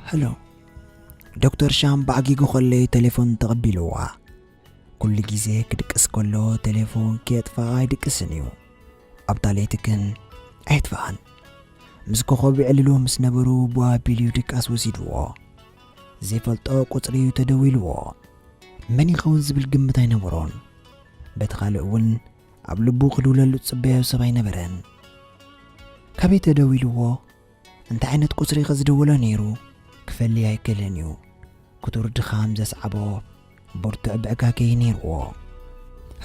ሀሎ። ዶክተር ሻም ብዓጊጉ ከለይ ቴሌፎን ተቐቢልዋ። ኩሉ ግዜ ክድቅስ ከሎ ቴሌፎን ከየጥፍኣ ኣይድቅስን እዩ። ኣብታ ለይቲ ግን ኣየጥፍኣን። ምስ ኮኾብ ይዕልሉ ምስ ነበሩ ብኡ ኣቢሉ እዩ ድቃስ ወሲድዎ። ዘይፈልጦ ቁጽሪ እዩ ተደዊልዎ። መን ይኸውን ዝብል ግምት ኣይነበሮን። በቲ ካልእ እውን ኣብ ልቡ ክድውለሉ ዝጽበዮ ሰብ ኣይነበረን። ካበይ ተደዊልዎ? እንታይ ዓይነት ቁጽሪ ከ ዝደወሎ ነይሩ? ክፈሊ ኣይክእልን እዩ። ክቱር ድኻም ዘስዓቦ ብርቱዕ ብዕጋገ እዩ ነይርዎ።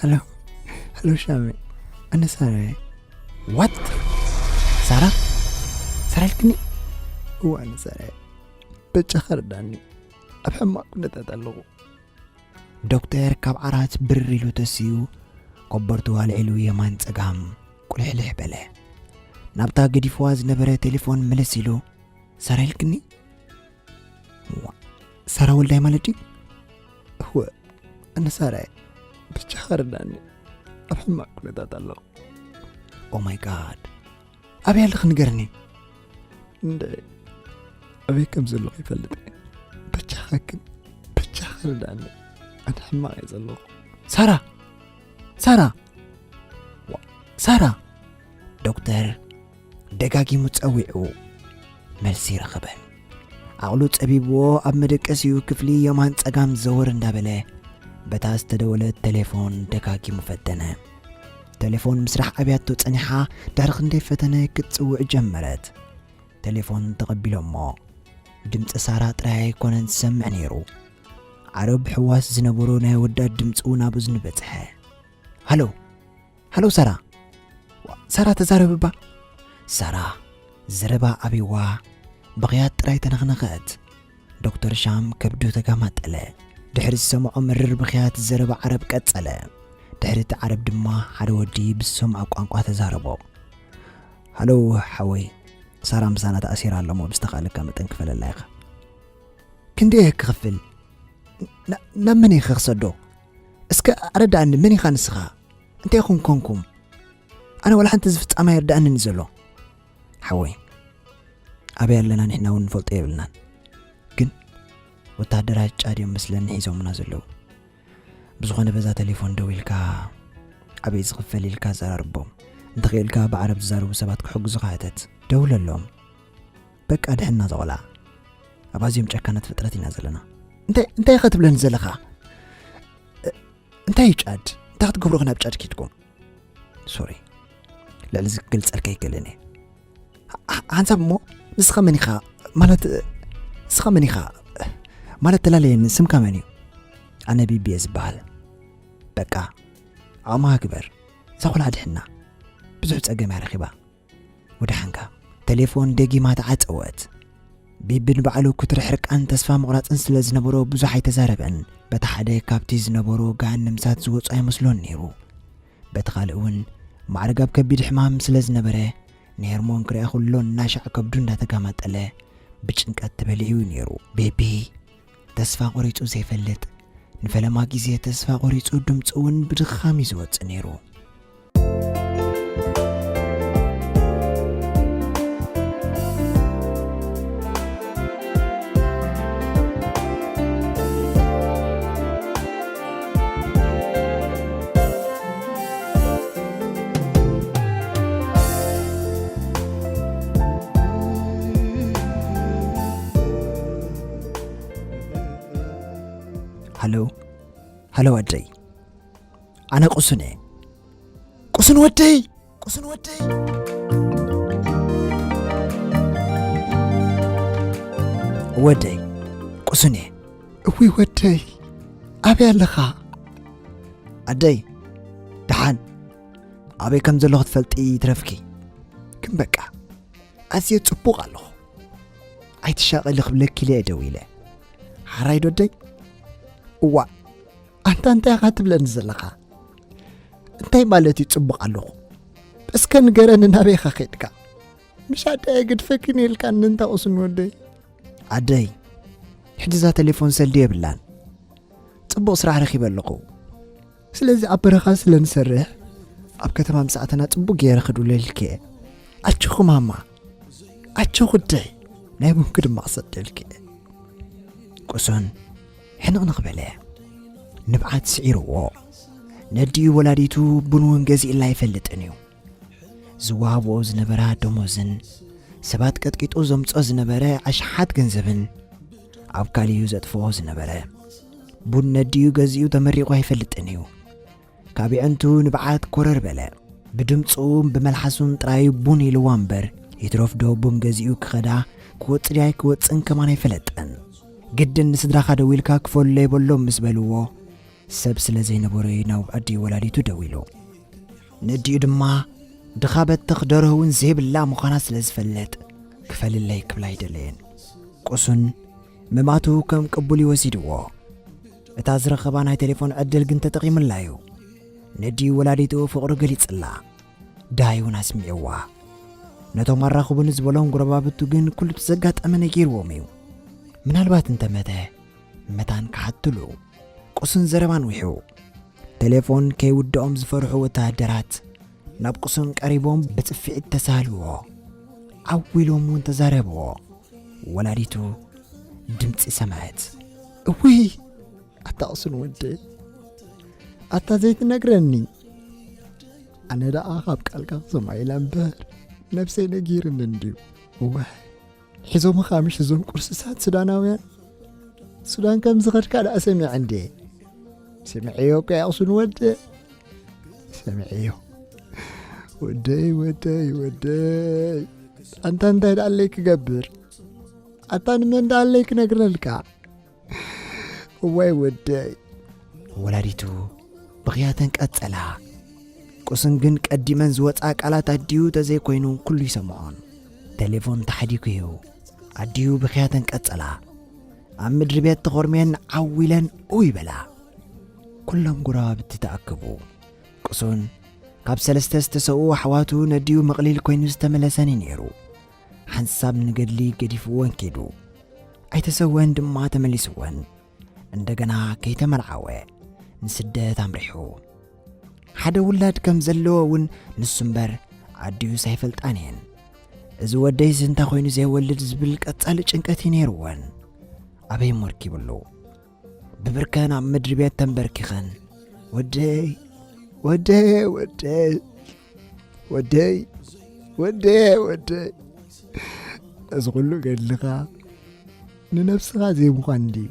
ሀሎ፣ ሀሎ ሻሚ፣ ኣነ ሳራ እየ። ዋት? ሳራ? ሳራ ኢልክኒ? እወ፣ ኣነ ሳራ እየ። በጃኻ ርዳኒ። ኣብ ሕማቕ ኩነታት ኣለኹ። ዶክተር ካብ ዓራት ብር ኢሉ ተሲኡ፣ ኮበርቱ ኣልዒሉ የማን ጸጋም ቁልሕልሕ በለ። ናብታ ገዲፍዋ ዝነበረ ቴሌፎን መለስ ኢሉ፣ ሳራ ኢልክኒ? ዋ፣ ሳራ ወልዳይ ማለት ድዩ? እወ፣ ኣነ ሳራ እየ። በጃኻ ርዳኒ። ኣብ ሕማቕ ኩነታት ኣለኹ። ኦ ማይ ጋድ። ኣበይ ኣለኺ ንገርኒ። እንደ ኣበይ ከም ዘለኹ ይፈልጥ እየ። በጃኻ ግን፣ በጃኻ ርዳኒ። ኣነ ሕማቕ እየ ዘለኹ። ሳራ! ሳራ! ዋ፣ ሳራ! ዶክተር ደጋጊሙ ጸዊዑ፣ መልሲ ረኸበን። ዓቕሉ ጸቢብዎ ኣብ መደቀሲኡ ክፍሊ የማን ጸጋም ዘወር እንዳበለ፣ በታ ዝተደወለት ቴሌፎን ደጋጊሙ ፈተነ። ቴሌፎን ምስራሕ ኣብያቶ ጸኒሓ፣ ድሕሪ ክንደይ ፈተነ ክትጽውዕ ጀመረት። ቴሌፎን ተቐቢሎሞ። ድምጺ ሳራ ጥራይ ኣይኮነን ዝሰምዕ ነይሩ። ዓረብ ሕዋስ ዝነበሮ ናይ ኣወዳት ድምጺ እውን ኣብ እዝኑ በጽሐ። ሃሎ፣ ሃሎ ሳራ! ሳራ ተዛረብ እባ! ሳራ ዘረባ ኣብይዋ ብኽያት ጥራይ ተነኽነኸት። ዶክተር ሻም ከብዱ ተጋማጠለ። ድሕሪ ዝሰምዖ መርር ብኽያት ዘረባ ዓረብ ቀጸለ። ድሕሪ እቲ ዓረብ ድማ ሓደ ወዲ ብዝሰምዖ ቋንቋ ተዛረቦ። ሃሎ ሓወይ፣ ሳራ ምሳና ተኣሲራ ኣላ እሞ ብዝተኻእለካ መጠን ክፈለላ ኢኻ። ክንደይ እየ ክኸፍል? ና-፣ ናብ መን እየ ክሰዶ? እስከ ኣረዳእኒ፣ መን ኢኻ ንስኻ? እንታይ ኢኹም ኮንኩም? ኣነ ዋላ ሓንቲ ዝፍጻመ ኣይርዳእንን እዩ ዘሎ። ሓወይ፣ ኣበይ ኣለና ንሕና እውን ንፈልጦ የብልናን። ግን ወታደራት ጫድ እዮም መስለኒ ሒዞምና ዘለዉ። ብዝኾነ በዛ ቴሌፎን ደዊልካ ኣበይ ዝኽፈል ኢልካ ኣዘራርቦም። እንተኽኢልካ ብዓረብ ዝዛረቡ ሰባት ክሕግዙኻ ሕተት። ደውለሎም። በቃ ድሕና እዛ ቆልዓ። ኣብ ኣዝዮም ጨካናት ፍጥረት ኢና ዘለና። እንታይ፣ እንታይ ኢኻ ትብለኒ ዘለኻ? እንታይ እዩ ጫድ? እንታይ ክትገብሩ ኢኹም ናብ ጫድ ኬድኩም? ሶሪ፣ ልዕሊ እዚ ክገልጸልካ ኣይክእልን እየ። ሓ-፣ ሓንሳብ እሞ ንስኻ መን ኢኻ? ማለት፣ ንስኻ መን ኢኻ? ማለት ተላለየኒ፣ ስምካ መን እዩ? ኣነ ቢቢ እየ ዝበሃል። በቃ፣ ዓቕምኻ ግበር። እዛ ቆልዓ ድሕና። ብዙሕ ጸገም እያ ረኺባ። ወደሓንካ። ቴሌፎን ደጊማ ተዓጸወት። ቢቢ ንባዕሉ ክትሪ ሕርቃን ተስፋ ምቑራጽን ስለ ዝነበሮ ብዙሕ ኣይተዛረበን። በቲ ሓደ ካብቲ ዝነበሮ ገሃነም እሳት ዝወጹ ኣይመስሎን ነይሩ። በቲ ካልእ እውን ማዕረግ ኣብ ከቢድ ሕማም ስለ ዝነበረ ንሄርሞን ክሪኣ ከሎ እናሻዕ ከብዱ እንዳተጋማጠለ ብጭንቀት ተበሊዑ ነይሩ። ቤቢ ተስፋ ቆሪጹ ዘይፈልጥ፣ ንፈለማ ግዜ ተስፋ ቆሪጹ ድምጹ እውን ብድኻም እዩ ዝወጽእ ነይሩ። ሃሎ፣ ሃሎ ኣደይ። ኣነ ቁሱን እየ። ቁሱን ወደይ! ቁሱን ወደይ! ወደይ፣ ቁሱን እየ። እውይ ወደይ፣ ኣበይ ኣለኻ? ኣደይ፣ ደሓን። ኣበይ ከም ዘለኹ ትፈልጢ ይትረፍኪ። ግን በቃ፣ ኣዝየ ጽቡቕ ኣለኹ። ኣይትሻቐሊ ክብለኪ ኢለ እየ ደዊለ። ሓራይ ዶ ኣደይ? እዋእ፣ ኣንታ እንታይ ኢኻ ትብለኒ ዘለኻ? እንታይ ማለት እዩ ጽቡቕ ኣለኹ? እስከ ንገረኒ ናበይ ኢኻ ኸይድካ? ምሽ ኣደይ ኣይገድፈክን ኢልካኒ እንታ ቁስን ወደይ። ኣደይ፣ ሕጂ እዛ ቴሌፎን ሰልዲ የብላን። ጽቡቕ ስራሕ ረኺበ ኣለኹ። ስለዚ ኣብ በረኻ ስለ ንሰርሕ፣ ኣብ ከተማ ምስ ኣተና ጽቡቕ ገይረ ክድውለልኪ እየ። ኣጆኺ ማማ፣ ኣጆኺ ኣደይ፣ ናይ ቡንኪ ድማ ክሰደልኪ እየ። ቁሱን ሕንቕንቕ በለ። ንብዓት ስዒርዎ። ነዲኡ ወላዲቱ ቡን እውን ገዚእላ ኣይፈልጥን እዩ። ዝወሃብኦ ዝነበራ ደሞዝን ሰባት ቀጥቂጡ ዘምጾ ዝነበረ ኣሽሓት ገንዘብን ኣብ ካልዩ ዘጥፍኦ ዝነበረ ቡን ነዲኡ ገዚኡ ተመሪቑ ኣይፈልጥን እዩ። ካብ የዕንቱ ንብዓት ኮረር በለ። ብድምፁን ብመልሓሱን ጥራይ ቡን ኢልዋ እምበር፣ ይትረፍዶ ቡን ገዚኡ ክኸዳ ክወፅ ድያ ኣይክወፅን ከማን ኣይፈለጠን። ግድን ንስድራኻ ደዊልካ ክፈሎ የበሎም ምስ በልዎ፣ ሰብ ስለ ዘይነበሮ ናብ ኣዲኡ ወላዲቱ ደዊሉ። ነዲኡ ድማ ድኻ በትኽ ደርሆ እውን ዘይብላ ምዃና ስለ ዝፈልጥ፣ ክፈልለይ ክብላ ኣይደለየን። ቁሱን ምማቱ ከም ቅቡል ይወሲድዎ። እታ ዝረኸባ ናይ ቴሌፎን ዕድል ግን ተጠቒምላ እዩ። ነዲኡ ወላዲቱ ፍቕሩ ገሊጽላ። ድሃይ እውን ኣስሚዕዋ። ነቶም ኣራኽቡኒ ዝበሎም ጎረባብቱ ግን ኩሉ እቲ ዘጋጠመ ነጊርዎም እዩ። ምናልባት እንተመተ መታን ክሓትሉ። ቁሱን ዘረባን ውሑ። ቴሌፎን ከይውድኦም ዝፈርሑ ወተሃደራት ናብ ቁሱን ቀሪቦም ብጽፍዒት ተሳልዎ። ዓው ኢሎም እውን ተዛረብዎ። ወላዲቱ ድምጺ ሰማዐት። እውይ! ኣታ ቁሱን ወደይ፣ ኣታ ዘይትነግረኒ። ኣነ ደኣ ካብ ቃልካ ክሰምዖ ኢለ እምበር ነብሰይ ነጊርኒ እንድዩ። እዋይ! ሒዞምኻ ምሽ እዞም ቁርስሳት ሱዳናውያን? ሱዳን ከም ዝኸድካ ደኣ ሰሚዐ እንዴ? ሰሚዐዮ እኮ እየ ቁሱን ወደይ። ሰሚዐዮ። ወደይ፣ ወደይ፣ ወደይ። ኣንታ እንታይ ደኣለይ ክገብር? ኣታ ንመን ደኣለይ ክነግረልካ? እዋይ ወደይ። ወላዲቱ ብኽያተን ቀጸላ። ቁስን ግን ቀዲመን ዝወጻ ቃላት ኣዲኡ ተዘይኮይኑ ኩሉ ይሰምዖን። ቴሌፎን ተሓዲጉ እዩ። ኣዲኡ ብኽያተን ቀጸላ። ኣብ ምድሪ ቤት ተኾርሜን ዓው ኢለን ኡይ በላ። ኩሎም ጎረባብቲ ተኣከቡ። ቁሱን ካብ ሰለስተ ዝተሰኡ ኣሕዋቱ ነዲኡ መቕሊል ኮይኑ ዝተመለሰን እዩ ነይሩ። ሓንሳብ ንገድሊ ገዲፍወን ኬዱ። ኣይተሰወን ድማ ተመሊስወን። እንደገና ከይተመርዓወ ንስደት ኣምሪሑ። ሓደ ውላድ ከም ዘለዎ እውን ንሱ እምበር ኣዲኡስ ኣይፈልጣን እየን። እዚ ወደይስ እንታይ ኮይኑ ዘይወልድ ዝብል ቀጻሊ ጭንቀት እዩ ነይርወን። ኣበይ እሞ ርኪብሉ? ብብርከን ኣብ ምድሪ ቤት ተንበርኪኸን፣ "ወደይ፣ ወደይ፣ ወደይ፣ ወደይ፣ ወደይ፣ ወደይ፣ እዚ ኩሉ ገድልኻ ንነብስኻ ዘይምዃን ድዩ?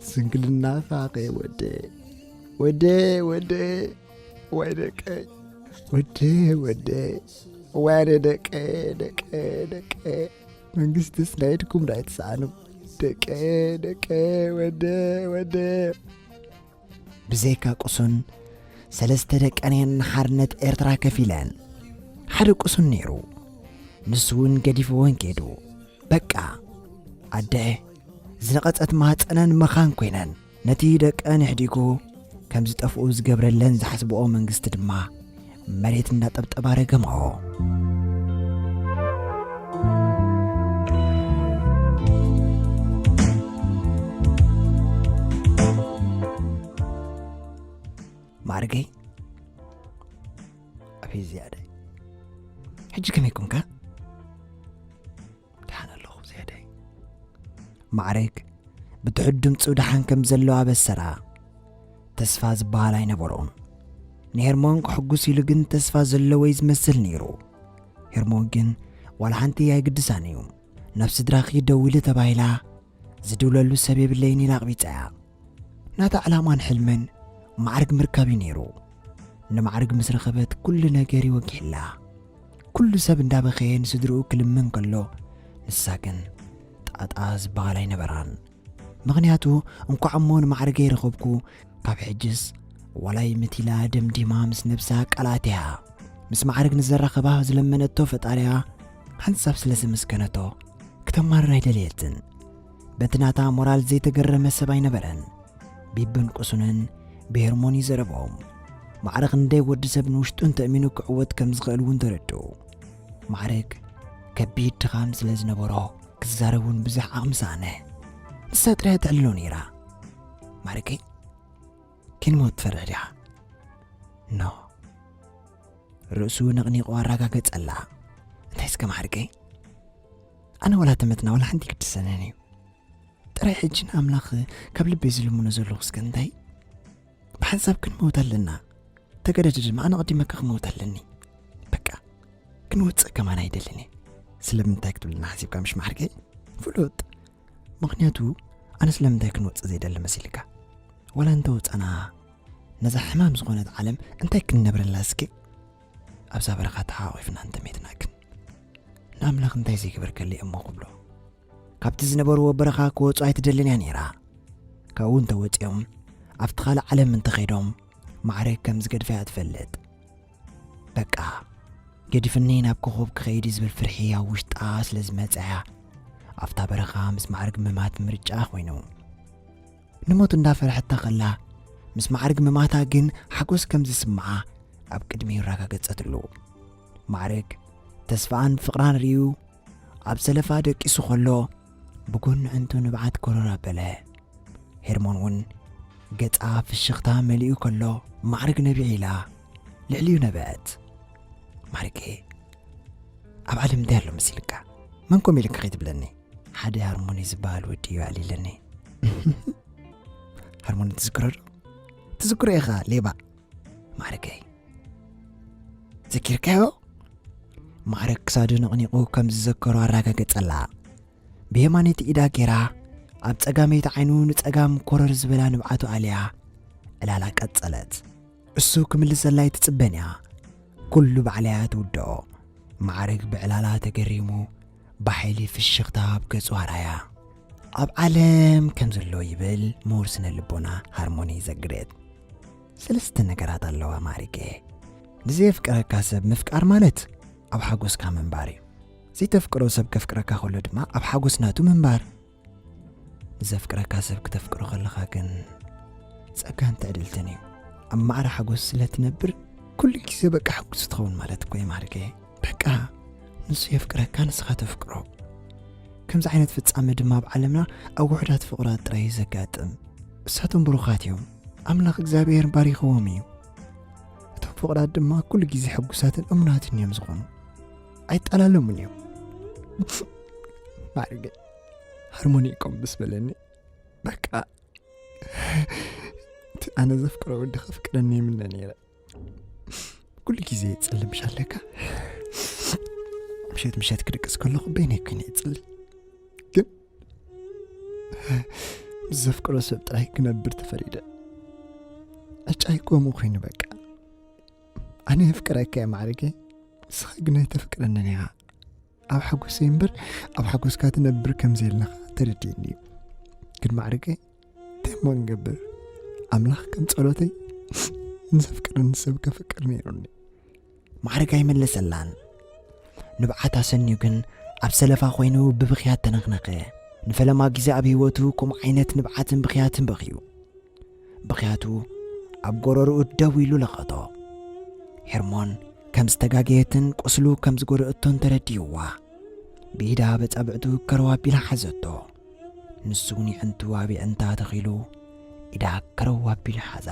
ስንክልናኻ ከ ወደይ፣ ወደይ፣ ወደይ፣ ዋይ ደቀይ፣ ወደይ፣ ወደይ፣ ዋይ ደቀይ፣ ደቀይ፣ ደቀይ፣ መንግስትስ ናይ ኢድኩም ዶ ኣይትሰኣኑ? ደቀይ፣ ደቀይ፣ ወደይ፣ ወደይ።" ብዘይካ ቁሱን ሰለስተ ደቀን እየን ንሓርነት ኤርትራ ከፊለን። ሓደ ቁሱን ነይሩ። ንሱ እውን ገዲፍወን ከይዱ። በቃ፣ ኣደ ዝነቐጸት ማህጸነን መኻን ኮይነን፣ ነቲ ደቀን ኣሕዲጉ ከም ዝጠፍኡ ዝገብረለን ዝሓስብኦ መንግስቲ ድማ መሬት እንዳጠብጠባ ረገምኦ። ማዕርገይ፣ ኣቤት ዝያዳይ፣ ሕጂ ከመይ ኮንካ? ደሓን ኣለኹ ዝያዳይ። ማዕረግ ብትሑት ድምፁ ደሓን ከም ዘሎ ኣበሰራ። ተስፋ ዝበሃል ኣይነበሮን። ንሄርሞን ከሕጉስ ኢሉ ግን ተስፋ ዘለዎ እዩ ዝመስል ነይሩ። ሄርሞን ግን ዋላ ሓንቲ ኣይግድሳን እዩ። "ናብ ስድራኺ ደውሊ" ተባሂላ ዝድውለሉ ሰብ የብለይን ኢላ ኣቕቢጻ እያ። ናታ ዕላማን ሕልምን ማዕርግ ምርካብ እዩ ነይሩ። ንማዕርግ ምስ ረኸበት ኩሉ ነገር ይወጊሕላ። ኩሉ ሰብ እንዳበኸየ ንስድርኡ ክልምን ከሎ፣ ንሳ ግን ጣጣ ዝበሃል ኣይነበራን። ምኽንያቱ፣ እንኳዕ እሞ ንማዕርገይ ረኸብኩ፣ ካብ ሕጅስ ዋላይ ምቲላ ደምዲማ ምስ ነብሳ ቃል ኣትያ። ምስ ማዕርግ ንዘራኸባ ዝለመነቶ ፈጣሪያ ሓንሳብ ስለ ዘመስገነቶ፣ ክተማርር ኣይደለየትን። በቲ ናታ ሞራል ዘይተገረመ ሰብ ኣይነበረን። ቢብን ቁሱንን ብሄርሞን ይዘረብኦም። ማዕረ ክንደይ ወዲ ሰብ ንውሽጡ እንተእሚኑ ክዕወት ከም ዝኽእል እውን ተረድኡ። ማዕረግ ከቢድ ድኻም ስለ ዝነበሮ ክዛረብ እውን ብዙሕ ዓቕሚ ሰኣነ። ንሳ ጥራይ ትዕልሎ ነይራ። "ማዕረገይ፣ ኪንሞት ትፈርሕ ዲኻ?" ኖ። ርእሱ ነቕኒቑ ኣረጋገጸላ። "እንታይ እስከ ማዕረገይ? ኣነ ወላ ተመትና ወላ ሓንቲ ይግድሰንን እዩ። ጥራይ ሕጂ ንኣምላኽ ካብ ልበይ ዝልምኖ ዘለኹ እስከ እንታይ? ብሓንሳብ ክንመውት ኣለና። ተገደደ ድማ ኣነ ቀዲመካ ክመውት ኣለኒ። በቃ ክንወፅእ ከማን ኣይደልን እየ። ስለምንታይ ክትብልና ሓሲብካ ምሽ ማዕርገይ? ፍሉጥ። ምኽንያቱ ኣነ ስለምንታይ ክንወፅእ ዘይደሊ መሲልካ? ዋላ እንተወፃና ነዛ ሕማም ዝኾነት ዓለም እንታይ ክንነብረላ እስኪ? ኣብዛ በረኻ ተሓቋቒፍና እንተሜትና ግን ንኣምላኽ እንታይ ዘይገበርከለይ እሞ ክብሎ? ካብቲ ዝነበርዎ በረኻ ክወፁ ኣይትደልን እያ ነይራ። ካብኡ እንተወፂኦም ኣብቲ ካልእ ዓለም እንተኸይዶም ማዕረግ ከም ዝገድፋ እያ ትፈልጥ። በቃ ገዲፍኒ ናብ ኮኾብ ክኸይድ ዝብል ፍርሒ ኣብ ውሽጣ ስለ ዝመፀያ ኣብታ በረኻ ምስ ማዕረግ ምማት ምርጫ ኮይኑ። ንሞት እንዳፈርሐታ ከላ ምስ ማዕረግ ምማታ ግን ሓጎስ ከም ዝስምዓ ኣብ ቅድሚኡ ኣረጋገጸትሉ። ማዕረግ ተስፋኣን ፍቕራን ርእዩ ኣብ ዘለፋ ደቂሱ ከሎ ብጎኒ ዕንቱ ንብዓት ኮረር ኣበለ። ሄርሞን እውን ገጻ ፍሽኽታ መሊኡ ከሎ ማዕረግ ነቢዕ ኢላ ልዕሊኡ ነበዐት። ማዕረገ ኣብ ዓለም እንታይ ኣሎ መሲልካ? መን ኮም ኢልካ ከይትብለኒ? ሓደ ሃርሞኒ ዝበሃል ወዲ እዩ ኣዕሊለኒ። ሃርሞኒ ትዝክሮ ዶ? ትዝክሮ ኢኻ ሌባ። ማዕረገይ ዘኪርካዮ? ማዕረግ ክሳዱ ነቕኒቑ ከም ዝዘከሮ ኣረጋገጸላ። ብየማነይቲ ኢዳ ጌራ ኣብ ጸጋመይቲ ዓይኑ ንጸጋም ኮረር ዝበላ ንብዓቱ ኣልያ ዕላላ ቀጸለት። እሱ ክምልሰላ ኣይትጽበን እያ። ኩሉ ባዕላ እያ ትውድኦ። ማዕረግ ብዕላላ ተገሪሙ ብሓይሊ ፍሽኽታ ኣብ ገጹ ኣርኣያ። ኣብ ዓለም ከም ዘሎ ይብል ምሁር ስነ ልቦና ሃርሞኒ ዘግሬት። ሰለስተ ነገራት ኣለዋ ማዕሪገ። ንዘየፍቅረካ ሰብ ምፍቃር ማለት ኣብ ሓጎስካ ምንባር እዩ። ዘይተፍቅሮ ሰብ ከፍቅረካ ከሎ ድማ ኣብ ሓጎስ ናቱ ምንባር። ንዘፍቅረካ ሰብ ክተፍቅሮ ከለኻ ግን ጸጋን ትዕድልትን እዩ። ኣብ ማዕረ ሓጎስ ስለ ትነብር ኩሉ ግዜ በቃ ሕጉስ ትኸውን ማለት እኮ እዩ ማዕሪገ። በቃ ንሱ የፍቅረካ፣ ንስኻ ተፍቅሮ። ከምዚ ዓይነት ፍጻመ ድማ ኣብ ዓለምና ኣብ ውሑዳት ፍቑራት ጥራይ እዩ ዘጋጥም። እሳቶም ብሩኻት እዮም። ኣምላኽ እግዚኣብሔር ባሪኽዎም እዩ። እቶም ፍቑራት ድማ ኩሉ ግዜ ሕጉሳትን እሙናትን እዮም ዝኾኑ። ኣይጠላለሙን እዮም። ማዕሪገ ሃርሞኒ እኮ ምስ በለኒ በቃ እቲ ኣነ ዘፍቅሮ ወዲ ከፍቅረኒ ይምነ ነይረ። ኩሉ ግዜ ይጽልም ሻለካ። ምሸት ምሸት ክድቅስ ከለኹ በይነይ ኮይነ ይጽልም። ግን ምስ ዘፍቅሮ ሰብ ጥራይ ክነብር ተፈሪደ። ዕጫይ ከምኡ ኮይኑ በቃ። ኣነ የፍቅረካ እየ ማዕሪገ፣ ንስኻ ግን ኣይተፍቅረንን ኢኻ። ኣብ ሓጎሰይ እምበር ኣብ ሓጎስካ ትነብር ከም ዘየለኻ ተረዲእኒ እዩ። ግን ማዕሪገ እንታይ እሞ ንገብር? ኣምላኽ ከም ጸሎተይ ንዘፍቅረኒ ሰብ ከፍቅር ነይሩኒ። ማዕረግ ኣይመለሰላን። ንብዓት ኣሰንዩ ግን ኣብ ሰለፋ ኮይኑ ብብኽያት ተነኽነኸ። ንፈለማ ግዜ ኣብ ህይወቱ ከምኡ ዓይነት ንብዓትን ብኽያትን በኽዩ። ብኽያቱ ኣብ ጎረርኡ ደው ኢሉ ለኸቶ። ሄርሞን ከም ዝተጋገየትን ቁስሉ ከም ዝጎደአቶን ተረዲእዋ። ብኢዳ በጻብዕቱ ከረው ኣቢላ ሓዘቶ። ንሱ እውን የዕንቱ ኣብ የዕንታ ተኺሉ ኢዳ ከረው ኣቢሉ ሓዛ።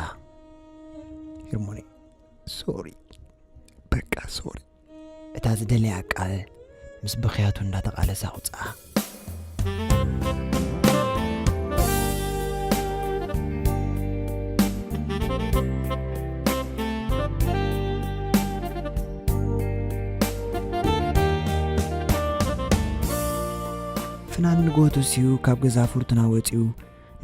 ሄርሞን፣ ሶሪ፣ በቃ ሶሪ። እታ ዝደለያ ቃል ምስ ብኽያቱ እንዳተቓለሰ ኣውጽኣ። ፍናን ንግሆ ተሲኡ ካብ ገዛ ፉርቱና ወጺኡ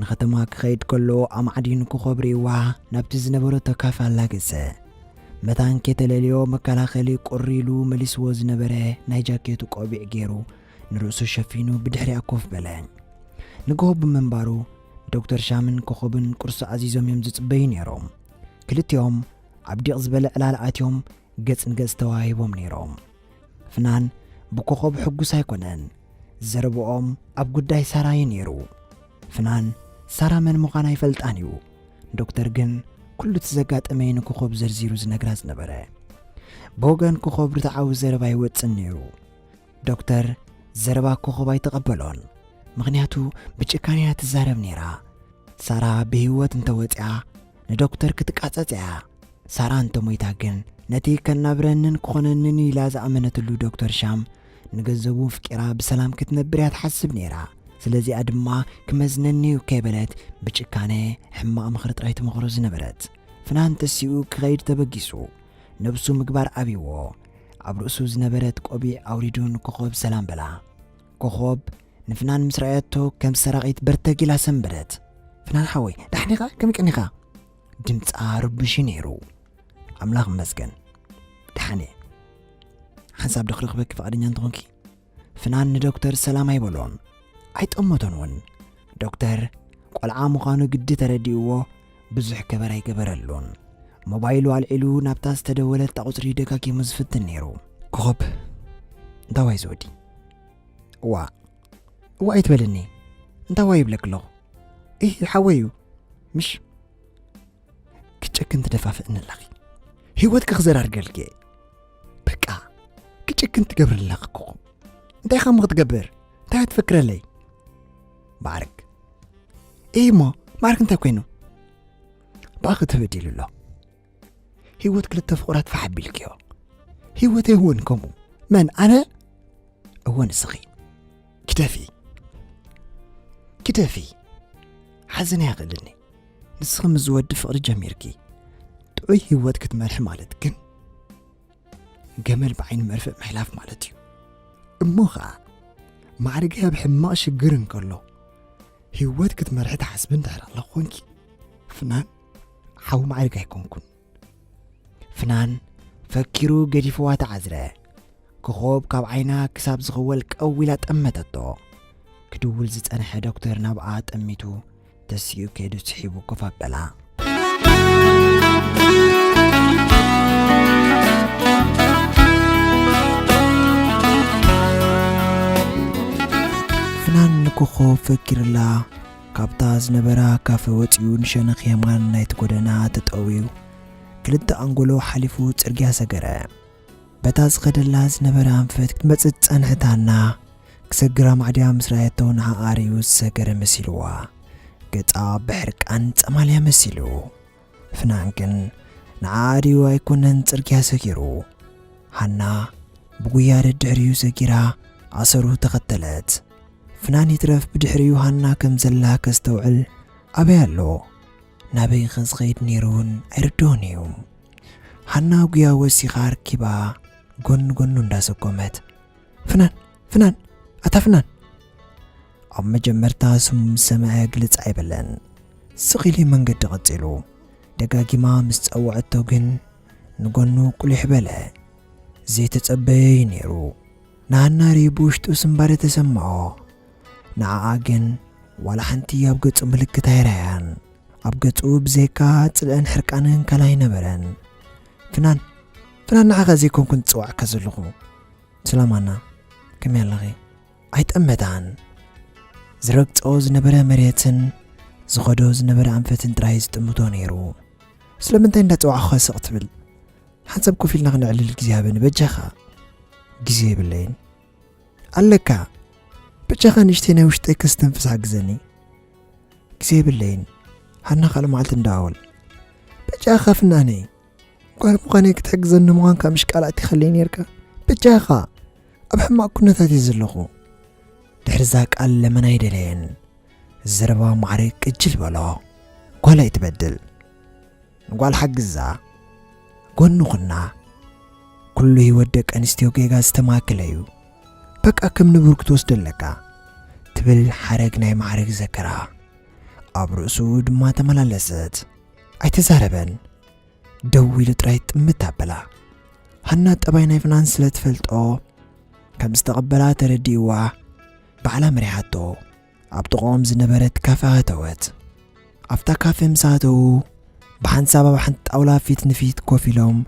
ንኸተማ ክኸይድ ከሎ ኣማዕዲኑ ክኸብርዋ ናብቲ ዝነበረቶ ካፈ ኣላገሰ። መታን ከይተለልዮ መከላኸሊ ቁር ኢሉ መሊስዎ ዝነበረ ናይ ጃኬቱ ቆቢዕ ገይሩ ንርእሱ ሸፊኑ ብድሕሪኣ ኮፍ በለ። ንግሆ ብምንባሩ ዶክተር ሻምን ኮኸብን ቁርሲ ኣዚዞም እዮም ዝጽበዩ ነይሮም። ክልቲኦም ኣብ ዲቕ ዝበለ ዕላል ኣትዮም ገጽ ንገጽ ተዋሂቦም ነይሮም። ፍናን ብኮኸብ ሕጉስ ኣይኮነን። ዘረብኦም ኣብ ጉዳይ ሳራ እዩ ነይሩ። ፍናን ሳራ መን ምዃና ኣይፈልጣን እዩ። ዶክተር ግን ኩሉ እቲ ዘጋጠመ ንኮኸብ ዘርዚሩ ዝነግራ ዝነበረ። ብወገን ኮኸብ ርትዓዊ ዘረባ ኣይወጽን ነይሩ። ዶክተር ዘረባ ኮኸብ ኣይተቐበሎን። ምኽንያቱ ብጭካኔ እያ ትዛረብ ነይራ። ሳራ ብህይወት እንተወጺኣ ንዶክተር ክትቃጸጽ እያ። ሳራ እንተሞይታ ግን ነቲ ከናብረንን ክኾነንን ኢላ ዝኣመነትሉ ዶክተር ሻም ንገንዘቡ ፍቂራ ብሰላም ክትነብር እያ ትሓስብ ነይራ። ስለዚኣ ድማ ክመዝነኒ'ዩ ከይበለት ብጭካነ ሕማቕ ምኽሪ ጥራይ ትመኽሮ ዝነበረት። ፍናን ተሲኡ ክኸይድ ተበጊሱ። ነብሱ ምግባር ኣብይዎ። ኣብ ርእሱ ዝነበረት ቆቢዕ ኣውሪዱ ንኮኾብ ሰላም በላ። ኮኾብ ንፍናን ምስ ረኣየቶ ከም ሰራቒት በርተግ ኢላ ሰንበደት። "ፍናን ሓወይ፣ ደሓን ኢኻ? ከመይ ቀኒኻ?" ድምጻ ርቡሽ እዩ ነይሩ። "ኣምላኽ ይመስገን፣ ደሓን እየ። ሓንሳብ ዶ ክረኽበኪ ፍቓደኛ እንተኾንኪ?" ፍናን ንዶክተር ሰላም ኣይበሎን። ኣይጠመቶን እውን። ዶክተር ቆልዓ ምዃኑ ግዲ ተረዲእዎ ብዙሕ ከበር ኣይገበረሉን። ሞባይሉ ኣልዒሉ ናብታ ዝተደወለት ቁጽሪ ደጋጊሙ ዝፍትን ነይሩ። "ኮኾብ፣ እንታዋይ ዝወዲ?" "እዋ፣ እዋ ኣይትበልኒ። እንታዋይ ይብለኪ ኣለኹ? ኢህ፣ ሓወይ እዩ፣ ምሽ?" "ክጨክን ትደፋፍእኒ ኣለኺ። ህይወትኪ ክዘራርገልኪ እየ። በቃ፣ ክጨክን ትገብርኒ ኣለኺ እኮ። እንታይ ኢኻ እሞ ክትገብር? እንታይ እያ ትፈክረለይ?" "ማዕርግ?" "እይ እሞ፣ ማዕርግ እንታይ ኮይኑ?" "ብኣኺ ተበዲሉ ኣሎ። ህይወት ክልተ ፍቑራት ፋሕ ኣቢልክዮ። ህይወተይ እውን ከምኡ። መን? ኣነ?" "እወ ንስኺ። ግደፊ፣ ግደፊ። ሓዘን ኣየኽእልኒ። ንስኺ ምስ ዝወዲ ፍቕሪ ጀሚርኪ ጥዑይ ህይወት ክትመርሒ ማለት ግን ገመል ብዓይኒ መርፍእ ምሕላፍ ማለት እዩ። እሞ ኸኣ ማዕርገይ ኣብ ሕማቕ ሽግር እንከሎ ህይወት ክትመርሒ ትሓስቢ እንድሕር ኣለኹ ኮንኪ፣ ፍናን፣ ሓው ማዕርግ ኣይኮንኩን።" ፍናን ፈኪሩ ገዲፍዋ ተዓዝረ። ኮኾብ ካብ ዓይና ክሳብ ዝኽወል ቀው ኢላ ጠመተቶ። ክድውል ዝጸንሐ ዶክተር ናብኣ ጠሚቱ ተሲኡ ከይዱ ስሒቡ ኮፍ ኣበላ። ፍናን ንኮኾብ ፈኪርላ፣ ካብታ ዝነበራ ካፈ ወጺኡ ንሸነኽ የማን ናይቲ ጎደና ተጠውዩ፣ ክልተ ኣንጎሎ ሓሊፉ ጽርግያ ሰገረ። በታ ዝኸደላ ዝነበረ ኣንፈት ክትመጽእ ዝጸንሐት ሃና፣ ክሰግራ ማዕድያ ምስ ረኣየቶ ንዓኣ ርእዩ ዝሰገረ መሲልዋ። ገጻ ብሕርቃን ጸማልያ መሲሉ። ፍናን ግን ንዓኣ ርእዩ ኣይኮነን ጽርግያ ሰጊሩ። ሃና ብጉያ ደድሕሪኡ ሰጊራ ኣሰሩ ተኸተለት። ፍናን ይትረፍ ብድሕሪኡ ሃና ከም ዘላ ከስተውዕል ኣበይ ኣሎ? ናበይ ከ ዝኸይድ ነይሩ እውን ኣይርድኦን እዩ። ሃና ጉያ ወሲኻ ኣርኪባ ጎኒ ጎኑ እንዳሰጎመት፣ "ፍናን! ፍናን! ኣታ ፍናን!" ኣብ መጀመርታ ስሙ ምስ ሰምዐ ግልጽ ኣይበለን። ስቕ ኢሉ መንገዲ ቀጺሉ። ደጋጊማ ምስ ጸውዐቶ ግን ንጎኑ ቁሊሕ በለ። ዘይተጸበዮ እዩ ነይሩ። ንሃና ርእዩ ብውሽጡ ስንባደ ተሰምዖ። ንዓኣ ግን ዋላ ሓንቲ ኣብ ገጹ ምልክት ኣይረኣያን። ኣብ ገጹ ብዘይካ ጽልእን ሕርቃንን ካልእ ኣይነበረን። "ፍናን፣ ፍናን፣ ንዓኻ ዘይኮንኩን ዝጸዋዕካ ዘለኹ። ሰላም ሃና፣ ከመይ ኣለኺ?" ኣይጠመታን። ዝረግጾ ዝነበረ መሬትን ዝኸዶ ዝነበረ ኣንፈትን ጥራይ ዝጥምቶ ነይሩ። "ስለምንታይ እንዳጸዋዕኹኻ ስቕ ትብል? ሓንሳብ ኮፍ ኢልና ክነዕልል ግዜ ሃበኒ በጃኻ።" "ግዜ የብለይን።" "ኣለካ፣ በጃኻ ንእሽተይ ናይ ውሽጠይ ከስተንፍስ ሓግዘኒ።" "ግዜ የብለይን፣ ሃና ካልእ መዓልቲ እንዳዋወል።" "በጃኻ ፍናነይ፣ ጓል ምዃነይ ክትሕግዘኒ ምዃንካ ምሽ ቃል ኣቲኻለይ ነይርካ። በጃኻ፣ ኣብ ሕማቕ ኩነታት እየ ዘለኹ።" ድሕሪ እዛ ቃል ለመና ኣይደለየን። ዘረባ ማዕረ ቅጅል በሎ። ጓል ኣይትበድል። ንጓል ሓግዛ፣ ጎኒ ኩና። ኩሉ ህይወት ደቂ ኣንስትዮ ጌጋ ዝተማእከለ እዩ። በቃ ከም ንቡር ክትወስዶ ኣለካ፣ ትብል ሓረግ ናይ ማዕረግ ዘከራ ኣብ ርእሱ ድማ ተመላለሰት። ኣይተዛረበን። ደው ኢሉ ጥራይ ጥምት ኣበላ። ሃና ጠባይ ናይ ፍናን ስለ ትፈልጦ ከም ዝተቐበላ ተረዲእዋ፣ ባዕላ መሪሓቶ። ኣብ ጥቕኦም ዝነበረት ካፈ ኣተወት። ኣብታ ካፈ ምስ ኣተዉ፣ ብሓንሳብ ኣብ ሓንቲ ጣውላ ፊት ንፊት ኮፍ ኢሎም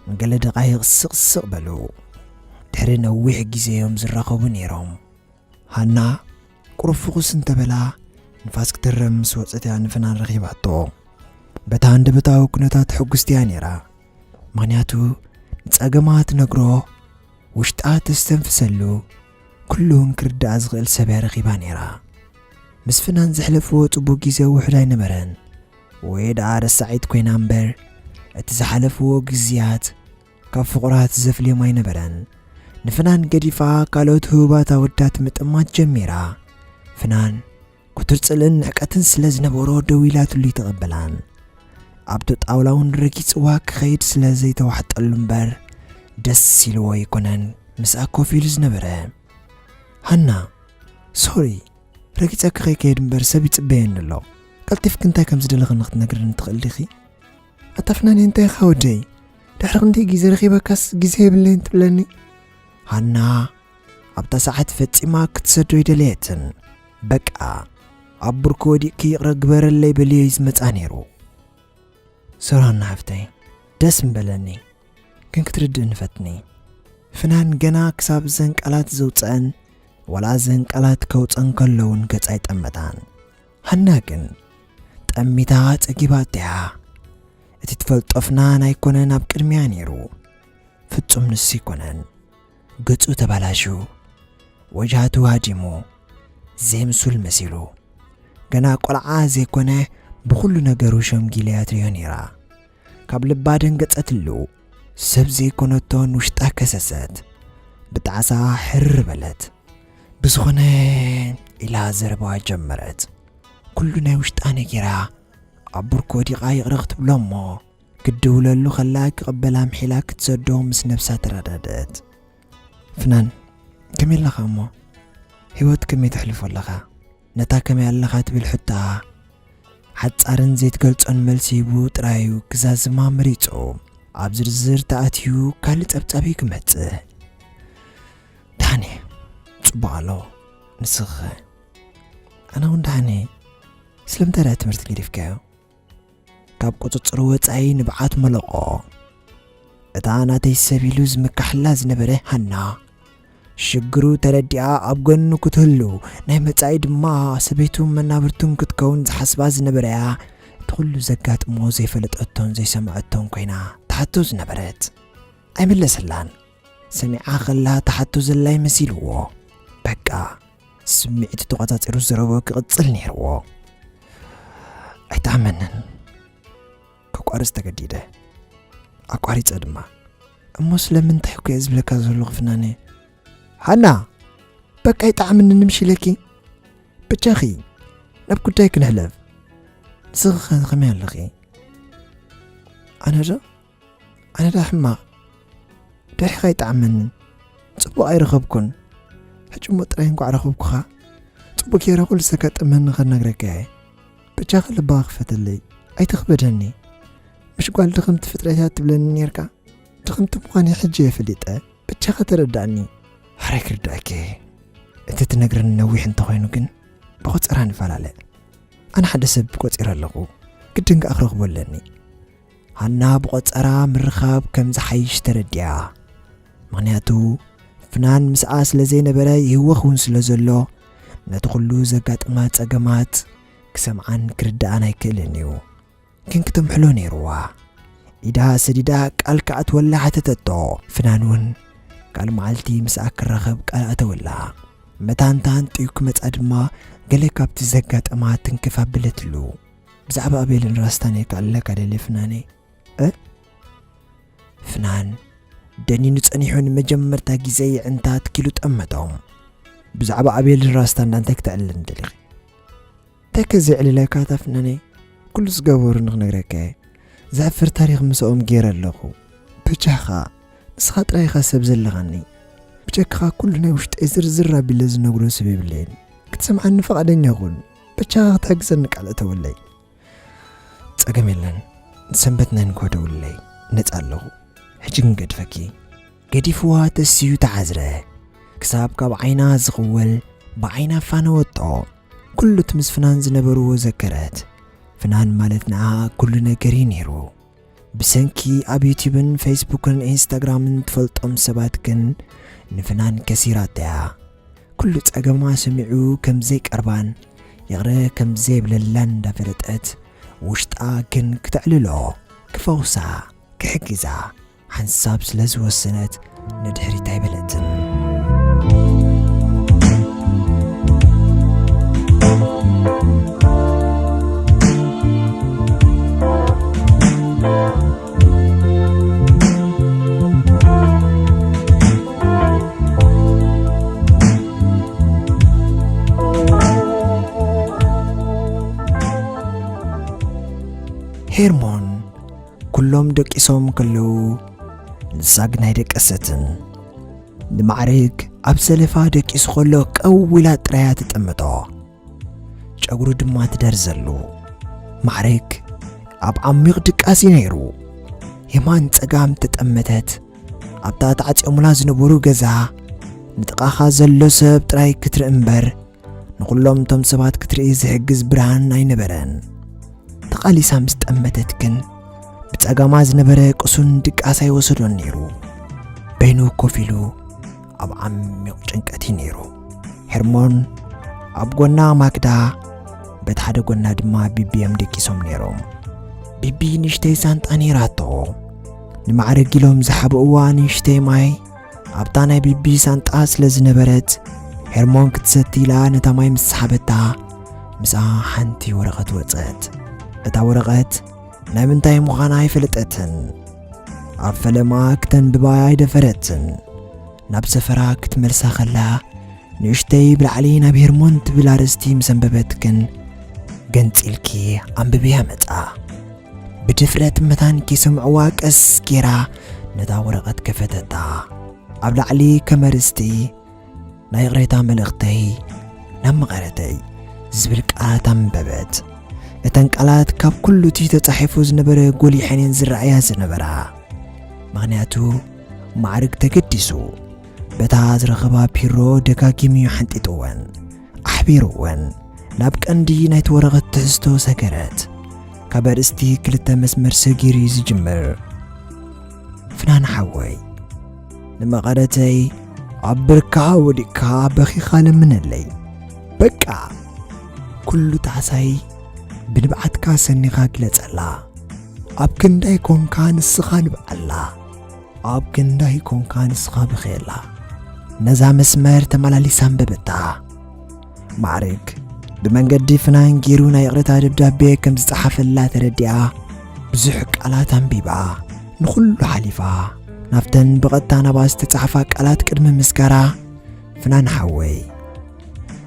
ንገለ ደቓይቕ ስቕ ስቕ በሉ። ድሕሪ ነዊሕ ግዜ እዮም ዝራኸቡ ነይሮም። ሃና ቁሩብ ፍኹስ እንተበላ፣ ንፋስ ክትረም ምስ ወጸት እያ ንፍናን ረኺባቶ። በታ ሃንደበታዊ ኩነታት ሕጉስቲ እያ ነይራ። ምኽንያቱ ንጸገማ ትነግሮ፣ ውሽጣ ተስተንፍሰሉ፣ ኩሉን ክርድኣ ዝኽእል ሰብ እያ ረኺባ ነይራ። ምስ ፍናን ዘሕለፍዎ ጽቡቕ ግዜ ውሑድ ኣይነበረን። ወይ ደኣ ረሳዒት ኮይና እምበር፣ እቲ ዝሓለፍዎ ግዜያት ካብ ፍቑራት ዘፍልዮም ኣይነበረን። ንፍናን ገዲፋ ካልኦት ህቡባት ኣወዳት ምጥማት ጀሚራ። ፍናን፣ ኩትር ጽልእን ንዕቀትን ስለ ዝነበሮ ደው ኢላትሉ ይተቐበላን። ኣብቲ ጣውላ እውን ረጊጽዋ ክኸይድ ስለ ዘይተዋሕጠሉ እምበር፣ ደስ ኢልዎ ኣይኮነን ምስኣ ኮፍ ኢሉ ዝነበረ። ሃና፣ ሶሪ፣ ረጊጸኪ ከይከይድ እምበር ሰብ ይጽበየኒ ኣሎ። ቀልጢፍኪ እንታይ ከም ዝደለኺ ንኽትነግርኒ ትኽእሊ ዲኺ? ኣታ ፍናን፣ እንታይ ኢኻ ወደይ? ድሕሪ ክንደይ ግዜ ረኺበካስ ግዜ የብለይን ትብለኒ? ሃና ኣብታ ሰዓት ፈጺማ ክትሰዶ ኣይደለየትን። በቃ፣ ኣብ ብርኩ ወዲቕኪ ይቕረ ግበረለይ በልዮ እዩ ዝመጻ ነይሩ። ሶሪ ሃና ሓፍተይ፣ ደስ ምበለኒ፣ ግን ክትርድእኒ ፈትኒ። ፍናን ገና ክሳብ እዘን ቃላት ዘውጽአን፣ ዋላ እዘን ቃላት ከውጽአን ከለውን ገጻ ኣይጠመታን። ሃና ግን ጠሚታ ጸጊባቶ እያ። እቲ ትፈልጦ ፍናን ኣይኮነን ኣብ ቅድሚያ ነይሩ። ፍጹም ንሱ ኣይኮነን። ገጹ ተባላሹ፣ ወጅሃቱ ሃዲሙ፣ ዘይምሱል መሲሉ። ገና ቆልዓ ዘይኮነ ብኹሉ ነገሩ ሸምጊለያ ትርእዮ ነይራ። ካብ ልባ ደንገጸትሉ። ሰብ ዘይኮነቶ ንውሽጣ ከሰሰት። ብጣዕሳ ሕር በለት። ብዝኾነ ኢላ ዘረባዋ ጀመረት። ኩሉ ናይ ውሽጣ ነጊራ ኣብ ብርኮ ወዲቓ ይቕረ ክትብሎ እሞ ክትድውለሉ ከላ ክቕበላ ምሒላ ክትሰዶ ምስ ነብሳ ተረዳደት። ፍናን፣ ከመይ ኣለኻ እሞ? ህይወት ከመይ ተሕልፎ ኣለኻ? ነታ ከመይ ኣለኻ ትብል ሕቶኣ ሓጻርን ዘይትገልጾን መልሲ ሂቡ ጥራዩ ክዛዝማ መሪጹ። ኣብ ዝርዝር ተኣትዩ ካልእ ጸብጻብ እዩ ክመጽእ። ደሓን እየ፣ ጽቡቕ ኣለኹ። ንስኺኸ? ኣነ እውን ደሓን እየ። ስለምንታይ ደኣ ትምህርቲ ገዲፍካዮ? ካብ ቁጽጽሩ ወጻኢ ንብዓት መለቖ። እታ ናተይ ሰብ ኢሉ ዝምካሕላ ዝነበረ ሃና፣ ሽግሩ ተረዲኣ ኣብ ጎኑ ክትህሉ፣ ናይ መጻኢ ድማ ሰበይቱን መናብርቱን ክትከውን ዝሓስባ ዝነበረያ፣ እቲ ኩሉ ዘጋጥሞ ዘይፈለጠቶን ዘይሰምዐቶን ኮይና ትሓቶ ዝነበረት። ኣይመለሰላን። ሰሚዓ ከላ ትሓቶ ዘላ ይመሲልዎ። በቃ፣ ስምዒቱ ተቖጻጺሩ ዘረብኡ ክቕጽል ነይርዎ። ኣይጠዓመንን። ከቋርጽ ተገዲደ። ኣቋሪጸ ድማ። እሞ ስለምንታይ እኮ እየ ዝብለካ ዘለኹ ፍናነ? ሃና! በቃ ኣይጠዓመንን ምሽ ኢለኪ። ብቻኺ፣ ናብ ጉዳይ ክንሕለፍ። ንስኺ ኸ ከመይ ኣለኺ? ኣነ ዶ? ኣነ ዳ ሕማቕ። ድሕሪኻ ኣይጠዓመንን። ጽቡቕ ኣይረኸብኩን። ሕጂ እሞ ጥራይ እንኳዕ ረኸብኩኻ። ጽቡቕ ገይረ ኩሉ ዘጋጠመኒ ከናግረካ እየ። ብቻኻ ልብኻ ክፈተለይ። ኣይትኽበደኒ። ምሽ ጓል ድኽምቲ ፍጥረት እያ ትብለኒ ኔርካ? ድኽምቲ ምዃነይ ሕጂ እየ ፈሊጠ። ብቻኻ ተረዳእኒ። ሕራይ ክርዳእኪ እየ። እቲ ትነግረኒ ነዊሕ እንተኾይኑ ግን ብቆጸራ ንፈላለ። ኣነ ሓደ ሰብ ቆጺረ ኣለኹ። ግድን ከኣ ክረኽቦ ኣለኒ። ሃና ብቆጸራ ምርኻብ ከም ዝሓይሽ ተረዲኣ። ምኽንያቱ ፍናን ምስኣ ስለ ዘይነበረ ይህወኽ እውን ስለ ዘሎ ነቲ ኩሉ ዘጋጥማ ጸገማት ክሰምዓን ክርድኣን ኣይክእልን እዩ። ግን ክተምሕሎ ነይርዋ። ኢዳ ሰዲዳ ቃል ክኣትወላ ሓተተቶ። ፍናን እውን ካልእ መዓልቲ ምስኣ ክራኸብ ቃል ኣተወላ። መታን ተሃንጥዩ ክመጻ ድማ ገለ ካብቲ ዘጋጠማ ትንክፍ ኣበለትሉ። ብዛዕባ ኣቤልን ራስታን እየ ክኣልለካ ደልየ ፍናነይ። እ? ፍናን ደኒኑ ጸኒሑ ንመጀመርታ ግዜ የዕንታት ኪሉ ጠመቶም። ብዛዕባ ኣቤልን ራስታን ዳ እንታይ ክተዕልለኒ ደሊኺ? እንታይ ከ ዘዕልለካ ኣታ ፍናነይ? ኩሉ ዝገበሩ ንኽነግረካ እየ። ዘሕፍር ታሪኽ ምስኦም ገይረ ኣለኹ። በጃኻ፣ ንስኻ ጥራይ ኢኻ ሰብ ዘለኻኒ። ብጀካኻ ኩሉ ናይ ውሽጠይ ዝርዝር ኣቢለ ዝነግሮ ሰብ የብለይን። ክትሰምዓኒ ፍቓደኛ ኩን። በጃኻ ክትሕግዘኒ ቃል እተወለይ። ጸገም የለን። ሰንበት ናይ ንግሆ ደውልለይ። ነጻ ኣለኹ። ሕጂ ግን ገድፈኪ። ገዲፍዋ ተሲኡ ተዓዝረ። ክሳብ ካብ ዓይና ዝኽወል ብዓይና ፋነወቶ። ኩሉ እቲ ምስ ፍናን ዝነበርዎ ዘከረት። ፍናን ማለት ንኣ ኩሉ ነገር እዩ ነይሩ። ብሰንኪ ኣብ ዩቲብን ፌስቡክን ኢንስታግራምን ትፈልጦም ሰባት ግን ንፍናን ከሲራቶ እያ። ኩሉ ጸገማ ሰሚዑ ከም ዘይቀርባን ይቕረ ከም ዘይብለላን እንዳፈለጠት ውሽጣ ግን ክተዕልሎ፣ ክፈውሳ፣ ክሕግዛ ሓንሳብ ስለ ዝወሰነት ንድሕሪት ኣይበለትን። ኤርሞን ኩሎም ደቂሶም ከለዉ ንሳ ግን ኣይደቀሰትን። ንማዕርግ ኣብ ሰለፋ ደቂሱ ከሎ ቀው ኢላ ጥራያ ትጠምቶ። ጨጉሩ ድማ ትደርዘሉ። ማዕርግ ኣብ ዓሚቕ ድቃስ እዩ ነይሩ። የማን ጸጋም ተጠመተት። ኣብታ ተዓጽዮሙላ ዝነበሩ ገዛ ንጥቓኻ ዘሎ ሰብ ጥራይ ክትርኢ እምበር ንኹሎም እቶም ሰባት ክትርኢ ዝሕግዝ ብርሃን ኣይነበረን። ተቓሊሳ ምስ ጠመተት ግን ብጸጋማ ዝነበረ ቅሱን ድቃስ ኣይወሰዶን ነይሩ። በይኑ ኮፍ ኢሉ ኣብ ዓሚቕ ጭንቀት እዩ ነይሩ። ሄርሞን ኣብ ጎና ማክዳ፣ በቲ ሓደ ጎና ድማ ቢቢ እዮም ደቂሶም ነይሮም። ቢቢ ንእሽተይ ሳንጣ ነይራቶ። ንማዕረግ ኢሎም ዝሓብእዋ ንእሽተይ ማይ ኣብታ ናይ ቢቢ ሳንጣ ስለ ዝነበረት፣ ሄርሞን ክትሰቲ ኢላ ነታ ማይ ምስ ሰሓበታ፣ ምስኣ ሓንቲ ወረቐት ወጸት። እታ ወረቐት ናይ ምንታይ ምዃና ኣይፈለጠትን። ኣብ ፈለማ ክተንብባ ኣይደፈረትን። ናብ ሰፈራ ክትመልሳ ከላ፣ ንእሽተይ ብላዕሊ ናብ ሄርሞን ትብል ኣርእስቲ ምስ ኣንበበት ግን፣ ገንጺልኪ ኣንብብያ መጻ። ብድፍረት መታን ከይሰምዕዋ ቀስ ጌራ ነታ ወረቐት ከፈተታ። ኣብ ላዕሊ ከም ኣርእስቲ፣ ናይ ይቕሬታ መልእኽተይ ናብ መቐረተይ ዝብል ቃላት ኣንበበት። እተን ቃላት ካብ ኩሉ እቲ ተጻሒፉ ዝነበረ ጎሊሐን እየን ዝረኣያ ዝነበራ። ምኽንያቱ ማዕርግ ተገዲሱ በታ ዝረኸባ ፒሮ ደጋጊሙ እዩ ሓንጢጥወን፣ ኣሕቢርወን። ናብ ቀንዲ ናይቲ ወረቐት ትሕዝቶ ሰገረት። ካብ ኣርእስቲ ክልተ መስመር ሰጊሩ እዩ ዝጅምር። ፍናን ሓወይ፣ ንመቐረተይ ኣብ ብርካ ወዲቕካ በኺኻ ለምነለይ። በቃ፣ ኩሉ ጣዕሳይ ብንብዓትካ ሰኒኻ ግለጸላ። ኣብ ክንዳይ ኮንካ ንስኻ ንብዓላ፣ ኣብ ክንዳይ ኮንካ ንስኻ ብኸየላ። ነዛ መስመር ተመላሊሳ ኣንበበታ። ማዕርግ ብመንገዲ ፍናን ገይሩ ናይ ይቕሬታ ደብዳቤ ከም ዝጸሓፈላ ተረዲኣ፣ ብዙሕ ቃላት ኣንቢባ፣ ንኹሉ ሓሊፋ፣ ናብተን ብቐጥታ ናብኣ ዝተጻሕፋ ቃላት ቅድሚ ምስጋራ፣ ፍናን ሓወይ፣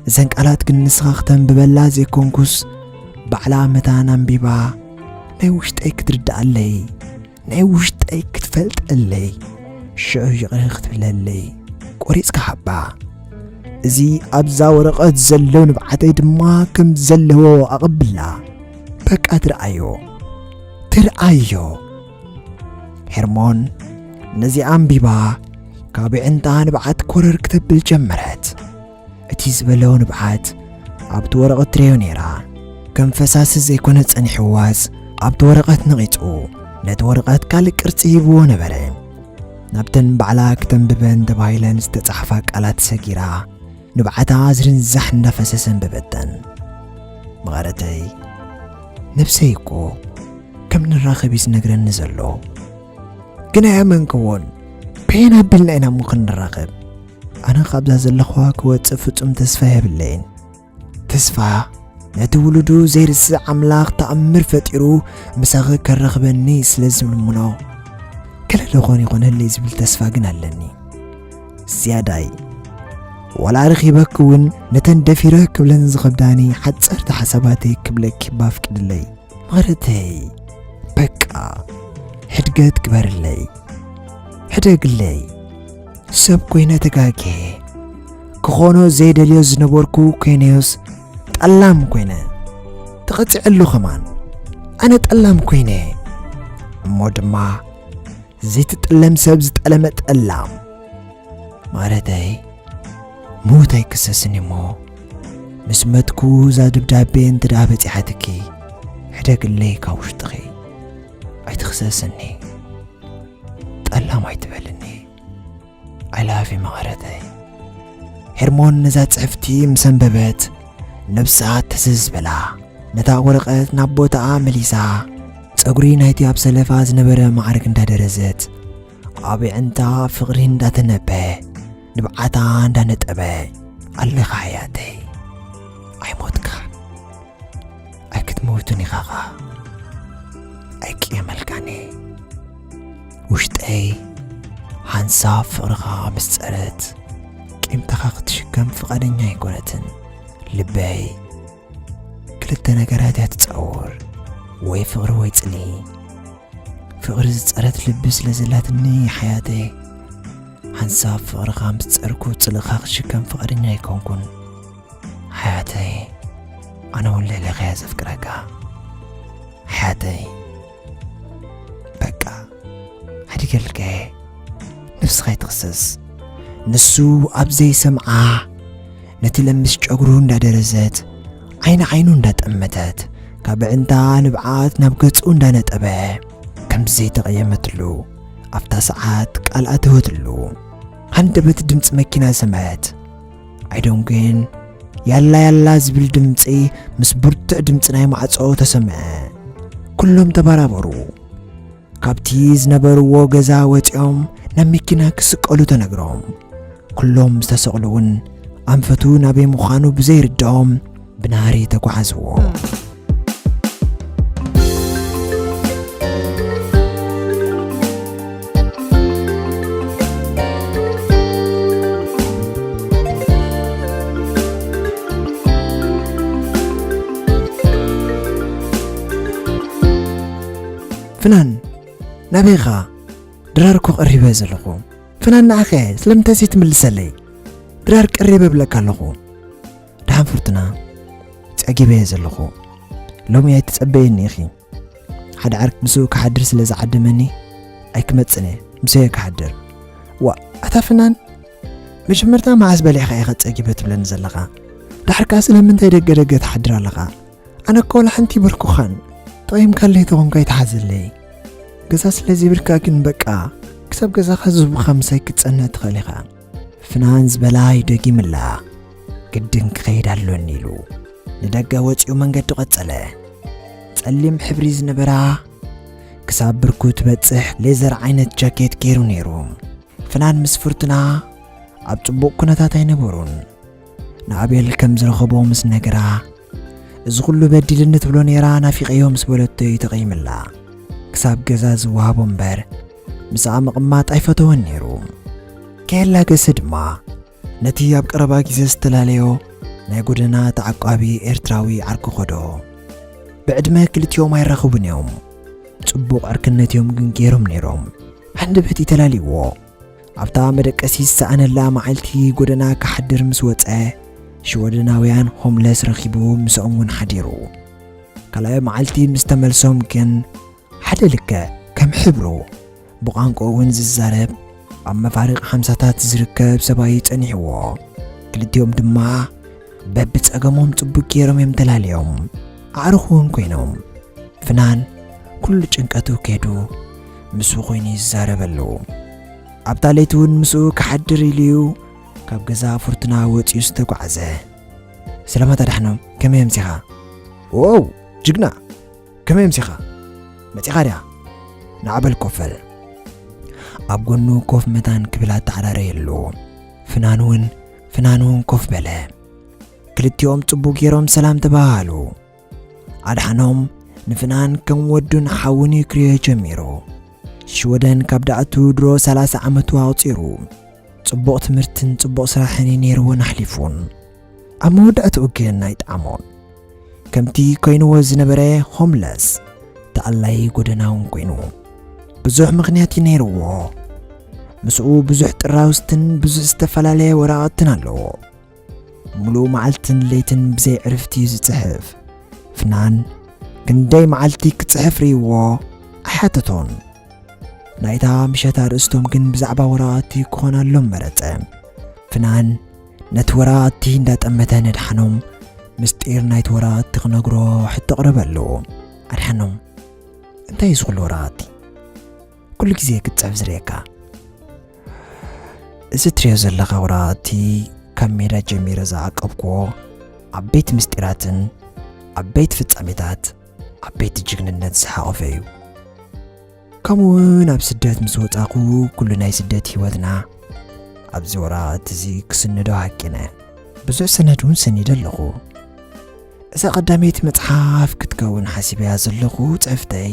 እዘን ቃላት ግን ንስኻ ክተንብበላ ዘይኮንኩስ፣ ባዕላ መታን ኣንቢባ፣ ናይ ውሽጠይ ክትርድኣለይ፣ ናይ ውሽጠይ ክትፈልጠለይ፣ ሽዑ ይቕረ ክትብለለይ ቆሪጽካ ሃባ። እዚ ኣብዛ ወረቐት ዘሎ ንብዓተይ ድማ ከም ዘለዎ ኣቐብላ። በቃ ትርኣዮ፣ ትርኣዮ። ሄርሞን ነዚ ኣንቢባ ካብ ኣዒንታ ንብዓት ኮረር ክተብል ጀመረት። እቲ ዝበሎ ንብዓት ኣብቲ ወረቐት ትርእዮ ነይራ። ከም ፈሳሲ ዘይኮነ ጸኒሕዋስ ኣብቲ ወረቐት ነቒጹ ነቲ ወረቐት ካልእ ቅርጺ ሂብዎ ነበረ። ናብተን ባዕላ ክተንብበን ተባሂለን ዝተጻሕፋ ቃላት ሰጊራ ንብዓታ ዝርንዛሕ እንዳፈሰሰ ኣንበበተን። መቐረተይ፣ ነብሰይ እኮ ከም ንራኸብ እዩ ዝነግረኒ ዘሎ። ግን ኣየኣመንክዎን። በየን ኣቢልና ኢና እሞ ክንራኸብ? ኣነ ካብዛ ዘለኹዋ ክወጽእ ፍጹም ተስፋ የብለይን። ተስፋ ነቲ ውሉዱ ዘይርስዕ ኣምላኽ ተኣምር ፈጢሩ ምሳኺ ከራኽበኒ ስለ ዝልምኖ፣ ገለ ዶ ኾን ይኾነለይ ዝብል ተስፋ ግን ኣለኒ። ዝያዳይ፣ ዋላ ረኺበኪ እውን ነተን ደፊረ ክብለን ዝኸብዳኒ ሓጸርቲ ሓሳባተይ ክብለኪ ባፍቅድለይ። ማረተይ፣ በቃ ሕድገት ግበርለይ፣ ሕደግለይ። ሰብ ኮይነ ተጋግየ፣ ክኾኖ ዘይደልዮ ዝነበርኩ ኮይነዮስ ጠላም ኮይነ፣ ተቐጺዐሉ ከማን። ኣነ ጠላም ኮይነ፣ እሞ ድማ ዘይትጥለም ሰብ ዝጠለመ ጠላም። ማረተይ፣ ምዉት ኣይክሰስን እሞ፣ ምስ መትኩ እዛ ደብዳቤ እንተ ደኣ በጺሓትኪ፣ ሕደግለይ ካብ ውሽጥኺ። ኣይትኽሰስኒ፣ ጠላም ኣይትበልኒ። I love you መቐረተይ። ሄርሞን ነዛ ጽሕፍቲ ምስ ኣንበበት፣ ነብሳ ተዘዝ በላ። ነታ ወረቐት ናብ ቦታኣ መሊሳ፣ ጸጉሪ ናይቲ ኣብ ሰለፋ ዝነበረ ማዕርግ እንዳደረዘት፣ ኣብ ኣዒንታ ፍቕሪ እንዳተነበ፣ ንብዓታ እንዳነጠበ፣ ኣለኻ ሓያተይ፣ ኣይሞትካን፣ ኣይክትመውትን ኢኻኻ፣ ኣይቅየመልካን እየ። ውሽጠይ ሓንሳብ ፍቕርኻ ምስ ጸረት፣ ቂምታኻ ክትሽከም ፍቓደኛ ኣይኮነትን። ልበይ ክልተ ነገራት እያ ትጻወር። ወይ ፍቕሪ ወይ ጽልኢ። ፍቕሪ ዝጸረት ልቢ ስለ ዘላትኒ ሓያተይ፣ ሓንሳብ ፍቕርኻ ምስ ጸርኩ ጽልእኻ ክሽከም ፍቓደኛ ኣይኮንኩን። ሓያተይ፣ ኣነ እውን ልዕሌኻ'የ ዘፍቅረካ። ሓያተይ፣ በቃ፣ ሓዲገልካ'የ። ነፍስኻ ኣይትኽሰስ። ንሱ ኣብ ዘይሰምዓ፣ ነቲ ለምስ ጨጉሩ እንዳደረዘት፣ ዓይኒ ዓይኑ እንዳጠመተት፣ ካብ ኣዕንታ ንብዓት ናብ ገጹ እንዳነጠበ፣ ከም ዘይተቐየመትሉ ኣብታ ሰዓት ቃል ኣተወትሉ። ሃንደበት ድምጺ መኪና ሰምዐት። ኣይደንጉን፣ ያላ ያላ ዝብል ድምጺ ምስ ብርቱዕ ድምጺ ናይ ማዕጾ ተሰምዐ። ኩሎም ተባራበሩ። ካብቲ ዝነበርዎ ገዛ ወጺኦም ናብ መኪና ክስቀሉ ተነግሮም። ኩሎም ዝተሰቕሉ እውን ኣንፈቱ ናበይ ምዃኑ ብዘይርድኦም ብናህሪ ተጓዓዝዎ። ፍናን፣ ናበይ ኢኻ? ድራር እኮ ቀሪበ ዘለኹ። ፍናን፣ ንዓኸ ስለምንታይ ዘይትምልሰለይ? ድራር ቀሪበ እብለካ ኣለኹ። ደሓን ፍርቱና፣ ጸጊበ እየ ዘለኹ። ሎሚ ኣይትጸበየኒ ኢኺ። ሓደ ዓርኪ ምስኡ ክሓድር ስለ ዝዓደመኒ ኣይክመጽን እየ፣ ምስኡ እየ ክሓድር። ዋ፣ ኣታ ፍናን፣ መጀመርታ መዓስ በሊዕኻ ኢኻ ጸጊበ ትብለኒ ዘለኻ? ደሓር ከኣ ስለምንታይ ደገ ደገ ትሓድር ኣለኻ? ኣነ እኮ ወላ ሓንቲ በርኩኻን፣ ተቐይምካለይ ተኾንካ ኣይትሓዘለይ። ገዛ ስለ ዘይብልካ ግን በቃ፣ ክሳብ ገዛኻ ዝህቡኻ ምሳይ ክትጸንሕ ትኽእል ኢኻ። ፍናን ዝበላ ይደጊምላ፣ ግድን ክኸይድ ኣሎኒ ኢሉ ንደገ ወጺኡ መንገዱ ቀጸለ። ጸሊም ሕብሪ ዝነበራ ክሳብ ብርኩ ትበጽሕ ሌዘር ዓይነት ጃኬት ገይሩ ነይሩ። ፍናን ምስ ፍርቱና ኣብ ጽቡቕ ኩነታት ኣይነበሩን። ንኣቤል ከም ዝረኸቦ ምስ ነገራ፣ እዚ ኩሉ በዲልኒ ትብሎ ነይራ ናፊቐዮ ምስ በለቶ እዩ ተቐይምላ። ክሳብ ገዛ ዝወሃቦ እምበር ምስኣ ምቕማጥ ኣይፈተወን ነይሩ። ከየላገሰ ድማ ነቲ ኣብ ቀረባ ግዜ ዝተፈላለዮ ናይ ጎደና ተዓቋቢ ኤርትራዊ ዓርኩ ኸዶ። ብዕድመ ክልቲኦም ኣይራኸቡን እዮም። ጽቡቕ ዕርክነት እዮም ግን ገይሮም ነይሮም። ሃንደበት እዩ ተላልይዎ። ኣብታ መደቀሲ ዝሰኣነላ መዓልቲ ጎደና ክሓድር ምስ ወጸ፣ ሽወደናውያን ሆምለስ ረኺቡ ምስኦም እውን ሓዲሩ። ካልኣይ መዓልቲ ምስ ተመልሶም ግን ሓደ ልክዕ ከም ሕብሩ ብቋንቋ እውን ዝዛረብ ኣብ መፋርቕ ሓምሳታት ዝርከብ ሰብኣይ ጸኒሕዎ። ክልቲኦም ድማ በብጸገሞም ጽቡቕ ገይሮም እዮም ተላልዮም። ኣዕሩኽ እውን ኮይኖም። ፍናን ኩሉ ጭንቀቱ ከይዱ ምስኡ ኮይኑ ይዛረበሉ። ኣብታ ለይቲ እውን ምስኡ ክሓድር ኢሉ እዩ ካብ ገዛ ፍርቱና ወጺኡ ዝተጓዕዘ። ሰላማት ኣድሓኖም፣ ከመይ ኣምሲኻ? ዎው፣ ጅግና፣ ከመይ ኣምሲኻ? መጺኻ ድያ? ንዓ በል ኮፍ በል። ኣብ ጎኑ ኮፍ መታን ክብል ኣተዓራረየሉ። ፍናን እውን፣ ፍናን እውን ኮፍ በለ። ክልቲኦም ጽቡቕ ገይሮም ሰላም ተባሃሉ። ኣድሓኖም ንፍናን ከም ወዱን ሓውን እዩ ክርእዮ ጀሚሩ። ሽወደን ካብ ደኣቱ ድሮ ሰላሳ ዓመቱ ኣቑጺሩ። ጽቡቕ ትምህርትን ጽቡቕ ስራሕን እዩ ነይርዎን ኣሕሊፉን። ኣብ መወዳእትኡ ግን ኣይጠዓሞን። ከምቲ ኮይንዎ ዝነበረ ሆምለስ፣ ተኣላይ ጎደናውን ኮይኑ። ብዙሕ ምኽንያት እዩ ነይርዎ። ምስኡ ብዙሕ ጥራውዝትን ብዙሕ ዝተፈላለየ ወረቓቕትን ኣለዎ። ሙሉእ መዓልትን ለይትን ብዘይ ዕርፍቲ እዩ ዝጽሕፍ። ፍናን ክንደይ መዓልቲ ክጽሕፍ ርእይዎ ኣይሓተቶን። ናይታ ምሸት ኣርእስቶም ግን ብዛዕባ ወረቓቕቲ ክኾነሎም መረጸ። ፍናን ነቲ ወረቓቕቲ እንዳጠመተ ነድሓኖም ምስጢር ናይቲ ወረቓቕቲ ክነግሮ ሕቶ ኣቕረበሉ። ኣድሓኖም፣ እንታይ እዩ ዝኹሉ ወረቓቕቲ? ኩሉ ግዜ ክትጽሕፍ ዝርእየካ። እዚ ትርእዮ ዘለኻ ወረቓቕቲ ካብ ሜዳ ጀሚረ ዝዓቀብክዎ ዓበይቲ ምስጢራትን ዓበይቲ ፍጻሜታት ዓበይቲ ጅግንነት ዝሓቖፈ እዩ። ከምኡ እውን ኣብ ስደት ምስ ወጻኹ ኩሉ ናይ ስደት ህይወትና ኣብዚ ወረቓቕቲ እዚ ክስንዶ ሃቂነ። ብዙሕ ሰነድ እውን ሰኒደ ኣለኹ። እዛ ቀዳመይቲ መጽሓፍ ክትከውን ሓሲበያ ዘለኹ ጽሕፍተይ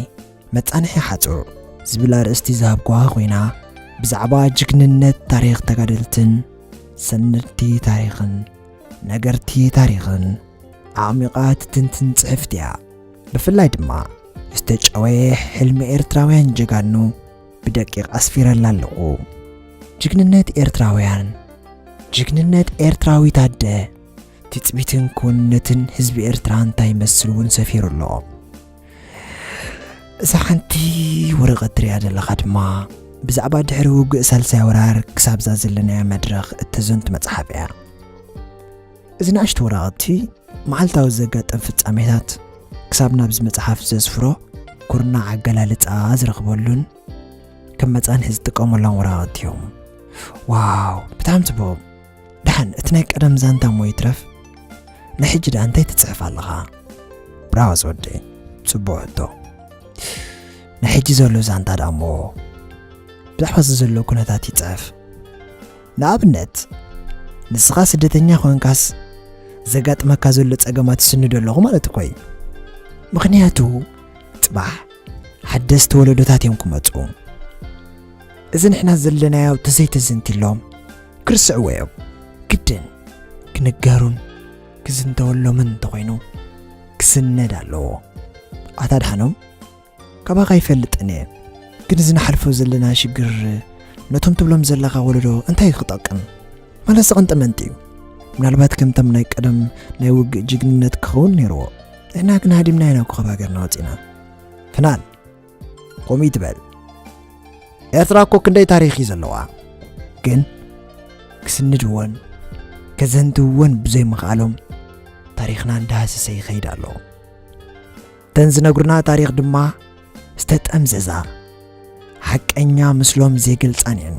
መጻንሒ ሓጹር ዝብል ኣርእስቲ ዝሃብኩዋ ኮይና፣ ብዛዕባ ጅግንነት ታሪኽ ተጋደልትን ሰነድቲ ታሪኽን ነገርቲ ታሪኽን ኣዕሚቓ ትትንትን ጽሕፍቲ እያ። ብፍላይ ድማ ዝተጨወየ ሕልሚ ኤርትራውያን ጀጋኑ ብደቂቕ ኣስፊረላ ኣለኹ። ጅግንነት ኤርትራውያን፣ ጅግንነት ኤርትራዊት ኣደ፣ ትጽቢትን ክውንነትን ህዝቢ ኤርትራ እንታይ ይመስል እውን ሰፊሩ ኣሎ። እዛ ሓንቲ ወረቐት ትሪኣ ዘለኻ ድማ ብዛዕባ ድሕሪ ውግእ ሳልሳይ ወራር ክሳብዛ ዘለናያ መድረኽ እተዘንቱ መጽሓፍ እያ። እዚ ንእሽቶ ወረቐት'ቲ መዓልታዊ ዘጋጥም ፍጻሜታት ክሳብ ናብዚ መጽሓፍ ዘስፍሮ ኩርናዕ ኣገላልጻ ዝረኽበሉን ከም መጻንሒ ዝጥቀመሎም ወረቐት እዮም። ዋው፣ ብጣዕሚ ጽቡቕ። ደሓን፣ እቲ ናይ ቀደም ዛንታ እሞ ይትረፍ፣ ናይ ሕጂ ደኣ እንታይ ትጽሕፍ ኣለኻ? ብራቮ ዝወደይ፣ ጽቡቕ ሕቶ። ናይ ሕጂ ዘሎ ዛንታ ደኣ እሞ ብዛዕባ እዚ ዘሎ ኩነታት ይጽሕፍ። ንኣብነት፣ ንስኻ ስደተኛ ኮንካስ ዘጋጥመካ ዘሎ ጸገማት ትስንዶ ኣለኹ ማለት እኮ እዩ። ምኽንያቱ፣ ጽባሕ ሓደስቲ ወለዶታት እዮም ክመጹ። እዚ ንሕና ዘለናዮ ተዘይተዘንቲሎም ክርስዕዎ እዮም። ግድን ክንገሩን ክዝንተወሎምን እንተኾይኑ፣ ክስነድ ኣለዎ። ኣታ ደሓኖም፣ ካባኻ ኣይፈልጥን እየ፣ ግን እዚ ንሓልፎ ዘለና ሽግር ነቶም ትብሎም ዘለኻ ወለዶ እንታይ እዩ ክጠቅም? ማለት ዝቕንጠ መንጢ እዩ። ምናልባት ከምቶም ናይ ቀደም ናይ ውግእ ጅግንነት ክኸውን ነይርዎ። ንሕና ግን ሃዲምና ኢና ኮኸብ ሃገርና ወጺና። ፍናን፣ ከምኡ ይትበል። ኤርትራ እኮ ክንደይ ታሪኽ እዩ ዘለዋ። ግን ክስንድዎን ከዘንትውዎን ብዘይምኽኣሎም ታሪኽና እንዳሃሰሰ ይኸይድ ኣሎ። እተን ዝነግሩና ታሪኽ ድማ ዝተጠምዘዛ፣ ሓቀኛ ምስሎም ዘይገልጻን እየን።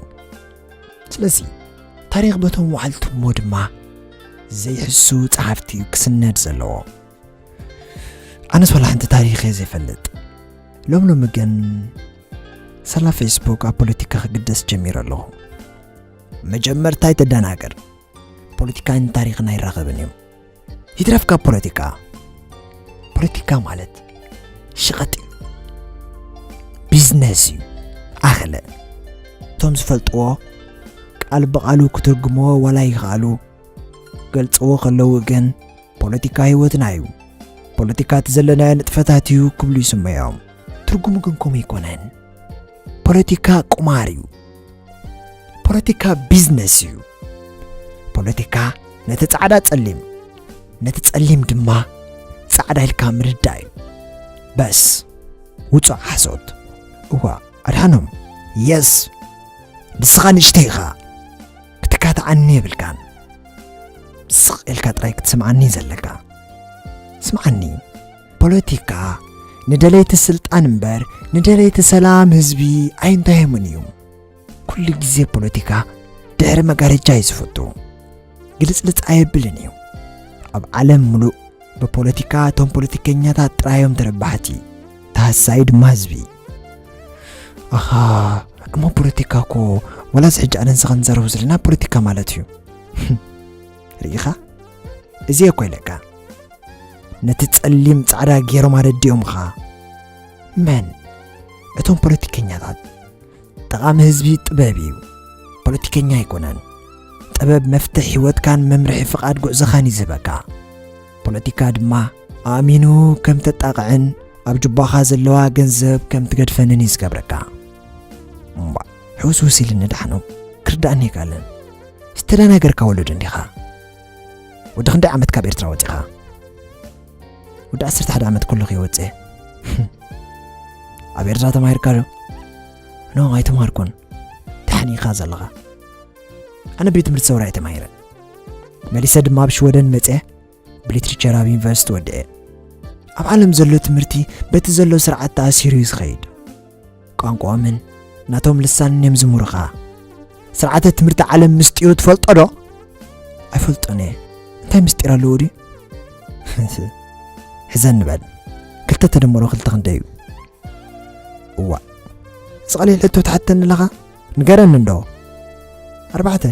ስለዚ ታሪኽ በቶም ወዓልቲ እሞ ድማ ዘይሕሱ ጸሓፍቲ እዩ ክስነድ ዘለዎ። ኣነስ ዋላ ሓንቲ ታሪኽ እየ ዘይፈልጥ። ሎም ሎሚ ግን ሳላ ፌስቡክ ኣብ ፖለቲካ ክግደስ ጀሚረ ኣለኹ። መጀመርታ ኣይተደናገር፣ ፖለቲካን ታሪኽን ኣይራኸብን እዮም። ይትረፍ ካብ ፖለቲካ። ፖለቲካ ማለት ሸቐጥ እዩ፣ ቢዝነስ እዩ። ኣኸለ እቶም ዝፈልጥዎ ቃል ብቓሉ ክትርጉምዎ ዋላ ይኽኣሉ፣ ገልጽዎ ከለዉ ግን ፖለቲካ ህይወትና እዩ፣ ፖለቲካ እቲ ዘለናዮ ንጥፈታት እዩ ክብሉ ይስመዮም። ትርጉሙ ግን ከምኡ ኣይኮነን። ፖለቲካ ቁማር እዩ። ፖለቲካ ቢዝነስ እዩ። ፖለቲካ ነቲ ጻዕዳ ጸሊም፣ ነቲ ጸሊም ድማ ጻዕዳ ኢልካ ምርዳእ እዩ። በስ፣ ውጹእ ሓሶት። እዋ፣ ኣድሓኖም፣ የስ፣ ንስኻ ንእሽተይ ኢኻ፣ ክትካትዓኒ የብልካን። ስቕ ኢልካ ጥራይ ክትስምዓኒ ዘለካ። ስምዓኒ፣ ፖለቲካ ንደለይቲ ስልጣን እምበር ንደለይቲ ሰላም ህዝቢ ኣይንታየሙን እዩ። ኩሉ ግዜ ፖለቲካ ድሕሪ መጋረጃ እዩ ዝፈቱ። ግልጽልጽ ኣየብልን እዩ። ኣብ ዓለም ምሉእ ብፖለቲካ እቶም ፖለቲከኛታት ጥራይ እዮም ተረባሕቲ፣ ተሃሳዪ ድማ ህዝቢ። ኣኻ፣ እሞ ፖለቲካ እኮ ዋላስ ሕጂ ኣነ ንስኻ ንዛረቦ ዘለና ፖለቲካ ማለት እዩ። ርኢኻ? እዚ እኮ ኢለካ። ነቲ ጸሊም ጻዕዳ ገይሮም ኣረዲኦምኻ። መን? እቶም ፖለቲከኛታት። ጠቓሚ ህዝቢ ጥበብ እዩ። ፖለቲከኛ ኣይኮነን። ጥበብ መፍትሕ ህይወትካን መምርሒ ፍቓድ ጉዕዞኻን እዩ ዝህበካ። ፖለቲካ ድማ ኣእሚኑ ከም ተጣቕዕን ኣብ ጁባኻ ዘለዋ ገንዘብ ከም ትገድፈንን እዩ ዝገብረካ። እምባ፣ ሕውስውስ ኢልኒ ደሓኖም፣ ክርዳእኒ ኣይከኣለን። ዝተደናገርካ ወለዶ እንዲኻ። ወዲ ክንደይ ዓመት ካብ ኤርትራ ወጺኻ? ወዲ ዓሰርተ ሓደ ዓመት ከለኹ እየ ወጺኤ። ኣብ ኤርትራ ተማሂርካ ዶ? ኖ፣ ኣይተማሃርኩን። ደሓን ኢኻ ዘለኻ። ኣነ ቤት ትምህርቲ ሰውራ እየ ተማሂረ። መሊሰ ድማ ኣብ ሽወደን መጺኤ ብሊትሪቸር ኣብ ዩኒቨርሲቲ ወዲኤ። ኣብ ዓለም ዘሎ ትምህርቲ በቲ ዘሎ ስርዓት ተኣሲሩ እዩ ዝኸይድ። ቋንቋኦምን ናቶም ልሳንን እዮም ዝምህሩኻ። ስርዓተ ትምህርቲ ዓለም ምስጢሩ ትፈልጦ ዶ? ኣይፈልጦን እየ። እንታይ ምስጢር ኣለዎ ድዩ? ሕዘኒ በል። ክልተ ተደመሮ ክልተ ክንደይ እዩ? እዋእ፣ እዚ ቀሊል ሕቶ ትሓተኒ ኣለኻ? ንገረኒ እንዶ። ኣርባዕተ።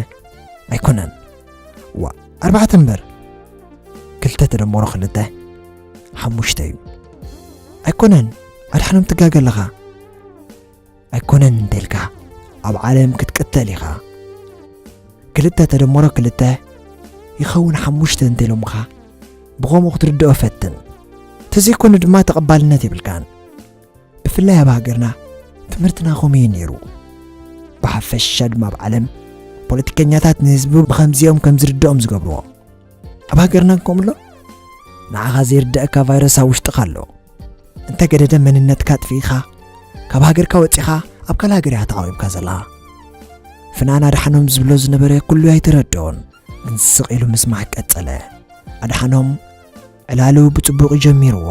ኣይኮነን። እዋእ፣ ኣርባዕተ እምበር። ክልተ ተደመሮ ክልተ ሓሙሽተ እዩ። ኣይኮነን፣ ኣድሓኖም ትጋገ ኣለኻ። ኣይኮነን እንተልካ፣ ኣብ ዓለም ክትቅተል ኢኻ። ክልተ ተደመሮ ክልተ ይኸውን ሓሙሽተ እንተኢሎምኻ፣ ብኸምኡ ክትርድኦ ፈትን። ተዘይኮነ ድማ ተቐባልነት የብልካን። ብፍላይ ኣብ ሃገርና ትምህርትና ከምኡ እዩ ነይሩ። ብሓፈሻ ድማ ኣብ ዓለም ፖለቲከኛታት ንህዝቢ ብኸምዚኦም ከም ዝርድኦም ዝገብርዎ። ኣብ ሃገርና ከምሎ ንዓኻ ዘይርድኣካ ቫይረስ ኣብ ውሽጥኻ ኣሎ። እንተገደደ መንነትካ ኣጥፊእኻ ካብ ሃገርካ ወጺኻ ኣብ ካልእ ሃገር እያ ተዓዊብካ ዘላ። ፍናን ኣድሓኖም ዝብሎ ዝነበረ ኩሉ ኣይተረድኦን፣ ግን ስቕ ኢሉ ምስማዕ ቀጸለ። ኣድሓኖም ዕላሉ ብጽቡቕ ጀሚርዎ።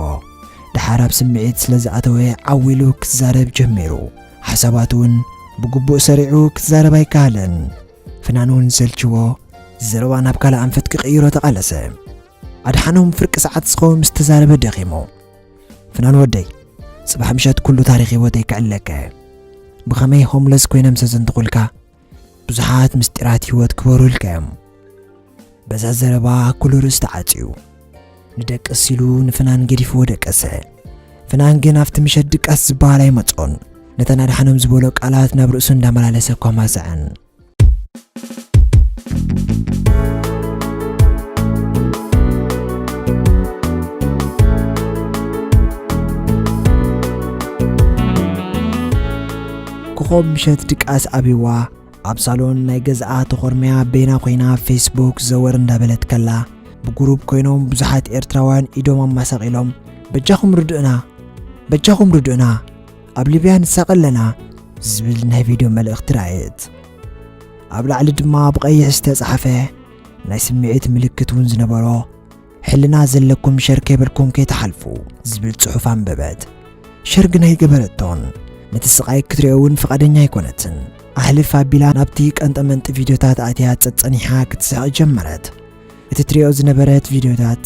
ደሓር ኣብ ስምዒት ስለ ዝኣተወ ዓው ኢሉ ክዛረብ ጀሚሩ። ሓሳባቱ እውን ብግቡእ ሰሪዑ ክዛረብ ኣይከኣለን። ፍናን እውን ሰልችዎ፣ ዘረባ ናብ ካልእ ኣንፈት ክቕይሮ ተቓለሰ። ኣድሓኖም ፍርቂ ሰዓት ዝኸውን ምስ ተዛረበ ደኺሙ። ፍናን ወደይ፣ ጽባሕ ምሸት ኩሉ ታሪኽ ህይወተይ ክዕለከ። ብኸመይ ሆምለስ ኮይነ ምስ ኣዘንትኹልካ፣ ብዙሓት ምስጢራት ህይወት ክበሩልካ እዮም። በዛ ዘረባ ኩሉ ርእስ ተዓጽዩ። ንደቅስ ኢሉ ንፍናን ገዲፍዎ ደቀሰ። ፍናን ግን ኣብቲ ምሸት ድቃስ ዝበሃል ኣይመጾን። ነተን ኣድሓኖም ዝበሎ ቃላት ናብ ርእሱ እንዳመላለሰ እኳ ማሰዐን። ኮኾብ ምሸት ድቃስ ኣብይዋ ኣብ ሳሎን ናይ ገዝኣ ተኾርምያ በይና ኮይና ፌስቡክ ዘወር እንዳበለት ከላ፣ ብጉሩፕ ኮይኖም ብዙሓት ኤርትራውያን ኢዶም ኣማሳቒሎም፣ "በጃኹም ርድኡና፣ በጃኹም ርድኡና፣ ኣብ ሊብያ ንሳቐ ኣለና" ዝብል ናይ ቪድዮ መልእኽቲ ረኣየት። ኣብ ላዕሊ ድማ ብቐይሕ ዝተጻሕፈ ናይ ስምዒት ምልክት እውን ዝነበሮ፣ "ሕልና ዘለኩም ሸር ከይበልኩም ከይትሓልፉ" ዝብል ጽሑፍ ኣንበበት። ሸር ግን ኣይገበረቶን። ነቲ ስቓይ ክትሪኦ እውን ፍቓደኛ ኣይኮነትን። ኣሕልፍ ኣቢላ ናብቲ ቀንጠመንጢ ቪድዮታት ኣትያ ጸጸኒሓ ክትስሕቕ ጀመረት። እቲ ትሪኦ ዝነበረት ቪድዮታት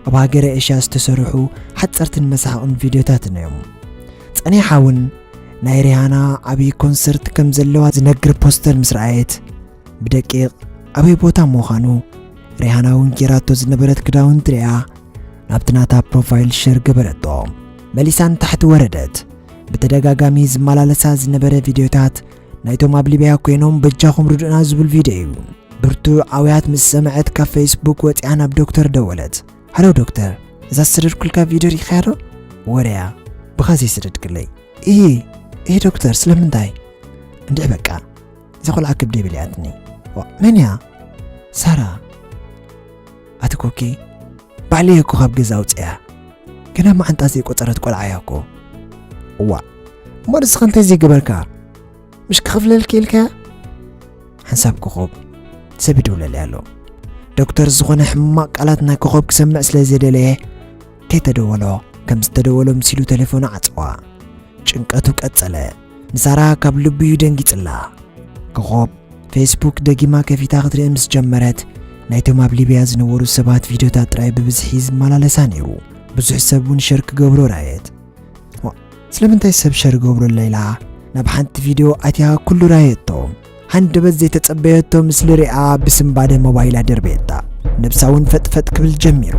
ኣብ ሃገረ ኤሽያ ዝተሰርሑ ሓጸርትን መሳሕቕን ቪድዮታትን እዮም። ጸኒሓ እውን ናይ ሪሃና ዓብዪ ኮንሰርት ከም ዘለዋ ዝነግር ፖስተር ምስ ረኣየት፣ ብደቂቕ ኣበይ ቦታ ምዃኑ፣ ሪሃና እውን ጌራቶ ዝነበረት ክዳውንቲ ሪኣ ናብቲ ናታ ፕሮፋይል ሸር ገበረቶ። መሊሳ ንታሕቲ ወረደት። ብተደጋጋሚ ዝመላለሳ ዝነበረ ቪድዮታት ናይቶም ኣብ ሊብያ ኮይኖም "በጃኹም ርድኡና" ዝብል ቪድዮ እዩ። ብርቱዕ ኣውያት ምስ ሰምዐት ካብ ፌስቡክ ወጺኣ ናብ ዶክተር ደወለት። "ሃሎ ዶክተር፣ እዛ ዝሰደድኩልካ ቪድዮ ርኢኻያ ዶ?" "ወረያ፣ ብኻ ዘይሰደድክለይ?" "እሂ፣ እሂ ዶክተር፣ ስለምንታይ?" "እንድዒ በቃ፣ እዛ ቆልዓ ከብደይ በሊዓትኒ." "ዋ፣ መን እያ?" "ሳራ." "ኣቲ ኮኪ፣ ባዕለይ እኮ ካብ ገዛ ኣውፅያ። ገና መዓንጣ ዘይቆፀረት ቆልዓ እያ እኮ." "እዋ፣ እሞ ንስኻ እንታይ ዘይገበርካ? ምሽ ክኽፍለልኪ ኢልካያ?" ሓንሳብ ኮኾብ ሰብ ይድውለለይ ኣሎ። ዶክተር ዝኾነ ሕማቕ ቃላት ናይ ኮኾብ ክሰምዕ ስለ ዘይደለየ፣ ከይተደወሎ፣ ከም ዝተደወሎ ምሲሉ ቴሌፎኑ ዓጸዋ። ጭንቀቱ ቀጸለ። ንሳራ ካብ ልቡ እዩ ደንጊጽላ። ኮኾብ ፌስቡክ ደጊማ ከፊታ ክትርኢ ምስ ጀመረት፣ ናይቶም ኣብ ሊብያ ዝነበሩ ሰባት ቪድዮታት ጥራይ ብብዝሒ ዝመላለሳ ነይሩ። ብዙሕ ሰብ እውን ሸር ክገብሮ ራየት። ዋ፣ ስለምንታይ ሰብ ሸር ገብረሎ ኢላ ናብ ሓንቲ ቪድዮ ኣትያ ኩሉ ራየቶ። ሃንደበት ዘይተጸበየቶ ምስሊ ሪኣ ብስምባደ ሞባይላ ደርበየታ። ነብሳ እውን ፈጥፈጥ ክብል ጀሚሩ።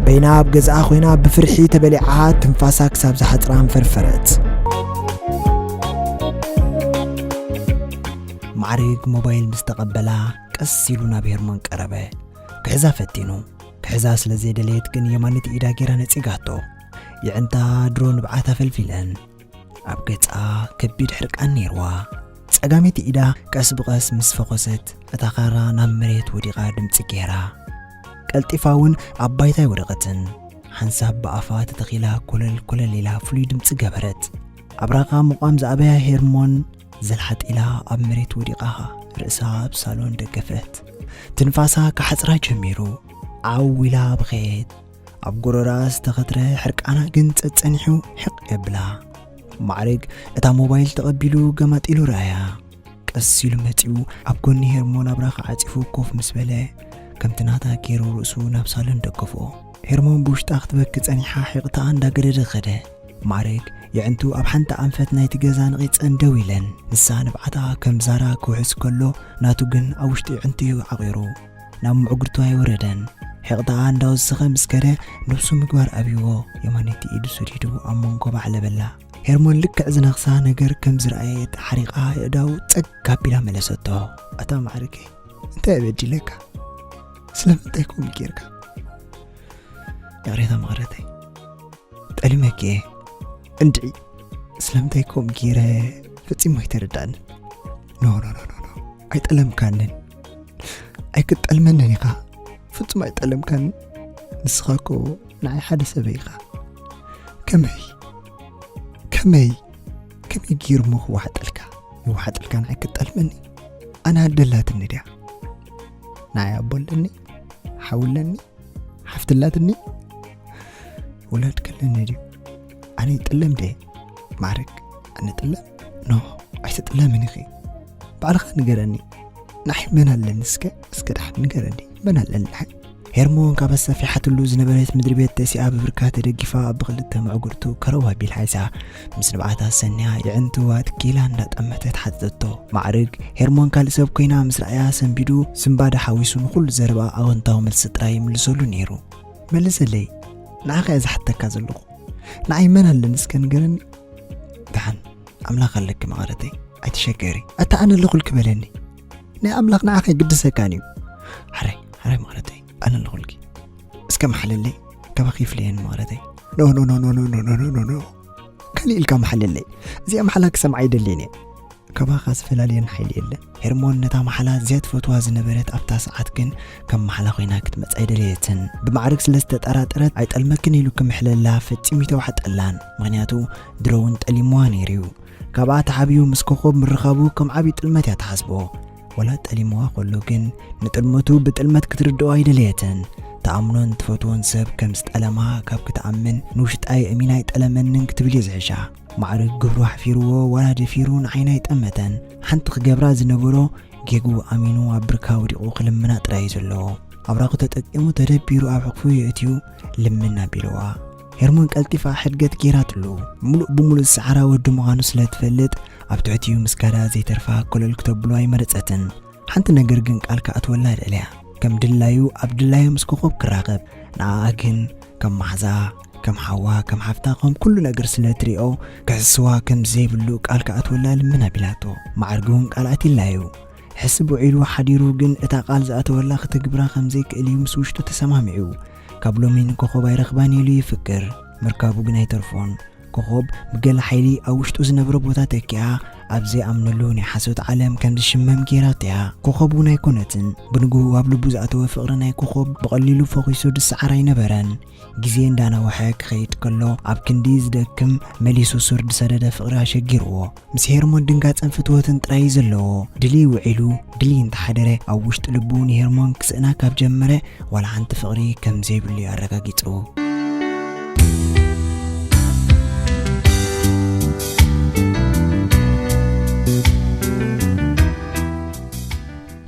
በይና ኣብ ገዝኣ ኮይና ብፍርሒ ተበሊዓ ትንፋሳ ክሳብ ዝሓጽራ ኣንፈርፈረት። ማዕሪግ ሞባይል ምስ ተቐበላ ቀስ ኢሉ ናብ ሄርሞን ቀረበ። ክሕዛ ፈቲኑ። ክሕዛ ስለ ዘይደለየት ግን የማነይቲ ኢዳ ጌራ ነጺጋቶ። የዕንታ ድሮ ንብዓት ኣፈልፊለን። ኣብ ገጻ ከቢድ ሕርቃን ነይርዋ። ጸጋመይቲ ኢዳ ቀስ ብቐስ ምስ ፈኾሰት፣ እታ ካራ ናብ መሬት ወዲቓ ድምጺ ገይራ። ቀልጢፋ እውን ኣብ ባይታ ኣይወደቐትን። ሓንሳብ ብኣፋ ተተኺላ ኮለል ኮለል ኢላ ፍሉይ ድምጺ ገበረት። ኣብራኻ ምቋም ዝኣበያ ሄርሞን ዘልሓጥ ኢላ ኣብ መሬት ወዲቓ ርእሳ ኣብ ሳሎን ደገፈት። ትንፋሳ ክሓጽራ ጀሚሩ። ዓው ኢላ በኸየት። ኣብ ጎረራ ዝተኸትረ ሕርቃና ግን ጸጸኒሑ ሕቕ የብላ። ማዕረግ እታ ሞባይል ተቐቢሉ ገማጢሉ ረኣያ። ቀስ ኢሉ መጺኡ ኣብ ጎኒ ሄርሞን ኣብራኻ ዓጺፉ ኮፍ ምስ በለ፣ ከምቲ ናታ ገይሩ ርእሱ ናብ ሳሎን ደገፎ። ሄርሞን ብውሽጣ ክትበኪ ጸኒሓ ሕቕታኣ እንዳገደደ ኸደ። ማዕረግ የዕንቱ ኣብ ሓንቲ ኣንፈት ናይቲ ገዛ ነቒጸን ደው ኢለን። ንሳ ንብዓታ ከም ዛራ ክውሕዝ ከሎ፣ ናቱ ግን ኣብ ውሽጢ የዕንቱ እዩ ዓቒሩ። ናብ ምዕጉርቱ ኣይወረደን። ሕቕታኣ እንዳወሰኸ ምስ ከደ፣ ነብሱ ምግባር ኣብይዎ፣ የማነይቲ ኢዱ ሰዲዱ ኣብ መንጎ ኣዕለበላ። ሄርሞን ልክዕ ዝነኽሳ ነገር ከም ዝረኣየት ሓሪቓ ኣእዳው ጸግ ኣቢላ መለሰቶ። ኣታ ማዕረገይ፣ እንታይ በዲለካ? ስለምንታይ ከምኡ ጌርካ? ይቕሬታ መቐረተይ። ጠሊመኪ እየ። እንድዒ፣ ስለምንታይ ከምኡ ገይረ ፈጺሙ ኣይተረዳእንን። ኖ ኖ ኖ ኖ ኖ፣ ኣይጠለምካንን። ኣይክትጠልመንን ኢኻ። ፍጹም ኣይጠለምካንን። ንስኻ እኮ ንዓይ ሓደ ሰበይ ኢኻ። ከመይ ከመይ ከመይ ገይሩ እሞ ክወሓጠልካ? ይወሓጠልካ ንዓይ ክትጠልመኒ? ኣነ ኣደ ኣላትኒ ድያ? ንዓይ ኣቦ ኣለኒ፣ ሓው ኣለኒ፣ ሓፍቲ ኣላትኒ፣ ውላድ ከለኒ ድዩ? ኣነ ይጥለም ድየ? ማዕረግ ኣነ ጥለም? ኖ፣ ኣይትጥለምን ኢኺ። ባዕልኻ ንገረኒ። ንዓይ መን ኣለኒ እስከ? እስከ ደሓን ንገረኒ። መን ኣለኒ ንዓይ? ሄርሞን ካብ ኣሰፊሓትሉ ዝነበረት ምድሪ ቤት ተሲኣ ብብርካ ተደጊፋ ብኽልተ መዕጉርቱ ከረው ኣቢላ ሒዛ ምስ ንብዓታ ሰንያ የዕንትዋ ትኪላ እንዳጠመተት ሓተተቶ። ማዕርግ ሄርሞን ካልእ ሰብ ኮይና ምስ ረኣያ ሰንቢዱ ስንባደ ሓዊሱ ንኹሉ ዘረባ ኣወንታዊ መልሲ ጥራይ ይምልሰሉ ነይሩ። መልሰለይ፣ ንዓኻ እየ ዝሓተካ ዘለኹ። ንዓይ መን ኣለኒ እስከ ንገረኒ? ደሓን ኣምላኽ ኣለኪ መቐረተይ፣ ኣይትሸገሪ። ኣታ ኣነ ኣለኹልኪ በለኒ። ናይ ኣምላኽ ንዓኻ ይግድሰካን እዩ። ሓራይ ሓራይ መቐረተይ፣ ኣነ ኣለኹልኪ። እስከ መሓለለይ፣ ካባኺ ይፍለየኒ መቐረተይ። ኖ ኖ ኖ ኖ ኖ ኖ ኖ ኖ ኖ። ካልእ ኢልካ መሓለለይ። እዚኣ መሓላ ክሰምዓ ኣይደልየን እየ። ካባኻ ዝፈላልየን ሓይሊ የለን። ሄርሞን ነታ መሓላ እዚኣ ትፈትዋ ዝነበረት ኣብታ ሰዓት ግን ከም መሓላ ኮይና ክትመጽእ ኣይደለየትን። ብማዕርግ ስለ ዝተጠራጠረት ኣይጠልመክን ኢሉ ክምሕለላ ፈጺሙ ይተዋሕጠላን። ምኽንያቱ ድሮ እውን ጠሊምዋ ነይሩ እዩ። ካብኣ ተሓቢኡ ምስ ኮኾብ ምርኻቡ ከም ዓብዪ ጥልመት እያ ትሓስቦ። ወላ ጠሊምዋ ከሎ ግን ንጥልመቱ ብጥልመት ክትርድኦ ኣይደለየትን። ትኣምኖን ትፈትዎን ሰብ ከም ዝጠለማ ካብ ክትኣምን ንውሽጣ የእሚና ኣይጠለመንን ክትብል እዩ ዝሕሻ። ማዕርግ ግብሩ ኣሕፊርዎ ዋላ ደፊሩ ንዓይና ኣይጠመተን። ሓንቲ ክገብራ ዝነበሮ ጌግኡ ኣሚኑ ኣብ ብርካ ወዲቑ ክልምና ጥራይ እዩ ዘለዎ። ኣብራኹ ተጠቂሙ ተደቢሩ ኣብ ሕቕፉ የእትዩ ልምን ኣቢልዋ። ሄርሞን ቀልጢፋ ሕድገት ገይራትሉ። ምሉእ ብምሉእ ዝሰዓራ ወዲ ምዃኑ ስለ ትፈልጥ ኣብ ትሕቲኡ ምስጋዳ ዘይተርፋ ኮለል ክተብሎ ኣይመረጸትን። ሓንቲ ነገር ግን ቃል ክኣትወላ ደልያ። ከም ድላዩ ኣብ ድላዩ ምስ ኮኾብ ክራኸብ። ንኣኣ ግን ከም ማሕዛ፣ ከም ሓዋ፣ ከም ሓፍታ፣ ከም ኩሉ ነገር ስለ ትሪኦ ክሕስዋ ከም ዘይብሉ ቃል ክኣትወላ ልምን ኣቢላቶ። ማዕርግ እውን ቃል ኣትይላዩ። ሕስብ ውዒሉ ሓዲሩ ግን እታ ቃል ዝኣተወላ ክትግብራ ከም ዘይክእል እዩ ምስ ውሽጡ ተሰማሚዑ። ካብ ሎሚ ንኮኾብ ኣይረኽባን ኢሉ ይፍክር። ምርካቡ ግን ኣይተርፎን። ኮኾብ ብገለ ሓይሊ ኣብ ውሽጡ ዝነብሮ ቦታ ተኪኣ ኣብ ዘይኣምነሉ ናይ ሓሶት ዓለም ከም ዝሽመም ገይራቶ እያ። ኮኾብ እውን ኣይኮነትን። ብንግሁ ኣብ ልቡ ዝኣተወ ፍቕሪ ናይ ኮኾብ ብቐሊሉ ፈኺሱ ዝሰዓር ኣይነበረን። ግዜ እንዳነውሐ ክኸይድ ከሎ ኣብ ክንዲ ዝደክም መሊሱ ሱር ዝሰደደ ፍቕሪ ኣሸጊርዎ። ምስ ሄርሞን ድንጋጸን ፍትወትን ጥራይ እዩ ዘለዎ። ድልይ ውዒሉ ድልይ እንተሓደረ ኣብ ውሽጢ ልቡ ንሄርሞን ክስእና ካብ ጀመረ ዋላ ሓንቲ ፍቕሪ ከም ዘይብሉ እዩ ኣረጋጊጹ።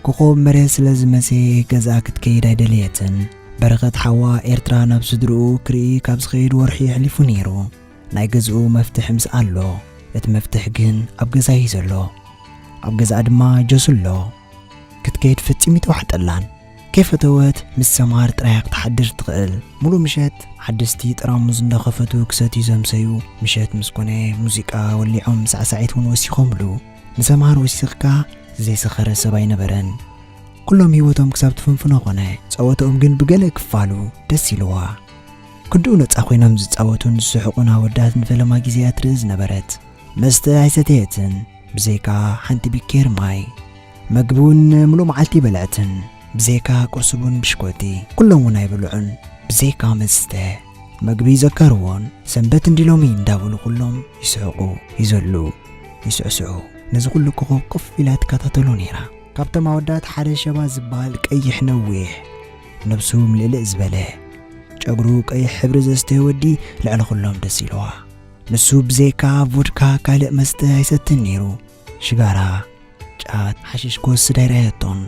ኮኾብ መሬት ስለ ዝመሰየ ገዝኣ ክትከይድ ኣይደለየትን። በረኸት ሓዋ ኤርትራ ናብ ስድርኡ ክርኢ ካብ ዝኸይድ ወርሒ ኣሕሊፉ ነይሩ። ናይ ገዝኡ መፍትሕ ምስ ኣሎ፣ እቲ መፍትሕ ግን ኣብ ገዛ እዩ ዘሎ። ኣብ ገዝኣ ድማ ጀሱ ኣሎ። ክትከይድ ፈጺሙ ይተዋሕጠላን። ከይፈተወት ምስ ሰማር ጥራይ ክትሓድር ትኽእል። ሙሉእ ምሸት ሓደስቲ ጠራሙዝ እንዳኸፈቱ ክሰትዩ ዘምሰዩ። ምሸት ምስ ኮነ ሙዚቃ ወሊዖም ሳዕሳዒት እውን ወሲኾምሉ። ንሰማር ወሲኽካ ዘይሰኸረ ሰብ ኣይነበረን። ኩሎም ህይወቶም ክሳብ ትፍንፍኖ ኮነ። ጸወትኦም ግን ብገለ ክፋሉ ደስ ኢልዋ። ክንድኡ ነጻ ኮይኖም ዝጻወቱን ዝስሕቑን ኣወዳት ንፈለማ ግዜ እያ ትርኢ ዝነበረት። መስተ ኣይሰተየትን፣ ብዘይካ ሓንቲ ቢኬር ማይ። መግቢ እውን ምሉእ መዓልቲ ኣይበልዐትን፣ ብዘይካ ቁርሲ ቡን ብሽኮቲ። ኩሎም እውን ኣይበልዑን፣ ብዘይካ መስተ። መግቢ ይዘከርዎን፣ ሰንበት እንዲ ሎሚ እንዳበሉ ኩሎም ይስሕቑ፣ ይዘሉ፣ ይስዕስዑ። ነዚ ኩሉ ኮኾብ ኮፍ ኢላ ትከታተሎ ነይራ። ካብቶም ኣወዳት ሓደ ሸባ ዝበሃል ቀይሕ ነዊሕ፣ ነብሱ ምልእልእ ዝበለ፣ ጨጉሩ ቀይሕ ሕብሪ ዘስተየ ወዲ ልዕሊ ኩሎም ደስ ኢልዋ። ንሱ ብዘይካ ቮድካ ካልእ መስተ ኣይሰትን ነይሩ። ሽጋራ፣ ጫት፣ ሓሽሽ ክወስድ ኣይረኣየቶን።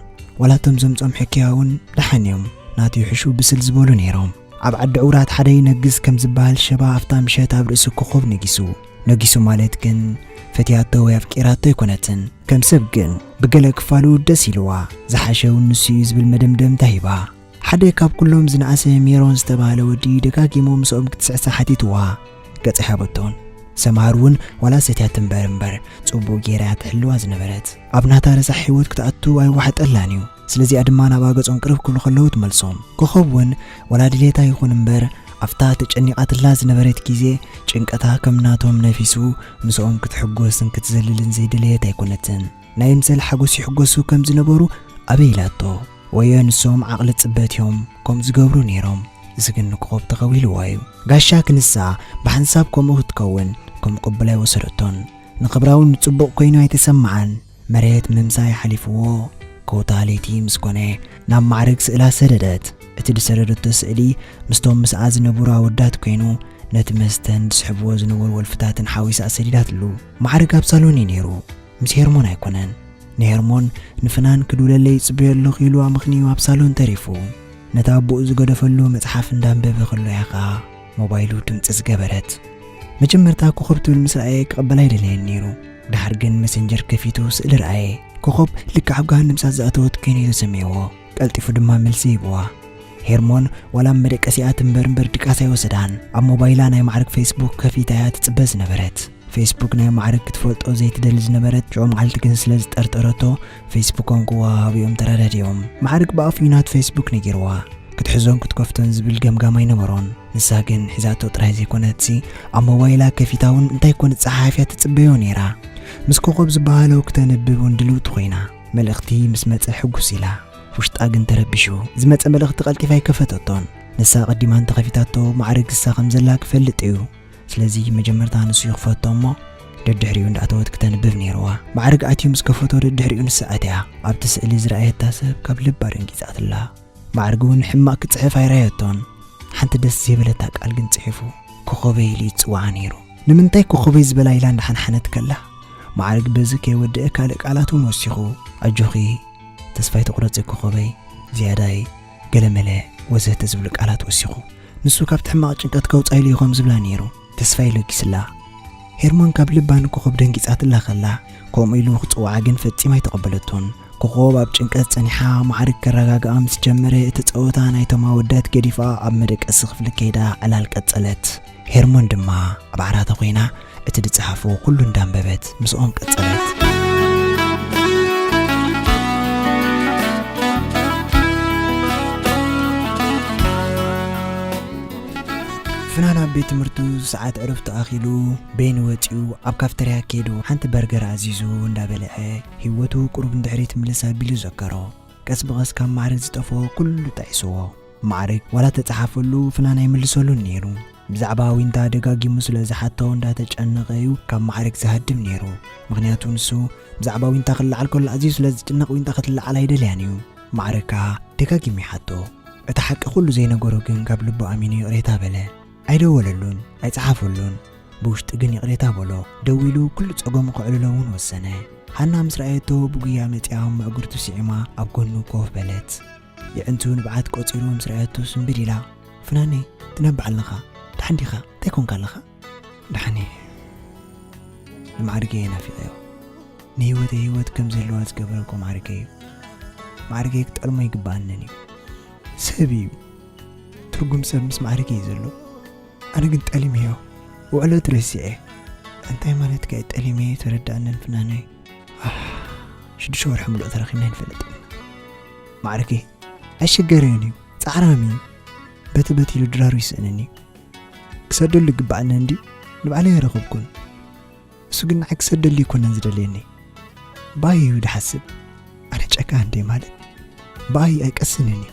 ዋላ እቶም ዘምጾም ሕክያ እውን ደሓን እዮም፣ ናቱ ይሕሹ ብስል ዝበሉ ነይሮም። ኣብ ዓዲ ዕውራት ሓደ ይነግስ ከም ዝበሃል ሸባ ኣብታ ምሸት ኣብ ርእሲ ኮኾብ ነጊሱ። ነጊሱ ማለት ግን ፈትያቶ ወይ ኣፍቂራቶ ኣይኮነትን። ከም ሰብ ግን ብገለ ክፋሉ ደስ ኢልዋ። ዝሓሸ እውን ንሱ እዩ ዝብል መደምደምታ ሂባ። ሓደ ካብ ኩሎም ዝነኣሰ ሜሮን ዝተባህለ ወዲ ደጋጊሙ ምስኦም ክትስዕስዕ ሓቲትዋ። ገጻ ኣይሃበቶን። ሰማር እውን ዋላ ሰትያ ትንበር እምበር ጽቡቕ ገይራ እያ ትሕልዋ ዝነበረት። ኣብ ናታ ረሳሕ ህይወት ክትኣቱ ኣይወሓጠላን እዩ። ስለዚኣ ድማ ናብኣ ገጾም ቅርብ ክብሉ ከለዉ ትመልሶም። ኮኾብ እውን ዋላ ድሌታ ይኹን እምበር ኣብታ ተጨኒቓትላ ዝነበረት ግዜ፣ ጭንቀታ ከም ናቶም ነፊሱ፣ ምስኦም ክትሕጎስን ክትዘልልን ዘይደለየት ኣይኮነትን። ናይ ምሰል ሓጎስ ይሕጎሱ ከም ዝነበሩ ኣበይ ኢላቶ? ወዮ ንሶም ዓቕሊ ጽበት እዮም ከም ዝገብሩ ነይሮም። እዚ ግን ንኮኾብ ተኸዊልዋ እዩ። ጋሻ ክንሳ ብሓንሳብ ከምኡ ክትከውን ከም ቅቡል ኣይወሰደቶን። ንኽብራውን ጽቡቕ ኮይኑ ኣይተሰምዓን። መሬት ምምሳይ ሓሊፍዎ፣ ከውታ ለይቲ ምስ ኮነ፣ ናብ ማዕርግ ስእላ ሰደደት። እቲ ዝሰደደቶ ስእሊ ምስቶም ምስኣ ዝነብሩ ኣወዳት ኮይኑ፣ ነቲ መስተን ዝስሕብዎ ዝነበሩ ወልፍታትን ሓዊሳ ሰዲዳትሉ። ማዕርግ ኣብ ሳሎን እዩ ነይሩ፣ ምስ ሄርሞን ኣይኮነን። ንሄርሞን ንፍናን ክድውለለይ ይጽበዮ ኣለኹ ኢሉ ኣመኽንዩ ኣብ ሳሎን ተሪፉ። ነታ ኣቦኡ ዝገደፈሉ መጽሓፍ እንዳንበበ ከሎ እያ ኸኣ ሞባይሉ ድምጺ ዝገበረት። መጀመርታ ኮኾብ ትብል ምስ ረኣየ ክቕበላ ኣይደለየን ነይሩ። ድሓር ግን መሰንጀር ከፊቱ ስእሊ ረኣየ። ኮኾብ ልክዕ ኣብ ገሃነም እሳት ዝኣተወት ኮይና እዩ ተሰሚዕዎ። ቀልጢፉ ድማ መልሲ ሂብዋ። ሄርሞን ዋላ ኣብ መደቀሲኣ ትንበር እምበር ድቃስ ኣይወሰዳን። ኣብ ሞባይላ ናይ ማዕርግ ፌስቡክ ከፊታ እያ ትጽበ ዝነበረት። ፌስቡክ ናይ ማዕርግ ክትፈልጦ ዘይትደሊ ዝነበረት፣ ሽዑ መዓልቲ ግን ስለ ዝጠርጠረቶ፣ ፌስቡኮም ክወሃሃብኦም ተረዳዲኦም። ማዕርግ ብኣፉ እዩ ናቱ ፌስቡክ ነጊርዋ። ክትሕዞን ክትከፍቶን ዝብል ገምጋም ኣይነበሮን። ንሳ ግን ሒዛቶ ጥራይ ዘይኮነትሲ፣ ኣብ ሞባይላ ከፊታ እውን እንታይ ኮነ ጸሓፊያ ትጽበዮ ነይራ። ምስ ኮኾብ ዝበሃለው ክተንብብ እውን ድልውቲ ኮይና፣ መልእኽቲ ምስ መጸ ሕጉስ ኢላ። ውሽጣ ግን ተረቢሹ። ዝመጸ መልእኽቲ ቀልጢፋ ኣይከፈተቶን። ንሳ ቀዲማ እንተኸፊታቶ፣ ማዕርግ እሳ ከም ዘላ ክፈልጥ እዩ። ስለዚ መጀመርታ ንሱ ይኽፈቶ እሞ፣ ደድሕሪኡ እንዳኣተወት ክተንብብ ነይርዋ። ማዕርግ ኣትዩ ምስ ከፈቶ፣ ደድሕሪኡ ንሳ ኣትያ። ኣብቲ ስእሊ ዝረኣየታ ሰብ ካብ ልባ ደንጊጻትላ። ማዕርግ እውን ሕማቕ ክጽሕፍ ኣይረኣየቶን። ሓንቲ ደስ ዘይበለታ ቃል ግን ጽሒፉ፣ ኮኾበይ ኢሉ ይጽውዓ ነይሩ። ንምንታይ ኮኾበይ ዝበላ ኢላ እንዳሓንሓነት ከላ፣ ማዕርግ በዚ ከይወደአ ካልእ ቃላት እውን ወሲኹ፣ ኣጆኺ፣ ተስፋ ኣይትቑረጺ ኮኾበይ፣ ዝያዳይ፣ ገለመለ፣ ወዘተ ዝብሉ ቃላት ወሲኹ። ንሱ ካብቲ ሕማቕ ጭንቀት ከውጻ ኢሉ እዩ ከም ዝብላ ነይሩ። ተስፋ ኢሉ ለጊስላ። ሄርሞን ካብ ልባ ንኮኾብ ደንጊጻትላ ከላ፣ ከምኡ ኢሉ ክጽውዓ ግን ፈጺማ ኣይተቐበለቶን። ኮኾብ ኣብ ጭንቀት ጸኒሓ፣ ማዕርግ ከረጋግኣ ምስ ጀመረ፣ እቲ ጸወታ ናይቶም ኣወዳት ገዲፋ ኣብ መደቀሲ ክፍሊ ከይዳ ዕላል ቀጸለት። ሄርሞን ድማ ኣብ ዓራታ ኮይና እቲ ዝጸሓፎ ኩሉ እንዳንበበት ምስኦም ቀጸለት። ፍናን ኣብ ቤት ትምህርቱ ሰዓት ዕረፍቱ ኣኺሉ፣ ቤን ወጺኡ ኣብ ካፍተርያ ከይዱ ሓንቲ በርገር ኣዚዙ እንዳበልዐ፣ ህይወቱ ቁሩብ ንድሕሪት ምልስ ኣቢሉ ዘከሮ። ቀስ ብቐስ ካብ ማዕርግ ዝጠፍኦ ኩሉ ጠዒስዎ። ማዕርግ ዋላ ተጸሓፈሉ ፍናን ኣይምልሰሉን ነይሩ። ብዛዕባ ዊንታ ደጋጊሙ ስለ ዝሓቶ እንዳተጨነቐ እዩ ካብ ማዕርግ ዝሃድም ነይሩ። ምኽንያቱ ንሱ ብዛዕባ ዊንታ ክለዓል ከሎ ኣዝዩ ስለ ዝጭነቕ ዊንታ ክትለዓል ኣይደልያን እዩ። ማዕርግ ከኣ ደጋጊሙ ይሓቶ። እቲ ሓቂ ኩሉ ዘይነገሮ ግን ካብ ልቡ ኣሚኑ ይቕሬታ በለ። ኣይደወለሉን፣ ኣይጸሓፈሉን። ብውሽጢ ግን ይቕሬታ በሎ። ደዊሉ ኩሉ ጸገሙ ከዕልሎ እውን ወሰነ። ሃና ምስ ረኣየቶ ብጉያ መጺኣ እሞ እግርቱ ስዒማ ኣብ ጎኑ ኮፍ በለት። የዕንቱ ንብዓት ቆጺሩ ምስ ረኣየቶ ስምብል ኢላ፣ "ፍናነይ፣ ትነብዕ ኣለኻ? ደሓን ዲኻ? እንታይ ኮንካ ኣለኻ?" "ደሓን እየ። ንማዕርገይ እየ ናፊቐዮ። ንህይወተይ ህይወት ከም ዘለዋ ዝገበረ እኮ ማዕርገይ እዩ። ማዕርገይ ክጠልሞ ኣይግብኣንን እዩ። ሰብ እዩ። ትርጉም ሰብ ምስ ማዕርገይ እዩ ዘሎ። ኣነ ግን ጠሊመዮ። ውዕለት ረሲዐ። እንታይ ማለትካ እዩ ጠሊመዮ? ተረዳእንን ፍናነይ። ኣህ፣ ሽዱሽተ ወርሒ ምሉእ ተራኺብና ኣይንፈልጥን ኢና። ማዕርገይ ኣይሽገረዮን እዩ። ጻዕራም እዩ። በቲ በቲ ኢሉ ድራሩ ይስእነኒ እዩ። ክሰደሉ ይግብኣኒ እንድዩ። ንባዕለይ ኣይረኸብኩን። እሱ ግን ንዓይ ክሰደሉ ኣይኮነን ዝደልየኒ። ብኣይ እዩ ድሓስብ። ኣነ ጨካን እንድየ ማለት። ብኣይ ኣይቀስንን እዩ።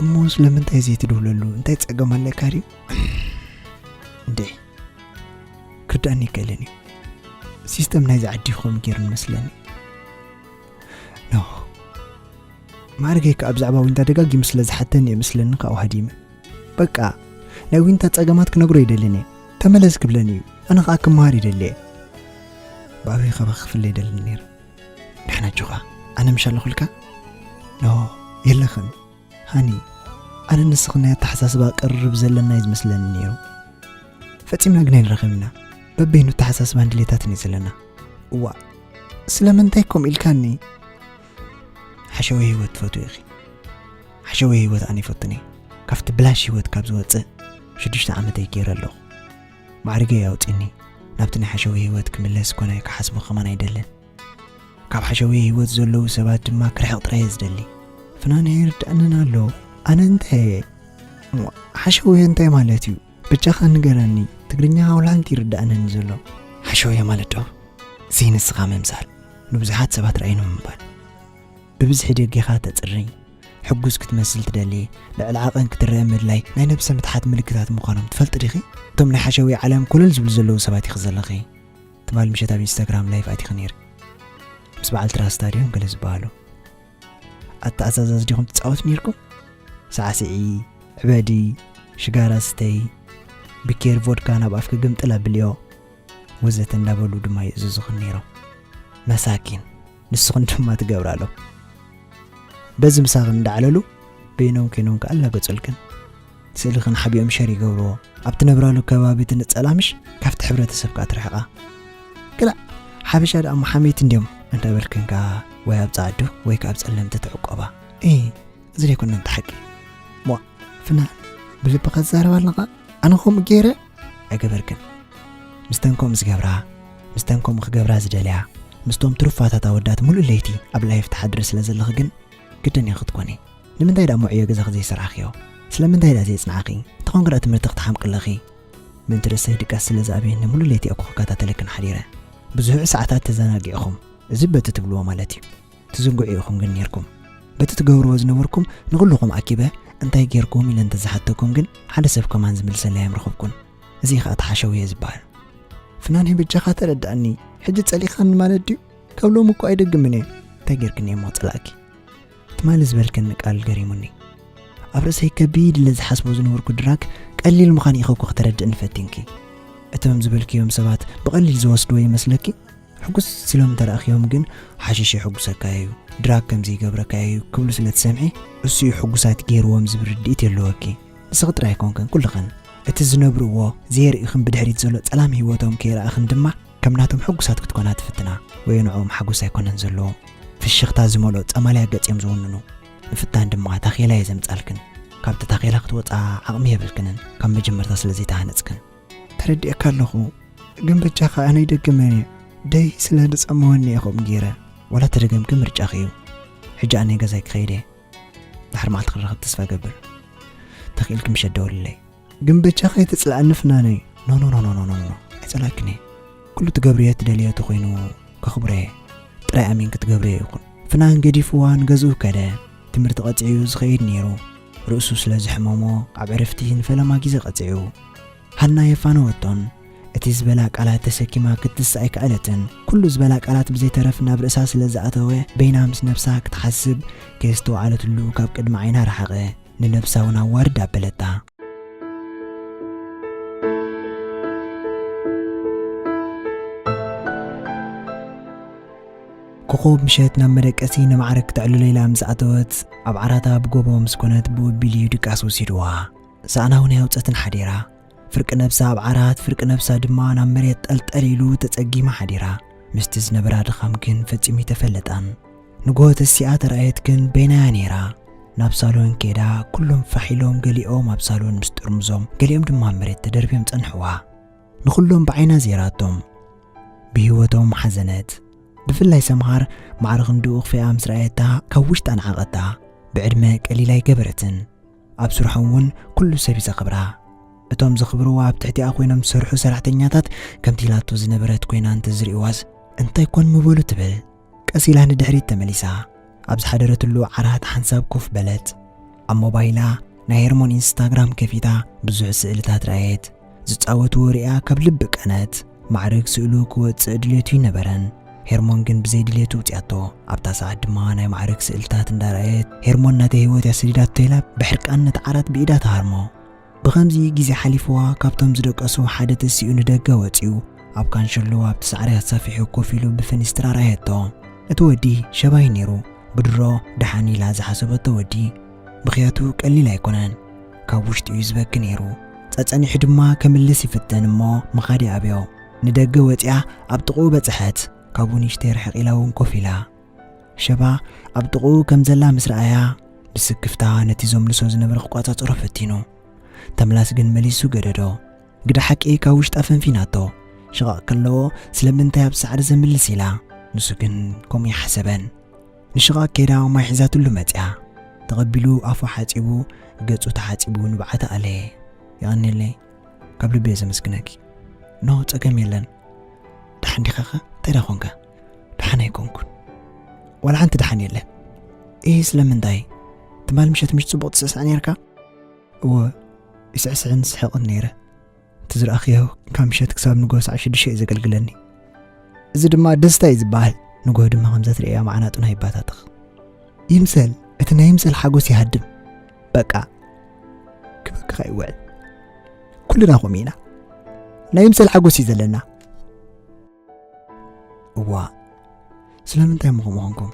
እሞ ስለምንታይ ዘይትድውለሉ? እንታይ ጸገም ኣለካ ድዩ?" እንዴ፣ ክርዳእኒ ይክእልን እዩ። ሲስተም ናይዚ ዓዲ ከምኡ ገይሩ ንመስለኒ። ኖ፣ ማዕርገይ ከኣ ብዛዕባ ዊንታ ደጋጊሙ ስለ ዝሓተኒ እየ መስለኒ ካብኡ ሃዲመ። በቃ፣ ናይ ዊንታ ጸገማት ክነግሮ ይደልን እየ። ተመለስ ክብለኒ እዩ። ኣነ ከኣ ክመሃር ይደሊ እየ። ብኣበይ ካባኺ ክፍለ ይደልን ነይረ። ደሓን ኣጆኻ፣ ኣነ ምሽ ኣለኹልካ? ኖ፣ የለኽን። ሃኒ፣ ኣነ ንስኽን ናይ ኣተሓሳስባ ቅርርብ ዘለና እዩ ዝመስለኒ ነይሩ። ፈጺምና ግን ኣይንራኸብን ኢና። በበይኑ ኣተሓሳስባን ድሌታትን እዩ ዘለና። እዋእ፣ ስለምንታይ ከምኡ ኢልካኒ? ሓሸዊ ህይወት ትፈትዊ ኢኺ። ሓሸዊ ህይወት ኣነ ይፈቱን እየ። ካብቲ ብላሽ ህይወት ካብ ዝወጽእ ሽዱሽተ ዓመተይ ገይረ ኣለኹ። ማዕርገይ ኣውጺኒ። ናብቲ ናይ ሓሸዊ ህይወት ክምለስ ኮነ ክሓስቦ ከማን ኣይደልን። ካብ ሓሸዊ ህይወት ዘለዉ ሰባት ድማ ክርሕቕ ጥራይ እየ ዝደሊ። ፍናነይ ይርድኣንን ኣሎ። ኣነ እንታይ እየ? እሞ፣ ሓሸዊ እንታይ ማለት እዩ? ብቻኻ ንገረኒ፣ ትግርኛ ዋላ ሓንቲ ይርዳእነኒ ዘሎ። ሓሸውየ ማለት ዶ? እዚ ንስኻ ምምሳል፣ ንብዙሓት ሰባት ርኣይኖም ምባል። ብብዝሒ ደጌኻ ተጽሪ፣ ሕጉስ ክትመስል ትደሊ፣ ልዕሊ ዓቐን ክትረአ ምድላይ ናይ ነብሰ ምትሓት ምልክታት ምዃኖም ትፈልጢ ዲኺ? እቶም ናይ ሓሸውየ ዓለም ኮለል ዝብሉ ዘለዉ ሰባት ኢኺ ዘለኺ። ትማሊ ምሸት ኣብ ኢንስታግራም ላይቭ ኣቲኺ ነይርኪ። ምስ በዓልቲ ራስታ ድዮም ገለ ዝበሃሉ። ኣተኣዛዛዝ ዲኹም ትጻወቱ ነይርኩም? ሳዕስዒ፣ ዕበዲ፣ ሽጋራ ስተይ፣ ቢኬር ቮድካ ናብ ኣፍኪ ግምጥል ኣብልዮ፣ ወዘተ እንዳበሉ ድማ ይእዝዙኽን ነይሮም። መሳኪን፣ ንስኽን ድማ ትገብራሎም። በዚ ምሳኽን እንዳዕለሉ፣ በይኖም ኮይኖም ከኣ ኣላገጹልክን። ስእልኽን ሓቢኦም ሸር ይገብርዎ። ኣብ ትነብራሉ ከባቢ ትንጸላ ምሽ፣ ካብቲ ሕብረተሰብ ከኣ ትርሕቓ። ክላእ፣ ሓበሻ ደኣ እሞ ሓመይቲ እንድዮም እንዳበልክን ከኣ ወይ ኣብ ጻዕዱ ወይ ከኣ ኣብ ጸለምቲ ትዕቆባ። እ፣ እዚ ደይኮነ እንተ ሓቂ። ሞ፣ ፍናን፣ ብልብኻ ትዛረብ ኣለኻ? ኣነ ከምኡ ገይረ? ኣይገበርክን። ምስተን ከምኡ ዝገብራ፣ ምስተን ከምኡ ክገብራ ዝደልያ፣ ምስቶም ትሩፋታት ኣወዳት ሙሉእ ለይቲ ኣብ ላይፍ ትሓድሪ ስለ ዘለኺ ግን ግድን ኢኺ ክትኮኒ። ንምንታይ ደኣ ምዕዮ ገዛኺ ዘይሰርዓኽዮ? ስለምንታይ ደኣ ዘየጽናዕኺ? እንተኾንኪ ደኣ ትምህርቲ ክትሓምቂ ኣለኺ። ምእንቲ ርእሰይ ድቃስ ስለ ዝኣብየኒ ሙሉእ ለይቲ እኮ ክከታተለክን ሓዲረ። ብዙሕ ሰዓታት ተዘናጊዕኹም። እዚ በቲ ትብልዎ ማለት እዩ። ትዝንግዑ ኢኹም ግን ኔርኩም። በቲ ትገብርዎ ዝነበርኩም ንኹልኹም ኣኪበ እንታይ ጌርኩም ኢለ እንተዝሓተኩም ግን ሓደ ሰብ ከማን ዝምልሰለይ ኣይምረኸብኩን። እዚ ኸኣ ተሓሸውየ ዝበሃል። ፍናን በጃኻ ተረድኣኒ። ሕጂ ጸሊእኻኒ ማለት ድዩ? ካብ ሎሚ እኮ ኣይደግምን እየ። እንታይ ጌርክኒ እሞ ጸላእኪ? ትማሊ ዝበልክኒ ቃል ገሪሙኒ። ኣብ ርእሰይ ከቢድ ኢለ ዝሓስቦ ዝነበርኩ ድራግ ቀሊል ምዃን ኢኺ እኮ ክተረድእኒ ፈቲንኪ። እቶም ዝበልክዮም ሰባት ብቐሊል ዝወስድዎ ይመስለኪ? ሕጉስ ኢሎም እንተ ረኣኽዮም ግን፣ ሓሽሽ የሕጉሰካ እዩ፣ ድራግ ከምዚ ይገብረካ እዩ ክብሉ ስለ ትሰምዒ፣ እሱ እዩ ሕጉሳት ገይርዎም ዝብል ርድኢት የለወኪ። ንስኺ ጥራይ ኣይኮንክን፣ ኩልኽን። እቲ ዝነብርዎ ዘየርእኽን ብድሕሪት ዘሎ ጸላም ህይወቶም ከይረኣኽን ድማ፣ ከም ናቶም ሕጉሳት ክትኮና ትፍትና። ወይ ንዕኦም ሓጎስ ኣይኮነን ዘለዎም። ፍሽኽታ ዝመልኦ ጸማልያ ገጽ እዮም ዝውንኑ። ምፍታን ድማ ታኼላ እየ ዘምጻልክን። ካብቲ ታኼላ ክትወጻ ዓቕሚ የብልክንን፣ ካብ መጀመርታ ስለ ዘይተሃነጽክን። ተረዲኤካ ኣለኹ፣ ግን በጃኻ ኣነ ኣይደግምን እየ። ደይ ስለ ዝጸመወኒ እየ ከምኡ ገይረ። ዋላ ተደገምኪ ምርጫኺ እዩ። ሕጂ ኣነ ገዛይ ክኸይድ እየ። ድሕሪ መዓልቲ ክንራኸብ ተስፋ እገብር። ተኽኢልኪ ምሸት ደውልለይ። ግን በጃኻ ኣይትጽልኣኒ ፍናነይ። ኖ፣ ኖ፣ ኖ፣ ኖ፣ ኖ፣ ኖ፣ ኖ። ኣይጸላእክን እየ። ኩሉ ትገብርዮ ትደልዮ ተኾይኑ ከኽብሮ እየ። ጥራይ ኣሚንኪ ትገብርዮ ይኹን። ፍናን ገዲፍዋ ንገዝኡ ከደ። ትምህርቲ ቀጺዑ ዝኸይድ ነይሩ። ርእሱ ስለ ዝሕመሞ ኣብ ዕረፍቲ ንፈለማ ግዜ ቀጺዑ። ሃና የፋነወቶን። እቲ ዝበላ ቃላት ተሰኪማ ክትስእ ኣይከኣለትን። ኩሉ ዝበላ ቃላት ብዘይተረፍ ናብ ርእሳ ስለ ዝኣተወ፣ በይና ምስ ነብሳ ክትሓስብ ከየስተውዓለትሉ ካብ ቅድሚ ዓይና ረሓቐ። ንነብሳ እውን ኣዋርድ ኣበለታ። ኮኾብ ምሸት ናብ መደቀሲ ንማዕረ ክተዕልሎ ኢላ ምስ ኣተወት፣ ኣብ ዓራታ ብጎቦ ምስ ኮነት ብኡቢል እዩ ድቃስ ወሲድዋ። ሳእና እውን ኣየውጸትን ሓዲራ። ፍርቂ ነብሳ ኣብ ዓራት፣ ፍርቂ ነብሳ ድማ ናብ መሬት ጠልጠል ኢሉ ተጸጊማ ሓዲራ። ምስቲ ዝነበራ ድኻም ግን ፈጺሙ ኣይተፈለጣን። ንግሆ ተሲኣ ተራእየት ግን በይናያ ነይራ። ናብ ሳሎን ከይዳ፣ ኩሎም ፋሕ ኢሎም፣ ገሊኦም ኣብ ሳሎን ምስ ጥርሙዞም፣ ገሊኦም ድማ ኣብ መሬት ተደርብዮም ጸንሕዋ። ንኹሎም ብዓይና ዜራቶም። ብህይወቶም ሓዘነት። ብፍላይ ሰምሃር ማዕረ ክንድኡ ክፍኣ ምስ ረኣየታ፣ ካብ ውሽጣ ነዓቐታ። ብዕድመ ቀሊል ኣይገበረትን። ኣብ ስርሖም እውን ኩሉ ሰብ እዩ ዘኽብራ። እቶም ዘኽብርዋ ኣብ ትሕቲኣ ኮይኖም ዝሰርሑ ሰራሕተኛታት ከምቲ ኢላቶ ዝነበረት ኮይና እንተዝርእይዋስ እንታይ ኮን ምበሉ ትብል። ቀስ ኢላ ንድሕሪት ተመሊሳ። ኣብ ዝሓደረትሉ ዓራት ሓንሳብ ኮፍ በለት። ኣብ ሞባይላ ናይ ሄርሞን ኢንስታግራም ከፊታ ብዙሕ ስእልታት ረኣየት። ዝጻወትዎ ሪኣ ካብ ልቢ ቀነት። ማዕርግ ስእሉ ክወጽእ ድሌቱ ይነበረን። ሄርሞን ግን ብዘይ ድሌቱ ውጽያቶ። ኣብታ ሰዓት ድማ ናይ ማዕርግ ስእልታት እንዳረኣየት፣ ሄርሞን ናተይ ህይወት እያ ሰዲዳቶ ኢላ ብሕርቃን ነቲ ዓራት ብኢዳ ትሃርሞ። ብኸምዚ ግዜ ሓሊፍዋ፣ ካብቶም ዝደቀሱ ሓደ ተሲኡ ንደገ ወጺኡ፣ ኣብ ካንሸሎ ኣብቲ ሳዕሪ ኣሳፊሑ ኮፍ ኢሉ ብፈኒስትራ ረኣየቶ። እቲ ወዲ ሸባይ ነይሩ። ብድሮ ደሓን ኢላ ዝሓሰበቶ ወዲ። ብኽያቱ ቀሊል ኣይኮነን። ካብ ውሽጡ እዩ ዝበኪ ነይሩ። ጸጸኒሑ ድማ ከምልስ ይፍትን እሞ ምኻድ ይኣብዮ። ንደገ ወጺኣ ኣብ ጥቕኡ በጽሐት። ካብኡ ንእሽተይ ርሕቕ ኢላ እውን ኮፍ ኢላ። ሸባ ኣብ ጥቕኡ ከም ዘላ ምስ ረኣያ፣ ብስክፍታ ነቲ ዘምልሶ ዝነበረ ክቋጻጸሮ ፈቲኑ። ተምላስ ግን መሊሱ ገደዶ። ግደ ሓቂ ካብ ውሽጣ ፈንፊናቶ። ሽቓቕ ከለዎ ስለምንታይ ኣብ ሳዕሪ ዘምልስ ኢላ። ንሱ ግን ከምኡ ይሓሰበን። ንሽቓቕ ከይዳ ማይ ሒዛትሉ መጽያ። ተቐቢሉ ኣፉ ሓጺቡ፣ ገጹ ተሓጺቡ ንብዓታ ኣለየ። የቐንየለይ። ካብ ልቢ እየ ዘመስግነኪ። ኖ፣ ጸገም የለን። ደሓን ዲኻኸ? እንታይ ደኣ ኾንካ? ደሓን ኣይኮንኩን። ዋላ ሓንቲ ደሓን የለን። እይ፣ ስለምንታይ? ትማል ምሸት ምሽ ጽቡቕ ትስዕስዕ ነይርካ? እወ፣ ይስዕስዕን ዝስሕቕን ነይረ። እቲ ዝረኣኽዮ ካብ ምሸት ክሳብ ንግሆ ሰዓት ሽዱሽተ እዩ ዘገልግለኒ። እዚ ድማ ደስታ እዩ ዝበሃል። ንግሆ ድማ ከምዛ ትርእያ መዓናጡና ይባታተኽ። ይምሰል፣ እቲ ናይ ምሰል ሓጎስ ይሃድም። በቃ፣ ክበክኻ ይውዕል። ኩልና ከምኡ ኢና። ናይ ምሰል ሓጎስ እዩ ዘለና። እዋ፣ ስለምንታይ እሞ ከምኡ ኾንኩም?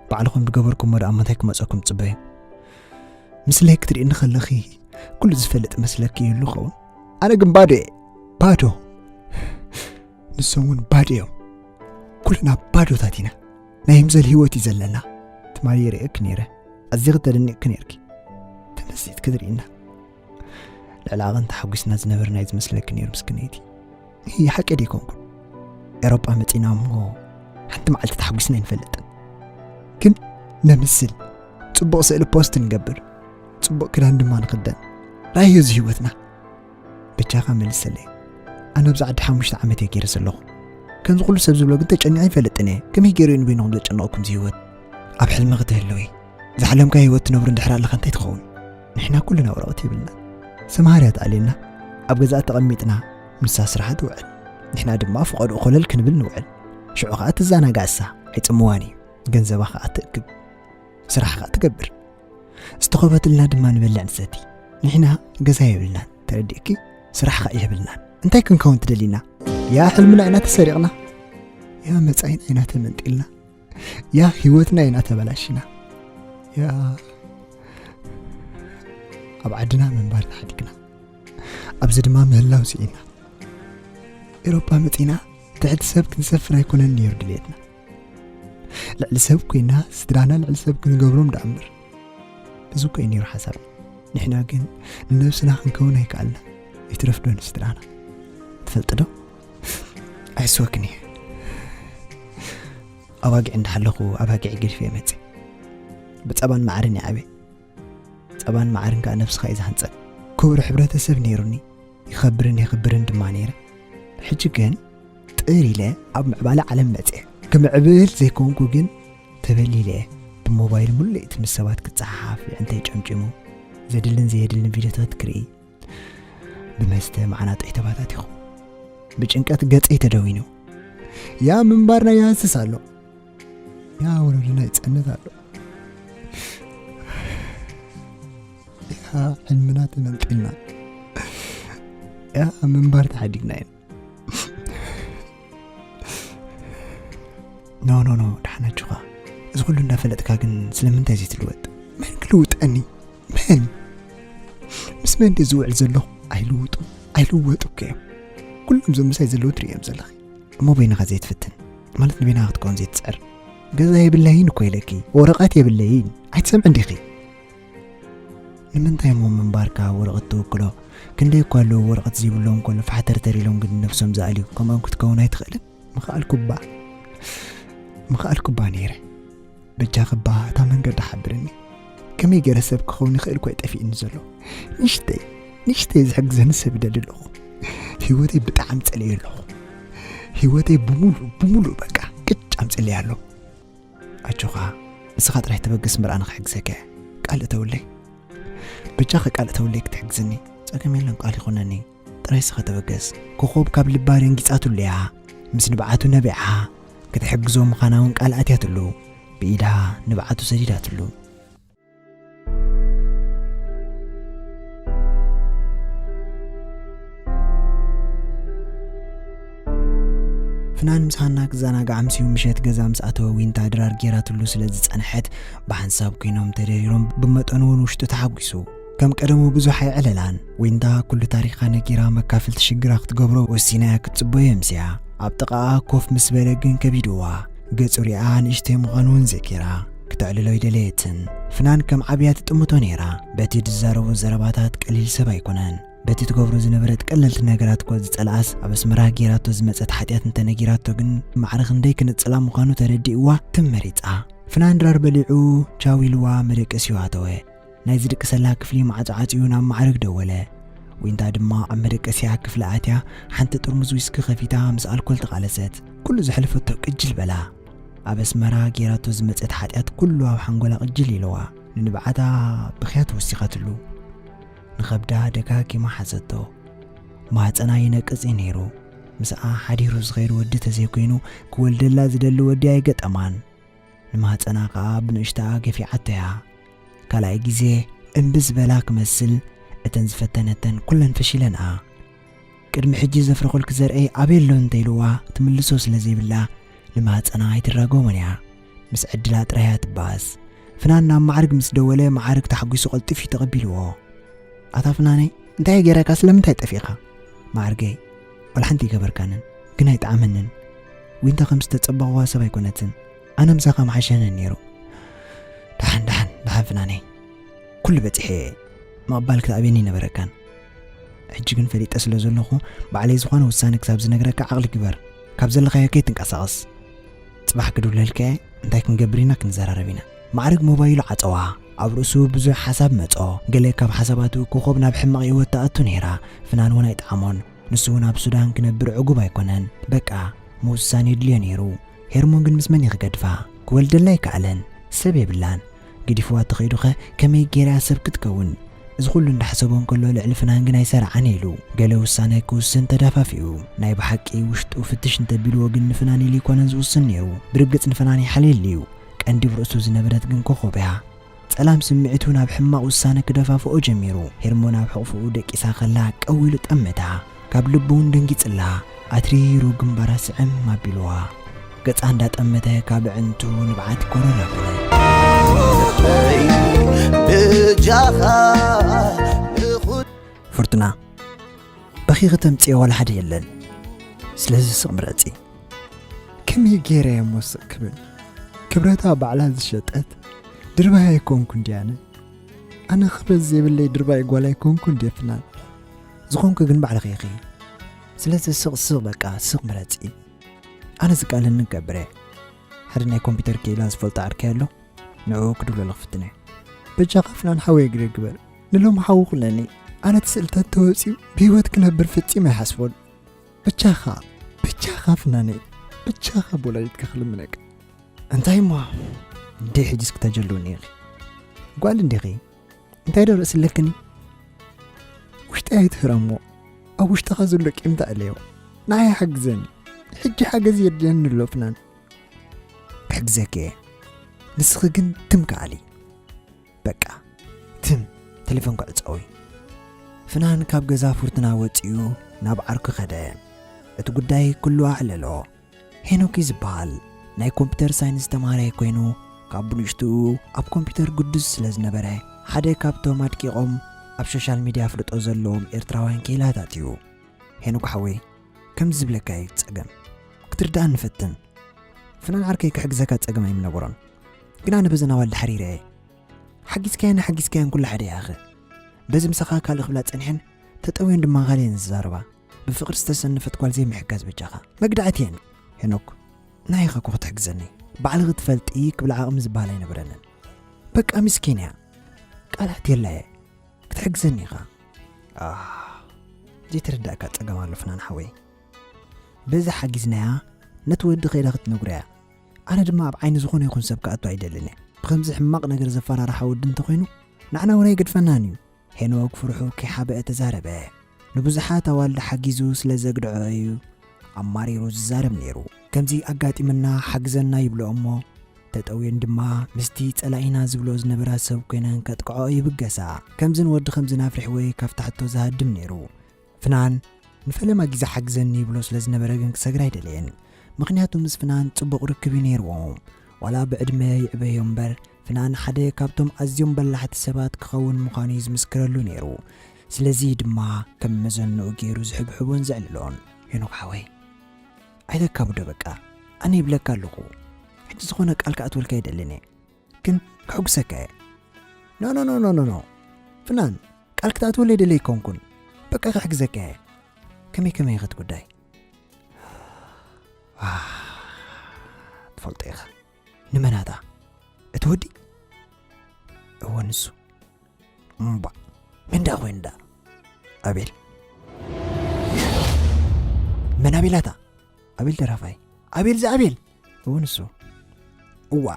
ባዕልኹም ዝገበርኩሞ ደኣ ምንታይ ክመጸኩም ትጽበዩ? ምስለይ ክትርእይኒ ከለኺ ኩሉ ዝፈልጥ መስለኪ ይህሉ ኸውን? ኣነ ግን ባዶ እየ። ባዶ። ንሶም እውን ባዶ እዮም። ኩልና ባዶታት ኢና። ናይ ምሰል ህይወት እዩ ዘለና። ትማሊ ይርእየኪ ነይረ። ኣዚኺ ተደኒቕኪ ነይርኪ። ተመሲጥኪ ትርእይና። ልዕሊ ዓቐን ተሓጒስና ዝነበርና እዩ ዝመስለኪ ነይሩ፣ ምስክነይቲ። ይህ ሓቂ ደይኮንኩን። ኤሮጳ መጺና እሞ ሓንቲ መዓልቲ ተሓጒስና ኣይንፈልጥን። ግን ነምስል፣ ጽቡቕ ስእሊ ፖስት ንገብር፣ ጽቡቕ ክዳን ድማ ንኽደን። ራእዮ እዚ ህይወትና። በጃኻ መልሰለይ። ኣነ ኣብዚ ዓዲ ሓሙሽተ ዓመት እየ ገይረ ዘለኹ። ከምዚ ኩሉ ሰብ ዝብሎ ግን ተጨኒቐ ኣይፈልጥን እየ። ከመይ ገይሩ እዩ ንበይንኹም ዘጨንቐኩም እዚ ህይወት? ኣብ ሕልሚ ክትህልዊ፣ ዝሓለምካ ህይወት ትነብሩ እንድሕር ኣለኻ እንታይ ትኸውን? ንሕና ኩልና ወረቐት የብልና። ሰምሃር እያ ትኣልየና። ኣብ ገዛኣ ተቐሚጥና፣ ንሳ ስራሓ ትውዕል። ንሕና ድማ ፍቐድኡ ኮለል ክንብል ንውዕል። ሽዑ ኸኣ ትዘናጋዕ እሳ፣ ኣይጽምዋን እዩ። ገንዘባ ኸኣ ትእክብ። ስራሕ ኸኣ ትገብር። ዝተኸበትልና ድማ ንበልዕ ንሰቲ። ንሕና ገዛ የብልናን፣ ተረዲእኪ? ስራሕ ኸኣ የብልናን። እንታይ ክንከውን ትደሊና? ያ ሕልምና ኢና ተሰሪቕና። ያ መጻኢና ኢና ተመንጢልና። ያ ህይወትና ኢና ተበላሽና። ያ ኣብ ዓድና ምንባር ተሓዲግና። ኣብዚ ድማ ምህላው ስኢና። ኤሮጳ መጺና ትሕቲ ሰብ ክንሰፍር ኣይኮነን ነይሩ ድልየትና። ልዕሊ ሰብ ኮይና ስድራና ልዕሊ ሰብ ክንገብሮም ደኣ እምበር። እዚ እኮ እዩ ነይሩ ሓሳብ። ንሕና ግን ንነብስና ክንከውን ኣይከኣልና። ይትረፍ ዶ ንስድራና? ትፈልጢ ዶ? ኣይስወክን እየ። ኣባጊዕ እንዳሓለኹ ኣባጊዕ ገዲፈ እየ መጽእ። ብጸባን መዓርን ይዓበ። ጸባን መዓርን ከኣ ነብስኻ እዩ ዝሃንጸን። ክቡር ሕብረተሰብ ነይሩኒ። ይኸብርን የኽብርን ድማ ነይረ። ሕጂ ግን ጥር ኢለ ኣብ ምዕባለ ዓለም መጽየ። ክምዕብል ዘይኮንኩ ግን ተበሊለ። ብሞባይል ሙሉእ እቲ ምስ ሰባት ክጸሓሓፍ የዕንተይ ጨምጪሙ። ዘድልን ዘየድልን ቪድዮታት ክርኢ። ብመስተ መዓናጠይ ተባታቲኹ። ብጭንቀት ገጸይ ተደዊኑ። ያ ምንባርና ይሃስስ ኣሎ። ያ ወለዶና ይጸንት ኣሎ። ያ ሕልምና ተመንጢልና። ያ ምንባር ተሓዲግና ኢና። ኖ፣ ኖ፣ ኖ፣ ደሓን ኣጆኻ። እዚ ኩሉ እንዳፈለጥካ ግን ስለምንታይ ዘይትልወጥ? መን ክልውጠኒ? መን? ምስ መን ድየ ዝውዕል ዘለኹ? ኣይልውጡ፣ ኣይልወጡ እኮ እዮም። ኩሎም እዞም ምሳይ ዘለዉ ትርእዮም ዘለኺ። እሞ በይንኻ ዘይትፍትን? ማለት ንበይንኻ ክትከውን ዘይትጽዕር? ገዛ የብለይን እኮ ኢለኪ። ወረቐት የብለይን። ኣይትሰምዕን ዲኺ? ንምንታይ እሞ ምንባርካ ወረቐት ትውክሎ? ክንደይ እኳ ኣለዉ ወረቐት ዘይብሎም እኮ ንፋሕተርተር ኢሎም ግን ነብሶም ዝኣልዩ። ከምኦም ክትከውን ኣይትኽእልን? ምኽኣልኩባ። ምኽኣልኩባ ነይረ። በጃኺ እባ እታ መንገዲ ሓብርኒ። ከመይ ገይረ ሰብ ክኸውን ይኽእል እኮ እዩ ጠፊእኒ ዘሎ። ንእሽተይ፣ ንእሽተይ ዝሕግዘኒ ሰብ ይደሊ ኣለኹ። ህይወተይ ብጣዕሚ ጸሊኤ ኣለኹ። ህይወተይ ብምሉእ፣ ብምሉእ በቃ ቅጭ ኣምጽለይ ኣሎ። ኣጆኻ፣ ንስኻ ጥራይ ተበገስ እምበር ኣነ ክሕግዘካ እየ። ቃል እተውለይ። በጃኻ ቃል እተውለይ ክትሕግዝኒ። ጸገም የለን፣ ቃል ይኹነኒ። ጥራይ ንስኻ ተበገስ። ኮኾብ ካብ ልባ ደንጊጻትሉ እያ። ምስ ንብዓቱ ነቢዓ። ክትሕግዞ ምዃና እውን ቃል ኣትያትሉ። ብኢዳ ንብዓቱ ሰዲዳትሉ። ፍናን ምስ ሃና ክዘናጋዕ ኣምስዩ ምሸት ገዛ ምስ ኣተወ ዊንታ ድራር ጌራትሉ ስለ ዝጸንሐት ብሓንሳብ ኮይኖም ተደሪሮም ብመጠኑ እውን ውሽጡ ተሓጒሱ። ከም ቀደሙ ብዙሕ ኣየዕለላን። ዊንታ ኩሉ ታሪኻ ነጊራ መካፈልቲ ሽግራ ክትገብሮ ወሲና እያ ክትጽበዮ ኣምስያ። ኣብ ጥቓኣ ኮፍ ምስ በለ ግን ከቢድዋ። ገጹ ሪኣ ንእሽተይ ምዃኑ እውን ዘኪራ። ክተዕልሎ ኣይደለየትን። ፍናን ከም ዓብያ ትጥምቶ ነይራ። በቲ ዝዛረቦ ዘረባታት ቀሊል ሰብ ኣይኮነን። በቲ ትገብሮ ዝነበረት ቀለልቲ ነገራት እኮ ዝጸልኣስ ኣብ ኣስመራ ጌራቶ ዝመጸት ሓጢኣት እንተነጊራቶ ግን ማዕረ ክንደይ ክንጽላ ምዃኑ ተረዲእዋ ትም መሪጻ። ፍናን ድራር በሊዑ ቻው ኢልዋ መደቀሲኡ ኣተወ። ናይ ዝድቅሰላ ክፍሊ ማዕጾ ዓጽዩ ናብ ማዕረግ ደወለ። ዊንታ ድማ ኣብ መደቀሲያ ክፍሊ ኣትያ ሓንቲ ጥርሙዝ ዊስኪ ከፊታ ምስ ኣልኮል ተቓለሰት። ኩሉ ዘሕለፈቶ ቅጅል በላ። ኣብ ኣስመራ ጌራቶ ዝመጸት ሓጢኣት ኩሉ ኣብ ሓንጎላ ቅጅል ኢልዋ። ንንብዓታ ብኽያ ተወሲኻትሉ። ንኸብዳ ደጋጊማ ሓዘቶ። ማህጸና ይነቅጽ እዩ ነይሩ። ምስኣ ሓዲሩ ዝኸይድ ወዲ ተዘይኮይኑ ክወልደላ ዝደሊ ወዲ ኣይገጠማን። ንማህጸና ከኣ ብንእሽተኣ ገፊዓቶ እያ። ካልኣይ ግዜ እምቢ ዝበላ ክመስል እተን ዝፈተነተን ኩለን ፈሺለንኣ። ቅድሚ ሕጂ ዘፍረኹልኪ ዘርአይ ኣበይ ኣሎ እንተኢልዋ ትምልሶ ስለ ዘይብላ ንማህጸና ኣይትራጎሞን እያ። ምስ ዕድላ ጥራይ እያ ትበኣስ። ፍናን ናብ ማዕርግ ምስ ደወለ ማዕርግ ተሓጒሱ ቀልጢፉ እዩ ተቐቢልዎ። ኣታ ፍናነይ እንታይ ገይረካ ስለምንታይ ጠፊእኻ? ማዕርገይ ወላ ሓንቲ ይገበርካንን ግን ኣይጠዓመንን። ዊንታ ከም ዝተጸበቕዋ ሰብ ኣይኮነትን። ኣነ ምሳኻ ምሓሸንን ነይሩ። ደሓን ደሓን ደሓን ፍናነይ ኩሉ በጺሐ ምቕባል ክትኣብየኒ ይነበረካን። ሕጂ ግን ፈሊጠ ስለ ዘለኹ ባዕለይ ዝኾነ ውሳነ ክሳብ ዝነግረካ ዓቕሊ ግበር። ካብ ዘለኻዮ ከይትንቀሳቐስ። ጽባሕ ክድውለልካ እየ እንታይ ክንገብር ኢና ክንዘራረብ ኢና። ማዕርግ ሞባይሉ ዓጸዋ። ኣብ ርእሱ ብዙሕ ሓሳብ መጾ። ገለ ካብ ሓሳባቱ ኮኾብ ናብ ሕማቕ ህይወት ትኣቱ ነይራ። ፍናን እውን ኣይጠዓሞን። ንሱ እውን ኣብ ሱዳን ክነብር ዕጉብ ኣይኮነን። በቃ ምውሳን የድልዮ ነይሩ። ሄርሞን ግን ምስ መን እዩ ክገድፋ? ክወልደላ ኣይከኣለን። ሰብ የብላን። ገዲፍዋ ተኸይዱኸ ከመይ ገይራ ሰብ ክትከውን? እዚ ኩሉ እንዳሕሰቦ እንከሎ ልዕሊ ፍናን ግን ኣይሰራዓን ኢሉ ገለ ውሳነ ክውስን ተዳፋፊኡ። ናይ ብሓቂ ውሽጡ ፍትሽ እንተቢልዎ ግን ንፍናን ኢሉ ኣይኮነን ዝውስን ነይሩ። ብርግጽ ንፍናን ይሓልየሉ እዩ። ቀንዲ ብርእሱ ዝነበረት ግን ኮኾብ እያ። ጸላም ስምዒቱ ናብ ሕማቕ ውሳነ ክደፋፍኦ ጀሚሩ። ሄርሞን ኣብ ሕቕፍኡ ደቂሳ ከላ ቀው ኢሉ ጠመታ። ካብ ልቡ እውን ደንጊጽላ። ኣትሪሩ ግንባራ ስዕም ኣቢልዋ። ገጻ እንዳጠመተ ካብ ኣዕንቱ ንብዓት ኮረር ኣበለ። በጃኻ ንኹን ፍርቱና፣ በኺኺ ተምጽዮ ዋላ ሓደ የለን። ስለዚ ስቕ ምረጺ። ከመይ ገይረ እየ እሞ ስቕ ክብል? ክብረታ ባዕላ ዝሸጠት ድርባይ ኣይኮንኩ እንድየ ኣነ። ኣነ ክብረት ዘይብለይ ድርባይ ጓል ኣይኮንኩ እንድየ ፍናን። ዝኾንኩ ግን ባዕልኺ ኢኺ። ስለዚ ስቕ ስቕ በቃ ስቕ ምረጺ። ኣነ ዝከኣለኒ ክገብር እየ። ሓደ ናይ ኮምፒውተር ክኢላ ዝፈልጦ ዓርከይ ኣሎ። ንዕኡ ክድውለሉ ክፍትን እየ። በጃኻ ፍናን ሓወይ ግደ ግበር። ንሎሚ ሓዊ ኩነኒ። ኣነ እቲ ስእልታት ተወጺኡ ብህይወት ክነብር ፍጺም ኣይሓስቦን። በጃኻ በጃኻ ፍናነይ በጃኻ ብወላዲትካ ክልምነካ። እንታይ እሞ እንዴ ሕጂስ ክተጀልውኒ ኢኺ? ጓል እንዲኺ እንታይ ዶ ርእሲ ኣለክኒ? ውሽጠይ ኣይትህረሞ። ኣብ ውሽጥኻ ዘሎ ቂምታ እለዮ። ንዓይ ሓግዘኒ። ሕጂ ሓገዝ የድልየኒ ኣሎ ፍናን። ክሕግዘኪ እየ። ንስኺ ግን ትም ከኣሊ። በቃ ትም። ቴሌፎን ክዕጸዊ። ፍናን ካብ ገዛ ፍርቱና ወጺኡ ናብ ዓርኩ ከደ። እቲ ጉዳይ ኩሉ ኣዕለሎ። ሄኖክ እዩ ዝበሃል። ናይ ኮምፒውተር ሳይንስ ተማሃራይ ኮይኑ ካብ ብንእሽትኡ ኣብ ኮምፒውተር ግዱስ ስለ ዝነበረ ሓደ ካብቶም ኣድቂቖም ኣብ ሶሻል ሚድያ ኣፍልጦ ዘለዎም ኤርትራውያን ክኢላታት እዩ። ሄኖክ ሓወይ ከምዚ ዝብለካ እዩ እቲ ጸገም። ክትርድኣኒ ፈትን። ፍናን ዓርከይ ክሕግዘካ ጸገም ኣይምነበሮን። ግን ኣነ በዘን ኣዋልድ ሓሪረ እየ። ሓጊዝካየን ሓጊዝካየን ኩሉ ሓደ እያ ኣኸ። በዚ ምሳኻ ካልእ ክብላ ጸኒሐን ተጠውየን ድማ ካልእ እየን ዝዛረባ። ብፍቕሪ ዝተሰነፈት ጓል ዘይምሕጋዝ በጃኻ። መግዳዕቲ እየን። ሄኖክ ንዓይ ኢኻ እኮ ክትሕግዘኒ። ባዕልኺ ትፈልጢ ክብል ዓቕሚ ዝበሃል ኣይነበረንን። በቃ ምስኪን እያ። ቃላት የላየ። ክትሕግዘኒ ኢኻ። ኣህ፣ ዘይተረዳእካ ጸገም ኣሎ ፍናን ሓወይ። በዚ ሓጊዝናያ ነቲ ወዲ ከይዳ ክትነግሮ እያ። ኣነ ድማ ኣብ ዓይኒ ዝኾነ ይኹን ሰብ ክኣቱ ኣይደልን እየ። ብኸምዚ ሕማቕ ነገር ዘፈራርሓ ወዲ እንተኾይኑ ንዓና እውን ኣይገድፈናን እዩ። ሄኖክ ፍርሑ ከይሓበአ ተዛረበ። ንብዙሓት ኣዋልድ ሓጊዙ ስለ ዘግድዖ እዩ ኣማሪሩ ዝዛረብ ነይሩ። ከምዚ ኣጋጢምና ሓግዘና ይብልኦ እሞ ተጠውየን ድማ ምስቲ ጸላኢና ዝብልኦ ዝነበራ ሰብ ኮይነን ከጥቅዖ ይብገሳ። ከምዝን ወዲ ከምዝን ኣፍሪሕወይ ካብታ ሕቶ ዝሃድም ነይሩ። ፍናን ንፈለማ ግዜ ሓግዘኒ ይብሎ ስለ ዝነበረ ግን ክሰግር ኣይደለየን። ምኽንያቱ ምስ ፍናን ጽቡቕ ርክብ እዩ ነይርዎ። ዋላ ብዕድመ ይዕበዮ እምበር ፍናን ሓደ ካብቶም ኣዝዮም በላሕቲ ሰባት ክኸውን ምዃኑ እዩ ዝምስክረሉ ነይሩ። ስለዚ ድማ ከም መዘንኡ ገይሩ ዝሕብሕቦን ዘዕልሎን። ሄኖክ ሓወይ ኣይተካብዶ በቃ። ኣነ ይብለካ ኣለኹ። ሕጂ ዝኾነ ቃል ክኣትወልካ ይደልን እየ። ግን ክሕጉሰካ እየ። ኖ ኖ ኖ ኖ ኖ ኖ። ፍናን ቃል ክትኣትወለይ ደለ ኣይኮንኩን። በቃ ክሕግዘካ እየ። ከመይ ከመይ ኢኸ እቲ ጉዳይ? ኣህ፣ ትፈልጦ ኢኻ። ንመናታ? እቲ ወዲ? እወ ንሱ። እምባ። መንዳ ኮይንዳ። ኣቤል። መን ኣቤላታ? ኣቤል ደራፋይ። ኣቤል ዝኣቤል። እውን እሱ። እዋ፣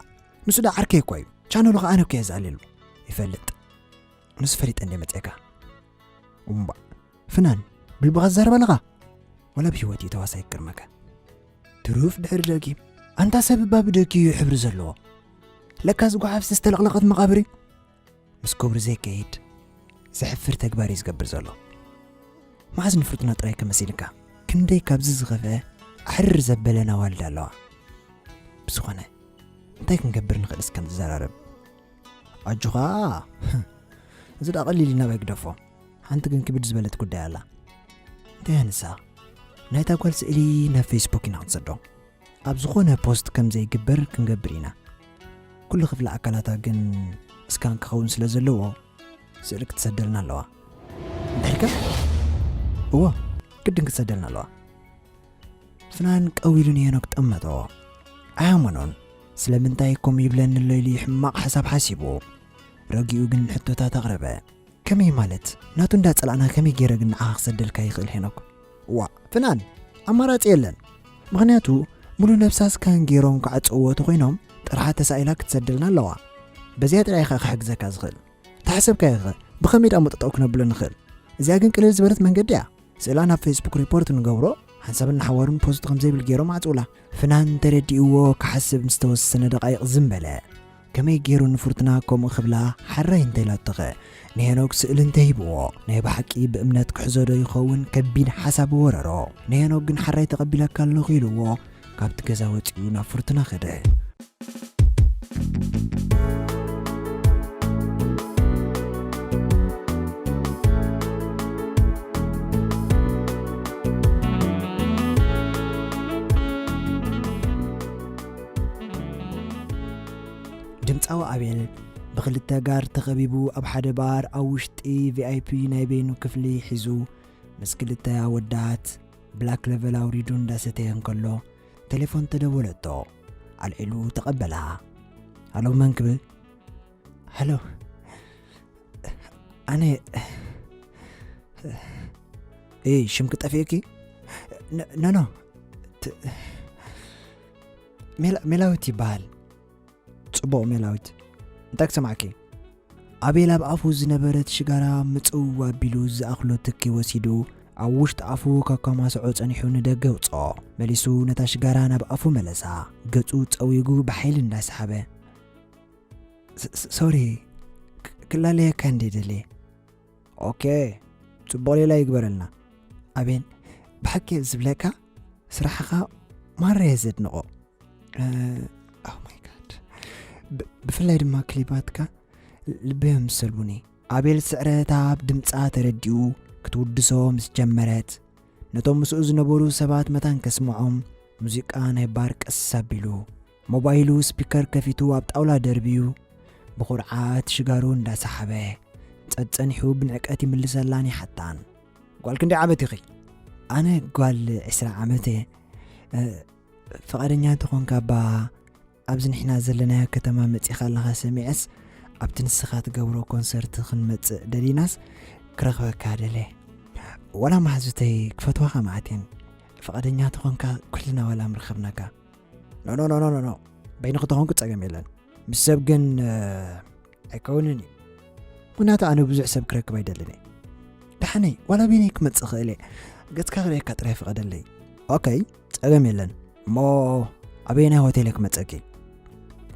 ንሱ ዳ ዓርከይ እኮ እዩ። ቻነሉ ከኣ ኣነ እኮ እየ ዝኣልየሉ። ይፈልጥ። ንሱ ፈሊጠ እንደ መጽኤካ። እምባ። ፍናን፣ ብልብኻ ትዛረብ ኣለኻ? ወላ ብህይወት እዩ ተዋሳይ ክገርመካ። ትሩፍ ድሕሪ ደጊም። ኣንታ ሰብ እባ ብደጊ እዩ ሕብሪ ዘለዎ። ለካ እዚ ጓሓፍ ዝተለቕለቐት መቓብር እዩ። ምስ ክብሩ ዘይከይድ ዘሕፍር ተግባር እዩ ዝገብር ዘሎ። መዓዝ ንፍርቱና ጥራይ ከመሲልካ? ክንደይ ካብዚ ዝኸፍአ ኣሕርር ዘበለ ናዋልድ ኣለዋ። ብዝኾነ፣ እንታይ ክንገብር ንኽእል እስከ ንዘራረብ። ኣጆኻ፣ እዚ ደኣ ቀሊል እዩ፣ ናባይ ግደፎ። ሓንቲ ግን ክብድ ዝበለት ጉዳይ ኣላ። እንታይ እያ ንሳ? ናይታ ጓል ስእሊ ናብ ፌስቡክ ኢና ክንሰዶ። ኣብ ዝኾነ ፖስት ከም ዘይግበር ክንገብር ኢና። ኩሉ ክፍሊ ኣካላታ ግን እስካን ክኸውን ስለ ዘለዎ ስእሊ ክትሰደልና ኣለዋ። እንታይ ኢልካ? እዎ፣ ግድን ክትሰደልና ኣለዋ። ፍናን ቀዊሉ ንሄኖክ ጠመቶ። ኣያመኖን ስለምንታይ ከምኡ ይብለኒ ኣሎ ኢሉ ሕማቕ ሓሳብ ሓሲቡ። ረጊኡ ግን ሕቶታት ኣቕረበ። ከመይ ማለት? ናቱ እንዳጸላእና ከመይ ገይረ ግን ንዓኻ ክሰደልካ ይኽእል ሄኖክ? ዋ፣ ፍናን፣ ኣማራጺ የለን። ምኽንያቱ፣ ሙሉ ነብሳ ስካን ገይሮም ክዓጽውዎ ተኾይኖም፣ ጥርሓ ተሳኢላ ክትሰደልና ኣለዋ። በዚኣ ጥራይ ኢኻ ክሕግዘካ ዝኽእል። ተሓሰብካዮ ኸ? ብኸመይ ደኣ መጠጠው ክነብሎ ንኽእል? እዚኣ ግን ቅልል ዝበለት መንገዲ እያ። ስእላ ናብ ፌስቡክ ሪፖርት ንገብሮ፣ ሓንሳብን ንሓዋሩን ፖስት ከም ዘይብል ገይሮም ዓጽውላ። ፍናን ተረዲእዎ ክሓስብ ምስ ተወሰነ ደቓይቕ ዝም በለ። ከመይ ገይሩ ንፍርቱና ከምኡ ክብላ ሓራይ እንተ ኢላቶኸ? ንሄኖክ ስእሊ እንተ ሂብዎ፣ ናይ ብሓቂ ብእምነት ክሕዞ ዶ ይኸውን? ከቢድ ሓሳብ ወረሮ። ንሄኖክ ግን ሓራይ ተቐቢለካ ኣለኹ ኢልዎ፣ ካብቲ ገዛ ወጺኡ ናብ ፍርቱና ከደ። ድምፃዊ ኣቤል ብኽልተ ጋር ተኸቢቡ ኣብ ሓደ ባር ኣብ ውሽጢ ቪኣይፒ ናይ በይኑ ክፍሊ ሒዙ ምስ ክልተ ኣወዳት ብላክ ለቨል ኣውሪዱ እንዳሰተየ እንከሎ ቴሌፎን ተደወለቶ። ኣልዒሉ ተቐበላ። ሃሎ፣ መን ክብል? ሃሎ፣ ኣነ፣ ኤይ፣ ሽምኪ ጠፊእኪ? ኖ፣ ኖ፣ ኖ። ት-፣ ሜላ-፣ ሜላዊት ይበሃል። ጽቡቕ ሜላዊት፣ እንታይ ክሰምዓኪ? ኣቤል ኣብ ኣፉ ዝነበረት ሽጋራ ምጽው ኣቢሉ ዝኣኽሎ ትኪ ወሲዱ ኣብ ውሽጢ ኣፉ ከከማስዖ ጸኒሑ ንደገ ኣውጽኦ። መሊሱ ነታ ሽጋራ ናብ ኣፉ መለሳ። ገጹ ጸዊጉ ብሓይሊ እንዳሰሓበ፣ ስ-፣ ስ-፣ ሶሪ፣ ክ-፣ ክላለየካ እንደ ደልየ። ኦኬ፣ ጽቡቕ ሌላ ይግበረልና። ኣቤል፣ ብሓቂ ዝብለካ ስራሕኻ ማራ እየ ዘድንቖ። እ፣ ኦ ማይ ጋድ። ብ-፣ ብፍላይ ድማ ክሊባትካ ልበይ እዮም ዝሰልቡኒ። ኣቤል ስዕረታ ኣብ ድምጻ ተረዲኡ ክትውድሶ ምስ ጀመረት፣ ነቶም ምስኡ ዝነበሩ ሰባት መታን ከስምዖም ሙዚቃ ናይ ባር ቀስ ኣቢሉ፣ ሞባይሉ ስፒከር ከፊቱ ኣብ ጣውላ ደርብዩ፣ ብኹርዓት ሽጋሩ እንዳሰሓበ፣ ጸጸኒሑ ብንዕቀት ይምልሰላን ይሓታን። ጓል ክንደይ ዓመት ኢኺ? ኣነ ጓል ዕስራ ዓመት እየ። እ፣ ፍቓደኛ እንተኾንካ እባ ኣብዚ ንሕና ዘለናዮ ከተማ መጺኻ ኣለኻ ሰሚዐስ፣ ኣብቲ ንስኻ ትገብሮ ኮንሰርት ክንመጽእ ደሊናስ ክረኽበካ ደልየ። ዋላ መሓዙተይ ክፈትዋኻ መዓት እየን። ፍቓደኛ ተኾንካ ኩልና ዋላ ምረኸብናካ። ኖ፣ ኖ፣ ኖ፣ ኖ፣ ኖ፣ ኖ። በይንኺ ተኾንኩ ጸገም የለን። ምስ ሰብ ግን፣ እ፣ ኣይከውንን እዩ። ምኽንያቱ ኣነ ብዙሕ ሰብ ክረክብ ኣይደልን እየ። ደሓነይ፣ ዋላ በይነይ ክመጽእ እኽእል እየ። ገጽካ ክርእየካ ጥራይ ፍቐደለይ። ኦከይ፣ ጸገም የለን። እሞ ኣበየናይ ሆቴል እየ ክመጸኪ?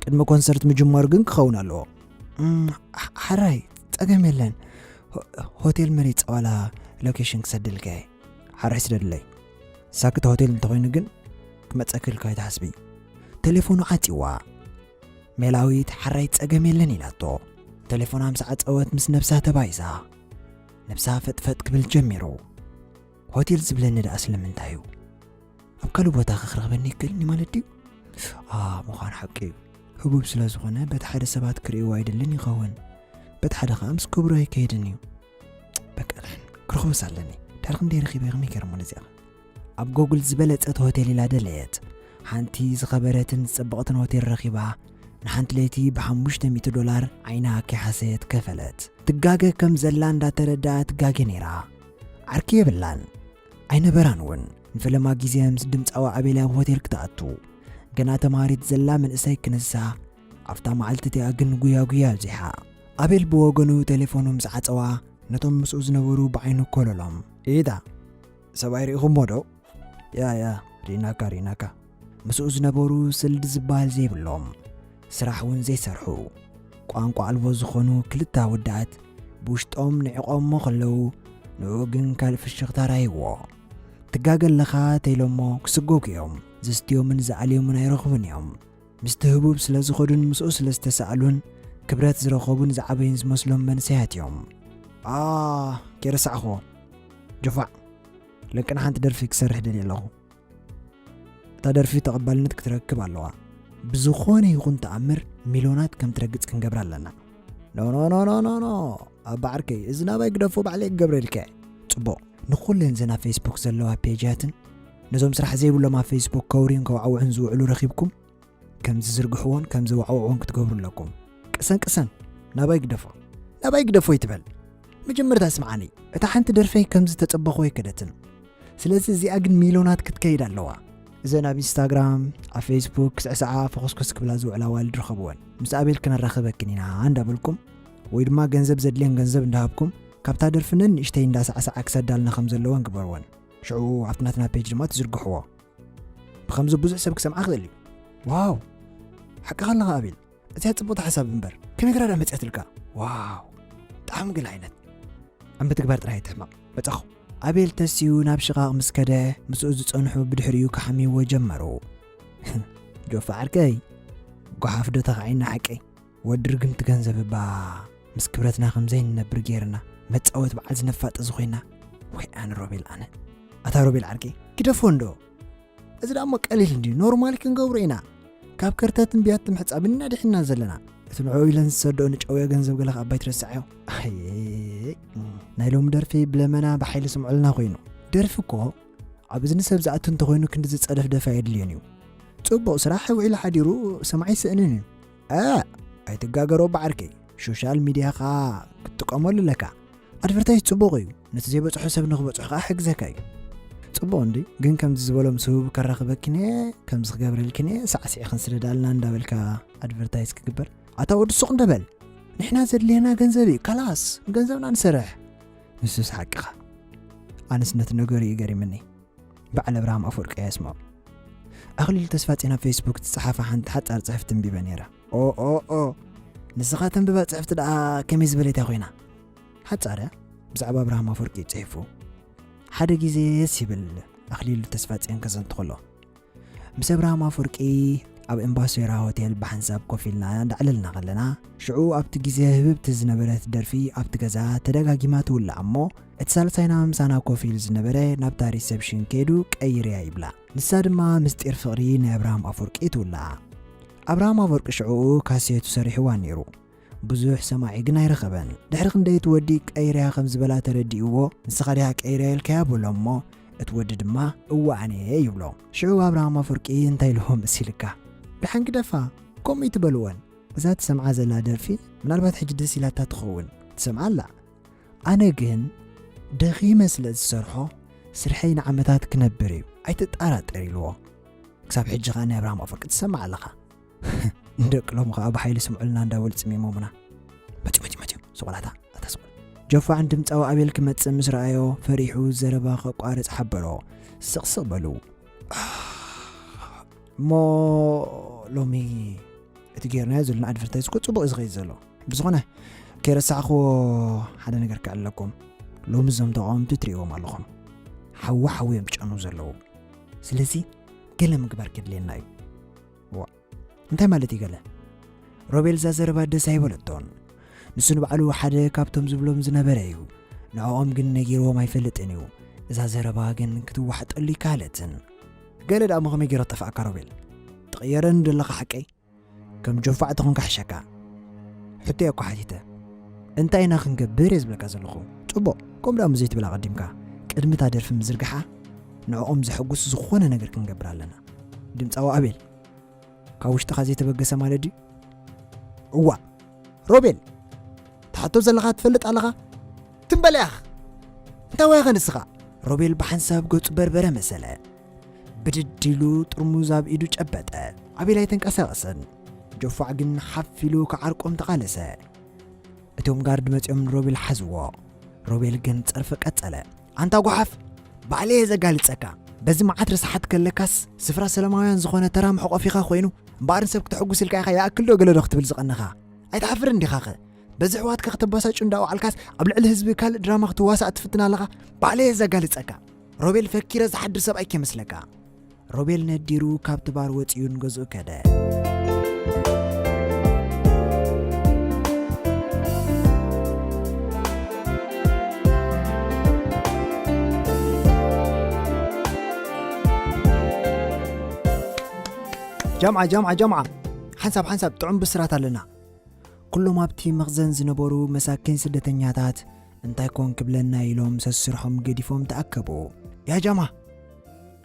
ቅድሚ ኮንሰርት ምጅማሩ ግን ክኸውን ኣለዎ። እም፣ ሓ-፣ ሓራይ፣ ጸገም የለን። ሆ-፣ ሆቴል መሪጸ ዋላ ሎኬሽን ክሰደልካ እየ። ሓራይ ስደድለይ። ሳክት ሆቴል እንተኾይኑ ግን ክመጸኪ ኢልካ ኣይትሓስቢ። ቴሌፎኑ ዓጺዋ። ሜላዊት ሓራይ ጸገም የለን ኢላቶ። ቴሌፎና ምስ ዓጸወት ምስ ነብሳ ተባይሳ። ነብሳ ፈጥፈጥ ክብል ጀሚሩ። ሆቴል ዝብለኒ ደኣ ስለምንታይ እዩ? ኣብ ካልእ ቦታ ክረኽበኒ ይክእልኒ ማለት ድዩ? ኣ፣ ምዃን ሓቂ እዩ። ህቡብ ስለ ዝኾነ በቲ ሓደ ሰባት ክርእይዎ ኣይደልን ይኸውን። በቲ ሓደ ኸኣ ምስ ክብሩ ኣይከይድን እዩ። በቃ ደሓን ክረኽቦስ ኣለኒ። ድሕሪ ክንደይ ረኺበ ከመይ ገይረ እሞ ነዚኣ? ኣብ ጎግል ዝበለጸት ሆቴል ኢላ ደለየት። ሓንቲ ዝኸበረትን ዝጸበቐትን ሆቴል ረኺባ፣ ንሓንቲ ለይቲ ብሓሙሽተ ሚእቲ ዶላር ዓይና ከይሓሰየት ከፈለት። ትጋገ ከም ዘላ እንዳተረድኣት ጋገ ነይራ። ዓርኪ የብላን ኣይነበራን እውን። ንፈለማ ግዜ ምስ ድምፃዊ ኣቤል ኣብ ሆቴል ክትኣቱ ገና ተማሃሪት ዘላ መንእሰይ ክንሳ፣ ኣብታ መዓልቲ እቲኣ ግን ጉያጉያ ኣብዚሓ። ኣቤል ብወገኑ ቴሌፎኑ ምስ ዓጸዋ ነቶም ምስኡ ዝነበሩ ብዓይኑ ኮለሎም። ኢታ ሰብኣይ ርኢኹሞ ዶ? ያ ያ፣ ርኢናካ ርኢናካ። ምስኡ ዝነበሩ ስልዲ ዝበሃል ዘይብሎም፣ ስራሕ እውን ዘይሰርሑ፣ ቋንቋ ኣልቦ ዝኾኑ ክልተ ኣወዳት ብውሽጦም ንዕቖሞ ከለዉ፣ ንኡ ግን ካልእ ፍሽኽታ ራይዎ። ትጋገ ኣለኻ ተይሎሞ ክስጎጉ እዮም። ዘስትዮምን ዝኣልዮምን ኣይረኽቡን እዮም። ምስቲ ህቡብ ስለ ዝኸዱን ምስኡ ስለ ዝተሳእሉን ክብረት ዝረኸቡን ዝዓበዩን ዝመስሎም መንእሰያት እዮም። ኣ፣ ከይረሳዕኹዎ። ጆፋዕ፣ ለቅና ሓንቲ ደርፊ ክሰርሕ ደልየ ኣለኹ። እታ ደርፊ ተቐባልነት ክትረክብ ኣለዋ። ብዝኾነ ይኹን ተኣምር ሚልዮናት ከም ትረግጽ ክንገብር ኣለና። ኖ፣ ኖ፣ ኖ፣ ኖ፣ ኖ፣ ኖ። ኣባ ዓርከይ፣ እዚ ናባይ ግደፎ፣ ባዕለይ ክገብረልካ እየ። ጽቡቕ። ንኹለን ዘን ኣብ ፌስቡክ ዘለዋ ፔጃትን ነዞም ስራሕ ዘይብሎም ኣብ ፌስቡክ ከውርዩን ከዋዕውዑን ዝውዕሉ ረኺብኩም ከም ዝዝርግሕዎን ከም ዘዋዕውዕዎን ክትገብሩ ኣለኩም። ቅሰን፣ ቅሰን፣ ናባይ ግደፎ፣ ናባይ ግደፎ ይትበል። መጀመርታ ስምዓኒ፣ እታ ሓንቲ ደርፈይ ከም ዝተጸበኹ ኣይከደትን። ስለዚ እዚኣ ግን ሚልዮናት ክትከይድ ኣለዋ። እዘን ኣብ ኢንስታግራም፣ ኣብ ፌስቡክ ክስዕስዓ ፈኾስኮስ ክብላ ዝውዕላ ኣዋልድ ርኸብወን። ምስ ኣቤል ክነራኽበክን ኢና እንዳበልኩም ወይ ድማ ገንዘብ ዘድልየን ገንዘብ እንዳሃብኩም ካብታ ደርፊ ነንእሽተይ እንዳሳዕሳዓ ክሰዳልና ከም ዘለወን ግበርወን። ሽዑ ኣብቲ ናትና ፔጅ ድማ ትዝርግሕዎ። ብኸምዚ ብዙሕ ሰብ ክሰምዓ ክኽእል እዩ። ዋው! ሓቅኻ ኣለኻ ኣቤል። እዚኣ ጽቡቕቲ ሓሳብ እምበር፣ ከመይ ገይራ ደኣ መጺኣትልካ? ዋው! ብጣዕሚ ገለ ዓይነት። ኣብ ምትግባር ጥራይ ኣይትሕመቕ። መጻኹ። ኣቤል ተሲኡ ናብ ሽቓቕ ምስ ከደ፣ ምስኡ ዝጸንሑ ብድሕሪኡ ክሓምይዎ ጀመሩ። ጆፋ ዓርከይ፣ ጓሓፍ ዶ ተኻዒና ሓቀይ? ወዲ ርግምቲ ገንዘብ እባ ምስ ክብረትና ከም ዘይንነብር ገይርና፣ መጻወቲ በዓል ዝነፋጠ ዝኾይና። ወይ ኣነ ሮቤል ኣነ። ኣታ ሮቤል ዓርከይ፣ ግደፎ እንዶ። እዚ ደኣ እሞ ቀሊል እንድዩ፣ ኖርማል ክንገብሮ ኢና። ካብ ከርተትን ቢያትን ምሕጻብን ኢና ድሒንና ዘለና። እቲ ንዕኡ ኢለን ዝሰደኦ ንጨውዮ ገንዘብ ገለ ከኣ ኣባይ ትረስዓዮ። ኣየ፣ ናይ ሎሚ ደርፊ ብለመና ብሓይሊ ስምዑልና ኮይኑ። ደርፊ እኮ ኣብ እዝኒ ሰብ ዝኣቱ እንተኾይኑ ክንዲ ዝጸደፍ ደፋ የድልዮን እዩ። ጽቡቕ ስራሕ ውዒሉ ሓዲሩ ሰማዒ ይስእንን እዩ። እ፣ ኣይትጋገሮ በዓርከይ፣ ሶሻል ሚድያኻ ክትጥቀመሉ ኣለካ። ኣድቨርታይዝ ጽቡቕ እዩ፣ ነቲ ዘይበጽሖ ሰብ ንኽበጽሖ ከኣ ሕግዘካ እዩ። ጽቡቕ እንዲ፣ ግን ከምዚ ዝበሎም ስሁብ ከራኽበክን እየ፣ ከምዚ ክገብረልክን እየ፣ ሳዕስዒ ክንስደዳልና እንዳበልካ ኣድቨርታይዝ ክግበር። ኣታ ወዲ ሱቕ እንደበል፣ ንሕና ዘድልየና ገንዘብ እዩ፣ ካላስ፣ ገንዘብና ንሰርሕ። ንሱስ ሓቅኻ። ኣነስ ነቲ ነገሩ እዩ ገሪምኒ። በዓል ኣብርሃም ኣፈወርቂ እያ ስሙ። ኣኽሊሉ ተስፋጽዮን ኣብ ፌስቡክ ዝጸሓፋ ሓንቲ ሓጻር ጽሕፍቲ ኣንቢበ ነይረ። ኦ፣ ኦ፣ ኦ፣ ንስኻ ተንብባ ጽሕፍቲ ደኣ ከመይ ዝበለት እያ ኮይና? ሓጻር እያ። ብዛዕባ ኣብርሃም ኣፈወርቂ እዩ ጽሒፉ። ሓደ ግዜ የስ ይብል ኣኽሊሉ ተስፋጽዮን ከዘንቱ ከሎ። ምስ ኣብርሃም ኣፈወርቂ ኣብ ኤምባሶራ ሆቴል ብሓንሳብ ኮፍ ኢልና እንዳዕለልና ከለና፣ ሽዑ ኣብቲ ግዜ ህብብቲ ዝነበረት ደርፊ ኣብቲ ገዛ ተደጋጊማ ትውላዕ እሞ፣ እቲ ሳልሳይና ምሳና ኮፍ ኢሉ ዝነበረ ናብታ ሪሰፕሽን ከይዱ ቀይርያ ይብላ። ንሳ ድማ ምስጢር ፍቕሪ ናይ ኣብርሃም ኣፈወርቂ ትውላዓ። ኣብርሃም ኣፈወርቂ ሽዑኡ ካሴቱ ሰሪሕዋ ነይሩ። ብዙሕ ሰማዒ ግን ኣይረኸበን። ድሕሪ ክንደይ እቲ ወዲ ቀይርያ ከም ዝበላ ተረዲእዎ፣ "ንስኻ ዲኻ ቀይርያ ኢልካያ?" በሎ እሞ፣ እቲ ወዲ ድማ፣ "እወ ኣነ እየ" ይብሎ። ሽዑ ኣብርሃም ኣፈወርቂ እንታይ ኢልዎ መሲልካ? "ደሓን ግደፋ፣ ከምኡ ይትበልወን። እዛ ትሰምዓ ዘላ ደርፊ ምናልባት ሕጂ ደስ ኢላታ ትኸውን፣ ትሰምዓ ኣላ። ኣነ ግን ደኺመ ስለ ዝሰርሖ፣ ስርሐይ ንዓመታት ክነብር እዩ፣ ኣይትጠራጠር" ኢልዎ። ክሳብ ሕጂ ኸኣ ናይ ኣብርሃም ኣፈወርቂ ትሰምዕ ኣለኻ። ንደቂ ሎሚ ኸኣ ብሓይሊ ስምዑልና እንዳበሉ ጽሚሞምና። "መጺኡ፣ መጺኡ፣ መጺኡ፣ ስቑላታ፣ ኣታ ስቑል!" ጆፋዕን ድምጻዊ ኣቤል ክመጽእ ምስ ረኣዮ፣ ፈሪሑ ዘረባ ከቋርጽ ሓበሮ። ስቕ ስቕ በሉ። እሞ ሎሚ እቲ ጌርናዮ ዘለና ኣድቨርታይዝ እኮ ጽቡቕ እዩ ዝኸይድ ዘሎ። ብዝኾነ፣ ከይረሳዕኽዎ ሓደ ነገር ከዕልለኩም። ሎሚ እዞም ተቓወምቲ ትርእይዎም ኣለኹም። ሓዊ ሓዊ እዮም ዝጨኑ ዘለዉ። ስለዚ ገለ ምግባር ከድልየና እዩ። ዋ፣ እንታይ ማለት እዩ ገለ? ሮቤል እዛ ዘረባ ደስ ኣይበለቶን። ንሱ ንባዕሉ ሓደ ካብቶም ዝብሎም ዝነበረ እዩ። ንዕኦም ግን ነጊርዎም ኣይፈልጥን እዩ። እዛ ዘረባ ግን ክትዋሕጠሉ ይከኣለትን። ገለ ደኣ እሞ ከመይ ገይሩ ጠፍኣካ ሮቤል? ትቕየረኒ ደለኻ ሓቀይ? ከም ጆፋዕ ተኾንካ ሕሸካ። ሕቶ እየ እኮ ሓቲተ። እንታይ ኢና ክንገብር እየ ዝብለካ ዘለኹ። ጽቡቕ፣ ከምኡ ደኣ እሞ ዘይትብል ኣቐዲምካ። ቅድሚ እታ ደርፊ ምዝርግሓ፣ ንዕኦም ዘሐጉስ ዝኾነ ነገር ክንገብር ኣለና። ድምጻዊ ኣቤል፣ ካብ ውሽጥኻ ዘይተበገሰ ማለት ድዩ? እዋ፣ ሮቤል፣ ትሓቶ ዘለኻ ትፈልጥ ኣለኻ? ትም በል ያኽ! እንታይ ወያኸ ንስኻ? ሮቤል ብሓንሳብ ገጹ በርበረ መሰለ። ብድድ ኢሉ ጥርሙዝ ኣብ ኢዱ ጨበጠ። ኣቤል ኣይተንቀሳቐሰን። ጆፋዕ ግን ሓፍ ኢሉ ክዓርቆም ተቓለሰ። እቶም ጋርድ መጺኦም ንሮቤል ሓዝዎ። ሮቤል ግን ጸርፊ ቀጸለ። ኣንታ ጓሓፍ፣ ባዕለየ ዘጋልጸካ። በዚ መዓት ረሳሓት ከለካስ ስፍራ ሰላማውያን ዝኾነ ተራ መሕቆፊኻ ኮይኑ እምበኣር ንሰብ ክተሐጉስ ኢልካ ኢኻ ይኣክል ዶ ገለ ዶ ክትብል ዝቐነኻ? ኣይትሓፍርን ዲኻኸ? በዚ ኣሕዋትካ ከተባሳጩ እንዳወዓልካስ ኣብ ልዕሊ ህዝቢ ካልእ ድራማ ክትዋሳእ ትፍትን ኣለኻ? ባዕለየ ዘጋልጸካ። ሮቤል ፈኪረ ዝሓድር ሰብኣይ ከይመስለካ። ሮቤል ነዲሩ ካብቲ ባር ወጺኡ ንገዝኡ ከደ። ጃምዓ፣ ጃምዓ፣ ጃምዓ። ሓንሳብ፣ ሓንሳብ ጥዑም ብስራት ኣለና። ኩሎም ኣብቲ መኽዘን ዝነበሩ መሳኪን ስደተኛታት እንታይ ኮን ክብለና ኢሎም ሰስርሖም ገዲፎም ተኣከቡ። ያ ጃማ፣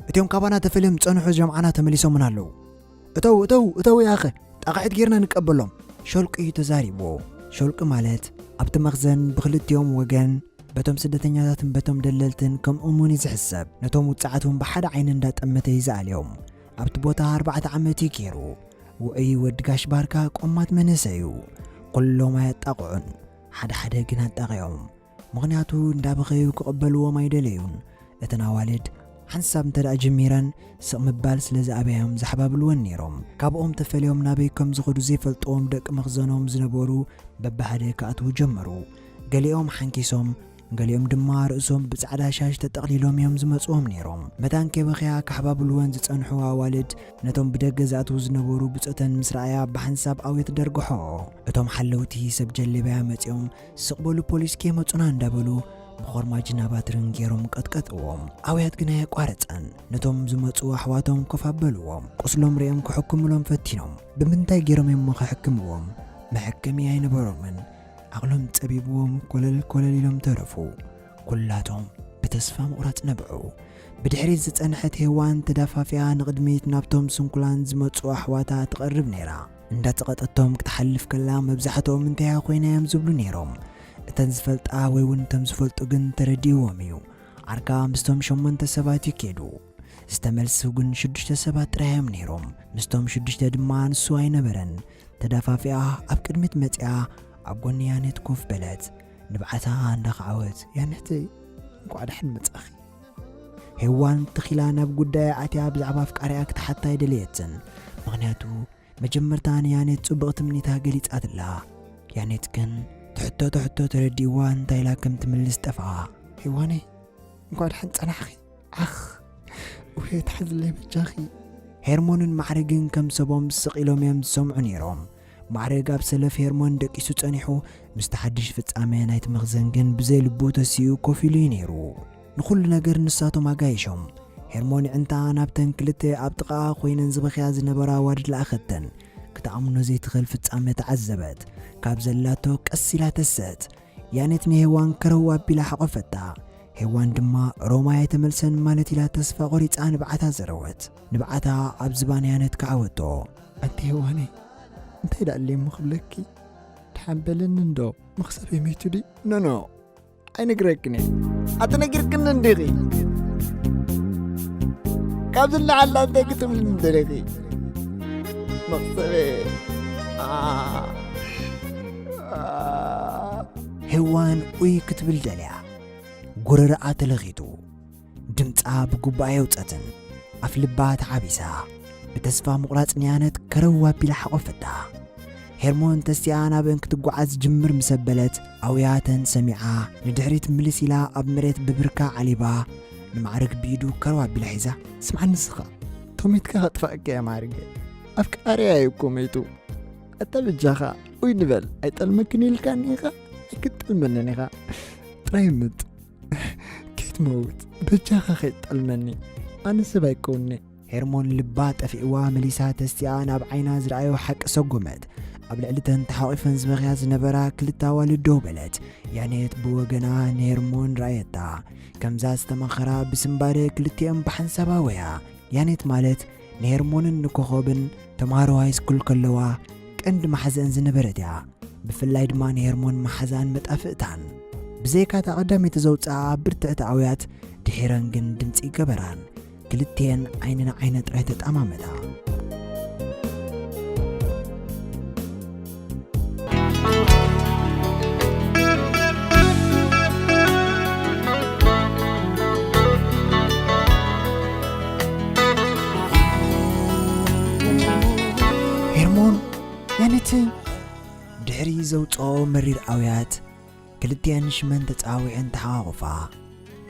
እቲኦም ካባና ተፈልዮም ዝጸንሑ ጀምዓና ተመሊሶምን ኣለዉ። እተው፣ እተው፣ እተው ያኸ፣ ጣቕዒት ጌርና ንቀበሎም። ሸልቁ እዩ ተዛሪቡ። ሸልቁ ማለት ኣብቲ መኽዘን ብክልቲኦም ወገን በቶም ስደተኛታትን በቶም ደለልትን ከምኡውን እዩ ዝሕሰብ። ነቶም ውጽዓት እውን ብሓደ ዓይኒ እንዳጠመተ እዩ ዝኣልዮም። ኣብቲ ቦታ ኣርባዕተ ዓመት እዩ ገይሩ። ውዑይ ወዲ ጋሽ ባርካ ቆማት መንእሰይ እዩ። ኩሎም ኣየጣቕዑን፣ ሓደ ሓደ ግን ኣጣቒዖም። ምኽንያቱ እንዳበኸዩ ክቕበልዎም ኣይደለዩን። እተን ኣዋልድ ሓንሳብ እንተ ደኣ ጀሚረን ስቕ ምባል ስለ ዝኣበዮም ዘሕባብልወን ነይሮም። ካብኦም ተፈልዮም ናበይ ከም ዝኸዱ ዘይፈልጥዎም ደቂ መኽዘኖም ዝነበሩ በብሓደ ክኣትዉ ጀመሩ። ገሊኦም ሓንኪሶም፣ ገሊኦም ድማ ርእሶም ብጻዕዳ ሻሽ ተጠቕሊሎም እዮም ዝመጽዎም ነይሮም። መታን ከይበኽያ ከሕባብልወን ዝጸንሑ ኣዋልድ ነቶም ብደገ ዝኣትዉ ዝነበሩ ብጾተን ምስ ረኣያ ብሓንሳብ ኣውየት ደርግሖ። እቶም ሓለውቲ ሰብ ጀለብያ መጺኦም ስቕ በሉ ፖሊስ ከይመጹና እንዳበሉ ብኾርማጅን ኣባትርን ገይሮም ቀጥቀጥዎም። ኣውያት ግን ኣየቋረጸን። ነቶም ዝመጹ ኣሕዋቶም ኮፍ ኣበልዎም። ቁስሎም ርእዮም ክሕክሙሎም ፈቲኖም። ብምንታይ ገይሮም እዮም እሞ ክሕክምዎም? መሐከሚ ኣይነበሮምን። ዓቕሎም ጸቢብዎም ኮለል ኮለል ኢሎም ተረፉ። ኩላቶም ብተስፋ ምቑራጽ ነብዑ። ብድሕሪት ዝጸንሐት ሄዋን ተዳፋፊኣ ንቕድሚት ናብቶም ስንኩላን ዝመጹ ኣሕዋታ ትቐርብ ነይራ። እንዳጸቐጠቶም ክትሓልፍ ከላ መብዛሕትኦም እንታይ ኮይና እዮም ዝብሉ ነይሮም። እተን ዝፈልጣ ወይ እውን እቶም ዝፈልጡ ግን ተረዲእዎም እዩ። ዓርካ ምስቶም ሸሞንተ ሰባት እዩ ከይዱ። ዝተመልሱ ግን ሽዱሽተ ሰባት ጥራይ እዮም ነይሮም። ምስቶም ሽዱሽተ ድማ ንሱ ኣይነበረን። ተዳፋፊኣ ኣብ ቅድሚት መጺኣ ኣብ ጎኒ ያኔት ኮፍ በለት። ንብዓታ እንዳኸዓወት፣ ያኔተይ፣ እንኳዕ ደሓን መጻኺ። ሄዋን ትኺላ ናብ ጉዳያ ኣትያ ብዛዕባ ኣፍቃሪኣ ክትሓታ ኣይደለየትን። ምኽንያቱ መጀመርታ ንያኔት ጽቡቕ ትምኒታ ገሊጻትላ። ያኔት ግን ትሕቶ ትሕቶ ተረዲእዋ እንታይ ኢላ ከም ትምልስ ጠፍኣ። ሄዋነይ፣ እንኳዕ ደሓን ጸናሕኺ። ዓኽ፣ ውሄ ትሓዝለይ በጃኺ። ሄርሞንን ማዕረግን ከም ሰቦም ስቕ ኢሎም እዮም ዝሰምዑ ነይሮም። ማዕረግ ኣብ ሰለፍ ሄርሞን ደቂሱ ጸኒሑ፣ ምስቲ ሓድሽ ፍጻመ ናይቲ መኽዘን ግን ብዘይ ልቡ ተሲኡ ኮፍ ኢሉ እዩ ነይሩ። ንኹሉ ነገር ንሳቶም ኣጋይሾም። ሄርሞን ይዕንታ ናብተን ክልተ ኣብ ጥቓኣ ኮይነን ዝበኽያ ዝነበራ ኣዋልድ ለኣኸተን። ክትኣምኖ ዘይትኽእል ፍጻመ ተዓዘበት። ካብ ዘላቶ ቀስ ኢላ ተሰት። ያኔት ንሄዋን ከረው ኣቢላ ሓቖፈታ። ሄዋን ድማ ሮማ ኣይተመልሰን ማለት ኢላ ተስፋ ቆሪጻ ንብዓታ ዘረወት። ንብዓታ ኣብ ዝባን ያኔት ከዓወቶ። ኣንቲ ሄዋነይ፣ እንታይ ደኣ ኣለ እሞ ክብለኪ? ደሓን በለኒ እንዶ። መኽሰበይ መይቱ ድዩ? ኖ፣ ኖ፣ ኣይነግረክን እየ። ኣተነጊርክኒ እንዲኺ። ካብዚ ንላዕሊ እንታይ ክትብልኒ ደሊኺ? መኽሰበይ። ኣ፣ ኣ። ሄዋን ኡይ ክትብል ደልያ። ጎረረኣ ተለኺቱ። ድምጻ ብግቡእ ኣየውጸትን። ኣፍ ልባ ተዓቢሳ። ብተስፋ ምቑራጽ ንያነት ከረው ኣቢላ ሓቖፈታ። ሄርሞን ተስቲኣ ናበን ክትጓዓዝ ጅምር ምስ ኣበለት፣ ኣውያተን ሰሚዓ፣ ንድሕሪት ምልስ ኢላ ኣብ መሬት ብብርካ ዓሊባ፣ ንማዕረግ ብኢዱ ከረው ኣቢላ ሒዛ። ስምዓኒ ንስኻ፣ ቶሜትካ ከጥፋእካ እየ ማዕረገ። ኣፍቃሪያ እዩ እኮ መይቱ። ኣታ በጃኻ፣ ኡይ ንበል፣ ኣይጠልመክን ኢልካኒ ኢኻ፣ ኣይክትጠልመንን ኢኻ። ጥራይ ምጥ። ከይትመውት፣ በጃኻ ከይትጠልመኒ። ኣነ ሰብ ኣይከውን'የ። ሄርሞን ልባ ጠፊእዋ መሊሳ ተስቲኣ ናብ ዓይና ዝረኣዮ ሓቂ ሰጎመት። ኣብ ልዕሊ እተን ተሓቒፈን ዝበኽያ ዝነበራ ክልተ ኣዋልድ ደው በለት። ያኔት ብወገና ንሄርሞን ረኣየታ። ከምዛ ዝተማኸራ ብስምባደ ክልቲኦም ብሓንሳብ ኣወያ። ያኔት ማለት ንሄርሞንን ንኮኾብን ተምሃሮ ሃይስኩል ከለዋ ቀንዲ መሓዘን ዝነበረት እያ። ብፍላይ ድማ ንሄርሞን መሓዛን መጣፍእታን። ብዘይካ እታ ቀዳመይቲ ዘውፅኣ ብርትዕቲ ኣውያት፣ ድሒረን ግን ድምፂ ገበራን። ክልቲኤን ዓይኒ ንዓይኒ ጥራይ ተጠማመታ። ሄርሞን፣ ያነትን ድሕሪ ዘውፅኦ መሪር ኣውያት፣ ክልቲኤን ሽመን ተጻዊዐን ተሓቋቑፋ።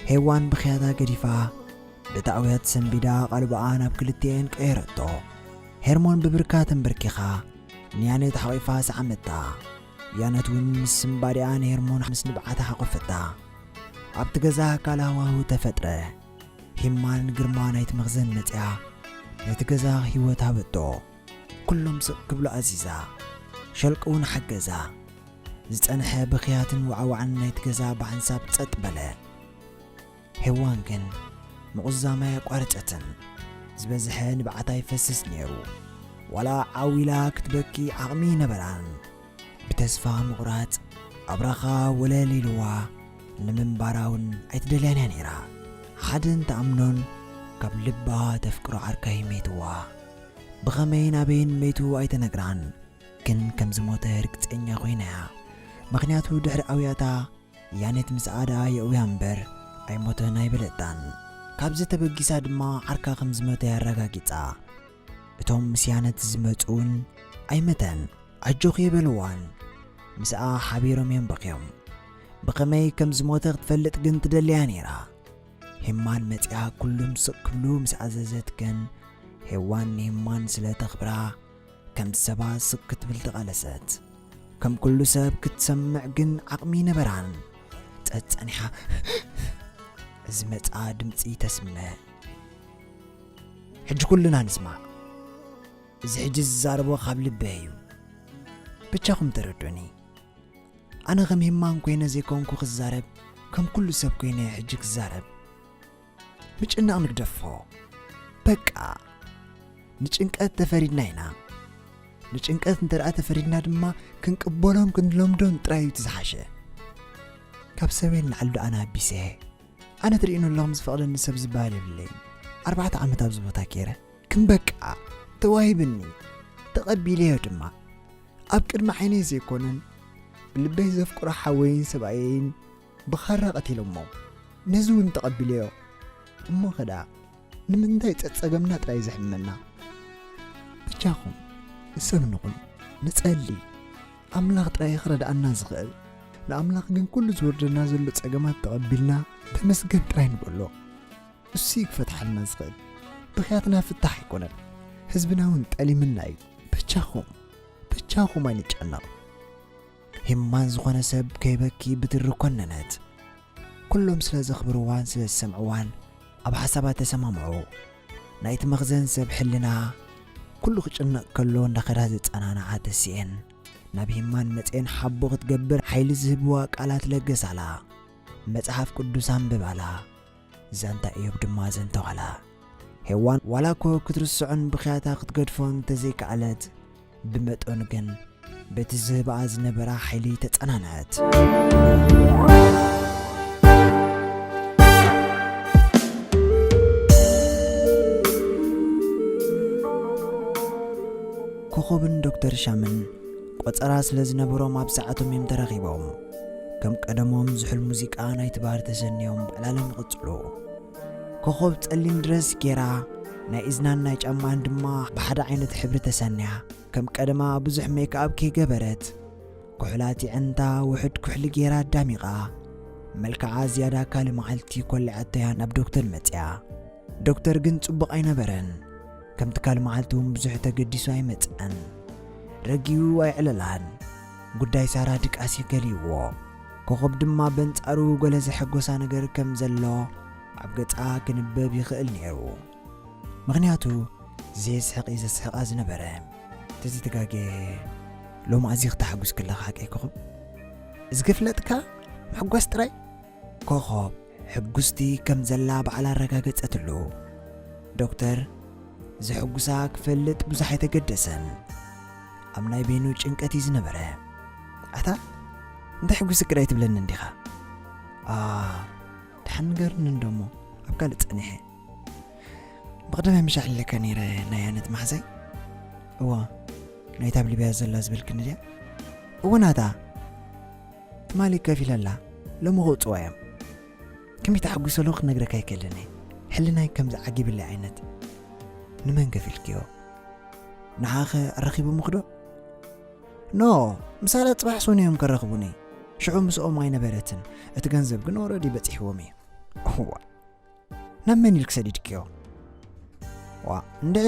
ሄዋን ብኽያታ ገዲፋ፣ በቲ ኣውያት ሰንቢዳ ቐልባኣ ናብ ክልቲኤን ቀየረቶ። ሄርሞን ብብርካ ተንበርኪኻ፣ ንያነት ሓቒፋ ሰዓመታ። ያነት እውን ምስ ስንባዲኣ ንሄርሞን ምስ ንብዓታ ሓቖፈታ። ኣብቲ ገዛ ካልእ ሃዋህው ተፈጥረ። ሂማን ግርማ ናይቲ መኽዘን መጺኣ፣ ነቲ ገዛ ህይወት ሃበቶ። ኩሎም ስቕ ክብሉ ኣዚዛ። ሸልቂ እውን ሓገዛ። ዝጸንሐ ብኽያትን ዋዕዋዕን ናይቲ ገዛ ብሓንሳብ ጸጥ በለ። ሄዋን ግን ምቑዛም ኣየቋረጸትን። ዝበዝሐ ንብዓታ ይፈስስ ነይሩ። ዋላ ዓው ኢላ ክትበኪ ዓቕሚ ኣይነበራን። ብተስፋ ምቑራጽ ኣብራኻ ወለል ኢልዋ፣ ንምንባራ እውን ኣይትደልያን እያ ነይራ። ሓደን ትኣምኖን ካብ ልባ ተፍቅሮ ዓርካይ መይትዋ። ብኸመይን ኣበይን መይቱ ኣይተነግራን፣ ግን ከም ዝሞተ ርግጸኛ ኮይና እያ። ምኽንያቱ ድሕሪ ኣውያታ ያኔት ምስኣ ደኣ የእውያ እምበር ኣይሞተን ኣይበለታን። ካብዚ ተበጊሳ ድማ ዓርካ ከም ዝሞተ እያ ኣረጋጊጻ። እቶም ምስ ያነት ዝመጹ እውን ኣይመተን፣ ኣጆኺ የበልዋን። ምስኣ ሓቢሮም እዮም በኽዮም። ብኸመይ ከም ዝሞተ ክትፈልጥ ግን ትደልያ ነይራ። ሄማን መጺኣ ኩሉም ስቕ ክብሉ ምስ ኣዘዘት ግን፣ ሄዋን ንሄማን ስለ ተኽብራ፣ ከም ሰባ ስቕ ክትብል ተቓለሰት። ከም ኩሉ ሰብ ክትሰምዕ ግን ዓቕሚ ነበራን። ጸጸኒሓ ዝመጽኣ ድምጺ ተስምዕ። ሕጂ ኩልና ንስማዕ። እዚ ሕጂ ዝዛረቦ ካብ ልበይ እዩ። ብቻኹም ተረዱኒ። ኣነ ከም ሄማን ኮይነ ዘይኮንኩ ክዛረብ፣ ከም ኩሉ ሰብ ኮይነ ሕጂ ክዛረብ። ምጭናቕ ንግደፎ። በቃ፣ ንጭንቀት ተፈሪድና ኢና። ንጭንቀት እንተ ደኣ ተፈሪድና ድማ፣ ክንቅበሎን ክንለምዶን ጥራይ እዩ እቲ ዝሓሸ። ካብ ሰበይ ንላዕሊ ደኣ ኣነ ኣቢሰ። ኣነ ትርእዩኒ ኣለኹም ዝፈቕደኒ ሰብ ዝበሃል የብለይን። ኣርባዕተ ዓመት ኣብዚ ቦታ ገይረ። ግን በቃ፣ ተዋሂብኒ። ተቐቢለዮ ድማ። ኣብ ቅድሚ ዓይነይ ዘይኮነን፣ ብልበይ ዘፍቅሮ ሓወይን ሰብኣየይን ብኻራ ቀቲሎሞ። ነዚ እውን ተቐቢለዮ። እሞ ኸ ደኣ ንምንታይ ጸጸገምና ጥራይ ዘሕምመና? በጃኹም፣ ንሰብ ንኹን፣ ንጸሊ። ኣምላኽ ጥራይ እዩ ክረድኣና ዝኽእል። ንኣምላኽ ግን ኩሉ ዝወርደና ዘሎ ጸገማት ተቐቢልና ተመስገን ጥራይ ንበሎ። እሱ እዩ ክፈትሓልና ዝኽእል። ብኽያትና ፍታሕ ኣይኮነን። ህዝብና እውን ጠሊምና እዩ። በጃኹም፣ በጃኹም ኣይንጨነቕ። ሄማን ዝኾነ ሰብ ከይበኪ ብትሪ ኮነነት። ኩሎም ስለ ዘኽብርዋን ስለ ዝሰምዕዋን ኣብ ሓሳባ ተሰማምዑ። ናይቲ መኽዘን ሰብ ሕልና ኩሉ ክጭነቕ ከሎ እንዳኸዳ ዘጸናንዓ ተሲኤን ናብ ሄማን መጼን ሓቦ ክትገብር ሓይሊ ዝህብዋ ቃላት ለገሳላ። መጽሓፍ ቅዱስ ኣንብባላ። ዛንታ ኢዮብ ድማ ዘንተዋላ። ሄዋን ዋላ እኮ ክትርስዖን ብኽያታ ክትገድፎን እንተዘይከኣለት፣ ብመጠኑ ግን በቲ ዝህብኣ ዝነበራ ሓይሊ ተጸናንዐት። ኮኾብን ዶክተር ሻምን ቆጸራ ስለ ዝነበሮም ኣብ ሰዓቶም እዮም ተራኺቦም። ከም ቀደሞም ዝሑል ሙዚቃ ናይቲ ባር ተሰንዮም ዕላሎም ይቕጽሉ። ኮኾብ ጸሊም ድረስ ጌራ፣ ናይ እዝናን ናይ ጫማኣን ድማ ብሓደ ዓይነት ሕብሪ ተሰንያ፣ ከም ቀደማ ብዙሕ ሜክኣፕ ከይገበረት፣ ኩሕላት የዕንታ ውሑድ ኩሕሊ ጌራ ኣዳሚቓ፣ መልክዓ ዝያዳ ካልእ መዓልቲ ኮሊዓቶ እያ ናብ ዶክተር መጽያ። ዶክተር ግን ጽቡቕ ኣይነበረን። ከምቲ ካልእ መዓልቲ እውን ብዙሕ ተገዲሱ ኣይመጽኣን። ረጊኡ ኣይዕለላን። ጉዳይ ሳራ ድቃስ ገሊዎ። ኮኾብ ድማ በንጻሩ ገለ ዘሐጎሳ ነገር ከም ዘሎ ኣብ ገጻ ክንበብ ይኽእል ነይሩ። ምኽንያቱ ዘየስሕቕ እዩ ዘስሕቓ ዝነበረ። ተዘይተጋግየ ሎሚ ኣዚኺ ተሓጒስኪ ኣለኺ ሓቀይ ኮኾብ? እዚ ክፍለጥካ ምሕጓስ ጥራይ? ኮኾብ ሕጉስቲ ከም ዘላ ባዕላ ኣረጋገጸትሉ። ዶክተር ዘሕጉሳ ክፈልጥ ብዙሕ ኣይተገደሰን። ኣብ ናይ በይኑ ጭንቀት እዩ ዝነበረ። ኣታ እንታይ ሕጉስኪ ዶ ኣይትብለንን ዲኻ? ደሓን ንገርኒ እንዶ እሞ፣ ኣብ ካልእ ጸኒሐ። ብቐደማይ ምሻሕ ኢለካ ነይረ ናይ ኣነት መሓዛይ። እዋ፣ ናይታ ኣብ ሊብያ ዘላ ዝበልክኒ ድያ? እወ ናታ። ትማሊ ከፊላ ኣላ፣ ሎሚ ክውጽዋ እዮም። ከመይ ተሓጒሰ ኣለኹ ክነግረካ ኣይክእልን እየ። ሕልናይ ከም ዝዓጊብለይ ዓይነት። ንመን ከፊልክዮ? ንዓኸ ኣራኺቦምኺ ዶ? ኖ፣ ምሳላ ጽባሕ ሶን እዮም ከራኽቡኒ። ሽዑ ምስኦም ኣይነበረትን። እቲ ገንዘብ ግን ኦረዲ በጺሕዎም እዩ። እዋ፣ ናብ መን ኢልክ ሰዲድክዮ? ዋ፣ እንድዒ፣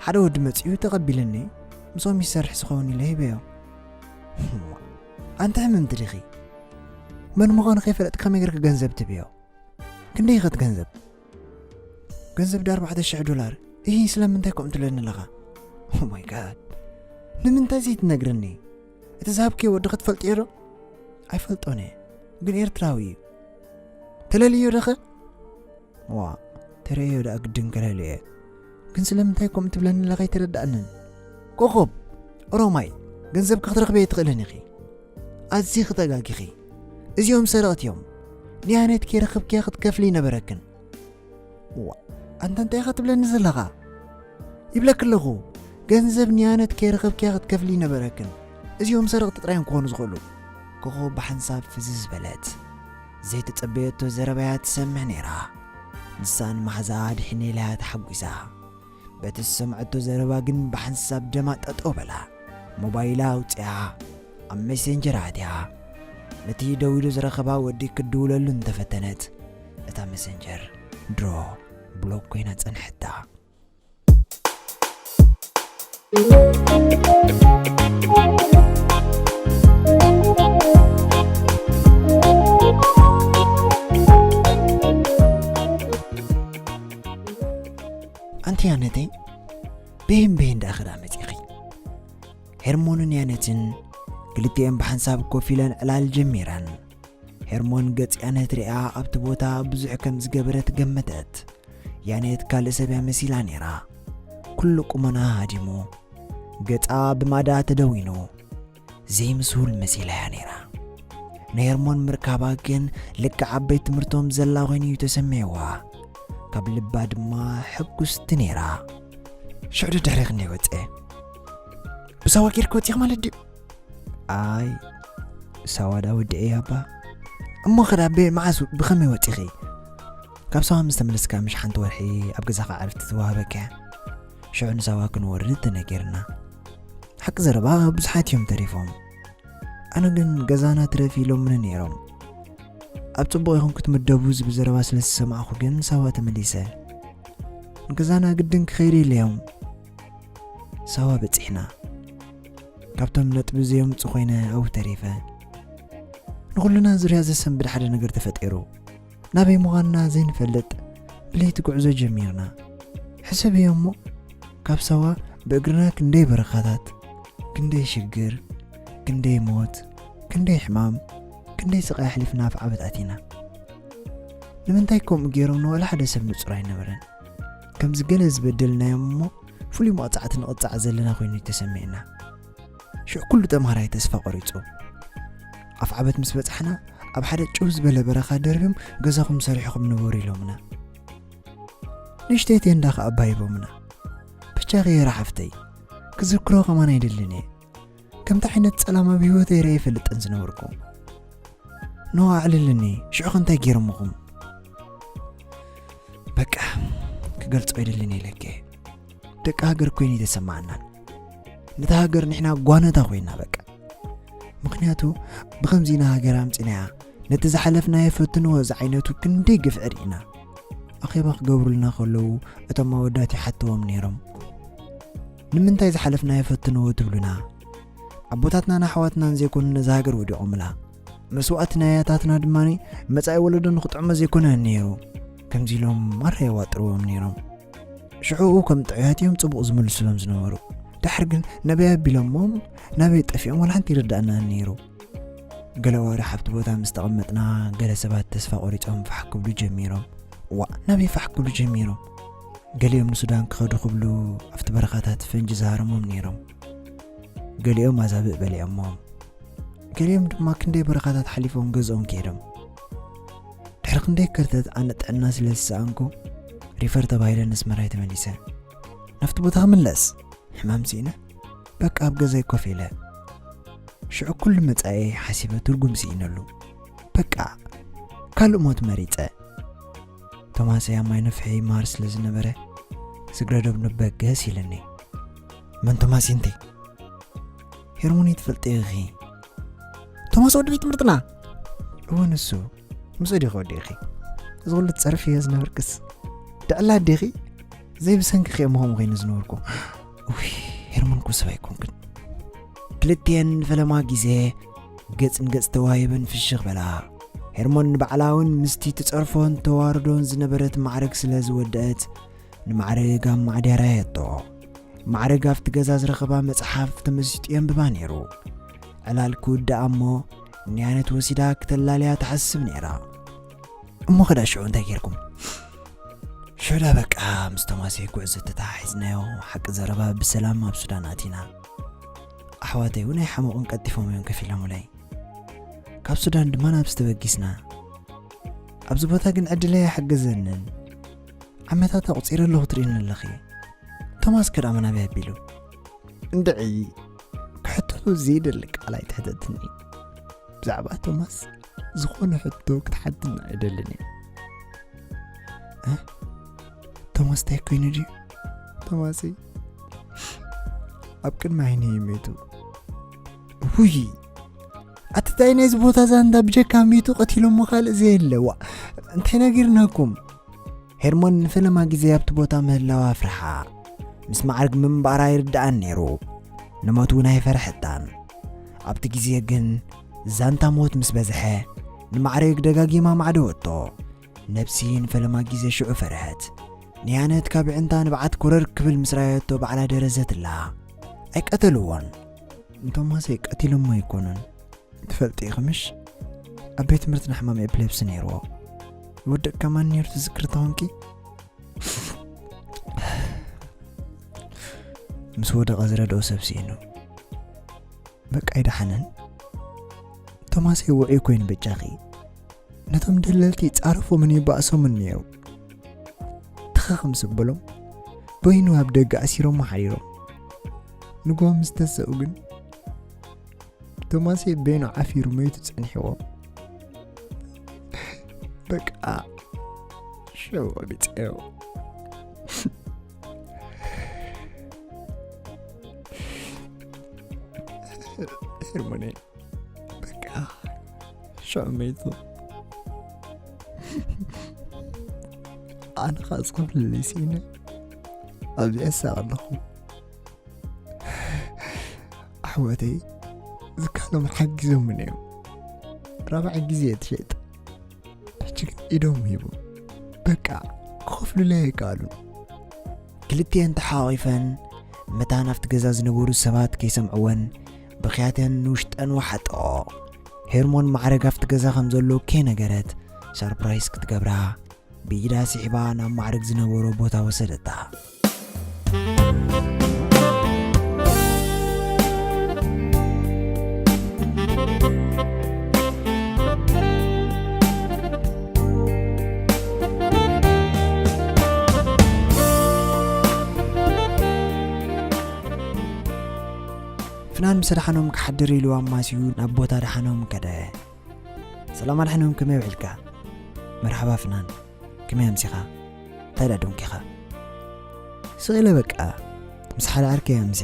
ሓደ ወዲ መጺኡ ተቐቢልኒ፣ ምስኦም ይሰርሕ ዝኸውን ኢለ ሂበዮ። ዋ፣ ኣንቲ ሕምምቲ ዲኺ? መን ምዃኑ ከይፈለጥክ ከመይ ጌርክ ገንዘብ ትብዮ? ክንደይ ኢኸ እቲ ገንዘብ? ገንዘብ ዶ ኣርባዕተ ሽሕ ዶላር? እሂ፣ ስለምንታይ ከምኡ ትብለኒ ኣለኻ? ኦ ማይ ጋድ። ንምንታይ ዘይትነግርኒ? እቲ ዝሃብክዮ ወዲ ክትፈልጥዮ ዶ? ኣይፈልጦን እየ፣ ግን ኤርትራዊ እዩ። ተለልዮ ደኸ? ዋ፣ ተርእዮ ደኣ ግድን ከለልዮ እየ። ግን ስለምንታይ ከምኡ ትብለኒ ኣለኻ ኣይተረዳእንን። ኮኾብ፣ ኦሮማይ፣ ገንዘብኪ ክትረኽቢ ኣይትኽእልን ኢኺ። ኣዚኺ ተጋጊኺ። እዚኦም ሰረቕቲ እዮም። ንያኔት ከይረኸብክያ ክትከፍሊ ይነበረክን። ዋ፣ ኣንታ እንታይ ኢኻ ትብለኒ ዘለኻ? ይብለኪ ኣለኹ፣ ገንዘብ ንያነት ከይረኸብክያ ክትከፍሊ ይነበረክን። እዚኦም ሰረቕቲ ጥራይ እዮም ክኾኑ ዝኽእሉ። ኮኾብ ብሓንሳብ ፍዝዝ በለት። ዘይተጸበየቶ ዘረባ'ያ ትሰምዕ ነይራ። ንሳ ንመሓዛኣ ድሒና ኢላ'ያ ተሓጒሳ። በቲ ዝሰምዐቶ ዘረባ ግን ብሓንሳብ ደማ ጠጠው በላ። ሞባይላ ኣውጺኣ ኣብ ሜሴንጀር ኣትያ። ነቲ ደዊሉ ዝረኸባ ወዲ ክትድውለሉ እንተፈተነት፣ እታ መሰንጀር ድሮ ብሎክ ኮይና ጸንሐታ። ኣንቲ ያነተይ፣ ብሄን ብሄን ደኣ ኸዳ መጺኺ። ሄርሞንን ያነትን ክልቲኤን ብሓንሳብ ኮፍ ኢለን ዕላል ጀሚረን። ሄርሞን ገጽ ያነት ሪኣ ኣብቲ ቦታ ብዙሕ ከም ዝገበረት ገመተት። ያኔት ካልእ ሰብ እያ መሲላ ነይራ። ኩሉ ቁመና ሃዲሙ፣ ገጻ ብማዳ ተደዊኑ፣ ዘይምስሁል መሲላ እያ ነይራ። ንሄርሞን ምርካባ ግን ልክዕ ኣብ ቤት ትምህርቶም ዘላ ኮይኑ እዩ ተሰሚዕዋ። ካብ ልባ ድማ ሕጉስቲ ነይራ። ሽዑ ደድሕሪ ክንደይ ወጸ? ብሳዋ ጌርኪ ወጺኺ ማለት ድዩ? ኣይ፣ ሳዋ ዳ ወዲኤ እባ። እሞ ኸዳ ቤ መዓስ ብኸመይ ወጺኺ? ካብ ሳዋ ምስ ተመለስካ ምሽ ሓንቲ ወርሒ ኣብ ገዛኻ ዕረፍቲ ተዋህበካ። ሽዑ ንሳዋ ክንወርድ ተነጊርና። ሓቂ ዘረባ ብዙሓት እዮም ተሪፎም። ኣነ ግን ገዛና ትረፊ ኢሎምኒ ነይሮም። ኣብ ጽቡቕ ኢኹም ክትምደቡ ዝብል ዘረባ ስለ ዝሰማዕኹ ግን ሳዋ ተመሊሰ። ንገዛና ግድን ክኸይድ ኢለዮም። ሳዋ በጺሕና። ካብቶም ነጥቢ ዘየምጽ ኮይነ ኣብኡ ተሪፈ። ንኹልና ዙርያ ዘሰንብድ ሓደ ነገር ተፈጢሩ። ናበይ ምዃንና ዘይንፈልጥ ብለይቲ ጉዕዞ ጀሚርና። ሕሰብዮ እሞ፣ ካብ ሳዋ ብእግርና ክንደይ በረኻታት፣ ክንደይ ሽግር፣ ክንደይ ሞት፣ ክንደይ ሕማም፣ ክንደይ ስቓይ ኣሕሊፍና ኣብ ዓበት ኣቲና። ንምንታይ ከምኡ ገይሮም ንዋላ ሓደ ሰብ ንጹር ኣይነበረን። ከምዚ ገለ ዝበደልናዮም እሞ ፍሉይ መቕጻዕቲ ንቕጻዕ ዘለና ኮይኑ እዩ ተሰሚዕና። ሽዑ ኩሉ ተምሃራይ ተስፋ ቆሪጹ። ኣፍ ዓበት ምስ በጻሕና ኣብ ሓደ ጭው ዝበለ በረኻ ደርብዮም ገዛኹም ሰሪሕኹም ንበሩ ኢሎምና። ንእሽተይ ቴንዳ ከኣ ኣባሂቦምና። ብቻ ኸየራ ሓፍተይ፣ ክዝክሮ ከማን ኣይደልን እየ። ከምቲ ዓይነት ጸላም ኣብ ህይወተይ ርእየ ይፈልጥን ዝነበርኩ። ኖ ኣዕልልኒ፣ ሽዑ ከ እንታይ ገይሮምኹም? በቃ፣ ክገልጾ ኣይደልን ኢለኪ። ደቂ ሃገር ኮይኑ ይተሰማዓናን። ነታ ሃገር ንሕና ጓነታ ኮይና በቃ። ምኽንያቱ ብኸምዚ ኢና ሃገር ኣምጺናያ። ነቲ ዝሓለፍናዮ ፈትንዎ ዝዓይነቱ ክንደይ ግፍዒ ርኢና። ኣኼባ ክገብሩልና ከለዉ እቶም ኣወዳት ይሓትዎም ነይሮም። ንምንታይ ዝሓለፍናዮ ፈትንዎ ትብሉና? ኣቦታትናን ኣሕዋትናን ዘይኮኑ ነዛ ሃገር ወዲቖምላ። መስዋእቲ ናይ ኣያታትና ድማ መጻኢ ወለዶ ንኽጥዕሞ ዘይኮነ ነይሩ። ከምዚ ኢሎም ማራ የዋጥርዎም ነይሮም። ሽዑኡ ከም ጥዑያት እዮም ጽቡቕ ዝምልሱሎም ዝነበሩ። ድሓር ግን ናበይ ኣቢሎሞም ናበይ ጠፊኦም ዋላ ሓንቲ ይርዳእና ነይሩ። ገለ ኣዋርሕ ኣብቲ ቦታ ምስ ተቐመጥና ገለ ሰባት ተስፋ ቆሪጾም ፋሕ ክብሉ ጀሚሮም። ዋ፣ ናበይ ፋሕ ክብሉ ጀሚሮም? ገሊኦም ንሱዳን ክኸዱ ክብሉ ኣብቲ በረኻታት ፈንጂ ዝሃረሞም ነይሮም። ገሊኦም ኣዛብእ በሊዖሞም። ገሊኦም ድማ ክንደይ በረኻታት ሓሊፎም ገዝኦም ከይዶም። ድሕሪ ክንደይ ከርተት ኣነ ጥዕና ስለ ዝሰኣንኩ ሪፈር ተባሂለ ነስመራይ ተመሊሰ። ናብቲ ቦታ ክምለስ ሕማም ስኢነ በቃ ኣብ ገዛይ ኮፍ ኢለ። ሽዑ ኩሉ መጻኤ ሓሲበ ትርጉም ስኢነሉ። በቃ ካልእ ሞት መሪጸ። ቶማሰይ ኣብ ማይ ነፍሒ ይመሃር ስለ ዝነበረ ስግረ ዶብ ንበገስ ኢለኒ። መን ቶማስ ኢንቲ? ሄርሞን ትፈልጢ ኢኺ? ቶማስ ወዲ ቤት ትምህርትና? እወ ንሱ። ምስ ዲኺ ወዲኺ እዚ ኩሉ ትጸርፍ እየ ዝነበርክስ? ድዕላ ኣዴኺ ዘይብሰንኪ ከ ምኾም ኮይኑ ዝነበርኩ። ውይ፣ ሄርሞን እኮ ሰብ ኣይኮንክን። ክልቲኤን ንፈለማ ግዜ ገጽ ንገጽ ተዋሂበን ፍሽኽ በላ። ሄርሞን ንባዕላ እውን ምስቲ ትጸርፎን ተዋርዶን ዝነበረት ማዕረግ ስለ ዝወደአት ንማዕረግ ኣማዕዲያ ርኣየቶ። ማዕረግ ኣብቲ ገዛ ዝረኸባ መጽሓፍ ተመሲጡ የንብባ ነይሩ። ዕላል ክውዳእ እሞ ንያነት ወሲዳ ክተላልያ ትሓስብ ነይራ። እሞ ኸዳ ሽዑ እንታይ ጌርኩም? ሽዑ ዳ በቃ ምስ ቶማሰይ ጉዕዞ ተተሓሒዝናዮ። ሓቂ ዘረባ ብሰላም ኣብ ሱዳን ኣቲና። ኣሕዋተይ እውን ኣይሓመቑን ቀልጢፎም እዮም ከፊሎምለይ። ካብ ሱዳን ድማ ናብዚ ተበጊስና። ኣብዚ ቦታ ግን ዕድለይ ኣይሓገዘንን። ዓመታት ኣቑጺረ ኣለኹ ትርእይኒ ኣለኺ። ቶማስ ከ ደኣ መን ኣበይ ኣቢሉ? እንድዒ ክሕተቱ ዘይደሊ ቃል ኣይትሕተትኒ። ብዛዕባ ቶማስ ዝኾነ ሕቶ ክትሓትኒ ኣይደልን እየ። እ? ቶማስ እንታይ ኮይኑ ድዩ? ቶማሰይ ኣብ ቅድሚ ዓይነይ እዩ ሞይቱ። ውይ ኣቲ እንታይ ናይዚ ቦታ ዛንዳ ብጀካ ሞይቱ ቀቲሎሞ ካልእ ዘየለ። ዋ እንታይ ነጊርናኩም? ሄርሞን ንፈለማ ግዜ ኣብቲ ቦታ ምህላዋ ኣፍርሓ። ምስ ማዕርግ ምንባራ ይርድኣን ነይሩ። ንሞት እውን ኣይፈርሐታን። ኣብቲ ግዜ ግን ዛንታ ሞት ምስ በዝሐ ንማዕረግ ደጋጊማ ማዕደወቶ። ነብሲ ንፈለማ ግዜ ሽዑ ፈርሐት። ንያነት ካብ ዕንታ ንብዓት ኮረር ክብል ምስ ረኣየቶ ባዕላ ደረዘትላ። ኣይቀተልዎን። ንቶማሰይ ቀቲሎሞ ኣይኮኑን። ትፈልጢ ኢኺ ምሽ? ኣብ ቤት ትምህርትና ሕማም ኤፕሌፕሲ ነይርዎ። ይወድቕ ከማን ነይሩ ትዝክሪ ተኾንኪ? ምስ ወደቐ ዝረድኦ ሰብ ስኢኑ። በቃ ኣይደሓነን። ቶማሰይ ውዑይ ኮይኑ በጃኺ። ነቶም ደለልቲ ይጻረፎምን ይባእሶምን ነይሩ። ትኸኽ ምስ በሎም በይኑ ኣብ ደገ ኣሲሮሞ ሓዲሮም። ንግሆ ምስ ተሰኡ ግን ቶማሰይ በይኑ ዓፊሩ መይቱ ጸኒሕዎ። በቃ ሽዑ ቆቢጸዮ። ሄርሞነይ በቃ ሽዑ መይቱ። ኣነ ኸዓ ዝኸፍለለይ ስኢነ ኣብዚኣ እሳቕ ኣለኹ። ኣሕዋተይ ዝካሎም ሓጊዞምን እዮም። ራብዓይ ግዜ እየ ትሸጥ። ሕጂ ግን ኢዶም ሂቦም በቃ ክኸፍሉለይ ኣይከኣሉን። ክልቲኤን ተሓቋቒፈን መታን ኣብቲ ገዛ ዝነበሩ ሰባት ከይሰምዕወን ብኽያተን ንውሽጠን ወሓጠኦ። ሄርሞን ማዕረግ ኣብቲ ገዛ ከም ዘሎ ከይነገረት ሰርፕራይዝ ክትገብራ ብኢዳ ስሒባ ናብ ማዕረግ ዝነበሮ ቦታ ወሰደታ። ፍናን ምስ ኣድሓኖም ክሓድር ኢሉ ኣማስዩ ናብ ቦታ ኣድሓኖም ከደ። ሰላም ኣድሓኖም፣ ከመይ ውዒልካ? መርሓባ ፍናን፣ ከመይ ኣምሲኻ? እንታይ ደኣ ደንኪኻ? ስቕ ኢለ በቃ ምስ ሓደ ዓርከይ ኣምሴ።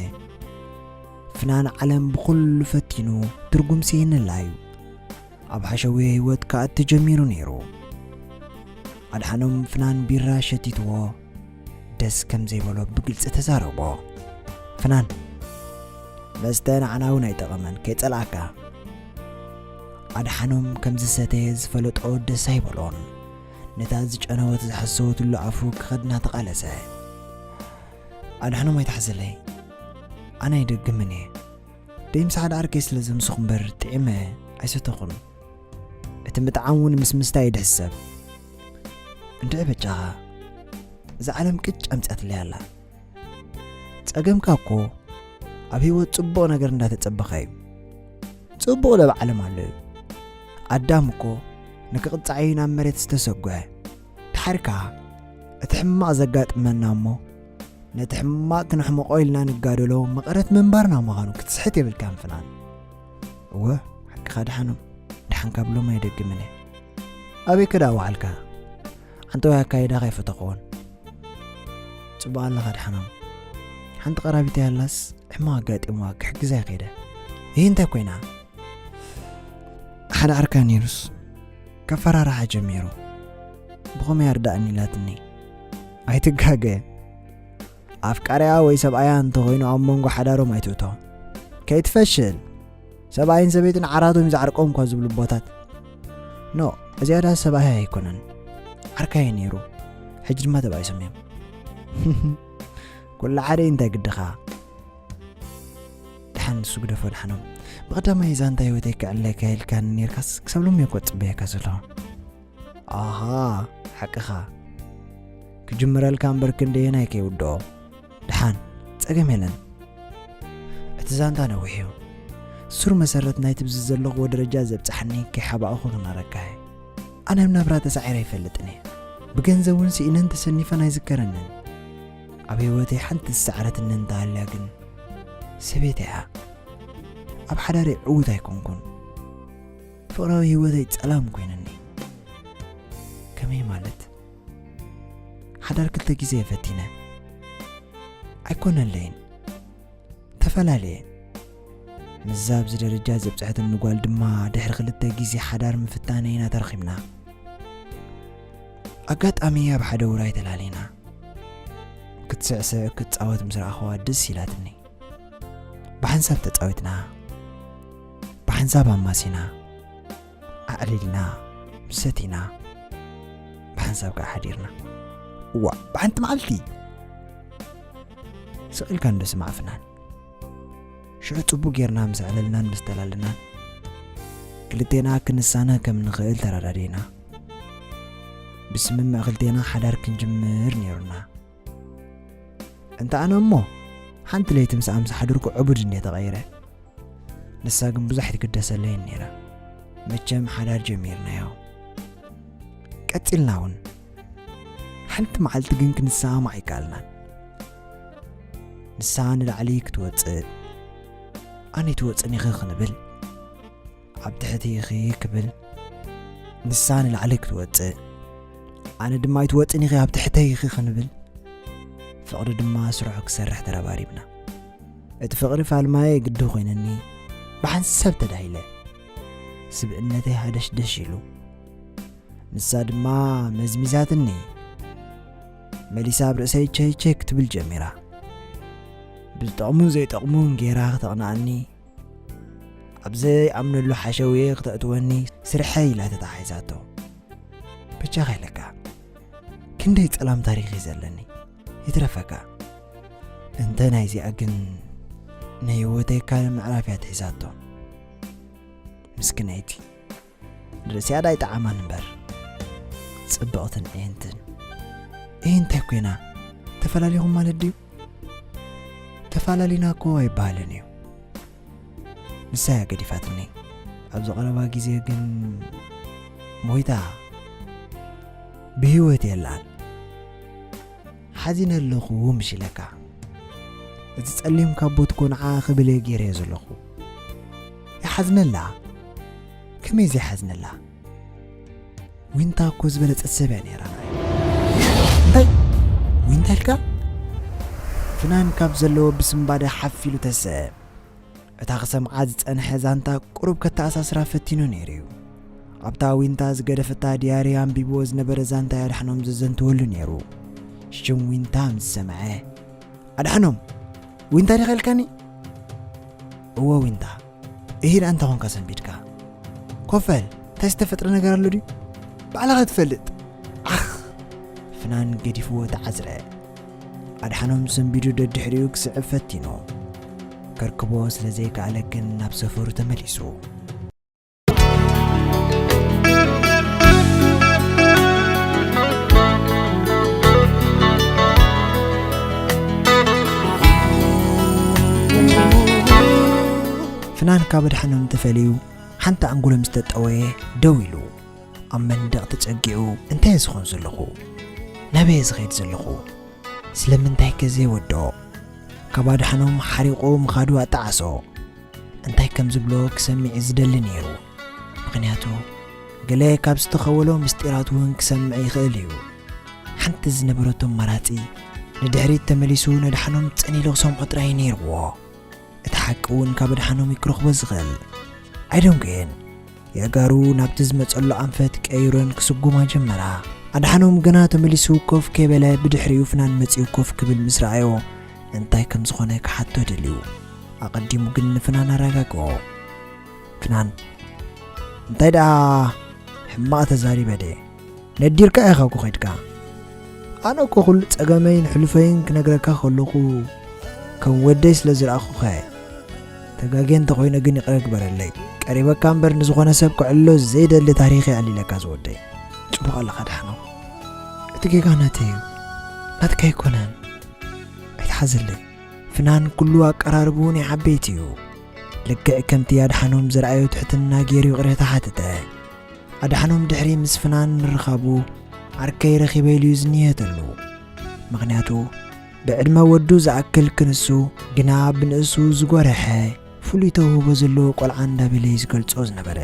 ፍናን ዓለም ብኹሉ ፈቲኑ ትርጉም ስኢንላ እዩ። ኣብ ሓሸውየ ህይወት ክኣቱ ጀሚሩ ነይሩ። ኣድሓኖም ፍናን ቢራ ሸቲትዎ ደስ ከም ዘይበሎ ብግልጺ ተዛረቦ። ፍናን መስተ ንዓና እውን ኣይጠቐመን ከይጸላእካ። ኣድሓኖም ከም ዝሰተየ ዝፈለጦ ደስ ኣይበሎን። ነታ ዝጨነወት ዝሓሰወትሉ ኣፉ ክኸድና ተቓለሰ። ኣድሓኖም ኣይትሓዘለይ፣ ኣነ ኣይደግምን እየ። ደይ ምስ ሓደ ዓርከይ ስለ ዘምስኹ እምበር ጥዒመ ኣይሰተኹን። እቲ ምጥዓም እውን ምስ ምስታይ ይድሕስ ሰብ። እንድዒ በጃኻ፣ እዛ ዓለም ቅጭ ኣምጺኣትለይ ኣላ። ጸገምካ እኮ ኣብ ህይወት ጽቡቕ ነገር እንዳተጸበኻ እዩ። ጽቡቕ ለብ ዓለም ኣሎ እዩ። ኣዳም እኮ ንክቕጻዕ እዩ ናብ መሬት ዝተሰጉዐ። ድሓር ከኣ እቲ ሕማቕ ዘጋጥመና እሞ ነቲ ሕማቕ ክነሕምቖ ኢልና ንጋደሎ መቐረት ምንባርና ምዃኑ ክትስሕት የብልካን ፍናን። እወ፣ ሓቅኻ ድሓኖም። ድሓን ካብ ሎም ኣይደግምን እየ። ኣበይ ከ ደኣ ወዓልካ? ዓንተዋይ ኣካይዳ ከይፈተኽዎን። ጽቡቕ ኣለኻ ድሓኖም። ሓንቲ ቀራቢተይ ኣላስ ሕማቕ ኣጋጢምዋ ክሕግዛ ከይደ። ይህ እንታይ ኮይና? ሓደ ዓርካ ነይሩስ ከፈራርሓ ጀሚሩ። ብኸመይ ኣርዳእኒ ኢላትኒ። ኣይትጋገ። ኣፍቃሪኣ ወይ ሰብኣያ እንተኾይኑ ኣብ መንጎ ሓዳሮም ኣይትእቶ። ከይትፈሽል። ሰብኣይን ሰበይትን ዓራቶም እዩ ዝዓርቆም እኳ ዝብሉ ኣቦታት። ኖ፣ እዚኣ ደኣ ሰብኣያ ኣይኮነን። ዓርካየ ነይሩ። ሕጂ ድማ ተባኢሶም እዮም። ኩሉ ሓደ እዩ፣ እንታይ ግድኻ? ድሓን ንሱ ግደፎ ድሓኖም። ብቐዳማይ ዛንታ ህይወተይ ክዕለካ ኢልካኒ ነይርካስ ክሳብ ሎሚ እኮ ጽበየካ ዘለኹ። ኣሃ፣ ሓቅኻ። ክጅምረልካ እምበር ክንደየናይ ከይውድኦ። ድሓን፣ ጸገም የለን። እቲ ዛንታ ነዊሕ እዩ። ሱር መሰረት ናይቲ ብዚ ዘለኽዎ ደረጃ ዘብጽሓኒ ከይሓባእኹ ክነረካ እየ። ኣነ ኣብ ናብራ ተሳዒረ ኣይፈልጥን እየ። ብገንዘብ እውን ስኢነን ተሰኒፈን ኣይዝከረንን። ኣብ ህይወተይ ሓንቲ ዝሰዓረትኒ እንተሃልያ ግን ሰበይተይ እያ። ኣብ ሓዳረይ ዕዉት ኣይኮንኩን። ፍቕራዊ ህይወተይ ጸላም ኮይነኒ። ከመይ ማለት? ሓዳር ክልተ ግዜ እየ ፈቲነ። ኣይኮነለይን። ተፈላለየ። ምስዛ ኣብዚ ደረጃ ዘብጽሐትኒ ጓል ድማ ድሕሪ ክልተ ግዜ ሓዳር ምፍታነይ ኢና ተረኺብና። ኣጋጣሚ ኣብ ሓደ ውራይ ተላሊና። ክትስዕስዕ ክትጻወት ምስ ረኣኽዋ ደስ ኢላትኒ። ብሓንሳብ ተጻዊትና፣ ብሓንሳብ ኣማሲና፣ ኣዕሊልና፣ ሰቲና፣ ብሓንሳብ ከኣ ሓዲርና። እዋ፣ ብሓንቲ መዓልቲ! ስቕ ኢልካ እንዶ ስማዕ ፍናን። ሽዑ ጽቡቕ ጌርና ምስ ኣዕለልናን ምስ ተላለናን፣ ክልቴና ክንሳነ ከም ንኽእል ተረዳዲእና። ብስምምዕ ክልቴና ሓዳር ክንጅምር ነይሩና። እንተ ኣነ እሞ፣ ሓንቲ ለይቲ ምስ ኣምስ ሓድርኩ ዕቡድ እንድየ ተቐይረ። ንሳ ግን ብዙሕ ኣይትግደሰለይን ነይራ። መቸም ሓዳር ጀሚርናዮ። ቀጺልና እውን። ሓንቲ መዓልቲ ግን ክንሰማማዕ ኣይከኣልናን። ንሳ ንላዕሊ ክትወጽእ፣ ኣነ ኣይትወጽእን ኢኺ ክንብል፣ ኣብ ትሕቲ ኢኺ ክብል፣ ንሳ ንላዕሊ ክትወጽእ፣ ኣነ ድማ ኣይትወጽእን ኢኺ ኣብ ትሕተይ ኢኺ ክንብል፣ ፍቕሪ ድማ ስርሑ ክሰርሕ ተረባሪብና። እቲ ፍቕሪ ፋልማየ ግዲ ኮይነኒ፣ ብሓንሳብ ተዳሂለ። ስብእነተይ ሃደሽደሽ ኢሉ። ንሳ ድማ መዝሚዛትኒ። መሊሳ ኣብ ርእሰይ ቸይ ቸይ ክትብል ጀሚራ። ብዝጠቕሙን ዘይጠቕሙን ጌራ ክተቕንኣኒ፣ ኣብ ዘይኣምነሉ ሓሸውየ ክተእትወኒ ስርሐይ ኢላ ተተሓሒዛቶ። በጃኻ ኢለካ፣ ክንደይ ጸላም ታሪኽ እዩ ዘለኒ፣ ይትረፈካ። እንተ ናይዚኣ ግን ንህይወተይ ካልእ ምዕራፍ እያ ትሒዛቶ። ምስክነይቲ። ርእስያ ዳይ ጠዓማን እምበር። ጽብቕትን እየንትን። እየ እንታይ ኮይና? ተፈላለኹም ማለት ድዩ? ተፈላለና እኮ ኣይበሃልን እዩ። ንሳ እያ ገዲፋትኒ። ኣብዚ ቀረባ ግዜ ግን ሞይታ ብህይወት የላን። ሓዚነ ኣለኹ ምሽ ኢለካ። እቲ ጸሊም ካቦት እኮ ንዓ ክብል እየ ገይረዮ ዘለኹ። ይሓዝነላ። ከመይ ዘይሓዝነላ? ዊንታ እኮ ዝበለጸት ሰብ እያ ነይራ ንዓይ። እንታይ? ዊንታ ኢልካ? ፍናን ካብ ዘለዎ ብስምባደ ሓፍ ኢሉ ተሰአ። እታ ክሰምዓ ዝጸንሐ ዛንታ ቁሩብ ከተኣሳስራ ፈቲኑ ነይሩ እዩ። ኣብታ ዊንታ ዝገደፈታ ዲያሪ ኣንቢብዎ ዝነበረ ዛንታ ኣድሓኖም ዘዘንትወሉ ነይሩ። ሽም ዊንታ ምስ ሰምዐ፣ ኣድሓኖም፣ ዊንታ ዲኻ ኢልካኒ? እወ ዊንታ። እሂ ደኣ እንተ ኾንካ ሰንቢድካ። ኮፍ በል፣ እንታይ ዝተፈጥረ ነገር ኣሎ ድዩ? ባዕልኻ ትፈልጥ። ዓኽ! ፍናን ገዲፍዎ ተዓዝረ። ኣድሓኖም ሰንቢዱ ደድሕሪኡ ክስዕብ ፈቲኑ። ከርክቦ ስለ ዘይከኣለ ግን ናብ ሰፈሩ ተመሊሱ። ፍናን ካብ ኣድሓኖም ተፈልዩ ሓንቲ ኣንጎሎ ምስ ተጠወየ ደው ኢሉ። ኣብ መንደቕ ተጸጊዑ፣ እንታይ ዝኾን ዘለኹ? ናበይ ዝኸይድ ዘለኹ? ስለምንታይ ከ ዘይወድኦ? ካብ ኣድሓኖም ሓሪቑ ምኻዱ ኣጣዓሶ። እንታይ ከም ዝብሎ ክሰምዕ ዝደሊ ነይሩ። ምኽንያቱ፣ ገለ ካብ ዝተኸወሎ ምስጢራት እውን ክሰምዕ ይኽእል እዩ። ሓንቲ ዝነበረቶ ኣማራጺ፣ ንድሕሪት ተመሊሱ ነድሓኖም ጸኒሉ ክሰምዖ ጥራይ ነይርዎ። እቲ ሓቂ እውን ካብ ኣድሓኖም እዩ ክረኽቦ ዝኽእል። ኣይደንጎየን። የእጋሩ ናብቲ ዝመጸሉ ኣንፈት ቀይረን ክስጉማ ጀመራ። ኣድሓኖም ገና ተመሊሱ ኮፍ ከይበለ ብድሕሪኡ ፍናን መጺኡ ኮፍ ክብል ምስ ረኣዮ እንታይ ከም ዝኾነ ክሓቶ ደልዩ። ኣቐዲሙ ግን ንፍናን ኣረጋግኦ። ፍናን፣ እንታይ ደኣ ሕማቕ ተዛሪበ ድየ? ነዲርካ ኢኻ እኮ ኸድካ። ኣነ እኮ ኩሉ ጸገመይን ሕሉፈይን ክነግረካ ከለኹ ከም ወደይ ስለ ዝረኣኹኻ እየ። ተጋግየ እንተኾይነ ግን ይቕረ ግበረለይ። ቀሪበካ እምበር ንዝኾነ ሰብ ከዕልሎ ዘይደሊ ታሪኽ እየ ኣዕሊለካ ዝወደይ። ጽቡቕ ኣለኻ ኣድሓኖም። እቲ ጌጋ ናተይ እዩ፣ ናትካ ኣይኮነን። ኣይትሓዘለይ። ፍናን ኩሉ ኣቀራርብኡ ናይ ዓበይቲ እዩ። ልክዕ ከምቲ ኣድሓኖም ዝረኣዮ ትሕትና ገይሩ ይቕሬታ ሓተተ። ኣድሓኖም ድሕሪ ምስ ፍናን ምርኻቡ ዓርከይ ረኺበ ኢሉ እዩ ዝንየተሉ። ምኽንያቱ ብዕድመ ወዱ ዝኣክል ክንሱ ግና ብንእሱ ዝጎረሐ ፍሉይ ተውህቦ ዘለዎ ቆልዓ እንዳበለ እዩ ዝገልጾ ዝነበረ።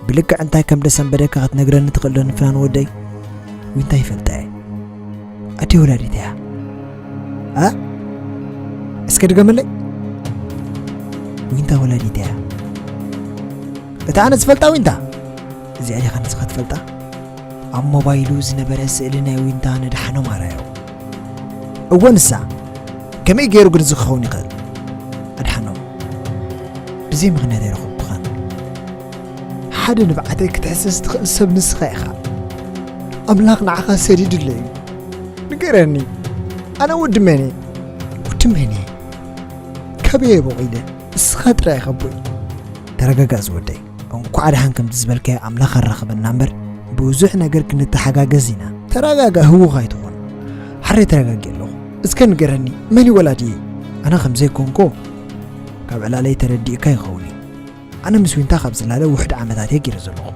ብልክዕ እንታይ ከም ደሰንበደካ ክትነግረኒ ትኽእል ዶ ንፍናን ወደይ? ዊንታ ይፈልጣ እየ። ኣደይ ወላዲት እያ። እ? እስከ ድገመለይ። ዊንታ ወላዲት እያ። እታ ኣነ ዝፈልጣ ዊንታ? እዚኣ ዲኻ ንስኻ ትፈልጣ? ኣብ ሞባይሉ ዝነበረ ስእሊ ናይ ዊንታ ነድሓኖም ኣርኣዮ። እወ ንሳ። ከመይ ገይሩ ግን እዚ ክኸውን ይኽእል? ኣድሓኖም፣ ብዘይ ምኽንያት ኣይረኸብኩኻን። ሓደ ንብዓተይ ክትሕስስ ትኽእል ሰብ ንስኻ ኢኻ። ኣምላኽ ንዓኻ ሰዲዱለይ እዩ። ንገረኒ፣ ኣነ ወዲ መን እየ? ወዲ መን እየ? ካበይ እየ በቒለ? ንስኻ ጥራይ ኢኻ ኣቦይ። ተረጋጋእ ዝወደይ። እንኳዕ ደሓን ከምቲ ዝበልካዮ ኣምላኽ ኣራኸበና እምበር፣ ብዙሕ ነገር ክንተሓጋገዝ ኢና። ተረጋጋእ፣ ህውኽ ኣይትኹን። ሓረይ ተረጋጊ ኣለኹ። እስከ ንገረኒ፣ መን እዩ ወላዲየይ? ኣነ ከም ዘይኮንኩ ካብ ዕላለይ ተረዲእካ ይኸውን እዩ። ኣነ ምስ ዊንታ ካብ ዝላለ ውሑድ ዓመታት እየ ገይረ ዘለኹ።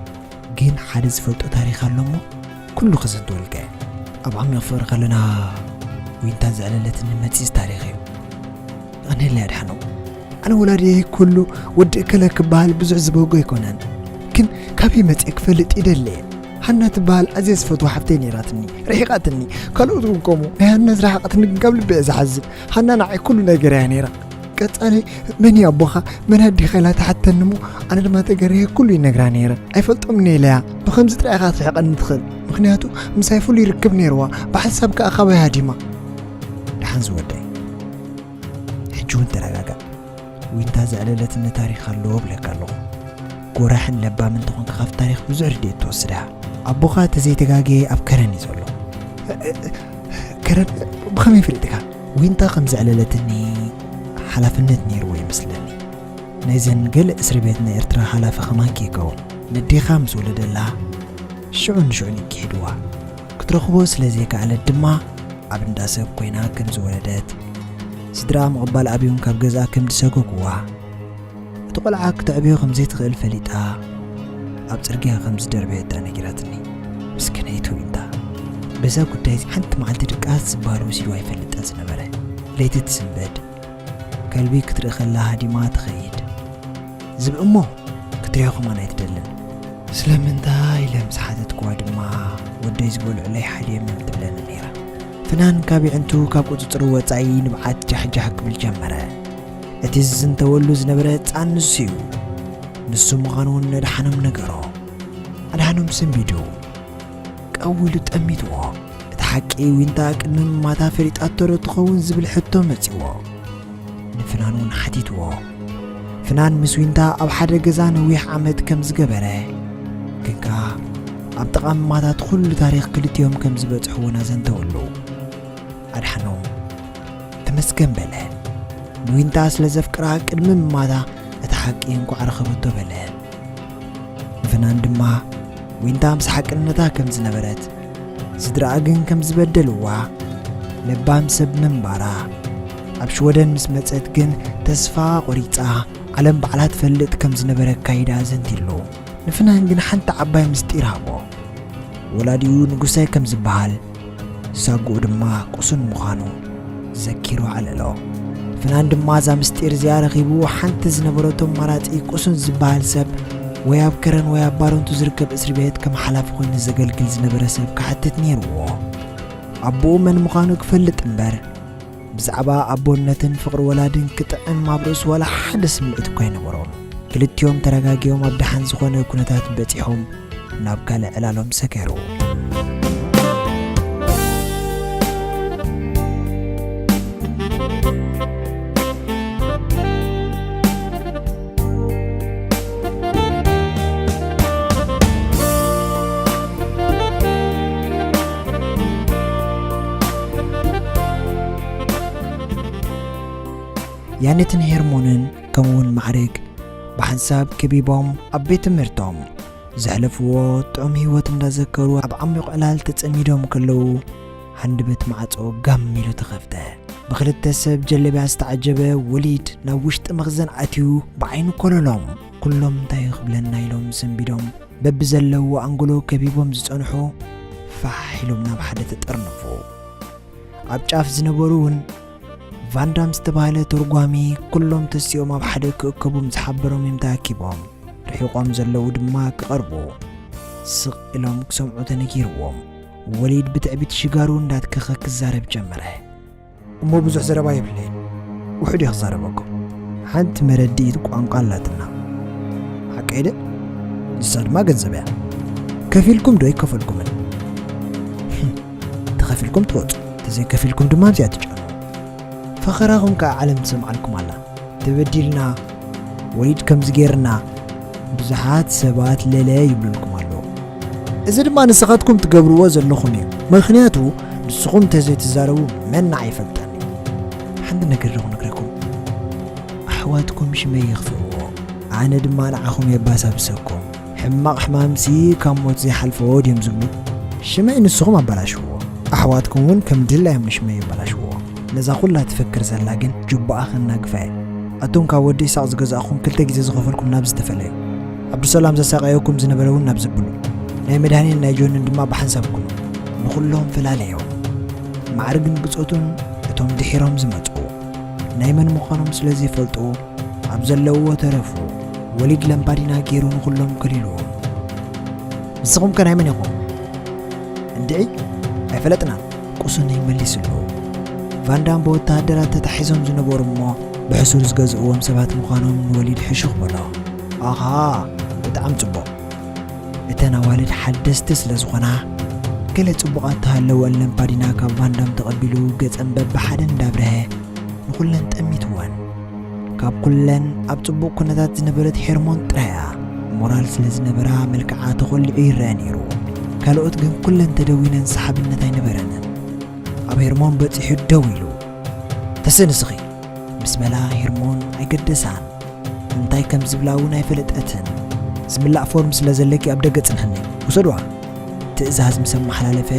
ግን ሓደ ዝፈልጦ ታሪኽ ኣሎ እሞ፣ ኩሉ ክዘንትወልካ እየ። ኣብ ዓሚቕ ፍቕሪ ከለና ዊንታ ዘዕለለትኒ መጺጽ ታሪኽ እዩ። የቐንየለይ ኣድሓኖም። ኣነ ወላዲየይ ኩሉ ወዲ እከለ ክበሃል ብዙሕ ዝበጎ ኣይኮነን። ግን ካበይ መጺኤ ክፈልጥ ይደሊ እየ። ሃና ትበሃል ኣዝየ ዝፈትዋ ሓፍተይ ነይራትኒ፣ ርሒቓትኒ። ካልኦት እውን ከምኡ። ናይ ሃና ዝረሓቐትኒ ግን ካብ ልቢ እየ ዝሓዝን። ሃና ንዓይ ኩሉ ነገር እያ ነይራ። ቀጻሊ መን እዩ ኣቦኻ፣ መን ኣዴኻ ኢላ ትሓተኒ እሞ፣ ኣነ ድማ ተገርየ ኩሉ ይነግራ ነይረ። ኣይፈልጦምን እየ ኢለያ። ብኸምዚ ጥራይ ኢኻ ክትርሕቐኒ ትኽእል። ምኽንያቱ ምሳይ ፍሉይ ርክብ ነይርዋ፣ ብሓንሳብ ከኣ ካባይ ሃዲማ። ደሓን ዝወደይ፣ ሕጂ እውን ተረጋጋእ። ዊንታ ዘዕለለትኒ ታሪኽ ኣሎ እብለካ ኣለኹ። ጎራሕን ለባምን እንተኾንካ ካብቲ ታሪኽ ብዙሕ ርድኢት ትወስድ ኢኻ። ኣቦኻ ተዘይተጋግየ ኣብ ከረን እዩ ዘሎ። ከረን ብኸመይ ፈሊጥካ? ዊንታ ከም ዘዕለለትኒ ሓላፍነት ነይርዎ ይመስለኒ። ናይዘን ገለ እስሪ ቤት ናይ ኤርትራ ሓላፊ ከማን ከይከውን። ነዴኻ ምስ ወለደላ ሽዑ ንሽዑ ንኪሒድዋ። ክትረኽቦ ስለ ዘይከኣለት ድማ ኣብ እንዳ ሰብ ኮይና ከም ዝወለደት፣ ስድራ ምቕባል ኣብዮም ካብ ገዝኣ ከም ዝሰጎግዋ፣ እቲ ቆልዓ ክተዕብዮ ከም ዘይትኽእል ፈሊጣ ኣብ ጽርግያ ከም ዝደርበየታ ነጊራትኒ። ምስኪነይቲ ዊንታ። በዛ ጉዳይ ሓንቲ መዓልቲ ድቃስ ዝበሃል ወሲድዋ ይፈልጣ ዝነበረ። ለይቲ ትስንበድ። ከልቢ ክትርኢ ከላ ሃዲማ ትኸይድ። ዝብኢ እሞ ክትሪኦ ከማን ኣይትደልን። ስለምንታይ ኢለ ምስ ሓተትክዋ ድማ፣ ወደይ ዝበልዑለይ ሓዲኦም እዮም ትብለኒ ነይራ። ፍናን ካብ የዕንቱ ካብ ቁጽጽሩ ወጻኢ ንብዓት ጃሕጃሕ ክብል ጀመረ። እቲ ዝዝንተወሉ ዝነበረ ህጻን ንሱ እዩ። ንሱ ምዃኑ እውን ነድሓኖም ነገሮ። ኣድሓኖም ሰንቢዱ። ቀው ኢሉ ጠሚትዎ። እቲ ሓቂ ዊንታ ቅድሚ ምማታ ፈሊጣቶ ዶ ትኸውን ዝብል ሕቶ መጺዎ። ንፍናን እውን ሓቲትዎ። ፍናን ምስ ዊንታ ኣብ ሓደ ገዛ ነዊሕ ዓመት ከም ዝገበረ፣ ግን ከኣ ኣብ ጥቓ ምማታ እቲ ኩሉ ታሪኽ ክልቲኦም ከም ዝበጽሕዎ እናዘንተወሉ፣ ኣድሓኖም ተመስገን በለ። ንዊንታ ስለ ዘፍቅራ ቅድሚ ምማታ እቲ ሓቂ እንኳዕ ረኸበቶ በለ። ንፍናን ድማ ዊንታ ምስ ሓቅነታ ከም ዝነበረት፣ ስድራኣ ግን ከም ዝበደልዋ፣ ለባም ሰብ ምንባራ፣ ኣብ ሽወደን ምስ መጸት ግን ተስፋ ቆሪጻ ዓለም ባዕላ ትፈልጥ ከም ዝነበረ ኣካይዳ ዘንቲሉ። ንፍናን ግን ሓንቲ ዓባይ ምስጢር ሃቦ። ወላዲኡ ንጉሳይ ከም ዝበሃል፣ ሳጉኡ ድማ ቁሱን ምዃኑ ዘኪሩ ኣዕለሎ። ፍናን ድማ እዛ ምስጢር እዚኣ ረኺቡ፣ ሓንቲ ዝነበረቶ ኣማራጺ ቁሱን ዝበሃል ሰብ ወይ ኣብ ከረን ወይ ኣብ ባረንቱ ዝርከብ እስሪ ቤት ከም ሓላፊ ኮይኑ ዘገልግል ዝነበረ ሰብ ክሓትት ነይርዎ። ኣቦኡ መን ምዃኑ ክፈልጥ እምበር፣ ብዛዕባ ኣቦነትን ፍቕሪ ወላድን ክጥዕም ኣብ ርእሱ ዋላ ሓደ ስምዒት እኳ ኣይነበሮን። ክልቲኦም ተረጋጊኦም ኣብ ደሓን ዝኾነ ኩነታት በጺሖም ናብ ካልእ ዕላሎም ሰገሩ። ያኔትን ሄርሞንን ከምኡውን ማዕርግ ብሓንሳብ ከቢቦም ኣብ ቤት ትምህርቶም ዘሕለፍዎ ጥዑም ህይወት እንዳዘከሩ ኣብ ዓሚቕ ዕላል ተጸሚዶም ከለዉ፣ ሃንደበት ማዕጾ ጋም ኢሉ ተኸፍተ። ብኽልተ ሰብ ጀለብያ ዝተዓጀበ ወሊድ ናብ ውሽጢ መኽዘን ኣትዩ ብዓይኑ ኮለሎም። ኩሎም እንታይ ክብለና ኢሎም ሰንቢዶም በብዘለዎ ኣንጎሎ ከቢቦም ዝጸንሑ ፋሕ ኢሎም ናብ ሓደ ተጠርነፉ። ኣብ ጫፍ ዝነበሩ እውን ቫንዳም ዝተባህለ ተርጓሚ ኩሎም ተሲኦም ኣብ ሓደ ክእከቡ ምስ ሓበሮም እዮም ተኣኪቦም። ርሒቖም ዘለዉ ድማ ክቐርቡ ስቕ ኢሎም ክሰምዑ ተነጊርዎም። ወሊድ ብትዕቢት ሽጋሩ እንዳትከኸ ክዛረብ ጀመረ። እሞ ብዙሕ ዘረባ የብለይን፣ ውሑድ እየ ክዛረበኩም። ሓንቲ መረድኢት ቋንቋ ኣላትና። ሓቀይ ደ? ንሳ ድማ ገንዘብ እያ። ከፊልኩም ዶ ኣይከፈልኩምን? ተኸፊልኩም ትወጹ፣ ተዘይከፊልኩም ድማ ኣብዚኣ ትጨኑ። ፈኸራኹም ከኣ ዓለም ትሰምዓልኩም ኣላ። ተበዲልና፣ ወሊድ ከምዚ ጌርና፣ ብዙሓት ሰባት ለለ ይብሉልኩም ኣለዉ። እዚ ድማ ንስኻትኩም ትገብርዎ ዘለኹም እዩ። ምኽንያቱ ንስኹም እንተዘይትዛረቡ መን ንዓይ ይፈልጠኒ። ሓንቲ ነገር ዶ ክነግረኩም? ኣሕዋትኩም ሽመይ የኽፍእዎ፣ ኣነ ድማ ንዓኹም የባሳብሰኩም። ሕማቕ ሕማምሲ ካብ ሞት ዘይሓልፎ ድዮም ዝብሉ? ሽመይ ንስኹም ኣበላሽዎ። ኣሕዋትኩም እውን ከም ድላዮም ንሽመይ የበላሽዎ። ነዛ ኩላ ትፈክር ዘላ ግን ጅቡኣ ከናግፋ እየ። ኣቱም ካብ ወዲ ኢሳቕ ዝገዛእኹም ክልተ ግዜ ዝኸፈልኩም ናብ ዝተፈለዩ። ዓብዱሰላም ዘሳቀየኩም ዝነበረ እውን ናብ ዘብሉ። ናይ መድሃኔን ናይ ጆንን ድማ ብሓንሳብ ኩኑ። ንኹሎም ፈላለዮም። ማዕርግን ብጾቱን እቶም ድሒሮም ዝመጹ። ናይ መን ምዃኖም ስለ ዘይፈልጡ ኣብ ዘለውዎ ተረፉ። ወሊድ ለምባዲና ገይሩ ንኹሎም ከሊልዎም። ንስኹም ከ ናይ መን ኢኹም? እንድዒ ኣይፈለጥናን። ቁሱን ይመሊስሉ። ቫንዳም ብወተሃደራት ተታሒዞም ዝነበሩ እሞ ብሕሱር ዝገዝእዎም ሰባት ምዃኖም ንወሊድ ሕሹኽ በሎ። ኣሃ፣ ብጣዕሚ ጽቡቕ። እተን ኣዋልድ ሓደስቲ ስለ ዝኾና፣ ገለ ጽቡቓት ተሃለወን ለምባዲና ካብ ቫንዳም ተቐቢሉ ገጸን በብሓደ እንዳብርሀ ንኹለን ጠሚትወን። ካብ ኩለን ኣብ ጽቡቕ ኩነታት ዝነበረት ሄርሞን ጥራያ ሞራል ስለ ዝነበራ መልክዓ ተኾሊዑ ይረአ ነይሩ። ካልኦት ግን ኩለን ተደዊነን ሰሓብነት ኣይነበረንን። ኣብ ሄርሞን በጺሑ ደው ኢሉ፣ "ተሰ ንስኺ" ምስ በላ ሄርሞን ኣይገደሳን። እንታይ ከም ዝብላ እውን ኣይፈለጠትን። ዝምላእ ፎርም ስለ ዘለኪ ኣብ ደገ ጽንሕኒ። ውሰድዋ። ትእዛዝ ምስ ኣመሓላለፈ፣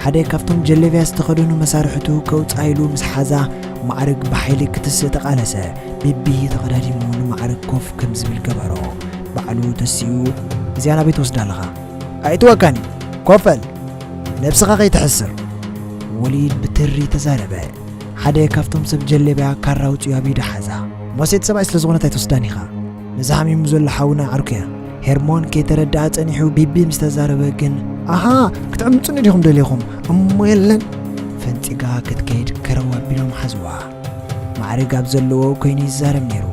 ሓደ ካብቶም ጀለብያ ዝተኸደኑ መሳርሕቱ ከውጽኣ ኢሉ ምስ ሓዛ፣ ማዕርግ ብሓይሊ ክትስእ ተቓለሰ። ቢቢ ተቐዳዲሙ ንማዕርግ ኮፍ ከም ዝብል ገበሮ። ባዕሉ ተሲኡ፣ "እዚኣ ናበይ ትወስዳ ኣለኻ? ኣይእትወካን እዩ። ኮፍ በል። ነብስኻ ከይትሕስር." ወሊድ ብትሪ ተዛረበ። ሓደ ካብቶም ሰብ ጀለብያ ካራ ኣውጺኡ ኣብ ኢዱ ሓዛ። "ሞሴት ሰብኣይ ስለ ዝኾነት ኣይትወስዳን ኢኻ። ነዚ ሃሚሙ ዘሎ ሓውና ዓርኩ እያ። ሄርሞን ከይተረድኣ ጸኒሑ ቢቢ ምስ ተዛረበ ግን፣ ኣሃ፣ ክትዕምጹኒ ዲኹም ደሊኹም? እሞ የለን!" ፈንጺጋ ክትከይድ ከረው ኣቢሎም ሓዝዋ። ማዕርግ ኣብ ዘለዎ ኮይኑ ይዛረብ ነይሩ።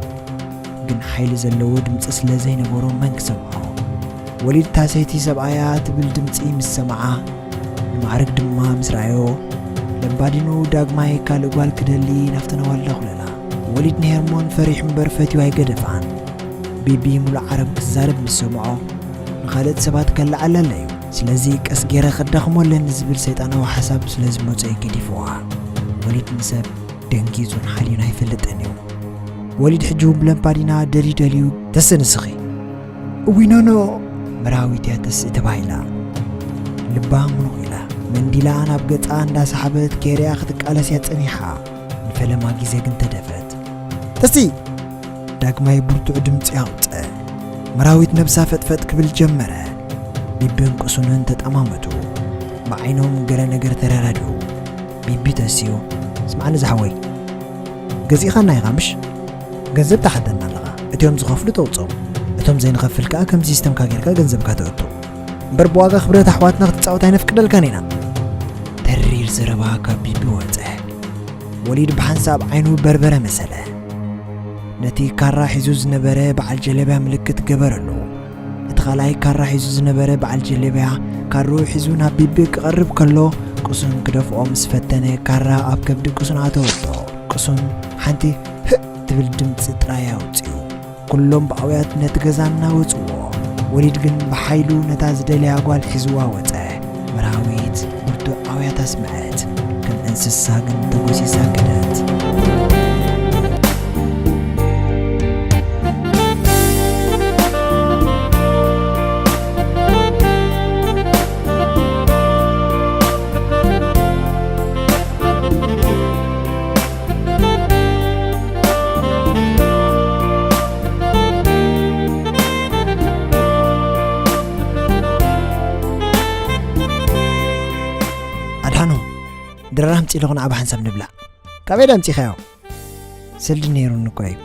ግን ሓይሊ ዘለዎ ድምጺ ስለ ዘይነበሮ መን ክሰምዖ? ወሊድ እታ ሰይቲ ሰብኣያ ትብል ድምጺ ምስ ሰምዓ፣ ንማዕርግ ድማ ምስ ረኣዮ፣ ለምባዲኑ ዳግማይ ካልእ ጓል ክደሊ ናብተን ኣዋልድ ኣኹለላ። ወሊድ ንሄርሞን ፈሪሑ እምበር ፈትዩ ኣይገደፋን። ቢቢ ሙሉእ ዓረብ ክዛረብ ምስ ሰምዖ፣ ንኻልኦት ሰባት ከለዓዕለለ እዩ። ስለዚ ቀስ ገይረ ከዳኽሞ ኣለኒ ዝብል ሰይጣናዊ ሓሳብ ስለ ዝመጾ እዩ ገዲፍዋ። ወሊድ ንሰብ ደንጊጹን ሓልዩን ኣይፈልጥን እዩ። ወሊድ ሕጂ እውን ብለምባዲና ደልዩ ደልዩ፣ "ተሰ ንስኺ?" "እውይ ኖኖ!" መራዊት እያ ተስእ ተባሂላ። ልባ ምኑቕ ኢላ፣ መንዲላ ናብ ገጻ እንዳሰሓበት ከይርያ ክትቃለስ እያ ጸኒሓ። ንፈለማ ግዜ ግን ተደፈት። "ተሲ!" ዳግማይ ብርቱዕ ድምጺ ኣውጸ። መርሃዊት ነብሳ ፈጥፈጥ ክብል ጀመረ። ቢብን ቅሱንን ተጠማመቱ። ብዓይኖም ገለ ነገር ተረዳድኡ። ቢቢ ተሲኡ፣ "ስምዓኒ ዝሓወይ፣ ገዚእኻና ኢኻ ምሽ? ገንዘብ ትሓተና ኣለኻ። እቲኦም ዝኸፍሉ ተውፅኦም፣ እቶም ዘይንኸፍል ከኣ ከም ሲስተምካ ጌርካ ገንዘብካ ተእቱ። እምበር ብዋጋ ክብረት ኣሕዋትና ክትጻወት ኣይነፍቅደልካን ኢና." ተሪር ዘረባ ካብ ቢቢ ወጸ። ወሊድ ብሓንሳብ ዓይኑ በርበረ መሰለ። ነቲ ካራ ሒዙ ዝነበረ በዓል ጀለብያ ምልክት ገበረሉ። እቲ ካልኣይ ካራ ሒዙ ዝነበረ በዓል ጀለብያ ካርኡ ሒዙ ናብ ቢቢ ክቐርብ ከሎ፣ ቅሱን ክደፍኦ ምስ ፈተነ፣ ካራ ኣብ ከብዲ ቅሱን ኣተወቶ። ቅሱን ሓንቲ ህእ ትብል ድምጺ ጥራይ ኣውጺኡ። ኩሎም ብኣውያት ነቲ ገዛ እናወጽዎ፣ ወሊድ ግን ብሓይሉ ነታ ዝደለያ ጓል ሒዝዋ ወጸ። መርሃዊት ብርቱዕ ኣውያት ኣስምዐት። ከም እንስሳ ግን ተጎሲሳ ከደት። ኣድሓኖም፣ ድራር ኣምጺእ ኣለኹ፣ ንዓ ብሓንሳብ ንብላዕ። ካበይ ዳ ኣምጺኻዮ? ሰልዲ ነይሩኒ እኮ እዩ።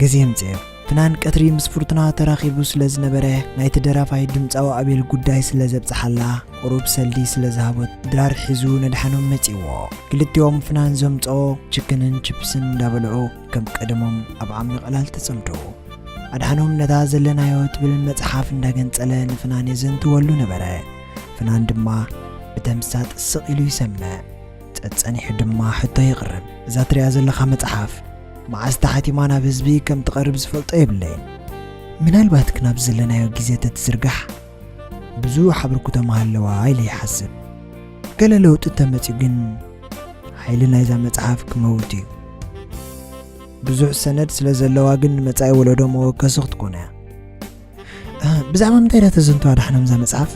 ግዜ የምጽኤዮ። ፍናን ቀትሪ ምስ ፍርቱና ተራኺቡ ስለ ዝነበረ፣ ናይቲ ደራፋይ ድምጻዊ ኣቤል ጉዳይ ስለ ዘብጽሓላ፣ ቁሩብ ሰልዲ ስለ ዝሃቦት፣ ድራር ሒዙ ነድሓኖም መጺዎ። ክልቲኦም ፍናን ዘምጽኦ ችክንን ችፕስን እንዳበልዑ፣ ከም ቀደሞም ኣብ ዓሚቕ ዕላል ተጸምዱ። ኣድሓኖም ነታ ዘለናዮ ትብል መጽሓፍ እንዳገንጸለ ንፍናን የዘንትወሉ ነበረ። ፍናን ድማ ብተምሳጥ ስቕ ኢሉ ይሰምዕ። ጸጸኒሑ ድማ ሕቶ የቕርብ። "እዛ ትሪኣ ዘለኻ መጽሓፍ መዓስ ተሓቲማ ናብ ህዝቢ ከም ትቐርብ ዝፈልጦ የብለይን። ምናልባት ግን ኣብ ዘለናዮ ግዜ ተትዝርጋሕ ብዙሕ ኣበርክቶ ምሃለዋ ኢለ ይሓስብ። ገለ ለውጢ እንተመጺኡ ግን ሓይሊ ናይዛ መጽሓፍ ክመውት እዩ። ብዙሕ ሰነድ ስለ ዘለዋ ግን ንመጻኢ ወለዶ መወከሲ ክትኮን እያ። እ፣ ብዛዕባ ምንታይ እያ ተዘንትዋ ኣድሓኖም እዛ መጽሓፍ?"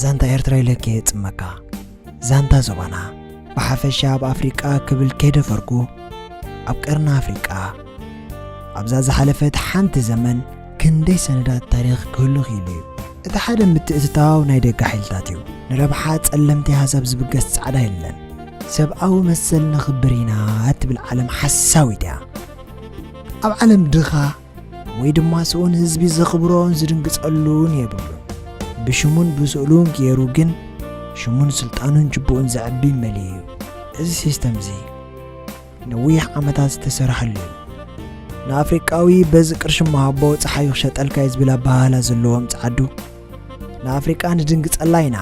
"ዛንታ ኤርትራ ኢለኪ እየ እጽመካ። ዛንታ ዞባና፣ ብሓፈሻ ኣብ ኣፍሪቃ ክብል ከይደፈርኩ፣ ኣብ ቀርኒ ኣፍሪቃ፣ ኣብዛ ዝሓለፈት ሓንቲ ዘመን ክንደይ ሰነዳት ታሪኽ ክህሉ ክኢሉ እዩ። እቲ ሓደ ምትእትታው ናይ ደገ ሓይልታት እዩ። ንረብሓ ጸለምቲ ኣህዛብ ዝብገስ ጻዕዳ የለን። ሰብኣዊ መሰል ነኽብር ኢና እትብል ዓለም ሓሳዊት እያ። ኣብ ዓለም ድኻ ወይ ድማ ስኡን ህዝቢ ዘኽብሮን ዝድንግጸሉን የብሉን። ብሽሙን ብስእሉን ገይሩ ግን ሽሙን ስልጣኑን ጅቡኡን ዘዕቢ መሊኡ እዩ። እዚ ሲስተም እዚ ነዊሕ ዓመታት ዝተሰርሐሉ እዩ። ንኣፍሪቃዊ በዚ ቅርሺ መሃቦ ጸሓዩ ክሸጠልካ እዩ ዝብል ኣበሃህላ ዘለዎም ጸዓዱ፣ ንኣፍሪቃ ንድንግጸላ ኢና፣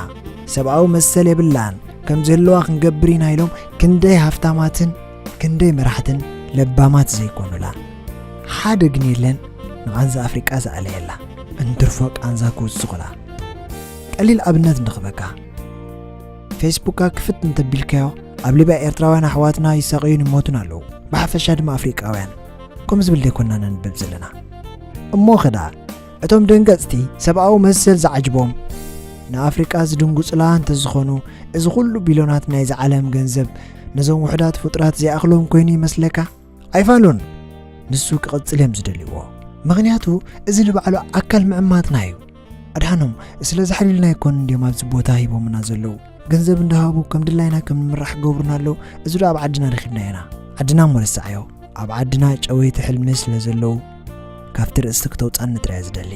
ሰብኣዊ መሰል የብላን፣ ከም ዝህልዋ ክንገብር ኢና ኢሎም ክንደይ ሃፍታማትን ክንደይ መራሕትን ለባማት ዘይኮኑላ። ሓደ ግን የለን ንቓንዛ ኣፍሪቃ ዝኣለየላ፣ እንትርፎ ቃንዛ ክውስኹላ። ቀሊል ኣብነት ንኽበካ። ፌስቡካ ክፍት እንተቢልካዮ፣ ኣብ ሊብያ ኤርትራውያን ኣሕዋትና ይሳቐዩን ይሞቱን ኣለዉ። ብሓፈሻ ድማ ኣፍሪቃውያን። ከምኡ ዝብል ደይኮንና ነንብብ ዘለና። እሞ ኸዳ፣ እቶም ደንገጽቲ ሰብኣዊ መሰል ዝዓጅቦም ንኣፍሪቃ ዝድንጉጹላ እንተዝኾኑ፣ እዚ ኩሉ ቢልዮናት ናይዚ ዓለም ገንዘብ ነዞም ውሑዳት ፍጡራት ዘይኣኽሎም ኮይኑ ይመስለካ? ኣይፋሉን። ንሱ ክቕጽል እዮም ዝደልይዎ። ምኽንያቱ እዚ ንባዕሉ ኣካል ምዕማትና እዩ። ኣድሓኖም፣ ስለ ዘሕሊልና ኣይኮኑን ድዮም ኣብዚ ቦታ ሂቦምና ዘለዉ? ገንዘብ እንዳሃቡ ከም ድላይና ከም ንምራሕ ክገብሩና ኣለዉ። እዚ ዶ ኣብ ዓድና ረኺብናዮ ኢና? ዓድና እሞ ረሳዓዮ። ኣብ ዓድና ጨወይቲ ሕልሚ ስለ ዘለዉ ካብቲ ርእሲ ክተውጻኒ ጥራይ ዝደሊ።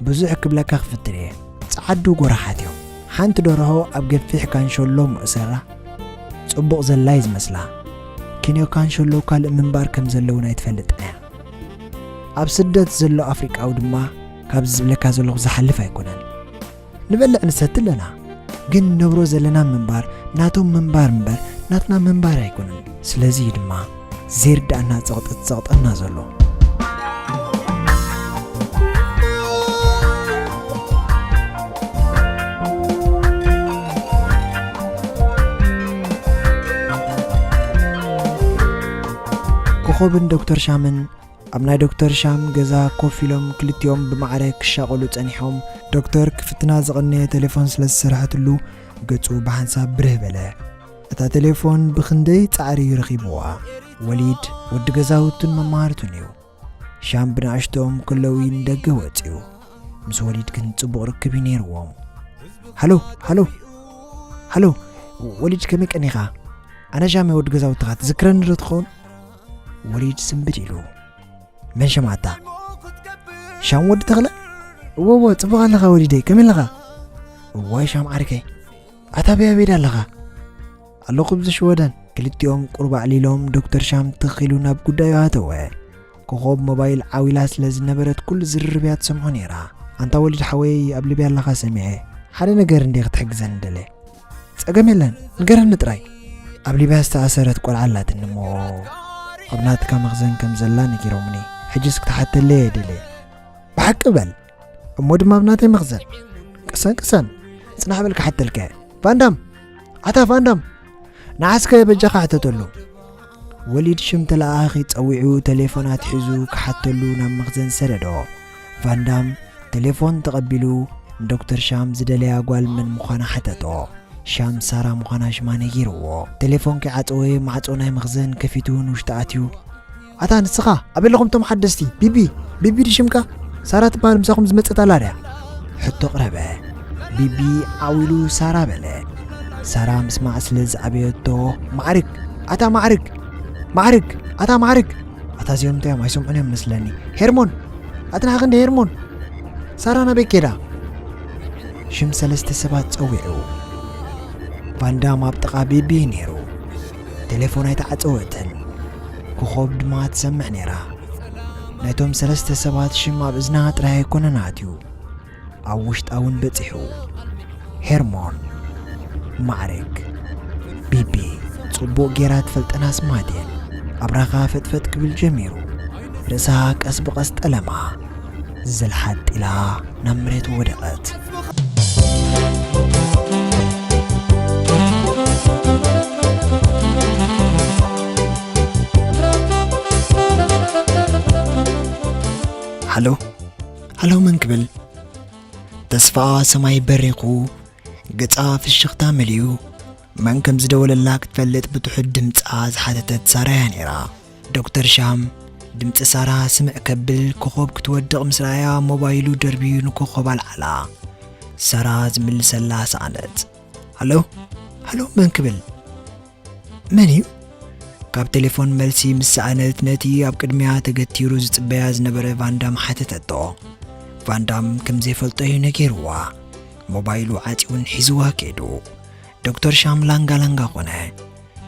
ብዙሕ ክብለካ ክፍትን እየ። ጸዓዱ ጎራሓት እዮም። ሓንቲ ደርሆ ኣብ ገፊሕ ካንሸሎ ምእሰራ ጽቡቕ ዘላ እዩ ዝመስላ። ኪንዮ ካንሸሎ ካልእ ምንባር ከም ዘለዉን ኣይትፈልጥን እያ። ኣብ ስደት ዘሎ ኣፍሪቃዊ ድማ ካብዚ ዝብለካ ዘለኹ ዝሓልፍ ኣይኮነን። ንበልዕ ንሰቲ ኣለና፣ ግን ንነብሮ ዘለና ምንባር ናቶም ምንባር እምበር ናትና ምንባር ኣይኮነን። ስለዚ እዩ ድማ ዘይርዳእና ጸቕጢ ዝጸቕጠና ዘሎ። ኮኾብን ዶክተር ሻምን ኣብ ናይ ዶክተር ሻም ገዛ ኮፍ ኢሎም ክልቲኦም ብማዕረ ክሻቐሉ ጸኒሖም። ዶክተር ክፍትና ዝቐነየ ቴሌፎን ስለ ዝሰርሐትሉ ገጹ ብሓንሳብ ብርህ በለ። እታ ቴሌፎን ብኽንደይ ጻዕሪ እዩ ረኺብዋ። ወሊድ ወዲ ገዛውቱን መማህርቱን እዩ። ሻም ብንኣሽቶኦም ከለዉ እዩ ንደገ ወፂኡ። ምስ ወሊድ ግን ፅቡቕ ርክብ እዩ ነይርዎም። ሃሎ፣ ሃሎ፣ ሃሎ፣ ወሊድ ከመይ ቀኒኻ? ኣነ ሻም ወዲ ገዛውትኻ ትዝክረኒ ዶ ትኸውን? ወሊድ ስምብድ ኢሉ። መን ሸማታ? ሻም ወዲ ተኽለ? እዎ፣ እዎ፣ ጽቡቕ ኣለኻ ወሊደይ፣ ከመይ ኣለኻ? እዋይ ሻም ዓርከይ፣ ኣታ በይ ኣበይ ዳ ኣለኻ? ኣለኹ ብዚ ሽወደን። ክልቲኦም ቁሩብ ኣዕሊሎም ዶክተር ሻም ትኽ ኢሉ ናብ ጉዳዩ ኣተወ። ኮኾብ ሞባይል ዓው ኢላ ስለ ዝነበረት ኩሉ ዝርርብ እያ ትሰምዖ ነይራ። ኣንታ ወሊድ ሓወይ ኣብ ሊብያ ኣለኻ ሰሚዐ። ሓደ ነገር እንድየ ክትሕግዘኒ ደልየ። ጸገም የለን፣ ንገረኒ ጥራይ። ኣብ ሊብያ ዝተኣሰረት ቆልዓ ኣላትኒ እሞ ኣብ ናትካ መኽዘን ከም ዘላ ነጊሮምኒ። ሕጅስ ክትሓተለይ እየ ደልየ። ብሓቂ በል። እሞ ድማ ኣብ ናተይ መኽዘን። ቅሰን ቅሰን። ጽናሕ በል ክሓተልካ እየ። ቫንዳም! ኣታ ቫንዳም! ንዓስከ በጃኻ ሕተተሉ። ወሊድ ሽም ተለኣኺ ጸዊዑ ተሌፎን ኣትሒዙ ክሓተሉ ናብ መኽዘን ሰደዶ። ቫንዳም ተሌፎን ተቐቢሉ ንዶክተር ሻም ዝደለያ ጓል መን ምዃና ሓተቶ። ሻም ሳራ ምዃና ሽማ ነጊርዎ። ተሌፎን ከይዓጸወ ማዕጾ ናይ መኽዘን ከፊቱ ንውሽጢ ኣትዩ። ኣታ ንስኻ ኣበይ ኣለኹም እቶም ሓደስቲ? ቢቢ፣ ቢቢ ድዩ ሽምካ? ሳራ ትበሃል ምሳኹም ዝመጸት ኣላ ድያ? ሕቶ ኣቕረበ። ቢቢ ዓው ኢሉ ሳራ በለ። ሳራ ምስማዕ ስለ ዝኣበየቶ፣ ማዕርግ፣ ኣታ ማዕርግ፣ ማዕርግ፣ ኣታ ማዕርግ። ኣታ እዚኦም እንታይ እዮም? ኣይሰምዑን እዮም መስለኒ። ሄርሞን! ኣትናሓ ክንዲ ሄርሞን! ሳራ ናበይ ከይዳ? ሽም ሰለስተ ሰባት ጸዊዑ። ቫንዳም ኣብ ጥቓ ቢቢ ነይሩ። ቴሌፎን ኣይተዓጸወትን። ኮኾብ ድማ ትሰምዕ ነይራ። ናይቶም ሰለስተ ሰባት ሽም ኣብ እዝና ጥራይ ኣይኮነን ኣትዩ። ኣብ ውሽጣ እውን በጺሑ። ሄርሞን፣ ማዕርግ፣ ቢቢ፣ ጽቡቕ ጌራ ትፈልጠን ኣስማት እየን። ኣብራኻ ፈጥፈጥ ክብል ጀሚሩ። ርእሳ ቀስ ብቐስ ጠለማ። ዘልሓጥ ኢላ ናብ መሬት ወደቐት። ሃሎ፣ ሃሎ፣ መን ክብል? ተስፋ ሰማይ በሪኹ፣ ገጻ ፍሽኽታ መሊኡ። መን ከም ዝደወለላ ክትፈልጥ ብትሑት ድምጻ ዝሓተተት ሳራ እያ ነይራ። ዶክተር ሻም ድምጺ ሳራ ስምዕ ከብል ኮኾብ ክትወድቕ ምስ ረኣያ ሞባይሉ ደርብዩ ንኮኾብ ኣልዓላ። ሳራ ዝምልሰላ ሰኣነት። ሃሎ፣ ሃሎ፣ መን ክብል? መን እዩ? ካብ ቴሌፎን መልሲ ምስ ሰኣነት ነቲ ኣብ ቅድሚያ ተገቲሩ ዝጽበያ ዝነበረ ቫንዳም ሓተተቶ። ቫንዳም ከም ዘይፈልጦ እዩ ነጊርዋ። ሞባይሉ ዓጺውን ሒዝዋ ከይዱ። ዶክተር ሻም ላንጋ ላንጋ ኾነ።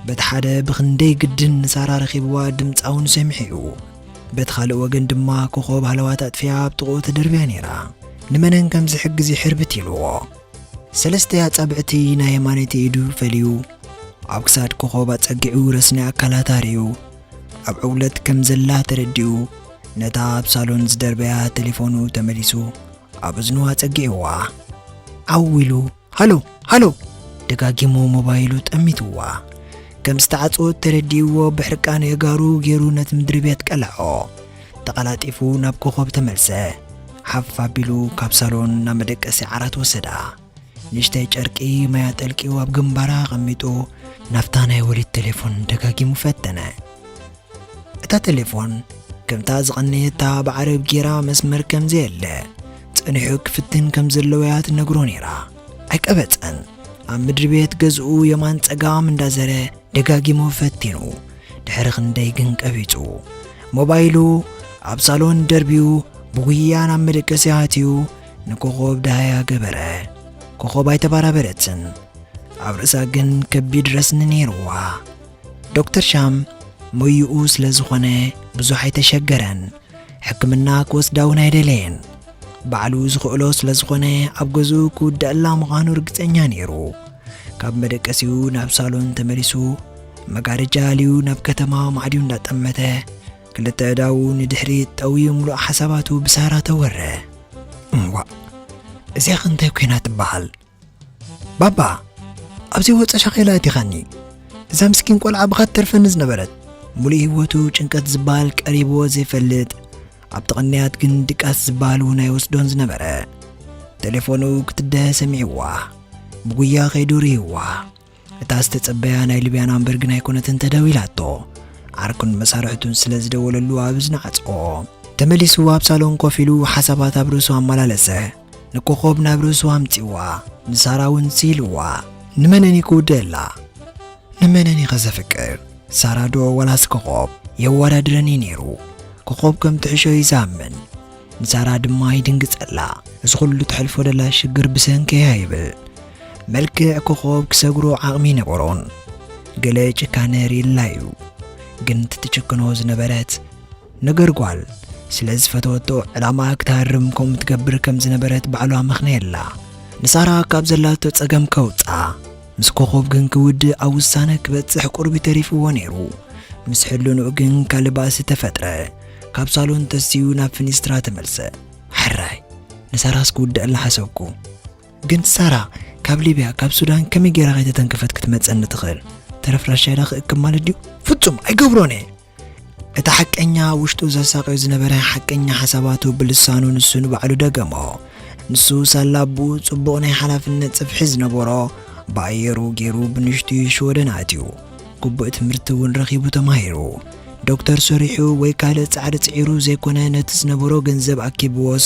በቲ ሓደ ብኽንደይ ግድን ንሳራ ረኺብዋ ድምጻ እውን ሰሚዑ እዩ። በቲ ካልእ ወገን ድማ ኮኾብ ሃለዋት ኣጥፊኣ ኣብ ጥቕኡ ተደርብያ ነይራ። ንመነን ከም ዝሕግዝ እዩ ሕርብት ኢልዎ። ሰለስተ ኣጻብዕቲ ናይ የማነይቲ ኢዱ ፈልዩ ኣብ ክሳድ ኮኾብ ኣጸጊዑ ረስኒ ኣካላታ ርእዩ ኣብ ዕውለት ከም ዘላ ተረዲኡ ነታ ኣብ ሳሎን ዝደርበያ ቴሌፎኑ ተመሊሱ ኣብ እዝኑ ኣጸጊዕዋ። ዓው ኢሉ ሃሎ፣ ሃሎ! ደጋጊሙ ሞባይሉ ጠሚትዋ። ከም ዝተዓጽወት ተረዲእዎ ብሕርቃን የጋሩ ገይሩ ነቲ ምድሪ ቤት ቀልዖ። ተቐላጢፉ ናብ ኮኾብ ተመልሰ። ሓፍ ኣቢሉ ካብ ሳሎን ናብ መደቀሲ ዓራት ወሰዳ። ንእሽተይ ጨርቂ ማይ ኣጠልቂው ኣብ ግንባራ ኣቐሚጡ ናብታ ናይ ወሊድ ቴሌፎን ደጋጊሙ ፈተነ። እታ ቴሌፎን ከምታ ዝቐነየታ ብዓረብ ጌራ መስመር ከም ዘየለ ጸኒሑ ክፍትን ከም ዘለዎ እያ ትነግሮ ነይራ። ኣይቀበጸን። ኣብ ምድሪ ቤት ገዝኡ የማን ጸጋም እንዳዘረ ደጋጊሙ ፈቲኑ። ድሕሪ ክንደይ ግን ቀቢጹ። ሞባይሉ ኣብ ሳሎን ደርብዩ ብጉያ ናብ መደቀሲ ኣትዩ ንኮኾብ ደሃያ ገበረ። ኮኾብ ኣይተባራበረትን። ኣብ ርእሳ ግን ከቢድ ረስኒ ነይርዋ። ዶክተር ሻም ሞይኡ ስለ ዝኾነ ብዙሕ ኣይተሸገረን። ሕክምና ክወስዳ እውን ኣይደለየን። ባዕሉ ዝኽእሎ ስለ ዝኾነ ኣብ ገዝኡ ክውደኣላ ምዃኑ ርግጸኛ ነይሩ። ካብ መደቀሲኡ ናብ ሳሎን ተመሊሱ መጋረጃ ኣልዩ ናብ ከተማ ማዕድዩ እንዳጠመተ ክልተ ኣእዳዉ ንድሕሪት ጠውዩ ምሉእ ሓሳባቱ ብሳራ ተወረ። እምዋእ፣ እዚኣ ኸ እንታይ ኮይና ትበሃል? ባባ፣ ኣብዚ ወጸ ሻኺላ ኣቲኻኒ። እዛ ምስኪን ቆልዓ ብኻ ትተርፈኒ ዝነበረት። ሙሉእ ህይወቱ ጭንቀት ዝበሃል ቀሪብዎ ዘይፈልጥ፣ ኣብቲ ቅንያት ግን ድቃስ ዝበሃል እውን ኣይወስዶን ዝነበረ። ቴሌፎኑ ክትደሀ ሰሚዕዋ። ብጉያ ከይዱ ርእይዋ። እታ ዝተጸበያ ናይ ሊብያ ናምበር ግን ኣይኮነትን ተደዊላቶ። ዓርኩን መሳርሕቱን ስለ ዝደወለሉ ኣብ እዝኒ ዓጽዎ። ተመሊሱ ኣብ ሳሎን ኮፍ ኢሉ ሓሳባት ኣብ ርእሱ ኣመላለሰ። ንኮኾብ ናብ ርእሱ ኣምጺዋ፣ ንሳራ እውን ስኢልዋ። ንመነን እዩ ክውድእላ? ንመነን እዩ ከዘፍቅር? ሳራ ዶ ወላስ ኮኾብ? የወዳድረን እዩ ነይሩ። ኮኾብ ከም ትሕሾ እዩ ዝኣምን። ንሳራ ድማ ይድንግጸላ። እዚ ኩሉ ትሕልፎ ደላ ሽግር ብሰንከያ ይብል። መልክዕ ኮኾብ ክሰግሮ ዓቕሚ ነበሮን። ገለ ጭካነ ርእይላ እዩ። ግን እቲ ትጭክኖ ዝነበረት ነገር ጓል፣ ስለ ዝፈተወቶ ዕላማ ክትሃርም ከምኡ ትገብር ከም ዝነበረት ባዕሉ ኣመኽነየላ። ንሳራ ካብ ዘላቶ ጸገም ከውጻ፣ ምስ ኮኾብ ግን ክውድእ ኣብ ውሳነ ክበጽሕ ቁሩብ ተሪፍዎ ነይሩ። ምስ ሕልንኡ ግን ካልእ ባእሲ ተፈጥረ። ካብ ሳሎን ተሲኡ ናብ ፍኒስትራ ተመልሰ። ሕራይ፣ ንሳራስ ክውድኣላ ሓሰብኩ። ግን ሳራ ካብ ሊብያ፣ ካብ ሱዳን ከመይ ጌራ ከይተተንከፈት ክትመጸኒ ትኽእል? ተረፍ ራሻይዳ ክእክብ ማለት ድዩ? ፍጹም ኣይገብሮን እየ። እቲ ሓቀኛ ውሽጡ ዘሳቕዮ ዝነበረ ሓቀኛ ሓሳባቱ ብልሳኑ ንሱ ንባዕሉ ደገሞ። ንሱ ሳላ ኣቦኡ ጽቡቕ ናይ ሓላፍነት ጽፍሒ ዝነበሮ፣ ብኣየሩ ገይሩ ብንሽቱ ሽወደን ኣትዩ። ግቡእ ትምህርቲ እውን ረኺቡ ተማሂሩ። ዶክተር ሰሪሑ ወይ ካልእ ጻዕሪ ጽዒሩ ዘይኮነ፣ ነቲ ዝነበሮ ገንዘብ ኣኪብዎስ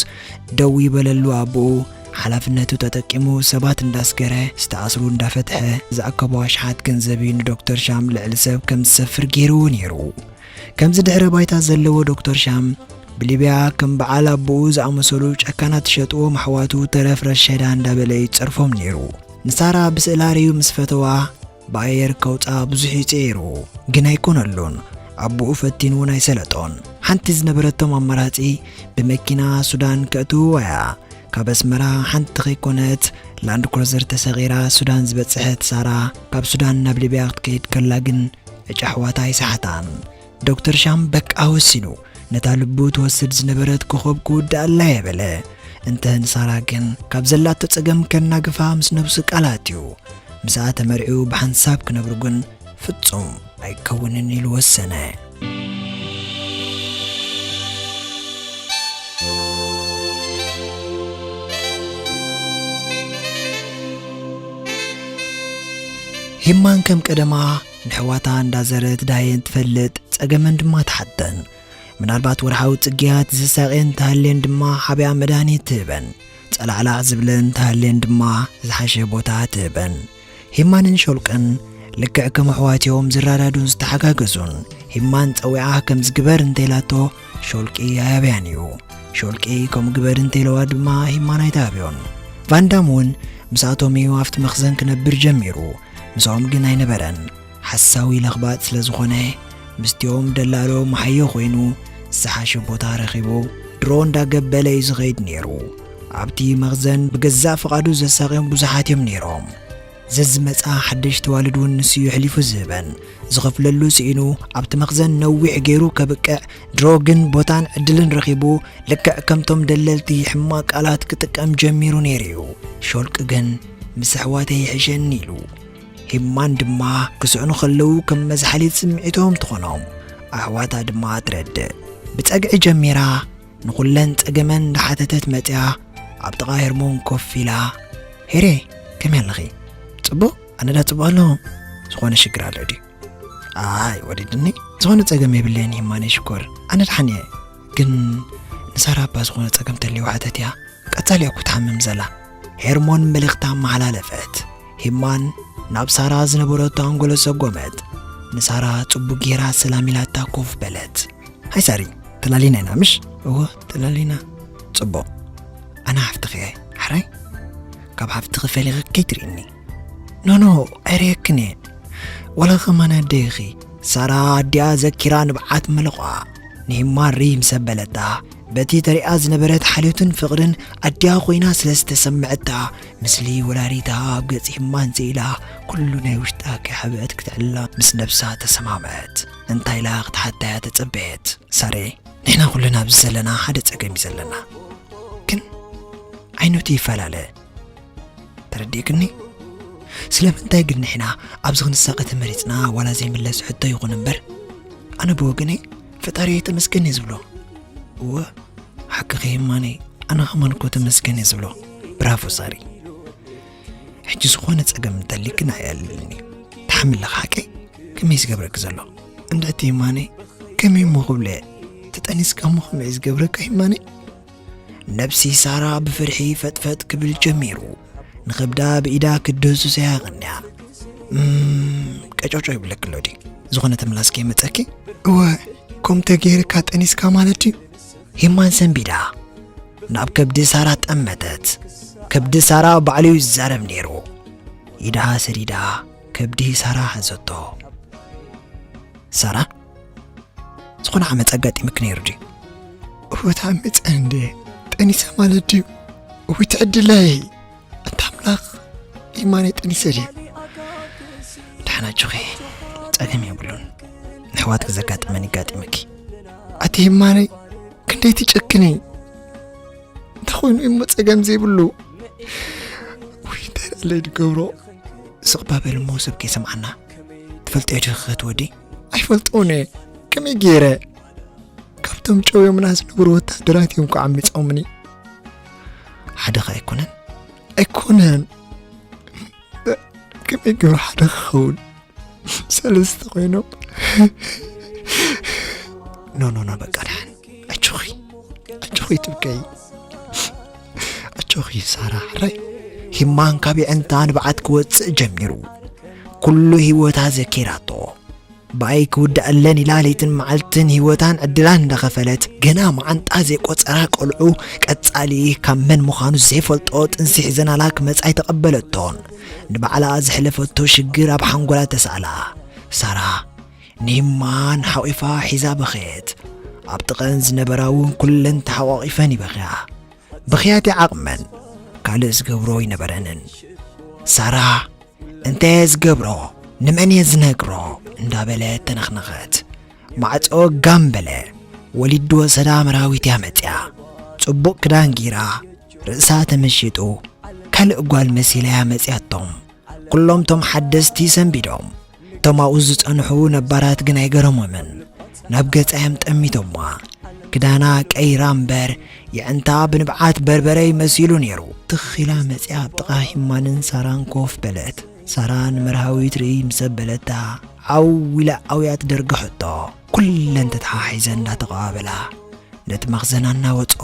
ደው ይበለሉ ኣቦኡ። ሓላፍነቱ ተጠቂሙ ሰባት እንዳስገረ፣ ዝተኣስሩ እንዳፈትሐ፣ ዝኣከቦ ኣሽሓት ገንዘብ እዩ ንዶክተር ሻም ልዕሊ ሰብ ከም ዝሰፍር ገይርዎ ነይሩ። ከምዚ ድሕረ ባይታ ዘለዎ ዶክተር ሻም፣ ብሊብያ ከም በዓል ኣቦኡ ዝኣመሰሉ ጨካናት ዝሸጥዎም ኣሕዋቱ ተረፍ ረሸዳ እንዳበለ ይጸርፎም ነይሩ። ንሳራ ብስእላ ርእዩ ምስ ፈተዋ፣ ብኣየር ከውጻ ብዙሕ ይጽዒሩ፣ ግን ኣይኮነሉን። ኣቦኡ ፈቲኑ እውን ኣይሰለጦን። ሓንቲ ዝነበረቶም ኣማራጺ ብመኪና ሱዳን ከእትውዋ እያ። ካብ ኣስመራ ሓንቲ ከይኮነት ላንድ ክሩዘር ተሰቒራ ሱዳን ዝበጽሐት ሳራ፣ ካብ ሱዳን ናብ ሊብያ ክትከይድ ከላ ግን ዕጫ ኣሕዋታ ኣይሰሓታን። ዶክተር ሻም በቃ ወሲኑ፣ ነታ ልቡ ትወስድ ዝነበረት ኮኾብ ክውድኣላ እየ በለ። እንተ ንሳራ ግን ካብ ዘላቶ ጸገም ከናግፋ ምስ ነብሱ ቃል ኣትዩ። ምስኣ ተመርዕዩ ብሓንሳብ ክነብሩ ግን ፍጹም ኣይከውንን ኢሉ ወሰነ። ሂማን ከም ቀደማ ንሕዋታ እንዳዘረት ዳየን ትፈልጥ፣ ጸገመን ድማ ትሓተን። ምናልባት ወርሓዊ ጽግያት ዝሳቕየን ተሃልየን ድማ ሓብያ መድሃኒት ትህበን። ጸላዕላዕ ዝብለን ተሃልየን ድማ ዝሓሸ ቦታ ትህበን። ሂማንን ሾልቅን ልክዕ ከም ኣሕዋት እዮም ዝረዳዱን ዝተሓጋገዙን። ሂማን ጸዊዓ ከም ዝግበር እንተኢላቶ ሾልቂ ኣያብያን እዩ። ሾልቂ ከምኡ ግበር እንተኢለዋ ድማ ሂማን ኣይትኣብዮን። ቫንዳም እውን ምስኣቶም እዩ ኣብቲ መኽዘን ክነብር ጀሚሩ። ምስኦም ግን ኣይነበረን። ሓሳዊ ለኽባጥ ስለ ዝኾነ፣ ምስቲኦም ደላሎ መሓዮ ኮይኑ፣ ዝሓሸ ቦታ ረኺቡ፣ ድሮ እንዳገበለ እዩ ዝኸይድ ነይሩ። ኣብቲ መኽዘን ብገዛእ ፍቓዱ ዘሳቕዮም ብዙሓት እዮም ነይሮም። ዘዝመጻ ሓደሽቲ ዋልድ እውን ንሱ እዩ ኣሕሊፉ ዝህበን። ዝኸፍለሉ ስኢኑ፣ ኣብቲ መኽዘን ነዊሕ ገይሩ ከብቅዕ፣ ድሮ ግን ቦታን ዕድልን ረኺቡ፣ ልክዕ ከምቶም ደለልቲ ሕማቕ ቃላት ክጥቀም ጀሚሩ ነይሩ እዩ። ሾልቂ ግን፣ ምስ ኣሕዋተይ ይሕሸኒ ኢሉ። ሂማን ድማ ክስዕኑ ከለዉ ከም መዝሓሊት ስምዒቶም ትኾኖም፣ ኣሕዋታ ድማ ትረድእ። ብጸግዒ ጀሚራ፣ ንኹለን ጸገመን እንዳሓተተት መጽያ፣ ኣብ ጥቓ ሄርሞን ኮፍ ኢላ፣ "ሄሬ፣ ከመይ ኣለኺ? ጽቡቕ? ኣነ ዳ ጽቡቕ ኣለኹ። ዝኾነ ሽግር ኣሎ ድዩ?" "ኣይ፣ ወሪድኒ። ዝኾነ ጸገም የብለይን ሂማነይ ሽኮር። ኣነ ደሓን እየ። ግን ንሳራ እባ ዝኾነ ጸገም ተልዩ ሓተትያ። ቀጻሊ እያ እኮ ትሓምም ዘላ." ሄርሞን መልእኽታ ኣመሓላለፈት። ሂማን ናብ ሳራ ዝነበረቶ ኣንጎሎ ሰጎመት። ንሳራ ጽቡቕ ጌራ ሰላም ኢላታ ኮፍ በለት። "ሃይ ሳሪ፣ ተላሊና ኢና ምሽ?" "እወ፣ ተላሊና." "ጽቡቕ። ኣነ ሓፍትኺ እየ። ሕራይ ካብ ሓፍትኺ ፈሊኺ ከይትርእኒ?" "ኖ፣ ኖ፣ ኣይርእየክን እየ። ዋላ ከማን ኣደይኺ?" ሳራ ኣዲኣ ዘኪራ ንብዓት መለቋ። ንሂማን ርይ ምስ ኣበለታ፣ በቲ ተሪኣ ዝነበረት ሓልዮትን ፍቕርን ኣዲኣ ኮይና ስለ ዝተሰምዐታ፣ ምስሊ ወላዲታ ኣብ ገጽ ሂማን ስኢላ፣ ኩሉ ናይ ውሽጣ ከይሓብአት ክትዕላ ምስ ነብሳ ተሰማምዐት። እንታይ ኢላ ክትሓታያ ተጸበየት። "ሳሬ፣ ንሕና ኩልና ኣብዚ ዘለና ሓደ ጸገም እዩ ዘለና። ግን ዓይነቱ ይፈላለ። ተረዲእክኒ? ስለምንታይ ግን ንሕና ኣብዚ ክንሳቐ ተመሪጽና ዋላ ዘይምለስ ሕቶ ይኹን እምበር፣ ኣነ ብወገነይ ፈጣሪ ተመስገን እየ ዝብሎ። እወ፣ ሓቅኺ ሂማነይ፣ ኣነ ከማን እኮ ተመስገን እየ ዝብሎ። ብራቮ ሳሪ። ሕጂ ዝኾነ ጸገም እንተሊክን ኣየዕልልኒ። ትሓሚ ኣለኻ ሓቀይ? ከመይ ዝገብረኪ ዘሎ? እንድሕቲ ሂማነይ፣ ከመይ እሞ ክብሎ እየ? ተጠኒስካ እሞ ከመይ ዝገብረካ ይማነይ? ነብሲ ሳራ ብፍርሒ ፈጥፈጥ ክብል ጀሚሩ። ንኸብዳ ብኢዳ ክትድህስሶ እያ ቐንያ። "እም፣ ቀጮጮ ይብለኪ ኣሎ ድዩ? ዝኾነ ተምላስ ከይመጸኪ?" "እወ፣ ከምኡ ተገይርካ ጠኒስካ ማለት ድዩ?" ሂማን ሰንቢዳ ናብ ከብዲ ሳራ ጠመተት። ከብዲ ሳራ ባዕሉ እዩ ዝዛረብ ነይሩ። ኢዳ ሰዲዳ ከብዲ ሳራ ሓዘቶ። "ሳራ፣ ዝኾነ ዓመፅ ኣጋጢምክ ነይሩ ድዩ?" "እወ፣ ተዓሚፀ እንዴ? ጠኒሰ ማለት ድዩ? እውይ፣ ትዕድለይ! ኣንታ ኣምላኽ፣ ኢማነይ ጠኒሰ ድየ?" "ደሓን ኣጆኺ፣ ፀገም የብሉን። ንኣሕዋትኪ ዘጋጥመን ይጋጥመኪ።" "ኣቲ ኢማነይ፣ ክንደይ ትጨክኒ! እንታይ ኮይኑ እሞ ፀገም ዘይብሉ? ውይ፣ እንታይ ደኣለይ ድገብሮ?" ስቕ ባበል እሞ ሰብ ከይሰምዓና። "ትፈልጥዮ ዲኺ እቲ ወዲ?" "ኣይፈልጦን እየ። ከመይ ገይረ? ካብቶም ጨውዮምና ዝነበሩ ወታደራት እዮም እኮ ዓሚጾምኒ። ሓደ ኸ ኣይኮነን?" "ኣይኮነን። ከመይ ገይሩ ሓደ ክኸውን? ሰለስተ ኮይኖም።" "ኖ፣ ኖ፣ ኖ፣ በቃ ደሓን። ኣጆኺ፣ ኣጆኺ ትብከይ። ኣጆኺ ሳራ፣ ሕራይ።" ሂማን ካብ የዕንታ ንብዓት ክወጽእ ጀሚሩ። ኩሉ ህይወታ ዘኪራቶ። ብኣይ ክውድኣለን ኢላ ለይትን መዓልትን ህይወታን ዕድላን እንዳኸፈለት፣ ገና መዓንጣ ዘይቆጸራ ቆልዑ ቀጻሊ ካብ መን ምዃኑ ዘይፈልጦ ጥንሲ ሒዘናላ ክመጻ ኣይተቐበለቶን። ንባዕላ ዘሕለፈቶ ሽግር ኣብ ሓንጎላ ተሳእላ። ሳራ ንሂማን ሓቒፋ ሒዛ በኸየት። ኣብ ጥቐን ዝነበራ እውን ኩለን ተሓቋቒፈን ይበኽያ። ብኽያት ይዓቕመን፣ ካልእ ዝገብሮ ኣይነበረንን። ሳራ፣ "እንተ ዝገብሮ ንመን እየ ዝነግሮ?" እንዳበለት ተነኽነኸት። ማዕጾ ጋም በለ። ወሊድ ወሰዳ መራዊት እያ መጽያ። ጽቡቕ ክዳን ጊራ፣ ርእሳ ተመሺጡ፣ ካልእ ጓል መሲላ እያ መጽያቶም። ኩሎም ቶም ሓደስቲ ሰንቢዶም። እቶም ኣብኡ ዝጸንሑ ነባራት ግን ኣይገረሞምን። ናብ ገጻ እዮም ጠሚቶምዋ። ክዳና ቀይራ እምበር፣ የዕንታ ብንብዓት በርበረ ይመሲሉ ነይሩ። ትኽ ኢላ መጽያ ኣብ ጥቓ ሂማንን ሳራን ኮፍ በለት። ሳራ ንመርሃዊ ትርኢ ምስ ኣበለታ፣ ዓው ኢላ ኣውያ ትደርግሐቶ። ኩለን ተተሓሒዘን እንዳተቐባበላ ነቲ መኽዘን ኣናወጽኦ።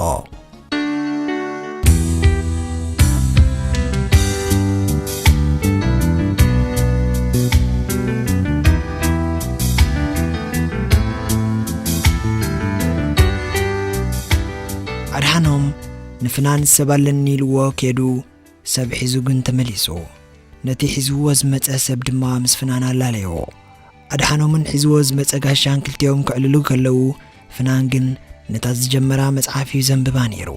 ኣድሓኖም ንፍናን ሰብ ኣለኒ ኢልዎ ከይዱ፣ ሰብ ሒዙ ግን ተመሊሱ። ነቲ ሒዝዎ ዝመጸ ሰብ ድማ ምስ ፍናን ኣላለዮ። ኣድሓኖምን ሒዝዎ ዝመጸ ጋሻን ክልቲኦም ክዕልሉ ከለዉ፣ ፍናን ግን ነታ ዝጀመራ መጽሓፍ እዩ ዘንብባ ነይሩ።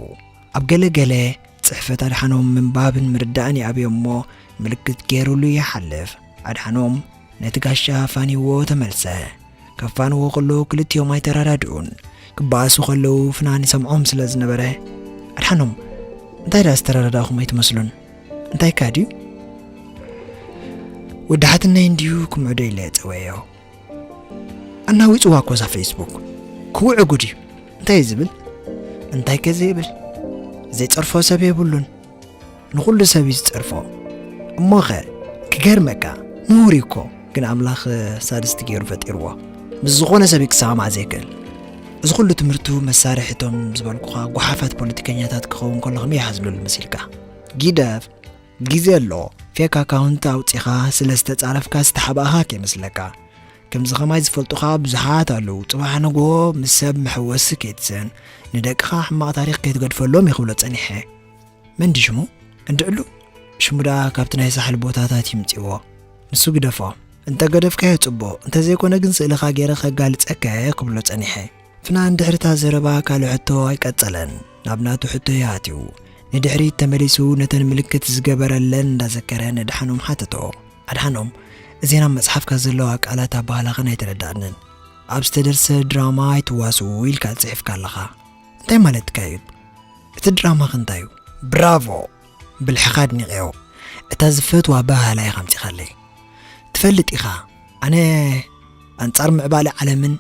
ኣብ ገለ ገለ ጽሕፈት ኣድሓኖም ምንባብን ምርዳእን ይኣብዮ እሞ፣ ምልክት ገይሩሉ ይሓልፍ። ኣድሓኖም ነቲ ጋሻ ፋንይዎ ተመልሰ። ከፋንዎ ከለዉ ክልቲኦም ኣይተረዳድኡን። ክበኣሱ ከለዉ ፍናን ይሰምዖም ስለ ዝነበረ፣ "ኣድሓኖም፣ እንታይ ደኣ ዝተረዳዳእኹም ኣይትመስሉን? እንታይ ከ ድዩ?" "ወዲ ሓትነይ እንድዩ ክምዕዶ ኢለ ጸውየዮ። ኣናዊጽዋ እኮ እዛ ፌስቡክ። ክውዕጉ ድዩ? እንታይ እዩ ዝብል?" "እንታይ ከ ዘይብል? ዘይጸርፎ ሰብ የብሉን። ንኹሉ ሰብ እዩ ዝጸርፎ። እሞኸ፣ ክገርመካ፣ ምሁር እዩ እኮ፣ ግን ኣምላኽ ሳድስቲ ገይሩ ፈጢርዎ። ምስ ዝኾነ ሰብ እዩ ክሰማማዕ ዘይክእል። እዚ ኩሉ ትምህርቱ መሳርሒ እቶም ዝበልኩኻ ጓሓፋት ፖለቲከኛታት ክኸውን ከሎ ከመይ ይሓዝለሉ መሲልካ? ጊደፍ፣ ግዜ ኣሎ። ፌክ ኣካውንት ኣውጺኻ ስለ ዝተጻረፍካ ዝተሓባእኻ ከይመስለካ። ከምዚ ኸማይ ዝፈልጡኻ ብዙሓት ኣለዉ። ጽባሕ ንግሆ ምስ ሰብ መሐወሲ ከይትሰን፣ ንደቅኻ ሕማቕ ታሪኽ ከይትገድፈሎም እየ ክብሎ ጸኒሐ። መን ድዩ ሽሙ? እንድዕሉ ሽሙ ደኣ ካብቲ ናይ ሳሕል ቦታታት ይምጽእዎ። ንሱ ግደፎ። እንተ ገደፍካዮ ጽቡቕ፣ እንተ ዘይኮነ ግን ስእልኻ ገይረ ከጋልጸካ እየ ክብሎ ጸኒሐ። ፍናን ድሕሪ እታ ዘረባ ካልእ ሕቶ ኣይቀጸለን። ናብ ናቱ ሕቶ እዩ ኣትዩ። ንድሕሪት ተመሊሱ ነተን ምልክት ዝገበረለን እንዳዘከረ ነድሓኖም ሓተቶ። ኣድሓኖም፣ እዘን ኣብ መጽሓፍካ ዘለዋ ቃላት ኣበሃህላኽን ኣይተረድኣንን። ኣብ ዝተደርሰ ድራማ ኣይትዋስኡ ኢልካ ጽሒፍካ ኣለኻ። እንታይ ማለትካ እዩ? እቲ ድራማኸ እንታይ እዩ? ብራቮ! ብልሕኻ ኣድኒቐዮ። እታ ዝፈትዋ ኣበሃህላ ኢኻ ኣምጺኻለይ። ትፈልጥ ኢኻ፣ ኣነ ኣንጻር ምዕባለ ዓለምን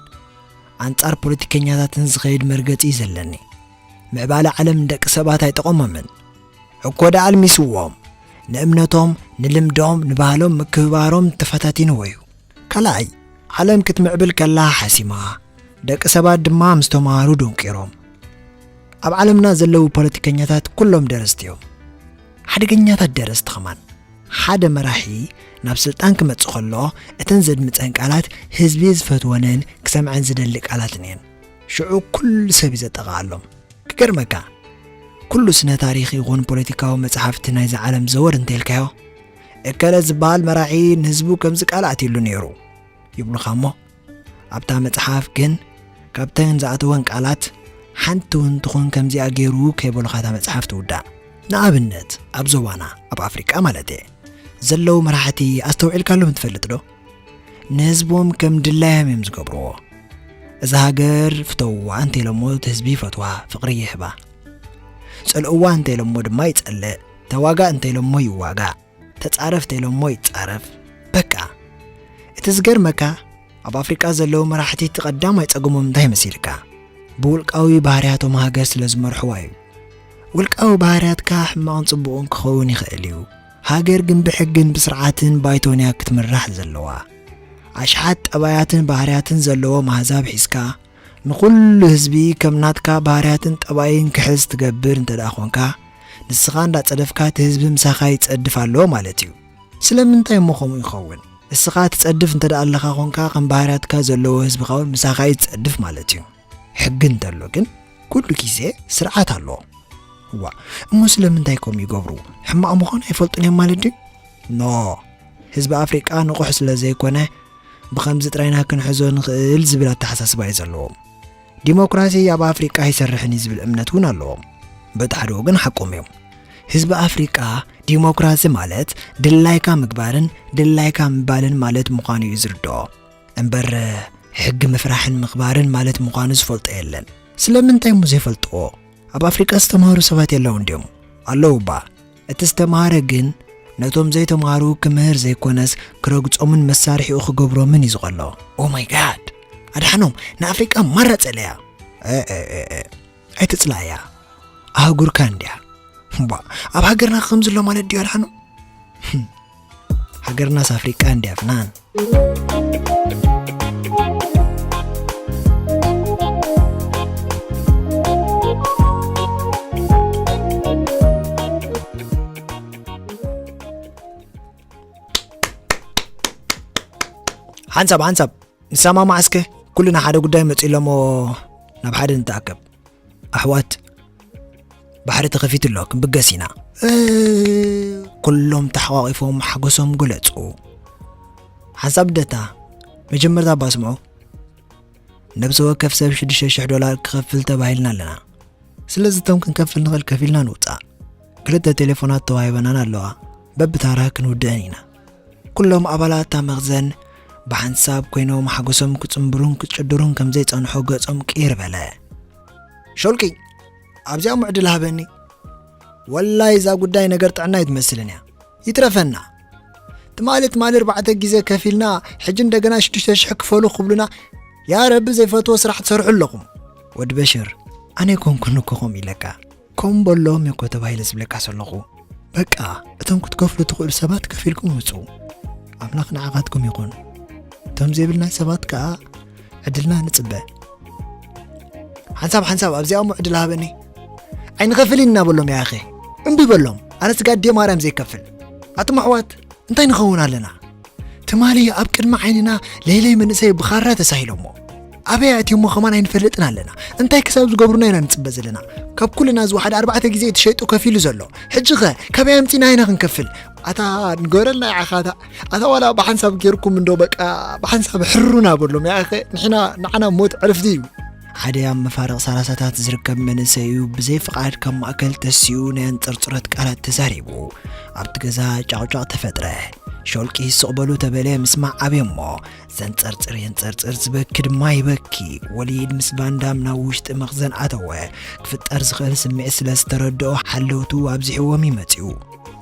ኣንጻር ፖለቲከኛታትን ዝኸይድ መርገጺ እዩ ዘለኒ። ምዕባለ ዓለም ንደቂ ሰባት ኣይጠቐሞምን። እኮ ደኣ ኣልሚስዎም። ንእምነቶም፣ ንልምዶም፣ ንባህሎም ምክብባሮም ተፈታቲንዎ እዩ። ካልኣይ፣ ዓለም ክትምዕብል ከላ ሓሲማ፣ ደቂ ሰባት ድማ ምስ ተምሃሩ ደንቂሮም። ኣብ ዓለምና ዘለዉ ፖለቲከኛታት ኩሎም ደረስቲ እዮም። ሓደገኛታት ደረስቲ ኸማን። ሓደ መራሒ ናብ ስልጣን ክመጽእ ከሎ፣ እተን ዘድምጸን ቃላት ህዝቢ ዝፈትወንን ክሰምዐን ዝደሊ ቃላትን እየን። ሽዑ ኩሉ ሰብ እዩ ዘጠቓዓሎም። ክገርመካ፣ ኩሉ ስነ ታሪኽ ይኹን ፖለቲካዊ መጽሓፍቲ ናይዛ ዓለም ዘወር እንተልካዮ፣ እከለ ዝበሃል መራሒ ንህዝቡ ከምዚ ቃል ኣትዩሉ ነይሩ ይብሉኻ እሞ፣ ኣብታ መጽሓፍ ግን ካብተን ዝኣተወን ቃላት ሓንቲ እውን ትኹን ከምዚኣ ገይሩ ከይበሉኻ እታ መጽሓፍ ትውዳእ። ንኣብነት፣ ኣብ ዞባና፣ ኣብ ኣፍሪቃ ማለት እየ፣ ዘለዉ መራሕቲ ኣስተውዒልካሎም ትፈልጥ ዶ? ንህዝቦም ከም ድላዮም እዮም ዝገብርዎ። እዛ ሃገር ፍተውዋ እንተ ኢሎሞ እቲ ህዝቢ ይፈትዋ፣ ፍቕሪ ይህባ። ጸልእዋ እንተ ኢሎሞ ድማ ይጸልእ። ተዋጋእ እንተ ኢሎሞ ይዋጋእ። ተጻረፍ እንተ ኢሎሞ ይጻረፍ። በቃ። እቲ ዝገርመካ፣ ኣብ ኣፍሪቃ ዘለዉ መራሕቲ እቲ ቀዳማይ ጸገሞም እንታይ መሲልካ? ብውልቃዊ ባህርያቶም ሃገር ስለ ዝመርሕዋ እዩ። ውልቃዊ ባህርያትካ ሕማቕን ጽቡቕን ክኸውን ይኽእል እዩ። ሃገር ግን ብሕግን ብስርዓትን ባይቶን እያ ክትምራሕ ዘለዋ። ኣሽሓት ጠባያትን ባህርያትን ዘለዎም ኣህዛብ ሒዝካ፣ ንኹሉ ህዝቢ ከም ናትካ ባህርያትን ጠባይን ክሕዝ ትገብር እንተ ደኣ ኾንካ፣ ንስኻ እንዳጸደፍካ እቲ ህዝቢ ምሳኻ ይጸድፍ ኣሎ ማለት እዩ። ስለምንታይ እሞ ከምኡ ይኸውን? ንስኻ ትጸድፍ እንተ ደኣ ኣለኻ ኾንካ፣ ከም ባህርያትካ ዘለዎ ህዝብኻ እውን ምሳኻ ይጸድፍ ማለት እዩ። ሕጊ እንተሎ ግን ኩሉ ግዜ ስርዓት ኣሎ። እዋ፣ እሞ ስለምንታይ ከምኡ ይገብሩ? ሕማቕ ምዃኑ ኣይፈልጡን እዮም ማለት ድዩ? ኖ፣ ህዝቢ ኣፍሪቃ ንቑሕ ስለ ዘይኮነ፣ ብኸምዚ ጥራይና ክንሕዞ ንኽእል ዝብል ኣተሓሳስባ እዩ ዘለዎም። ዲሞክራሲ ኣብ ኣፍሪቃ ኣይሰርሕን እዩ ዝብል እምነት እውን ኣለዎም። በቲ ሓደ ወገን ሓቆም እዮም። ህዝቢ ኣፍሪቃ ዲሞክራሲ ማለት ድላይካ ምግባርን ድላይካ ምባልን ማለት ምዃኑ እዩ ዝርድኦ። እምበር ሕጊ ምፍራሕን ምኽባርን ማለት ምዃኑ ዝፈልጦ የለን። ስለምንታይ እሞ ዘይፈልጥዎ? ኣብ ኣፍሪቃ ዝተማህሩ ሰባት የለውን ድዮም? ኣለዉ እባ። እቲ ዝተማህረ ግን ነቶም ዘይተማህሩ ክምህር ዘይኮነስ ክረግጾምን መሳርሒኡ ክገብሮምን እዩ ዝቐሎ። ኦ ማይ ጋድ! ኣድሓኖም ንኣፍሪቃ ማራ ጸለያ። እ፣ እ፣ እ፣ እ። ኣይትጽላእያ። ኣህጉርካ እንድያ። እምቧ፣ ኣብ ሃገርና ከም ዘሎ ማለት ድዩ ኣድሓኖም? ሃገርናስ ኣፍሪቃ እንድያ ፍናን። ሓንሳብ፣ ሓንሳብ፣ ንሰማማዕ እስከ፣ ኩልና ሓደ ጉዳይ መጺኡ ኣሎ እሞ ናብ ሓደ ንተኣከብ። ኣሕዋት፣ ባሕሪ ተኸፊቱ ኣሎ፣ ክንብገስ ኢና። እ፣ ኩሎም ተሓቋቒፎም ሓጎሶም ገለጹ። ሓንሳብ ልደታ፣ መጀመርታ እባ ስምዑ። ነብሲ ወከፍ ሰብ ሽዱሽተ ሽሕ ዶላር ክኸፍል ተባሂልና ኣለና። ስለዚ እቶም ክንከፍል ንኽእል ከፊልና ንውጻእ። ክልተ ቴሌፎናት ተዋሂበናን ኣለዋ። በብታራ ክንውድአን ኢና። ኩሎም ኣባላት እታ መኽዘን ብሓንሳብ ኮይኖም ሓጎሶም ክጽንብሩን ክጭድሩን ከም ዘይጸንሑ ገጾም ቅይር በለ። ሾልኪ፣ ኣብዚኣ እሞ ዕድል ሃበኒ። ወላይ እዛ ጉዳይ ነገር ጥዕና ኣይትመስልን እያ። ይትረፈና። ትማሊ ትማሊ ኣርባዕተ ግዜ ከፊልና፣ ሕጂ እንደገና ሽዱሽተ ሽሕ ክፈሉ ክብሉና፣ ያ ረቢ ዘይፈትዎ ስራሕ ትሰርሑ ኣለኹም። ወዲ በሽር፣ ኣነ ኣይኮንኩን እኮ ከምኡ ኢለካ። ከም በሎም እኮ ተባሂለ ዝብለካ ዘለኹ። በቃ፣ እቶም ክትከፍሉ ትኽእሉ ሰባት ከፊልኩም ውጹ። ኣምላኽ ንዓኻትኩም ይኹን። እቶም ዘይብልና ሰባት ከኣ ዕድልና ንጽበ። ሓንሳብ ሓንሳብ ኣብዚኣ እሞ ዕድል ሃበኒ። ኣይንኸፍልን ኢና በሎም ያኸ። እምቢ በሎም። ኣነስ ጋዴ ማርያም ዘይከፍል። ኣቱም ኣሕዋት፣ እንታይ ንኸውን ኣለና? ትማሊ ኣብ ቅድሚ ዓይንና ለይለይ መንእሰይ ብኻራ ተሳሂሎሞ። ኣበይ ኣትዮሞ ከማን ኣይንፈልጥን ኣለና። እንታይ ክሳብ ዝገብሩና ኢና ንጽበ ዘለና። ካብ ኩልና ዝወሓደ ኣርባዕተ ግዜ እቲ ሸይጡ ከፊሉ ዘሎ። ሕጂ ኸ ካበይ ኣምጺና ኢና ክንከፍል? ኣታ ንገረልና ኢኻ ኣታ። ኣታ ዋላ ብሓንሳብ ጌርኩም እንዶ በቃ ብሓንሳብ ሕሩና በሎም። ያኸ ንሕና ንዓና ሞት ዕርፍቲ እዩ። ሓደ ኣብ መፋርቕ ሰላሳታት ዝርከብ መንእሰይ እዩ። ብዘይ ፍቓድ ካብ ማእከል ተሲኡ ናይ ኣንጸርጽሮት ቃላት ተዛሪቡ። ኣብቲ ገዛ ጫቕጫቕ ተፈጥረ። ሾልቂ ስቕ በሉ ተበለ ምስማዕ ኣብየ እሞ ዘንጸርጽር የንጸርጽር ዝበኪ ድማ ይበኪ። ወሊድ ምስ ቫንዳም ናብ ውሽጢ መኽዘን ኣተወ። ክፍጠር ዝኽእል ስምዒት ስለ ዝተረድኦ ሓለውቱ ኣብዚሕዎም እዩ መጺኡ።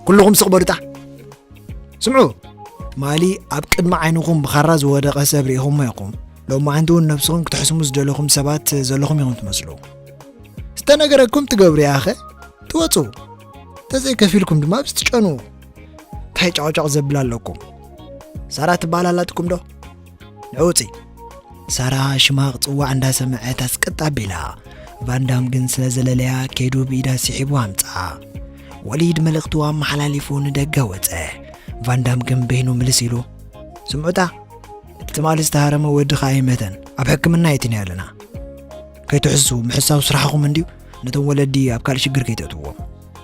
ኩልኹም ስቕ በሉጣ። ስምዑ፣ ትማሊ ኣብ ቅድሚ ዓይንኹም ብኻራ ዝወደቐ ሰብ ርኢኹሞ ኢኹም። ሎማዓንቲ እውን ነብስኹም ክትሕስሙ ዝደለኹም ሰባት ዘለኹም ኢኹም ትመስሉ። ዝተነገረኩም ትገብሩ ያኸ ትወጹ፣ ተዘይከፊልኩም ድማ ኣብዚ ትጨኑ። እንታይ ጫቕጫቕ ዘብል ኣለኩም? ሳራ ትበሃል ኣላትኩም ዶ? ንዑ ውጺ። ሳራ ሽማ ክጽዋዕ እንዳሰምዐት ኣስቀጥ ኣቢላ። ቫንዳም ግን ስለ ዘለለያ ከይዱ ብኢዳ ስሒቡ ኣምጽኣ። ወሊድ መልእኽቱ ኣመሓላሊፉ ንደገ ወጸ። ቫንዳም ግን በይኑ ምልስ ኢሉ፣ "ስምዑታ፣ እቲ ትማሊ ዝተሃረመ ወድኻ ኣይመተን፣ ኣብ ሕክምና የእቲናዮ ኣለና። ከይትሕሱ፣ ምሕሳው ስራሕኹም እንድዩ፣ ነቶም ወለዲ ኣብ ካልእ ሽግር ከይተእትዎም።"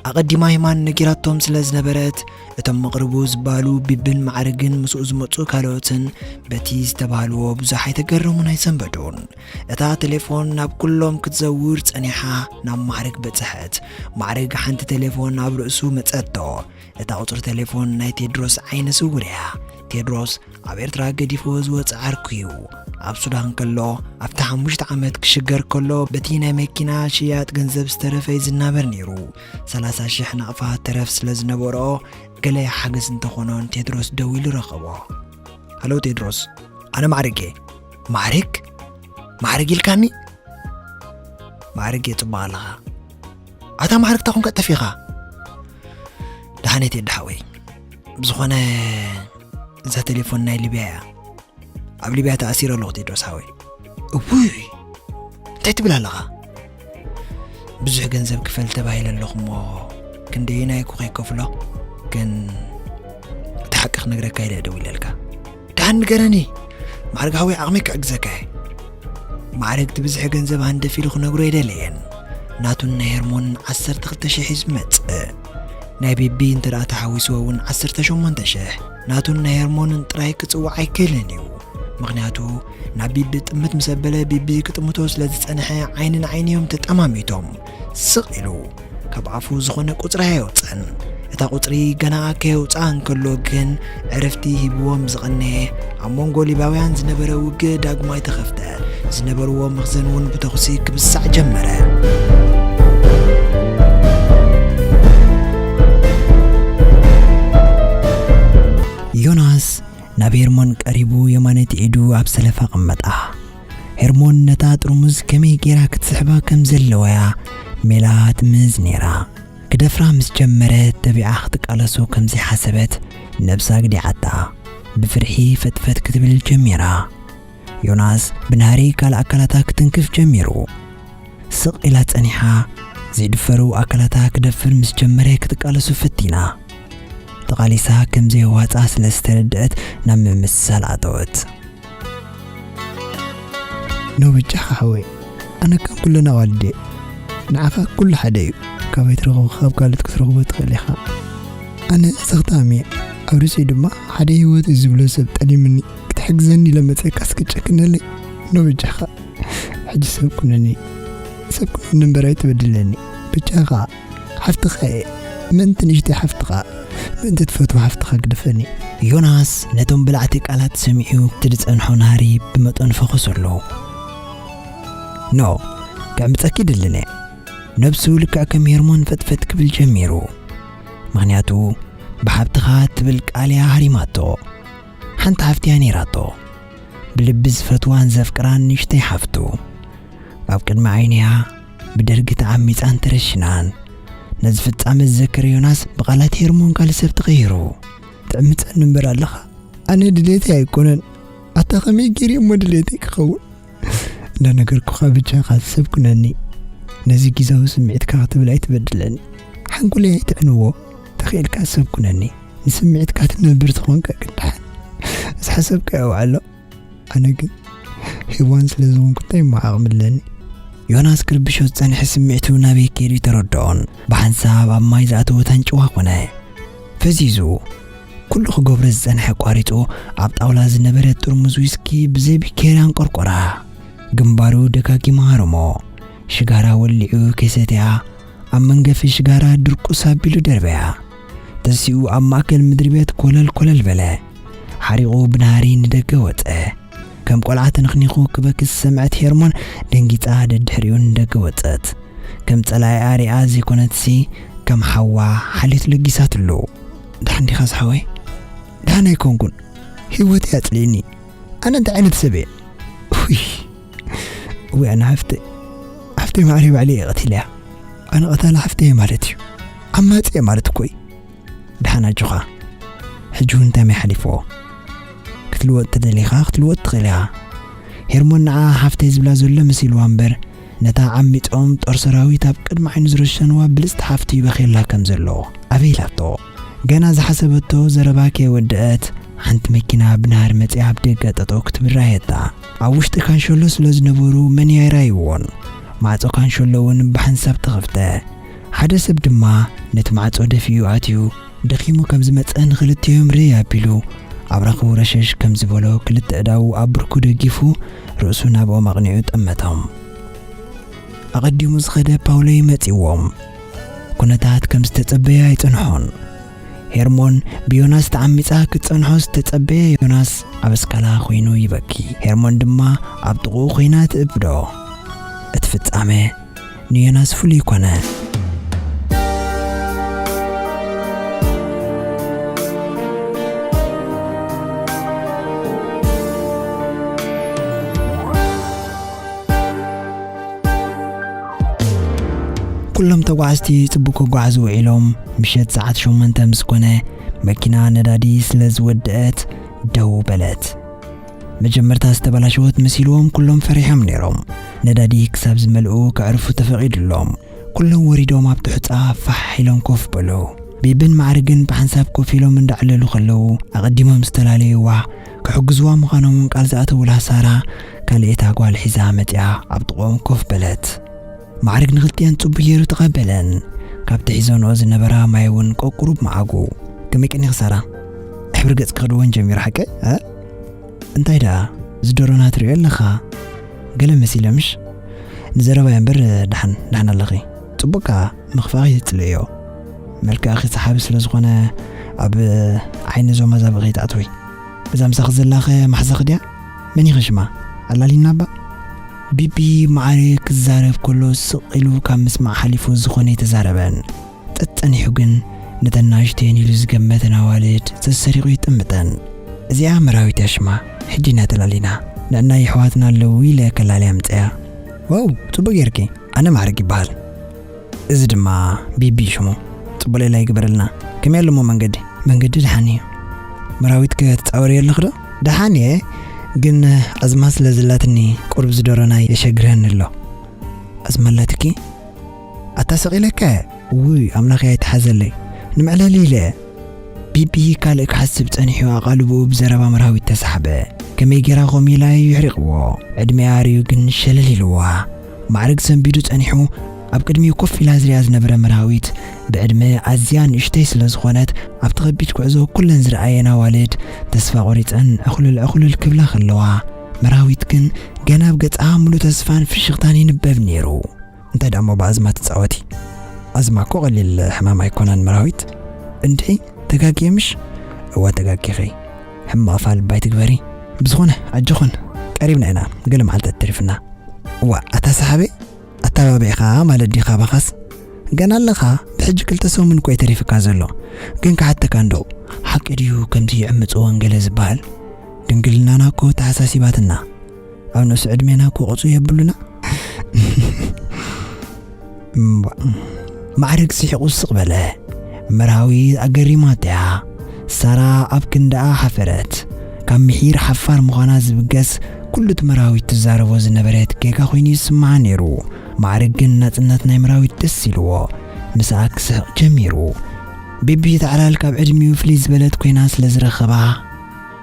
ኣቐዲማ ሂማን ነጊራቶም ስለ ዝነበረት፣ እቶም መቕርቡ ዝበሃሉ ቢብን ማዕርግን ምስኡ ዝመጹ ካልኦትን በቲ ዝተባህልዎ ብዙሕ ኣይተገረሙን ኣይሰንበዱን። እታ ቴሌፎን ናብ ኩሎም ክትዘውር ጸኒሓ ናብ ማዕርግ በጽሐት። ማዕርግ ሓንቲ ቴሌፎን ኣብ ርእሱ መጸቶ። እታ ቁጽሪ ቴሌፎን ናይ ቴድሮስ ዓይነ ስውር እያ። ቴድሮስ ኣብ ኤርትራ ገዲፍዎ ዝወጸ ዓርኩ እዩ። ኣብ ሱዳን ከሎ፣ ኣብቲ ሓሙሽተ ዓመት ክሽገር ከሎ፣ በቲ ናይ መኪና ሽያጥ ገንዘብ ዝተረፈ እዩ ዝናበር ነይሩ። ሰላሳ ሽሕ ናቕፋ ተረፍ ስለ ዝነበሮ፣ ገለ ሓገዝ እንተኾኖ ንቴድሮስ ደዊሉ ረኸቦ። "ሃሎ ቴድሮስ፣ ኣነ ማዕርግ እየ።" "ማዕርግ? ማዕርግ ኢልካኒ?" "ማዕርግ እየ፣ ጽቡቕ ኣለኻ። ኣታ ማዕርግ፣ እንታይ ኮንካ ጠፊኻ?" "ደሓን እየ ቴዲ ሓወይ። ብዝኾነ፣ እዛ ቴሌፎን ናይ ሊብያ እያ። ኣብ ሊብያ ተኣሲረ ኣለኹ ቴድሮስ ሓወይ።" "እውይ፣ እንታይ ትብል ኣለኻ?" "ብዙሕ ገንዘብ ክፈል ተባሂለ ኣለኹ እሞ፣ ክንደየናይ እኮ ከይከፍሎ፣ ግን እቲ ሓቂ ክነግረካ ኢለ ደዊለልካ። ደሓን ንገረኒ፣ ማዕርግ ሓወይ፣ ዓቕመይ ክዕግዘካ እየ። ማዕርግ፣ እቲ ብዝሒ ገንዘብ ሃንደፍ ኢሉ ክነግሮ ኣይደለየን። ናቱን ናይ ሄርሞንን ዓሰርተ ክልተ ሽሕ እዩ ዝመጽእ። ናይ ቢቢ እንተ ደኣ ተሓዊስዎ እውን ዓሰርተ ሸሞንተ ሽሕ። ናቱን ናይ ሄርሞንን ጥራይ ክጽዋዕ ኣይክእልን እዩ። ምኽንያቱ፣ ናብ ቢቢ ጥምት ምስ ኣበለ፣ ቢቢ ክጥምቶ ስለ ዝጸንሐ፣ ዓይኒ ንዓይኒ እዮም ተጠማሚቶም። ስቕ ኢሉ ካብ ኣፉ ዝኾነ ቁጽሪ ኣየውጽእን። እታ ቁጽሪ ገና ከየውጽኣ እንከሎ ግን፣ ዕረፍቲ ሂብዎም ዝቐነየ፣ ኣብ መንጎ ሊባውያን ዝነበረ ውግእ ዳግማይ ተኸፍተ። ዝነበርዎ መኽዘን እውን ብተኹሲ ክብሳዕ ጀመረ። ዮናስ ናብ ሄርሞን ቀሪቡ የማነይቲ ኢዱ ኣብ ሰለፋ ቀመጣ። ሄርሞን ነታ ጥርሙዝ ከመይ ጌራ ክትስሕባ ከም ዘለዋያ ሜላ ትምህዝ ነይራ። ክደፍራ ምስ ጀመረ፣ ተቢዓ ክትቃለሶ ከም ዘይሓሰበት ነብሳ ግዲዓታ። ብፍርሒ ፈጥፈጥ ክትብል ጀሚራ። ዮናስ ብናህሪ ካልእ ኣካላታ ክትንክፍ ጀሚሩ። ስቕ ኢላ ጸኒሓ፣ ዘይድፈሩ ኣካላታ ክደፍር ምስ ጀመረ ክትቃለሱ ፈቲና። ተቓሊሳ ከም ዘየዋጻ ስለ ዝተረድአት ናብ ምምስሳል ኣተወት። ኖ በጃኻ ሓወይ፣ ኣነ ከም ኩለን ኣዋልድ እየ። ንዓኻ ኩሉ ሓደ እዩ። ካበይ ትረኽቦ ካብ ካልኦት ክትረኽቦ ትኽእል ኢኻ። ኣነ ዘኽታም እየ። ኣብ ርእሲኡ ድማ ሓደ ህይወት እዩ ዝብሎ ሰብ ጠሊምኒ ክትሕግዘኒ ኢለ መጸካ እስኪ ጨክነለይ። ኖ በጃኻ። ሕጂ ሰብ ኩነኒ። ሰብ ኩነኒ እምበር ኣይትበድለኒ። በጃኻ። ሓፍትኻ እየ። ምእንቲ ንእሽተይ ሓፍትኻ፣ ምእንቲ ትፈትዋ ሓፍትኻ ግደፈኒ። ዮናስ ነቶም በላዕቲ ቃላት ሰሚዑ እቲ ዝጸንሖ ናህሪ ብመጠኑ ፈኹሰሉ። ኖ፣ ክዕምጸኪ ይደልን እየ። ነብሱ ልክዕ ከም ሄርሞን ፈጥፈጥ ክብል ጀሚሩ። ምኽንያቱ ብሓብትኻ ትብል ቃል እያ ሃሪማቶ። ሓንቲ ሓፍቲ እያ ነይራቶ። ብልቢ ዝፈትዋን ዘፍቅራን ንእሽተይ ሓፍቱ። ኣብ ቅድሚ ዓይንያ ብደርጊ ተዓሚጻን ተረሽናን። ነዚ ፍጻመ ዝዘከረ ዮናስ ብቓላት ሄርሞን ካልእ ሰብ ተቐይሩ። ትዕምጸኒ እምበር ኣለኻ። ኣነ ድሌተይ ኣይኮነን። ኣታ ከመይ ገይረ እሞ ድሌተይ ክኸውን? እንዳነገርኩኻ ብቻኻ ሰብ ኩነኒ። ነዚ ግዜያዊ ስምዒትካ ክትብል ኣይትበድለኒ። ሓንጎለይ ኣይትዕንዎ። ተኽኢልካ ሰብ ኩነኒ። ንስምዒትካ ትነብር ተኾንካ ግን ደሓን። ዝሓሰብካዮ ኣውዕሎ። ኣነ ግን ሄዋን ስለ ዝኾንኩ እንታይ እሞ ዓቕሚ ኣለኒ? ዮናስ ክርብሾ ዝጸንሐ ስምዒቱ ናበይ ከይዱ ኣይተረድኦን። ብሓንሳብ ኣብ ማይ ዝኣተወ ታንጭዋ ኮነ። ፈዚዙ፣ ኩሉ ክገብሮ ዝጸንሐ ኣቋሪጹ፣ ኣብ ጣውላ ዝነበረት ጥርሙዝ ዊስኪ ብዘይ ቢኬሪ ኣንቆርቆራ። ግንባሩ ደጋጊሙ ሃረሞ። ሽጋራ ወሊዑ ከይሰትያ፣ ኣብ መንገፊ ሽጋራ ድርቁስ ኣቢሉ ደርበያ። ተሲኡ ኣብ ማእከል ምድሪ ቤት ኮለል ኮለል በለ። ሓሪቑ ብናህሪ ንደገ ወጸ። ከም ቆልዓ ተነኽኒኹ ክበኪ ዝሰምዐት ሄርሞን ደንጊጻ ደድሕሪኡ ንደገ ወጸት። ከም ጸላኢኣ ሪኣ ዘይኮነትሲ ከም ሓዋ ሓልዮት ለጊሳትሉ። "ደሓን ዲኻ ዝሓወይ?" "ደሓን ኣይኮንኩን። ህይወተይ ኣጽሊእኒ። ኣነ እንታይ ዓይነት ሰብ እየ? ውይ፣ እወ ኣነ ሓፍተይ፣ ሓፍተይ ማዕረይ ባዕለይ እየ ቀቲለያ። ኣነ ቀታሊ ሓፍተይ እየ ማለት እዩ። ዓማጺ እየ ማለት እኮ እዩ። ደሓን ኣጆኻ። ሕጂ እውን እንታይ ማይ ሓሊፍዎ? ክትልወጥ ተደሊኻ ክትልወጥ ትኽእል ኢኻ። ሄርሞን ንዓ ሓፍተይ ዝብላ ዘሎ መሲልዋ እምበር፣ ነታ ዓሚጾም ጦር ሰራዊት ኣብ ቅድሚ ዓይኑ ዝረሸንዋ ብልጽቲ ሓፍቱ ይበኽየላ ከም ዘሎ ኣበይ ኢላቶ። ገና ዝሓሰበቶ ዘረባ ከይወደአት፣ ሓንቲ መኪና ብናህሪ መጺኣ ኣብ ደገ ጠጠው ክትብል ረኣየታ። ኣብ ውሽጢ ካንሸሎ ስለ ዝነበሩ መን ኣይረኣይዎን። ማዕጾ ካንሸሎ እውን ብሓንሳብ ተኸፍተ። ሓደ ሰብ ድማ ነቲ ማዕጾ ደፊኡ ኣትዩ፣ ደኺሙ ከም ዝመጸ ንኽልቲኦም ርእይ ኣቢሉ፣ ኣብራኹ ረሸሽ ከም ዝበሎ ክልተ ኣእዳዉ ኣብ ብርኩ ደጊፉ፣ ርእሱ ናብኦም ኣቕኒዑ ጠመቶም። ኣቐዲሙ ዝኸደ ፓውሎ ይመጺዎም። ኩነታት ከም ዝተጸበየ ኣይጸንሖን። ሄርሞን ብዮናስ ተዓሚጻ ክትጸንሖ ዝተጸበየ ዮናስ ኣብ ኣስካላ ኮይኑ ይበኪ። ሄርሞን ድማ ኣብ ጥቕኡ ኮይና ትእብዶ። እቲ ፍጻመ ንዮናስ ፍሉይ ኮነ። ኩሎም ተጓዓዝቲ ጽቡቕ ክጓዓዙ ውዒሎም፣ ምሸት ሰዓት ሸሞንተ ምስ ኮነ፣ መኪና ነዳዲ ስለ ዝወደአት ደው በለት። መጀመርታ ዝተበላሸወት መሲልዎም ኩሎም ፈሪሖም ነይሮም። ነዳዲ ክሳብ ዝመልኡ ከዕርፉ ተፈቒዱሎም። ኩሎም ወሪዶም ኣብቲ ሑጻ ፋሕ ኢሎም ኮፍ በሉ። ቢብን ማዕርግን ብሓንሳብ ኮፍ ኢሎም እንዳዕለሉ ከለዉ፣ ኣቐዲሞም ዝተላለዩዋ፣ ክሕግዝዋ ምዃኖም እውን ቃል ዝኣተውላ ሳራ ካልኣይታ ጓል ሒዛ መጺኣ ኣብ ጥቕኦም ኮፍ በለት። ማዕርግ ንኽልቲኣን ጽቡቕ ገይሩ ተቐበለን። ካብቲ ሒዘንኦ ዝነበራ ማይ እውን ቀቁሩብ መዓጉ። ከመይ ቀኒኺ ሳራ? ሕብሪ ገጽኪ ክድወን ጀሚሩ ሓቀይ? እ? እንታይ ደኣ? ዝደሮና ትሪኦ ኣለኻ? ገለ መሲለ ምሽ? ንዘረባይ እምበር ደሓን፣ ደሓን ኣለኺ። ጽቡቕካ ምኽፋኺ ትጽልእዮ። መልክዕኺ ሰሓቢ ስለ ዝኾነ ኣብ ዓይኒ እዞም ኣዛብእ ከይትኣትዊ። እዛ ምሳኺ ዘላኸ ማሕዛኺ ድያ? መን ኢኺ ሽማ? ኣላሊና እባ። ቢቢ ማዕረ ክዛረብ ከሎ ስቕ ኢሉ ካብ ምስማዕ ሓሊፉ ዝኾነ ኣይተዛረበን። ጠጸኒሑ ግን ነተን ናእሽተየን ኢሉ ዝገመተን ኣዋልድ ተሰሪቑ ይጥምጠን። እዚኣ መራዊት እያ ሽማ፣ ሕጂ ኢና ተላሊና። ንዕናይ ኣሕዋትና ኣለዉ ኢለ ከላልያ ምጸያ። ዋው፣ ጽቡቕ ጌርኪ። ኣነ ማዕረግ ይበሃል። እዚ ድማ ቢቢ ሽሙ። ጽቡቕ ሌላ ይግበረልና። ከመይ ኣለሞ መንገዲ? መንገዲ ደሓን እዩ። መራዊት ከ ትጻወሪ ኣለኺ ዶ? ደሓን እየ፣ ግን ኣዝማ ስለ ዘላትኒ ቁሩብ ዝደሮና የሸግረኒ ኣሎ። ኣዝማ ኣላትኪ? ኣታ ሰቒለካ እየ። ውይ ኣምላኽ ኣይትሓዘለይ። ንምዕለሊ ኢለ። ቢቢ ካልእ ክሓስብ ጸኒሑ ኣቓልቦኡ ብዘረባ መራዊት ተሳሕበ። ከመይ ጌራ ከምኡ ኢላ እዩ ይሕሪቕዎ። ዕድሚኣ ኣርእዩ ግን ሸለል ኢልዋ። ማዕርግ ሰንቢዱ ጸኒሑ ኣብ ቅድሚኡ ኮፍ ኢላ ዝሪኣ ዝነበረ መራዊት ብዕድመ ኣዝያ ንእሽተይ ስለ ዝኾነት ኣብቲ ከቢድ ጉዕዞ ኩለን ዝረኣየን ኣዋልድ ተስፋ ቆሪጸን ዕኹልል ዕኹልል ክብላ ከለዋ መራዊት ግን ገና ኣብ ገጻ ምሉእ ተስፋን ፍሽኽታን ይንበብ ነይሩ። እንታይ ደኣ እሞ ብኣዝማ ትጻወቲ? ኣዝማ እኮ ቀሊል ሕማም ኣይኮነን መራዊት። እንድዒ ተጋግየ ምሽ? እወ ተጋጊኺ። ሕማቕ ፋል ባይ ትግበሪ። ብዝኾነ ኣጆኹን ቀሪብና ኢና፣ ገለ መዓልታት ተሪፍና። እዋ ኣታ ሰሓበይ ኣተባቢዕኻ ማለት ዲኻ ባኻስ? ገና ኣለኻ ብሕጂ ክልተ ሰሙን እኮ እዩ ተሪፍካ ዘሎ። ግን ክሓተካ እንዶ ሓቂ ድዩ ከምዚ ይዕምጽወን ገለ ዝበሃል? ድንግልናና እኮ ተሓሳሲባትና። ኣብ ንእሱ ዕድሜና እኮ ቁጽሪ የብሉና። እምባ-፣ ማዕርግ ስሒቑ ስቕ በለ። መርሃዊ ኣገሪማቶ እያ። ሳራ ኣብ ክንዳኣ ሓፈረት። ካብ ምሒር ሓፋር ምዃና ዝብገስ ኩሉ እቲ መርሃዊት ትዛረቦ ዝነበረት ጌጋ ኮይኑ ይስምዓ ነይሩ። ማዕርግ ግን ናጽነት ናይ መርሃዊት ደስ ኢልዎ። ምስኣ ክስሕቕ ጀሚሩ። ቢቢ እቲ ዕላል ካብ ዕድሚኡ ፍልይ ዝበለት ኮይና ስለ ዝረኸባ፣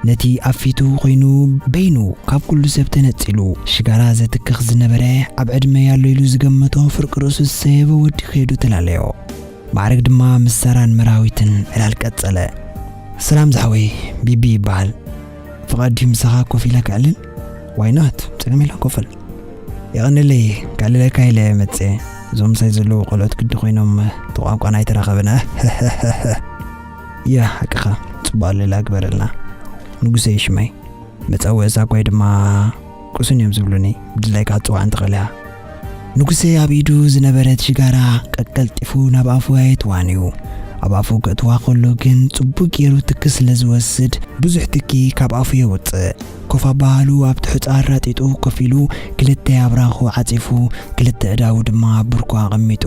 ነቲ ኣብ ፊቱ ኮይኑ በይኑ ካብ ኩሉ ሰብ ተነጺሉ ሽጋራ ዘትክኽ ዝነበረ ኣብ ዕድመ ያሎ ኢሉ ዝገመቶ ፍርቂ ርእሱ ዝሰየበ ወዲ ከይዱ ተላለዮ። ማዕረግ ድማ ምስ ሳራን መራዊትን ዕላል ቀጸለ። ሰላም ዝሓወይ፣ ቢቢ ይበሃል። ፍቓድ ድዩ ምሳኻ ኮፍ ኢለ ከዕልል? ዋይ ኖት፣ ጸገም የለን፣ ኮፍ በል። የቐንለይ፣ ከዕልለካ ኢለ መጽኤ። እዞም ምሳይ ዘለዉ ቆልዑት ግዲ ኮይኖም፣ እቲ ቋንቋና ኣይተራኸበና። ያ፣ ሓቅኻ፣ ጽቡቕ ኣለላ ግበረልና። ንጉሰይ ሽመይ፣ መጸውዒ ዛጓይ ድማ ቅሱን እዮም ዝብሉኒ፣ ብድላይካ ክትጽውዓ እንተኽእል ኢኻ። ንጉሰይ ኣብ ኢዱ ዝነበረት ሽጋራ ቀቀልጢፉ ናብ ኣፉ ኣየእትዋን እዩ። ኣብ ኣፉ ከእትዋ ከሎ ግን ጽቡቕ ገይሩ ትኪ ስለ ዝወስድ ብዙሕ ትኪ ካብ ኣፉ የውጽእ። ኮፍ ኣባሃሉ ኣብቲ ሑጻ ኣራጢጡ ኮፍ ኢሉ ክልተ ኣብራኹ ዓጺፉ ክልተ እዳዉ ድማ ኣብ ብርኩ ኣቐሚጡ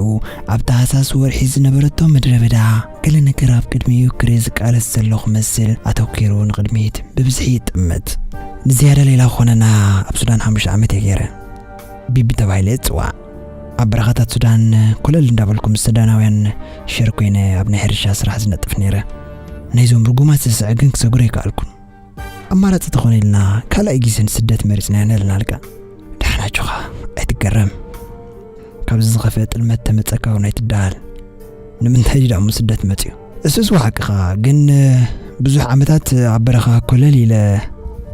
ኣብታ ሃሳስ ወርሒ ዝነበረቶ ምድረ በዳ ገለ ነገር ኣብ ቅድሚኡ ክርኢ ዝቃለስ ዘሎ ክመስል ኣተኲሩ ንቕድሚት ብብዝሒ ይጥምት። ንዝያዳ ሌላ ክኾነና ኣብ ሱዳን ሓሙሽተ ዓመት እየ ገይረ። ቢቢ ተባሂለ እጽዋዕ። ኣብ በረኻታት ሱዳን ኮለል እንዳበልኩ ምስ ሱዳናውያን ሸር ኮይነ ኣብ ናይ ሕርሻ ስራሕ ዝነጥፍ ነይረ። ናይዞም ርጉማት ስስዐ ግን ክሰግሮ ኣይከኣልኩን። ኣማራጺ ተኾነ ኢልና ካልኣይ ግዜ ንስደት መሪጽና ነልናልካ። ደሓን ኣጆኻ፣ ኣይትገረም። ካብዚ ዝኸፍአ ጥልመት ተመጸካ እውን ኣይትደሃል። ንምንታይ ድዩ ደኣ እሞ ስደት መጺኡ? እሱስ ሓቅኻ፣ ግን ብዙሕ ዓመታት ኣብ በረኻ ኮለል ኢለ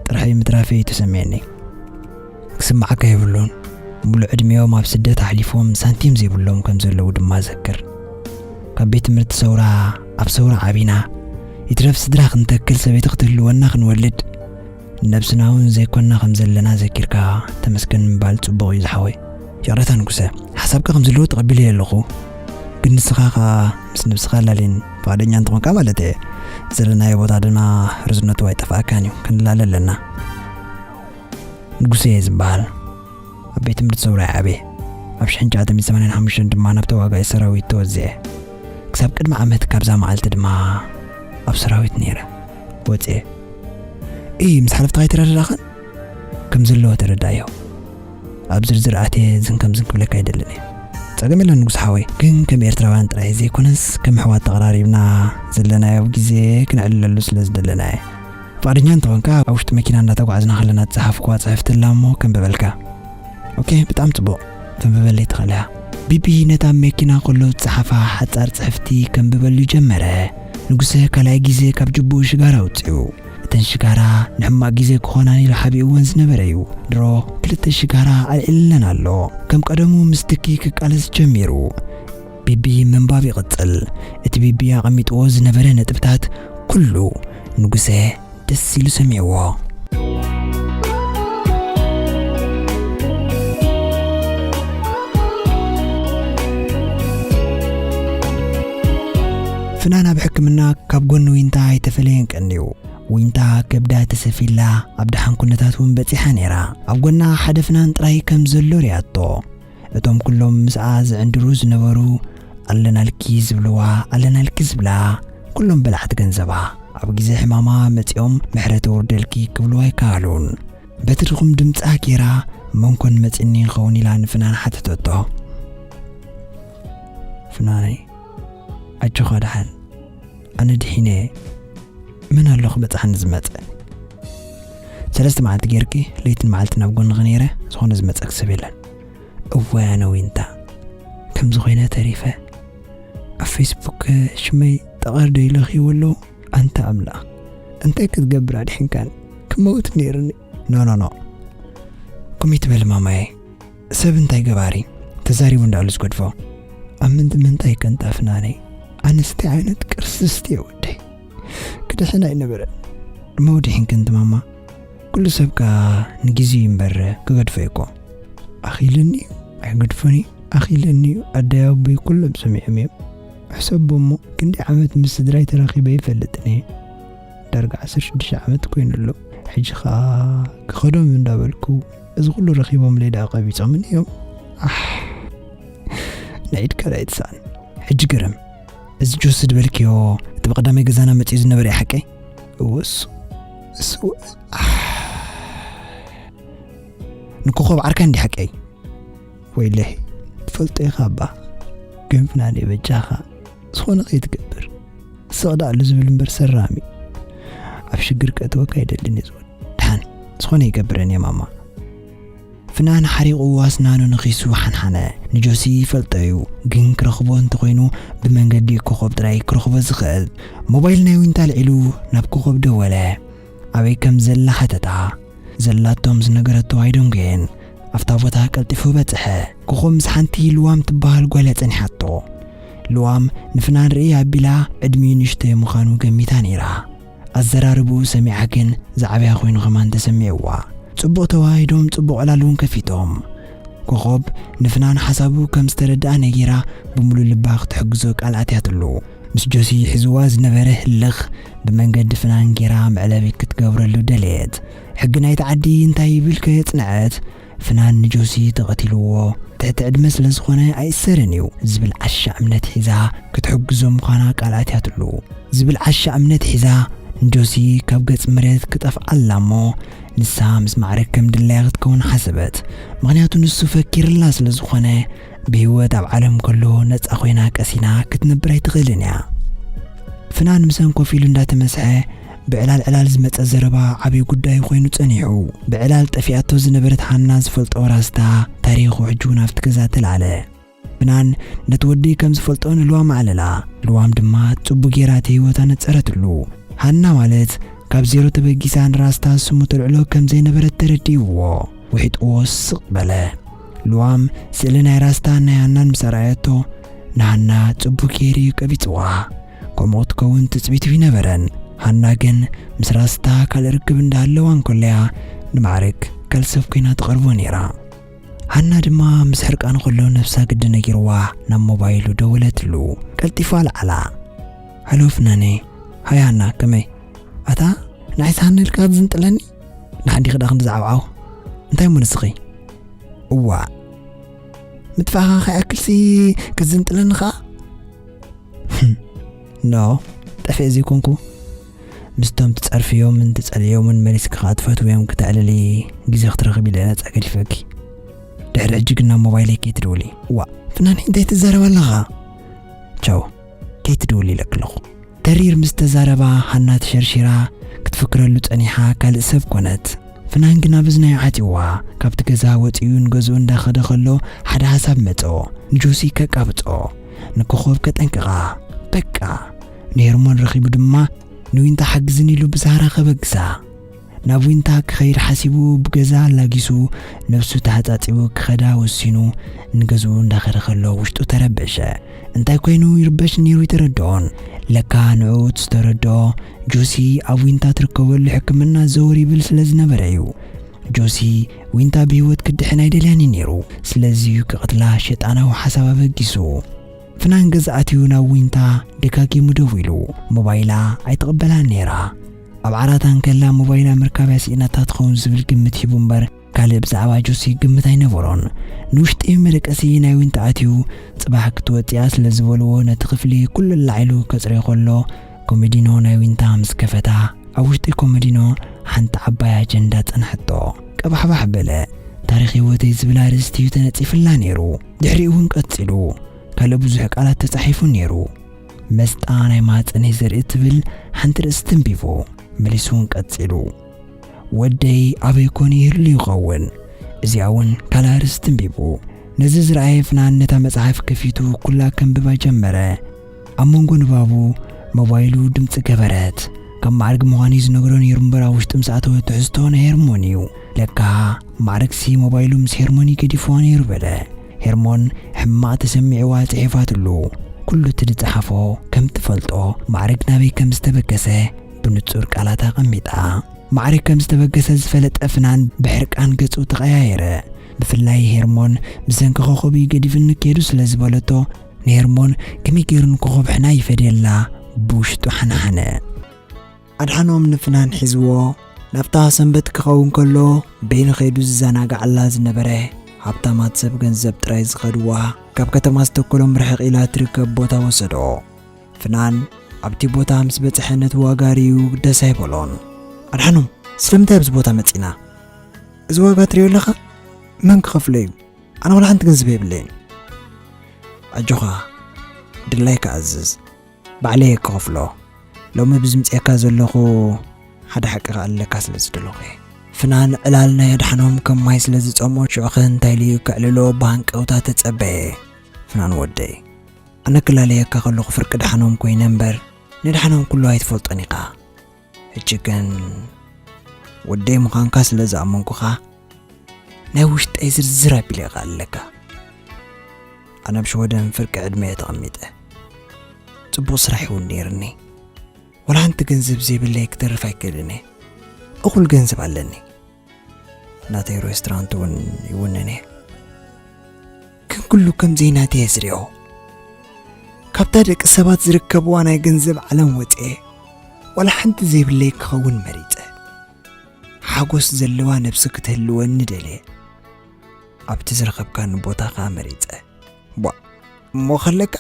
ጥራይ ምትራፈይ እዩ ተሰሚዕኒ። ክስምዓካ የብሉን። ሙሉእ ዕድሚኦም ኣብ ስደት ኣሕሊፎም ሳንቲም ዘይብሎም ከም ዘለዉ ድማ ዘክር። ካብ ቤት ትምህርቲ ሰውራ ኣብ ሰውራ ዓቢና፣ ይትረፍ ስድራ ክንተክል ሰበይቲ ክትህልወና ክንወልድ፣ ንነብስና እውን ዘይኮንና ከም ዘለና ዘኪርካ ተመስገን ምባል ጽቡቕ እዩ ዝሓወይ። ይቕረታ ንጉሰ፣ ሓሳብካ ከም ዘለዎ ተቐቢለዮ ኣለኹ። ግን ንስኻ ከኣ ምስ ነብስኻ ኣላልየን ፍቓደኛ እንተኾንካ ማለት እየ። ዘለናዮ ቦታ ድማ ርዝነቱ ኣይጠፍኣካን እዩ፣ ክንላለ ኣለና። ንጉሰ እየ ዝበሃል። ኣብ ቤት ትምህርቲ ሰውራ እየ ዓብየ። ኣብ ሽሕን ትሽዓተ ሚእትን ሰማንያን ሓሙሽተን ድማ ናብ ተዋጋኢ ሰራዊት ተወዚዐ። ክሳብ ቅድሚ ዓመት ካብዛ መዓልቲ ድማ ኣብ ሰራዊት ነይረ። ወፅየ። እይ፣ ምስ ሓለፍትኻ ኣይተረዳዳእኻን? ከም ዘለዎ ተረዳእዮ። ኣብ ዝርዝር ኣትየ ዝን ከምዝን ክብለካ ኣይደልን እየ። ጸገም የለን ንጉስ ሓወይ፣ ግን ከም ኤርትራውያን ጥራይ ዘይኮነስ ከም ኣሕዋት ተቐራሪብና ዘለናዮ ግዜ ክነዕልለሉ ስለ ዝደለና እየ። ፍቓደኛ እንተኾንካ ኣብ ውሽጢ መኪና እንዳተጓዕዝና ከለና ዝጸሓፍኩዋ ጽሕፍቲ ኣላ እሞ ከንብበልካ። ኦኬ፣ ብጣዕሚ ጽቡቕ። ተንብበለይ ትኽእል እያ። ቢቢ ነታ መኪና ከሎ ዝጸሓፋ ሓጻር ጽሕፍቲ ከንብበሉ ጀመረ። ንጉሰ ካልኣይ ግዜ ካብ ጅቡኡ ሽጋራ ኣውጺኡ። እተን ሽጋራ ንሕማቕ ግዜ ክኾናን ኢሉ ሓቢእወን ዝነበረ እዩ። ድሮ ክልተ ሽጋራ ኣልዒልለን ኣሎ። ከም ቀደሙ ምስ ትኪ ክቃለስ ጀሚሩ። ቢቢ ምንባብ ይቕጽል። እቲ ቢቢ ኣቐሚጥዎ ዝነበረ ነጥብታት ኩሉ ንጉሰ ደስ ኢሉ ሰሚዕዎ። ፍናን ኣብ ሕክምና ካብ ጎኒ ዊንታ ኣይተፈለየን ቀንዩ። ዊንታ ከብዳ ተሰፊላ ኣብ ደሓን ኩነታት እውን በጺሓ ነይራ። ኣብ ጎና ሓደ ፍናን ጥራይ ከም ዘሎ ርያቶ። እቶም ኩሎም ምስኣ ዝዕንድሩ ዝነበሩ ኣለናልኪ ዝብልዋ፣ ኣለናልኪ ዝብላ፣ ኩሎም በላዕቲ ገንዘባ ኣብ ግዜ ሕማማ መጺኦም ምሕረት የውርደልኪ ክብልዋ ኣይከኣሉን። በቲ ድኹም ድምጻ ጌራ መን ኮን መጺኒ ይኸውን ኢላ ንፍናን ሓተተቶ። ፍናነይ፣ ኣጆኻ ደሓን፣ ኣነ ድሒነ እየ። መን ኣሎ ክበጽሓኒ ዝመጸ? ሰለስተ መዓልቲ ጌርኪ ለይትን መዓልትን ኣብ ጎንኺ ነይረ፣ ዝኾነ ዝመጸኪ ሰብ የለን። እዋይ ኣነ ዊንታ፣ ከምዚ ኮይነ ተሪፈ። ኣብ ፌስቡክ ሽመይ ጠቐር ዶ ኢለኺ ወሎ? ኣንታ ኣምላኽ፣ እንታይ ክትገብር ኣድሒንካኒ? ክመውት ነይርኒ። ኖ፣ ኖ፣ ኖ። ከምኡ ይትበል ማማየ። ሰብ እንታይ ገባሪ? ተዛሪቡ እንዳሉ ዝገድፎ። ኣብ ምንት-፣ ምንታይ ከንታ ፍናነይ? ኣነስ እንታይ ዓይነት ቅርስስቲ እየ ወደይ? ክድሕን ኣይነበረን። እሞ ድሒንኪ እንት ማማ? ኩሉ ሰብ ከኣ ንግዜኡ እዩ እምበር ክገድፎ እዩ እኮ። ኣኺለኒ እዩ፣ ኣይገድፎን እዩ፣ ኣኺለኒ እዩ፣ ኣደይ ኣቦይ ኩሎም ሰሚዖም እዮም። ሕሰቦ እሞ፣ ክንደይ ዓመት ምስ ስድራይ ተራኺበ ኣይፈልጥን እየ። ዳርጋ ዓሰርተ ሽዱሽተ ዓመት ኮይኑ ኣሎ። ሕጂ ኸኣ ክኸዶም እንዳበልኩ፣ እዚ ኩሉ ረኺቦምለይ ደኣ ቀቢጾምኒ እዮም። ኣሕ፣ ንዒድ ካልኣይ ትስኣን። ሕጂ ግርም፣ እዚ ጆሲ ዝበልክዮ፣ እቲ ብቐዳማይ ገዛና መጺኡ ዝነበረ እዩ ሓቀይ? እወ፣ እሱ፣ እሱ፣ ኣሕ። ንኮኾብ ዓርካ እንዲ ሓቀይ? ወይለይ፣ ትፈልጦ ኢኻ እባ። ግን ፍናነይ በጃኻ፣ ዝኾነ ከይትገብር። ስቕ ደኣ ኣሉ ዝብል እምበር ሰራሚ። ኣብ ሽግር ከእትወካ ኣይደልን እየ ዝወድ። ደሓን፣ ዝኾነ ይገብረን እየ ማማ። ፍናን ሓሪቑ ኣስናኑ ነኺሱ ሓንሓነ። ንጆሲ ይፈልጦ እዩ፣ ግን ክረኽቦ እንተኾይኑ ብመንገዲ ኮኾብ ጥራይ ክረኽቦ ዝኽእል። ሞባይል ናይ ዊንታ ኣልዒሉ ናብ ኮኾብ ደወለ። ኣበይ ከም ዘላ ሓተታ። ዘላቶም ዝነገረቶ ኣይደንጎየን። ኣብታ ቦታ ቀልጢፉ በጽሐ። ኮኾብ ምስ ሓንቲ ልዋም ትበሃል ጓል እያ ጸኒሓቶ። ልዋም ንፍናን ርእይ ኣቢላ ዕድሚኡ ንእሽተይ ምዃኑ ገሚታ ነይራ። ኣዘራርብኡ ሰሚዓ ግን ዝዓበያ ኮይኑ ኸማን ተሰሚዕዋ። ጽቡቕ ተዋሂዶም ጽቡቕ ዕላል እውን ከፊቶም። ኮኾብ ንፍናን ሓሳቡ ከም ዝተረድኣ ነጊራ ብምሉእ ልባ ክትሕግዞ ቃል ኣትያትሉ። ምስ ጆሲ ሒዝዋ ዝነበረ ህልኽ ብመንገዲ ፍናን ጌራ መዕለቢ ክትገብረሉ ደለየት። ሕጊ ናይቲ ዓዲ እንታይ ይብል ከየጽንዐት፣ ፍናን ንጆሲ ተቐቲልዎ፣ ትሕቲ ዕድመ ስለ ዝኾነ ኣይእሰርን እዩ ዝብል ዓሻ እምነት ሒዛ ክትሕግዞ ምዃና ቃል ኣትያትሉ። ዝብል ዓሻ እምነት ሒዛ ንጆሲ ካብ ገጽ መሬት ክጠፍኣላ እሞ፣ ንሳ ምስ ማዕረግ ከም ድላያ ክትከውን ሓሰበት። ምኽንያቱ ንሱ ፈኪርላ ስለ ዝኾነ፣ ብህይወት ኣብ ዓለም ከሎ ነጻ ኮይና ቀሲና ክትነብር ኣይትኽእልን እያ። ፍናን ምሰን ኮፍ ኢሉ እንዳተመስሐ፣ ብዕላል ዕላል ዝመጸ ዘረባ ዓብዪ ጉዳይ ኮይኑ ጸኒሑ። ብዕላል ጠፊኣቶ ዝነበረት ሃና ዝፈልጦ ራስታ ታሪኹ ሕጂ እውን ኣብቲ ገዛ ተላዕለ። ፍናን ነቲ ወዲ ከም ዝፈልጦ ንልዋም ኣዕለላ። ልዋም ድማ ጽቡቕ ጌራ እቲ ህይወታ ነጸረትሉ። ሃና ማለት ካብ ዜሮ ተበጊሳ ንራስታ ስሙ ተልዕሎ ከም ዘይነበረት ተረዲእዎ። ውሒጥዎ ስቕ በለ። ልዋም ስእሊ ናይ ራስታን ናይ ሃናን ምስ ኣርኣየቶ፣ ንሃና ጽቡቕ ጌሩ እዩ ቀቢጽዋ። ከምኡ ክትከውን ትጽቢቱ ይነበረን። ሃና ግን ምስ ራስታ ካልእ ርክብ እንዳሃለዋ እንከለያ ንማዕረግ ካልእ ሰብ ኮይና ትቐርቦ ነይራ። ሃና ድማ ምስ ሕርቃኑ ከሎ ነብሳ ግዲ ነጊርዋ ናብ ሞባይሉ ደወለትሉ። ቀልጢፋ ኣልዓላ። ሃሎ ፍናነይ። ሃይ ሃና፣ ከመይ? ኣታ ንዓይስ ሃና ኢልካ ክትዝንጥለኒ? ንሓዲኺ ደኣ ክንዲ ዝዓብዓው? እንታይ እሞ ንስኺ? እዋእ፣ ምጥፋእኻ ከይኣክልሲ ክትዝንጥለኒ ኸኣ? ኖ፣ ጠፊኤ ዘይኮንኩ። ምስቶም ትጸርፍዮምን ትጸልእዮምን መሊስኪ ኸኣ ትፈትውዮም ክተዕልሊ ግዜ ክትረኽቢ ኢለ ነጻ ገዲፈኪ። ድሕሪ ሕጂ ግን ናብ ሞባይለይ ከይትድውሊ። ዋእ፣ ፍናነይ እንታይ ትዛረብ ኣለኻ? ቻው፣ ከይትድውሊ ኢለኪ ኣለኹ። ተሪር ምስ ተዛረባ ሃና ተሸርሺራ ክትፍክረሉ ጸኒሓ ካልእ ሰብ ኮነት። ፍናን ግና ብዝናዩ ዓጺዋ። ካብቲ ገዛ ወጺኡ ንገዝኡ እንዳኸደ ከሎ ሓደ ሓሳብ መጾ። ንጆሲ ከቃብጾ፣ ንኮኾብ ከጠንቅቓ። በቃ ንሄርሞን ረኺቡ ድማ ንዊንታ ሓግዝኒ ኢሉ ብዛህራ ከበግሳ። ናብ ዊንታ ክኸይድ ሓሲቡ ብገዛ ኣላጊሱ ነብሱ ተሓጻጺቡ ክኸዳ ወሲኑ ንገዝኡ እንዳኸደ ከሎ ውሽጡ ተረበሸ። እንታይ ኮይኑ ይርበሽ ነይሩ ይተረድኦን። ለካ ንዕኡ እቲ ዝተረድኦ ጆሲ ኣብ ዊንታ ትርከበሉ ሕክምና ዘወር ይብል ስለ ዝነበረ እዩ። ጆሲ ዊንታ ብህይወት ክድሕን ኣይደልያን እዩ ነይሩ። ስለዚ እዩ ክቕትላ ሸጣናዊ ሓሳብ ኣበጊሱ። ፍናን ገዛ ኣትዩ ናብ ዊንታ ደጋጊሙ ደዊሉ። ሞባይላ ኣይትቕበላን ነይራ። ኣብ ዓራት ኣንከላ ሞባይላ ምርካብ እያ ስኢናታ ትኸውን ዝብል ግምት ሂቡ እምበር ካልእ ብዛዕባ ጆሲ ግምት ኣይነበሮን። ንውሽጢ መደቀሲ ናይ ዊንታ ኣትዩ ጽባሕ ክትወጽእ እያ ስለ ዝበልዎ ነቲ ክፍሊ ኩሉ ኣላዒሉ ከጽርዮ ከሎ ኮመዲኖ ናይ ዊንታ ምስ ከፈታ ኣብ ውሽጢ ኮመዲኖ ሓንቲ ዓባይ ኣጀንዳ ጸንሐቶ። ቀባሕባሕ በለ። ታሪኽ ህይወተይ ዝብል ኣርእስቲ እዩ ተነጺፍላ ነይሩ። ድሕሪኡ እውን ቀጺሉ። ካልእ ብዙሕ ቃላት ተጻሒፉ ነይሩ። መስጣ ናይ ማህጸነይ ዘርኢ ትብል ሓንቲ ርእሲ ተንቢቡ። መሊሱ እውን ቀጺሉ። ወደይ ኣበይ ኮን ይህሉ ይኸውን? እዚኣ እውን ካልእ ኣርእስቲ ተንቢቡ። ነዚ ዝረኣየ ፍናን ነታ መጽሓፍ ከፊቱ ኩላ ከንብባ ጀመረ። ኣብ መንጎ ንባቡ ሞባይሉ ድምጺ ገበረት። ካብ ማዕርግ ምዃኑ እዩ ዝነግሮ ነይሩ እምበር ኣብ ውሽጢ ምስ ኣተወ ትሕዝቶ ናይ ሄርሞን እዩ። ለካ ማዕርግሲ ሞባይሉ ምስ ሄርሞን እዩ ገዲፍዋ ነይሩ በለ። ሄርሞን ሕማቕ ተሰሚዕዋ ጽሒፋትሉ። ኩሉ እቲ ዝጸሓፎ ከም ትፈልጦ ማዕርግ ናበይ ከም ዝተበገሰ ብንጹር ቃላት ኣቐሚጣ። ማዕርግ ከም ዝተበገሰ ዝፈለጠ ፍናን ብሕርቃን ገጹ ተቐያየረ። ብፍላይ ሄርሞን ብሰንኪ ኮኾብ እዩ ገዲፍኒ ከይዱ ስለ ዝበለቶ ንሄርሞን ከመይ ገይሩ ንኮኾብ ሕና ይፈድየላ ብውሽጡ ሓነሓነ። ኣድሓኖም ንፍናን ሒዝዎ ናብታ ሰንበት ክኸውን ከሎ በይኑ ከይዱ ዝዘናግዓላ ዝነበረ ሃብታማት ሰብ ገንዘብ ጥራይ ዝኸድዋ ካብ ከተማ ዝተከሎም ርሕቕ ኢላ ትርከብ ቦታ ወሰዶ። ፍናን ኣብቲ ቦታ ምስ በጽሐ ነቲ ዋጋ ርእዩ ደስ ኣይበሎን። ኣድሓኖም፣ ስለምንታይ ኣብዚ ቦታ መጺና? እዚ ዋጋ ትርእዮ ኣለኻ? መን ክኸፍሎ እዩ? ኣነ ዋላ ሓንቲ ገንዘብ የብለይን። ኣጆኻ፣ ድላይካ ኣዝዝ፣ ባዕለይ እየ ክኸፍሎ። ሎሚ ብዝምጽኤካ ዘለኹ ሓደ ሓቂ ክኣልለካ ስለ ዝደለኹ እየ። ፍናን ዕላል ናይ ኣድሓኖም ከም ማይ ስለ ዝጸምኦ ሽዑኸ እንታይ ኢሉ እዩ ከዕልሎ ብሃንቀውታ ተጸበየ። ፍናን ወደይ፣ ኣነ ክላለየካ ከለኹ ፍርቂ ኣድሓኖም ኮይነ እምበር ንኣድሓኖም ኩሉ ኣይትፈልጦን ኢኻ። ሕጂ ግን ወደይ ምዃንካ ስለ ዝኣመንኩኻ ናይ ውሽጠይ ዝርዝር ኣቢለ ይኽኣለካ። ኣነ ኣብ ሽወደን ፍርቂ ዕድመ እየ ተቐሚጠ። ጽቡቕ ስራሕ እውን ነይርኒ። ወላ ሓንቲ ገንዘብ ዘይብለይ ክተርፍ ኣይክእልን እየ። እኹል ገንዘብ ኣለኒ። ናተይ ሬስቶራንት እውን ይውንን እየ። ግን ኩሉ ከም ዘይናተይ እየ ዝሪኦ። ኣብታ ደቂ ሰባት ዝርከብዋ ናይ ገንዘብ ዓለም ወጽኤ፣ ዋላ ሓንቲ ዘይብለይ ክኸውን መሪጸ። ሓጎስ ዘለዋ ነብሲ ክትህልወኒ ደልየ። ኣብቲ ዝረኸብካኒ ቦታ ከኣ መሪጸ። ቧ፣ እሞ ከለካ?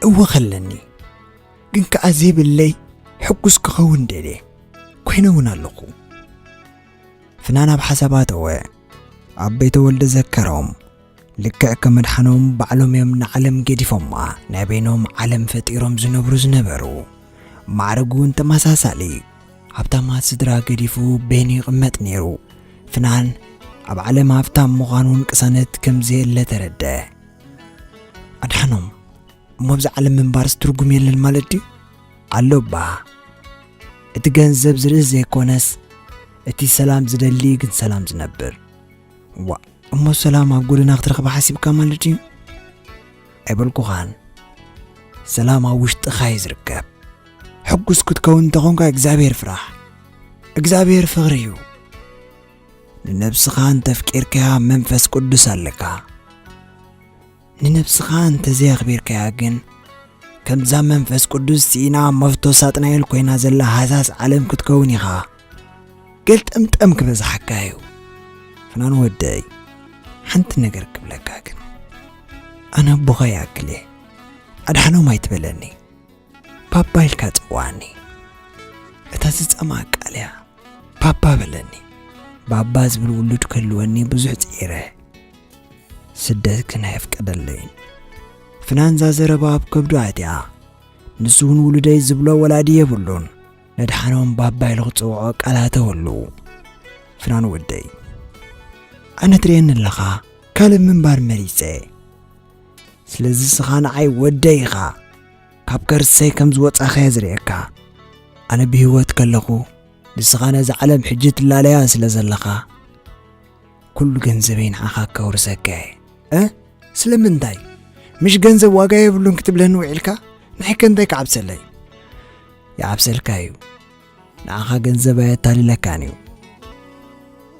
እወ ከለኒ። ግን ከኣ ዘይብለይ ሕጉስ ክኸውን ደልየ። ኮይነ እውን ኣለኹ። ፍናን ኣብ ሓሳብ ኣተወ። ኣቦይ ተወልደ ዘከሮም። ልክዕ ከም ኣድሓኖም ባዕሎም እዮም ንዓለም ገዲፎማ። ናይ በይኖም ዓለም ፈጢሮም ዝነብሩ ዝነበሩ። ማዕርግ እውን ተመሳሳሊ። ሃብታማት ስድራ ገዲፉ በይኑ ይቕመጥ ነይሩ። ፍናን ኣብ ዓለም ሃብታም ምዃኑን ቅሳነት ከም ዘየለ ተረደ። ኣድሓኖም፣ እሞ ኣብዛ ዓለም ምንባርስ ትርጉም የለን ማለት ድዩ? ኣሎ እባ። እቲ ገንዘብ ዝርእስ ዘይኮነስ፣ እቲ ሰላም ዝደሊ ግን ሰላም ዝነብር። ዋእ፣ እሞ ሰላም ኣብ ጎደና ክትረኽባ ሓሲብካ ማለት ድዩ? ኣይበልኩኻን። ሰላም ኣብ ውሽጥኻ እዩ ዝርከብ። ሕጉስ ክትከውን እንተኾንካ እግዚኣብሔር ፍራሕ። እግዚኣብሔር ፍቕሪ እዩ። ንነብስኻ እንተፍቂርካያ መንፈስ ቅዱስ ኣለካ። ንነብስኻ እንተዘየኽቢርካያ ግን፣ ከምዛ መንፈስ ቅዱስ ስኢና መፍቶ ሳጥናኤል ኮይና ዘላ ሃሳስ ዓለም ክትከውን ኢኻ። ገልጠምጠም ክበዝሓካ እዩ። ፍናን ወደይ፣ ሓንቲ ነገር ክብለካ ግን፣ ኣነ ኣቦኻ ይኣክል እየ። ኣድሓኖም ኣይትበለኒ። ባባ ኢልካ ጽውዓኒ። እታ ዝጸምኣ ቃል እያ። ባባ በለኒ። ባባ ዝብል ውሉድ ክህልወኒ ብዙሕ ጽዒረ። ስደት ግን ኣየፍቀደለይን። ፍናን እዛ ዘረባ ኣብ ከብዱ ኣትያ። ንሱ እውን ውሉደይ ዝብሎ ወላዲ የብሉን። ነድሓኖም ባባ ኢሉ ክጽውዖ ቃል ኣተወሉ። ፍናን ወደይ፣ ኣነ ትርእየኒ ኣለኻ፣ ካልእ ምንባር መሪጸ። ስለዚ ንስኻ ንዓይ ወደይ ኢኻ። ካብ ከርሰይ ከም ዝወጻኻ እየ ዝርእየካ። ኣነ ብህይወት ከለኹ፣ ንስኻ ነዛ ዓለም ሕጂ ትላለያ ስለ ዘለኻ፣ ኩሉ ገንዘበይ ንዓኻ ከውርሰካ እየ። እ? ስለምንታይ? ምሽ ገንዘብ ዋጋ የብሉን ክትብለኒ ውዒልካ? ንዓይ ከ እንታይ ክዓብሰለይ? ይዓብሰልካ እዩ። ንዓኻ ገንዘብ ኣየታልለካን እዩ።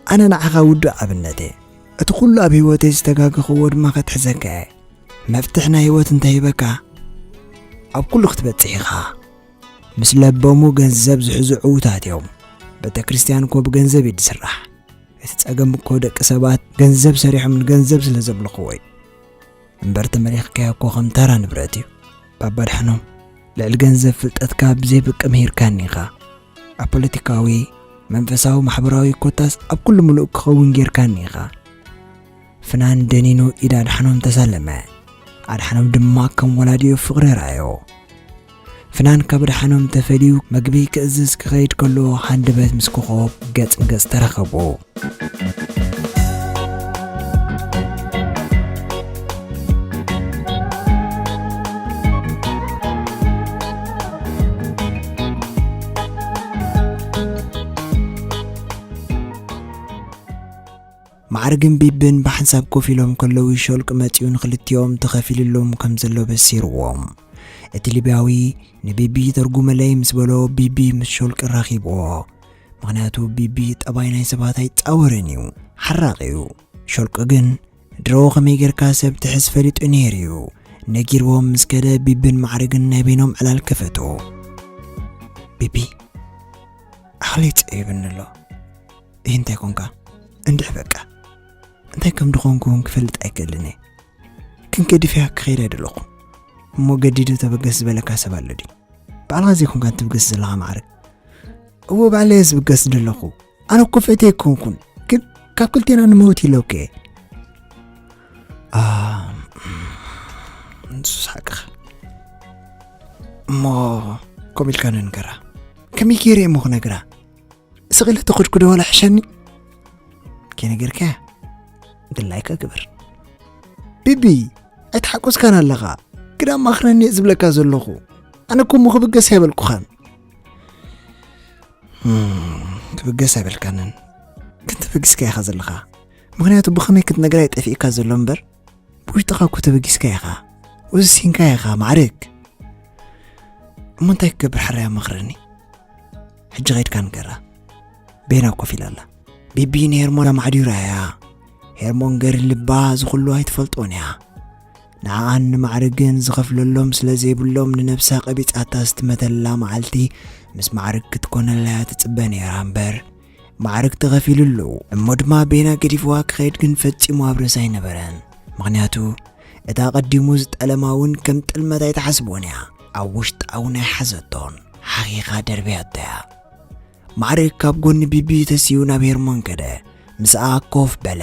ኣነ ንዓኻ ውዱእ ኣብነት እየ። እቲ ኩሉ ኣብ ህይወተይ ዝተጋገኽዎ ድማ ከትሕዘካ እየ። መፍትሕ ናይ ህይወት እንተሂበካ፣ ኣብ ኩሉ ክትበጽሕ ኢኻ። ምስ ለበሙ ገንዘብ ዝሕዙ ዕዉታት እዮም። ቤተ ክርስቲያን እኮ ብገንዘብ እዩ ዝስራሕ። እቲ ጸገም እኮ ደቂ ሰባት ገንዘብ ሰሪሖም ንገንዘብ ስለ ዘምልኽዎ እዩ። እምበር ተመሊኽካዮ እኮ ከም ተራ ንብረት እዩ። ባባ ኣድሓኖም፣ ልዕሊ ገንዘብ ፍልጠትካ ብዘይ ብቂ ምሂርካኒ ኢኻ። ኣብ ፖለቲካዊ፣ መንፈሳዊ፣ ማሕበራዊ ኮታስ ኣብ ኩሉ ምሉእ ክኸውን ጌርካኒ ኢኻ። ፍናን ደኒኑ ኢድ ኣድሓኖም ተሳለመ። ኣድሓኖም ድማ ከም ወላዲኡ ፍቕሪ ረኣዮ። ፍናን ካብ ኣድሓኖም ተፈልዩ መግቢ ክእዝዝ ክኸይድ ከሎ ሃንደበት ምስ ኮኾብ ገጽ ንገጽ ተራኸቡ። ማዕርግን ቢብን ብሓንሳብ ኮፍ ኢሎም ከለዉ ሾልቂ መጺኡ ንኽልቲኦም ተኸፊልሎም ከም ዘሎ በሲርዎም። እቲ ሊብያዊ ንቢቢ ተርጉመለይ ምስ በሎ ቢቢ ምስ ሾልቂ ኣራኺብዎ። ምኽንያቱ ቢቢ ጠባይ ናይ ሰባት ኣይጻወርን እዩ፣ ሓራቕ እዩ። ሾልቂ ግን ድሮ ከመይ ጌርካ ሰብ ትሕዝ ፈሊጡ ነይሩ እዩ። ነጊርዎም ምስ ከደ ቢብን ማዕርግን ናይ በይኖም ዕላል ከፈቱ። ቢቢ፣ ዓቕለይ ጸቢብኒ ኣሎ። ይህ እንታይ ኮንካ? እንድሕ በቃ። እንታይ ከም ድኾንኩ እውን ክፈልጥ ኣይክእልን እየ። ግን ገዲፈያ ክኸይድ ኣይደለኹን። እሞ ገዲዱ ተበገስ ዝበለካ ሰብ ኣሎ ድዩ? ባዕልኻ ዘይኮንካ ትብገስ ዘለኻ ማዕርግ። እዎ ባዕለይ እየ ዝብገስ ዘለኹ። ኣነ እኮ ፈትየ ኣይኮንኩን። ግን ካብ ክልቴና ንመውት ኢለኩ እየ። ኣ፣ ንሱስ ሓቅኻ። እሞ ከምኡ ኢልካ ንንገራ። ከመይ ገይረ እየ እሞ ክነግራ? ስቕ ኢለ ተኸድኩ ዶ ዋላ ሕሸኒ? ከይነገርካያ ድላይካ ግበር። ቢቢ፣ ኣይተሓቆስካን ኣለኻ። ግዳ ኣማኽረኒ እየ ዝብለካ ዘለኹ። ኣነ እኮ እሞ ክብገስ ኣይበልኩኻን። ህም፣ ክብገስ ኣይበልካንን። ግን ተበጊስካ ኢኻ ዘለኻ። ምኽንያቱ ብኸመይ ክትነግራ እዩ ጠፊእካ ዘሎ እምበር፣ ብውሽጥኻ እኮ ተበጊስካ ኢኻ። ወሲንካ ኢኻ፣ ማዕርግ። እሞ እንታይ ክገብር ሓራይ ኣማኽረኒ? ሕጂ ኸይድካ ንገራ። ቤና ኮፍ ኢላ ኣላ። ቢቢ ንሄርሞን ኣማዕዲሩ እያ። ሄርሞን ገሪ ልባ እዚ ኩሉ ኣይትፈልጦን እያ። ንዓኣን ንማዕርግን ዝኸፍለሎም ስለ ዘይብሎም ንነብሳ ቀቢጻታ ዝትመተላ መዓልቲ ምስ ማዕርግ ክትኮነላ እያ ትጽበ ነይራ እምበር። ማዕርግ ተኸፊሉሉ እሞ ድማ ቤና ገዲፍዋ ክኸይድ ግን ፈጺሙ ኣብ ርእሳ ኣይነበረን። ምኽንያቱ እታ ቀዲሙ ዝጠለማ እውን ከም ጥልመት ኣይትሓስቦን እያ። ኣብ ውሽጣ እውን ኣይሓዘቶን። ሓኺኻ ደርብያቶ እያ። ማዕርግ ካብ ጎኒ ቢቢ ተሲኡ ናብ ሄርሞን ከደ። ምስኣ ኮፍ በለ።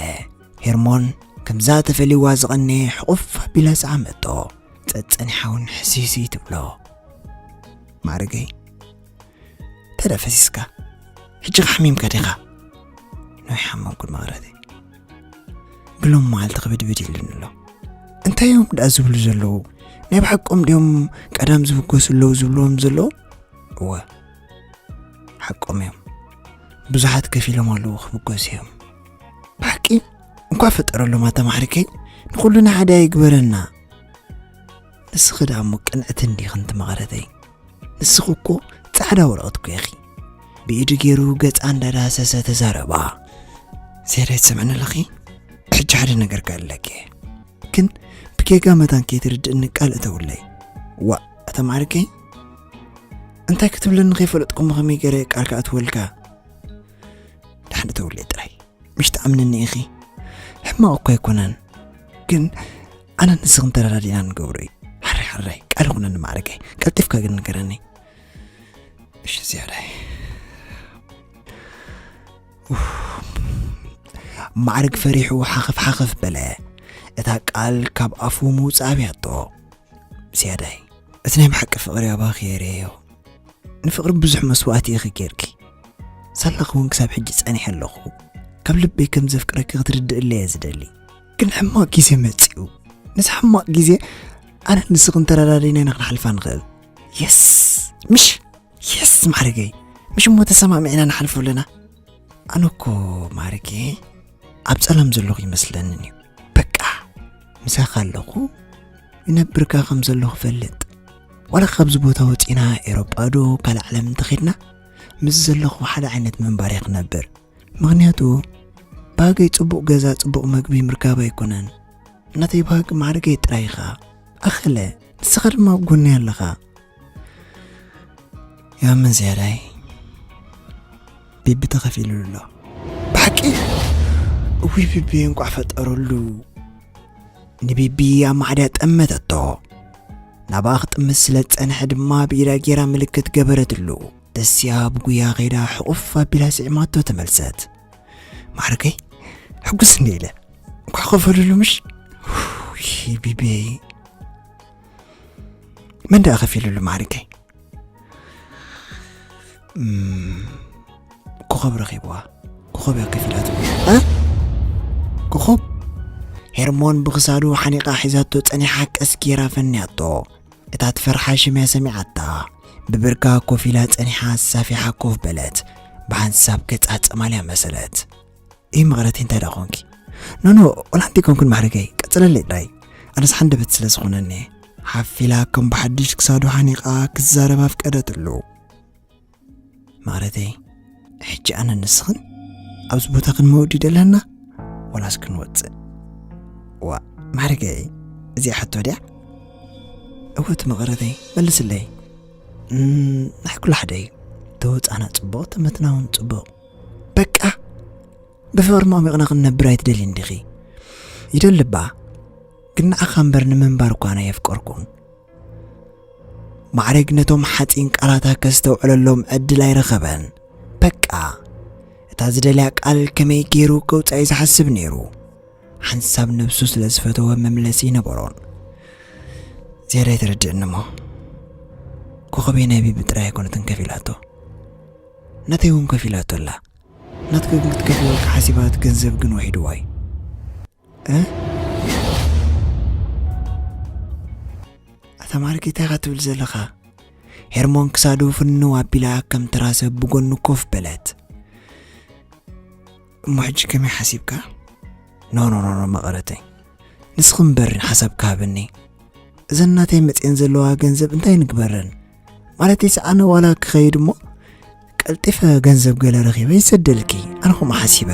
ሄርሞን ከምዛ ተፈሊዋ ዝቐነየ ሕቑፍ ኣቢላ ሰዓመቶ። ጸጸኒሓ እውን ሕስይስይ ትብሎ። ማዕርገይ፣ ተደ ፈሲስካ? ሕጂ ሓሚምካ ዲኻ? ናይ ሓመምኩን መቕረተይ። ብሎም መዓልቲ ክብድብድ ኢሉኒ ኣሎ። እንታይ እዮም ደኣ ዝብሉ ዘለዉ? ናይ ብሓቆም ድዮም ቀዳም ዝብገሱ ኣለዉ ዝብልዎም ዘለዉ? እወ፣ ሓቆም እዮም። ብዙሓት ከፊሎም ኣለዉ ክብገሱ እዮም። ብሓቂ እንኳ ፈጠረሎም ኣታ ማዕርገይ፣ ንኹሉ ንሓደ ኣይግበረና። ንስኺ ደኣ እሞ ቅንዕቲ እንዲኺ እንቲ መቐረተይ። ንስኺ እኮ ጻዕዳ ወረቐት እኮ ኢኺ። ብኢዱ ገይሩ ገጻ እንዳዳሰሰ ተዛረባ። ዜዳ ይትሰምዕኒ ኣለኺ? ሕጂ ሓደ ነገር ክእለኪ እየ። ግን ብጌጋ መታን ከይትርድእኒ ቃል እተውለይ። ዋእ፣ ኣታ ማዕርገይ፣ እንታይ ክትብለኒ ከይፈለጥኩ እሞ ከመይ ገይረ ቃል ክኣትወልካ? ደሓን እተውለይ ጥራይ። ምሽ ትኣምንኒ ኢኺ? ሕማቕ እኮ ኣይኮነን። ግን ኣነ ንስኽን ተረዳዲእና ንገብሮ እዩ። ሕራይ ሕራይ፣ ቃል ይኹነኒ ማዕርገይ። ቀልጢፍካ ግን ንገረኒ። እሺ ዝያዳይ። ኡፍ። ማዕርግ ፈሪሑ ሓኸፍ ሓኸፍ በለ። እታ ቃል ካብ ኣፉ ምውጻእ ኣብያቶ። ዝያዳይ፣ እቲ ናይ ብሓቂ ፍቕሪ ኣባኺ የርእዮ። ንፍቕሪ ብዙሕ መስዋእቲ ኢኺ ጌርኪ። ሳላ ክውን ክሳብ ሕጂ ጸኒሐ ኣለኹ። ካብ ልበይ ከም ዘፍቅረኪ ክትርድእለይ እየ ዝደሊ። ግን ሕማቕ ግዜ መጺኡ። ነዚ ሕማቕ ግዜ ኣነ ንስኽን ተረዳዲና ኢና ክንሓልፋ ንኽእል። የስ! ምሽ! የስ ማዕርገይ! ምሽ እሞ ተሰማሚዕና ንሓልፎ ኣለና። ኣነ እኮ ማዕርገይ ኣብ ጸላም ዘለኹ ይመስለንን እዩ። በቃ ምሳኻ ኣለኹ ይነብርካ ከም ዘለኹ ፈልጥ። ዋላ ካብዚ ቦታ ወጺና ኤሮጳ ዶ ካልእ ዓለም እንተኸድና ምስ ዘለኹ ሓደ ዓይነት ምንባር እየ ክነብር። ምኽንያቱ ባህገይ ጽቡቕ ገዛ ጽቡቕ መግቢ ምርካብ ኣይኮነን። ናተይ ባህጊ ማዕርገይ ጥራይ ኢኻ። ኣኸለ ንስኻ ድማ ኣብ ጎነይ ኣለኻ። ያመን ዝያዳይ ቢቢ ተኸፊሉሉ ኣሎ። ብሓቂ እዊ ቢቢ እንቋዕ ፈጠረሉ። ንቢቢ ኣብ ማዕድያ ጠመተቶ። ናብኣ ክጥምት ስለ ዝጸንሐ ድማ ብኢዳ ጌራ ምልክት ገበረትሉ። ደስያ ብጉያ ኸይዳ ሕቑፍ ኣቢላ ስዒማቶ ተመልሰት። ማዕርገይ ሕጉስ እንደ ኢለ እንኳ ከፈልሉ ምሽ። ውይ ቢቢ። መን ደኣ ከፊሉሉ ማዕርገይ? እም፣ ኮኸብ ረኺብዋ። ኮኸብ እያ ከፊላትሉ። እ? ኮኸብ? ሄርሞን ብኽሳዱ ሓኒቓ ሒዛቶ ጸኒሓ ቀስ ጌራ ፈንያቶ። እታ ትፈርሓ ሽም እያ ሰሚዓታ። ብብርካ ኮፍ ኢላ ጸኒሓ ኣሳፊሓ ኮፍ በለት። ብሓንሳብ ገጻ ጸማልያ መሰለት። እይ መቕረተይ እንታይ ደኣ ኾንኪ? ኖኖ፣ ወላ ሓንቲ ኣይኮንኩን ማዕርገይ። ቀጽለለይ ጥራይ። ኣነስ ሓንደበት ስለ ዝኾነኒ። ሓፊላ ከም ብሓድሽ ክሳዱ ሓኒቓ ክዛረብ ኣፍቀደትሉ። መቕረተይ፣ ሕጂ ኣነ ንስኽን ኣብዚ ቦታ ክንመውዲ ደለና ወላስ ክንወጽእ? ዋ፣ ማዕርገይ፣ እዚኣ ሕቶ ድያ? እወ እቲ መቐረተይ፣ መልስለይ። እም፣ ናይ ኩሉ ሓደ እዩ። ተወጻና ጽቡቕ፣ ተመትና እውን ጽቡቕ። በቃ፣ ብፍቕሪ ሞዕሚቕና ክንነብር ኣይትደልይን ዲኺ? ይደሊ እባ፣ ግን ንዓኻ እምበር ንምንባር እኳ ኣነ ኣየፍቀርኩን። ማዕረግ ነቶም ሓጺን ቃላታ ከስተውዕለሎም ዕድል ኣይረኸበን። በቃ፣ እታ ዝደልያ ቃል ከመይ ገይሩ ከውጻእ እዩ ዝሓስብ ነይሩ። ሓንሳብ ነብሱ ስለ ዝፈተወ መምለሲ ኣይነበሮን። ዝያዳ ኣይተረድእን እሞ፣ ኮኸበይ ናይ ቢቢ ጥራይ ኣይኮነትን ከፊላቶ። ናተይ እውን ከፊላቶ ኣላ። ናትካ ግን ክትከፍለልካ ሓሲባ፣ እቲ ገንዘብ ግን ወሒድዋ እዩ። እ? ኣታ ማዕረገይ እንታይ ኢኻ ትብል ዘለኻ? ሄርሞን ክሳዱ ፍንው ኣቢላ ከም ተራ ሰብ ብጎኑ ኮፍ በለት። እሞ ሕጂ ከመይ ሓሲብካ? ኖ፣ ኖ፣ ኖ፣ ኖ፣ መቐረተይ። ንስኺ እምበር ሓሳብካ ሃበኒ። እዘን ናተይ መጽየን ዘለዋ ገንዘብ እንታይ ንግበረን? ማለተይስ ኣነ ዋላ ክኸይድ እሞ ቀልጢፈ ገንዘብ ገለ ረኺበ ይሰደልኪ። ኣነ ከምኡ ሓሲበ።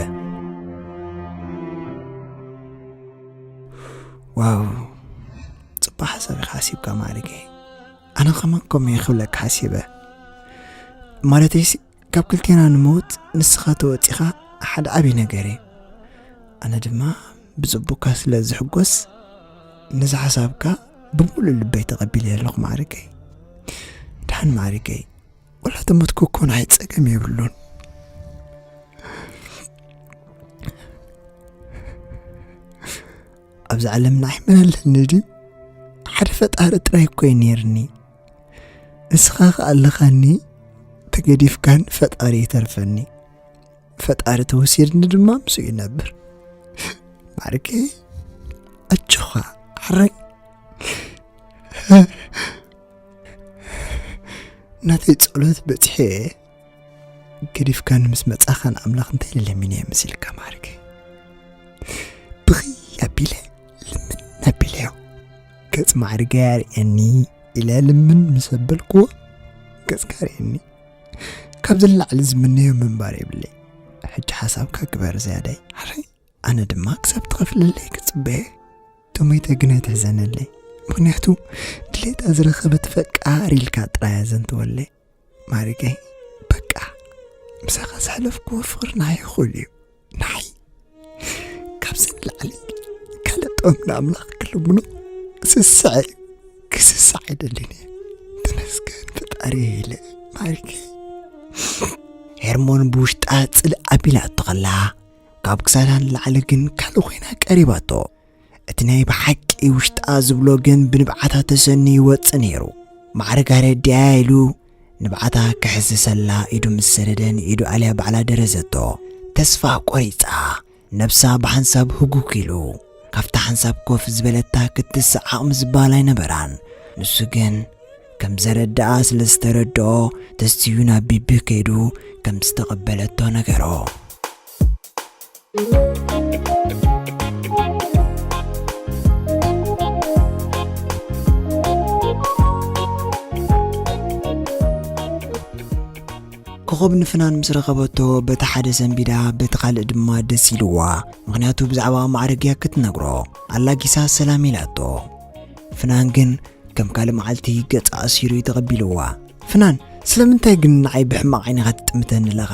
ዋው፣ ብሓሳብ ኢኻ ሓሲብካ ማዕርገይ። ኣነ ከማን ከምኡ እየ ክብለካ ሓሲበ። ማለተይሲ ካብ ክልቴና ንመውት ንስኻ ተወጺኻ ሓደ ዓብዪ ነገር እዩ። ኣነ ድማ ብጽቡካ ስለ ዝሕጎስ ነዚ ሓሳብካ ብምሉእ ልበይ ተቐቢለ ኣለኹ ማዕርገይ። ደሓን ማዕርገይ፣ ወላ ተሞትኩ እኮ ንዓይ ጸገም የብሉን። ኣብዛ ዓለም ንዓይ መን ኣለኒ ድዩ? ሓደ ፈጣሪ ጥራይ እኮ እዩ ነይርኒ። ንስኻ ከኣ ኣለኻኒ፣ ተገዲፍካን ፈጣሪ ይተርፈኒ። ፈጣሪ ተወሲድኒ ድማ ምስኡ ይነብር። ማዕርገይ ኣጆኻ ሓረይ። ናተይ ጸሎት በጺሐ እየ። ገዲፍካኒ ምስ መጻኻ ንኣምላኽ እንታይ ኢለ ለሚነዮ መሲልካ ማዕርገይ? ብኽይ ኣቢለ ልምን ኣቢለዮ። ገጽ ማዕርገይ ኣርእየኒ ኢለ ልምን ምስ ኣበልክዎ፣ ገጽካ ኣርእየኒ። ካብዚ ንላዕሊ ዝምነዮ ምንባር የብለይ። ሕጂ ሓሳብካ ግበር ዝያዳይ ሓረይ። ኣነ ድማ ክሳብ ትኸፍለለይ ክጽበየ። ተሞይተ ግን ኣይትሕዘነለይ። ምኽንያቱ ድሌታ ዝረኸበት ፈቃር ኢልካ ጥራይ ኣዘንትወለይ። ማዕርገይ፣ በቃ ምሳኻ ዘሕለፍክዎ ፍቕሪ ናይ እኹል እዩ። ናይ ካብዚ ንላዕሊ ካልእ ጥበብ ንኣምላኽ ክልምኖ ክስስዐ እዩ። ክስስዕ ኣይደልን እየ። ተመስገን ፈጣሪ ኢለ ማዕርገይ። ሄርሞን ብውሽጣ ጽልእ ኣቢላቶ ከላ፣ ካብ ክሳዳ ንላዕሊ ግን ካልእ ኮይና ቀሪባቶ። እቲ ናይ ብሓቂ ውሽጣ ዝብሎ ግን ብንብዓታ ተሰንዩ ይወጽእ ነይሩ። ማዕርግ ኣረዲኣያ ኢሉ ንብዓታ ክሕስሰላ ኢዱ ምስ ሰደደ ንኢዱ ኣልያ ባዕላ ደረዘቶ። ተስፋ ቆሪጻ፣ ነብሳ ብሓንሳብ ህጉግ ኢሉ። ካብታ ሓንሳብ ኮፍ ዝበለታ ክትስእ ዓቕሚ ዝበሃል ኣይነበራን። ንሱ ግን ከም ዘረድኣ ስለ ዝተረድኦ፣ ተስትዩ ናብ ቢቢ ከይዱ ከም ዝተቐበለቶ ነገሮ። ኮኾብ ንፍናን ምስ ረኸበቶ፣ በቲ ሓደ ሰንቢዳ፣ በቲ ካልእ ድማ ደስ ኢልዋ። ምኽንያቱ ብዛዕባ ማዕረግ እያ ክትነግሮ። ኣላጊሳ ሰላም ኢላቶ። ፍናን ግን ከም ካልእ መዓልቲ ገጻ ኣሲሩ እዩ ተቐቢልዋ። ፍናን፣ ስለምንታይ ግን ንዓይ ብሕማቕ ዓይንኻ ትጥምተኒ ኣለኻ?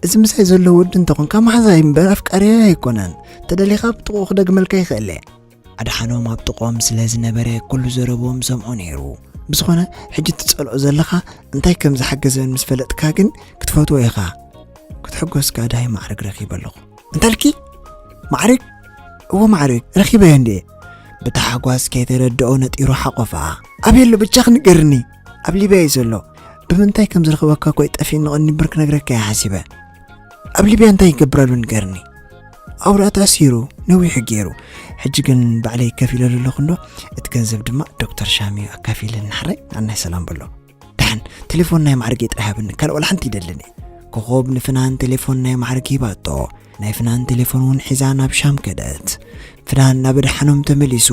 እዚ ምሳይ ዘሎ ወዲ እንተኾንካ መሓዛይ እምበር ኣፍቃሪያ ኣይኮነን። ተደሊኻ ብጥቕኡ ክደግመልካ ይኽእል እየ። ኣድሓኖም ኣብ ጥቕኦም ስለ ዝነበረ ኩሉ ዘረብኦም ሰምዖ ነይሩ። ብዝኾነ፣ ሕጂ ትጸልኦ ዘለኻ እንታይ ከም ዝሓገዘን ምስ ፈለጥካ ግን ክትፈትዎ ኢኻ። ክትሕጎስ ከኣ ዳይ ማዕርግ ረኺበ ኣለኹ። እንታልኪ? ማዕርግ? እወ ማዕርግ፣ ረኺበዮ እንድየ። ብታሕጓስ ከይተረድኦ ነጢሩ ሓቖፋ። ኣበይ ኣሎ በጃኺ ንገርኒ? ኣብ ሊብያ እዩ ዘሎ። ብምንታይ ከም ዝረኽበካ እኮ እዩ ጠፊእኒ፣ ቀኒ እምበር ክነግረካ እየ ሓሲበ። ኣብ ሊብያ እንታይ ይገብር ኣሎ ንገርኒ? ኣብኡ ደኣ ተኣሲሩ ነዊሑ ገይሩ። ሕጂ ግን ባዕለይ ከፊለሉ ኣለኹ እንዶ፣ እቲ ገንዘብ ድማ ዶክተር ሻሚ ኣካፊለኒ ሓራይ፣ ንዓናይ ሰላም በሎ። ደሓን ቴሌፎን ናይ ማዕርገይ ጥራይ ሃብኒ፣ ካልእ ዋላ ሓንቲ ይደልን እየ። ኮኾብ ንፍናን ቴሌፎን ናይ ማዕርግ ሂባቶ። ናይ ፍናን ቴሌፎን እውን ሒዛ ናብ ሻም ከደት። ፍናን ናብ ኣድሓኖም ተመሊሱ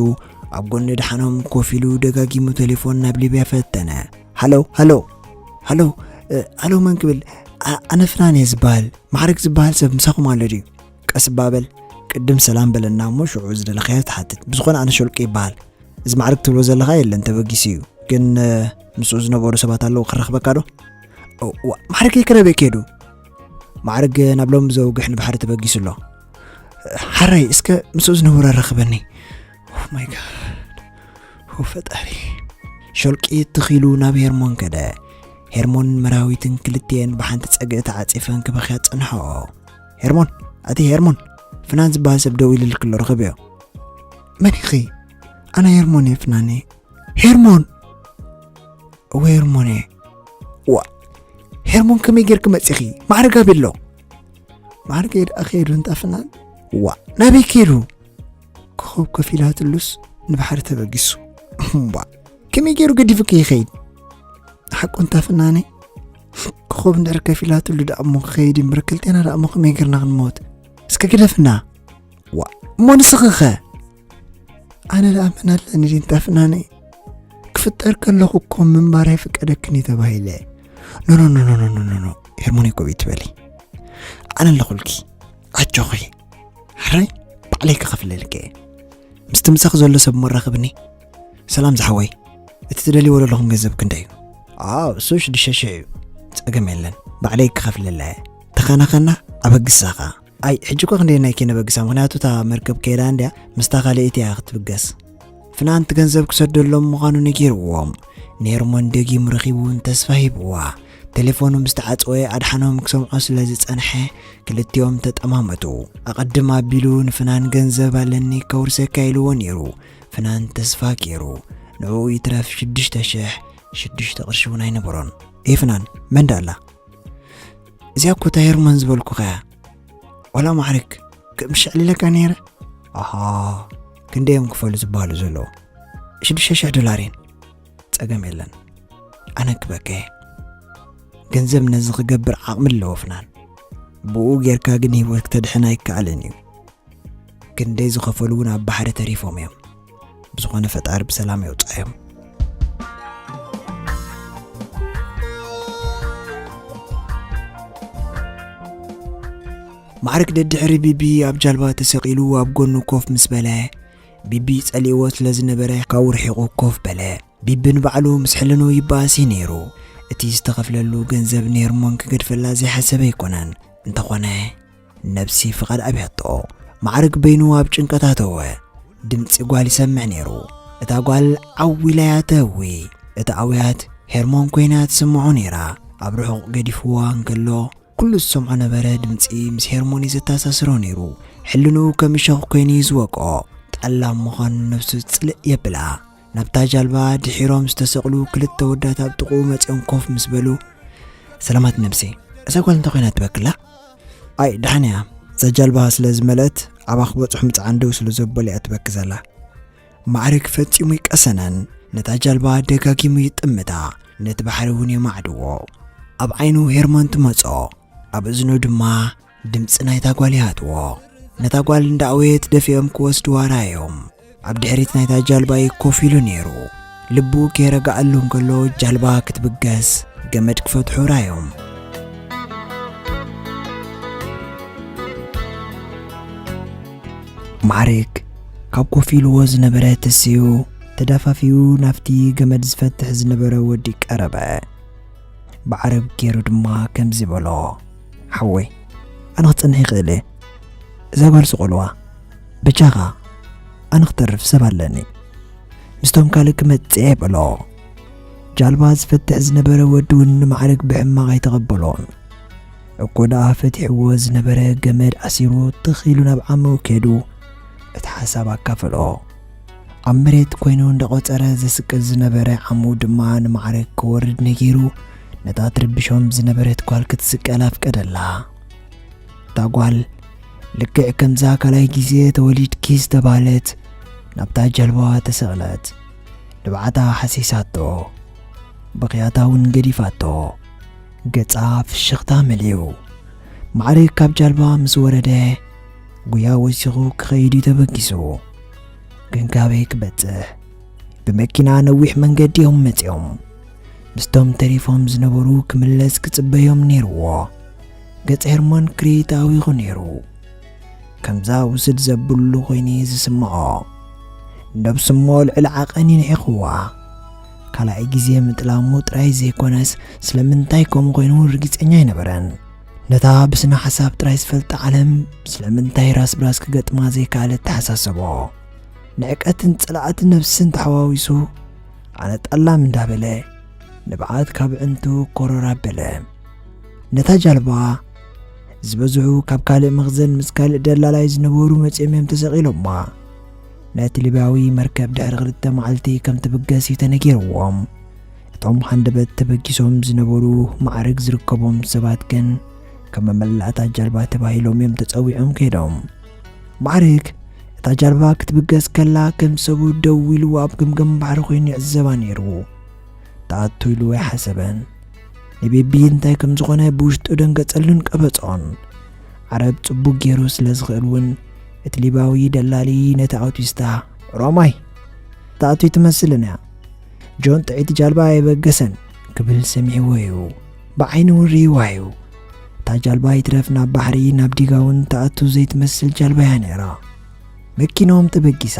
ኣብ ጎኒ ኣድሓኖም ኮፍ ኢሉ ደጋጊሙ ቴሌፎን ናብ ሊብያ ፈተነ። ሃሎ፣ ሃሎ፣ ሃሎ፣ እ፣ ሃሎ፣ መን ክብል? ኣ-፣ ኣነ ፍናን እየ ዝበሃል። ማዕርግ ዝበሃል ሰብ ምሳኹም ኣሎ ድዩ? ቀስ እባ በል። ቅድም ሰላም በለና እሞ ሽዑ ዝደለኻዮ ትሓትት። ብዝኾነ ኣነ ሸልቁ ይበሃል። እዚ ማዕርግ ትብሎ ዘለኻ የለን፣ ተበጊሱ እዩ። ግን፣ እ፣ ምስኡ ዝነበሩ ሰባት ኣለዉ ክረኽበካ ዶ? ኦ፣ ዋ፣ ማዕርግ ከይከረበ ከይዱ። ማዕርግ ናብ ሎሚ ዘውግሕ ንባሕሪ ተበጊሱ ኣሎ። ሓራይ፣ እስከ ምስኡ ዝነበሩ ኣራኽበኒ። Oh my God። ኦ ፈጣሪ። ሸልቂ ትኺሉ ናብ ሄርሞን ከደ። ሄርሞንን መራዊትን ክልቲኤን ብሓንቲ ጸግዒ ተዓጺፈን ክበኽያ ጸንሐኦ። ሄርሞን፣ ኣቲ ሄርሞን፣ ፍናን ዝበሃል ሰብ ደው ኢልልኪ ኣሎ፣ ርኸብዮ። መን ኢኺ? ኣነ ሄርሞን እየ፣ ፍናን እየ። ሄርሞን! እወ ሄርሞን እየ። ዋ፣ ሄርሞን ከመይ ጌርኪ መጺኺ? ማዕረግ ኣበይ ኣሎ? ማዕረገይ ደኣ ከይዱ እንታ ፍናን። ዋ፣ ናበይ ከይዱ? ኮኾብ ከፊላትሉስ ንባሕሪ ተበጊሱ። እምባ፣ ከመይ ገይሩ ገዲፉኪ ይኸይድ? ሓቁ እንታ ፍናነይ፣ ኮኾብ እንድሕር ከፊላትሉ ደኣ እሞ ክኸይድ እምበር ክልቴና ደኣ እሞ ከመይ ጌርና ክንሞት? እስከ ግደፍና። ዋ፣ እሞ ንስኺኸ? ኣነ ደኣ መን ኣለኒ ድዩ እንታ ፍናነይ? ክፍጠር ከለኹ እኮ ምንባር ኣይፍቀደክን እዩ ተባሂለ። ኖ፣ ኖ፣ ኖ፣ ኖ፣ ኖ፣ ኖ፣ ኖ። ሄርሞን እኮ ቤት ትበሊ። ኣነ ኣለኹልኪ። ኣጆኺ። ሕራይ ባዕለይ ክኸፍለልኪ እየ። ምስቲ ምሳኺ ዘሎ ሰብ እሞ ኣራኽብኒ። ሰላም ዝሓወይ፣ እቲ ትደልይዎ ዘለኹም ገንዘብ ክንደይ እዩ? ኣው፣ እሱ ሽዱሽተ ሽሕ እዩ። ጸገም የለን፣ ባዕለይ ክኸፍለላ እየ። ተኸናኸና ኣበግሳኻ። ኣይ፣ ሕጂ እኮ ክንደየናይ ከይነበግሳ፣ ምኽንያቱ እታ መርከብ ከይዳ እንድያ፣ ምስታ ካልኣይቲ እያ ክትብገስ። ፍናን እቲ ገንዘብ ክሰደሎም ምዃኑ ነጊርዎም፣ ንሄርሞን ደጊሙ ረኺቡ እውን ተስፋ ሂብዋ። ቴሌፎኑ ምስ ተዓጽወ ኣድሓኖም ክሰምዖ ስለ ዝጸንሐ፣ ክልቲኦም ተጠማመቱ። ኣቐድም ኣቢሉ ንፍናን ገንዘብ ኣለኒ ከውርሰካ ኢልዎ ነይሩ። ፍናን ተስፋ ገይሩ፣ ንዕኡ ይትረፍ ሽዱሽተ ሽሕ፣ ሽዱሽተ ቅርሺ እውን ኣይነበሮን። ኤ ፍናን፣ መን ደኣ ኣላ? እዚኣ እኮ እታ ሄርሞን ዝበልኩኻ እያ። ዋላ ማዕረግ፣ ክምሸዕልለካ ነይረ። ኣሃ፣ ክንደይ እዮም ክፈሉ ዝበሃሉ ዘለዉ? ሽዱሽተ ሽሕ ዶላር እየን። ጸገም የለን፣ ኣነ ክበከ። ገንዘብ ነዚ ክገብር ዓቕሚ ኣለዎ ፍናን። ብኡ ጌርካ ግን ህይወት ክተድሕን ኣይከኣልን እዩ። ክንደይ ዝኸፈሉ እውን ኣብ ባሕሪ ተሪፎም እዮም። ብዝኾነ ፈጣሪ ብሰላም የውጻዮም። ማዕረግ ደድሕሪ ቢቢ ኣብ ጃልባ ተሰቒሉ ኣብ ጎኑ ኮፍ ምስ በለ፣ ቢቢ ጸሊእዎ ስለ ዝነበረ ካብኡ ርሒቑ ኮፍ በለ። ቢቢ ንባዕሉ ምስ ሕልኑ ይበኣስ እዩ ነይሩ። እቲ ዝተኸፍለሉ ገንዘብ ንሄርሞን ክገድፈላ ዘይሓሰበ ኣይኮነን። እንተኾነ፣ ነብሲ ፍቓድ ኣብያቶ። ማዕረግ በይኑ ኣብ ጭንቀት ኣተወ። ድምጺ ጓል ይሰምዕ ነይሩ። እታ ጓል ዓው ኢላ እያ ተህዊ። እቲ ኣውያት ሄርሞን ኮይና ትስምዖ ነይራ። ኣብ ርሑቕ ገዲፍዋ እንከሎ፣ ኩሉ ዝሰምዖ ነበረ። ድምጺ ምስ ሄርሞን እዩ ዘተኣሳስሮ ነይሩ። ሕልንኡ ከም እሾኽ ኮይኑ እዩ ዝወቅኦ። ጠላም ምዃኑ ነብሱ ጽልእ የብላ። ናብታ ጃልባ ድሒሮም ዝተሰቕሉ ክልተ ወዳት ኣብ ጥቕኡ መጺኦም ኮፍ ምስ በሉ፣ "ሰላማት ነብሲ፣ እዛ ጓል እንታይ ኮይና ትበክላ?" "ኣይ፣ ደሓን እያ። እዛ ጃልባ ስለ ዝመልአት፣ ኣባ ክበጽሑ ምጽዓን ደው ስለ ዘበሉ እያ ትበኪ ዘላ." ማዕረግ ፈጺሙ ይቀሰነን። ነታ ጃልባ ደጋጊሙ ይጥምታ፣ ነቲ ባሕሪ እውን የማዕድዎ። ኣብ ዓይኑ ሄርሞን ትመጾ፣ ኣብ እዝኑ ድማ ድምጺ ናይታ ጓል ይሃትዎ። ነታ ጓል እንዳኣወየት ደፊኦም ክወስድዋ ራዮም። ኣብ ድሕሪት ናይታ ጃልባ እዩ ኮፍ ኢሉ ነይሩ። ልቡ ከይረጋኣሉ እንከሎ ጃልባ ክትብገስ ገመድ ክፈትሑ ራዮም። ማዕረግ ካብ ኮፍ ኢልዎ ዝነበረ ተሲኡ ተዳፋፊኡ ናብቲ ገመድ ዝፈትሕ ዝነበረ ወዲ ቀረበ። ብዓረብ ገይሩ ድማ ከምዚ በሎ፣ "ሓወይ፣ ኣነ ክጸንሕ ይኽእል እየ። እዛ ጓል ስቐልዋ፣ በጃኻ፣ ኣነ ክተርፍ ሰብ ኣለኒ። ምስቶም ካልእ ክመጽእ እየ" በሎ። ጃልባ ዝፈትሕ ዝነበረ ወዲ እውን ንማዕረግ ብሕማቕ ኣይተቐበሎን። እኮ ደኣ ፈቲሕዎ ዝነበረ ገመድ ኣሲሩ ትኽ ኢሉ ናብ ዓምኡ ከይዱ እቲ ሓሳብ ኣካፈሎ። ኣብ መሬት ኮይኑ እንዳቖጸረ ዘስቅል ዝነበረ ዓምኡ ድማ ንማዕረግ ክወርድ ነጊሩ ነታ ትርብሾም ዝነበረት ጓል ክትስቀል ኣፍቀደላ። እታ ጓል ልክዕ ከምዛ ካልኣይ ግዜ ተወሊድኪ ዝተባህለት ናብታ ጀልባዋ ተሰቕለት። ንብዓታ ሓሲሳቶ፣ ብኽያታ እውን ገዲፋቶ። ገጻ ፍሽኽታ መሊኡ። ማዕረግ ካብ ጃልባ ምስ ወረደ፣ ጉያ ወሲኹ ክኸይድ እዩ ተበጊሱ። ግን ካበይ ክበጽሕ? ብመኪና ነዊሕ መንገዲ እዮም መጺኦም። ምስቶም ተሪፎም ዝነበሩ ክምለስ ክጽበዮም ነይርዎ። ገጽ ሄርሞን ክሪኢ ተሃዊኹ ነይሩ። ከምዛ ውስድ ዘብሉ ኮይኑ እዩ ዝስምዖ። ነብሱ እሞ ልዕሊ ዓቐን ይንሒኽዋ። ካልኣይ ግዜ ምጥላሙ ጥራይ ዘይኮነስ፣ ስለምንታይ ከምኡ ኮይኑ ርግጸኛ ኣይነበረን። ነታ ብስነ ሓሳብ ጥራይ ዝፈልጣ ዓለም ስለምንታይ ራስ ብራስ ክገጥማ ዘይከኣለ ተሓሳሰቦ። ንዕቀትን ጽልኣትን ነብስን ተሓዋዊሱ፣ ኣነ ጠላም እንዳበለ ንብዓት ካብ ዕንቱ ኮረር ኣበለ። ነታ ጃልባ ዝበዝሑ ካብ ካልእ መኽዘን ምስ ካልእ ደላላይ ዝነበሩ መጺኦም እዮም ተሰቒሎማ። ነቲ ሊብያዊ መርከብ ድሕሪ ክልተ መዓልቲ ከም ትብገስ እዩ ተነጊርዎም። እቶም ሃንደበት ተበጊሶም ዝነበሩ ማዕረግ ዝርከቦም ሰባት ግን ከም መመላእታ ጃልባ ተባሂሎም እዮም ተጸዊዖም ከይዶም። ማዕረግ እታ ጃልባ ክትብገስ ከላ ከም ሰቡ ደው ኢሉ ኣብ ገምገም ባሕሪ ኮይኑ ይዕዘባ ነይሩ። ተኣቱ ኢሉ ኣይሓሰበን። ንቤቢ እንታይ ከም ዝኾነ ብውሽጡ ደንገጸሉን ቀበጾን። ዓረብ ጽቡቕ ገይሩ ስለ ዝኽእል እውን እቲ ሊባዊ ደላሊ ነቲ ኣውቲስታ፣ "ሮማይ፣ ተኣቱ ትመስልን እያ። ጆን ጥዕይቲ ጃልባ ኣይበገሰን" ክብል ሰሚዕዎ እዩ። ብዓይኑ እውን ርእይዋ እዩ። እታ ጃልባ ይትረፍ ናብ ባሕሪ፣ ናብ ዲጋ እውን ተኣቱ ዘይትመስል ጃልባ እያ ነይራ። መኪናኦም ተበጊሳ።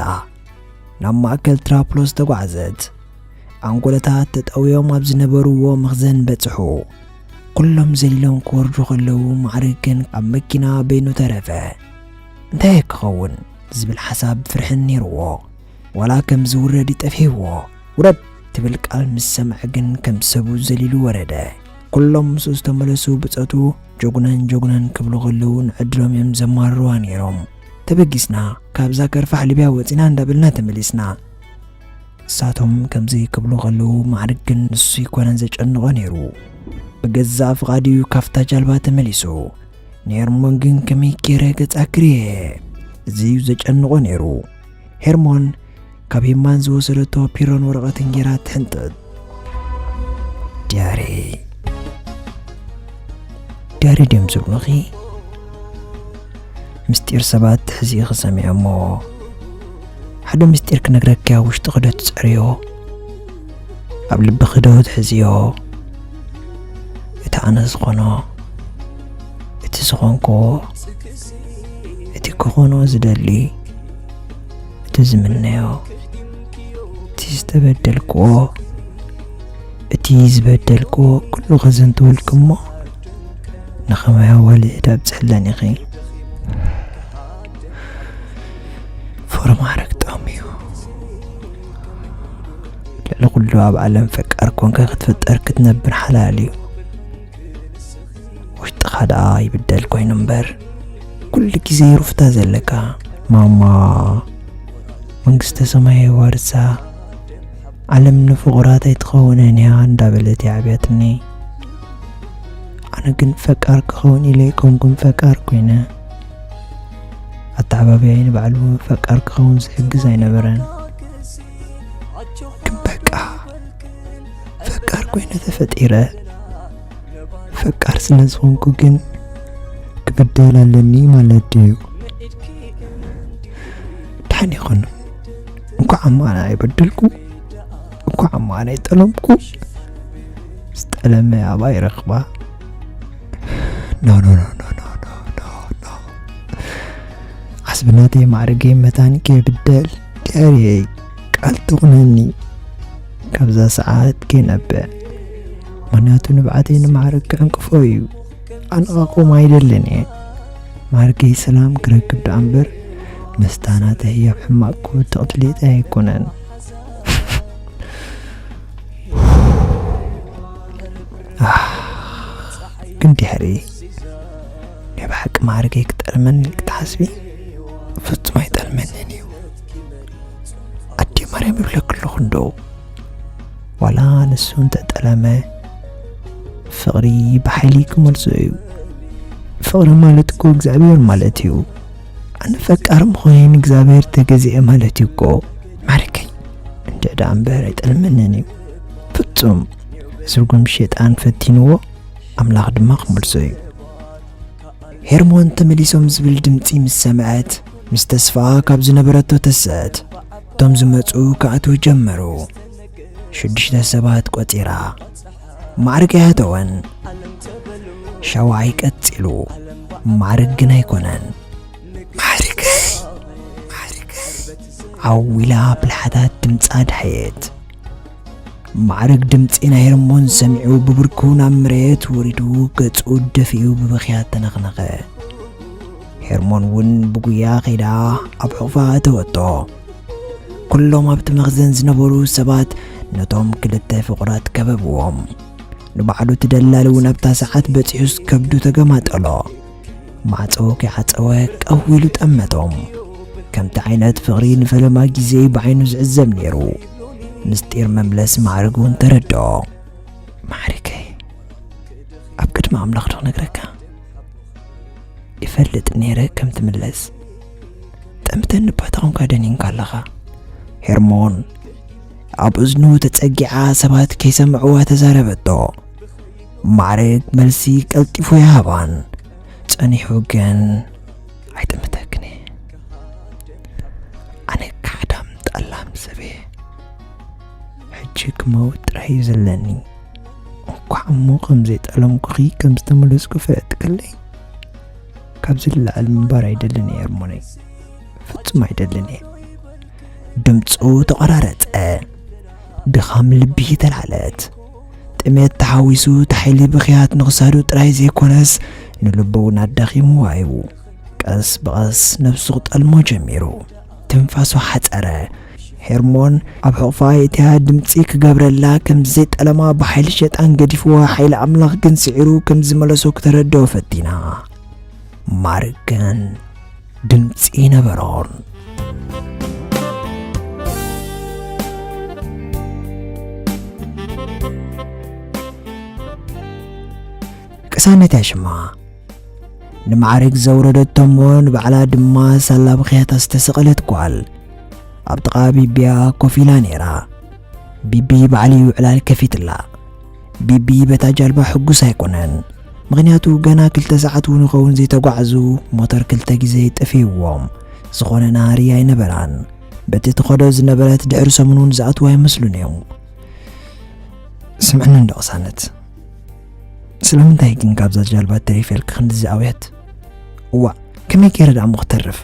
ናብ ማእከል ትራፕሎስ ተጓዕዘት። ኣንጎለታት ተጠውዮም ኣብ ዝነበርዎ መኽዘን በጽሑ። ኩሎም ዘሊሎም ክወርዱ ከለዉ፣ ማዕርግ ግን ኣብ መኪና በይኑ ተረፈ። እንታይ ክኸውን ዝብል ሓሳብ ፍርሕን ነይርዎ። ዋላ ከም ዝውረድ ይጠፍይዎ። "ውረድ!" ትብል ቃል ምስ ሰምዐ ግን ከም ሰቡ ዘሊሉ ወረደ። ኩሎም ምስኡ ዝተመለሱ ብጾቱ ጀጉነን ጀጉነን ክብሉ ከለዉ ንዕድሎም እዮም ዘማርርዋ ነይሮም። "ተበጊስና፣ ካብዛ ከርፋሕ ሊብያ ወጺና" እንዳበልና ተመሊስና። እሳቶም ከምዚ ክብሉ ከለዉ ማዕርግ ግን ንሱ ኣይኮነን ዘጨንቖ ነይሩ። ብገዛእ ፍቓዱ እዩ ካብታ ጃልባ ተመሊሱ። ንሄርሞን ግን ከመይ ገይረ ገጻ ክርየ? እዚ እዩ ዘጨንቖ ነይሩ። ሄርሞን ካብ ሂማን ዝወሰደቶ ፒሮን ወረቐትን ገይራ ትሕንጥጥ። "ዲያሪ፣ ዲያሪ ድዮም ዝብሉኺ? ምስጢር ሰባት ትሕዚ ኢኺ ሰሚዐሞ። ሓደ ምስጢር ክነግረኪ ኣብ ውሽጥኺ ዶ ትጸርዮ? ኣብ ልብኺ ዶ ትሕዝዮ? እቲ ኣነ ዝኾኖ፣ እቲ ዝኾንክዎ፣ እቲ ክኾኖ ዝደሊ፣ እቲ ዝምነዮ፣ እቲ ዝተበደልክዎ፣ እቲ ዝበደልክዎ ኩሉ ከዘንትወልኪ እሞ፣ ንኸማይ ኣዋልድ ኣብጽሕለን ኢኺ። ፍቕሪ ማዕረ ክጠቕም እዩ። ልዕሊ ኩሉ ኣብ ዓለም ፈቃር ኮንካ ክትፍጠር ክትነብር ሓላል እዩ። ውሽጥኻ ደኣ ይብደል ኮይኑ እምበር፣ ኩሉ ግዜ ሩፍታ ዘለካ። ማማ፣ መንግስተ ሰማይ የዋርሳ፣ ዓለም ንፍቑራት ኣይትኸውንን እያ እንዳበለት የዕብያትኒ። ኣነ ግን ፈቃር ክኸውን ኢለ ኣይኮንኩን ፈቃር ኮይነ። ኣተዓባብያይ ንባዕሉ ፈቃር ክኸውን ዝሕግዝ ኣይነበረን። ግን በቃ ፈቃር ኮይነ ተፈጢረ። ፈቃር ስለ ዝኾንኩ ግን ክብደል ኣለኒ ማለት ድዩ? ደሓን ይኹን። እንኳዕ እሞ ኣነ ኣይበደልኩ፣ እንኳዕ እሞ ኣነ ኣይጠለምኩ። ዝጠለመ ኣባ ይረኽባ። ኖ፣ ኖ፣ ኖ። ዓስቢ ናተይ ማዕርገይ መታን ከይብደል ድሕርየይ ቃል ትኹነኒ። ካብዛ ሰዓት ከይነብዕ። ምኽንያቱ ንብዓተይ ንማዕርግ ክዕንቅፎ እዩ። ኣነ ክቐውም ኣይደልን እየ። ማዕርገይ ሰላም ክረክብ ደኣ እምበር፣ ምስታ ናተይ ኣብ ሕማቕ ክወድቕ ድሌተይ ኣይኮነን። ኣህ፣ ግን ድሕሪ ናይ ብሓቂ ማዕርገይ ክጠልመኒ ክትሓስቢ? ፍጹም ኣይጠልመንን እዩ። ኣዴ ማርያም ይብለኪ ኣለኹ እንዶ። ዋላ ንሱ እንተጠለመ፣ ፍቕሪ ብሓይሊ ክመልሶ እዩ። ፍቕሪ ማለት እኮ እግዚኣብሔር ማለት እዩ። ኣነ ፈቃር ምዃነይ ንእግዚኣብሔር ተገዚኤ ማለት እዩ እኮ። ማዕርገይ፣ እንድዒ ደኣ እምበር ኣይጠልመንን እዩ። ፍጹም ስርጉም ሸይጣን ፈቲንዎ፣ ኣምላኽ ድማ ክመልሶ እዩ። ሄርሞን ተመሊሶም ዝብል ድምጺ ምስ ሰምዐት፣ ምስ ተስፋኣ ካብ ዝነበረቶ ተሰአት። እቶም ዝመጹ ክኣትዉ ጀመሩ። ሽዱሽተ ሰባት ቆጺራ። ማዕርግ ኣይኣተወን። ሻውዓይ ቀጺሉ። ማዕርግ ግን ኣይኮነን። ማዕርገይ! ማዕርገይ! ዓው ኢላ ብልሓታት ድምጻ ደሃየት። ማዕርግ ድምጺ ናይ ሄርሞን ሰሚዑ ብብርኩ ናብ መሬት ወሪዱ ገጹ ደፊኡ ብብኽያት ተነኽነኸ። ሄርሞን እውን ብጉያ ከይዳ ኣብ ሕቑፋ ኣተወቶ። ኩሎም ኣብቲ መኽዘን ዝነበሩ ሰባት ነቶም ክልተ ፍቑራት ከበብዎም። ንባዕሉ እቲ ደላሊ እውን ኣብታ ሰዓት በጺሑስ ከብዱ ተገማጠሎ። ማዕጾ ከይዓጸወ ቀው ኢሉ ጠመቶም። ከምቲ ዓይነት ፍቕሪ ንፈለማ ግዜ ብዓይኑ ዝዕዘብ ነይሩ። ምስጢር መምለስ ማዕርግ እውን ተረድኦ። ማዕርገይ፣ ኣብ ቅድሚ ኣምላኽ ዶ ክነግረካ? ይፈልጥ ነይረ ከም ትምለስ። ጠምተኒ እባ ተኾንካ ደኒንካ ኣለኻ። ሄርሞን ኣብ እዝኑ ተጸጊዓ ሰባት ከይሰምዕዋ ተዛረበቶ። ማዕርግ መልሲ ቀልጢፉ ይሃባን ጸኒሑ ግን ኣይጥምተክን እየ። ኣነ ካሕዳም ጠላም ሰብ እየ። ሕጂ ክመውት ጥራይ እዩ ዘለኒ። እንኳዕ እሞ ከም ዘይጠለምኩኺ ከም ዝተመለስኩ ፍለጥ ከለይ ካብዚ ንላዕሊ ምንባር ኣይደልን እየ ሄርሞነይ። ፍጹም ኣይደልን እየ። ድምፁ ተቆራረፀ። ድኻም ልቢ ተላዕለት። ጥሜት ተሓዊሱ እቲ ሓይሊ ብኽያት ንኽሳዱ ጥራይ ዘይኮነስ ንልቡ እውን ኣዳኺምዋ እዩ። ቀስ ብቐስ ነብሱ ክጠልሞ ጀሚሩ። ትንፋሱ ሓጸረ። ሄርሞን ኣብ ሕቑፋ የእትያ ድምጺ ክገብረላ ከም ዘይጠለማ ብሓይሊ ሸጣን ገዲፍዋ ሓይሊ ኣምላኽ ግን ስዒሩ ከም ዝመለሶ ክተረድኦ ፈቲና። ማርክ ግን ድምጺ ነበሮን። ቅሳነት ያሽማ ንማዕረግ ዘውረደቶ እሞ ንባዕላ ድማ ሳላ ብኽያታ ዝተሰቐለት ጓል ኣብ ጥቓ ቢቢያ ኮፍ ኢላ ነይራ። ቢቢ ባዕልዩ ዕላል ከፊትላ። ቢቢ በታ ጃልባ ሕጉስ ኣይኮነን። ምኽንያቱ ገና ክልተ ሰዓት እውን ይኸውን ዘይተጓዕዙ ሞተር ክልተ ግዜ ጠፊእዎም። ዝኾነ ናህሪ ኣይነበራን። በቲ ትኸዶ ዝነበረት ድሕሪ ሰሙን እውን ዝኣትዉ ኣይመስሉን እዮም። ስምዕኒ እንዶ ቅሳነት፣ ስለምንታይ ግን ካብዛ ጃልባ ተሪፈ ኢልኪ ክንድዚ ኣውያት? እዋእ፣ ከመይ ገይረ ደኣ እሞ ክተርፍ?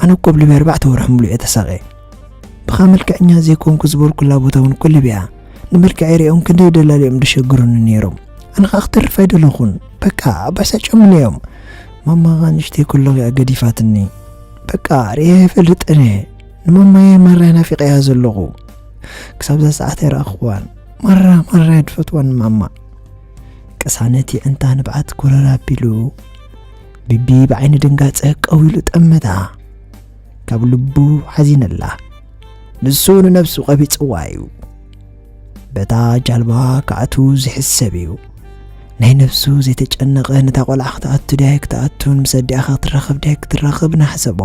ኣነ እኮ ኣብ ሊብያ ኣርባዕተ ወርሒ ሙሉእ እየ ተሳቒየ። ብኻ መልክዐኛ ዘይኮንኩ ዝበልኩላ ቦታ እውን እኮ ሊብያ። ንመልክዐይ ሪኦም ክንደይ ደላሊ እዮም ደሸግሩኒ ነይሮም። ኣነ ኸኣ ክተርፍ ኣይደለኹን። በቃ ኣባሳጭዮምኒ እዮም። ማማ ኸኣ ንእሽተይ ከለኹ እያ ገዲፋትኒ። በቃ ርእየ ኣይፈልጥን እየ። ንማማየ ማራ ናፊቐያ ዘለኹ። ክሳብ እዛ ሰዓት ኣይረኣኽዋን። ማራ ማራ እየ ድፈትዋ ንማማ። ቅሳነት የዕንታ ንብዓት ኮረር ኣቢሉ ቢቢ ብዓይኒ ድንጋጸ ቀው ኢሉ ጠመታ። ካብ ልቡ ሓዚነላ። ንሱ ንነብሱ ቀቢጽዋ እዩ። በታ ጃልባ ክኣቱ ዝሕሰብ እዩ። ናይ ነብሱ ዘይተጨነቐ ነታ ቆልዓ ክትኣቱ ድያ ኣይክትኣቱን ምስ ኣዲኣ ክትራኸብ ድያ ኣይክትራኸብ እናሓሰቦ።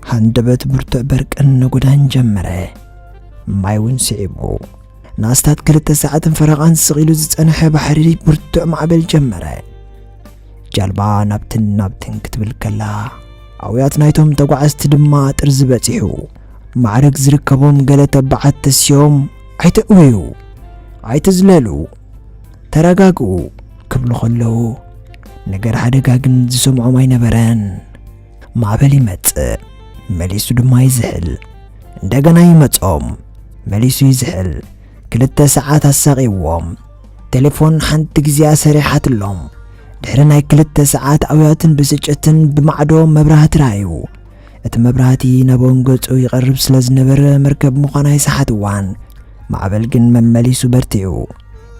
ሃንደበት ብርቱዕ በርቅን ነጎዳን ጀመረ። ማይ እውን ስዒቡ። ንኣስታት ክልተ ሰዓትን ፈረቓን ስቕ ኢሉ ዝጸንሐ ባሕሪ ብርቱዕ ማዕበል ጀመረ። ጃልባ ናብትን ናብትን ክትብል ከላ፣ ኣውያት ናይቶም ተጓዓዝቲ ድማ ጥርዚ በጺሑ። ማዕረግ ዝርከቦም ገለ ተባዓት ተስዮም፣ "ኣይተእወዩ፣ ኣይትዝለሉ፣ ተረጋግኡ" ክብሉ ከለዉ፣ ነገር ሓደጋ ግን ዝሰምዖም ኣይነበረን። ማዕበል ይመጽእ፣ መሊሱ ድማ ይዝሕል። እንደገና ይመጾም፣ መሊሱ ይዝሕል። ክልተ ሰዓት ኣሳቒዎም። ቴሌፎን ሓንቲ ግዜ ኣሰሪሓትሎም። ድሕሪ ናይ ክልተ ሰዓት ኣውያትን ብስጭትን ብማዕዶ መብራህቲ ረኣዩ። እቲ መብራህቲ ናብኦም ገጹ ይቐርብ ስለ ዝነበረ መርከብ ምዃና ኣይሰሓትዋን። ማዕበል ግን መመሊሱ በርቲዑ።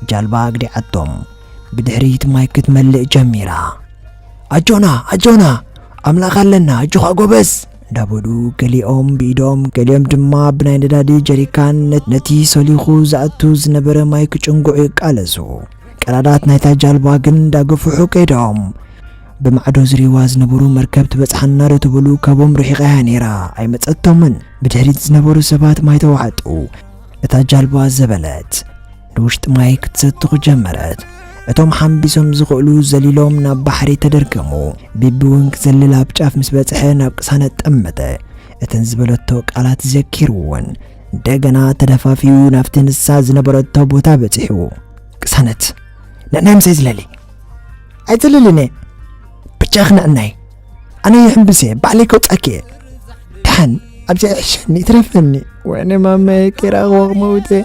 ጃልባ ኣግዲዓቶም። ብድሕሪት ማይ ክትመልእ ጀሚራ። "ኣጆና፣ ኣጆና፣ ኣምላኽ ኣለና፣ ኣጆኻ ጎበዝ!" እንዳበሉ ገሊኦም ብኢዶም፣ ገሊኦም ድማ ብናይ ነዳዲ ጀሪካን ነ-፣ ነቲ ሰሊኹ ዝኣቱ ዝነበረ ማይ ክጭንጉዑ ይቃለሱ። ቀዳዳት ናይታ ጃልባ ግን እንዳገፍሑ ከይዶም። ብማዕዶ ዝሪዋ ዝነበሩ መርከብ ትበጽሓና ዶ ትብሉ ካብኦም ርሒቓ እያ ነይራ፣ ኣይመጸቶምን። ብድሕሪት ዝነበሩ ሰባት ማይ ተዋሕጡ። እታ ጃልባ ዘበለት። ንውሽጢ ማይ ክትሰትኹ ጀመረት። እቶም ሓምቢሶም ዝኽእሉ ዘሊሎም ናብ ባሕሪ ተደርገሙ። ቢቢ እውን ክዘልል ኣብ ጫፍ ምስ በጽሐ ናብ ቅሳነት ጠመተ። እተን ዝበለቶ ቃላት ዘኪሩ እውን እንደገና ተደፋፊኡ ናብቲ ንሳ ዝነበረቶ ቦታ በጺሑ። "ቅሳነት፣ ንዕናይ ምሳይ ዝለሊ!" "ኣይትልልን እየ፣ ብቻ ክንዕናይ። ኣነ ይሕምብስ እየ፣ ባዕለይ ከውጻኪ እየ። ደሓን፣ ኣብዚ ኣይሕሸኒ፣ ይትረፈኒ። ወይኔ ማማየ፣ ከይረኣኽዋ ክመውት እየ።"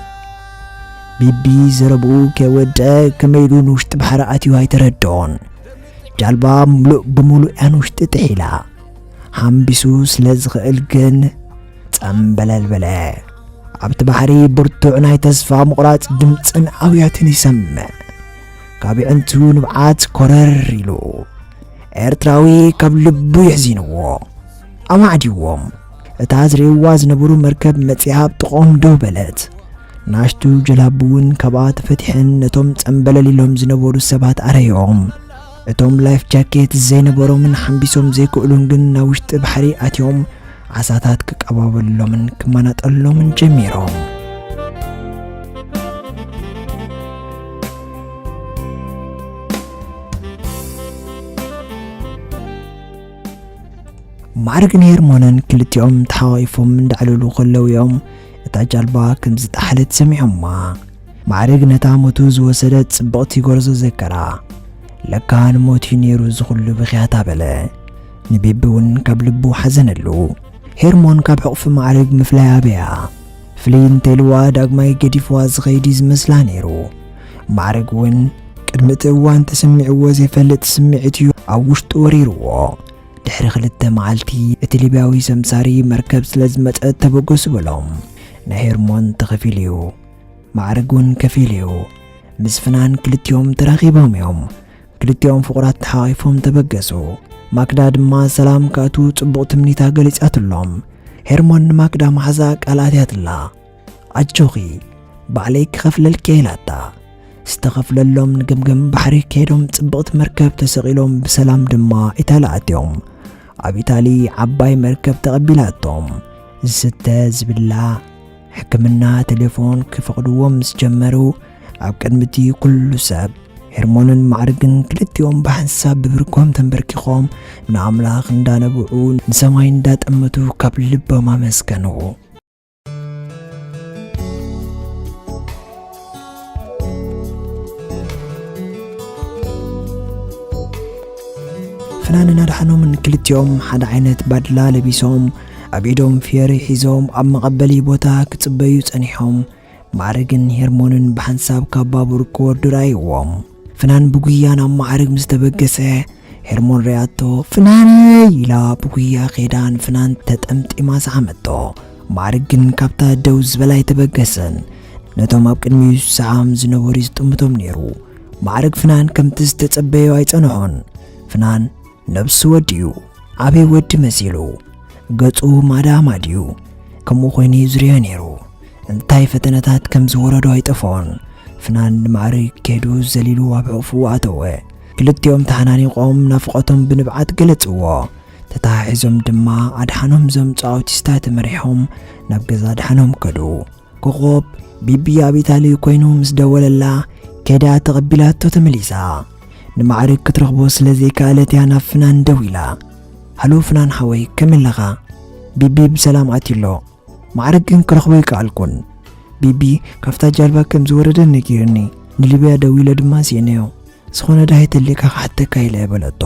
ቢቢ ዘረብኡ ከይወደአ ከመይ ኢሉ ንውሽጢ ባሕሪ ኣትዩ ኣይተረድኦን። ጃልባ ምሉእ ብምሉእ እያ ንውሽጢ ጥሒላ። ሓምቢሱ ስለ ዝኽእል ግን ጸምበለል በለ። ኣብቲ ባሕሪ ብርቱዕ ናይ ተስፋ ምቑራጽ ድምጽን ኣውያትን ይሰምዕ። ካብ የዕንቱ ንብዓት ኮረር ኢሉ፣ ኤርትራዊ ካብ ልቡ የሕዚንዎ። ኣማዕዲዎም። እታ ዝርእይዋ ዝነበሩ መርከብ መጺኣ ኣብ ጥቕኦም ደው በለት። ናሽቱ ጀላቡ እውን ካብኣ ተፈቲሐን ነቶም ጸምበለል ኢሎም ዝነበሩ ሰባት ኣረዮም። እቶም ላይፍ ጃኬት ዘይነበሮምን ሓምቢሶም ዘይክእሉን ግን ናብ ውሽጢ ባሕሪ ኣትዮም ዓሳታት ክቀባበልሎምን ክመናጠልሎምን ጀሚሮም። ማዕርግን ሄርሞንን ክልቲኦም ተሓቋቒፎም እንዳዕለሉ ከለዉ እዮም እታ ጃልባ ከም ዝጠሓለት ሰሚዖማ። ማዕርግ ነታ ሞቱ ዝወሰደት ጽብቕቲ ጎርዞ ዘከራ። "ለካ ንሞት እዩ ነይሩ እዚ ኹሉ ብኽያት" ኣበለ። ንቢቢ እውን ካብ ልቡ ሓዘነሉ። ሄርሞን ካብ ሕቑፊ ማዕርግ ምፍላይ ኣበያ። ፍልይ እንተልዋ ዳግማይ ገዲፍዋ ዝኸይድ እዩ ዝመስላ ነይሩ። ማዕርግ እውን ቅድሚ እቲ እዋን ተሰሚዕዎ ዘይፈልጥ ስምዒት እዩ ኣብ ውሽጡ ወሪርዎ። ድሕሪ ክልተ መዓልቲ እቲ ሊብያዊ ሰምሳሪ መርከብ ስለ ዝመጸ ተበገሱ በሎም። ናይ ሄርሞን ተኸፊሉ እዩ። ማዕርግ እውን ከፊሉ እዩ። ምስ ፍናን ክልቲኦም ተራኺቦም እዮም። ክልቲኦም ፍቑራት ተሓቒፎም ተበገሱ። ማክዳ ድማ ሰላም ክኣትዉ ጽቡቕ ትምኒታ ገሊጻትሎም። ሄርሞን ንማክዳ መሓዛ ቃል ኣትያትላ። ኣጆኺ፣ ባዕለይ ክኸፍለልኪ እየ ኢላታ። ዝተኸፍለሎም ንገምገም ባሕሪ ከይዶም ጽብቕቲ መርከብ ተሰቒሎም ብሰላም ድማ ኢታሊ ኣትዮም። ኣብ ኢታሊ ዓባይ መርከብ ተቐቢላቶም። ዝስተ ዝብላዕ፣ ሕክምና፣ ቴሌፎን ክፈቕድዎም ምስ ጀመሩ ኣብ ቅድሚ እቲ ኩሉ ሰብ ሄርሞንን ማዕርግን ክልቲኦም ብሓንሳብ ብብርኮም ተንበርኪኾም ንኣምላኽ እንዳነብዑ ንሰማይ እንዳጠመቱ ካብ ልቦም ኣመስገንዎ። ፍናንን ኣድሓኖምን ክልቲኦም ሓደ ዓይነት ባድላ ለቢሶም ኣብ ኢዶም ፍየሪ ሒዞም ኣብ መቐበሊ ቦታ ክጽበዩ ጸኒሖም። ማዕርግን ሄርሞንን ብሓንሳብ ካብ ባቡር ክወርዱ ረኣይዎም። ፍናን ብጉያ ናብ ማዕርግ ምስ ተበገሰ ሄርሞን ሪኣቶ ፍናነይ ኢላ ብጉያ ኸይዳ ንፍናን ተጠምጢማ ሰዓመቶ። ማዕርግ ግን ካብታ ደው ዝበላ ኣይተበገሰን። ነቶም ኣብ ቅድሚኡ ዝሰዓም ዝነበሩ ዝጥምቶም ነይሩ። ማዕርግ ፍናን ከምቲ ዝተጸበዮ ኣይጸንሖን። ፍናን ነብሱ ወዲኡ ዓብዪ ወዲ መሲሉ ገጹ ማዳ ማድዩ ከምኡ ኮይኑ እዩ ዝሪኦ ነይሩ። እንታይ ፈተነታት ከም ዝወረዶ ኣይጠፍኦን። ፍናን ንማዕርግ ከይዱ ዘሊሉ ኣብ ሕቑፉ ኣተወ። ክልቲኦም ተሓናኒቖም ናፍቖቶም ብንብዓት ገለጽዎ። ተተሓሒዞም ድማ ኣድሓኖም ዞምጽኡ ኣውቲስታ ተመሪሖም ናብ ገዛ ኣድሓኖም ከዱ። ኮኾብ ቢቢ ኣብ ኢታሊ ኮይኑ ምስ ደወለላ ከይዳ ተቐቢላቶ ተመሊሳ። ንማዕርግ ክትረኽቦ ስለ ዘይከኣለት እያ ናብ ፍናን ደዊላ። ሃሎ ፍናን ሓወይ፣ ከመይ ኣለኻ? ቢቢ ብሰላም ኣትዩሎ። ማዕርግ ግን ክረኽቦ ኣይከኣልኩን። ቢቢ ካብታ ጃልባ ከም ዝወረደ ነጊርኒ። ንሊብያ ደዊለ ድማ ስኢነዮ። ዝኾነ ዳሂት ተልካ ክሓተካ ኢለ በለቶ።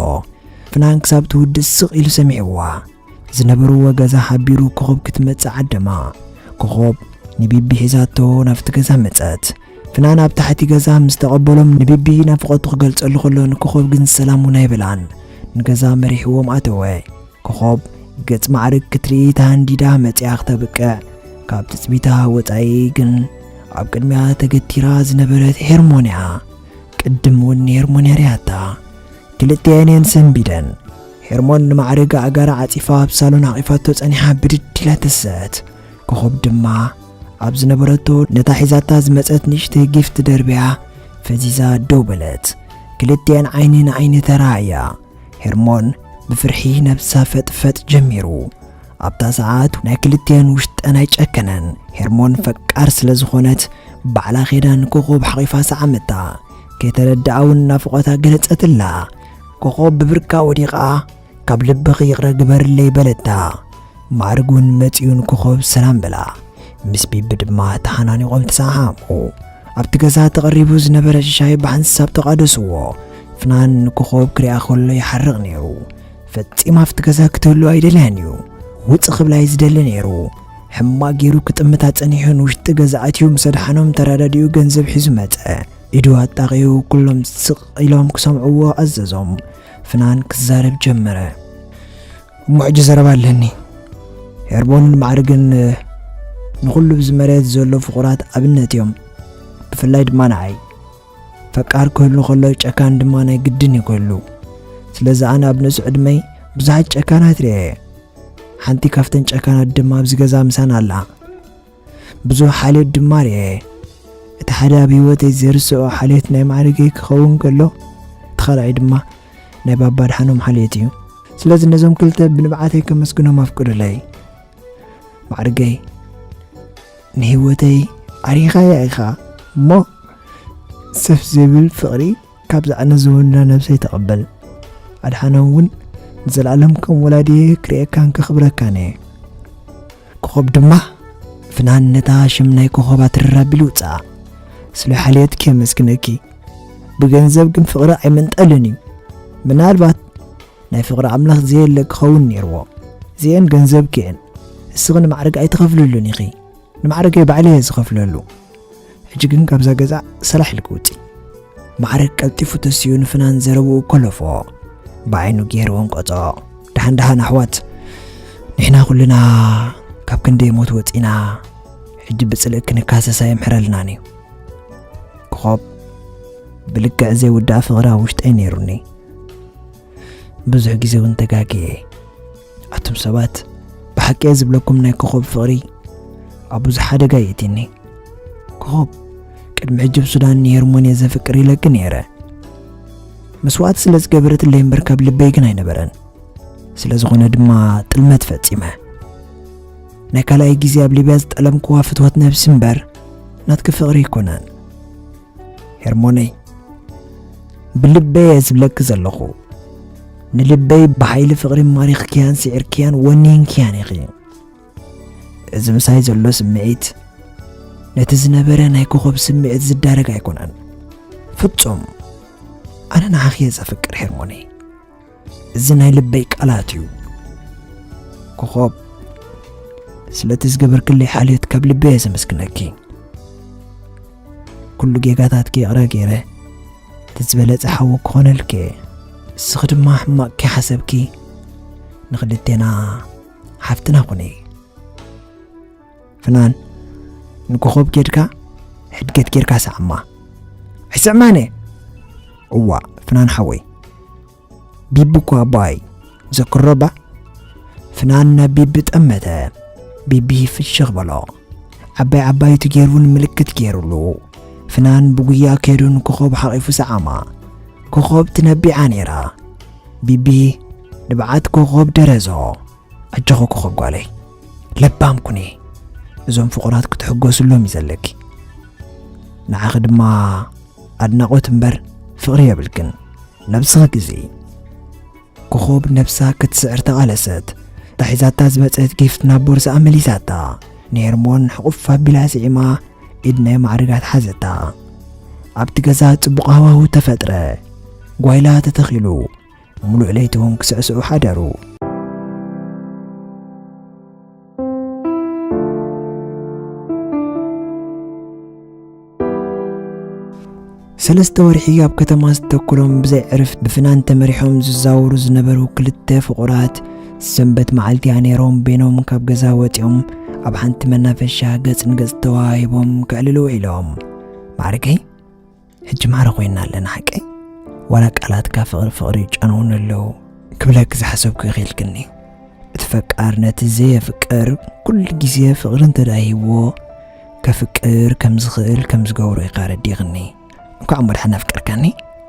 ፍናን ክሳብ ትውድእ ስቕ ኢሉ ሰሚዕዋ። ዝነበርዎ ገዛ ሓቢሩ ኮኾብ ክትመጽእ ዓደማ። ኮኾብ ንቢቢ ሒዛቶ ናብቲ ገዛ መጸት። ፍናን ኣብ ታሕቲ ገዛ ምስ ተቐበሎም ንቢቢ ናፍቖቱ ክገልጸሉ ከሎ ንኮኾብ ግን ሰላም እውን ኣይበላን። ንገዛ መሪሕዎም ኣተወ። ኮኾብ ገጽ ማዕርግ ክትርኢ ተሃንዲዳ መጺኣ ክተብቅዕ ካብ ትጽቢታ ወጻኢ ግን ኣብ ቅድሚያ ተገቲራ ዝነበረት ሄርሞን እያ። ቅድም እውን ንሄርሞን እያ ሪኣታ። ክልቲኣን እየን ሰንቢደን። ሄርሞን ንማዕርግ ኣእጋራ ዓጺፋ ኣብ ሳሎን ሓቒፋቶ ጸኒሓ ብድድ ኢላ ተሰት። ኮኾብ ድማ ኣብ ዝነበረቶ ነታ ሒዛታ ዝመጸት ንእሽተይ ጊፍት ደርብያ ፈዚዛ ደው በለት። ክልቲኣን ዓይኒ ንዓይኒ ተረኣያ። ሄርሞን ብፍርሒ ነብሳ ፈጥፈጥ ጀሚሩ። ኣብታ ሰዓት ናይ ክልቲኣን ውሽጠን ኣይጨከነን። ሄርሞን ፈቃር ስለ ዝኾነት ባዕላ ኸይዳ ንኮኾብ ሓቒፋ ሰዓመታ። ከይተረድኣ እውን ናፍቖታ ገለጸትላ። ኮኾብ ብብርካ ወዲቓ ካብ ልብኺ ይቕረ ግበርለይ በለታ። ማዕርግ እውን መጺኡ ንኮኾብ ሰላም በላ። ምስ ቢቢ ድማ ተሓናኒቖም ተሰዓዓሙ። ኣብቲ ገዛ ተቐሪቡ ዝነበረ ሻሂ ብሓንሳብ ተቓደስዎ። ፍናን ንኮኾብ ክሪኣ ከሎ ይሓርቕ ነይሩ። ፈጺማ ኣብቲ ገዛ ክትህሉ ኣይደልያን እዩ። ውጽእ ክብላ እዩ ዝደሊ ነይሩ። ሕማቕ ገይሩ ክጥምታ ጸኒሑ ንውሽጢ ገዛ ኣትዩ ምስ ኣድሓኖም ተረዳዲኡ ገንዘብ ሒዙ መጸ። ኢዱ ኣጣቒኡ ኩሎም ስቕ ኢሎም ክሰምዕዎ ኣዘዞም። ፍናን ክዛረብ ጀመረ። እሞ ሕጂ ዘረባ ኣለኒ። ሄርሞንን ማዕርግን ንኹሉ ብዚ መሬት ዘሎ ፍቑራት ኣብነት እዮም። ብፍላይ ድማ ንዓይ። ፈቃር ክህሉ ከሎ ጨካን ድማ ናይ ግድን እዩ ክህሉ። ስለዚ ኣነ ኣብ ንእስ ዕድመይ ብዙሓት ጨካናት ርእየ። ሓንቲ ካብተን ጨካናት ድማ ኣብዚ ገዛ ምሳና ኣላ። ብዙሕ ሓልዮት ድማ ርእየ። እቲ ሓደ ኣብ ህይወተይ ዘይርስኦ ሓልዮት ናይ ማዕርገይ ክኸውን ከሎ፣ እቲ ካልኣይ ድማ ናይ ባባ ኣድሓኖም ሓልዮት እዩ። ስለዚ ነዞም ክልተ ብንብዓተይ ከመስግኖም ኣፍቅዱለይ። ማዕርገይ፣ ንህይወተይ ኣሪኻያ ኢኻ እሞ፣ ሰፍ ዘይብል ፍቕሪ ካብዛ ኣነ ዝወንና ነብሰይ ተቐበል። ኣድሓኖም እውን ንዘለኣለም ከም ወላዲየ ክርእየካን ከኽብረካን እየ። ኮኾብ ድማ፣ ፍናን ነታ ሽም ናይ ኮኾብ ኣትርር ኣቢሉ ውጽኣ። ስለ ሓልዮትኪ የመስግነኪ። ብገንዘብ ግን ፍቕሪ ኣይምንጠልን እዩ። ምናልባት ናይ ፍቕሪ ኣምላኽ ዘየለ ክኸውን ነይርዎ። እዚአን ገንዘብኪ እየን። እስኺ ንማዕረግ ኣይትኸፍልሉን ኢኺ። ንማዕረገይ ባዕለ እየ ዝኸፍለሉ። ሕጂ ግን ካብዛ ገዛ ሰላሕ ኢልኪ ውፂ። ማዕረግ ቀልጢፉ ተሲኡ ንፍናን ዘረብኡ ከለፎ። ብዓይኑ ገይሩ ወንቆጾ። ደሓን ደሓን ኣሕዋት፣ ንሕና ኩልና ካብ ክንደይ ሞት ወፂና፣ ሕጂ ብፅልእ ክንካሰሳ የምሕረልናን እዩ። ኮኾብ ብልክዕ ዘይውዳእ ፍቕሪ ኣብ ውሽጠይ ነይሩኒ። ብዙሕ ግዜ እውን ተጋግየ። ኣቱም ሰባት፣ ብሓቂ እየ ዝብለኩም፣ ናይ ኮኾብ ፍቕሪ ኣብ ብዙሕ ሓደጋ የእትኒ። ኮኾብ ቅድሚ ሕጂ ኣብ ሱዳን ንሄርሞን እየ ዘፍቅር ኢለኪ ነይረ። መስዋእቲ ስለ ዝገበረትለይ እምበር ካብ ልበይ ግን ኣይነበረን። ስለ ዝኾነ ድማ ጥልመት ፈጺመ። ናይ ካልኣይ ግዜ ኣብ ሊብያ ዝጠለምክዋ ፍትወት ነብሲ እምበር ናትኪ ፍቕሪ ኣይኮነን። ሄርሞነይ፣ ብልበይ እየ ዝብለኪ ዘለኹ። ንልበይ ብሓይሊ ፍቕሪ ማሪኽክያን ስዒርክያን ወኒንክያን ኢኺ። እዚ ምሳይ ዘሎ ስምዒት ነቲ ዝነበረ ናይ ኮኾብ ስምዒት ዝዳረግ ኣይኮነን። ፍጹም። ኣነ ንዓኺ እየ ዘፍቅር ሄርሞነይ። እዚ ናይ ልበይ ቃላት እዩ። ኮኾብ፣ ስለቲ ዝገበርክለይ ሓልዮት ካብ ልበይ እየ ዘመስግነኪ። ኩሉ ጌጋታትኪ ይቕረ ገይረ፣ እቲ ዝበለጸ ሓው ክኾነልኪ እየ። እስኺ ድማ ሕማቕ ከይሓሰብኪ ንኽልቴና ሓፍትና ኩኒ። ፍናን፣ ንኮኾብ ኬድካ ሕድገት ጌርካ ሰዓማ። ኣይስዕማን እየ። እዋ፣ ፍናን ሓወይ። ቢቢ እኮ ኣቦይ ዘክሮ እባ። ፍናን ናብ ቢቢ ጠመተ። ቢቢ ፍሽኽ በሎ። ዓባይ ዓባይቱ ገይሩ ንምልክት ገይሩሉ። ፍናን ብጉያ ከይዱ ንኮኾብ ሓቒፉ ሰዓማ። ኮኾብ ትነቢዓ ነይራ። ቢቢ ንብዓት ኮኾብ ደረዞ። ኣጆኺ ኮኾብ ጓለይ፣ ለባም ኩኒ። እዞም ፍቑራት ክትሕጎስሎም እዩ ዘለኪ። ንዓኺ ድማ ኣድናቖት እምበር ፍቕሪ የብልክን። ነብስኺ ግዝኢ። ኮኾብ ነብሳ ክትስዕር ተቓለሰት። እታ ሒዛታ ዝመጸት ጊፍት ናብ ቦርስኣ መሊሳታ። ንሄርሞን ሕቑፍ ኣቢላ ስዒማ፣ ኢድ ናይ ማዕርጋት ሓዘታ። ኣብቲ ገዛ ጽቡቕ ሃዋህው ተፈጥረ። ጓይላ ተተኺሉ። ሙሉእ ለይቲ እውን ክስዕስዑ ሓደሩ። ሰለስተ ወርሒ ኣብ ከተማ ዝተክሎም ብዘይ ዕርፍ ብፍናን ተመሪሖም ዝዛወሩ ዝነበሩ ክልተ ፍቑራት፣ ሰንበት መዓልቲ ኣኔሮም በይኖም ካብ ገዛ ወፂኦም ኣብ ሓንቲ መናፈሻ ገፅ ንገፅ ተዋሂቦም ከዕልሉ ውዒሎም። ማዕርገይ፣ ሕጂ ማዕረ ኮይና ኣለና ሓቀይ? ዋላ ቃላትካ ፍቕሪ ፍቕሪ ይጨነውኒ ኣለዉ ክብለኪ ዝሓሰብኩ ይኺልክኒ። እቲ ፈቃር ነቲ ዘየፍቅር ኩሉ ግዜ ፍቕሪ እንተ ደኣ ሂብዎ፣ ከፍቅር ከም ዝኽእል ከም ዝገብሮ ኢኻ ረዲእኽኒ። እንኳዕ እሞ ደሓን ኣፍቀርካኒ።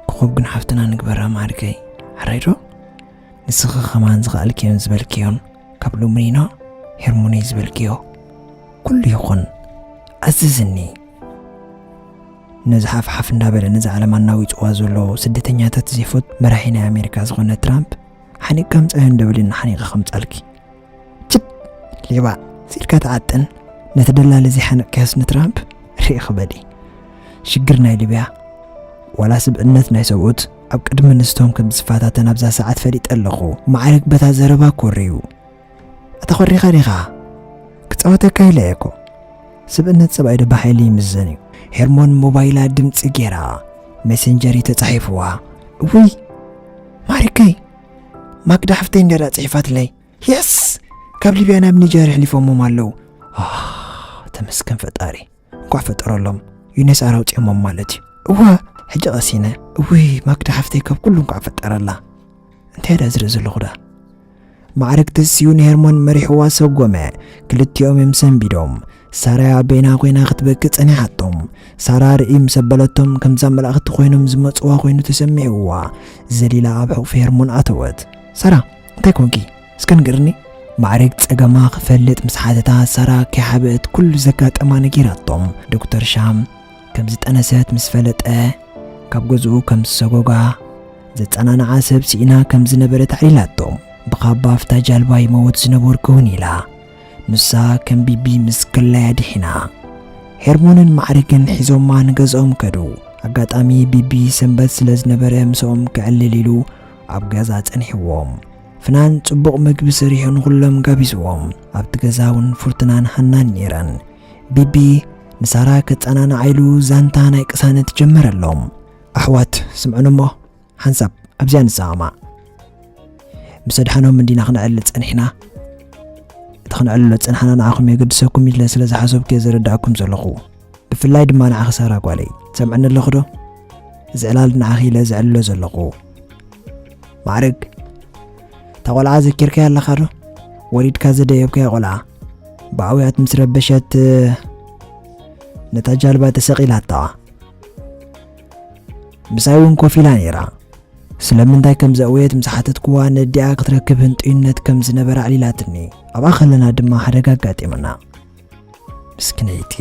ኮኾብ ግን ሓፍትና ንግበራ ማዕርገይ። ሕራይ ዶ? ንስኺ ኸማን ዝኸኣልክዮን ዝበልክዮን ካብ ሎምኒኖ ሄርሞነይ ዝበልክዮ ኩሉ ይኹን። ኣዝዝኒ። ነዚ ሓፍሓፍ እንዳበለ ነዚ ዓለም ኣናዊጽዋ ዘሎ ስደተኛታት ዘይፈቱ መራሒ ናይ ኣሜሪካ ዝኾነ ትራምፕ ሓኒቕካ ምጻዮ እንደበለኒ ሓኒቐ ከምጻልኪ። ችድ! ሌባ! ሲድካ ትዓጥን ነቲ ደላሊ ዘይሓነቕክያስ ንትራምፕ ርኢ ክበዲ። ሽግር ናይ ሊብያ ዋላ ስብእነት ናይ ሰብኡት ኣብ ቅድሚ ንስቶም ከም ዝፈታተን ኣብዛ ሰዓት ፈሊጠ ኣለኹ። ማዕረግ በታ ዘረባ ኮርዩ። ኣታ ኮሪኻ ዲኻ? ክጻወተካ ኢለ እየ እኮ። ስብእነት ሰብኣይ ዶ ብሓይሊ ይምዘን እዩ። ሄርሞን ሞባይላ ድምጺ ጌራ ሜሴንጀር እዩ ተጻሒፍዋ። እውይ ማሪከይ፣ ማክዳ ሓፍተይ እንዲያ ጽሒፋትለይ። የስ! ካብ ሊብያ ናብ ኒጀር ኣሕሊፎሞም ኣለዉ። ኣህ፣ ተመስገን ፈጣሪ። እንኳዕ ፈጠረሎም። ዩኔስ ኣር ኣውፂኦሞም ማለት እዩ። እዋ፣ ሕጂ ቀሲነ። እውይ ማክዳ ሓፍተይ ካብ ኩሉ እንኳዕ ፈጠረላ። እንታይ ዳ ዝርኢ ዘለኹ ዳ? ማዕረግ ተሲኡ ንሄርሞን መሪሕዋ ሰጎመ። ክልቲኦም እዮም ሰንቢዶም። ሳራ በይና ኮይና ክትበኪ ጸኒሓቶም። ሳራ ርኢ ምስ ኣበለቶም ከምዛ መላእኽቲ ኮይኖም ዝመጽዋ ኮይኑ ተሰሚዕዋ። ዘሊላ ኣብ ሕቑፊ ሄርሞን ኣተወት። ሳራ፣ እንታይ ኮንኪ? እስከ ንገርኒ። ማዕረግ ጸገማ ክፈልጥ ምስ ሓተታ ሳራ ከይሓበአት ኩሉ ዘጋጠማ ነጊራቶም። ዶክተር ሻም ከም ዝጠነሰት ምስ ፈለጠ ካብ ገዝኡ ከም ዝሰጎጋ ዘጸናንዓ ሰብ ስኢና ከም ዝነበረት ኣዕሊላቶም። ብኻባ ኣብታ ጃልባ ይመውት ዝነበርኩ እውን ኢላ። ንሳ ከም ቢቢ ምስ ክላይ ኣድሒና። ሄርሞንን ማዕረግን ሒዞማ ንገዝኦም ከዱ። ኣጋጣሚ ቢቢ ሰንበት ስለ ዝነበረ ምስኦም ክዕልል ኢሉ ኣብ ገዛ ጸኒሕዎም። ፍናን ጽቡቕ ምግቢ ሰሪሑ ንኹሎም ጋቢዝዎም። ኣብቲ ገዛ እውን ፍርቱናን ሃናን ነይረን። ቢቢ ንሳራ ከጸናንዓ ኢሉ ዛንታ ናይ ቅሳነት ጀመረሎም። ኣሕዋት ስምዑኒ እሞ ሓንሳብ ኣብዚኣ ንሰማማዕ። ምስ ኣድሓኖም እንዲና ክነዕልል ጸኒሕና። እቲ ክነዕልሎ ዝጸናሕና ንዓኹም የገድሰኩም ኢለ ስለ ዝሓሰብኩ እየ ዘረዳእኩም ዘለኹ። ብፍላይ ድማ ንዓኺ ሳራ ጓለይ፣ ትሰምዕኒ ኣለኺ ዶ? እዚ ዕላል ንዓኺ ኢለ ዘዕልሎ ዘለኹ። ማዕርግ፣ እታ ቆልዓ ዘኪርካያ ኣለኻ ዶ? ወሊድካ ዘደየብካያ ቆልዓ ብኣውያት ምስ ረበሸት ነታ ጃልባ ተሰቒላታ። ምሳይ እውን ኮፍ ኢላ ነይራ። ስለምንታይ ከም ዘእወየት ምስ ሓተትክዋ ነዲኣ ክትረክብ ህንጡይነት ከም ዝነበራ ኣዕሊላትኒ። ኣብኣ ከለና ድማ ሓደጋ ኣጋጢሙና። ምስክነይቲ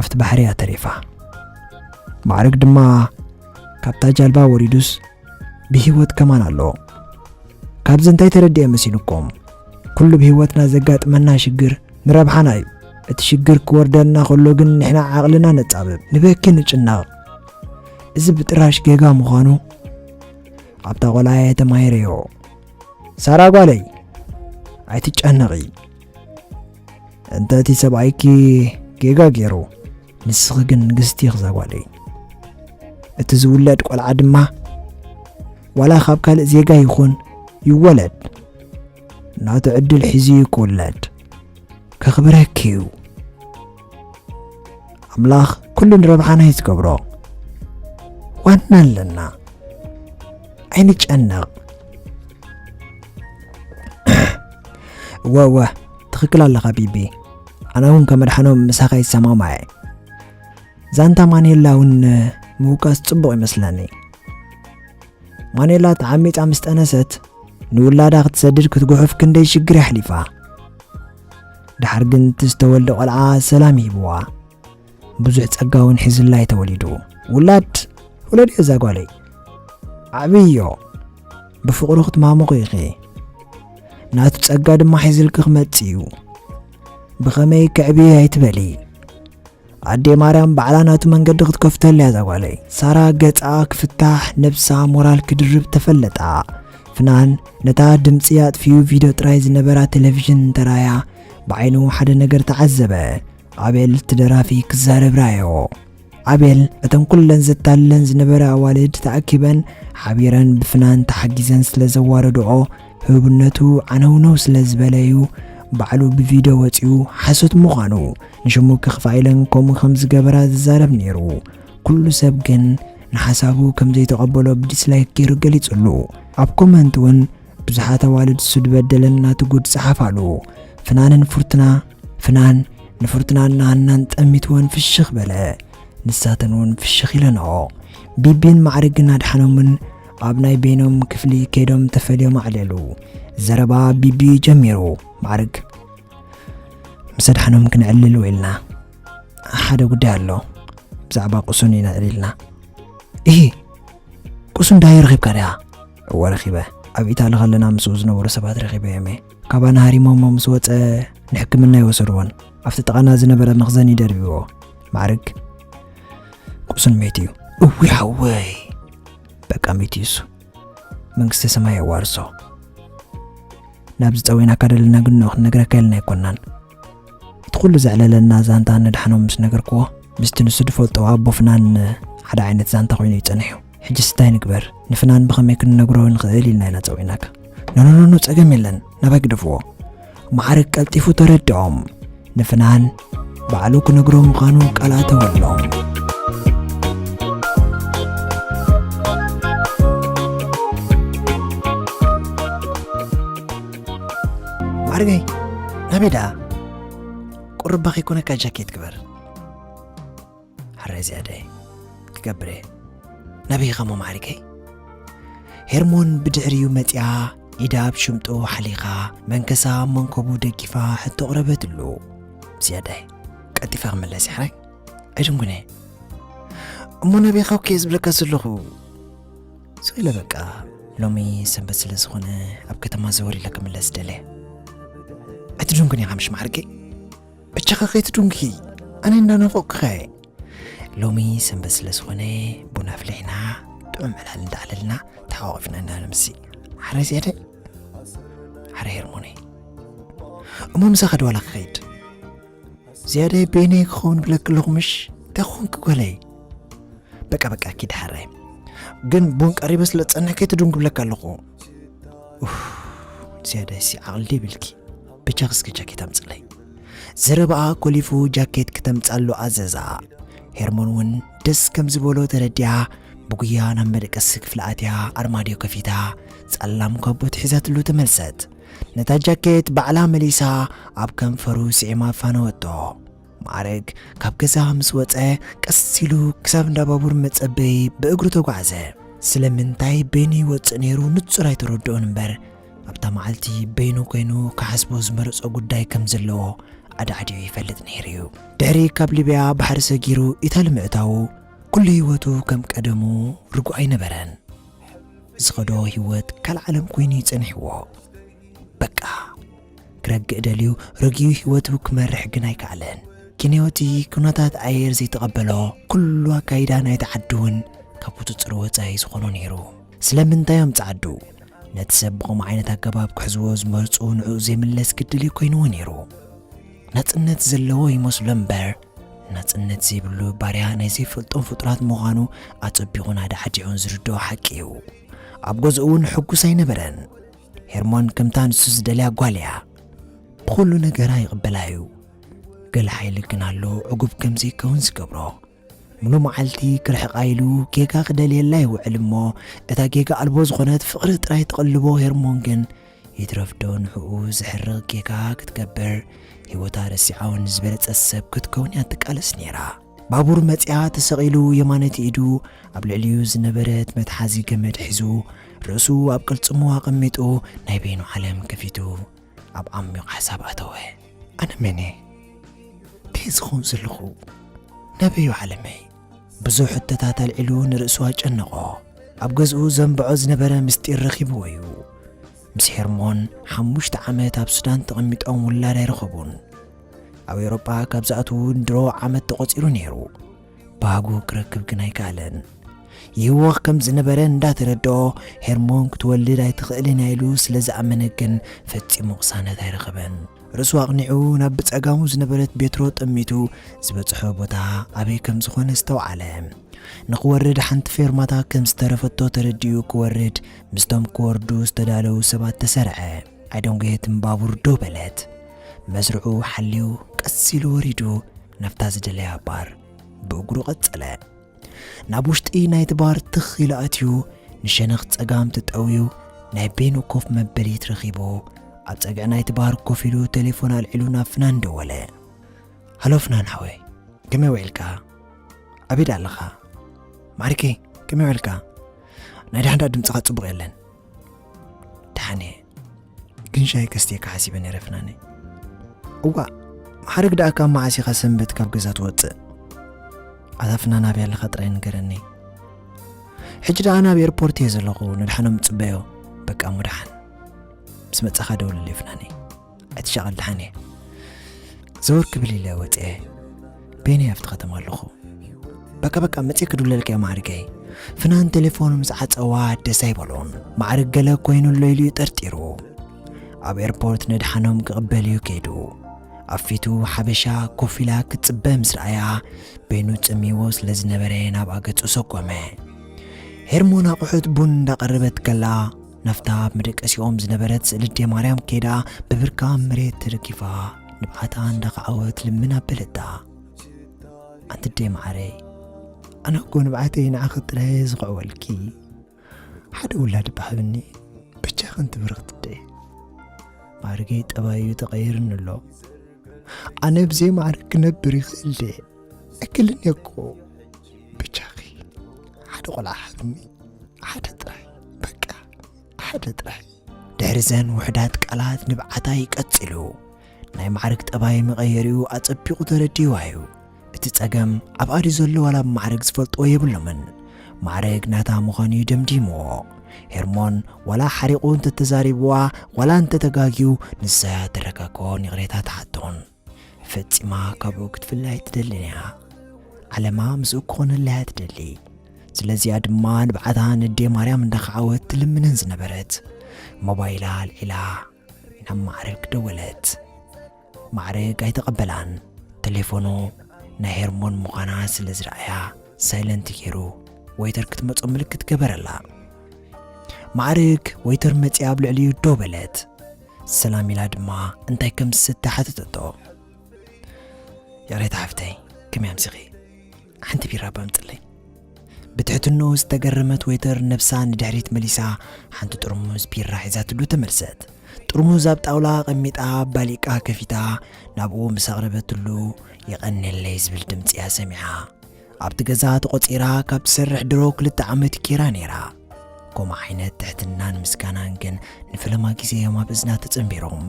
ኣብቲ ባሕሪ እያ ተሪፋ። ማዕርግ ድማ ካብታ ጃልባ ወሪዱስ ብህይወት ከማን ኣሎ። ካብዚ እንታይ ተረዲኤ መሲልኩም? ኩሉ ብህይወትና ዘጋጥመና ሽግር ንረብሓና እዩ። እቲ ሽግር ክወርደልና ከሎ ግን ንሕና ዓቕልና ነጻብብ፣ ንበኪ፣ ንጭነቕ። እዚ ብጥራሽ ጌጋ ምዃኑ ኣብታ ቆልዓ እየ ተማሂረዮ። ሳራ ጓለይ፣ ኣይትጨነቒ። እንተ እቲ ሰብኣይኪ ጌጋ ገይሩ፣ ንስኺ ግን ንግስቲ ኢኺ እዛ ጓለይ። እቲ ዝውለድ ቆልዓ ድማ ዋላ ካብ ካልእ ዜጋ ይኹን ይወለድ፣ ናቱ ዕድል ሒዙ እዩ ክውለድ። ከኽብረኪ እዩ። ኣምላኽ ኩሉ ንረብሓና እዩ ዝገብሮ። ዋና ኣለና። ኣይንጨነቕ። እወ፣ እወ፣ ትኽክል ኣለኻ ቢቢ። ኣነ እውን ከም ኣድሓኖም ምሳኻ ይሰማማዕ እየ። ዛንታ ማኔላ እውን ምውቃስ ጽቡቕ ይመስለኒ። ማኔላ ተዓሚጻ ምስ ጠነሰት፣ ንውላዳ ክትሰድድ ክትጉሕፍ ክንደይ ሽግር የሕሊፋ። ደሓር ግን እቲ ዝተወልደ ቆልዓ ሰላም ሂብዋ። ብዙሕ ጸጋ እውን ሒዝላ እዩ ተወሊዱ። ውላድ ውለድዮ እዛ ጓለይ። ዓብዮ። ብፍቕሩ ክትማመቑ ኢኺ። ናቱ ጸጋ ድማ ሒዝልኪ ክመጽእ እዩ። ብኸመይ ክዕብዮ ኣይትበሊ። ኣዴ ማርያም ባዕላ ናቱ መንገዲ ክትከፍተሉ እያ እዛ ጓለይ። ሳራ ገጻ ክፍታሕ፣ ነብሳ ሞራል ክድርብ ተፈለጣ። ፍናን ነታ ድምጺ ኣጥፊኡ ቪድዮ ጥራይ ዝነበራ ቴሌቪዥን እንተራያ ብዓይኑ ሓደ ነገር ተዓዘበ። ኣቤል እቲ ደራፊ ክዛረብ ረኣዮ። ኣቤል እተን ኩለን ዘታልለን ዝነበረ ኣዋልድ ተኣኪበን ሓቢረን ብፍናን ተሓጊዘን ስለ ዘዋረድኦ ህቡብነቱ ዓነውነው ስለ ዝበለዩ ባዕሉ ብቪድዮ ወጺኡ ሓሶት ምዃኑ ንሽሙ ከኽፍኣ ኢለን ከምኡ ከም ዝገበራ ዝዛረብ ነይሩ። ኩሉ ሰብ ግን ንሓሳቡ ከም ዘይተቐበሎ ብዲስላይክ ገይሩ ገሊጹሉ። ኣብ ኮመንት እውን ብዙሓት ኣዋልድ እሱ ዝበደለን ናቱ ጉድ ጸሓፋሉ። ፍናንን ፍርቱና፣ ፍናን ንፍርቱናን ንሃናን ጠሚትወን ፍሽኽ በለ። ንሳተን እውን ፍሽኽ ኢለንኦ። ቢቢን ማዕርግን ኣድሓኖምን ኣብ ናይ በይኖም ክፍሊ ከይዶም ተፈልዮም ኣዕለሉ። ዘረባ ቢቢ ጀሚሩ። ማዕርግ፣ ምስ ኣድሓኖም ክነዕልል ውዒልና። ሓደ ጉዳይ ኣሎ። ብዛዕባ ቁሱን ኢና ዕሊልና። ኢሂ፣ ቁሱን ዳየ ረኺብካ ዲኻ? እወ ረኺበ። ኣብ ኢታሊ ከለና ምስኡ ዝነበሩ ሰባት ረኺበዮም እየ። ካባና ሃሪሞሞ ምስ ወጸ ንሕክምና ይወሰድዎን ኣብቲ ጥቓና ዝነበረ መኽዘን ይደርብዎ። ማዕርግ፣ ቁሱን መይቱ እዩ። እዊ ሓወይ፣ በቃ መይቱ እዩ እሱ። መንግስተ ሰማይ የዋርሶ። ናብዚ ጸዊዕናካ ደለና ግን ንኡ ክንነግረካ ኢልና ኣይኮናን። እቲ ኩሉ ዘዕለለና ዛንታ ነድሓኖም ምስ ነገርክዎ ምስቲ ንሱ ዝፈልጦ ኣቦ ፍናን ሓደ ዓይነት ዛንታ ኮይኑ እዩ ጸኒሑ። ሕጅስ እንታይ ንግበር? ንፍናን ብኸመይ ክንነግሮ ንኽእል ኢልና ኢና ጸዊዕናካ። ኖኖኖኖ፣ ጸገም የለን፣ ናባይ ግደፍዎ። ማዕርግ ቀልጢፉ ተረድኦም። ንፍናን ባዕሉ ክነግሮ ምዃኑ ቃል ኣተወሎም። ማዕርገይ፣ ናበይ ደኣ? ቁርባ ከይኮነካ ጃኬት ግበር። ሕራይ ዝያዳይ ክገብር እየ። ናበይ ኢኻ እሞ ማዕሪገይ? ሄርሞን ብድሕሪኡ መጺኣ ኢዳ ኣብ ሽምጡ ሓሊኻ መንከሳ ኣብ መንከቡ ደጊፋ ሕቶ ኣቕረበትሉ። ዝያዳይ ቀልጢፈ ክምለስ እየ ሕራይ። ኣይድንጉን እየ። እሞ ናበይ ኢኻ እኮ እየ ዝብለካ ዘለኹ። ስቕ ኢለ በቃ ሎሚ ሰንበት ስለ ዝኾነ ኣብ ከተማ ዘወር ኢለ ክምለስ ደልየ። ኣይትድንጉን ኢኻ ምሽ ማዕሪገይ? በጃኻ ከይትድንጉኺ፣ ኣነ እንዳናፈቕኩኻ እየ። ሎሚ ሰንበት ስለ ዝኾነ ቡን ኣፍሊሕና ጥዑም ዕላል እንዳዕለልና ተሓቋቒፍና ኢና ንምሲ። ሓራይ ዝያዳይ፣ ሓራይ ሄርሞነይ፣ እሞ ምሳኻ ድዋላ ክኸይድ? ዝያዳይ በይነይ ክኸውን ብለክ ኣለኹ ምሽ? እንታይ ክኾንኪ ጓለይ? በቃ በቃ ኪድ ሓራይ፣ ግን ቡን ቀሪበ ስለ ዝጸንሕ ከይትድንጉ ብለክ ኣለኹ። ኡፍ፣ ዝያዳይ ሲ ዓቕሊ ደይብልኪ። ብቻ እስከ ጃኬት ኣምጽለይ። ዘረባኣ ኮሊፉ ጃኬት ክተምጻሉ ኣዘዛ። ሄርሞን እውን ደስ ከም ዝበሎ ተረዲኣ ብጉያ ናብ መደቀሲ ክፍሊ ኣትያ ኣርማድዮ ከፊታ ጸላም ካቦት ሒዛትሉ ተመልሰት። ነታ ጃኬት ባዕላ መሊሳ ኣብ ከንፈሩ ስዒማ ኣፋነወቶ። ማዕረግ ካብ ገዛ ምስ ወጸ ቀስ ኢሉ ክሳብ እንዳ ባቡር መጸበይ ብእግሩ ተጓዕዘ። ስለምንታይ በይኑ ይወጽእ ነይሩ ንጹር ኣይተረድኦን እምበር ኣብታ መዓልቲ በይኑ ኮይኑ ክሓስቦ ዝመረጾ ጉዳይ ከም ዘለዎ ኣዳዕዲዑ ይፈልጥ ነይሩ እዩ። ድሕሪ ካብ ሊብያ ባሕሪ ሰጊሩ ኢታሊ ምእታዉ ኩሉ ህይወቱ ከም ቀደሙ ርጉእ ኣይነበረን። ዝኸዶ ህይወት ካልእ ዓለም ኮይኑ ይጸንሕዎ። በቃ ክረግእ ደልዩ ረጊኡ ህይወቱ ክመርሕ ግን ኣይከኣለን። ኪንዮቲ ኩነታት ኣየር ዘይተቐበሎ ኩሉ ኣካይዳ ናይቲ ዓዲ እውን ካብ ቁጽጽር ወጻኢ ዝኾኖ ነይሩ። ስለምንታይ እዮም ጸዓዱ ነቲ ሰብ ብኸምኡ ዓይነት ኣገባብ ክሕዝዎ ዝመርጹ ንዕኡ ዘይምለስ ግድል እዩ ኮይንዎ ነይሩ። ናጽነት ዘለዎ ይመስሎ እምበር ናጽነት ዘይብሉ ባርያ ናይ ዘይፈልጦም ፍጡራት ምዃኑ ኣጸቢቑን ኣዳዕዲዑን ዝርድኦ ሓቂ እዩ። ኣብ ገዝኡ እውን ሕጉስ ኣይነበረን። ሄርሞን ከምታ ንሱ ዝደልያ ጓል እያ። ብኹሉ ነገራ ይቕበላ እዩ። ገለ ሓይሊ ግን ኣሎ ዕጉብ ከም ዘይከውን ዝገብሮ። ሙሉ መዓልቲ ክርሕቓ ኢሉ ጌጋ ክደልየላ ይውዕል እሞ እታ ጌጋ ኣልቦ ዝኾነት ፍቕሪ ጥራይ ትቐልቦ ሄርሞን ግን ይትረፍዶ ንዕኡ ዘሕርቕ ጌጋ ክትገብር ህይወታ ረሲዓውን ዝበለጸት ሰብ ክትከውን እያ ትቃለስ ነይራ። ባቡር መጺኣ ተሰቒሉ የማነይቲ ኢዱ ኣብ ልዕሊኡ ዝነበረት መትሓዚ ገመድ ሒዙ ርእሱ ኣብ ቅልጽሙ ኣቐሚጡ ናይ በይኑ ዓለም ከፊቱ ኣብ ዓሚቕ ሓሳብ ኣተወ። ኣነ መን እየ? እንታይ ዝኸውን ዘለኹ? ናበይ እዩ ዓለመይ? ብዙሕ ሕቶታት ኣልዒሉ ንርእሱ ኣጨነቖ። ኣብ ገዝኡ ዘንብዖ ዝነበረ ምስጢር ረኺብዎ እዩ። ምስ ሄርሞን ሓሙሽተ ዓመት ኣብ ሱዳን ተቐሚጦም ውላድ ኣይረኸቡን። ኣብ ኤውሮጳ ካብ ዝኣትዉ ድሮ ዓመት ተቖጺሩ ነይሩ። ባህጉ ክረክብ ግን ኣይከኣለን። ይህወኽ ከም ዝነበረ እንዳተረድኦ ሄርሞን ክትወልድ ኣይትኽእልን እያ ኢሉ ስለ ዝኣመነ ግን ፈጺሙ ቅሳነት ኣይረኸበን። ርእሱ ኣቕኒዑ ናብ ብጸጋሙ ዝነበረት ቤትሮ ጠሚቱ ዝበጽሖ ቦታ ኣበይ ከም ዝኾነ ኣስተውዓለ። ንኽወርድ ሓንቲ ፌርማታ ከም ዝተረፈቶ ተረዲኡ ክወርድ ምስቶም ክወርዱ ዝተዳለዉ ሰባት ተሰርዐ። ኣይደንጎየትን ባቡር ደው በለት። መስርዑ ሓልዩ ቀስ ኢሉ ወሪዱ ናብታ ዝደለያ ባር ብእግሩ ቀጸለ። ናብ ውሽጢ ናይቲ ባር ትኽ ኢሉ ኣትዩ ንሸነኽ ጸጋም ተጠውዩ ናይ ቤኑ ኮፍ መበሊት ረኺቡ ኣብ ጸግዒ ናይቲ ባር ኮፍ ኢሉ ቴሌፎን ኣልዒሉ ናብ ፍናን ደወለ። ሃሎ ፍናን ሓወይ፣ ከመይ ውዒልካ? ኣበይ ደኣ ኣለኻ? ማዕሪከይ፣ ከመይ ውዒልካ? ናይ ዳሕንዳ ድምጽኻ ጽቡቕ የለን። ደሓን እየ፣ ግን ሻሂ ከስትየካ ሓሲበ ነይረ ፍናነይ። እዋእ፣ ማዕረግ ደኣ ካብ መዓስ ኢኻ ሰንበት ካብ ገዛ ትወጽእ? ኣታ ፍናን ኣበይ ኣለኻ ጥራይ ንገረኒ። ሕጂ ደኣ ናብ ኤርፖርት እየ ዘለኹ፣ ንድሓኖም ጽበዮ። በቃ እሞ ደሓን። ምስ መጻኻ ደውለለይ ፍናነይ። ኣይትሻቐል ደሓን እየ። ዘወር ክብል ኢለ ወጺኤ። በይነይ ኣብቲ ከተማ ኣለኹ። በቃ በቃ መጽየ ክድውለልካ እየ ማዕሪገይ። ፍናን ቴሌፎኑ ምስ ዓጸዋ ደስ ኣይበሎን። ማዕርግ ገለ ኮይኑ ኣሎ ኢሉ እዩ ጠርጢሩ። ኣብ ኤርፖርት ንድሓኖም ክቕበል እዩ ከይዱ። ኣብ ፊቱ ሓበሻ ኮፍ ኢላ ክትጽበ ምስ ረኣያ በይኑ ጸሚዎ ስለ ዝነበረ ናብኣ ገጹ ሰጎመ። ሄርሞን ኣቑሑት ቡን እንዳቐረበት ከላ ናብታ ኣብ መደቀሲኦም ዝነበረት ስእሊ ኣደ ማርያም ከይዳ ብብርካ ኣብ መሬት ተደጊፋ ንብዓታ እንዳኸዓወት ልምን ኣበለታ። ኣንቲ ኣደ መዓረይ፣ ኣነ እኮ ንብዓተይ ንዓኺ ጥራይ እየ ዝኽዕወልኪ። ሓደ ውላድ እባ ሃብኒ፣ ብቻ ከንቲ ብርኽቲ ኣደ። ማዕርገይ ጠባዩ ተቐይርኒ ኣሎ። ኣነ ብዘይ ማዕርግ ክነብር ይኽእል ድየ? ኣይክእልን እየ እኮ። ብቻኺ ሓደ ቆልዓ ሃብኒ፣ ሓደ ጥራይ፣ በቃ ሓደ ጥራይ። ድሕሪ ዘን ውሑዳት ቃላት ንብዓታ ይቀጽሉ። ናይ ማዕርግ ጠባይ መቐየሪኡ ኣጸቢቑ ተረዲእዋ እዩ። እቲ ጸገም ኣብኣ ድዩ ዘሎ ዋላ ኣብ ማዕርግ ዝፈልጥዎ የብሎምን። ማዕርግ ናታ ምዃኑ እዩ ደምዲምዎ። ሄርሞን ዋላ ሓሪቑ እንተተዛሪብዋ ዋላ እንተተጋግዩ ንሳ እያ ተረጋግኦን ይቕሬታ ትሓቶን። ፈጺማ ካብኡ ክትፍለ ኣይትደልን እያ። ዓለማ ምስኡ ክኾነላ እያ ትደሊ። ስለዚኣ ድማ ንብዓታ ንዴ ማርያም እንዳኸዓወት ትልምነን ዝነበረት። ሞባይላ ኣልዒላ ናብ ማዕረግ ደወለት። ማዕረግ ኣይተቐበላን። ቴሌፎኑ ናይ ሄርሞን ምዃና ስለ ዝረኣያ ሳይለንት ገይሩ ወይተር ክትመጾ ምልክት ገበረላ። ማዕረግ ወይተር መጺኣ ኣብ ልዕሊኡ ደው በለት። ሰላም ኢላ ድማ እንታይ ከም ዝስተ ሓተተቶ። "ይቕሬታ ሓፍተይ፣ ከመይ ኣምሲኺ? ሓንቲ ቢራ እባ ኣምጽለይ?" ብትሕትንኡ ዝተገረመት ወይተር ነብሳ ንድሕሪት መሊሳ ሓንቲ ጥርሙዝ ቢራ ሒዛትሉ ተመልሰት። ጥርሙዝ ኣብ ጣውላ ኣቐሚጣ ባሊቃ ከፊታ ናብኡ ምስ ኣቕረበትሉ፣ "የቐንየለይ" ዝብል ድምጺ እያ ሰሚዓ። ኣብቲ ገዛ ተቖጺራ ካብ ትሰርሕ ድሮ ክልተ ዓመት ጌራ ነይራ። ከምኡ ዓይነት ትሕትናን ምስጋናን ግን ንፈለማ ግዜ እዮም ኣብ እዝና ተጸንቢሮም።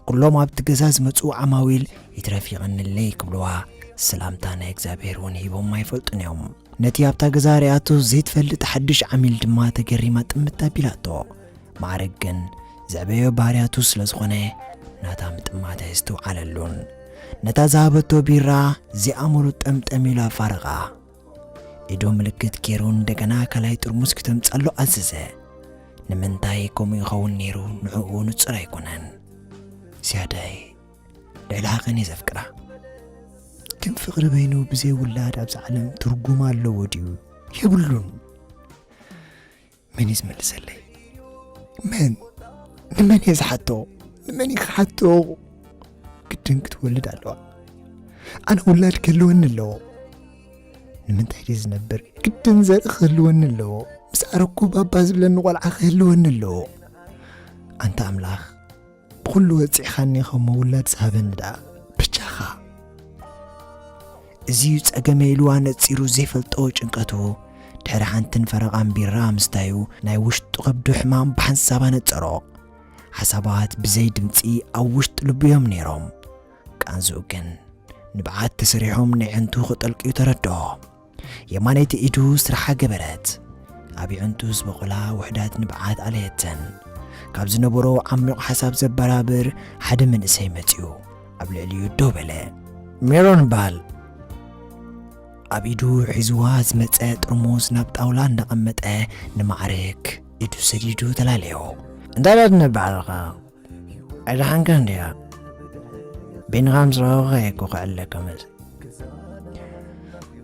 ኩሎም ኣብቲ ገዛ ዝመጹ ዓማዊል "ይትረፍ ይቐንለይ" ክብልዋ፣ ሰላምታ ናይ እግዚኣብሔር እውን ሂቦም ኣይፈልጡን እዮም። ነቲ ኣብታ ገዛ ሪኣቶ ዘይትፈልጥ ሓድሽ ዓሚል ድማ ተገሪማ ጥምት ኣቢላቶ። ማዕረግ ግን ዘዕበዮ ባህርያቱ ስለ ዝኾነ ናታ ምጥማት ኣይስተውዓለሉን። ነታ ዝሃበቶ ቢራ ዘይኣምሩ ጠምጠም ኢሉ ኣፋረቓ። ኢዱ ምልክት ገይሩ እንደገና ካልኣይ ጥርሙዝ ክተምጻሉ ኣዘዘ። ንምንታይ ከምኡ ይኸውን ነይሩ ንዕኡ ንጹር ኣይኮነን። "ዝያዳይ ልዕሊ ሓቐን እየ ዘፍቅራ። ግን ፍቕሪ በይኑ ብዘይ ውላድ ኣብዛ ዓለም ትርጉም ኣለዎ ድዩ? የብሉን። መን እዩ ዝመልሰለይ? መን? ንመን እየ ዝሓቶ? ንመን እዩ ክሓቶ? ግድን ክትወልድ ኣለዋ። ኣነ ውላድ ክህልወኒ ኣለዎ። ንምንታይ ድየ ዝነብር? ግድን ዘርኢ ክህልወኒ ኣለዎ። ምስ ኣረኩ ባባ ዝብለኒ ቆልዓ ክህልወኒ ኣለዎ። ኣንታ ኣምላኽ፣ ብኹሉ ወጺዕኻኒ፣ ከም ውላድ ዝሃበኒ ደኣ በጃኻ." እዚ እዩ ጸገመ ኢሉ ኣነጺሩ ዘይፈልጦ ጭንቀቱ። ድሕሪ ሓንትን ፈረቓን ቢራ ምስታዩ ናይ ውሽጡ ከብዱ ሕማም ብሓንሳብ ኣነጸሮ። ሓሳባት ብዘይ ድምጺ ኣብ ውሽጢ ልቡ እዮም ነይሮም። ቃንዝኡ ግን ንብዓት ተሰሪሖም ንዕንቱ ክጠልቅዩ ተረድኦ። የማነይቲ ኢዱ ስራሓ ገበረት። ኣብ ይዕንቱ ዝበቑላ ውሑዳት ንብዓት ኣለየተን። ካብ ዝነበሮ ዓሚቕ ሓሳብ ዘበራብር ሓደ መንእሰይ መጺኡ ኣብ ልዕሊኡ ደው በለ። "ሜሮን በሃል!" ኣብ ኢዱ ሒዝዋ ዝመጸ ጥርሙዝ ናብ ጣውላ እንዳቐመጠ ንማዕረግ ኢዱ ሰዲዱ ተላለዮ። "እንታይ ደኣ ትነብዕ ኣለኻ? ኣይደሓንካን ድያ? በይንኻ ምስ ረኸብካ እየ እኮ ክዕለካ መጽእ።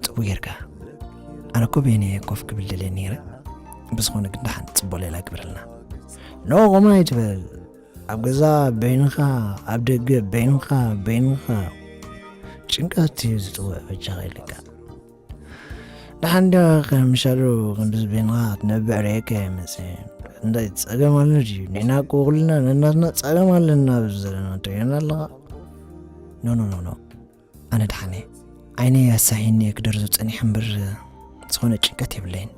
ጽቡቕ ጌርካ። ኣነ እኮ በይነይ እየ ኮፍ ክብል ደልየ ነይረ። ብዝኾነ ግን ደሓን ጽቡቕ ሌላ ግበረልና። ኖ፣ ከምኡ ኣይትበል። ኣብ ገዛ በይንኻ፣ ኣብ ደገ በይንኻ፣ በይንኻ። ጭንቀት እዩ ዝጥውዕ በጃኻ ኢለካ። ደሓን ድያ ከምሻሉ ክንድዚ በይንኻ ክትነብዕ ርእየካ እየ መጽእ። እንታይ ጸገም ኣሎ ድዩ? ንሕና እኮ ኩልና ነናትና ጸገም ኣለና ኣብዚ ዘለና። ትርእየና ኣለኻ? ኖ፣ ኖ፣ ኖ፣ ኖ። ኣነ ደሓን እየ። ዓይነይ ኣሳሂኒ እየ ክደርዞ ጸኒሐ እምበር ዝኾነ ጭንቀት የብለይን።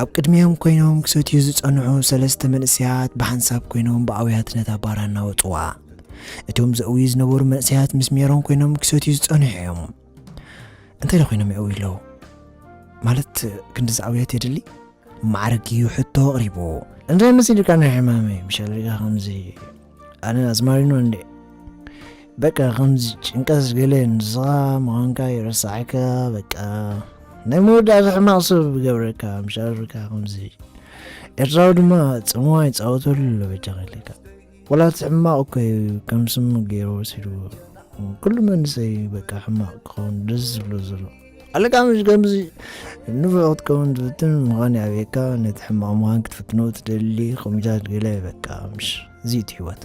ኣብ ቅድሚኦም ኮይኖም ክሰትዩ ዝጸንሑ ሰለስተ መንእሰያት ብሓንሳብ ኮይኖም ብኣውያት ነታ ባር ኣናወጽዋ። እቶም ዘእውዩ ዝነበሩ መንእሰያት ምስ ሜሮን ኮይኖም ክሰትዩ ዝጸንሑ እዮም። እንታይ ዶ ኮይኖም የእውዩ ኣለዉ? ማለት ክንድዚ ኣውያት የድሊ? ማዕረግ እዩ ሕቶ ኣቕሪቡ። እንታይ መሲልካ ናይ ሕማመይ? ምሸል ሪጋ ከምዚ ኣነ ኣዝማሪኖ እንዴ? በቃ ከምዚ ጭንቀት ገለ ንስኻ ምዃንካ ይረሳዕካ። በቃ ናይ መወዳእታ ሕማቕ ሰብ ይገብረካ። ምሸል ሪጋ ከምዚ ኤርትራዊ ድማ ጽምዋ ይጻወተሉ ኣሎ። በጃ ከለካ ወላ እቲ ሕማቕ እኮ እዩ ከም ስሙ ገይሩ ወሲድዎ። ኩሉ መንእሰይ በቃ ሕማቕ ክኸውን ደስ ዝብሎ ዘሎ ኣለካ። ምሽ ከምዚ ንፉዕ ክትከውን ትፍትን ምዃን ይኣብየካ። ነቲ ሕማቕ ምዃን ክትፍትኖ ትደሊ ኮሚታት ገለ በቃ ምሽ እዚ እቲ ህይወት።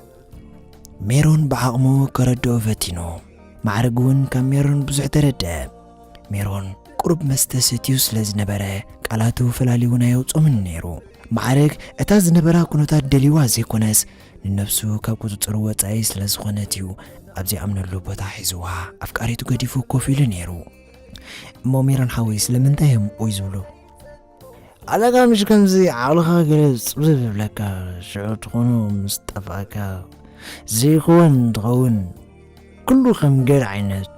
ሜሮን ብዓቕሙ ከረድኦ ፈቲኑ። ማዕረግ እውን ካብ ሜሮን ብዙሕ ተረድአ። ሜሮን ቁሩብ መስተ ሰትዩ ስለ ዝነበረ ቃላቱ ፈላልዩ እውን ኣየውጾምን ነይሩ። ማዕረግ እታ ዝነበራ ኩነታት ደልይዋ ዘይኮነስ ንነብሱ ካብ ቁጽጽሩ ወጻኢ ስለ ዝኾነት እዩ ኣብ ዘይኣምነሉ ቦታ ሒዝዋ ኣፍቃሪቱ ገዲፉ ኮፍ ኢሉ ነይሩ። እሞ ሜሮን ሓወይ ስለምንታይ እዮም ኦይ ዝብሉ? ኣለካ ምሽ ከምዚ ዓቕልኻ ገለ ጽብብ ይብለካ ሽዑ ትኾኖ ምስ ጠፍኣካ ዘይክወን እንትኸውን ኩሉ ከም ገል ዓይነት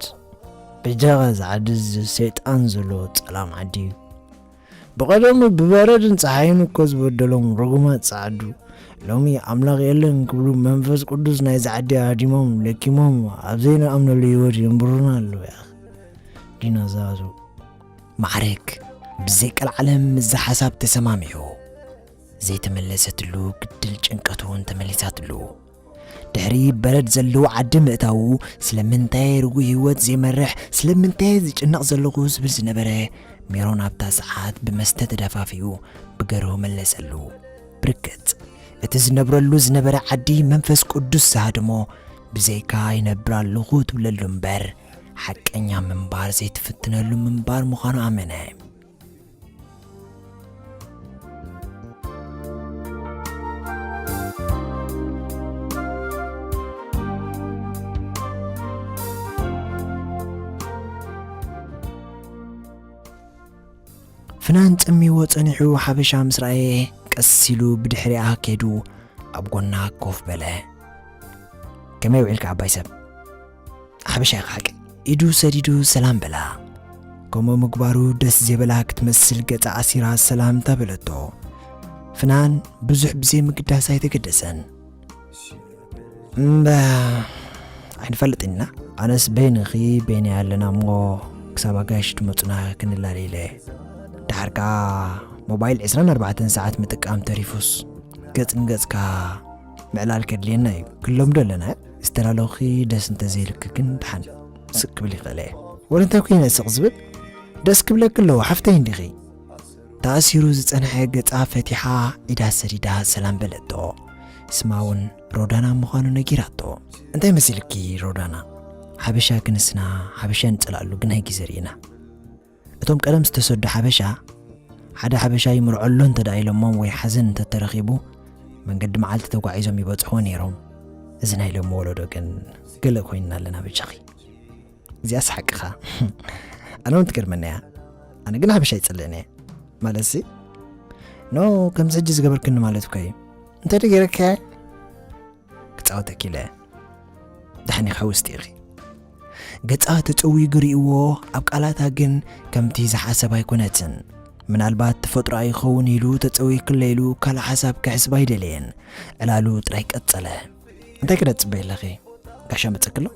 በጃኻ ዝዓዲ እዚ ሰይጣን ዘለዎ ጸላም ዓዲ እዩ። ብቐደሙ ብበረድን ጸሓይን እኮ ዝበደሎም ርጉማት ጸዓዱ ሎሚ ኣምላኽ የለን ክብሉ መንፈስ ቅዱስ ናይዚ ዓዲ ሃዲሞም ለኪሞም ኣብ ዘይንኣምነሉ ህይወት የንብሩና ኣለዉ። ያኽ ዲናዛዙ። ማዕረግ ብዘይ ቀልዓለም ምስዚ ሓሳብ ተሰማሚዑ። ዘይተመለሰትሉ ግድል ጭንቀት እውን ተመሊሳትሉ። ድሕሪ በረድ ዘለዎ ዓዲ ምእታዉ፣ ስለምንታይ ርጉእ ህይወት ዘይመርሕ፣ ስለምንታይ ዝጭነቕ ዘለኹ ዝብል ዝነበረ፣ ሜሮን ኣብታ ሰዓት ብመስተ ተደፋፊኡ ብገርሁ መለሰሉ። ብርግጽ፣ እቲ ዝነብረሉ ዝነበረ ዓዲ መንፈስ ቅዱስ ዝሃደሞ፣ ብዘይካ ይነብር ኣለኹ ትብለሉ እምበር፣ ሓቀኛ ምንባር ዘይትፍትነሉ ምንባር ምዃኑ ኣመነ። ፍናን ጸሚዎ ጸኒሑ ሓበሻ ምስ ረኣየ ቀስ ኢሉ ብድሕሪኣ ከይዱ ኣብ ጎና ኮፍ በለ። ከመይ ውዒልካ ዓባይ ሰብ? ሓበሻ ኢኻ ሓቂ? ኢዱ ሰዲዱ ሰላም በላ። ከምኡ ምግባሩ ደስ ዘይበላ ክትመስል ገጻ ኣሲራ ሰላምታ በለቶ። ፍናን ብዙሕ ብዘይ ምግዳስ ኣይተገደሰን። እምበ ኣይንፈልጥን ኢና። ኣነስ በይንኺ በይነይ ኣለና እሞ ክሳብ ኣጋይሽ ትመጹና ክንላለ ኢለ። ደሓር ከኣ ሞባይል ዕስራን ኣርባዕተን ሰዓት ምጥቃም ተሪፉስ ገጽ ንገጽካ ምዕላል ከድልየና እዩ። ክንለምዶ ኣለና። ዝተላለኹኺ ደስ እንተዘይልኪ ግን ደሓን ስቅ ክብል ይኽእል እየ። ወረ እንታይ ኮይነ ስቕ ዝብል? ደስ ክብለኪ ኣለዎ ሓፍተይ እንዲኺ። ተኣሲሩ ዝጸንሐ ገጻ ፈቲሓ ኢዳ ሰዲዳ ሰላም በለቶ። ስማ እውን ሮዳና ምዃኑ ነጊራቶ። እንታይ መሲልኪ ሮዳና? ሓበሻ ክንስና ሓበሻ ንጸላእሉ ግን ሃይ ግዜ ርኢና። እቶም ቀደም ዝተሰዱ ሓበሻ፣ ሓደ ሓበሻ ይምርዖ ኣሎ እንተ ደኣ ኢሎሞም ወይ ሓዘን እንተተረኺቡ፣ መንገዲ መዓልቲ ተጓዒዞም ይበጽሕዎ ነይሮም። እዚ ናይ ሎሚ ወለዶ ግን ገለ ኮይንና ኣለና በጃኺ። እዚኣስ ሓቅኻ። ኣነ እውን ትገርመኒ እያ። ኣነ ግን ሓበሻ ይጽልእን እየ። ማለትሲ፣ ኖ፣ ከምዚ ሕጂ ዝገበርክኒ ማለት እኮ እዩ። እንታይ ዶ ገይረካ? ክጻወተኪ ኢለ። ደሓን ኢኺ፣ ውስጢ ኢኺ። ገጻ ተጸዊጉ ርእይዎ፣ ኣብ ቃላታ ግን ከምቲ ዝሓሰብ ኣይኮነትን። ምናልባት ተፈጥሮኣ ይኸውን ኢሉ ተጸዊክለ ኢሉ ካልእ ሓሳብ ክሕስብ ኣይደለየን። ዕላሉ ጥራይ ቀጸለ። እንታይ ክደ ትጽበይ ኣለኺ? ጋሻ መጸኪ ኣሎ?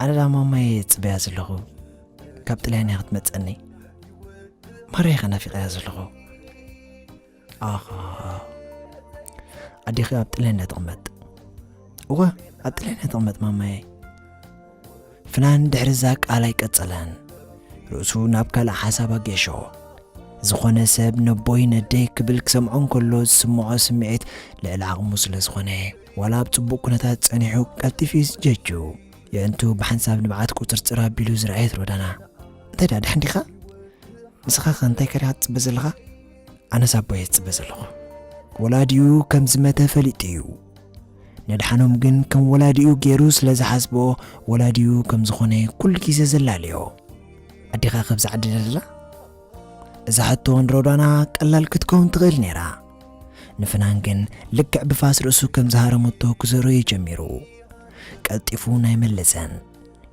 ኣነ ደኣ ማማየ እየ ዝጽበያ ዘለኹ። ካብ ጥልያን እያ ክትመጸኒ። ማራ ኢኻ ናፊቐያ ዘለኹ። ኣኻ፣ ኣዴኺ ኣብ ጥልያን እያ ትቕመጥ። እወ፣ ኣብ ጥልያን እያ ትቕመጥ ማማየ። ፍናን ድሕሪ እዛ ቃል ኣይቀጸለን። ርእሱ ናብ ካልእ ሓሳብ ኣጌሾ። ዝኾነ ሰብ ነቦይ ነደይ ክብል ክሰምዖ እንከሎ ዝስምዖ ስምዒት ልዕሊ ዓቕሙ ስለ ዝኾነ፣ ዋላ ኣብ ጽቡቕ ኩነታት ጸኒሑ ቀልጢፉ እዩ ዝጀጁ። የእንቱ ብሓንሳብ ንብዓት ቁጽርጽር ኣቢሉ ዝረኣየት ሮዳና፣ እንታይ ደኣ ደሓን ዲኻ? ንስኻ ኸ እንታይ ከ ዲኻ ትጽበ ዘለኻ? ኣነስ ኣቦይ እየ ዝጽበ ዘለኹ። ወላዲኡ ከም ዝመተ ፈሊጡ እዩ። ነድሓኖም ግን ከም ወላዲኡ ገይሩ ስለ ዝሓስቦ፣ ወላዲኡ ከም ዝኾነ ኩሉ ግዜ ዘላልዮ። ኣዴኻ ከብዛ ዓዲ ድያ ዘላ? እዛ ሕቶ ንሮዳና ቀላል ክትከውን ትኽእል ነይራ። ንፍናን ግን ልክዕ ብፋስ ርእሱ ከም ዝሃረመቶ ክዘርዮ ጀሚሩ። ቀልጢፉ ናይ መለሰን።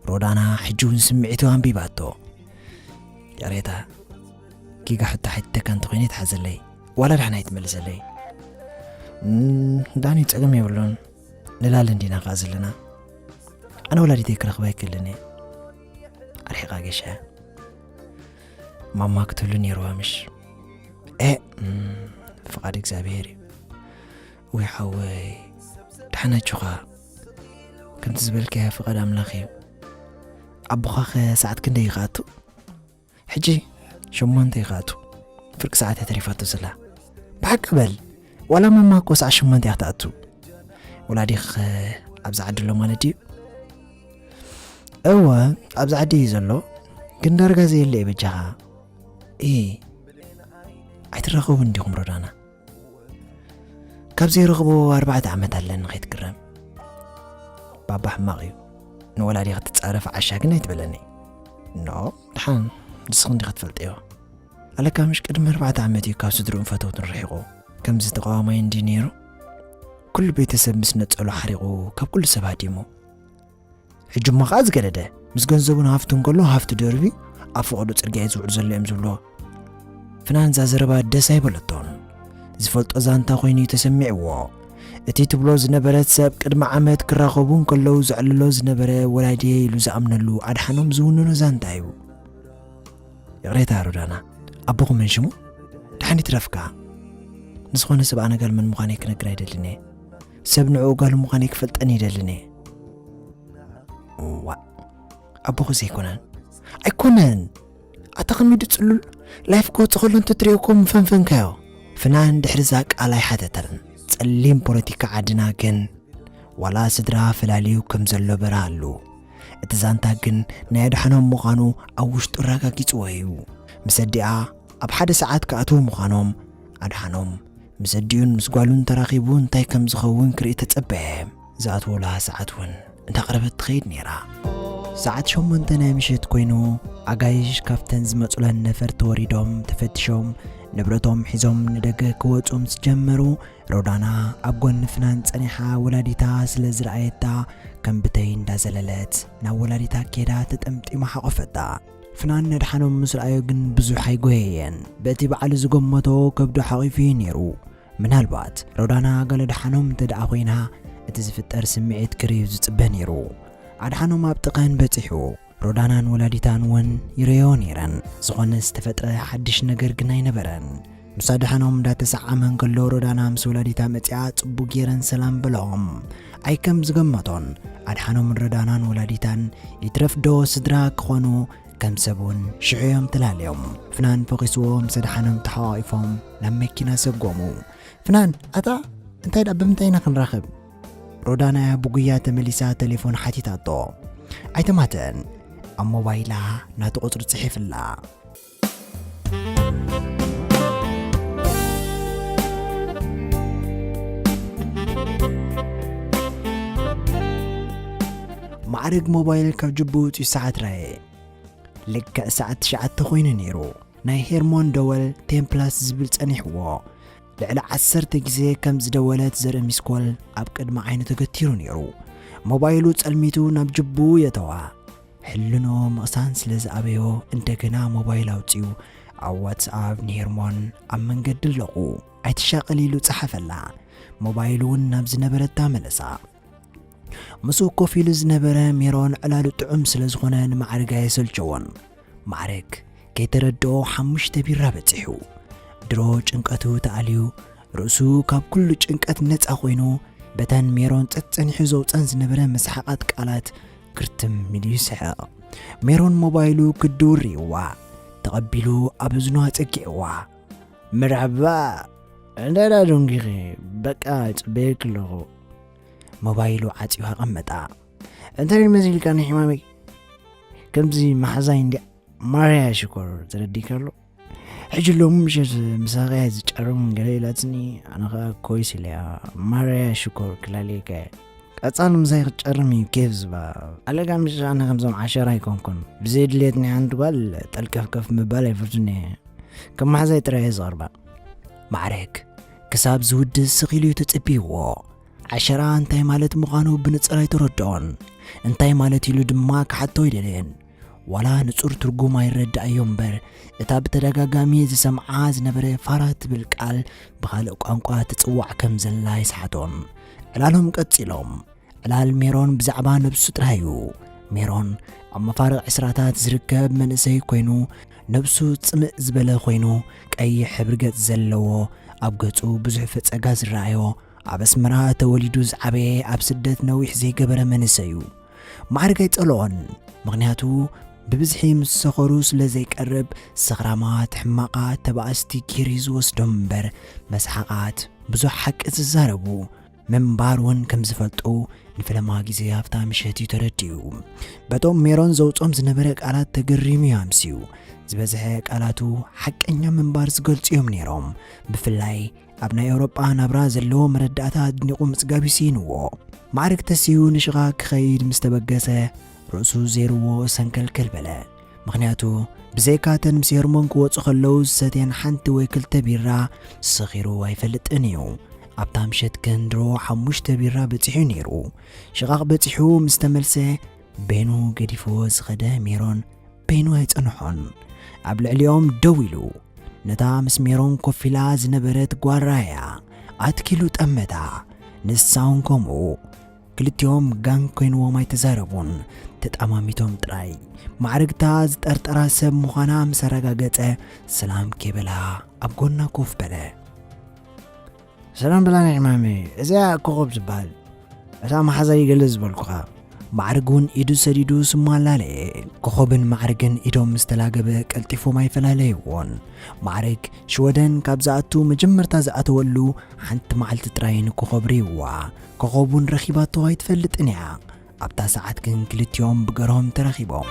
ሮዳና ሕጂ እውን ስምዒቱ ኣንቢባቶ። ይቕሬታ፣ ጌጋ ሕቶ ሓቲተካ እንተኾይነ ይትሓዘለይ፣ ዋላ ደሓን ኣይትመልሰለይ። እም፣ ዳኒ ጸገም የብሉን፣ ንላለ እንዲና ከኣ ዘለና። ኣነ ወላዲተይ ክረኽባ ኣይክእልን እየ። ኣርሒቓ ገሻ። ማማ ክትህሉ ነይርዋ ምሽ? ኤ፣ እም፣ ፍቓድ እግዚኣብሄር እዩ። ወይ ሓወይ፣ ደሓን ኣጆኻ። ከምቲ ዝበልካዮ ፍቓድ ኣምላኽ እዩ። ኣቦኻኸ ሰዓት ክንደይ እዩ ክኣቱ? ሕጂ ሸሞንተ እዩ ክኣቱ። ፍርቂ ሰዓት እያ ተሪፋቶ ዘላ። ብሓቂ በል፣ ዋላ ማማ እኮ ሰዓት ሸሞንተ እያ ክትኣቱ። ወላዲኸ ኣብዚ ዓዲ ኣሎ ማለት ድዩ? እወ፣ ኣብዚ ዓዲ እዩ ዘሎ፣ ግን ዳርጋ ዘየለ እዩ በጃኻ። ኢ፣ ኣይትራኸቡን ዲኹም ሮዳና? ካብ ዘይረኽቦ ኣርባዕተ ዓመት ኣለኒ፣ ከይትግረም። ባባ ሕማቕ እዩ። ንወላዲ ክትጻረፍ ዓሻ ግን ኣይትበለኒ። ኖ፣ ደሓን ንስኺ እንዲኺ ትፈልጥዮ። ኣለካ ምሽ ቅድሚ ኣርባዕተ ዓመት እዩ ካብ ስድርኡን ፈተውቱን ርሒቑ። ከምዚ ተቓዋማይ እንድዩ ነይሩ። ኩሉ ቤተሰብ ምስ ነጸሎ ሓሪቑ ካብ ኩሉ ሰብ ሃዲሙ። ሕጂ እሞ ኸኣ ዝገደደ፣ ምስ ገንዘቡን ሃፍቱን ከሎ ሃፍቱ ደርብዩ ኣብ ፈቐዶ ጽርግያ እዩ ዝውዕል ዘሎ እዮም ዝብልዎ። ፍናን እዛ ዘረባ ደስ ኣይበለቶን። ዝፈልጦ ዛንታ ኮይኑ እዩ ተሰሚዕዎ። እቲ ትብሎ ዝነበረት ሰብ ቅድሚ ዓመት ክራኸቡ እንከለዉ ዘዕልሎ ዝነበረ ወላዲየ ኢሉ ዝኣምነሉ ኣድሓኖም ዝውንኖ ዛንታ እዩ። ይቕሬታ ሮዳና፣ ኣቦኹም መን ሽሙ? ደሓን ይትረፍካ። ንዝኾነ ሰብኣ ነገር መን ምዃነይ ክነግር ኣይደልን እየ። ሰብ ንዕኡ ጓል ምዃነይ ክፈልጠን ይደልን እየ። ዋእ፣ ኣቦኹ ዘይኮነን። ኣይኮነን። ኣታ ከሚዱ ጽሉል ላይፍ ክወጽእ ከሎ እንተትሪኦ እኮ ምፈንፈንካዮ። ፍናን ድሕሪ እዛ ቃል ኣይሓተተን። ጸሊም ፖለቲካ ዓድና ግን ዋላ ስድራ ፈላልዩ ከም ዘሎ በርሃሉ። እቲ ዛንታ ግን ናይ ኣድሓኖም ምዃኑ ኣብ ውሽጡ ኣረጋጊጽዎ እዩ። ምስ ኣዲኣ ኣብ ሓደ ሰዓት ክኣትዉ ምዃኖም ኣድሓኖም ምስ ኣዲኡን ምስ ጓሉን ተራኺቡ እንታይ ከም ዝኸውን ክርኢ ተጸበየ። ዝኣትውላ ሰዓት እውን እንዳቐረበት ትኸይድ ነይራ። ሰዓት ሸሞንተ ናይ ምሸት ኮይኑ፣ ኣጋይሽ ካብተን ዝመጹለን ነፈርቲ ወሪዶም ተፈቲሾም ንብረቶም ሒዞም ንደገ ክወጹ ምስ ጀመሩ፣ ሮዳና ኣብ ጎኒ ፍናን ጸኒሓ ወላዲታ ስለ ዝረኣየታ ከም ብተይ እንዳዘለለት ናብ ወላዲታ ኬዳ ተጠምጢማ ሓቖፈታ። ፍናን ነድሓኖም ምስ ረኣዮ ግን ብዙሕ ኣይጎየየን። በቲ ባዕሉ ዝገመቶ ከብዱ ሓቒፉ እዩ ነይሩ። ምናልባት ሮዳና ጋል ኣድሓኖም እንተ ደኣ ኮይና፣ እቲ ዝፍጠር ስምዒት ክርእዩ ዝጽበ ነይሩ። ኣድሓኖም ኣብ ጥቐን በጺሑ፣ ሮዳናን ወላዲታን እውን ይረዮ ነይረን። ዝኾነ ዝተፈጥረ ሓድሽ ነገር ግን ኣይነበረን። ምስ ኣድሓኖም እንዳተሰዓመ እንከሎ፣ ሮዳና ምስ ወላዲታ መጺኣ ጽቡቕ ገይረን ሰላም በለኦም። ኣይ ከም ዝገመቶን፣ ኣድሓኖምን ሮዳናን ወላዲታን ይትረፍ ዶ ስድራ ክኾኑ ከም ሰብ እውን ሽዑ እዮም ተላልዮም። ፍናን ፈኺስዎ ምስ ኣድሓኖም ተሓቋቒፎም ናብ መኪና ሰጎሙ። ፍናን፣ ኣታ እንታይ ደኣ ብምንታይ ኢና ክንራኸብ? ሮዳና እያ ብጉያ ተመሊሳ ተሌፎን ሓቲታቶ። ኣይተማተአን። ኣብ ሞባይላ ናቱ ቁጽሪ ጽሒፍላ። ማዕርግ ሞባይል ካብ ጅቡ ውፅዩ ሰዓት ራየ። ልክዕ ሰዓት ትሽዓተ ኮይኑ ነይሩ። ናይ ሄርሞን ደወል ቴን ፕላስ ዝብል ጸኒሕዎ። ልዕሊ ዓሰርተ ግዜ ከም ዝደወለት ዘርኢ ሚስኮል ኣብ ቅድሚ ዓይኑ ተገቲሩ ነይሩ። ሞባይሉ ጸልሚቱ ናብ ጅቡ የተዋ። ሕልኖ ምቕሳን ስለ ዝኣበዮ እንደገና ሞባይል ኣውጺኡ ኣብ ዋትስኣፕ ንሄርሞን ኣብ መንገዲ ኣለኹ ኣይትሻቐል ኢሉ ጸሓፈላ። ሞባይሉ እውን ናብ ዝነበረታ መለሳ። ምስኡ ኮፍ ኢሉ ዝነበረ ሜሮን ዕላሉ ጥዑም ስለ ዝኾነ ንማዕርግ ኣየሰልቸዎን። ማዕርግ ከይተረድኦ ሓሙሽተ ቢራ በጺሑ። ድሮ ጭንቀቱ ተኣልዩ ርእሱ ካብ ኩሉ ጭንቀት ነጻ ኮይኑ በተን ሜሮን ጸጸኒሑ ዘውጸን ዝነበረ መስሓቓት ቃላት ክርትም ኢሉ ይስሕቕ። ሜሮን ሞባይሉ ክድውር ርእይዋ። ተቐቢሉ ኣብ እዝኑ ኣጸጊዕዋ። መርሓባ፣ እንታይ ደኣ ደንጊኺ? በቃ ጽበየኪ ኣለኹ። ሞባይሉ ዓጽዩ ኣቐመጣ። እንታይ መሲልካኒ ሕማመይ? ከምዚ መሓዛይ እንድያ ማርያ ሽኮር ተረዲእካ ኣሎ። ሕጂ ሎሚ ምሸት ምሳኸ ዝጨርም ገለ ኢላትኒ፣ ኣነ ኸኣ ኮይስ ኢለያ ማርያ ሽኮር ክላልየካ እየ። ቀጻሊ ምሳይ ክትጨርም እዩ ኬፍ ዝባ። ኣለካ ምሽ ኣነ ከምዞም ዓሸራ ኣይኮንኩን። ብዘይ ድልየት ናይ ሓንቲ ጓል ጠልቀፍቀፍ ምባል ኣይፈቱን እየ። ከም መሓዛይ ጥራይ እየ ዝቐርባ። ማዕረግ ክሳብ ዝውድእ ስቕ ኢሉ እዩ ተጸቢይዎ። ዓሸራ እንታይ ማለት ምዃኑ ብንጹር ኣይተረድኦን። እንታይ ማለት ኢሉ ድማ ክሓቶ ኣይደለየን። ዋላ ንጹር ትርጉም ኣይረድኣዮ እምበር፣ እታ ብተደጋጋሚ ዝሰምዓ ዝነበረ ፋራ ትብል ቃል ብኻልእ ቋንቋ ትጽዋዕ ከም ዘላ ኣይሰሓቶን። ዕላሎም ቀጺሎም። ዕላል ሜሮን ብዛዕባ ነብሱ ጥራይ እዩ። ሜሮን ኣብ መፋርቕ ዕስራታት ዝርከብ መንእሰይ ኮይኑ፣ ነብሱ ጽምእ ዝበለ ኮይኑ፣ ቀይሕ ሕብሪ ገጽ ዘለዎ፣ ኣብ ገጹ ብዙሕ ፈጸጋ ዝረኣዮ፣ ኣብ ኣስመራ ተወሊዱ ዝዓበየ፣ ኣብ ስደት ነዊሕ ዘይገበረ መንእሰይ እዩ። ማዕርግ ኣይጸልኦን፣ ምኽንያቱ ብብዝሒ ምስ ሰኸሩ ስለ ዘይቀርብ፣ ሰኽራማት፣ ሕማቓት፣ ተባኣስቲ ጌሩ እዩ ዝወስዶም እምበር፣ መስሓቓት፣ ብዙሕ ሓቂ ዝዛረቡ፣ ምንባር እውን ከም ዝፈልጡ ንፈለማ ግዜ ኣብታ ምሸት እዩ ተረዲኡ። በቶም ሜሮን ዘውጾም ዝነበረ ቃላት ተገሪሙ እዩ ኣምስዩ። ዝበዝሐ ቃላቱ ሓቀኛ ምንባር ዝገልጹ እዮም ነይሮም። ብፍላይ ኣብ ናይ ኤውሮጳ ናብራ ዘለዎ መረዳእታ ኣድኒቑ ምጽጋብ እዩ ስኢንዎ። ማዕርግ ተሲኡ ንሽቓ ክኸይድ ምስ ተበገሰ፣ ርእሱ ዜርዎ ሰንከልከል በለ። ምኽንያቱ፣ ብዘይካ እተን ምስ ሄርሞን ክወጹ ከለዉ ዝሰትየን ሓንቲ ወይ ክልተ ቢራ፣ ሰኺሩ ኣይፈልጥን እዩ። ኣብታ ምሸት ግን ድሮ ሓሙሽተ ቢራ በጺሑ ነይሩ። ሽቓቕ በጺሑ ምስ ተመልሰ፣ በይኑ ገዲፍዎ ዝኸደ ሜሮን በይኑ ኣይጸንሖን። ኣብ ልዕሊኦም ደው ኢሉ፣ ነታ ምስ ሜሮን ኮፍ ኢላ ዝነበረት ጓል ረኣያ። ኣትኪሉ ጠመታ። ንሳ እውን ከምኡ። ክልቲኦም ጋንግ ኮይንዎም ኣይተዛረቡን። ተጠማሚቶም ጥራይ። ማዕርግታ ዝጠርጠራ ሰብ ምዃና ምስ ኣረጋገጸ፣ ሰላም ከይበላ ኣብ ጎና ኮፍ በለ። ሰላም በላኒ ሕማመይ፣ እዚኣ ኮኾብ ዝበሃል እታ መሓዛይ ገለ ዝበልኩኻ። ማዕርግ እውን ኢዱ ሰዲዱ ስሙ ኣላለየ። ኮኾብን ማዕርግን ኢዶም ምስ ተላገበ ቀልጢፎም ኣይፈላለይዎን። ማዕርግ ሽወደን ካብ ዝኣቱ መጀመርታ ዝኣተወሉ ሓንቲ መዓልቲ ጥራይ ንኮኾብ ርእይዋ። ኮኾብ እውን ረኺባቶ ኣይትፈልጥን እያ። ኣብታ ሰዓት ግን ክልቲኦም ብገርሆም ተራኺቦም።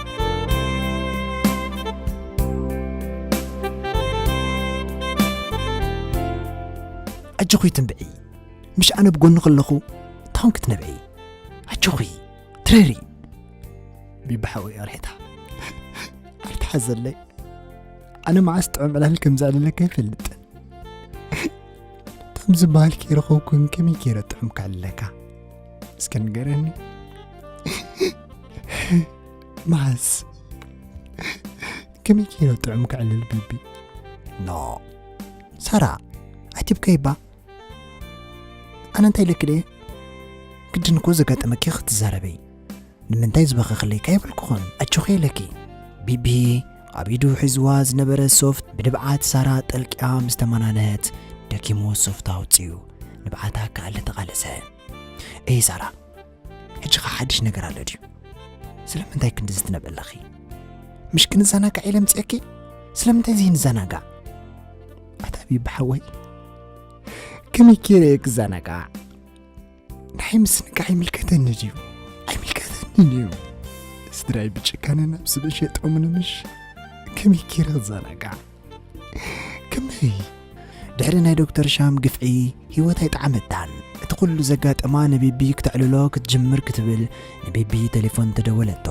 ኣጆኺ ትንብዒ፣ ምሽ ኣነ ብጎኒ ከለኹ ታውን ክትነብዒ። ኣጆኺ ትረሪ። ቢቢ ሓወይ ኣርሄታ ኣይትሓዘለይ። ኣነ መዓስ ጥዑም ዕላል ከም ዘዕልለካ ይፈልጥ። ከም ዝበሃል ከይረኸብኩን ከመይ ገይረ ጥዑም ከዕልለካ? እስከ ንገረኒ። መዓስ? ከመይ ገይረ ጥዑም ከዕልል ቢቢ? ኖ። ሳራ፣ ኣይትብከይ እባ። ኣነ እንታይ ኢለኪ ድየ? ግድን እኮ ዘጋጠመኪ ክትዛረበይ። ንምንታይ ዝበኸኽለይ ከይበልኩኽን ኣጆኺ ኢለኪ። ቢቢ ኣብ ኢዱ ሒዝዋ ዝነበረ ሶፍት ብንብዓት ሳራ ጠልቂያ ምስ ተመናነህት ደኪሙ ሶፍት ኣውጺኡ ንብዓታ ክኣሊ ተቓለሰ። እይ ሳራ፣ ሕጂ ኸ ሓድሽ ነገር ኣሎ ድዩ? ስለምንታይ ክንድዚ ትነብዒ ኣለኺ? ምሽ ክንዘናጋዕ ኢለ ምጽአኪ? ስለምንታይ ዘይንዘናጋዕ? ኣታ ቢቢ ሓወይ፣ ከመይ ገይረ እየ ክዘናጋዕ? ንዓይ ምስንጋዕ ይምልከተኒ ድዩ? ኣይምልከተንን እዩ። ስድራይ ብጭካነ ናብ ስበ ሸጦምኒ ምሽ? ከመይ ገይረ ክዘናጋዕ? ከመይ? ድሕሪ ናይ ዶክተር ሻም ግፍዒ ህይወት ኣይጠዓመታን። እቲ ኩሉ ዘጋጠማ ንቢቢ ክተዕልሎ ክትጅምር ክትብል ንቢቢ ቴሌፎን ተደወለቶ።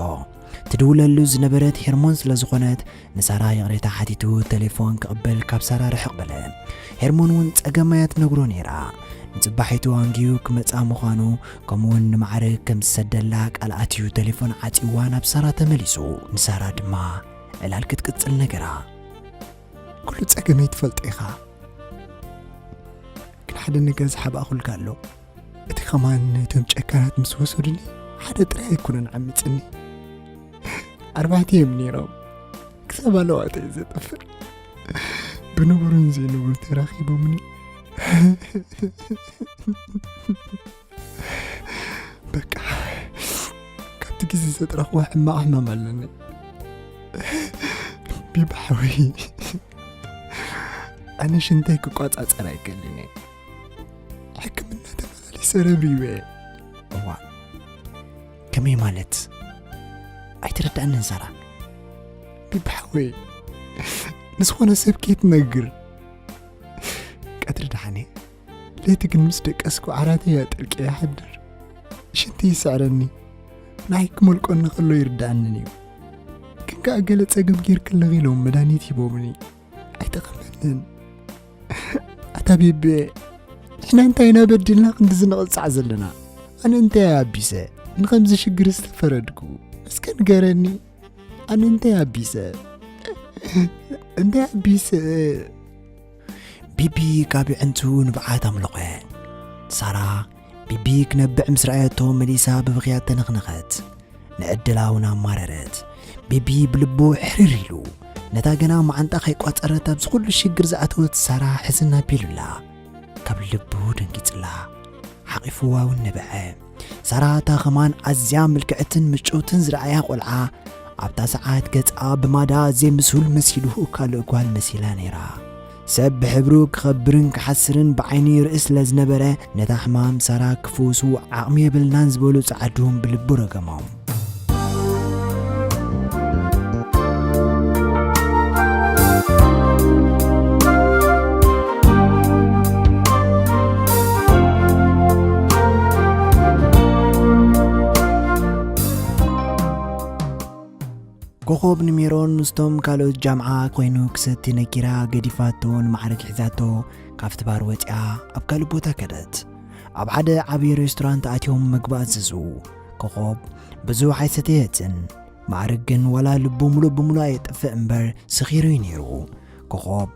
ትድውለሉ ዝነበረት ሄርሞን ስለ ዝኾነት ንሳራ ይቕሬታ ሓቲቱ ቴሌፎን ክቕበል ካብ ሳራ ርሕቕ በለ። ሄርሞን እውን ጸገም እያ ትነግሮ ነይራ። ንጽባሒቱ ኣንጊዩ ክመጻ ምዃኑ፣ ከምኡውን ንማዕርግ ከም ዝሰደላ ቃል ኣትዩ ቴሌፎን ዓጺዋ ናብ ሳራ ተመሊሱ። ንሳራ ድማ ዕላል ክትቅጽል ነገራ። ኩሉ ጸገመይ ትፈልጦ ኢኻ። ግን ሓደ ነገር ዝሓባእኹልካ ኣሎ። እቲ ከማን ነቶም ጨካናት ምስ ወሰዱኒ ሓደ ጥራይ ኣይኮነን ዓሚጽኒ። ኣርባዕተ እዮም ነይሮም። ክሳብ ኣለዋዕተይ ዘጠፍእ። ብንቡርን ዘይንቡር ተራኺቦምኒ። በቃ ካብቲ ግዜ ዘጥረኽዎ ሕማቕ ሕማም ኣለኒ። ቢቢ ሓወይ፣ ኣነ ሽንተይ ክቋጻጸር ኣይክእልን እየ። ሕክምና ተመላሊሰ ረብሪበ። እዋ፣ ከመይ ማለት? ኣይተረዳእንን ሳራ። ቢቢ ሓወይ፣ ንዝኾነ ሰብ ከይትነግር። ቀትሪ ደሓነ፣ ለይቲ ግን ምስ ደቀስኩ ዓራተይ ኣጠልቂ ይሓድር። ሽንቲ ይስዕረኒ። ንዓይ ክመልቆኒ ከሎ ይርድኣንን እዩ። ግን ከኣ ገለ ጸገም ጌርኪ ኣለኺ ኢሎም መድሃኒት ሂቦምኒ። ኣይጠቐመንን። ኣታ ቤቤ፣ ንሕና እንታይ ኢና በዲልና ክንድዚ ንቕጻዕ ዘለና? ኣነ እንታይ ኣቢሰ ንኸምዚ ሽግር ዝተፈረድኩ? እስከ ንገረኒ። ኣነ እንታይ ኣቢሰ? እንታይ ኣቢሰ? ቢቢ ካብ የዕንቱ ንብዓት ኣምለቐ። ሳራ ቢቢ ክነብዕ ምስ ረኣየቶ መሊሳ ብብኽያት ተነኽነኸት። ንዕድላ እውን ኣማረረት። ቢቢ ብልቡ ሕርር ኢሉ ነታ ገና መዓንጣ ከይቋጸረት ኣብዚ ኩሉ ሽግር ዝኣተወት ሳራ ሕዝን ኣቢሉላ። ካብ ልቡ ደንጊጽላ። ሓቒፍዋ እውን ነበዐ። ሳራ እታ ከማን ኣዝያ ምልክዕትን ምጭውትን ዝረኣያ ቆልዓ ኣብታ ሰዓት ገጻ ብማዳ ዘይምስል መሲሉ ካልእ ጓል መሲላ ነይራ። ሰብ ብሕብሩ ክኸብርን ክሓስርን ብዓይኑ ይርኢ ስለ ዝነበረ ነታ ሕማም ሳራ ክፍውሱ ዓቕሚ የብልናን ዝበሉ ጸዓዱ እውን ብልቡ ረገሞም። ኮኾብ ንሜሮን ምስቶም ካልኦት ጃምዓ ኮይኑ ክሰቲ ነጊራ ገዲፋቶ ንማዕረግ ሒዛቶ ካብቲ ባር ወፂኣ ኣብ ካልእ ቦታ ከደት። ኣብ ሓደ ዓብዪ ሬስቶራንት ኣትዮም ምግቢ ኣዘዙ። ኮኾብ ብዙሕ ኣይሰተየትን። ማዕረግ ግን ዋላ ልቡ ሙሉእ ብሙሉእ ኣየጥፍእ እምበር ስኺሩ እዩ ነይሩ። ኮኾብ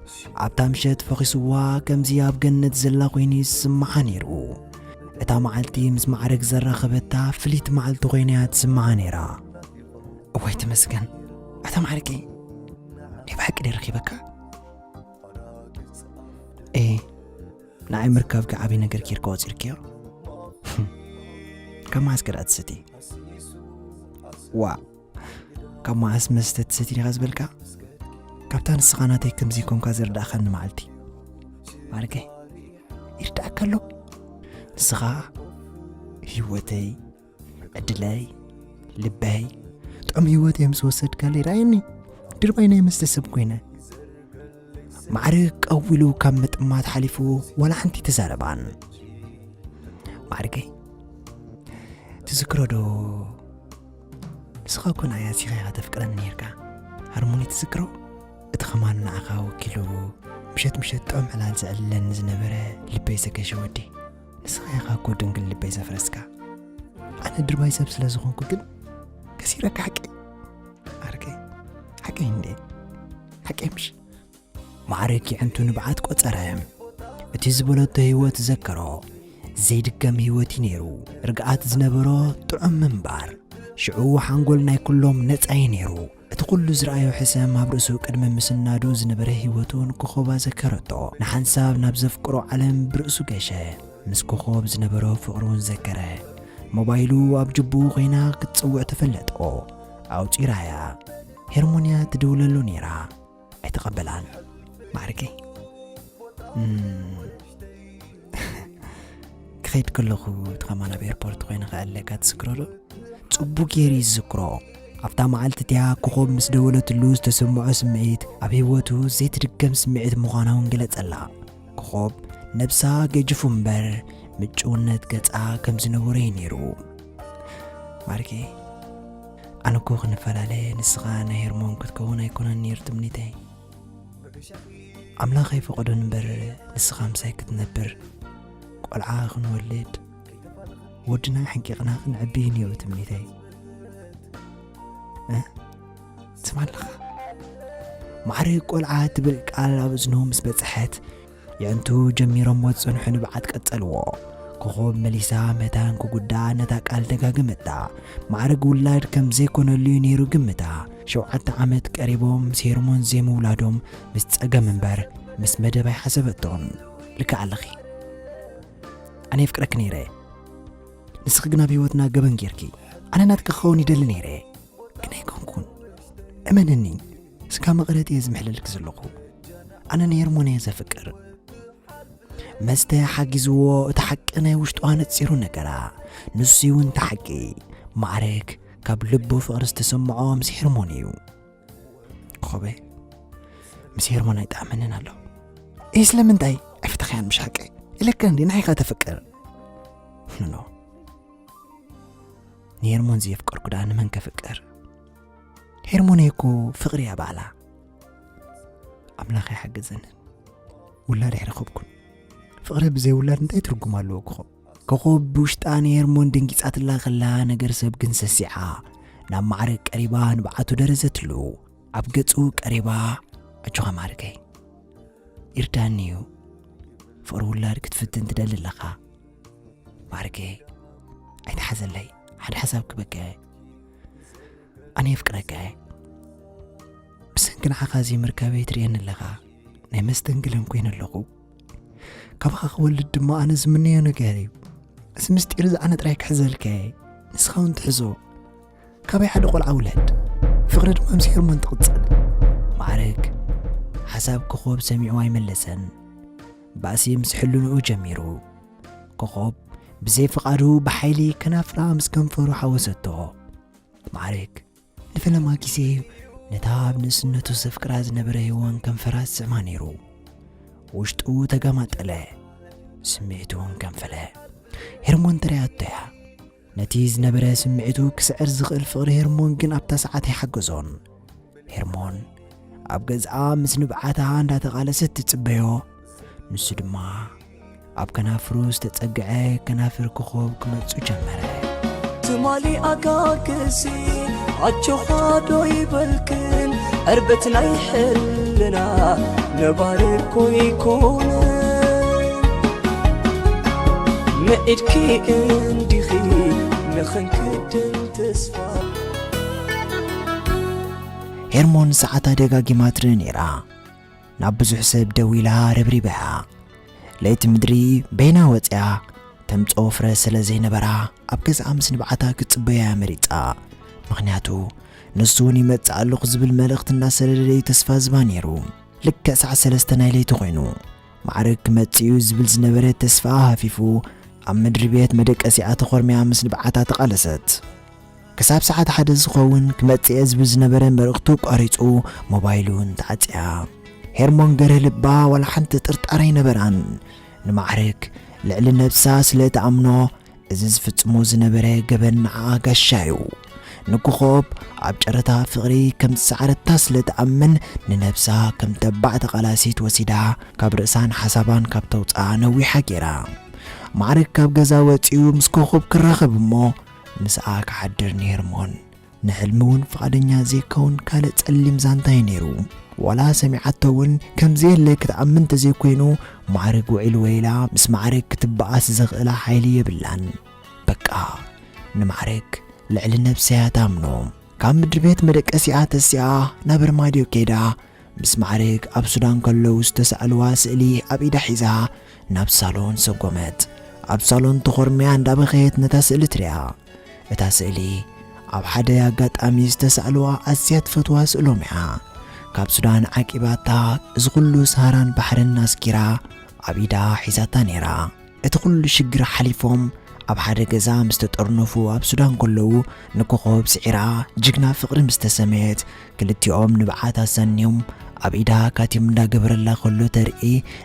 ኣብታ ምሸት ፈኺስዋ ከምዚ ኣብ ገነት ዘላ ኮይኑ ይስምዓ ነይሩ። እታ መዓልቲ ምስ ማዕረግ ዘራኸበታ ፍልይቲ መዓልቲ ኮይና እያ ትስምዓ ነይራ። እዋይ ተመስገን፣ ኣታ ማዕረገይ፣ ናይ ብሓቂ ድየ ረኺበካ? ኤ፣ ንዓይ ምርካብኪ ዓብዪ ነገር ጌርካ ቆጺርክዮ። ካብ መዓስ ከ ደኣ ትሰቲ? ዋ፣ ካብ መዓስ መስተ ትሰቲ ዲኻ ዝበልካ? ካብታ ንስኻ ናተይ ከምዚ ኮንካ ዘርዳእኻኒ መዓልቲ። ማርገይ፣ ይርዳእካ ኣሎ። ንስኻ ህይወተይ፣ ዕድለይ፣ ልበይ፣ ጥዑም ህይወተይ ምስ ወሰድካለይ ርኣየኒ። ድርባይ ናይ መስተ ሰብ ኮይነ። ማዕረ ቀዊሉ ካብ ምጥማት ሓሊፉ ዋላ ሓንቲ ተዛረባን። ማዕርገይ፣ ትዝክሮ ዶ? ንስኻ እኮ ንዓይ ኣዚኻ ኢኻ ተፍቅረኒ ነይርካ። ሃርሞኒ ትዝክሮ? እቲ ኸማን ንዓኻ ወኪሉ ምሸት ምሸት ጥዑም ዕላል ዘዕልለኒ ዝነበረ ልበይ ዘገሸ ወዲ። ንስኻ ኢኻ እኮ ድንግል ልበይ ዘፍረስካ። ኣነ ድርባይ ሰብ ስለ ዝኾንኩ ግን ከሲረካ ሓቀይ። ዓርከይ፣ ሓቀይ እንዴ? ሓቀይ ምሽ? ማዕረ ኪዕንቱ ንብዓት ቆጸረ። እቲ ዝበለቶ ህይወት ዘከሮ። ዘይድገም ህይወት እዩ ነይሩ። ርግኣት ዝነበሮ ጥዑም ምንባር። ሽዑ ሓንጎል ናይ ኩሎም ነጻ እዩ ነይሩ። እቲ ኩሉ ዝረኣዮ ሕሰም ኣብ ርእሱ ቅድሚ ምስናዱ ዝነበረ ህይወቱ ንኮኾብ ኣዘከረቶ። ንሓንሳብ ናብ ዘፍቅሮ ዓለም ብርእሱ ገሸ። ምስ ኮኾብ ዝነበሮ ፍቕሪ እውን ዘከረ። ሞባይሉ ኣብ ጅቡኡ ኮይና ክትጽውዕ ተፈለጦ። ኣውጺራያ። ሄርሞንያ ትድውለሉ ነይራ። ኣይተቐበላን። ማዕርገይ፣ እም፣ ክኸይድ ከለኹ እቲ ኸማን ኣብ ኤርፖርት ኮይነ ከዕልለካ ትዝክሮ ዶ? ጽቡቕ ገይሩ እዩ ዝዝክሮ። ኣብታ መዓልቲ እቲኣ ኮኾብ ምስ ደወለትሉ ዝተሰምዖ ስምዒት ኣብ ህይወቱ ዘይትድገም ስምዒት ምዃና እውን ገለጸላ። ኮኾብ ነብሳ ገጅፉ እምበር ምጭውነት ገጻ ከም ዝነበሮ እዩ ነይሩ። ማርጌ፣ ኣነ እኮ ክንፈላለ ንስኻ ናይ ሄርሞን ክትከውን ኣይኮነን ነይሩ ትምኒተይ። ኣምላኽ ኣይፈቐዶን እምበር ንስኻ ምሳይ ክትነብር፣ ቆልዓ ክንወልድ፣ ወድና ሓንቂቕና ክንዕቢ እዩ ነይሩ ትምኒተይ። እ? ትስማዕ ኣለኻ? ማዕረ ቆልዓ ትብል ቃል ኣብ እዝኑ ምስ በጽሐት፣ የዕንቱ ጀሚሮሞ ዝጸንሑ ንብዓት ቀጸልዎ። ኮኾብ መሊሳ መታን ክጉዳ ነታ ቃል ደጋገመታ። ማዕርግ ውላድ ከም ዘይኮነሉ እዩ ነይሩ ግምታ። ሸውዓተ ዓመት ቀሪቦም ምስ ሄርሞን ዘይምውላዶም ምስ ጸገም እምበር ምስ መደብ ኣይሓሰበቶን። ልክዕ ኣለኺ። ኣነ የፍቅረኪ ነይረ። ንስኺ ግን ኣብ ህይወትና ገበን ጌርኪ። ኣነ ናትኪ ክኸውን ይደሊ ነይረ። ግን ኣይኮንኩን። እመነኒ፣ ስጋ መቐረት እየ ዝምሕለልኪ ዘለኹ። ኣነ ንሄርሞን እየ ዘፍቅር። መስተ ሓጊዝዎ፣ እቲ ሓቂ ናይ ውሽጡ ኣነጺሩ ነገራ። ንሱ እውን እቲ ሓቂ። ማዕረግ ካብ ልቡ ፍቕሪ ዝተሰምዖ ምስ ሄርሞን እዩ። ኮበ፣ ምስ ሄርሞን ኣይጠዓመንን ኣሎ። እይ፣ ስለምንታይ? ኣይፈተኽያን ምሽ ሓቂ? ኢለካ እንዲ ንዓይኻ ተፍቅር። ኖ፣ ኖ። ንሄርሞን ዘየፍቀርኩ ደኣ ንመን ከፍቅር? ሄርሞን እኮ ፍቕሪ እያ ባዕላ። ኣምላኽ ይሓግዘንን። ውላድ ኣይረኸብኩን። ፍቕሪ ብዘይ ውላድ እንታይ ትርጉም ኣለዎ ኮኾብ? ኮኾብ ብውሽጣ ንሄርሞን ደንጊጻትላ ከላ ነገር ሰብ ግን ሰሲዓ። ናብ ማዕረግ ቀሪባ ንብዓቱ ደረዘትሉ። ኣብ ገጹ ቀሪባ፣ ኣጆኻ ማዕረገይ። ይርዳኒ እዩ። ፍቕሪ ውላድ ክትፍትን ትደሊ ኣለኻ። ማዕረገይ፣ ኣይትሓዘለይ። ሓደ ሓሳብ ክበከ። ኣነ የፍቅረካ እየ። ብሰንኪ ንዓኻ ዘይምርካበይ ትርእየኒ ኣለኻ። ናይ መስተንግለን ኮይነ ኣለኹ። ካባኻ ክወልድ ድማ ኣነ ዝምነዮ ነገር እዩ። እዚ ምስጢር እዚ ኣነ ጥራይ ክሕዘልካ እየ። ንስኻ እውን ትሕዞ። ካበይ ሓደ ቆልዓ ውለድ። ፍቕሪ ድማ ምስ ሄርሞን ትቕጽል። ማዕረግ፣ ሓሳብ ኮኾብ ሰሚዑ ኣይመለሰን። ባእሲ ምስ ሕልንኡ ጀሚሩ። ኮኾብ ብዘይ ፍቓዱ ብሓይሊ ከናፍራ ምስ ከንፈሩ ሓወሰቶ። ማዕረግ ንፈለማ ግዜ እዩ ነታ ኣብ ንእስነቱ ዘፍቅራ ዝነበረ ሄዋን ከንፈራ ዝስዕማ ነይሩ። ውሽጡ ተገማጠለ፣ ስምዒቱ እውን ከንፈለ። ሄርሞን ተረያቶ እያ። ነቲ ዝነበረ ስምዒቱ ክስዕር ዝኽእል ፍቕሪ ሄርሞን ግን ኣብታ ሰዓት ኣይሓገዞን። ሄርሞን ኣብ ገዝኣ ምስ ንብዓታ እንዳተቓለሰት ትጽበዮ። ንሱ ድማ ኣብ ከናፍሩ ዝተጸግዐ ከናፍር ኮኾብ ክመጹ ጀመረ። ትማሊ ኣጋግሲ ኣጆኻ ዶ ይበልክን ዕርበት ናይ ሕልና ነባሪ እኮ ይኮነ ምዒድኪ እንዲኺ ንኽንክድን ተስፋ። ሄርሞን ሰዓታ ደጋጊማ ትርኢ ነይራ። ናብ ብዙሕ ሰብ ደዊላ ረብሪባ እያ። ለይቲ ምድሪ በይና ወጽያ ተምጽኦ ፍረ ስለ ዘይነበራ፣ ኣብ ገዛኣ ምስ ንብዓታ ክትጽበያ እያ መሪጻ። ምኽንያቱ ንሱ እውን ይመጽእ ኣለኹ ዝብል መልእኽቲ እንዳሰደደ እዩ ተስፋ ዝባ ነይሩ። ልክዕ ሰዓት ሰለስተ ናይ ለይቲ ኮይኑ፣ ማዕረግ ክመጽእ እዩ ዝብል ዝነበረ ተስፋ ሃፊፉ፣ ኣብ ምድሪ ቤት መደቀሲኣ ተኾርሚያ ምስ ንብዓታ ተቓለሰት። ክሳብ ሰዓት ሓደ ዝኸውን ክመጽእ እየ ዝብል ዝነበረ መልእኽቱ ኣቋሪጹ፣ ሞባይሉ እውን ተዓጽያ። ሄርሞን ገርህ ልባ ዋላ ሓንቲ ጥርጣረ ኣይነበራን። ንማዕረግ ልዕሊ ነብሳ ስለ ትኣምኖ፣ እዚ ዝፍጽሞ ዝነበረ ገበን ንዓኣ ጋሻ እዩ። ንኮኾብ ኣብ ጨረታ ፍቕሪ ከም ዝሰዓረታ ስለ ትኣምን፣ ንነብሳ ከም ተባዕ ተቓላሲት ወሲዳ፣ ካብ ርእሳን ሓሳባን ካብ ተውጽኣ ነዊሓ ገይራ። ማዕረግ ካብ ገዛ ወጺኡ ምስ ኮኾብ ክራኸብ እሞ፣ ምስኣ ክሓድር ንሄርሞን ንሕልሚ እውን ፍቓደኛ ዘይከውን ካልእ ጸሊም ዛንታ እዩ ነይሩ። ዋላ ሰሚዓቶ እውን ከም ዘየለ ክትኣምን ተዘይኮይኑ፣ ማዕረግ ውዒል ወይላ ምስ ማዕረግ ክትበኣስ ዘኽእላ ሓይሊ የብላን። በቃ፣ ንማዕረግ ልዕሊ ነብሰያ ታምኖ። ካብ ምድሪ ቤት መደቀሲኣ ተሲኣ ናብ ኣርማድዮ ከይዳ፣ ምስ ማዕረግ ኣብ ሱዳን ከለዉ ዝተሳእልዋ ስእሊ ኣብ ኢዳ ሒዛ ናብ ሳሎን ሰጎመት። ኣብ ሳሎን ተኾርምያ እንዳበኸየት ነታ ስእሊ ትሪኣ። እታ ስእሊ ኣብ ሓደ ኣጋጣሚ ዝተሳእልዋ ኣዝያ ትፈትዋ ስእሎም እያ። ካብ ሱዳን ዓቂባታ፣ እዚ ኩሉ ሰሃራን ባሕርን ኣስጊራ ኣብ ኢዳ ሒዛታ ነይራ። እቲ ኩሉ ሽግር ሓሊፎም ኣብ ሓደ ገዛ ምስ ተጠርነፉ፣ ኣብ ሱዳን ከለዉ ንኮኾብ ስዒራ ጅግና ፍቕሪ ምስ ተሰመየት፣ ክልቲኦም ንብዓት ኣሳንዮም ኣብ ኢዳ ካቲም እንዳገበረላ ከሎ ተርኢ።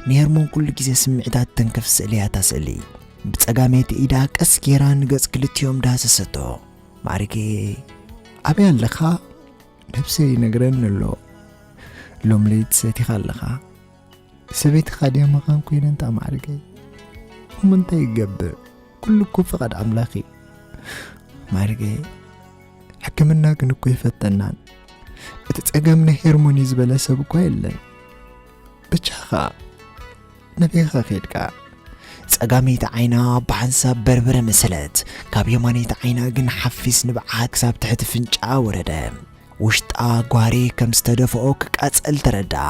ንሄርሞን ኩሉ ግዜ ስምዒታት ተንክፍ ስእሊ እያ እታ ስእሊ። ብጸጋመይቲ ኢዳ ቀስ ጌራ ንገጽ ክልቲኦም ዳህሰሰቶ። ማዕሪገ፣ ኣበይ ኣለኻ? ነብሰይ ይነግረኒ ኣሎ። ሎም ለይቲ ሰቲኻ ኣለኻ። ሰበይትኻ ድያ መኻን ኮይነ እንታ ማዕሪገ? እሞ እንታይ ይገብር? ኩሉ እኮ ፍቓድ ኣምላኽ እዩ። ማዕሪገ፣ ሕክምና ግን እኮ ይፈተናን። እቲ ጸገም ናይ ሄርሞን እዩ ዝበለ ሰብ እኳ የለን። ብቻኻ፣ ናበይኻ ከይድካ? ጸጋመይቲ ዓይና ብሓንሳብ በርበረ መሰለት። ካብ የማነይቲ ዓይና ግን ሓፊስ ንብዓት ክሳብ ትሕቲ ፍንጫ ወረደ። ውሽጣ ጓህሪ ከም ዝተደፍኦ ክቃጸል ተረድኣ።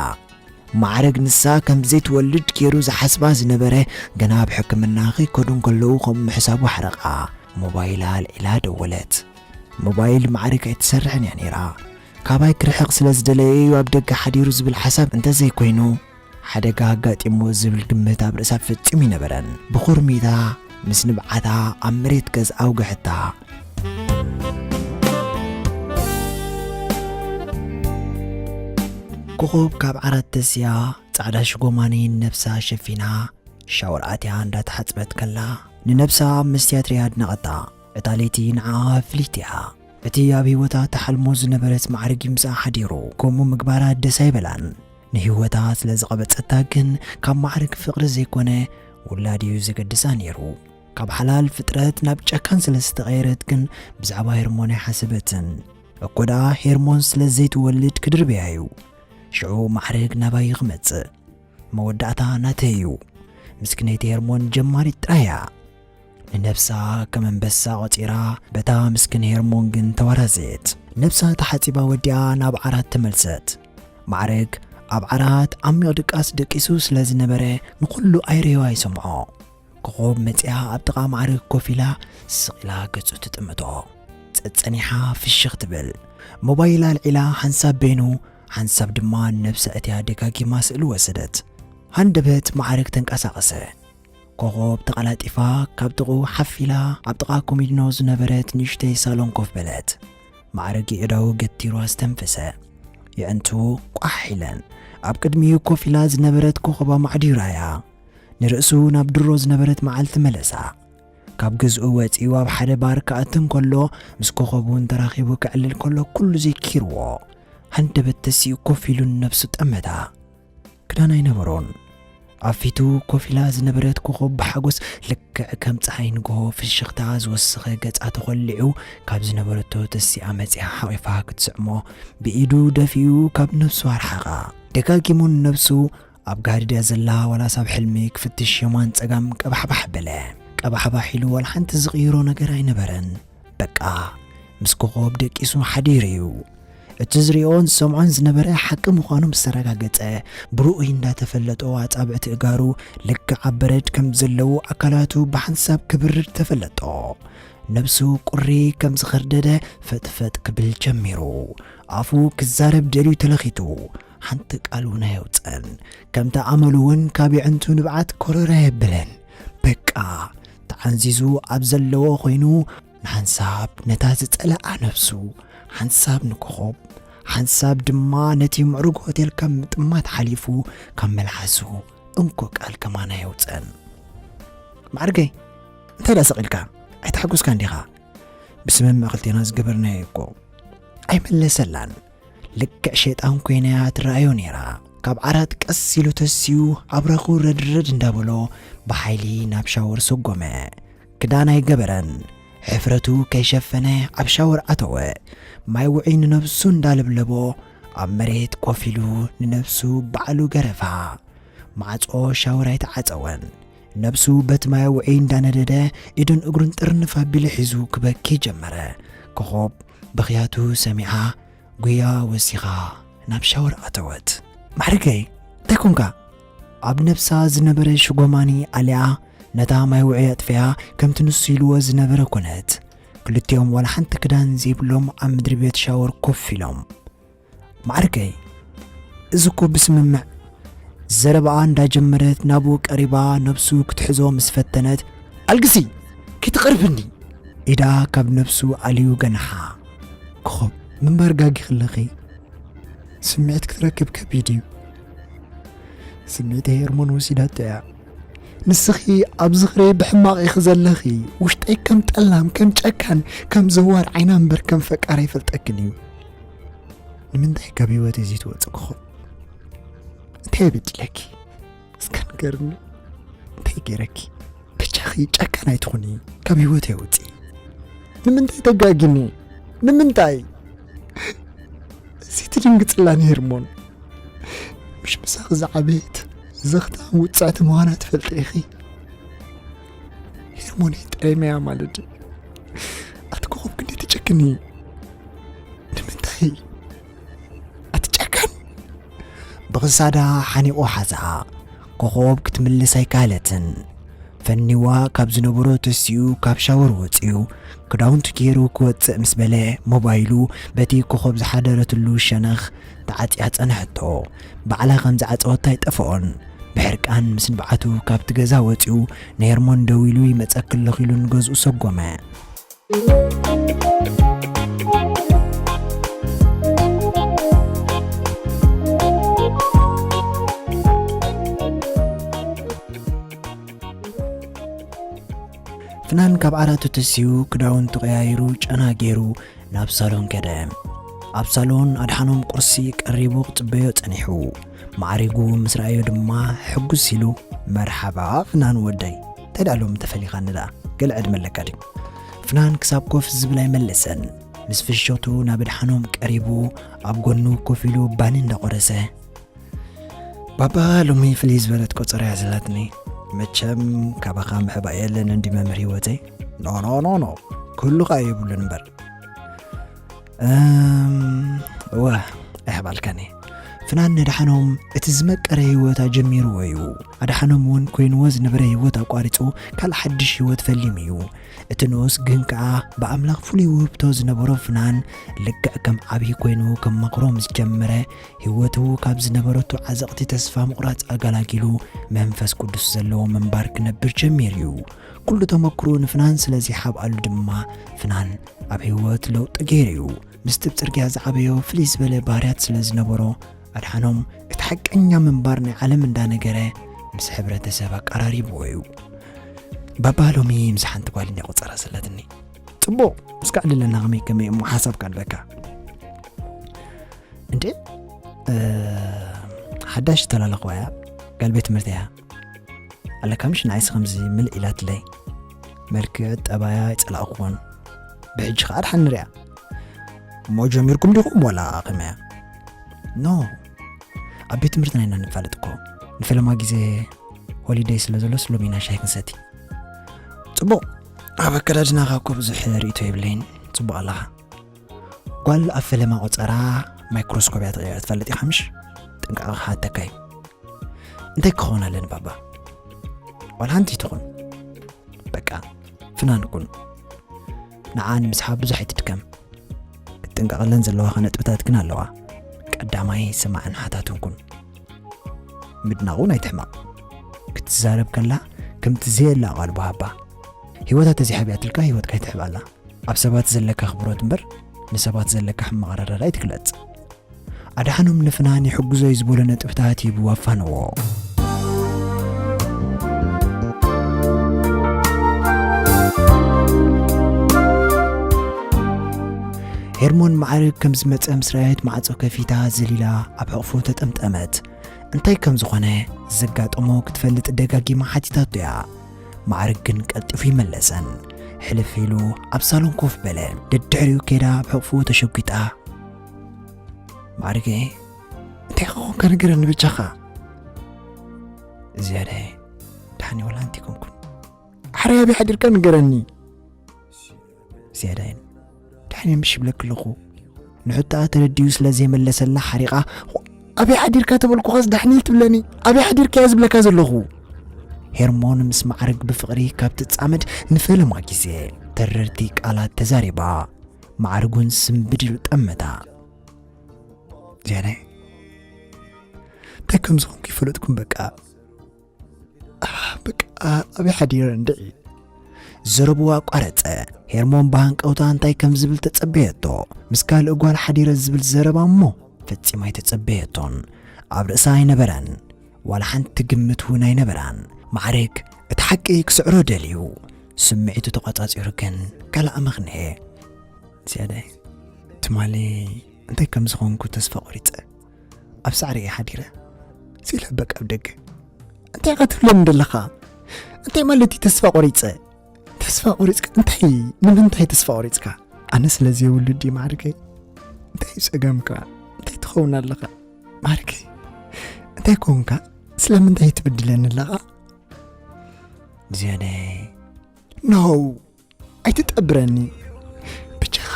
ማዕረግ ንሳ ከም ዘይትወልድ ገይሩ ዝሓስባ ዝነበረ፣ ገና ኣብ ሕክምና ከይከዱ እንከለዉ ከም ምሕሳቡ ሓረቓ። ሞባይላ ኣልዒላ ደወለት። ሞባይል ማዕረግ ኣይትሰርሕን እያ ነይራ። ካባይ ክርሕቕ ስለ ዝደለየ እዩ ኣብ ደገ ሓዲሩ ዝብል ሓሳብ እንተዘይኮይኑ፣ ሓደጋ ኣጋጢምዎ ዝብል ግምት ኣብ ርእሳ ፈጺሙ ኣይነበረን። ብኹርሚታ ምስ ንብዓታ ኣብ መሬት ገዝኣ ኣውግሐታ። ኮኾብ ካብ ዓራት ተሲኣ፣ ጻዕዳ ሽጎማኒ ነብሳ ሸፊና፣ ሻወር ኣትያ እንዳተሓጽበት ከላ፣ ንነብሳ ኣብ መስትያት ሪኣ ኣድነቐታ። እታ ለይቲ ንዓኣ ፍልይቲ እያ። እቲ ኣብ ህይወታ ተሓልሞ ዝነበረት ማዕርግ እዩ ምስኣ ሓዲሩ። ከምኡ ምግባራ ደስ ኣይበላን። ንህይወታ ስለ ዝቐበጸታ ግን፣ ካብ ማዕርግ ፍቕሪ ዘይኮነ፣ ውላድ እዩ ዘገድሳ ነይሩ። ካብ ሓላል ፍጥረት ናብ ጨካን ስለ ዝተቐየረት ግን፣ ብዛዕባ ሄርሞን ኣይሓሰበትን። እኮ ደኣ ሄርሞን ስለ ዘይትወልድ ክድርብያ እዩ። ሽዑ ማዕርግ ናባይ ክመጽእ። መወዳእታ ናተይ እዩ። ምስክነይቲ ሄርሞን ጀማሪት ጥራይ እያ። ንነብሳ ከም ኣንበሳ ቆጺራ፣ በታ ምስክን ሄርሞን ግን ተዋራዘየት። ነብሳ ተሓጺባ ወዲኣ ናብ ዓራት ተመልሰት። ማዕረግ ኣብ ዓራት ዓሚቕ ድቃስ ደቂሱ ስለ ዝነበረ፣ ንኹሉ ኣይርእዮ ኣይሰምዖ። ኮኾብ መጺኣ ኣብ ጥቓ ማዕረግ ኮፍ ኢላ ስቕ ኢላ ገጹ ትጥምቶ። ጸጸኒሓ ፍሽኽ ትብል። ሞባይላ ኣልዒላ ሓንሳብ በይኑ፣ ሓንሳብ ድማ ነብሳ እትያ ደጋጊማ ስእሊ ወሰደት። ሃንደበት ማዕረግ ተንቀሳቐሰ። ኮኾብ ተቐላጢፋ ካብ ጥቕኡ ሓፍ ኢላ ኣብ ጥቓ ኮሚድኖ ዝነበረት ንእሽተይ ሳሎን ኮፍ በለት። ማዕረግ የእዳዉ ገቲሩ ኣስተንፈሰ። የዕንቱ ቋሕ ኢለን ኣብ ቅድሚኡ ኮፍ ኢላ ዝነበረት ኮኾብ ኣማዕዲሩ ረኣያ። ንርእሱ ናብ ድሮ ዝነበረት መዓልቲ መለሳ። ካብ ገዝኡ ወጺኡ ኣብ ሓደ ባር ክኣቱ እንከሎ፣ ምስ ኮኾብ እውን ተራኺቡ ክዕልል ከሎ ኩሉ ዘይኪርዎ። ሃንደበት ተሲኡ ኮፍ ኢሉ ንነብሱ ጠመታ። ክዳን ኣይነበሮን። ኣብ ፊቱ ኮፍ ኢላ ዝነበረት ኮኾብ ብሓጎስ ልክዕ ከም ጸሓይ ንግሆ ፍሽኽታ ዝወሰኸ ገጻ ተኾሊዑ፣ ካብ ዝነበረቶ ተሲኣ መጺኣ ሓቒፋ ክትስዕሞ ብኢዱ ደፊኡ ካብ ነብሱ ኣርሓቓ። ደጋጊሙ ንነብሱ ኣብ ጋህዲ ድያ ዘላ ዋላስ ኣብ ሕልሚ ክፍትሽ የማን ጸጋም ቀባሕባሕ በለ። ቀባሕባሕ ኢሉ ዋላ ሓንቲ ዝቕይሮ ነገር ኣይነበረን። በቃ፣ ምስ ኮኾብ ደቂሱ ሓዲሩ እዩ። እቲ ዝሪኦን ዝሰምዖን ዝነበረ ሓቂ ምዃኑ ምስ ተረጋገጸ፣ ብርኡይ እንዳተፈለጦ ኣጻብዕቲ እጋሩ ልክዕ ኣብ በረድ ከም ዘለዉ ኣካላቱ ብሓንሳብ ክብርድ ተፈለጦ። ነብሱ ቁሪ ከም ዝኸርደደ ፈጥፈጥ ክብል ጀሚሩ። ኣፉ ክዛረብ ደልዩ ተለኺቱ፣ ሓንቲ ቃል እውን ኣየውጸን። ከምቲ ኣመሉ እውን ካብ የዕንቱ ንብዓት ኮረር ኣየብለን። በቃ ተዓንዚዙ ኣብ ዘለዎ ኮይኑ፣ ንሓንሳብ ነታ ዝጸልኣ ነብሱ፣ ሓንሳብ ንኮኾብ፣ ሓንሳብ ድማ ነቲ ምዕሩግ ሆቴል ካብ ምጥማት ሓሊፉ ካብ መልሓሱ እንኮ ቃል ከማን ኣየውጸን። ማዕርገይ፣ እንታይ ደኣ ስቕ ኢልካ? ኣይተሓጎስካን ዲኻ? ብስምምዕ ክልቴና ዝገበርናዮ እኮ። ኣይመለሰላን። ልክዕ ሸይጣን ኮይና እያ ትረኣዮ ነይራ። ካብ ዓራት ቀስ ኢሉ ተሲኡ ኣብራኹ ረድረድ እንዳበሎ ብሓይሊ ናብ ሻወር ሰጎመ። ክዳን ኣይገበረን። ሕፍረቱ ከይሸፈነ ኣብ ሻወር ኣተወ። ማይ ውዑይ ንነብሱ እንዳለብለቦ ኣብ መሬት ኮፍ ኢሉ ንነብሱ ባዕሉ ገረፋ። ማዕጾ ሻወር ኣይተዓጸወን። ነብሱ በቲ ማይ ውዑይ እንዳነደደ ኢዱን እግሩን ጥርንፍ ኣቢሉ ሒዙ ክበኪ ጀመረ። ኮኾብ ብኽያቱ ሰሚዓ ጉያ ወሲኻ ናብ ሻወር ኣተወት። ማዕርገይ፣ እንታይ ኮንካ? ኣብ ነብሳ ዝነበረ ሽጎማኒ ኣልያ ነታ ማይ ውዑይ ኣጥፊኣ ከምቲ ንሱ ኢልዎ ዝነበረ ኮነት። ክልቲኦም ዋላ ሓንቲ ክዳን ዘይብሎም ኣብ ምድሪ ቤት ሻወር ኮፍ ኢሎም። ማዕርገይ፣ እዚ እኮ ብስምምዕ። ዘረባኣ እንዳጀመረት ናብኡ ቀሪባ ነብሱ ክትሕዞ ምስ ፈተነት፣ ኣልግሲ! ከይትቐርብኒ! ኢዳ ካብ ነብሱ ኣልዩ ገንሓ። ኮኾብ፣ ምንባር ጋጊኺ ኣለኺ። ስምዒት ክትረክብ ከቢድ እዩ። ስምዒት ሄርሞን ወሲዳቶ እያ። ንስኺ ኣብ ዝኽሪ ብሕማቕ ኢኺ ዘለኺ። ውሽጠይ ከም ጠላም፣ ከም ጨካን፣ ከም ዘዋር ዓይና እምበር ከም ፈቃር ኣይፈልጠክን እዩ። ንምንታይ ካብ ህይወተይ ዘይትወጽእ ኮኾብ? እንታይ በዲለኪ? እስከ ንገርኒ። እንታይ ገይረኪ? ብቻኺ ጨካን ኣይትኹኒ። ካብ ህይወተይ ውጺ። ንምንታይ ተጋጊኒ? ንምንታይ? እዚ ትድንግጽላኒ ሄርሞን። ምሽ ምሳኺ ዝዓበየት ዘኽታም ውጽዕቲ ምዃና ትፈልጢ ኢኺ። ሄርሞን ጠሬመያ ማለት ድዩ? ኣቲ ኮኾብ ክንደይ ትጨክኒ? ንምንታይ? ኣቲ ጨካን! ብኽሳዳ ሓኒቑ ሓዝኣ። ኮኾብ ክትምልስ ኣይከኣለትን። ፈኒዋ ካብ ዝነበሮ ተሲኡ ካብ ሻወር ወጺኡ ክዳውንቱ ገይሩ ክወጽእ ምስ በለ ሞባይሉ በቲ ኮኾብ ዝሓደረትሉ ሸነኽ ተዓጽያ ጸንሐቶ። ባዕላ ከም ዝዓጸወታ ኣይጠፍኦን። ብሕርቃን ምስ ንብዓቱ ካብቲ ገዛ ወጺኡ ንሄርሞን ደዊሉ ይመጸኪ ኣለኹ ኢሉ ንገዝኡ ሰጎመ። ፍናን ካብ ዓራቱ ተሲኡ ክዳውንቱ ቀያይሩ ጨና ገይሩ ናብ ሳሎን ከደ። ኣብ ሳሎን ኣድሓኖም ቁርሲ ቀሪቡ ክጽበዮ ጸኒሑ። ማዕሪጉ ምስ ረኣዮ ድማ ሕጉስ ኢሉ፣ "መርሓባ ፍናን ወደይ፣ እንታይ ደኣ ሎሚ ተፈሊኻኒ ደኣ? ገለ ዕድመ ኣለካ ድዩ?" ፍናን ክሳብ ኮፍ ዝብል ኣይመለሰን። ምስ ፍሽኽቱ ናብ ኣድሓኖም ቀሪቡ ኣብ ጎኑ ኮፍ ኢሉ ባኒ እንዳቆረሰ፣ "ባባ ሎሚ ፍልይ ዝበለት ቆጸራ እያ ዘላትኒ። መቸም ካባኻ ምሕባእ የለን እንዲ መምህር ህይወተይ?" "ኖ፣ ኖ፣ ኖ፣ ኖ። ክህሉ ከኣ የብሉን እምበር። እም፣ እወ፣ ኣይሕባልካን እየ። ፍናን ነድሓኖም እቲ ዝመቀረ ህይወት ኣጀሚርዎ እዩ። ኣድሓኖም እውን ኮይንዎ ዝነበረ ህይወት ኣቋሪጹ ካልእ ሓድሽ ህይወት ፈሊሙ እዩ። እቲ ንኡስ ግን ከኣ ብኣምላኽ ፍሉይ ውህብቶ ዝነበሮ ፍናን ልክዕ ከም ዓብዪ ኮይኑ ከማኽሮ ምስ ጀመረ፣ ህይወቱ ካብ ዝነበረቶ ዓዘቕቲ ተስፋ ምቑራጽ ኣገላጊሉ መንፈስ ቅዱስ ዘለዎ ምንባር ክነብር ጀሚሩ እዩ። ኩሉ ተመክሮኡ ንፍናን ስለ ዘይሓብኣሉ ድማ ፍናን ኣብ ህይወት ለውጢ ገይሩ እዩ። ምስቲ ኣብ ጽርግያ ዝዓበዮ ፍልይ ዝበለ ባህርያት ስለ ዝነበሮ ኣድሓኖም እቲ ሓቀኛ ምንባር ናይ ዓለም እንዳነገረ ምስ ሕብረተሰብ ኣቀራሪብዎ እዩ። ባባ ሎሚ ምስ ሓንቲ ጓል እንድያ ቆጸራ ዘለትኒ። ጽቡቕ፣ እስከ ዕልለና ከመይ ከመይ እሞ ሓሳብካ ንበካ። እንዴ፣ እ፣ ሓዳሽ ዝተላለኽዋ እያ፣ ጋል ቤት ትምህርቲ እያ። ኣለካ ምሽ ንዓይስ ከምዚ ምልእ ኢላትለይ። መልክዕ ጠባያ ኣይጸላእኩዎን። ብሕጂ ከኣ ድሓን ንሪኣ። እሞ ጀሚርኩም ዲኹም ዋላ ከመያ? ኖ፣ ኣብ ቤት ትምህርትና ኢና ንፋለጥ እኮ። ንፈለማ ግዜ ሆሊደይ ስለ ዘሎስ ሎሚ ኢና ሻሂ ክንሰቲ። ጽቡቕ፣ ኣብ ኣከዳድናኻ እኮ ብዙሕ ርእይቶ የብለይን። ጽቡቕ ኣለኻ። ጓል ኣብ ፈለማ ቆጸራ ማይክሮስኮፕ እያ ተቐይራ ትፈልጥ ኢኻ ምሽ? ጥንቃቐ ክሓተካ እዩ። እንታይ ክኸውን ኣለኒ ባባ? ዋላ ሓንቲ ትኹን። በቃ፣ ፍናን ኩን። ንዓ ንምስሓብ ብዙሕ ኣይትድከም። ክትጥንቀቐለን ዘለዋኻ ነጥብታት ግን ኣለዋ። ቀዳማይ፣ ስማዕን ሓታትን ኩን። ምድናቕ እውን ኣይትሕመቕ። ክትዛረብ ከላ ከምቲ ዘየላ ኣቓልቦ ሃባ። ህይወታ ተዘይሓቢኣትልካ ህይወትካ ኣይትሕባላ። ኣብ ሰባት ዘለካ ኣኽብሮት እምበር ንሰባት ዘለካ ሕማቕ ኣረዳድኣ ኣይትግለጽ። ኣድሓኖም ንፍናን ይሕግዞ እዩ ዝበሎ ነጥብታት ሂቡ ኣፋነዎ። ሄርሞን ማዕርግ ከም ዝመጸ ምስ ረኣየት ማዕጾ ከፊታ ዘሊላ ኣብ ሕቕፉ ተጠምጠመት። እንታይ ከም ዝኾነ ዘጋጠሞ ክትፈልጥ ደጋጊማ ሓቲታቶ እያ። ማዕርግ ግን ቀልጢፉ ይመለሰን። ሕልፍ ኢሉ ኣብ ሳሎን ኮፍ በለ። ደድሕሪኡ ከይዳ ኣብ ሕቕፉ ተሸጒጣ። ማዕርገ፣ እንታይ ክኾንካ ንገረኒ በጃኻ። ዝያዳይ፣ ደሓን ዋላ ኣንቲ ኮንኩን። ሓረይ ኣበይ ሓዲርካ ንገረኒ። ዝያዳይ፣ ደሓን እየ ምሽ ይብለኪ ኣለኹ። ንሕቶኣ ተረዲኡ ስለ ዘይመለሰላ ሓሪቓ፣ ኣበይ ሓዲርካ ተበልኩኻስ ደሓን እየ ትብለኒ? ኣበይ ሓዲርካ እየ ዝብለካ ዘለኹ። ሄርሞን ምስ ማዕርግ ብፍቕሪ ካብ ትጻመድ ንፈለማ ግዜ ተረርቲ ቃላት ተዛሪባ። ማዕርግ እውን ስምብድ ኢሉ ጠመታ። ዝያዳይ፣ እንታይ ከም ዝኾንኩ ይፈለጥኩም በቃ። ኣህ፣ በቃ፣ ኣበይ ሓዲረ እንድዒ? ዘረብኡ ኣቋረጸ። ሄርሞን ብሃንቀውታ እንታይ ከም ዝብል ተጸበየቶ። ምስ ካልእ ጓል ሓዲረ ዝብል ዘረባ እሞ ፈጺማ ኣይተጸበየቶን። ኣብ ርእሳ ኣይነበረን። ዋላ ሓንቲ ግምት እውን ኣይነበራን። ማዕርግ እቲ ሓቂ ክስዕሮ ደልዩ። ስምዒቱ ተቖጻጺሩ ግን ካልእ ኣመኽንየ። ዝያዳይ፣ ትማሊ እንታይ ከም ዝኾንኩ ተስፋ ቆሪጸ። ኣብ ሳዕሪ እየ ሓዲረ። ሲለ በቃ ኣብ ደገ። እንታይ ኢኻ ትብለኒ ዘለኻ? እንታይ ማለት እዩ ተስፋ ቆሪጸ? ተስፋ ቆሪጽካ? እንታይ? ንምንታይ ተስፋ ቆሪጽካ? ኣነ ስለ ዘይውልድ ድዩ ማዕርገይ? እንታይ እዩ ጸገምካ? እንታይ ትኸውን ኣለኻ? ማዕርገይ፣ እንታይ ኮንካ? ስለምንታይ ትብድለኒ ኣለኻ? ዝያዳይ፣ ኖ! ኣይትጠብረኒ። በጃኻ፣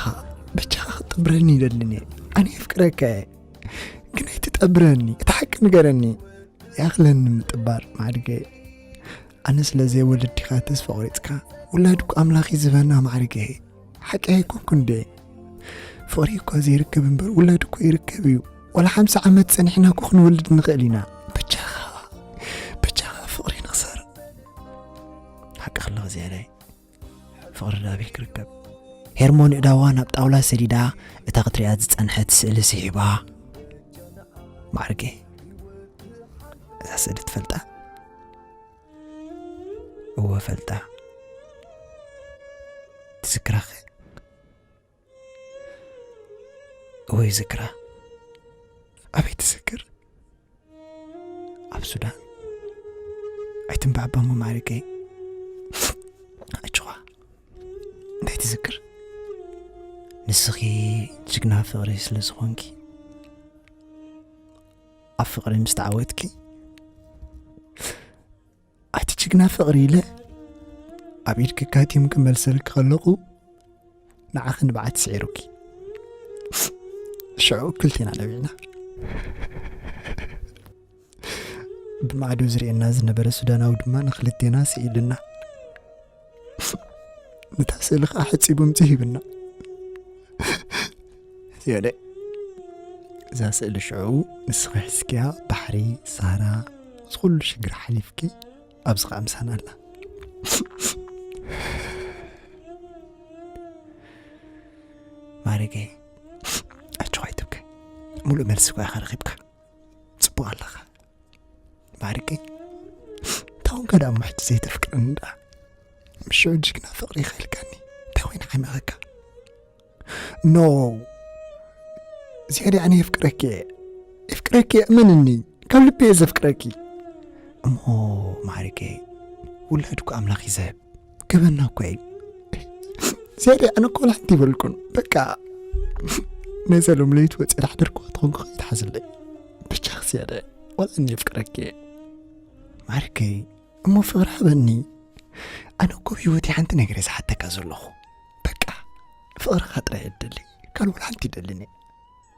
በጃኻ ክትጠብረኒ ይደልን እየ። ኣነ የፍቅረካ እየ። ግን ኣይትጠብረኒ። እቲ ሓቂ ንገረኒ። ይኣኽለኒ ምጥባር ማዕርገ። ኣነ ስለ ዘይወልድ ዲኻ ተስፋ ቆሪጽካ? ውላድ እኮ ኣምላኽ እዩ ዝህበና ማዕርገ። ሓቂ ኣይኮንኩ እንዴ? ፍቕሪ እኳ ዘይርከብ እምበር ውላድ እኮ ይርከብ እዩ። ዋላ ሓምሳ ዓመት ጸኒሕና እኮ ክንወልድ ንኽእል ኢና። በጃኻ፣ በጃኻ ፍቕሪ ንኽሰር። ሓቂ ከለኻ ዝያዳይ። ፍቕሪ ዳበይ ክርከብ? ሄርሞን እዳዋ ናብ ጣውላ ሰዲዳ እታ ክትሪኣ ዝጸንሐት ስእሊ ስሒባ። ማዕርገ፣ እዛ ስእሊ ትፈልጣ? እወ ፈልጣ። ትዝክራኸ? እወ ይዝክራ። ኣበይ ትዝክር? ኣብ ሱዳን። ኣይትንባዕባ እሞ ማዕርገይ። ኣጆኻ። እንታይ ትዝክር? ንስኺ ጅግና ፍቕሪ ስለ ዝኾንኪ፣ ኣብ ፍቕሪ ምስ ተዓወትኪ፣ ኣቲ ጅግና ፍቕሪ ኢለ ኣብ ኢድኪ ካቲም ክመልሰልኪ ከለኹ፣ ንዓኺ ንብዓት ስዒሩኪ። ሽዑ ክልቴና ነቢዕና። ብማዕዶ ዝርእየና ዝነበረ ሱዳናዊ ድማ ንክልቴና ስኢሉና። ነታ ስእሊ ከዓ ሕጺቡ ኣምጺኡ ሂብና። ዝያደ እዛ ስእሊ ሽዑ ንስኺ ሒዝክያ ባሕሪ፣ ሳህራ፣ እዚ ኩሉ ሽግር ሓሊፍኪ ኣብዚ ከዓ ምሳና ኣላ። ማዕርገይ፣ ኣጆኻ ኣይትብከ። ሙሉእ መልሲ እኳ ኢኻ ረኺብካ። ጽቡቕ ኣለኻ። ማዕርገይ፣ እንታይ ኮንካ ደኣ እሞ ሕጂ ዘይተፍቅረኒ ደኣ? ምስ ሽዑ ጅግና ፍቕሪ ኢኻ ኢልካኒ። እንታይ ኮይነ ዓሚቐካ? ኖ። ዝያዳ ኣነ የፍቅረኪ እየ። የፍቅረኪ እየ፣ እመንኒ። ካብ ልቢ እየ ዘፍቅረኪ። እሞ ማዕርገይ፣ ውላድ እኮ ኣምላኽ እዩ ዝህብ። ገበና እኮ እዩ። ዝያዳ ኣነ እኮ ዋላ ሓንቲ ይበልኩን። በቃ፣ ነዛ ሎም ለይቲ ወፂአ ዳሕደርኩዋ ተኾንኩ ከይትሓዝለይ። ብቻ ዝያዳ ዋላ እኒ የፍቅረኪ እየ። ማዕርገይ፣ እሞ ፍቕሪ ሃበኒ። ኣነ እኮ ኣብ ህይወተይ ሓንቲ ነገር እየ ዝሓተካ ዘለኹ። በቃ፣ ፍቕርኻ ጥራይ እየ እደሊ። ካልእ ወላ ሓንቲ ይደልን እየ።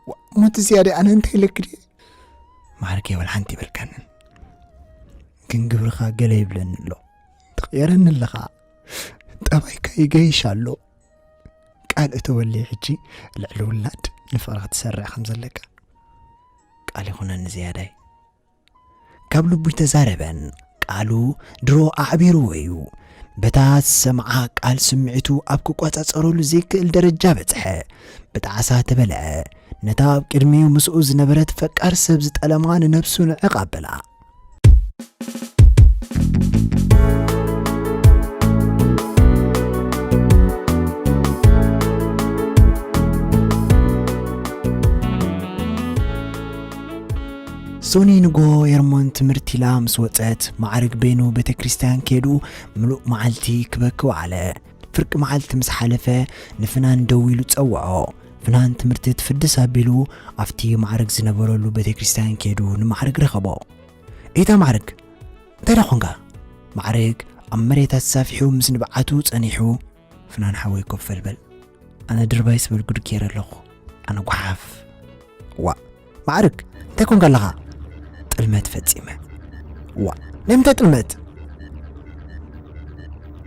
ዋ፣ ሞት ዝያዳ ኣነ እንታይ ኢለኪ ድየ? ማዕርገይ ወላ ሓንቲ ይበልካንን። ግን ግብርኻ ገለ ይብለኒ ኣሎ። ትቕየረኒ ኣለኻ። ጠባይካ ይገይሽ ኣሎ። ቃል እተወለይ ሕጂ ልዕሊ ውላድ ንፍቕሪ ክትሰርዕ ከም ዘለካ። ቃል ይኹነኒ ዝያዳይ። ካብ ልቡ ኣይተዛረበን። ቃሉ ድሮ ኣዕቢርዎ እዩ። በታ ዝሰምዓ ቃል ስምዒቱ ኣብ ክቆጻጸረሉ ዘይክእል ደረጃ በጽሐ። ብጣዕሳ ተበልዐ። ነታ ኣብ ቅድሚኡ ምስኡ ዝነበረት ፈቃር ሰብ ዝጠለማ ንነብሱ ንዕቕ ኣበላ። ሶኒ ንጎ ሄርሞን ትምህርቲ ኢላ ምስ ወጸት፣ ማዕርግ በይኑ ቤተ ክርስቲያን ከይዱ ምሉእ መዓልቲ ክበኪ ወዓለ። ፍርቂ መዓልቲ ምስ ሓለፈ፣ ንፍናን ደዊሉ ጸውዖ። ፍናን ትምህርቲ ትፍድስ ኣቢሉ፣ ኣብቲ ማዕርግ ዝነበረሉ ቤተ ክርስቲያን ከይዱ ንማዕርግ ረኸቦ። "ኤታ ማዕርግ፣ እንታይ ደኣ ኾንካ?" ማዕርግ ኣብ መሬት ኣሳፊሑ ምስ ንብዓቱ ጸኒሑ፣ "ፍናን ሓወይ፣ ኮፍ በል በል። ኣነ ድርባይ ስበል ጉድ ገይረ ኣለኹ። ኣነ ጓሓፍ። ዋ፣ ማዕርግ፣ እንታይ ኮንካ ኣለኻ?" "ጥልመት ፈጺመ." "ዋ፣ ናይ ምንታይ ጥልመት?"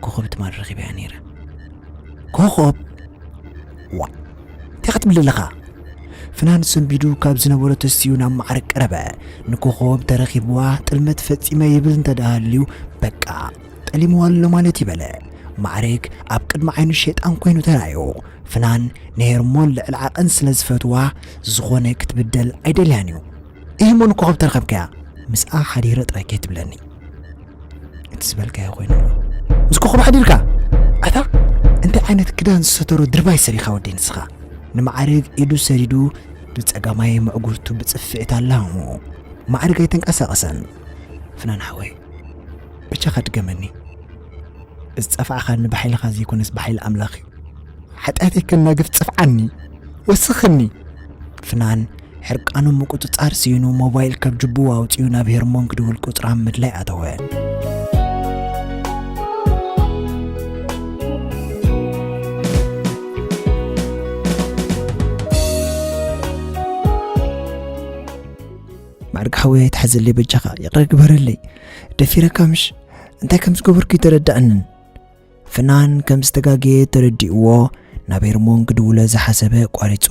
"ኮኸብ ትማል ረኺበያ ነይረ." "ኮኸብ? ዋ፣ እንታይ ክትብል ኣለኻ?" ፍናን ሰንቢዱ ካብ ዝነበሮ ተሲኡ ናብ ማዕርግ ቀረበ። ንኮኸብ ተረኺብዋ ጥልመት ፈጺመ ይብል እንተ ደኣ ሃልዩ፣ በቃ፣ ጠሊምዋ ኣሎ ማለት እዩ በለ። ማዕርግ ኣብ ቅድሚ ዓይኑ ሸይጣን ኮይኑ ተራእዮ። ፍናን ንሄርሞን ልዕሊ ዓቐን ስለ ዝፈትዋ፣ ዝኾነ ክትብደል ኣይደልያን እዩ። "እሂ እሞ ንኮኸብ ተረኸብካያ?" "ምስኣ ሓዲረ ጥራይ ከይትብለኒ። እቲ ዝበልካዮ ኮይኑ ኣሎ። ምስ ኮኸብ ሓዲርካ? ኣታ እንታይ ዓይነት ክዳን ዝሰተሮ ድርባይ ሰብ ኢኻ ወደይ ንስኻ?" ንማዕርግ ኢዱ ሰዲዱ ብጸጋማይ ምዕጉርቱ ብጽፍዒት ኣላሙ። ማዕርግ ኣይተንቀሳቐሰን። "ፍናን ሓወይ፣ በጃኻ ድገመኒ። ዝጸፋዕኻኒ ብሓይልኻ ዘይኮነስ ብሓይሊ ኣምላኽ እዩ። ሓጢኣተይ ከናግፍ ጽፍዓኒ፣ ወስኸኒ።" ፍናን ሕርቃኑ ምቁጽጻር ስኢኑ ሞባይል ካብ ጅቡ ኣውጺኡ ናብ ሄርሞን ክድውል ቁጽራ ምድላይ ኣተወ። "ማዕርግ ሓወይ ኣይትሓዘለይ በጃኻ፣ ይቕረ ግበረለይ። ደፊረካ ምሽ? እንታይ ከም ዝገበርኩ ኣይተረድኣንን?" ፍናን ከም ዝተጋገየ ተረዲእዎ፣ ናብ ሄርሞን ክድውሎ ዝሓሰበ ኣቋሪጹ፣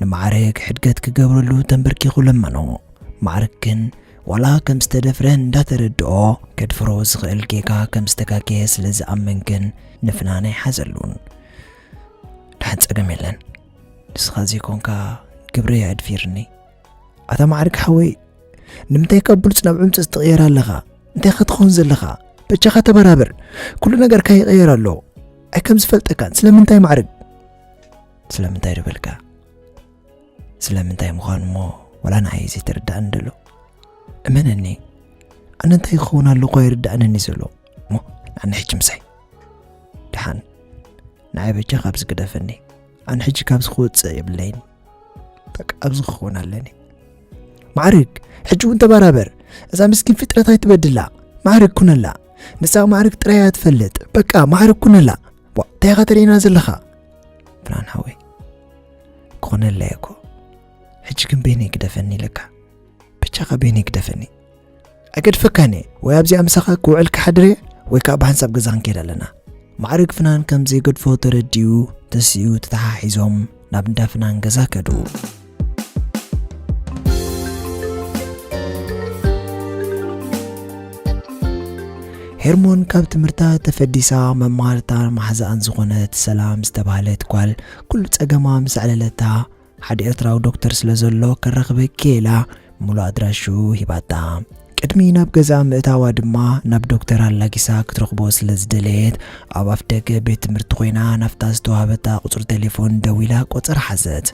ንማዕርግ ሕድገት ክገብረሉ ተንበርኪኹ ለመኖ። ማዕርግ ግን ዋላ ከም ዝተደፍረ እንዳተረድኦ፣ ከድፍሮ ዝኽእል ጌጋ ከም ዝተጋገየ ስለ ዝኣምን ግን ንፍናን ኣይሓዘሉን። "ደሓን ጸገም የለን። ንስኻ ዘይኮንካ ግብረይ ኣድፊርኒ። ኣታ ማዕርግ ሓወይ፣ ንምንታይ ካብ ብሉጽ ናብ ዕምጽጽ ትቕየር ኣለኻ? እንታይ ኸ ትኸውን ዘለኻ? በጃኻ ተበራበር። ኩሉ ነገርካ ይቕየር ኣሎ። ኣይ ከም ዝፈልጠካን። ስለምንታይ ማዕርግ?" "ስለምንታይ ዶ በልካ?" "ስለምንታይ ምዃኑ እሞ ዋላ ንዓይ እዩ ዘይተረድኣኒ ዘሎ። እመነኒ፣ ኣነ እንታይ ክኸውን ኣለኹ ኣይርድኣንን እዩ ዘሎ። እሞ ኣነ ሕጂ ምሳይ። ደሓን ንዓይ በጃ ካብዚ ግደፈኒ። ኣነ ሕጂ ካብዚ ክወጽእ የብለይን። በቃ ኣብዚ ክኸውን ኣለኒ። ማዕርግ፣ ሕጂ እውን ተበራበር። እዛ ምስኪን ፍጥረት ኣይትበድላ። ማዕርግ ኩነላ። ንሳ ማዕርግ ጥራይ እያ ትፈልጥ። በቃ ማዕርግ ኩነላ። ዋ፣ እንታይ ኢኻ ተርእየና ዘለኻ?" "ፍናን ሓወይ፣ ክኾነለይ እኮ። ሕጂ ግን በይነይ ግደፈኒ ኢለካ። በጃኻ በይነይ ግደፈኒ። ኣይገድፈካን እየ። ወይ ኣብዚኣ ምሳኻ ክውዕል ክሓድር እየ፣ ወይ ከኣ ብሓንሳብ ገዛ ክንከይድ ኣለና።" ማዕርግ ፍናን ከም ዘይገድፎ ተረዲኡ፣ ተሲኡ ተተሓሒዞም ናብ እንዳ ፍናን ገዛ ከዱ። ሄርሞን ካብ ትምህርታ ተፈዲሳ፣ መማህርታን መሓዛኣን ዝኾነት ሰላም ዝተባህለት ጓል ኩሉ ጸገማ ምስ ኣዕለለታ፣ ሓደ ኤርትራዊ ዶክተር ስለ ዘሎ ከራኽበኪ እየ ኢላ ምሉእ ኣድራሽኡ ሂባታ። ቅድሚ ናብ ገዛ ምእታዋ ድማ ናብ ዶክተር ኣላጊሳ ክትረኽቦ ስለ ዝደለየት፣ ኣብ ኣፍ ደገ ቤት ትምህርቲ ኮይና ናብታ ዝተዋህበታ ቁጽሪ ቴሌፎን ደዊላ ቆጸራ ሓዘት።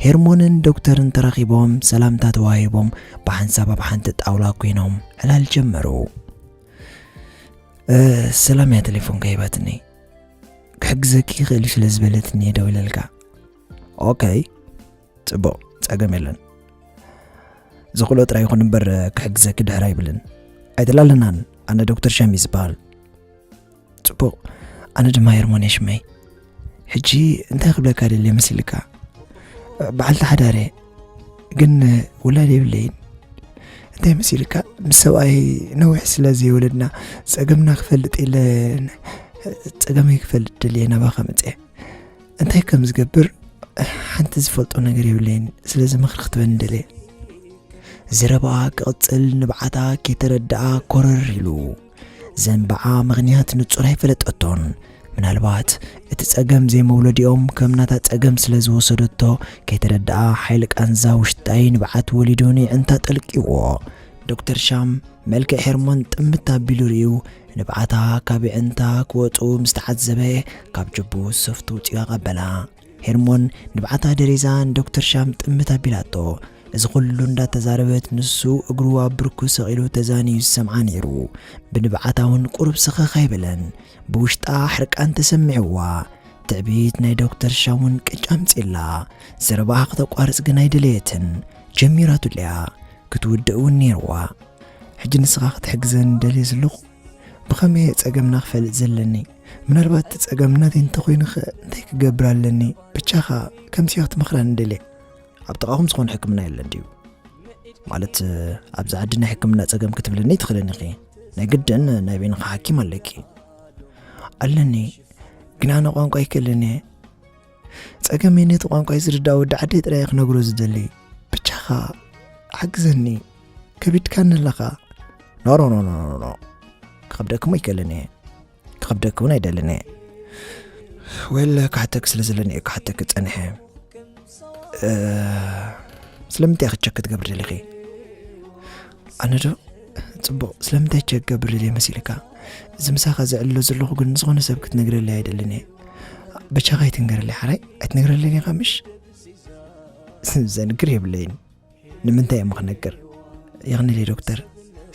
ሄርሞንን ዶክተርን ተራኺቦም ሰላምታ ተዋሂቦም ብሓንሳብ ኣብ ሓንቲ ጣውላ ኮይኖም ዕላል ጀመሩ። "እ፣ ሰላም እያ ቴሌፎንካ ሂባትኒ። ክሕግዘኪ ይኽእል እዩ ስለ ዝበለትኒ እየ ደዊለልካ።" "ኦኬ፣ ጽቡቕ፣ ጸገም የለን። ዝኽእሎ ጥራይ ይኹን እምበር ክሕግዘኪ ድሕር ኣይብልን። ኣይተላለናን፣ ኣነ ዶክተር ሻሚ ዝበሃል።" "ጽቡቕ፣ ኣነ ድማ ሄርሞን እየ ሽመይ። ሕጂ እንታይ ክብለካ ደልየ መሲልካ?" በዓልቲ ሓዳር እየ፣ ግን ውላድ የብለይን። እንታይ መሲልካ? ምስ ሰብኣይ ነዊሕ ስለ ዘይወለድና ጸገምና ክፈልጥ የለን፣ ጸገመይ ክፈልጥ ደልየ ናባኻ መጽየ። እንታይ ከም ዝገብር ሓንቲ ዝፈልጦ ነገር የብለይን፣ ስለዚ ምኽሪ ክትበኒ ደልየ። ዘረባኣ ክቕጽል ንብዓታ ከይተረድኣ ኮረር ኢሉ። ዘንብዓ ምኽንያት ንጹር ኣይፈለጠቶን። ምናልባት እቲ ጸገም ዘይመውለዲኦም ከም ናታ ጸገም ስለ ዝወሰደቶ ከይተረድኣ ሓይሊ ቃንዛ ውሽጣይ ንብዓት ወሊዱ ንዕንታ ጠልቂዎ። ዶክተር ሻም መልክዕ ሄርሞን ጥምት ኣቢሉ ርእዩ ንብዓታ ካብ ዕንታ ክወጹ ምስ ተዓዘበ ካብ ጅቡ ሰፍቱ ውጽኡ ኣቐበላ። ሄርሞን ንብዓታ ደሪዛ ንዶክተር ሻም ጥምት ኣቢላቶ። እዚ ኩሉ እንዳተዛረበት ንሱ እግሩ ኣብ ብርኩ ሰቒሉ ተዛንዩ ዝሰምዓ ነይሩ። ብንብዓታ እውን ቁሩብ ስኽኽ ኣይበለን። ብውሽጣ ሕርቃን ተሰሚዕዋ። ትዕቢት ናይ ዶክተር ሻም እውን ቅጭ ኣምጺላ። ዘረባኣ ክተቋርጽ ግን ኣይደለየትን። ጀሚራቱለያ ክትውድእ እውን ነይርዋ። ሕጂ ንስኻ ክትሕግዘን ደልየ ዘለኹ ብኸመይ እየ ጸገምና ክፈልጥ ዘለኒ? ምናልባት እቲ ጸገም ናተይ እንተኾይኑኸ እንታይ ክገብር ኣለኒ? ብቻኻ ከምሲኻ ክትመኽረኒ ደልየ። ኣብ ጥቓኹም ዝኾነ ሕክምና የለን ድዩ? ማለት ኣብዚ ዓዲ ናይ ሕክምና ጸገም ክትብልኒ ትኽእልኒ ኢኺ። ናይ ግድን ናይ በይንኻ ሓኪም ኣለኪ። ኣለኒ፣ ግን ኣነ ቋንቋ ኣይክእልን እየ። ጸገመይ ነቲ ቋንቋይ ዝርዳእ ወዲ ዓደይ ጥራይ እየ ክነግሮ ዝደሊ። ብቻኻ ሓግዘኒ፣ ከቢድካኒ ኣለኻ። ኖ ኖ ኖ ኖ ኖ ኖ። ክኸብደክሞ ኣይክእልን እየ። ክኸብደክ እውን ኣይደልን እየ። ወይለ ክሓተክ ስለ ዘለኒ እየ ክሓተክ ጸኒሐ። እ፣ ስለምንታይ ኢኺ ቸክ ክትገብሪ ደሊኺ? ኣነ ዶ ጽቡቕ ስለምንታይ ቸክ ክገብር ደልየ መሲልካ? እዚ ምሳኻ ዘዕልሎ ዘለኹ ግን ዝኾነ ሰብ ክትነግረለይ ኣይደልን እየ። በቻኻ ኣይትንገረለይ ሓራይ፣ ኣይትነግረለይ ኢኻ ምሽ? ዘንግር የብለይን። ንምንታይ እሞ ክነግር? የቕንለይ ዶክተር፣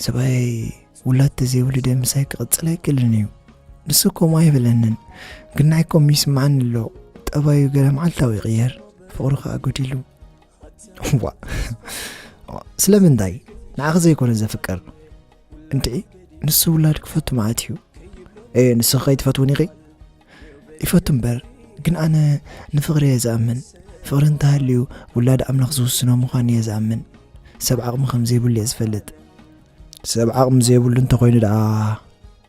ሰብኣይ ውላድ ተዘይወሊደ ምሳይ ክቕጽል ኣይክእልን እዩ። ንሱ ከምኡ ኣይበለንን፣ ግን ንዓይ ከምኡ ይስምዓኒ ኣሎ። ጠባዩ ገለ መዓልታዊ ይቕየር፣ ፍቕሩ ከኣ ጎዲሉ። ዋ፣ ስለምንታይ? ንዓኺ ዘይኮነ ዘፍቅር? እንድዒ፣ ንሱ ውላድ ክፈቱ መዓት እዩ። ኤ፣ ንስኺ ከይትፈትውኒ ኢኺ? ይፈቱ እምበር፣ ግን ኣነ ንፍቕሪ እየ ዝኣምን። ፍቕሪ እንተሃልዩ፣ ውላድ ኣምላኽ ዝውስኖ ምዃኑ እየ ዝኣምን። ሰብ ዓቕሚ ከም ዘይብሉ እየ ዝፈልጥ። ሰብ ዓቕሚ ዘይብሉ እንተኾይኑ ደኣ፣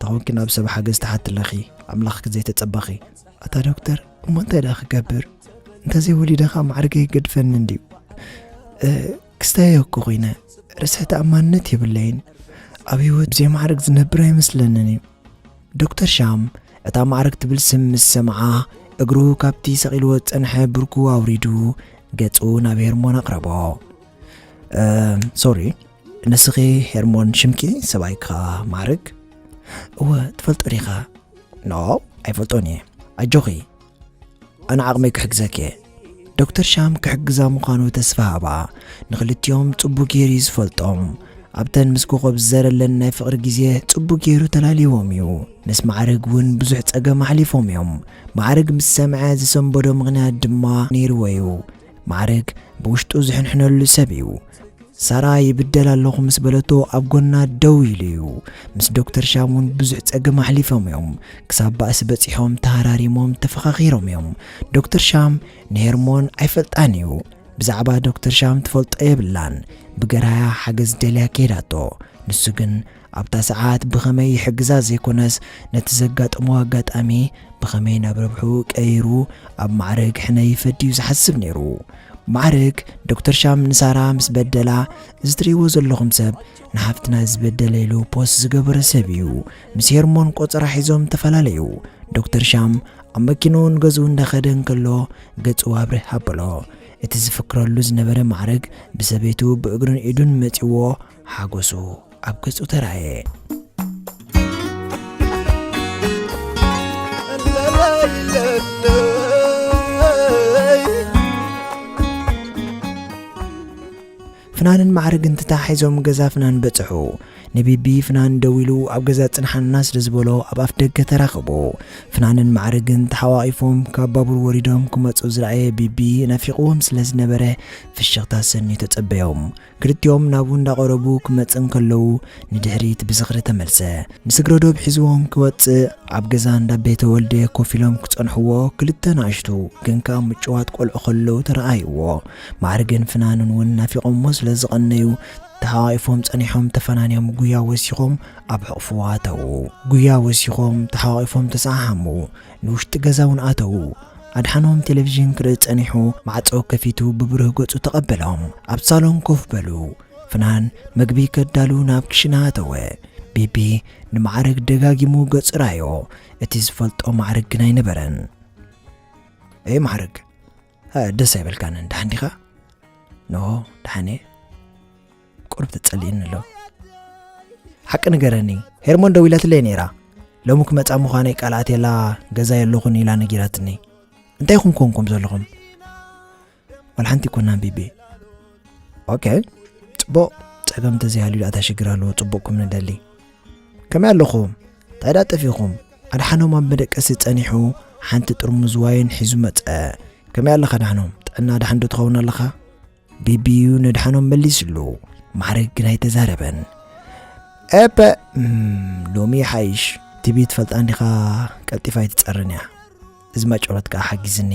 ተኾንኪ ናብ ሰብ ሓገዝ ትሓቲ ኣለኺ፣ ኣምላኽኪ ዘይተጸበኺ። ኣታ ዶክተር፣ እሞ እንታይ ደኣ ክገብር? እንተዘይወሊደ ኸኣ ማዕርገይ ይገድፈኒ እንድዩ። እ፣ ክስታየ እኮ ኮይነ፣ ርስሒ ተኣማንነት የብለይን። ኣብ ህይወት ብዘይ ማዕርግ ዝነብር ኣይመስለንን እዩ። ዶክተር ሻም እታ ማዕርግ ትብል ስም ምስ ሰምዓ፣ እግሩ ካብቲ ሰቒልዎ ዝጸንሐ ብርኩ ኣውሪዱ፣ ገጹ ናብ ሄርሞን ኣቕረቦ። እ፣ ሶሪ፣ ንስኺ ሄርሞን ሽምኪ፣ ሰብኣይካ ማዕርግ? እወ፣ ትፈልጦ ዲኻ? ኖ፣ ኣይፈልጦን እየ። ኣጆኺ፣ ኣነ ዓቕመይ ክሕግዘኪ እየ። ዶክተር ሻም ክሕግዛ ምዃኑ ተስፋ ሃባ። ንኽልቲኦም ጽቡቕ ገይሩ እዩ ዝፈልጦም። ኣብተን ምስ ኮኾብ ዝዘረለን ናይ ፍቕሪ ግዜ ጽቡቕ ገይሩ ተላልይዎም እዩ። ምስ ማዕርግ እውን ብዙሕ ጸገም ኣሕሊፎም እዮም። ማዕርግ ምስ ሰምዐ ዝሰንበዶ ምኽንያት ድማ ነይርዎ እዩ። ማዕርግ ብውሽጡ ዝሕንሕነሉ ሰብ እዩ። ሳራ ይብደል ኣለኹ ምስ በለቶ ኣብ ጎና ደው ኢሉ እዩ። ምስ ዶክተር ሻም እውን ብዙሕ ጸገም ኣሕሊፎም እዮም። ክሳብ ባእሲ በጺሖም ተሃራሪሞም ተፈኻኺሮም እዮም። ዶክተር ሻም ንሄርሞን ኣይፈልጣን እዩ። ብዛዕባ ዶክተር ሻም ትፈልጦ የብላን። ብገራያ ሓገዝ ደልያ ከይዳቶ። ንሱ ግን ኣብታ ሰዓት ብኸመይ ይሕግዛ ዘይኮነስ ነቲ ዘጋጠሞ ኣጋጣሚ ብኸመይ ናብ ረብሑ ቀይሩ ኣብ ማዕርግ ሕነ ይፈድዩ ዝሓስብ ነይሩ። ማዕርግ ዶክተር ሻም ንሳራ ምስ በደላ፣ እዚ ትርእይዎ ዘለኹም ሰብ ንሓፍትና ዝበደለ ኢሉ ፖስት ዝገበረ ሰብ እዩ። ምስ ሄርሞን ቆጸራ ሒዞም ተፈላለዩ። ዶክተር ሻም ኣብ መኪንኡ ንገዝኡ እንዳኸደ እንከሎ ገጹ ኣብርህ ኣበሎ። እቲ ዝፍክረሉ ዝነበረ ማዕርግ ብሰበይቱ ብእግሩን ኢዱን መጺዎ ሓጎሱ ኣብ ገጹ ተራእየ። ፍናንን ማዕርግን ተተሓሒዞም ገዛ ፍናን በጽሑ። ንቢቢ ፍናን ደዊሉ ኣብ ገዛ ጽንሓና ስለ ዝበሎ ኣብ ኣፍ ደገ ተራኸቡ። ፍናንን ማዕርግን ተሓዋቒፎም ካብ ባቡር ወሪዶም ክመጹ ዝረኣየ ቢቢ ናፊቕዎም ስለ ዝነበረ ፍሽኽታ ሰንዩ ተጸበዮም። ክልቲኦም ናብኡ እንዳቐረቡ ክመጽእ እንከለዉ ንድሕሪት ብዝኽሪ ተመልሰ። ንስግረዶብ ሒዝዎም ክወጽእ ኣብ ገዛ እንዳ ቤተ ወልደ ኮፍ ኢሎም ክጸንሕዎ ክልተ ንኣሽቱ ግን ከኣ ምጭዋት ቆልዑ ከለዉ ተረኣይዎ። ማዕርግን ፍናንን እውን ናፊቖሞ ስለ ዝቐነዩ ተሓዋቒፎም ጸኒሖም ተፈናንዮም ጉያ ወሲኾም ኣብ ሕቕፍዋ ኣተዉ። ጉያ ወሲኾም ተሓዋቒፎም ተሰሓሓሙ። ንውሽጢ ገዛ እውን ኣተዉ። ኣድሓኖም ቴሌቪዥን ክርኢ ጸኒሑ ማዕጾ ከፊቱ ብብሩህ ገጹ ተቐበሎም። ኣብ ሳሎን ኮፍ በሉ። ፍናን መግቢ ከዳሉ ናብ ክሽነ ኣተወ። ቢቢ ንማዕርግ ደጋጊሙ ገጹ ራዮ። እቲ ዝፈልጦ ማዕርግ ግን ኣይነበረን። "ኤ ማዕርግ፣ እ፣ ደስ ኣይበልካንን? ደሓን ዲኻ?" "ኖ፣ ደሓን እየ። ቁሩብ ተጸሊእኒ ኣሎ። ሓቂ ንገረኒ፣ ሄርሞን ደዊላትለይ ነይራ። ሎሚ ክመጻ ምዃነይ ቃል ኣትየላ፣ ገዛ የለኹን ኢላ ነጊራትኒ። እንታይ ኢኹም ኮንኩም ዘለኹም?" "ዋላ ሓንቲ ኣይኮናን ቢቢ." "ኦኬ፣ ጽቡቕ። ጸገም እንተዘይሃልዩ ደኣ እንታይ ሽግር ኣለዎ? ጽቡቕኩም ንደሊ። ከመይ ኣለኹም? እንታይ ደኣ ጠፊእኹም?" ኣድሓኖም ኣብ መደቀሲ ጸኒሑ ሓንቲ ጥርሙዝ ዋይን ሒዙ መጸ። "ከመይ ኣለኻ ኣድሓኖም? ጥዕና ደሓን ዶ ትኸውን ኣለኻ?" ቢቢዩ ነድሓኖም መሊስሉ። ማዕረግ ግን ኣይተዛረበን። "ኤፐ፣ እም፣ ሎሚ ይሓይሽ። ቲቪ ትፈልጣ እንዲኻ፣ ቀልጢፋ ኣይትጸርን እያ። እዚ ማጭወረት ከኣ ሓጊዝኒ።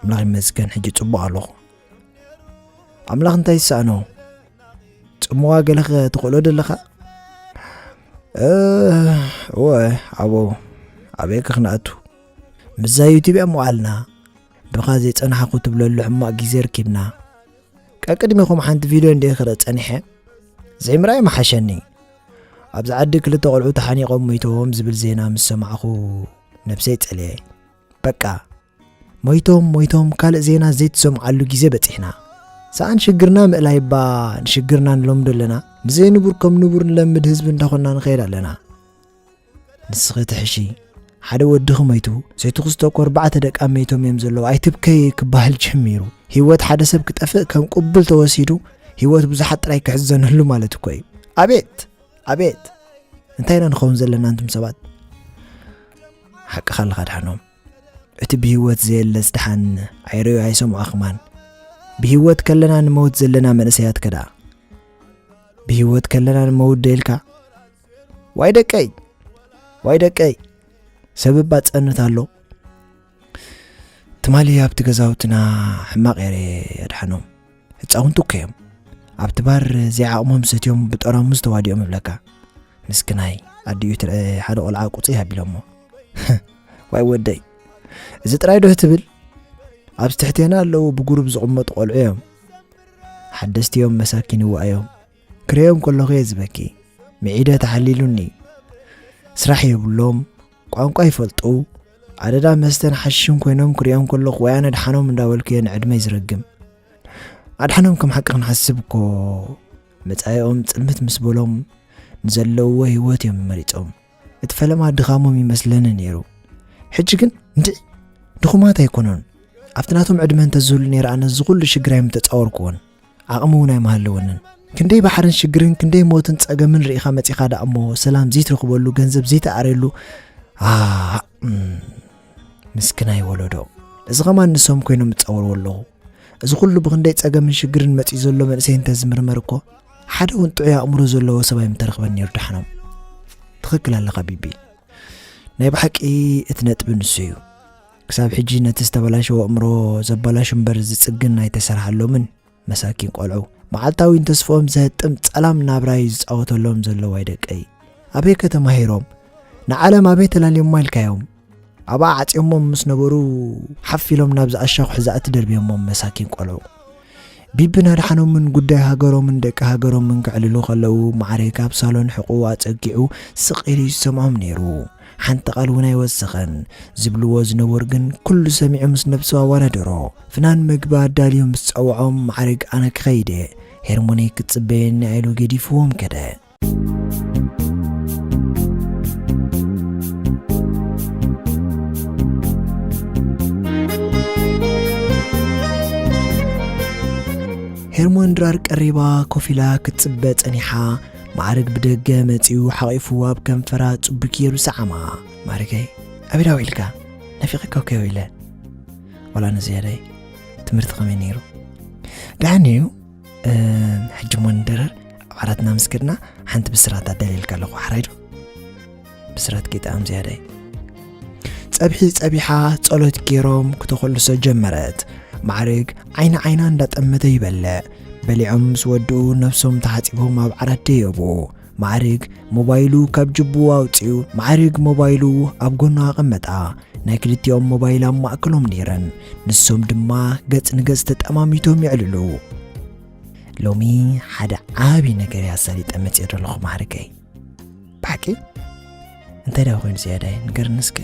ኣምላኽ ይመስገን፣ ሕጂ ጽቡቕ ኣለኹ።" "ኣምላኽ እንታይ ይሰኣኖ? ጽምዋ ገለኸ ትኽእሎ ደለኻ?" "እ፣ እወ፣ ኣቦ፣ ኣበይ ከ ክንኣቱ? ምስዛ ዩቲብ እያ ምውዓልና። ብኻ ዘይጸናሕኩ ትብለሉ ሕማቕ ግዜ ረኪብና። ቀቅድሜኹም ሓንቲ ቪድዮ እንድየ ክርኢ ጸኒሐ። ዘይምርኣይ ምሓሸኒ። ኣብዚ ዓዲ ክልተ ቆልዑ ተሓኒቖም ሞይቶም ዝብል ዜና ምስ ሰማዕኹ ነብሰይ ጸልየ። በቃ፣ ሞይቶም፣ ሞይቶም፣ ካልእ ዜና ዘይትሰምዓሉ ግዜ በጺሕና። ሰኣን ሽግርና ምእላይ እባ ንሽግርና ንለምዶ ኣለና። ንዘይንቡር ከም ንቡር ንለምድ ህዝቢ እንዳኾንና ንኸይድ ኣለና። ንስኺ ትሕሺ፣ ሓደ ወድኺ ሞይቱ፣ ሰይትኹስ እኮ ኣርባዕተ ደቃ ሞይቶም እዮም ዘለዉ፣ ኣይትብከይ ክበሃል ጀሚሩ። ህይወት ሓደ ሰብ ክጠፍእ ከም ቅቡል ተወሲዱ፣ ህይወት ብዙሓት ጥራይ ክሕዘነሉ ማለት እኮ እዩ። ኣቤት! ኣቤት! እንታይ ኢና ንኸውን ዘለና ኣንቱም ሰባት? ሓቅኻ ኣለኻ ድሓኖም። እቲ ብህይወት ዘየለስ ድሓን ኣይረዩ ኣይሰምዖ ከማን። ብህይወት ከለና ንመውት ዘለና መንእሰያት ከ ደኣ? ብህይወት ከለና ንመውት ዶ ኢልካ? ዋይ ደቀይ! ዋይ ደቀይ! ሰብ እባ ጸንት ኣሎ። ትማሊ ኣብቲ ገዛውትና ሕማቕ እየ ኣድሓኖም። ህጻውንቲ እኮ እዮም። ኣብቲ ባር ዘይዓቕሞም ሰትዮም ብጠራሙዝ ተዋዲኦም እብለካ። ምስክናይ ኣዲኡ ትርአ ሓደ ቆልዓ ቁጽይ ኣቢሎሞ። ዋይ ወደይ፣ እዚ ጥራይ ዶ ትብል? ኣብዚ ትሕቴና ኣለዉ ብጉሩብ ዝቕመጡ ቆልዑ እዮም። ሓደስቲ እዮም መሳኪን እዋእ እዮም። ክርእዮም ከለኹ እየ ዝበኪ። ምዒደ ተሓሊሉኒ። ስራሕ የብሎም፣ ቋንቋ ይፈልጡ። ኣደዳ መስተን ሓሽሽን ኮይኖም ክርእዮም ከለኹ ወይ ኣነ ድሓኖም እንዳበልኩ እየ ንዕድመይ ዝረግም። ኣድሓኖም ከም ሓቂ ክንሓስብ እኮ መጻኢኦም ጽልምት ምስ በሎም ንዘለውዎ ህይወት እዮም መሪጾም። እቲ ፈለማ ድኻሞም ይመስለኒ ነይሩ። ሕጂ ግን እንድዒ ድኹማት ኣይኮኑን። ኣብቲ ናቶም ዕድመ እንተዝህሉ ነይረ ኣነ እዚ ኩሉ ሽግር ኣይምተጻወርኩዎን። ዓቕሚ እውን ኣይምሃለወንን። ክንደይ ባሕርን ሽግርን ክንደይ ሞትን ጸገምን ርኢኻ መጺኻ ደኣ እሞ ሰላም ዘይትረኽበሉ ገንዘብ ዘይትኣርየሉ። ኣ፣ እም፣ ምስክናይ ወለዶ። እዚ ኸማን ንሶም ኮይኖም እጻወርዎ ኣለኹ። እዚ ኩሉ ብኽንደይ ጸገምን ሽግርን መጺኡ ዘሎ መንእሰይ እንተ ዝምርመር እኮ ሓደ እውን ጥዑይ ኣእምሮ ዘለዎ ሰብ ኣይምተረኽበን ነይሩ ድሓኖም። ትኽክል ኣለኻ ቢቢ። ናይ ብሓቂ እቲ ነጥቢ ንሱ እዩ። ክሳብ ሕጂ ነቲ ዝተበላሸወ ኣእምሮ ዘበላሹ እምበር ዝጽግን ኣይተሰርሓሎምን። መሳኪን ቆልዑ መዓልታዊ ንተስፍኦም ዘህጥም ጸላም ናብራ እዩ ዝጻወተሎም ዘሎ። ዋይ ደቀይ፣ ኣበይ ከ ተማሂሮም? ንዓለም ኣበይ ተላልዮማ ኢልካዮም? ኣብኣ ዓጽዮሞም ምስ ነበሩ ሓፍ ኢሎም ናብዚ ኣሻኹ ሕዛእቲ ደርብዮሞም መሳኪን ቆልዑ። ቢብን ኣድሓኖምን ጉዳይ ሃገሮምን ደቂ ሃገሮምን ከዕልሉ ከለዉ ማዕረ ካብ ሳሎን ሕቑኡ ኣጸጊዑ ስቕ ኢሉ ይሰምዖም ነይሩ። ሓንቲ ቃል እውን ኣይወሰኸን። ዝብልዎ ዝነበሩ ግን ኩሉ ሰሚዑ ምስ ነብሱ ኣወዳደሮ። ፍናን መግቢ ኣዳልዩ ምስ ጸውዖም ማዕርግ ኣነ ክኸይድ እየ፣ ሄርሞነይ ክትጽበየኒ እያ ኢሉ ገዲፍዎም ከደ። ሄርሞን ድራር ቀሪባ ኮፍ ኢላ ክትጽበ ጸኒሓ። ማዕርግ ብደገ መጺኡ ሓቒፉዋ ኣብ ከንፈራ ጽቡክ ገይሩ ሰዓማ። ማዕርገይ፣ ኣበይ ደኣ ውዒልካ? ናፊቐካ እኮ ውዒለ። ዋላ ንዝያዳይ፣ ትምህርቲ ከመይ ነይሩ? ደሓን እዩ። እም፣ ሕጂ እሞ ንደረር፣ ኣብ ዓራትና ምስ ከድና ሓንቲ ብስራት ኣዳልየልካ ኣለኹ፣ ሓራይ ዶ? ብስራት ጌጣም ዝያዳይ። ጸብሒ ጸቢሓ ጸሎት ገይሮም ክተኾልሶ ጀመረት። ማዕርግ ዓይኒ ዓይና እንዳጠመተ ይበልዕ። በሊዖም ምስ ወድኡ ነብሶም ተሓጺቦም ኣብ ዓራት ደየቡ። ማዕርግ ሞባይሉ ካብ ጅቡ ኣውጺኡ፣ ማዕርግ ሞባይሉ ኣብ ጎኑ ኣቐመጣ። ናይ ክልቲኦም ሞባይል ኣብ ማእከሎም ነይረን። ንሶም ድማ ገጽ ንገጽ ተጠማሚቶም የዕልሉ። ሎሚ ሓደ ዓቢ ነገር እየ ኣሳሊጠ መጽየ ዘለኹ ማዕርገይ። ብሓቂ? እንታይ ደኣ ኮይኑ ዝያዳይ? ንገርኒ እስከ።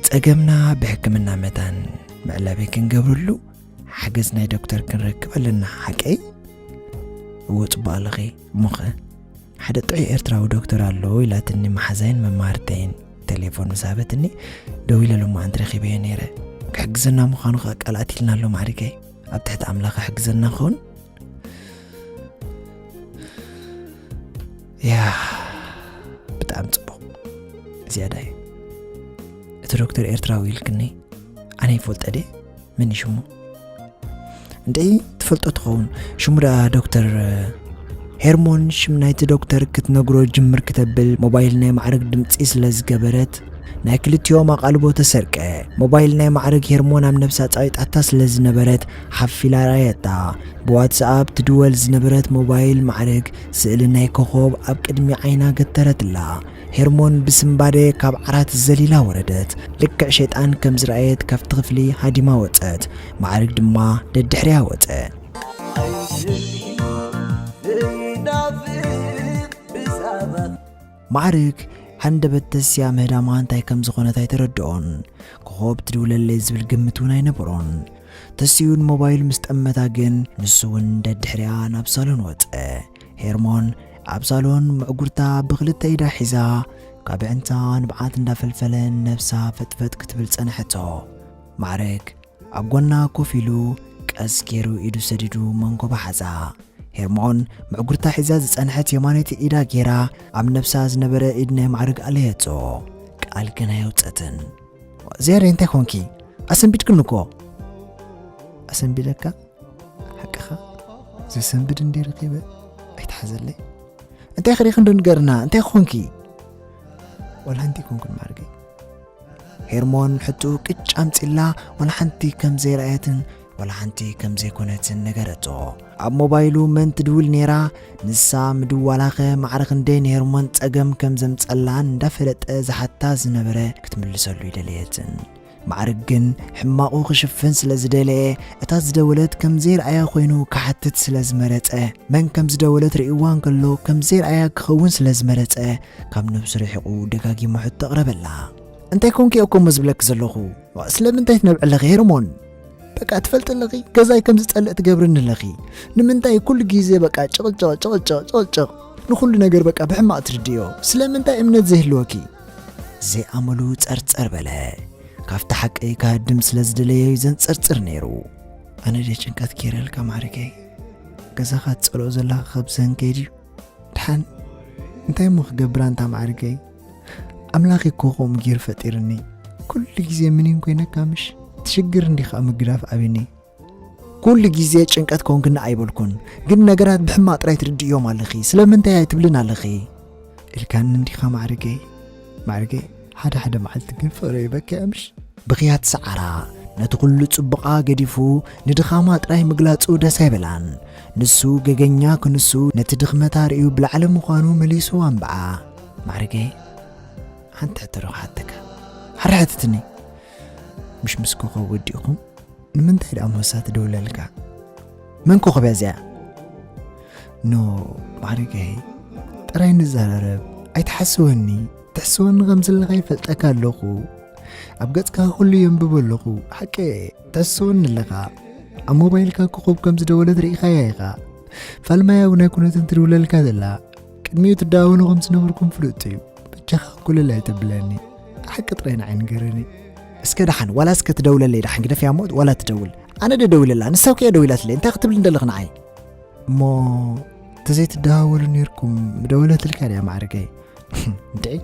ጸገምና ብሕክምና መታን መዕለቢ ክንገብረሉ ሓገዝ ናይ ዶክተር ክንረክብ ኣለና፣ ሓቀይ? እወ፣ ጽቡቕ ኣለኺ። እሞኸ ሓደ ጥዑይ ኤርትራዊ ዶክተር ኣሎ ኢላትኒ መሓዛይን መማህርተይን። ቴሌፎን ምስ ሃበትኒ ደዊለ ሎማዓንቲ ረኺበዮ ነይረ። ክሕግዘና ምዃኑ ኸኣ ቃል ኣትይልና ኣሎ ማዕሪገይ። ኣብ ትሕቲ ኣምላኽ ክሕግዘና ክኸውን። ያ፣ ብጣዕሚ ጽቡቕ። ዝያዳይ፣ እቲ ዶክተር ኤርትራዊ ኢልክኒ፣ ኣነ ይፈልጦ ድየ? መን እዩ ሽሙ? እንዴ፣ ትፈልጦ ትኸውን። ሽሙ ደኣ ዶክተር ሄርሞን። ሽም ናይቲ ዶክተር ክትነግሮ ጅምር ክተብል፣ ሞባይል ናይ ማዕርግ ድምጺ ስለ ዝገበረት፣ ናይ ክልቲኦም ኣቓልቦ ተሰርቀ። ሞባይል ናይ ማዕርግ ሄርሞን ኣብ ነብሳ ጸቒጣታ ስለ ዝነበረት፣ ሓፍ ኢላ ረኣየታ። ብዋትስኣፕ ትድወል ዝነበረት ሞባይል ማዕርግ፣ ስእሊ ናይ ኮኾብ ኣብ ቅድሚ ዓይና ገተረትላ። ሄርሞን ብስምባደ ካብ ዓራት ዘሊላ ወረደት። ልክዕ ሸይጣን ከም ዝረኣየት ካብቲ ክፍሊ ሃዲማ ወጸት። ማዕርግ ድማ ደድሕሪያ ወጸ። ማዕርግ ሃንደበት ተስያ ምህዳማ እንታይ ከም ዝኾነት ኣይተረድኦን። ኮኾብ ትድውለለይ ዝብል ግምት እውን ኣይነበሮን። ተስዩ ንሞባይል ምስ ጠመታ ግን ንሱ እውን ደድሕሪያ ናብ ሳሎን ወጸ። ሄርሞን ኣብ ሳሎን ምዕጉርታ ብኽልተ ኢዳ ሒዛ ካብ ኣዕንታ ንብዓት እንዳፈልፈለ ነብሳ ፈጥፈጥ ክትብል ጸንሐቶ። ማዕርግ ኣብ ጎና ኮፍ ኢሉ ቀስ ገይሩ ኢዱ ሰዲዱ መንኮባ ሓዛ። ሄርሞን ምዕጉርታ ሒዛ ዝጸንሐት የማነይቲ ኢዳ ገይራ ኣብ ነብሳ ዝነበረ ኢድ ናይ ማዕርግ ኣለየቶ። ቃል ግን ኣየውጸትን። ዝያዳይ እንታይ ኮንኪ? ኣሰንቢድክኒ እኮ። ኣሰንቢደካ? ሓቅኻ? ዘሰንብድ እንዲ ረኺበ ኣይትሓዘለይ። እንታይ ክሪኺ እንዶ ንገርና? እንታይ ኮንኪ? ወላ ሓንቲ ኮንኩን ማዕርገይ። ሄርሞን ሕትኡ ቅጭ ኣምጺላ፣ ወላ ሓንቲ ከም ዘይረኣየትን ወላ ሓንቲ ከም ዘይኮነትን ነገረቶ። ኣብ ሞባይሉ መን ትድውል ነይራ? ንሳ ምድዋላኸ ማዕረ ክንደይ ንሄርሞን ጸገም ከም ዘምጸላን እንዳፈለጠ ዝሓታ ዝነበረ ክትምልሰሉ ይደለየትን። ማዕርግ ግን ሕማቑ ክሽፍን ስለ ዝደለየ፣ እታ ዝደወለት ከም ዘይረኣያ ኮይኑ ክሓትት ስለ ዝመረጸ፣ መን ከም ዝደወለት ርእይዋ እንከሎ ከም ዘይረኣያ ክኸውን ስለ ዝመረጸ፣ ካብ ነብሱ ርሒቑ ደጋጊሙ ሕቶ ኣቕረበላ። እንታይ ኮንኪ እኮ እሞ ዝብለኪ ዘለኹ? ዋ፣ ስለምንታይ ትነብዕለኺ ሄርሞን? በቃ ትፈልጢ ኣለኺ፣ ገዛይ ከም ዝጸልእ ትገብርኒ ኣለኺ። ንምንታይ ኩሉ ግዜ በቃ ጭቕጭቕ፣ ጭቕጭቕ፣ ጭቕጭቕ? ንኹሉ ነገር በቃ ብሕማቕ ትርድዮ። ስለምንታይ እምነት ዘይህልወኪ? ዘይኣመሉ ጸርጸር በለ። ካብቲ ሓቂ ክሃድም ስለ ዝደለየ እዩ ዘንጸርጽር ነይሩ። ኣነ ድየ ጭንቀት ገይረልካ ማዕርገይ? ገዛኻ ትጸልኦ ዘለኻ ካብ ዘንገይ ድዩ? ድሓን እንታይ እሞ ክገብር ኣንታ ማዕርገይ? ኣምላኽ እኮ ከምኡ ገይሩ ፈጢርኒ። ኩሉ ግዜ ምኒን ኮይነካ ምሽ? ትሽግር እንዲኻ ምግዳፍ ኣብኒ። ኩሉ ግዜ ጭንቀት ኮንክኒ ኣይበልኩን፣ ግን ነገራት ብሕማቕ ጥራይ ትርድእዮም ኣለኺ። ስለምንታይ ኣይትብልን ኣለኺ? ኢልካኒ እንዲኻ ማዕርገይ? ማዕርገይ፣ ሓደ ሓደ መዓልቲ ግን ፍቕሪ ይበኪ ምሽ? ብኽያት ሰዓራ ነቲ ኩሉ ጽቡቓ ገዲፉ ንድኻማ ጥራይ ምግላጹ ደስ ኣይበላን። ንሱ ገገኛ ክንሱ ነቲ ድኽመታ ርእዩ ብላዕሊ ምዃኑ መሊሱ ኣንብዓ። ማዕርገይ፣ ሓንቲ ሕቶ ዶ ክሓተካ? ሓረ ሓትትኒ። ምሽ ምስ ኮኾብ ወዲእኹም ንምንታይ ደኣ ሞሳ ትደውለልካ? መን ኮኾብ እያ እዚኣ? ኖ፣ ማዕርገይ፣ ጥራይ ንዘራረብ። ኣይትሓስወኒ። ትሕስወኒ ከም ዘለኻ ይፈልጠካ ኣለኹ። ኣብ ገጽካ ኩሉ የንብቦ ኣለኹ። ሓቂ፣ ትሕስወኒ ኣለኻ። ኣብ ሞባይልካ ኮኾብ ከም ዝደወለት ርኢኻያ ኢኻ። ፋልማያ እውን ኣይኮነትን ትድውለልካ ዘላ። ቅድሚኡ ትደዋወሉ ከም ዝነበርኩም ፍሉጥ እዩ። በጃኻ ኩልል ኣይተብለኒ። ሓቂ ጥራይ ንዓይ ንገረኒ። እስከ ደሓን፣ ዋላ እስከ ትደውለለይ ደሓን ግደፍያ እሞ፣ ዋላ ትደውል። ኣነ ዶ ደዊለላ? ንሳ እኮ እያ ደዊላትለይ። እንታይ ክትብሊ እንደለኽ ንዓይ? እሞ ተዘይትደዋወሉ ኔርኩም ምደወለትልካ ድያ ማዕርገይ? እንድዒ፣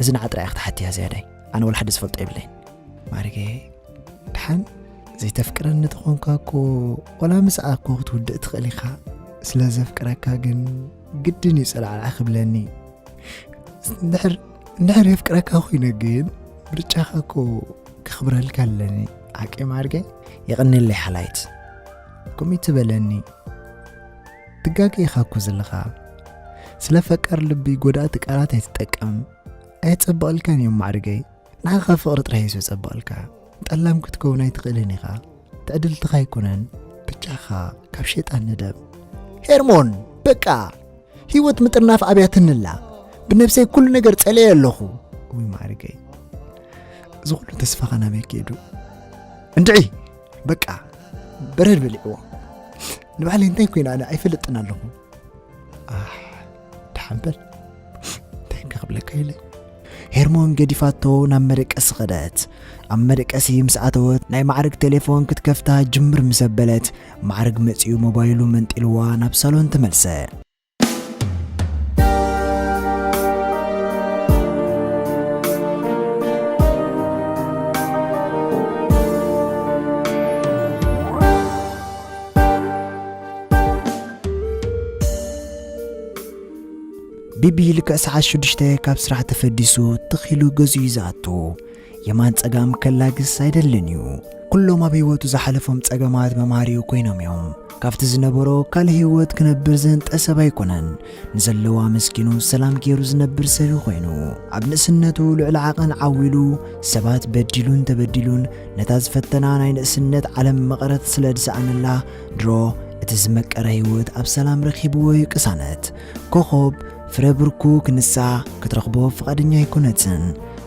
እዚ ንዓ ጥራይ እያ ክትሓትያ ዝያዳይ። ኣነ ወላ ሓደ ዝፈልጦ የብለይን። ማዕርገይ፣ ደሓን ዘይተፍቅረኒ ተኾንካ እኮ፣ ወላ ምስኣ እኮ ክትውድእ ትኽእል ኢኻ። ስለ ዘፍቅረካ ግን ግድን እዩ ጸላዕላዕ ክብለኒ። እንድሕር፣ እንድሕር የፍቅረካ ኮይነ ግን፣ ምርጫኻ እኮ ከኽብረልካ ኣለኒ። ሓቂ ማዕርገይ? የቐንየለይ ሓላይት። ከምኡ ትበለኒ። ትጋገ ኢኻ እኮ ዘለኻ። ስለ ፈቃር ልቢ ጎዳእቲ ቃላት ኣይትጠቀም። ኣየጸብቐልካን እዮም ማዕርገይ። ንዓኻ ፍቕሪ ጥራይ እዩ ዘጸብቐልካ። ጠላም ክትከውን ኣይትኽእልን ኢኻ። ትዕድልትኻ ኣይኮነን። ብጫኻ ካብ ሸይጣን ንደም። ሄርሞን፣ በቃ! ህይወት ምጥርናፍ ኣብያትንላ። ብነብሰይ ኩሉ ነገር ጸልየ ኣለኹ። ውይ ማዕርገይ። እዚ ኩሉ ተስፋኻ ናበይ ከይዱ? እንድዒ! በቃ! በረድ በሊዕዎ። ንባዕለይ እንታይ ኮይነ ኣነ ኣይፈልጥን ኣለኹ። ኣሕ፣ ደሓን በል። እንታይ እካ ክብለካ ኢለ? ሄርሞን ገዲፋቶ ናብ መደቀሲ ኸደት። ኣብ መደቀሲ ምስ ኣተወት ናይ ማዕርግ ቴሌፎን ክትከፍታ ጅምር ምስ ኣበለት፣ ማዕርግ መጺኡ ሞባይሉ መንጢልዋ ናብ ሳሎን ተመልሰ። ቢቢ ልክዕ ሰዓት ሽዱሽተ ካብ ስራሕ ተፈዲሱ ትኽ ኢሉ ገዝኡ እዩ ዝኣቱ። የማን ጸጋም ከላግስ ኣይደልን እዩ። ኩሎም ኣብ ህይወቱ ዝሓለፎም ጸገማት መምሃሪኡ ኮይኖም እዮም። ካብቲ ዝነበሮ ካልእ ህይወት ክነብር ዝህንጠ ሰብ ኣይኮነን። ንዘለዎ ኣመስጊኑ ሰላም ገይሩ ዝነብር ሰብ እዩ ኮይኑ። ኣብ ንእስነቱ ልዑል ዓቐን ዓዊሉ ሰባት በዲሉን ተበዲሉን ነታ ዝፈተና ናይ ንእስነት ዓለም መቐረት ስለ ዝሰኣነላ ድሮ እቲ ዝመቀረ ህይወት ኣብ ሰላም ረኺብዎ እዩ ቅሳነት። ኮኾብ ፍረ ብርኩ ክንሳ ክትረኽቦ ፍቓደኛ ኣይኮነትን።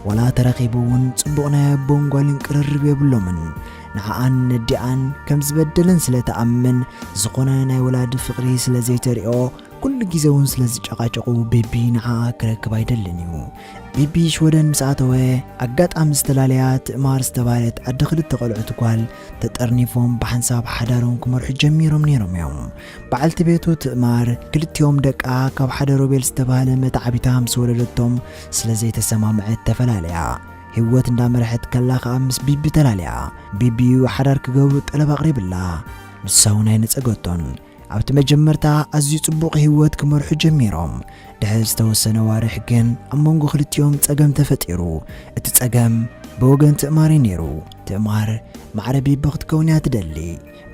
ዋላ ተረኺቡ እውን ጽቡቕ ናይ ኣቦን ጓልን ቅርርብ የብሎምን። ንዓኣን ነዲኣን ከም ዝበደለን ስለ ትኣምን ዝኾነ ናይ ወላዲ ፍቕሪ ስለ ዘይተሪኦ ኩሉ ግዜ እውን ስለ ዝጨቓጨቑ ቤቢ ንዓኣ ክረክብ ኣይደልን እዩ። ቤቢ ሽወደን ምስ ኣተወ ኣጋጣሚ ዝተላለያ ትእማር ዝተባህለት ዓዲ ክልተ ቆልዑት ጓል ተጠርኒፎም ብሓንሳብ ሓዳሮም ክመርሑ ጀሚሮም ነይሮም እዮም። በዓልቲ ቤቱ ትእማር ክልቲኦም ደቃ ካብ ሓደ ሮቤል ዝተባህለ መታዕቢታ ምስ ወለደቶም ስለ ዘይተሰማምዐት ተፈላለያ። ህይወት እንዳመርሐት ከላ ከኣ ምስ ቢቢ ተላልያ። ቢቢ ሓዳር ክገብሩ ጠለብ ኣቕሪብላ። ንሳ እውን ኣይነጸገቶን። ኣብቲ መጀመርታ ኣዝዩ ጽቡቕ ህይወት ክመርሑ ጀሚሮም። ድሕሪ ዝተወሰነ ዋርሕ ግን ኣብ መንጎ ክልቲኦም ጸገም ተፈጢሩ። እቲ ጸገም ብወገን ትእማር እዩ ነይሩ። ትእማር ማዕረ ቢቢ ክትከውን እያ ትደሊ።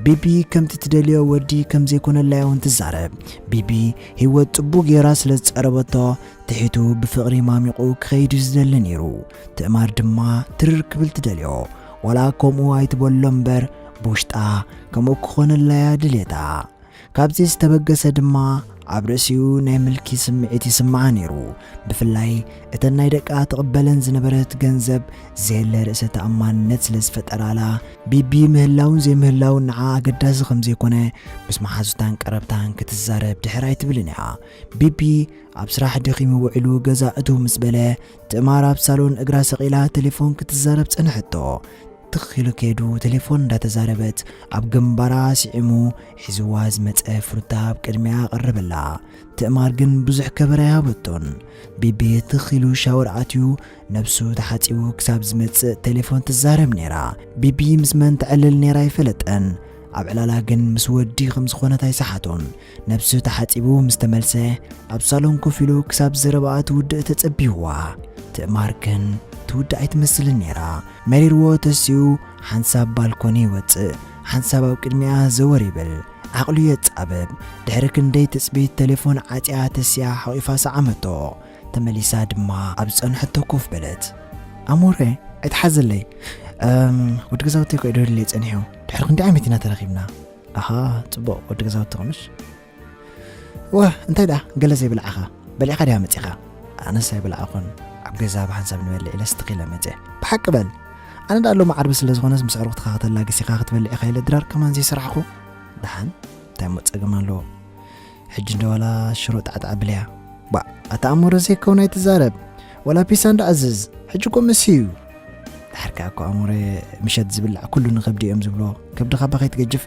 ቢቢ ከምቲ ትደልዮ ወዲ ከም ዘይኮነላ እያ እውን ትዛረብ። ቢቢ ህይወት ጽቡቕ ጌራ ስለ ዝጸረበቶ ትሒቱ ብፍቕሪ ማሚቑ ክኸይድ እዩ ዝደሊ ነይሩ። ትእማር ድማ ትርር ክብል ትደልዮ። ዋላ ከምኡ ኣይትበሎ እምበር ብውሽጣ ከምኡ ክኾነላ እያ ድሌታ። ካብዚ ዝተበገሰ ድማ ኣብ ርእሲኡ ናይ ምልኪ ስምዒት ይስምዓ ነይሩ። ብፍላይ እተን ናይ ደቃ ትቕበለን ዝነበረት ገንዘብ ዘየለ ርእሰ ተኣማንነት ስለ ዝፈጠራላ፣ ቢቢ ምህላውን ዘይምህላውን ንዓ ኣገዳሲ ከም ዘይኮነ ምስ መሓዙታን ቀረብታን ክትዛረብ ድሕር ኣይትብልን እያ። ቢቢ ኣብ ስራሕ ደኺሙ ውዒሉ ገዛ እትው ምስ በለ፣ ትእማር ኣብ ሳሎን እግራ ሰቒላ ቴሌፎን ክትዛረብ ጸንሐቶ። ትኽ ኢሉ ከይዱ ቴሌፎን እንዳተዛረበት ኣብ ግንባራ ስዒሙ ሒዝዋ ዝመጸ ፍሩታ ኣብ ቅድሚኣ ኣቐረበላ። ትእማር ግን ብዙሕ ከበር ኣይሃበቶን። ቢቢ ትኽ ኢሉ ሻወር ኣትዩ ነብሱ ተሓጺቡ ክሳብ ዝመጽእ ቴሌፎን ትዛረብ ነይራ። ቢቢ ምስ መን ተዕልል ነይራ ኣይፈለጠን። ኣብ ዕላላ ግን ምስ ወዲ ከም ዝኾነት ኣይሰሓቶን። ነብሱ ተሓጺቡ ምስ ተመልሰ ኣብ ሳሎን ኮፍ ኢሉ ክሳብ ዘረባኣ ትውድእ ተጸቢህዋ። ትእማር ግን ትውድእ ኣይትመስልን ነይራ። መሪርዎ ተሲኡ ሓንሳብ ባልኮኒ ይወጽእ፣ ሓንሳብ ኣብ ቅድሚኣ ዘወር ይብል። ዓቕሉ የጻብብ። ድሕሪ ክንደይ ትጽቢት ቴሌፎን ዓጽያ ተሲኣ ሓቒፋ ሰዓመቶ። ተመሊሳ ድማ ኣብ ዝጸንሐቶ ኮፍ በለት። ኣሞረ፣ ኣይትሓዘለይ። እም፣ ወዲ ገዛውተይ እኮ እዩ ደውልለይ ጸኒሑ። ድሕሪ ክንደይ ዓመት ኢና ተራኺብና? ኣሃ፣ ጽቡቕ፣ ወዲ ገዛውቲ ኸምሽ። ዋ፣ እንታይ ደኣ፣ ገለ ዘይበላዕኻ? በሊዕኻ ዲኻ መጺኻ? ኣነስ ኣይበላዕኹን፣ ኣብ ገዛ ብሓንሳብ ንበልዕ ኢለስ ትኽ ኢለ መጺአ። ብሓቂ በል። ኣነ ደኣ ሎሚ ዓርቢ ስለ ዝኾነስ ምስ ኣዕሩኽትኻ ከተላግስ ኢኻ ክትበልዕ ኢኻ ኢለ ድራር ከማን ዘይሰራሕኹ። ደሓን፣ እንታይ እሞ ጸገም ኣለዎ? ሕጂ እንዶ ዋላ ሽሮ ጣዕጣዕ ብልያ። ባ፣ ኣታ ኣሞረ ዘይከውን ኣይትዛረብ። ዋላ ፒሳ እንዶ ኣዝዝ። ሕጂ እኮ ምስ እዩ። ድሓር ከኣ እኮ ኣሞረ፣ ምሸት ዝብላዕ ኩሉ ንከብዲ እዮም ዝብሎ። ከብድኻ እባ ከይትገጅፍ።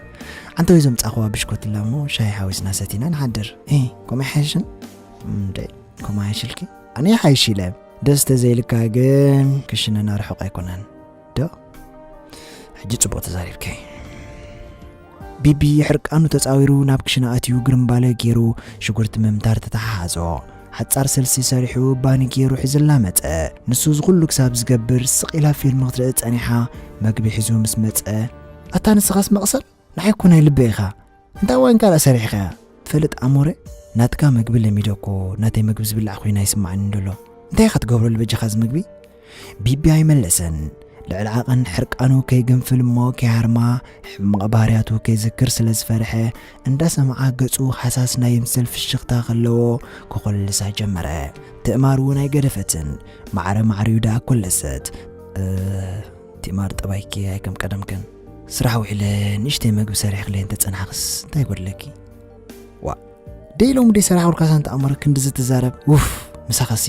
ኣንተ ወይ ዘምጻእኽዋ ብሽኮትላ እሞ ሻሂ ሓዊስና ሰቲና ንሓድር። እ፣ ከምኡ ኣይሓይሽን? እንዴ፣ ከምኡ ኣይሽልኪ? ኣነ ይሓይሽ ኢለ። ደስ ተዘይልካ ግን ክሽነና ርሑቕ ኣይኮነን። ዶ? ሕጂ ጽቡቕ ተዛሪብኪ። ቢቢ ሕርቃኑ ተጻዊሩ ናብ ክሽነ ኣትዩ ግርምባለ ገይሩ ሽጉርቲ ምምታር ተተሓሓዞ። ሓጻር ስልሲ ሰሪሑ ባኒ ገይሩ ሒዝላ መጸ። ንሱ ዝኹሉ ክሳብ ዝገብር ስቕ ኢላ ፊልም ክትርኢ ጸኒሓ። መግቢ ሒዙ ምስ መጸ፣ ኣታ ንስኻስ መቕሰል? ንዓይ እኮ ናይ ልበይ ኢኻ። እንታይ ዋይን ካልኣ ሰሪሕኻያ? ትፈልጥ ኣሞረ፣ ናትካ መግቢ ለሚደ እኮ ናተይ መግቢ ዝብላዕ ኮይና ይስማዓኒ እንደሎ። እንታይ ኢኻ ትገብረሉ በጃኻ እዚ መግቢ? ቢቢ ኣይመለሰን። ልዕሊ ዓቐን ሕርቃኑ ከይግንፍል እሞ ከይሃርማ ሕማቕ ባህርያቱ ከይዝክር ስለ ዝፈርሐ እንዳሰምዓ ገጹ ሃሳስ ናይ ይምሰል ፍሽኽታ ከለዎ ክኾልልሳ ጀመረ። ትእማር እውን ኣይገደፈትን። ማዕረ ማዕሪኡ ደኣ ኮለሰት። እ፣ ትእማር ጠባይኪ ኣይከም ቀደምክን። ስራሕ ውዒለ ንእሽተይ መግቢ ሰሪሕክለይ እንተጸናሕክስ እንታይ ይጎድለኪ? ዋ፣ ደይ ሎሚ ደይ ሰራሕ ውልካ ሳንታ ኣሞረ ክንዲ ዝትዛረብ። ውፍ፣ ምሳኸሲ።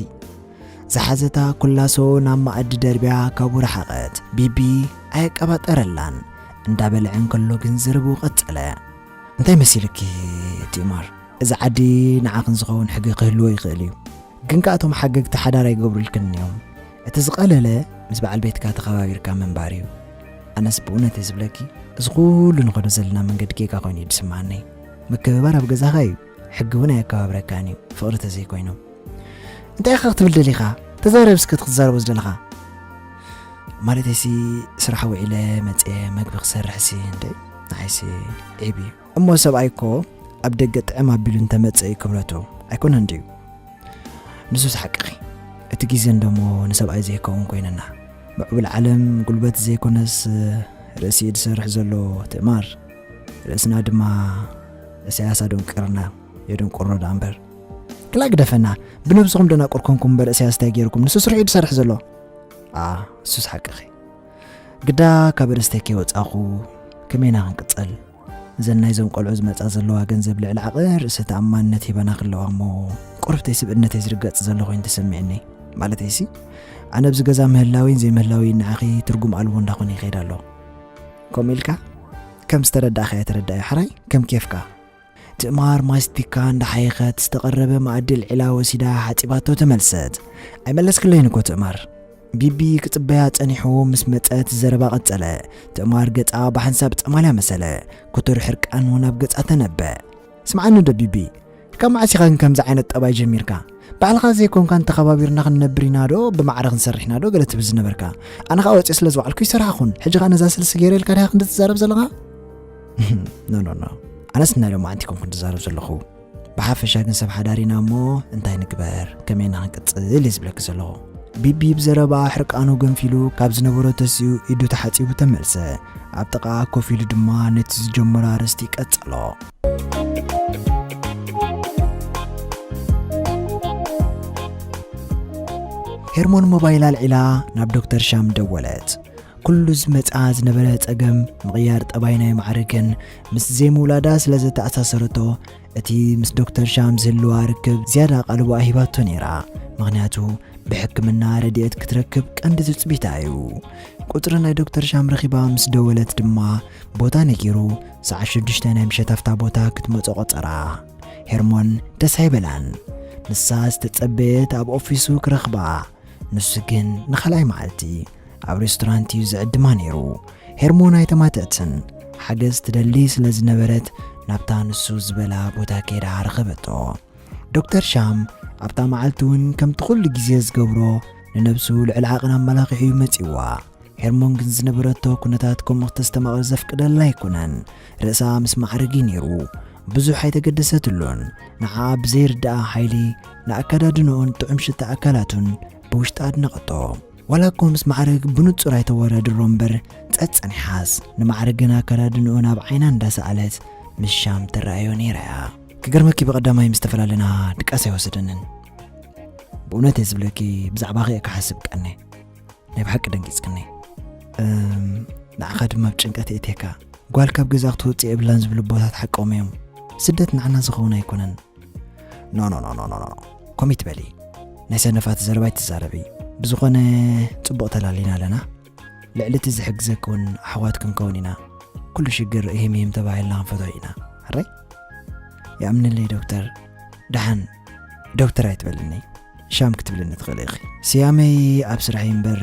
ዝሓዘታ ኩላሶ ናብ መኣዲ ደርብያ ካብኡ ረሓቐት። ቢቢ ኣየቀባጠረላን። እንዳበልዐ እንከሎ ግን ዘረብኡ ቀጸለ። እንታይ መሲልኪ ትእማር? እዚ ዓዲ ንዓኽን ዝኸውን ሕጊ ክህልዎ ይኽእል እዩ። ግን ከኣ እቶም ሓገግቲ ሓዳር ኣይገብሩልክን እዮም። እቲ ዝቐለለ ምስ በዓል ቤትካ ተኸባቢርካ ምንባር እዩ። ኣነስ ብእውነት እየ ዝብለኪ፣ እዚ ኩሉ ንኸዶ ዘለና መንገዲ ጌጋ ኮይኑ እዩ ዝስምዓኒ። ምክብባር ኣብ ገዛኻ እዩ፣ ሕጊ እውን ኣየከባብረካን እዩ፣ ፍቕሪ ተዘይኮይኑ። እንታይ ኢኻ ክትብል ደሊኻ? ተዛረብ እስከ እቲ ክትዛረቦ ዝደለኻ። ማለተይሲ ስራሕ ውዒለ መፅየ መግቢ ክሰርሕሲ እንደ ንዓይሲ ዒብ እዩ። እሞ ሰብኣይ እኮ ኣብ ደገ ጥዕም ኣቢሉ እንተመፀ እዩ ክብረቱ፣ ኣይኮነን ድዩ? ንሱስ ሓቅኺ። እቲ ግዜ እንደሞ ንሰብኣይ ዘይከውን ኮይንና። ምዕቡል ዓለም ጉልበት ዘይኮነስ ርእሲ እዩ ዝሰርሕ ዘሎ ትእማር። ርእስና ድማ እሰያስ ኣደንቂርና የደንቁሮ ደኣ እምበር። ክላ ግደፈና፣ ብነብስኹም ደናቁር ኮንኩም እምበር እሰያስ እንታይ ገይርኩም? ንሱ ስርሑ እዩ ዝሰርሕ ዘሎ። ኣ፣ እሱስ ሓቅኺ። ግዳ ካብ ርእስተይ ከይወጻኹ ከመይና ክንቅጸል? እዘን ናይዞም ቆልዑ ዝመጻ ዘለዋ ገንዘብ ልዕሊ ዓቐን ርእሰ ተኣማንነት ሂባና ክለዋ እሞ፣ ቁርብተይ ስብእነተይ ዝርገጽ ዘሎ ኮይኑ ተሰሚዕኒ። ማለተይሲ፣ ኣነ ኣብዚ ገዛ ምህላዊን ዘይምህላዊን ንዓኺ ትርጉም ኣልቦ እንዳኾነ ይኸይድ ኣሎ። ከምኡ ኢልካ ከም ዝተረዳእኻ እየ ተረዳእዮ፣ ሓራይ ከም ኬፍካ። ትእማር ማስቲካ እንዳሓየኸት ዝተቐረበ መኣዲ ኣልዒላ ወሲዳ ሓጺባቶ ተመልሰት። ኣይመለስክለይን እኮ ትእማር። ቢቢ ክጽበያ ጸኒሑ ምስ መጸት ዘረባ ቀጸለ። ትእማር ገጻ ብሓንሳብ ጸማልያ መሰለ። ክቱር ሕርቃን እውን ኣብ ገጻ ተነበ። ስምዓኒ ዶ ቢቢ? ካብ መዓስ ኢኻ ግን ከምዚ ዓይነት ጠባይ ጀሚርካ? ባዕልኻ ዘይኮንካ እንተኸባቢርና ክንነብር ኢና ዶ ብማዕረ ክንሰርሕ ኢና ዶ ገለ ትብል ዝነበርካ? ኣነ ኸኣ ወጺአ ስለ ዝወዓልኩ ይሰርሓኹን። ሕጂ ኸኣ ነዛ ስልሲ ገይረ ኢልካ ዲኻ ክንዲ ትዛረብ ዘለኻ? ኖ፣ ኖ፣ ኖ። ኣነስ ናይ ሎማዓንቲ ኮንኩ ዝዛረብ ዘለኹ። ብሓፈሻ ግን ሰብ ሓዳር ኢና እሞ እንታይ ንግበር? ከመይ ኢና ክንቅጽል? እየ ዝብለኪ ዘለኹ። ቢቢ ብዘረባ ሕርቃኑ ገንፊሉ ካብ ዝነበሮ ተሲኡ ኢዱ ተሓጺቡ ተመልሰ። ኣብ ጥቓኣ ኮፍ ኢሉ ድማ ነቲ ዝጀመሮ ኣርእስቲ ቀጸሎ። ሄርሞን ሞባይል ኣልዒላ ናብ ዶክተር ሻም ደወለት። ኩሉ ዝመጽኣ ዝነበረ ጸገም ምቕያር ጠባይ ናይ ማዕርግን ምስ ዘይምውላዳ ስለ ዘተኣሳሰረቶ፣ እቲ ምስ ዶክተር ሻም ዝህልዋ ርክብ ዝያዳ ኣቓልቦ ኣሂባቶ ነይራ። ምኽንያቱ ብሕክምና ረድኤት ክትረክብ ቀንዲ ትጽቢታ እዩ። ቁጽሪ ናይ ዶክተር ሻም ረኺባ ምስ ደወለት ድማ ቦታ ነጊሩ ሰዓት ሽዱሽተ ናይ ምሸት ኣብታ ቦታ ክትመጾ ቆጸራ። ሄርሞን ደስ ኣይበላን። ንሳ ዝተጸበየት ኣብ ኦፊሱ ክረኽባ። ንሱ ግን ንኻልኣይ መዓልቲ ኣብ ሬስቶራንት እዩ ዝዕድማ ነይሩ። ሄርሞን ኣይተማትአትን። ሓገዝ ትደሊ ስለ ዝነበረት ናብታ ንሱ ዝበላ ቦታ ከይዳ ረኸበቶ። ዶክተር ሻም ኣብታ መዓልቲ እውን ከምቲ ኩሉ ግዜ ዝገብሮ ንነብሱ ልዕሊ ዓቕን ኣመላኺዑ እዩ መጺዋ። ሄርሞን ግን ዝነበረቶ ኩነታት ከምኡ ክተስተማቕር ዘፍቅደላ ኣይኮነን። ርእሳ ምስ ማዕረግ እዩ ነይሩ። ብዙሕ ኣይተገደሰትሉን። ንዓኣ ብዘይርድኣ ሓይሊ ንኣከዳድንኡን ጥዑም ሽታ ኣካላቱን ብውሽጣ ኣድነቐቶ። ዋላ እኮ ምስ ማዕረግ ብንጹር ኣይተወዳድሮ እምበር ጸጸኒሓስ ንማዕረግን ኣከዳድንኡን ኣብ ዓይና እንዳሰኣለት ምስ ሻም ትረኣዮ ነይራ እያ። ክገርመኪ ብቐዳማይ ምስ ተፈላለና ድቃስ ኣይወሰደንን። ብእውነት እየ ዝብለኪ ብዛዕባኺ እየ ክሓስብ ቀነ። ናይ ብሓቂ ደንጊጽክኒ። እም፣ ንዓኻ ድማ ኣብ ጭንቀት እእትየካ። ጓል ካብ ገዛ ክትወጽእ የብላን ዝብሉ ኣቦታት ሓቆም እዮም። ስደት ንዓና ዝኸውን ኣይኮነን። ኖ፣ ኖ፣ ኖ፣ ኖ፣ ኖ፣ ኖ። ኮሚት በሊ። ናይ ሰነፋት ዘረባ ኣይትዛረቢ። ብዝኾነ ጽቡቕ ተላሊና ኣለና። ልዕሊ እቲ ዝሕግዘኪ እውን ኣሕዋት ክንከውን ኢና። ኩሉ ሽግር እሂም እሂም ተባሂልና ክንፈትሖ ኢና። ሕራይ? ይኣምንለይ ዶክተር። ደሓን ዶክተር ኣይትበልኒ። ሻም ክትብልኒ ትኽእሊ ኢኺ። ስያመይ ኣብ ስራሐይ እምበር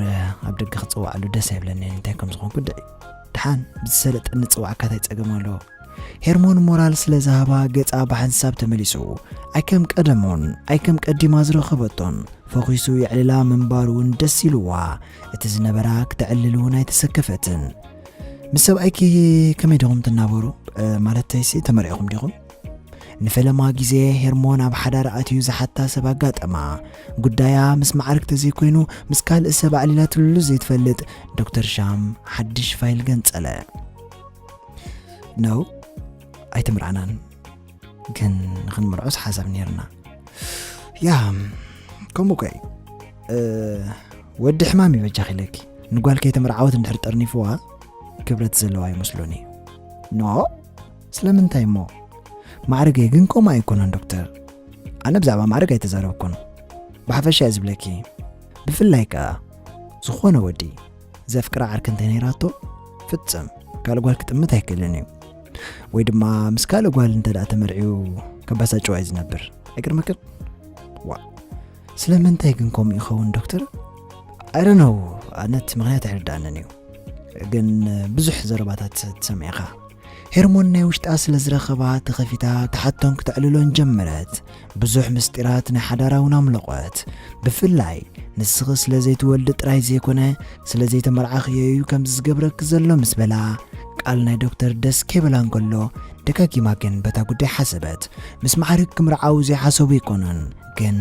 ኣብ ደገ ክጽዋዓሉ ደስ ኣይብለንን፣ እንታይ ከም ዝኾንኩ ድዒ። ደሓን ብዝሰለጠኒ ጽዋዕካ እንታይ ጸገም ኣለዎ? ሄርሞን ሞራል ስለ ዝሃባ ገጻ ብሓንሳብ ተመሊሱ። ኣይከም ቀደሞን ኣይከም ቀዲማ ዝረኸበቶን ፈኺሱ የዕልላ ምንባሩ እውን ደስ ኢልዋ። እቲ ዝነበራ ክተዕልል እውን ኣይተሰከፈትን። ምስ ሰብኣይኪ ከመይ ዲኹም ትናበሩ? እ፣ ማለተይሲ ተመርዒኹም ዲኹም? ንፈለማ ግዜ ሄርሞን ኣብ ሓዳር ኣትዩ ዝሓታ ሰብ ኣጋጠማ። ጉዳያ ምስ ማዕርግ ተዘይኮይኑ ምስ ካልእ ሰብ ኣዕሊላትሉ ዘይትፈልጥ ዶክተር ሻም ሓድሽ ፋይል ገንጸለ። ነው ኣይተምርዓናን፣ ግን ንኽንምርዖስ ሓሳብ ነይርና። ያ ከምኡ ኮይ፣ እ፣ ወዲ ሕማም ይበጃኽ ኢለኪ። ንጓል ከይተመርዓወት እንድሕር ጠርኒፍዋ ክብረት ዘለዋ ይመስሉኒ። ኖ፣ ስለምንታይ እሞ? ማዕርገይ ግን ከምኡ ኣይኮነን ዶክተር። ኣነ ብዛዕባ ማዕርግ ኣይተዛረብኩን። ብሓፈሻ እየ ዝብለኪ። ብፍላይ ከኣ ዝኾነ ወዲ ዘፍቅራ ዓርኪ እንተነይራቶ ፍጽም ካልእ ጓል ክጥምት ኣይክእልን እዩ። ወይ ድማ ምስ ካልእ ጓል እንተ ደኣ ተመርዕዩ ከባሳጭዋ እዩ ዝነብር። ኣይገርመክን? ዋ፣ ስለምንታይ ግን ከምኡ ይኸውን ዶክተር? I don't know፣ ኣነ እቲ ምኽንያት ኣይርድኣንን እዩ። ግን ብዙሕ ዘረባታት ትሰምዕ ኢኻ። ሄርሞን ናይ ውሽጣ ስለ ዝረኸባ ተኸፊታ ክትሓቶን ክተዕልሎን ጀመረት። ብዙሕ ምስጢራት ናይ ሓዳራ እውን ኣምለቖት። ብፍላይ ንስኺ ስለ ዘይትወልዲ ጥራይ ዘይኮነ ስለ ዘይተመርዓኽዮ እዩ ከምዚ ዝገብረኪ ዘሎ ምስ በላ፣ ቃል ናይ ዶክተር ደስ ከይበላ እንከሎ ደጋጊማ ግን በታ ጉዳይ ሓሰበት። ምስ ማዕርግ ክምርዓው ዘይሓሰቡ ኣይኮኑን፣ ግን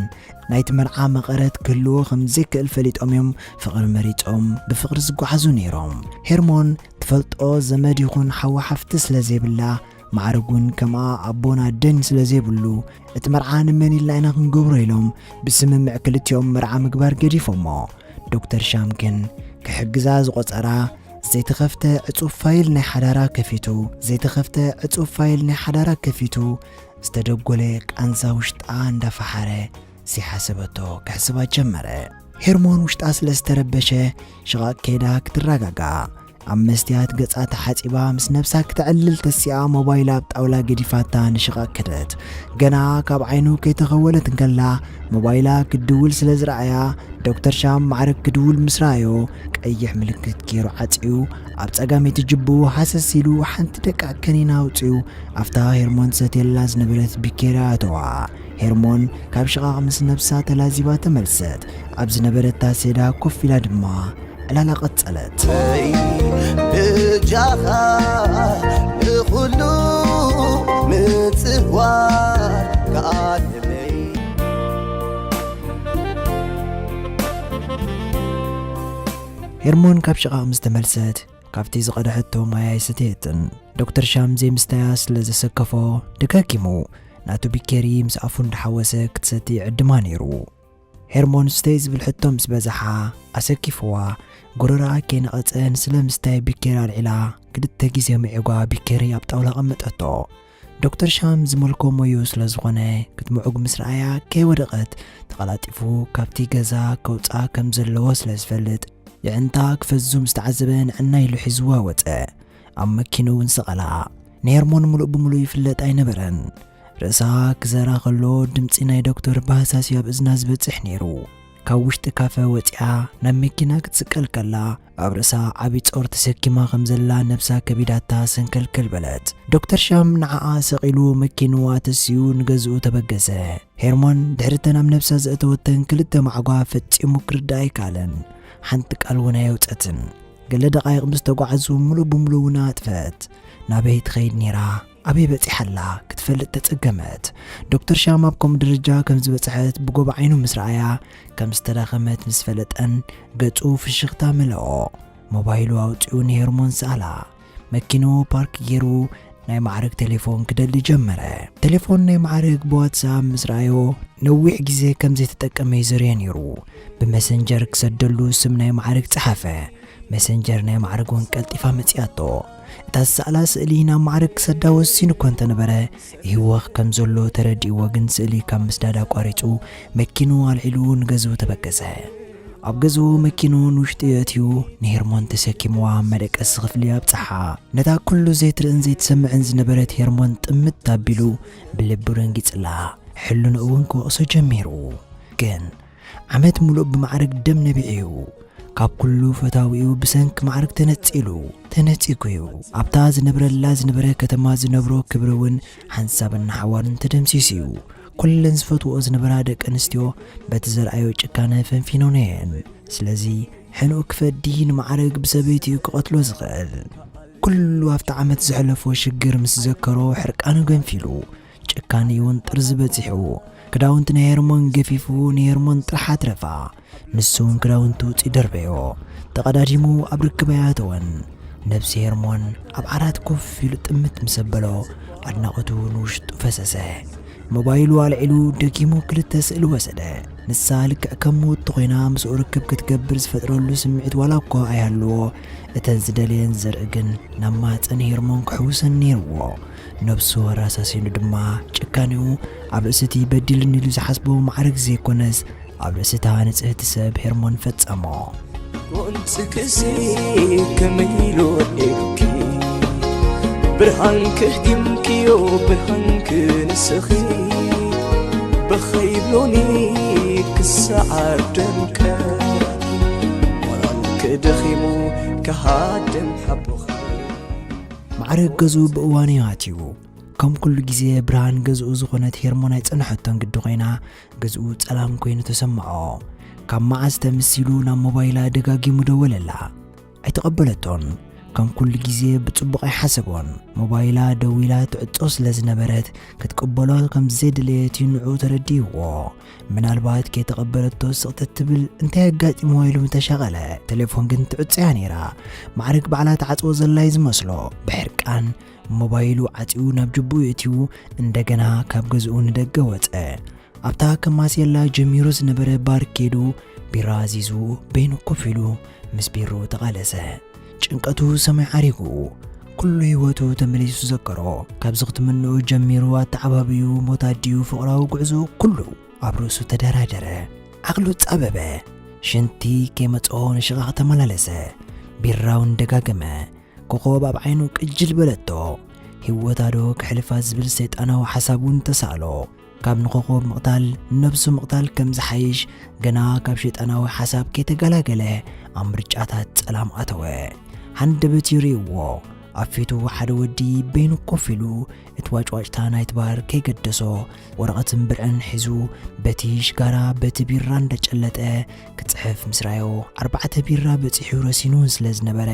ናይቲ መርዓ መቐረት ክህልዎ ከም ዘይክእል ፈሊጦም እዮም ፍቕሪ መሪጾም ብፍቕሪ ዝጓዓዙ ነይሮም። ሄርሞን ትፈልጦ ዘመድ ይኹን ሓዋ ሓፍቲ ስለ ዘይብላ፣ ማዕርግ እውን ከምኣ ኣቦን ኣደን ስለ ዘይብሉ፣ እቲ መርዓ ንመን ኢልና ኢና ክንገብሮ ኢሎም ብስምምዕ ክልቲኦም መርዓ ምግባር ገዲፎሞ። ዶክተር ሻም ግን ክሕግዛ ዝቖጸራ ዘይተኸፍተ ዕጹብ ፋይል ናይ ሓዳራ ከፊቱ፣ ዘይተኸፍተ ዕጹብ ፋይል ናይ ሓዳራ ከፊቱ፣ ዝተደጎለ ቃንዛ ውሽጣ እንዳፈሓረ ዘይሓሰበቶ ክሕስባ ጀመረ። ሄርሞን ውሽጣ ስለ ዝተረበሸ ሽቓቕ ከይዳ ክትረጋጋእ ኣብ መስትያት ገጻ ተሓጺባ ምስ ነብሳ ክተዕልል ተሲኣ ሞባይላ ኣብ ጣውላ ገዲፋታ ንሽቓቕ ከደት። ገና ካብ ዓይኑ ከይተኸወለት እንከላ ሞባይላ ክትድውል ስለ ዝረኣያ ዶክተር ሻም ማዕረግ ክድውል ምስ ረኣዮ ቀይሕ ምልክት ገይሩ ዓጽዩ ኣብ ጸጋመይቲ ጅብኡ ሃሰስ ኢሉ ሓንቲ ደቃቕ ከኒና ኣውጺኡ ኣብታ ሄርሞን ትሰትየላ ዝነበረት ቢኬርያ ኣተዋ። ሄርሞን ካብ ሽቓቕ ምስ ነብሳ ተላዚባ ተመልሰት። ኣብ ዝነበረታ ሴዳ ኮፍ ኢላ ድማ ዕላላ ቀጸለት። በይ በጃኻ ንኹሉ ምጽዋር ከኣለለይ። ሄርሞን ካብ ሽቓቕ ምስ ተመልሰት ካብቲ ዝቐድሐቶ ማይ ኣይሰተየትን። ዶክተር ሻም ዘይምስታያ ስለ ዘሰከፎ ደጋጊሙ ናቱ ቢኬሪ ምስ ኣፉ እንዳሓወሰ ክትሰቲ ይዕድማ ነይሩ። ሄርሞን ስተይ ዝብል ሕቶ ምስ በዝሓ ኣሰኪፍዋ፣ ጎረረኣ ከይነቐጸ ንስለ ምስታይ ቢኬሪ ኣልዒላ ክልተ ግዜ ምዒጓ ቢኬሪ ኣብ ጣውላ ኣቐመጠቶ። ዶክተር ሻም ዝመልኮ ሞዩ ስለ ዝኾነ ክትምዑግ ምስ ረኣያ ከይወደቐት ተቐላጢፉ ካብቲ ገዛ ከውጽኣ ከም ዘለዎ ስለ ዝፈልጥ የዕንታ ክፈዙ ምስ ተዓዘበ ንዕና ኢሉ ሒዝዋ ወጸ። ኣብ መኪኑ እውን ሰቐላ። ንሄርሞን ምሉእ ብምሉእ ይፍለጥ ኣይነበረን። ርእሳ ክዘራ ከሎ ድምጺ ናይ ዶክተር ባህሳስ ኣብ እዝና ዝበጽሕ ነይሩ። ካብ ውሽጢ ካፈ ወጺኣ ናብ መኪና ክትስቀል ከላ ኣብ ርእሳ ዓቢ ጾር ተሰኪማ ከም ዘላ ነብሳ ከቢዳታ ሰንከልከል በለት። ዶክተር ሻም ንዓኣ ሰቒሉ መኪንዋ ተሲኡ ንገዝኡ ተበገሰ። ሄርሞን ድሕሪ እተን ኣብ ነብሳ ዘእተወተን ክልተ ማዕጓ ፈጺሙ ክርዳእ ኣይከኣለን። ሓንቲ ቃል እውን ኣየውጸትን። ገለ ደቓይቕ ምስ ተጓዓዙ ምሉእ ብምሉእ እውን ኣጥፈት። ናበይ ትኸይድ ነይራ? ኣበይ በጺሓ ኣላ ክትፈልጥ ተጸገመት። ዶክተር ሻም ኣብ ከምኡ ደረጃ ከም ዝበጽሐት ብጎቦ ዓይኑ ምስ ረኣያ ከም ዝተዳኸመት ምስ ፈለጠን ገጹ ፍሽኽታ መለኦ። ሞባይሉ ኣውጺኡ ንሄርሞን ሰኣላ። መኪንኡ ፓርክ ገይሩ ናይ ማዕረግ ቴሌፎን ክደሊ ጀመረ። ቴሌፎን ናይ ማዕረግ ብዋትሳፕ ምስ ረኣዮ ነዊሕ ግዜ ከም ዘይተጠቀመ እዩ ዘርእዮ ነይሩ። ብመሰንጀር ክሰደሉ ስም ናይ ማዕረግ ጸሓፈ። መሰንጀር ናይ ማዕረግ እውን ቀልጢፋ መጺኣቶ። እታ ዝሰኣላ ስእሊ ናብ ማዕረግ ክሰዳ ወሲኑ እኮ እንተነበረ ይህወኽ ከም ዘሎ ተረዲእዎ ግን ስእሊ ካብ ምስዳድ ኣቋሪጹ መኪንኡ ኣልዒሉ ንገዝኡ ተበገሰ። ኣብ ገዝኡ መኪኑ ንውሽጢ የእትዩ፣ ንሄርሞን ተሰኪምዋ መደቀሲ ክፍሊ ኣብጽሓ። ነታ ኩሉ ዘይትርእን ዘይትሰምዕን ዝነበረት ሄርሞን ጥምት ኣቢሉ ብልቢ ደንጊጽላ። ሕልኑ እውን ክወቕሶ ጀሚሩ። ግን ዓመት ሙሉእ ብማዕረግ ደም ነቢዑ እዩ። ካብ ኩሉ ፈታዊኡ ብሰንኪ ማዕረግ ተነጺሉ፣ ተነጺጉ እዩ። ኣብታ ዝነብረላ ዝነበረ ከተማ ዝነብሮ ክብሪ እውን ሓንሳብን ንሓዋሩን ተደምሲሱ እዩ። ኩለን ዝፈትውኦ ዝነበራ ደቂ ኣንስትዮ በቲ ዘርኣዮ ጭካነ ፈንፊኖን እየን። ስለዚ ሕንኡ ክፈዲ ንማዕረግ ብሰበይቲኡ ክቐትሎ ዝኽእል። ኩሉ ኣብቲ ዓመት ዘሕለፎ ሽግር ምስ ዘከሮ ሕርቃኑ ገንፊሉ፣ ጭካኔ እውን ጥርዚ በጺሑ። ክዳውንቲ ናይ ሄርሞን ገፊፉ ንሄርሞን ጥራሕ ኣትረፋ። ንሱ እውን ክዳውንቱ ውጺ ደርበዮ። ተቐዳዲሙ ኣብ ርክባ ኣተወን። ነብሲ ሄርሞን ኣብ ዓራት ኮፍ ኢሉ ጥምት ምስ ኣበሎ ኣድናቖቱ ንውሽጡ ፈሰሰ። ሞባይሉ ኣልዒሉ ደጊሙ ክልተ ስእሊ ወሰደ። ንሳ ልክዕ ከም ምውቲ ኮይና ምስኡ ርክብ ክትገብር ዝፈጥረሉ ስምዒት ዋላ እኳ ኣይሃልዎ፣ እተን ዝደለየን ዘርኢ ግን ናብ ማህጸን ሄርሞን ክሕውሰን ነይርዎ። ነብሱ ኣራሳሲኑ ድማ ጭካኔኡ ኣብ ርእሲ እቲ በዲሉኒ ኢሉ ዝሓስቦ ማዕረግ ዘይኮነስ ኣብ ርእሲ እታ ንጽህቲ ሰብ ሄርሞን ፈጸሞ። ጎንጽክሲ ከመይ ኢሉ ወዲእኪ ብርሃንኪ ህዲምክዮ ብርሃንኪ ንስኺ በኸይብሎኒ ክሰዓር ደምቀ ሞራልኪ ደኺሙ ክሃድም ሓቦኺ። ማዕረግ ገዝኡ ብእዋኑ እዩ ኣትዩ። ከም ኩሉ ግዜ ብርሃን ገዝኡ ዝኾነት ሄርሞን ኣይጸንሐቶን ግዲ ኮይና፣ ገዝኡ ጸላም ኮይኑ ተሰምዖ። ካብ መዓስ ተምሲሉ ናብ ሞባይላ ደጋጊሙ ደወለላ። ኣይተቐበለቶን። ከም ኩሉ ግዜ ብጽቡቕ ኣይሓሰቦን። ሞባይላ ደዊላ ትዕጾ ስለ ዝነበረት ክትቅበሎ ከም ዘየደለየት እዩ ንዕኡ ተረዲእዎ። ምናልባት ከይተቐበለቶ ስቕጥጥ ትብል እንታይ ኣጋጢምዎ ኢሉ ምተሻቐለ። ቴሌፎን ግን ትዕጾ እያ ነይራ። ማዕረግ ባዕላ ትዓጽዎ ዘላ እዩ ዝመስሎ። ብሕርቃን ሞባይሉ ዓጺኡ ናብ ጅብኡ የእትዩ እንደገና ካብ ገዝኡ ንደገ ወጸ። ኣብታ ከማስየላ ጀሚሩ ዝነበረ ባር ከይዱ ቢራ ኣዚዙ በይኑ ኮፍ ኢሉ ምስ ቢርኡ ተቓለሰ። ጭንቀቱ ሰማይ ዓሪጉ። ኩሉ ህይወቱ ተመሊሱ ዘከሮ። ካብዚ ክትምንኡ ጀሚሩ ኣተዓባብዩ ሞት ኣዲኡ ፍቕራዊ ጉዕዞ ኩሉ ኣብ ርእሱ ተደራደረ። ዓቕሉ ጻበበ። ሽንቲ ከይመጽኦ ንሽቓቕ ተመላለሰ። ቢራ እውን ደጋገመ። ኮኾብ ኣብ ዓይኑ ቅጅል በለቶ። ህይወታ ዶ ክሕልፋ ዝብል ሰይጣናዊ ሓሳብ እውን ተሳእሎ። ካብ ንኮኾብ ምቕታል ንነብሱ ምቕታል ከም ዝሓይሽ ገና ካብ ሸይጣናዊ ሓሳብ ከይተገላገለ ኣብ ምርጫታት ጸላም ኣተወ። ሃንደበት ይርእይዎ። ኣብ ፊቱ ሓደ ወዲ በይኑ ኮፍ ኢሉ እቲ ዋጭዋጭታ ናይቲ ባር ከይገደሶ ወረቐትን ብርዕን ሒዙ በቲ ሽጋራ በቲ ቢራ እንዳጨለጠ ክጽሕፍ ምስ ረኣዮ ኣርባዕተ ቢራ በጺሑ ረሲኑ ስለ ዝነበረ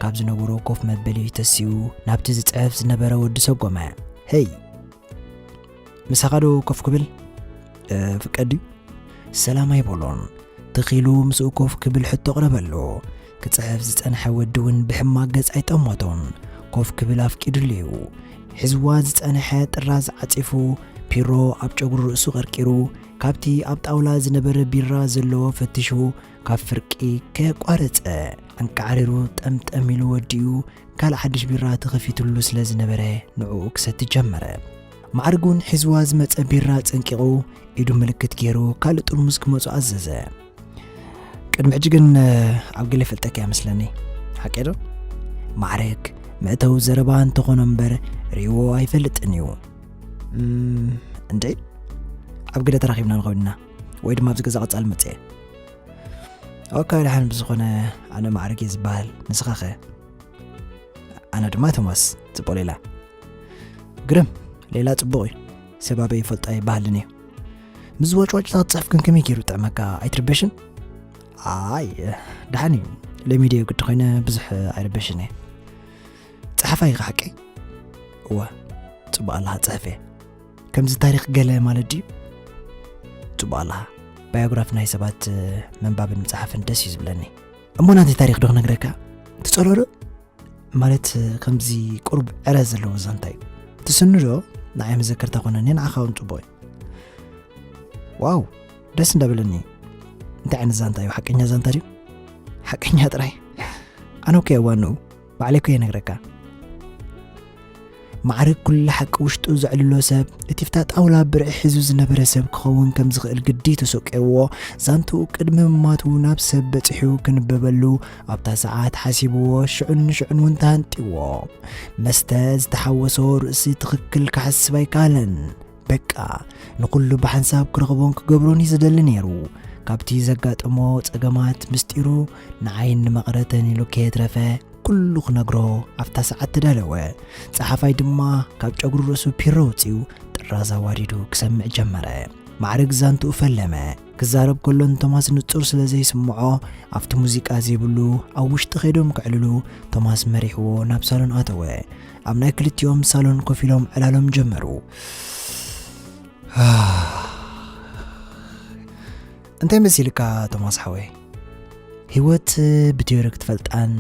ካብ ዝነበሮ ኮፍ መበሊ ተሲኡ ናብቲ ዝጽሕፍ ዝነበረ ወዲ ሰጎመ። "ሄይ! ምሳኻ ዶ ኮፍ ክብል፣ እ፣ ፍቀድ ድዩ?" ሰላም ኣይበሎን። ትኺሉ ምስኡ ኮፍ ክብል ሕቶ ኣቕረበሉ። ክጽሕፍ ዝጸንሐ ወዲ እውን ብሕማቕ ገጽ ኣይጠመቶን። ኮፍ ክብል ኣፍቂዱሉ እዩ። ሒዝዋ ዝጸንሐ ጥራዝ ዓጺፉ፣ ፒሮ ኣብ ጨጉሪ ርእሱ ቀርቂሩ፣ ካብቲ ኣብ ጣውላ ዝነበረ ቢራ ዘለዎ ፈቲሹ፣ ካብ ፍርቂ ከየቋረጸ፣ ኣንቃዕሪሩ ጠምጠም ኢሉ ወዲኡ፣ ካልእ ሓድሽ ቢራ ተኸፊትሉ ስለ ዝነበረ፣ ንዕኡ ክሰቲ ጀመረ። ማዕርግ እውን ሒዝዋ ዝመጸ ቢራ ጸንቂቑ፣ ኢዱ ምልክት ገይሩ፣ ካልእ ጥርሙዝ ክመጹ ኣዘዘ። "ቅድሚ ሕጂ ግን፣ ኣብ ገለ ይፈልጠካ እያ መስለኒ። ሓቀይ ዶ?" ማዕረግ መእተዊ ዘረባ እንተኾነ እምበር ርእይዎ ኣይፈልጥን እዩ። "እም፣ እንዴ? ኣብ ገለ ተራኺብና ንኸውን ኢና፣ ወይ ድማ ኣብዚ ገዛ ቀጻሊ መጽእ እየ። ኦካ፣ ደሓን ብዝኾነ ኣነ ማዕረግ እየ ዝበሃል፣ ንስኻ ኸ?" "ኣነ ድማ ቶማስ፣ ጽቡቕ ሌላ።" "ግርም፣ ሌላ ጽቡቕ እዩ። ሰብ ኣበይ ይፈልጦ ኣይበሃልን እዩ። ምስ ዋጭዋጭታ ክትጽሕፍ ግን ከመይ ገይሩ ጥዕመካ? ኣይትርበሽን?" "ኣይ፣ ደሓን እዩ። ለሚደዮ ግዲ ኮይነ ብዙሕ ኣይርበሽን እየ። ጸሓፋይ ኢኻ ሓቀይ?" "እወ፣ ጽቡቕ ኣለኻ፣ ጽሕፍ እየ። ከምዚ ታሪኽ ገለ ማለት ድዩ?" "ጽቡቕ ኣለኻ። ባዮግራፊ ናይ ሰባት ምንባብን ምጽሓፍን ደስ እዩ ዝብለኒ። እሞ ናተይ ታሪኽ ዶ ክነግረካ? ትጸልኦ ዶ? ማለት ከምዚ ቁሩብ ዕረ ዘለዎ ዛንታ እዩ። ትስኑ ዶ? ንዓይ መዘከርታ ኮነኒ፣ ንዓኻ እውን ጽቡቕ እዩ።" "ዋው፣ ደስ እንዳበለኒ። እንታይ ዓይነት ዛንታ እዩ? ሓቀኛ ዛንታ ድዩ?" "ሓቀኛ ጥራይ። ኣነ እኮ እየ ዋንኡ፣ ባዕለይ እኮ እየ ነግረካ። ማዕርግ ኩሉ ሓቂ ውሽጡ ዘዕልሎ ሰብ፣ እቲ ፍታ ጣውላ ብርዒ ሒዙ ዝነበረ ሰብ ክኸውን ከም ዝኽእል ግዲ ተሰቂዕዎ፣ ዛንትኡ ቅድሚ ምማቱ ናብ ሰብ በጺሑ ክንበበሉ ኣብታ ሰዓት ሓሲብዎ፣ ሽዑን ሽዑን እውን ተሃንጢዎ። መስተ ዝተሓወሶ ርእሲ ትኽክል ክሓስብ ኣይከኣለን። በቃ፣ ንኹሉ ብሓንሳብ ክረኽቦን ክገብሮን እዩ ዝደሊ ነይሩ። ካብቲ ዘጋጠሞ ጸገማት ምስጢሩ ንዓይን ንመቐረተን ኢሉ ከየትረፈ ኩሉ ክነግሮ ኣብታ ሰዓት ተዳለወ። ጸሓፋይ ድማ ካብ ጨጉሪ ርእሱ ፒሮ ኣውጺኡ ጥራዝ ኣዋሪዱ ክሰምዕ ጀመረ። ማዕርግ ዛንትኡ ፈለመ። ክዛረብ ከሎ ንቶማስ ንጹር ስለ ዘይስምዖ ኣብቲ ሙዚቃ ዘይብሉ ኣብ ውሽጢ ከይዶም ከዕልሉ ቶማስ መሪሕዎ ናብ ሳሎን ኣተወ። ኣብ ናይ ክልቲኦም ሳሎን ኮፍ ኢሎም ዕላሎም ጀመሩ። እንታይ መሲልካ ቶማስ ሓወይ? ህይወት ብቲዮሪ ክትፈልጣን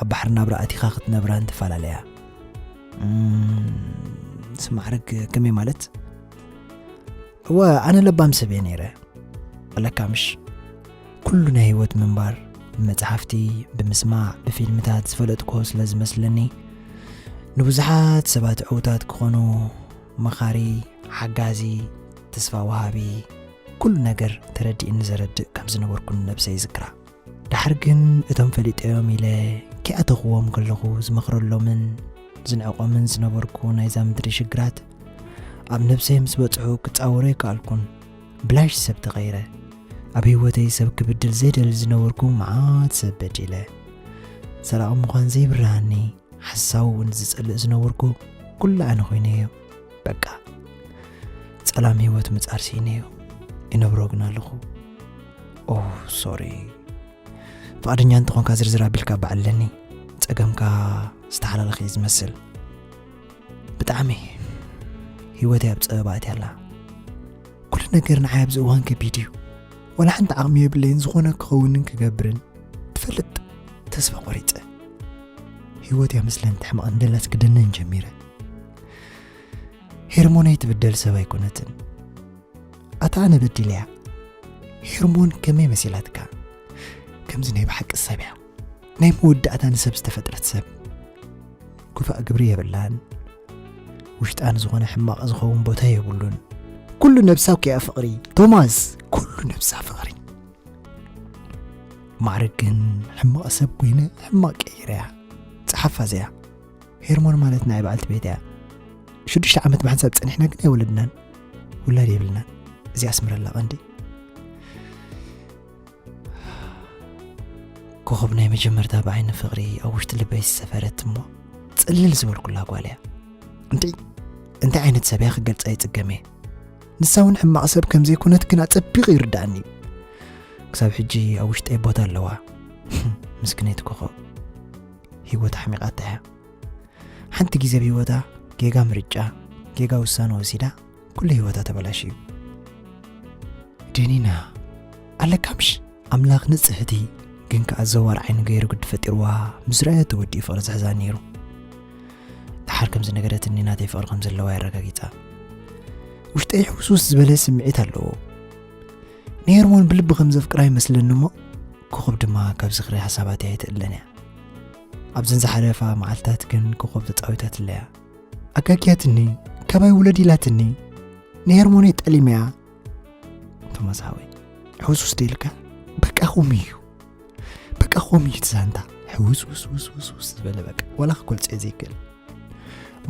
ኣብ ባሕሪ ናብራ ኣቲኻ ክትነብራን ትፈላለያ። እም፣ ስማዕርግ ከመይ ማለት? እወ፣ ኣነ ለባም ሰብ እየ ነይረ። ኣለካ ምሽ? ኩሉ ናይ ህይወት ምንባር ብመጽሓፍቲ፣ ብምስማዕ፣ ብፊልምታት ዝፈለጥኮ ስለ ዝመስለኒ፣ ንብዙሓት ሰባት ዕውታት ክኾኑ መኻሪ፣ ሓጋዚ፣ ተስፋ ወሃቢ፣ ኩሉ ነገር ተረዲእኒ ዘረድእ ከም ዝነበርኩ ንነብሰይ ይዝክራ። ደሓር ግን እቶም ፈሊጠዮም ኢለ ከይኣተኽዎም ከለኹ ዝመኽረሎምን ዝንዕቆምን ዝነበርኩ ናይዛ ምድሪ ሽግራት ኣብ ነብሰይ ምስ በጽሑ ክጻወሮ ኣይከኣልኩን። ብላሽ ሰብ ተቐይረ። ኣብ ህይወተይ ሰብ ክብድል ዘይደሊ ዝነበርኩ መዓት ሰብ በዲለ። ሰራቒ ምዃን ዘይብርሃኒ ሓሳዊ እውን ዝጸልእ ዝነበርኩ ኩሉ ኣነ ኮይነዮ። በቃ ጸላም ህይወት ምጻር ስኢነዮ። ይነብሮ ግን ኣለኹ። ኦ ሶሪ። ፍቓደኛ እንተኾንካ ዝርዝር ኣቢልካ በዓለኒ። ጸገምካ ዝተሓላለኸ እዩ ዝመስል። ብጣዕሚ ህይወተይ ኣብ ጸበባ ኣትያ ኣላ። ኩሉ ነገር ንዓይ ኣብዚ እዋን ከቢድ እዩ። ዋላ ሓንቲ ዓቕሚ የብለይን ዝኾነ ክኸውንን ክገብርን። ትፈልጥ፣ ተስፋ ቆሪጸ። ህይወት እያ መስለን ትሕመቕ እንደላስ ክደነን ጀሚረ። ሄርሞን ኣይትብደል ሰብ ኣይኮነትን። ኣታ ኣነ በዲለያ። ሄርሞን ከመይ መሲላትካ? ከምዚ ናይ ብሓቂ ሰብ እያ። ናይ መወዳእታ ንሰብ ዝተፈጥረት ሰብ። ክፋእ ግብሪ የብላን። ውሽጣ ንዝኾነ ሕማቕ ዝኸውን ቦታ የብሉን። ኩሉ ነብሳ እኮ እያ ፍቕሪ። ቶማስ፣ ኩሉ ነብሳ ፍቕሪ። ማዕርግ ግን ሕማቕ ሰብ ኮይነ ሕማቕ ቀይረያ። ጸሓፋ እዚኣ። ሄርሞን ማለት ናይ በዓልቲ ቤት እያ። ሽዱሽተ ዓመት ብሓንሳብ ጸኒሕና ግን ኣይወለድናን። ውላድ የብልናን። እዚ ኣስምረላ ቀንዲ። ኮኸብ ናይ መጀመርታ ብዓይኒ ፍቕሪ ኣብ ውሽጢ ልበይ ዝሰፈረት እሞ ጽልል ዝበልኩላ ጓል እያ። እንዲ እንታይ ዓይነት ሰብ እያ ክገልጻ ይጽገም እየ። ንሳ እውን ሕማቕ ሰብ ከም ዘይኮነት ግን ኣጸቢቑ ይርድኣኒ እዩ። ክሳብ ሕጂ ኣብ ውሽጠይ ቦታ ኣለዋ። ምስክነይቲ ኮኸብ ህይወት ኣሕሚቓታ እያ። ሓንቲ ግዜ ኣብ ህይወታ ጌጋ ምርጫ፣ ጌጋ ውሳነ ወሲዳ ኩሉ ህይወታ ተበላሽዩ። ደኒና ኣለካ ምሽ? ኣምላኽ ንጽህቲ ግን ከኣ ዘዋር ዓይኒ ገይሩ ግዲ ፈጢርዋ ምስ ረኣያ ተወዲኡ ፍቕሪ ዝሕዛ ነይሩ። ደሓር ከም ዝነገረትኒ ናተይ ፍቕሪ ከም ዘለዋ የረጋጊጻ። ውሽጠይ ሕውስውስ ዝበለ ስምዒት ኣለዎ። ንሄርሞን ብልቢ ከም ዘፍቅራ ይመስለኒ እሞ ኮኸብ ድማ ካብ ዝኽሪ ሓሳባተይ ኣይትእለን እያ። ኣብዘን ዝሓለፋ መዓልታት ግን ኮኸብ ተጻዊታትለያ። ኣጋግያትኒ፣ ካባይ ውለድ ኢላትኒ፣ ንሄርሞነይ ጠሊመያ። ቶማስ ሓወይ፣ ሕውስውስ ዶ ኢልካ? በቃ ከምኡ እዩ። በቃ ከምኡ እዩ እቲ ዛንታ። ሕውስውስ ውስውስ ውስ ዝበለ በቃ። ዋላ ክገልጾ እየ ዘይክእል።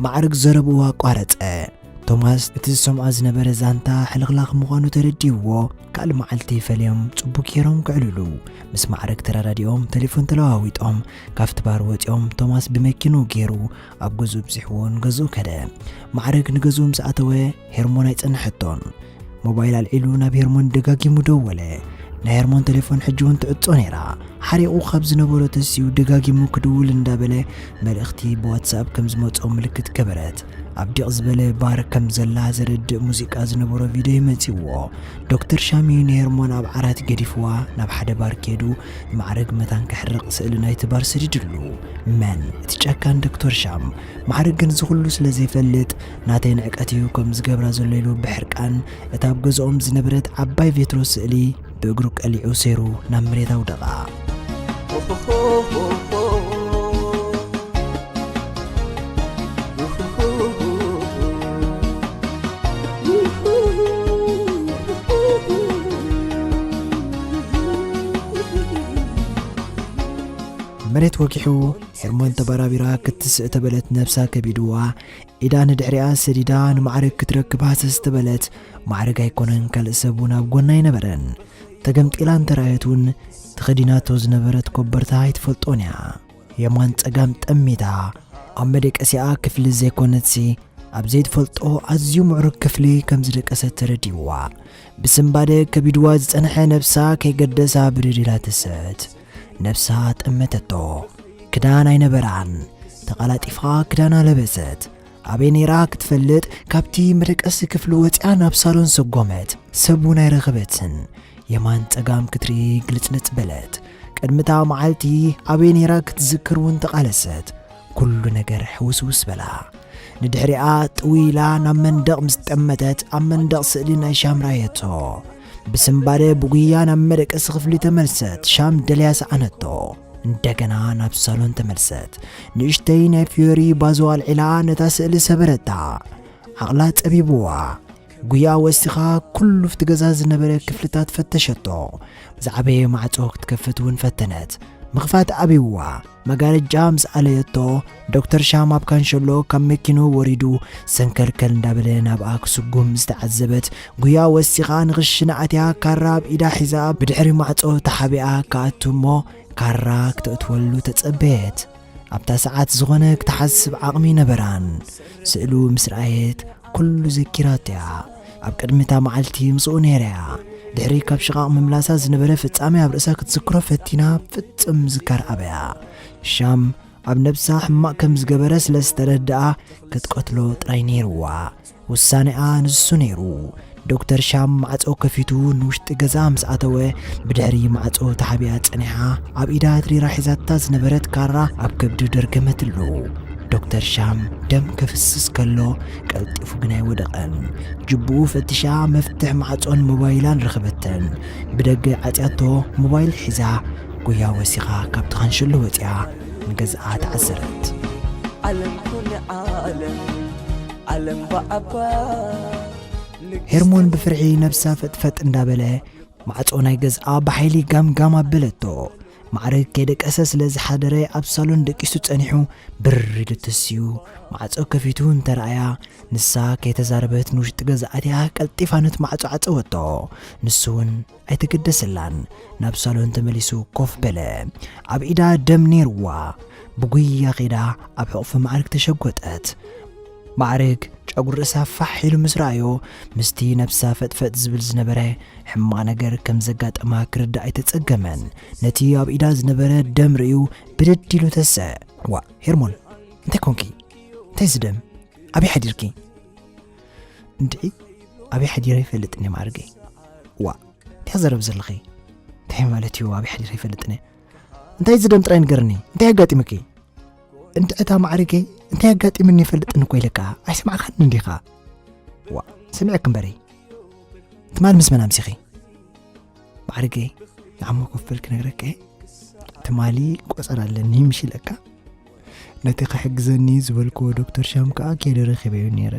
ማዕርግ ዘረብኡ ኣቋረጸ። ቶማስ እቲ ዝሰምዖ ዝነበረ ዛንታ ሕልኽላኽ ምዃኑ ተረዲእዎ፣ ካልእ መዓልቲ ፈልዮም ጽቡቕ ጌሮም ክዕልሉ ምስ ማዕርግ ተረዳዲኦም ቴሌፎን ተለዋዊጦም ካብቲ ባር ወጺኦም ቶማስ ብመኪንኡ ጌሩ ኣብ ገዝኡ ኣብጺሕዎ ንገዝኡ ከደ። ማዕርግ ንገዝኡ ምስ ኣተወ ሄርሞን ኣይጸንሐቶን። ሞባይል ኣልዒሉ ናብ ሄርሞን ደጋጊሙ ደወለ። ናይ ሄርሞን ቴሌፎን ሕጂ እውን ትዕጾ ነይራ። ሓሪቑ ካብ ዝነበሮ ተሲኡ ደጋጊሙ ክድውል እንዳበለ መልእኽቲ ብዋትሳፕ ከም ዝመጾ ምልክት ገበረት። ኣብ ዲቕ ዝበለ ባር ከም ዘላ ዘረድእ ሙዚቃ ዝነበሮ ቪድዮ መጺዎ። ዶክተር ሻሚ ንሄርሞን ኣብ ዓራት ገዲፍዋ ናብ ሓደ ባር ከይዱ ንማዕረግ መታን ክሕርቕ ስእሊ ናይቲ ባር ሰዲድሉ። መን? እቲ ጨካን ዶክተር ሻም። ማዕረግ ግን እዚ ኩሉ ስለ ዘይፈልጥ ናተይ ንዕቀት እዩ ከም ዝገብራ ዘሎ ኢሉ ብሕርቃን እታ ኣብ ገዝኦም ዝነበረት ዓባይ ቬትሮ ስእሊ ብእግሩ ቀሊዑ ሰይሩ ናብ መሬት ኣውደቓ። መሬት ወጊሑ፣ ሄርሞን ተባራቢራ ክትስእ ተበለት። ነብሳ ከቢድዋ፣ ኢዳ ንድሕሪኣ ሰዲዳ ንማዕርግ ክትረክብ ሃሰስ ተበለት። ማዕርግ ኣይኮነን ካልእ ሰብ እውን ኣብ ጎና ኣይነበረን። ተገምጢላ እንተረኣየት እውን፣ ተኸዲናቶ ዝነበረት ኮበርታ ኣይትፈልጦን እያ። የማን ጸጋም ጠሚታ፣ ኣብ መደቀሲኣ ክፍሊ ዘይኮነትሲ፣ ኣብ ዘይትፈልጦ ኣዝዩ ምዕሩግ ክፍሊ ከም ዝደቀሰት ተረዲእዋ። ብስንባደ ከቢድዋ ዝጸንሐ ነብሳ ከይገደሳ ብድድ ኢላ ተሰት። ነብሳ ጠመተቶ። ክዳን ኣይነበራን። ተቐላጢፋ ክዳና ለበሰት። ኣበይ ነይራ ክትፈልጥ፣ ካብቲ መደቀሲ ክፍሊ ወጺኣ ናብ ሳሎን ሰጎመት። ሰብ እውን ኣይረኸበትን። የማን ጸጋም ክትርኢ ግልጽልጽ በለት። ቅድሚታ መዓልቲ ኣበይ ነይራ ክትዝክር እውን ተቓለሰት። ኩሉ ነገር ሕውስውስ በላ። ንድሕሪኣ ጥው ኢላ ናብ መንደቕ ምስ ጠመተት፣ ኣብ መንደቕ ስእሊ ናይ ሻም ረኣየቶ። ብስንባደ ብጉያ ናብ መደቀሲ ክፍሊ ተመልሰት። ሻም ደልያ ሰኣነቶ። እንደገና ናብ ሳሎን ተመልሰት። ንእሽተይ ናይ ፍዮሪ ባዞ ኣልዒላ ነታ ስእሊ ሰበረታ። ዓቕላ ጸቢብዋ። ጉያ ወሲኻ ኩሉ ኣብቲ ገዛ ዝነበረ ክፍልታት ፈተሸቶ። ዝዓበየ ማዕጾ ክትከፍት እውን ፈተነት። ምኽፋት ኣብይዋ። መጋረጃ ምስ ኣለየቶ፣ ዶክተር ሻም ኣብ ካንሸሎ ካብ መኪንኡ ወሪዱ ሰንከልከል እንዳበለ ናብኣ ክስጉም ምስ ተዓዘበት፣ ጉያ ወሲኻ ንኽሽነ ኣትያ ካራ ኣብ ኢዳ ሒዛ ብድሕሪ ማዕጾ ተሓቢኣ ክኣቱ እሞ ካራ ክተእትወሉ ተጸበየት። ኣብታ ሰዓት ዝኾነ ክትሓስብ ዓቕሚ ነበራን። ስእሉ ምስ ረኣየት ኩሉ ዘኪራቶ እያ። ኣብ ቅድሚ እታ መዓልቲ ምስኡ ነይራ እያ። ድሕሪ ካብ ሽቓቕ ምምላሳ ዝነበረ ፍጻሜ ኣብ ርእሳ ክትዝክሮ ፈቲና ፍጹም ምዝካር ኣበያ። ሻም ኣብ ነብሳ ሕማቕ ከም ዝገበረ ስለ ዝተረድኣ ክትቀትሎ ጥራይ ነይርዋ። ውሳኔኣ ንሱ ነይሩ። ዶክተር ሻም ማዕጾ ከፊቱ ንውሽጢ ገዛ ምስ ኣተወ፣ ብድሕሪ ማዕጾ ተሓቢኣ ጸኒሓ ኣብ ኢዳ ትሪራ ሒዛታ ዝነበረት ካራ ኣብ ከብዱ ደርገመትሉ። ዶክተር ሻም ደም ከፍስስ ከሎ ቀልጢፉ ግን ኣይወደቐን። ጅብኡ ፈቲሻ መፍትሕ ማዕጾን ሞባይላን ረኸበተን። ብደገ ዓጽያቶ ሞባይል ሒዛ ጉያ ወሲኻ ካብቲ ካንሸሎ ወጺኣ ንገዝኣ ተዓዘረት። ዓለም ኩሉ ዓለም፣ ዓለም ብዓባ። ሄርሞን ብፍርሒ ነብሳ ፈጥፈጥ እንዳበለ ማዕጾ ናይ ገዝኣ ብሓይሊ ጋምጋም ኣበለቶ። ማዕርግ ከይደቀሰ ስለ ዝሓደረ ኣብ ሳሎን ደቂሱ ጸኒሑ ብር ኢሉ ተስዩ ማዕጾ ከፊቱ እንተረኣያ፣ ንሳ ከይተዛረበት ንውሽጢ ገዛ ኣትያ ቀልጢፋ ነቲ ማዕጾ ዓጸወቶ። ንሱ እውን ኣይተገደሰላን። ናብ ሳሎን ተመሊሱ ኮፍ በለ። ኣብ ኢዳ ደም ነይርዋ። ብጉያ ኸይዳ ኣብ ሕቑፊ ማዕርግ ተሸጎጠት። ማዕርግ ጨጉሪ ርእሳ ፋሕ ኢሉ ምስ ረኣዮ፣ ምስቲ ነብሳ ፈጥፈጥ ዝብል ዝነበረ ሕማቕ ነገር ከም ዘጋጠማ ክርዳእ ኣይተጸገመን። ነቲ ኣብ ኢዳ ዝነበረ ደም ርእዩ ብድድ ኢሉ ተሰ። "ዋእ፣ ሄርሞን፣ እንታይ ኮንኪ? እንታይ እዚ ደም? ኣበይ ሓዲርኪ?" "እንድዒ፣ ኣበይ ሓዲረ ይፈልጥን እየ ማዕርገይ?" "ዋእ፣ እንታይ ዘረብ ዘለኺ? እንታይ ማለት እዩ ኣበይ ሓዲረ ይፈልጥን እየ? እንታይ እዚ ደም ጥራይ ንገርኒ፣ እንታይ ኣጋጢምኪ?" "እንድዒ እታ ማዕርገይ፣ እንታይ ኣጋጢምኒ ይፈልጥን እኮ ኢለካ፣ ኣይሰማዕካን እንዲኻ?" "ዋእ፣ ሰሚዐኪ እምበረይ። ትማል ምስ መን ኣምሲኺ?" "ማዕርገይ፣ ንዓሞ ኮፍ በል ክነግረካ እየ። ትማሊ ቆጸራ ኣለኒ ምሽ ኢለካ። ነቲ ክሕግዘኒ ዝበልክዎ ዶክተር ሻም ከኣ ከይደ ረኺበዮ ነይረ።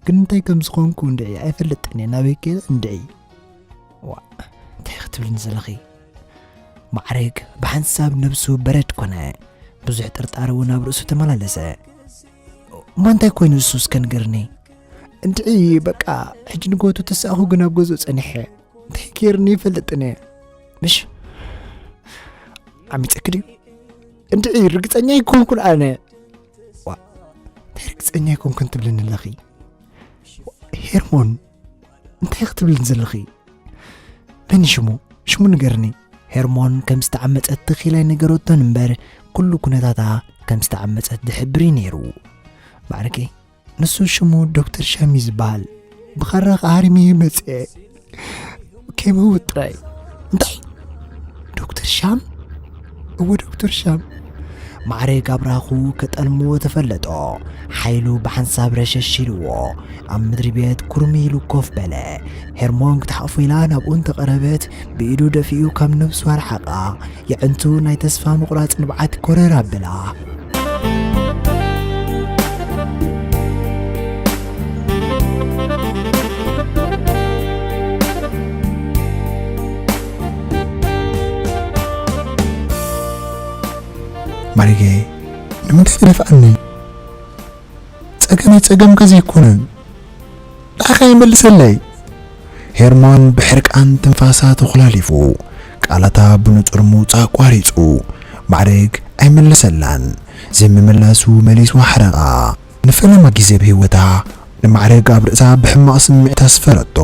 ግን እንታይ ከም ዝኾንኩ እንድዒ ኣይፈልጥን እየ። ናበይ ከይደ እንድዒ?" "ዋእ፣ እንታይ ክትብልኒ ዘለኺ?" ማዕርግ ብሓንሳብ ነብሱ በረድ ኮነ። ብዙሕ ጥርጣረ እውን ኣብ ርእሱ ተመላለሰ። "እሞ እንታይ ኮይኑ እሱ እስከ ንገርኒ?" "እንድዒ በቃ ሕጂ ንጎቱ ተሳእኹ ግን ኣብ ገዝኡ ጸኒሐ። እንታይ ገይርኒ ይፈልጥን እየ። ምሽ ዓሚጸኪ ድዩ?" "እንድዒ ርግጸኛ ኣይኮንኩን ኣነ።" "ዋ፣ እንታይ ርግጸኛ ኣይኮንኩን ትብልኒ ኣለኺ? ሄርሞን፣ እንታይ ክትብልኒ ዘለኺ? መን ሽሙ? ሽሙ ንገርኒ።" ሄርሞን ከም ዝተዓመጸት ትኺል ኣይነገረቶን እምበር፣ ኩሉ ኩነታታ ከም ዝተዓመጸት ዝሕብር እዩ ነይሩ። "ማዕርገይ፣ ንሱ ሽሙ ዶክተር ሻም እዩ ዝበሃል። ብኻራ ከኣ ሃሪመዮ መጽአ። ከይመውት ጥራይ።" "እንታይ? ዶክተር ሻም?" "እወ፣ ዶክተር ሻም።" ማዕረግ ኣብራኹ ከጠልምዎ ተፈለጦ። ሓይሉ ብሓንሳብ ረሸሽ ኢልዎ፣ ኣብ ምድሪ ቤት ኩርሚ ኢሉ ኮፍ በለ። ሄርሞን ክትሓቑፎ ኢላ ናብኡ እንተቐረበት፣ ብኢዱ ደፊኡ ካብ ነብሱ ኣርሓቓ። የዕንቱ ናይ ተስፋ ምቑራጽ ንብዓት ኮረር ኣበላ። ማዕሪገ፣ ንምንታይ ትደፍኣኒ? ጸገመይ ጸገምካ ዘይኮነን፣ ንዓኻ ይመልሰለይ። ሄርሞን ብሕርቃን ትንፋሳ ተኾላሊፉ፣ ቃላታ ብንጹር ምውጻእ ኣቋሪጹ። ማዕርግ ኣይመለሰላን። ዘይምምላሱ መሊሱ ኣሕረቓ። ንፈለማ ግዜ ብህይወታ ንማዕርግ ኣብ ርእሳ ብሕማቕ ስምዒት ኣስፈረቶ።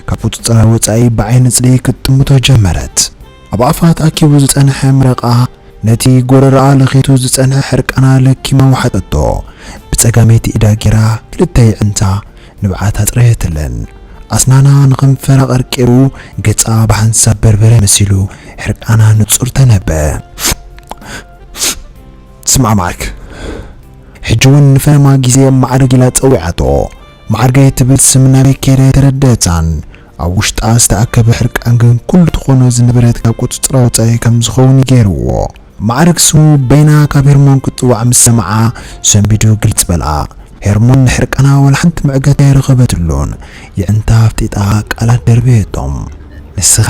ካብ ቁጽጽራ ወጻኢ ብዓይኒ ጽልኢ ክትጥምቶ ጀመረት። ኣብ ኣፋ ተኣኪቡ ዝጸንሐ ምረቓ ነቲ ጎረረኣ ለኺቱ ዝጸንሐ ሕርቃና ለኪማ ወሓጠቶ። ብጸጋመይቲ ኢዳ ጌራ ክልተ የዕንታ ንብዓት ኣጽረየትለን። ኣስናና ንኸንፈራ ቀርቂሩ ገጻ ብሓንሳብ በርበረ መሲሉ ሕርቃና ንጹር ተነበ። ስማዕ ማዕርግ፣ ሕጂ እውን ንፈለማ ግዜ ማዕርግ ኢላ ጸዊዓቶ። ማዕርገይ ትብል ስም ናበይ ከይዳ ኣይተረደኣታን። ኣብ ውሽጣ ዝተኣከበ ሕርቃን ግን ኩሉ ትኾኖ ዝነበረት ካብ ቁጽጽራ ወጻኢ ከም ዝኸውን ገይርዎ። ማዕርግ ስሙ በይና ካብ ሄርሞን ክትጽዋዕ ምስ ሰምዓ ሰንቢዱ ግልጽ በልኣ። ሄርሞን ንሕርቃና ዋላ ሓንቲ መዕገቲ ኣይረኸበትሉን። የዕንታ ኣፍጢጣ ቃላት ደርበየቶም። ንስኻ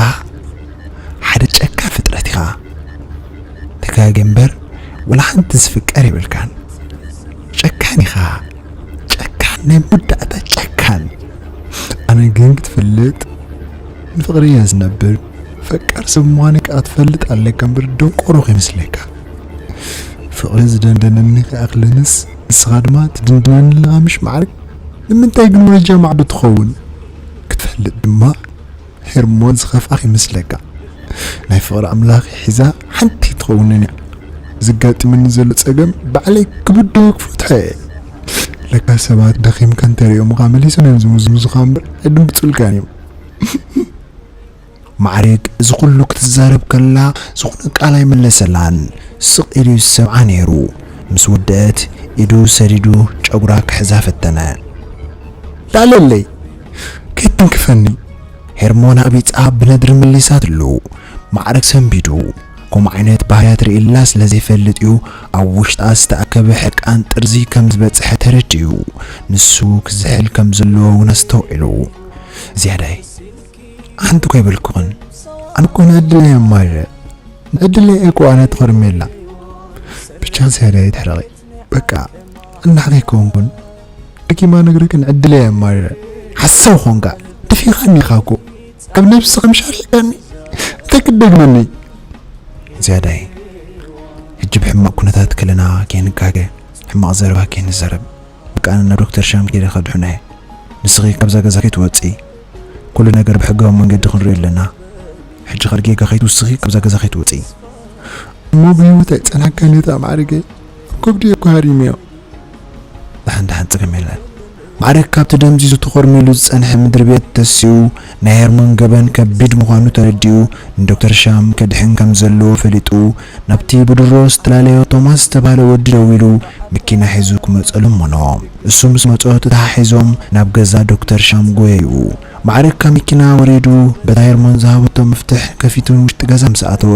ሓደ ጨካን ፍጥረት ኢኻ። ተጋጌ እምበር ዋላ ሓንቲ ዝፍቀር የብልካን። ጨካን ኢኻ። ጨካን፣ ናይ መወዳእታ ጨካን። ኣነ ግን ክትፈልጥ ንፍቕሪ እየ ዝነብር። ፈቃር ሰብ ምዃነይ ከኣ ትፈልጥ ኣለካ እምበር ደንቆሮ ከይመስለካ። ፍቕሪ ዝደንደነኒ ከይኣኽለንስ ንስኻ ድማ ትድንድነኒ ኣለኻ ምሽ ማዕርግ? ንምንታይ ግን ወረጃ ማዕዶ ትኸውን? ክትፈልጥ ድማ ሄርሞን ዝኸፍኣ ከይመስለካ። ናይ ፍቕሪ ኣምላኽ ሒዛ ሓንቲ ኣይትኸውንን እያ። ዘጋጥመኒ ዘሎ ጸገም ባዕለይ ክብድሆ ክፈትሖ እየ። ለካ ሰባት ደኺምካ እንተሪኦምኻ መሊሶም እዮም ዝምዝምዙኻ እምበር ኣይድንግጹልካን እዮም። ማዕርግ እዚ ኩሉ ክትዛረብ ከላ ዝኾነ ቃል ኣይመለሰላን። ስቕ ኢሉ ይሰምዓ ነይሩ። ምስ ወደአት ኢዱ ሰዲዱ ጨጉራ ክሕዛ ፈተነ። ላዕለለይ፣ ከይትንክፈኒ። ሄርሞን ኣቕቢጻ ብነድሪ መሊሳትሉ። ማዕርግ ሰንቢዱ። ከምኡ ዓይነት ባህርያት ርእይላ ስለ ዘይፈልጥ እዩ ኣብ ውሽጣ ዝተኣከበ ሕርቃን ጥርዚ ከም ዝበጽሐ ተረዲኡ። ንሱ ክዝሕል ከም ዘለዎ እውን ኣስተውዒሉ። ዝያዳይ፣ ሓንቲ እኮ ኣይበልኩኽን። ኣነ እኮ ንዕድለይ ኣማሪረ። ንዕድለይ እኮ ኣነ ተኸርሜላ። ብቻ ዝያዳይ ኣይትሕረቒ። በቃ፣ ኣናሕቂ ኣይኮንኩን። ደጊማ ነግረክን ዕድለይ ኣማሪረ። ሓሳዊ ኾንካ። ደፊኻኒ ኢኻ እኮ። ካብ ነብስኻ ምሽ ኣርሒቕካኒ። እንታይ ክትደግመኒ? ዝያዳይ፣ ሕጂ ብሕማቕ ኩነታት ከለና ከይንጋገ፣ ሕማቕ ዘረባ ከይንዛረብ። በቃ፣ ኣነ ናብ ዶክተር ሻም ከይደ ከድሕኖ እየ። ንስኺ ካብዛ ገዛ ከይትወጺ። ኩሉ ነገር ብሕጋዊ መንገዲ ክንሪኦ ኣለና። ሕጂ ከኣ ጌጋ ከይትውስኺ፣ ካብዛ ገዛ ከይትወጺ። እሞ ብህይወት ኣይጸናሕካን እዩ እታ ማዕርገይ። ኣብ ከብዲ እኮ ሃሪመዮ። ደሓን፣ ደሓን፣ ጸገም የለን። ማዕርግ ካብቲ ደምዚዙ ተኾርሚሉ ዝጸንሐ ምድሪ ቤት ተሲኡ፣ ናይ ሄርሞን ገበን ከቢድ ምዃኑ ተረዲኡ፣ ንዶክተር ሻም ከድሕን ከም ዘለዎ ፈሊጡ፣ ናብቲ ብድሮ ዝተላለዮ ቶማስ ዝተባህለ ወዲ ደዊሉ፣ መኪና ሒዙ ክመጾ ለመኖ። እሱ ምስ መጾ ተተሓሒዞም ናብ ገዛ ዶክተር ሻም ጎየዩ። ማዕርግ ካብ መኪና ወሪዱ፣ በታ ሄርሞን ዝሃበቶ መፍትሕ ከፊቱ ውሽጢ ገዛ ምስ ኣተወ፣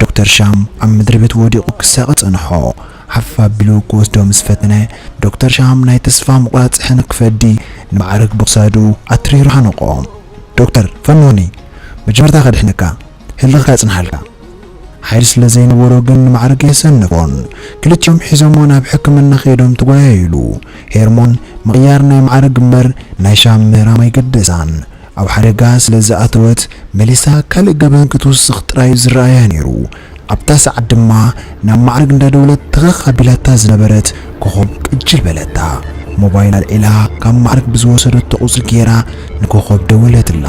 ዶክተር ሻም ኣብ ምድሪ ቤት ወዲቑ ክሳቐ ጸንሖ። ሓፍ ኣቢሉ ክወስዶ ምስ ፈተነ፣ ዶክተር ሻም ናይ ተስፋ ምቑራጽ ሕነ ክፈዲ ንማዕርግ ብኽሳዱ ኣትሪሩ ሓነቖ። ዶክተር፣ ፈንውኒ፣ መጀመርታ ከድሕነካ፣ ህልኽካ የጽንሓልካ። ሓይሊ ስለ ዘይነበሮ ግን ንማዕርግ የሰነፎን። ክልቲኦም ሒዞሞ ናብ ሕክምና ከይዶም ተጓየዩሉ። ሄርሞን ምቕያር ናይ ማዕርግ እምበር ናይ ሻም ምህራም ኣይገደሳን። ኣብ ሓደጋ ስለ ዝኣተወት መሊሳ ካልእ ገበን ክትውስኽ ጥራይ ዝረኣያ ነይሩ። ኣብታ ሰዓት ድማ ናብ ማዕርግ እንዳደወለት ተኸኽ ኣቢላታ ዝነበረት ኮኾብ ቅጅል በለታ። ሞባይል ኣልዒላ ካብ ማዕርግ ብዝወሰደቶ ቁጽሪ ገይራ ንኮኾብ ደወለትላ።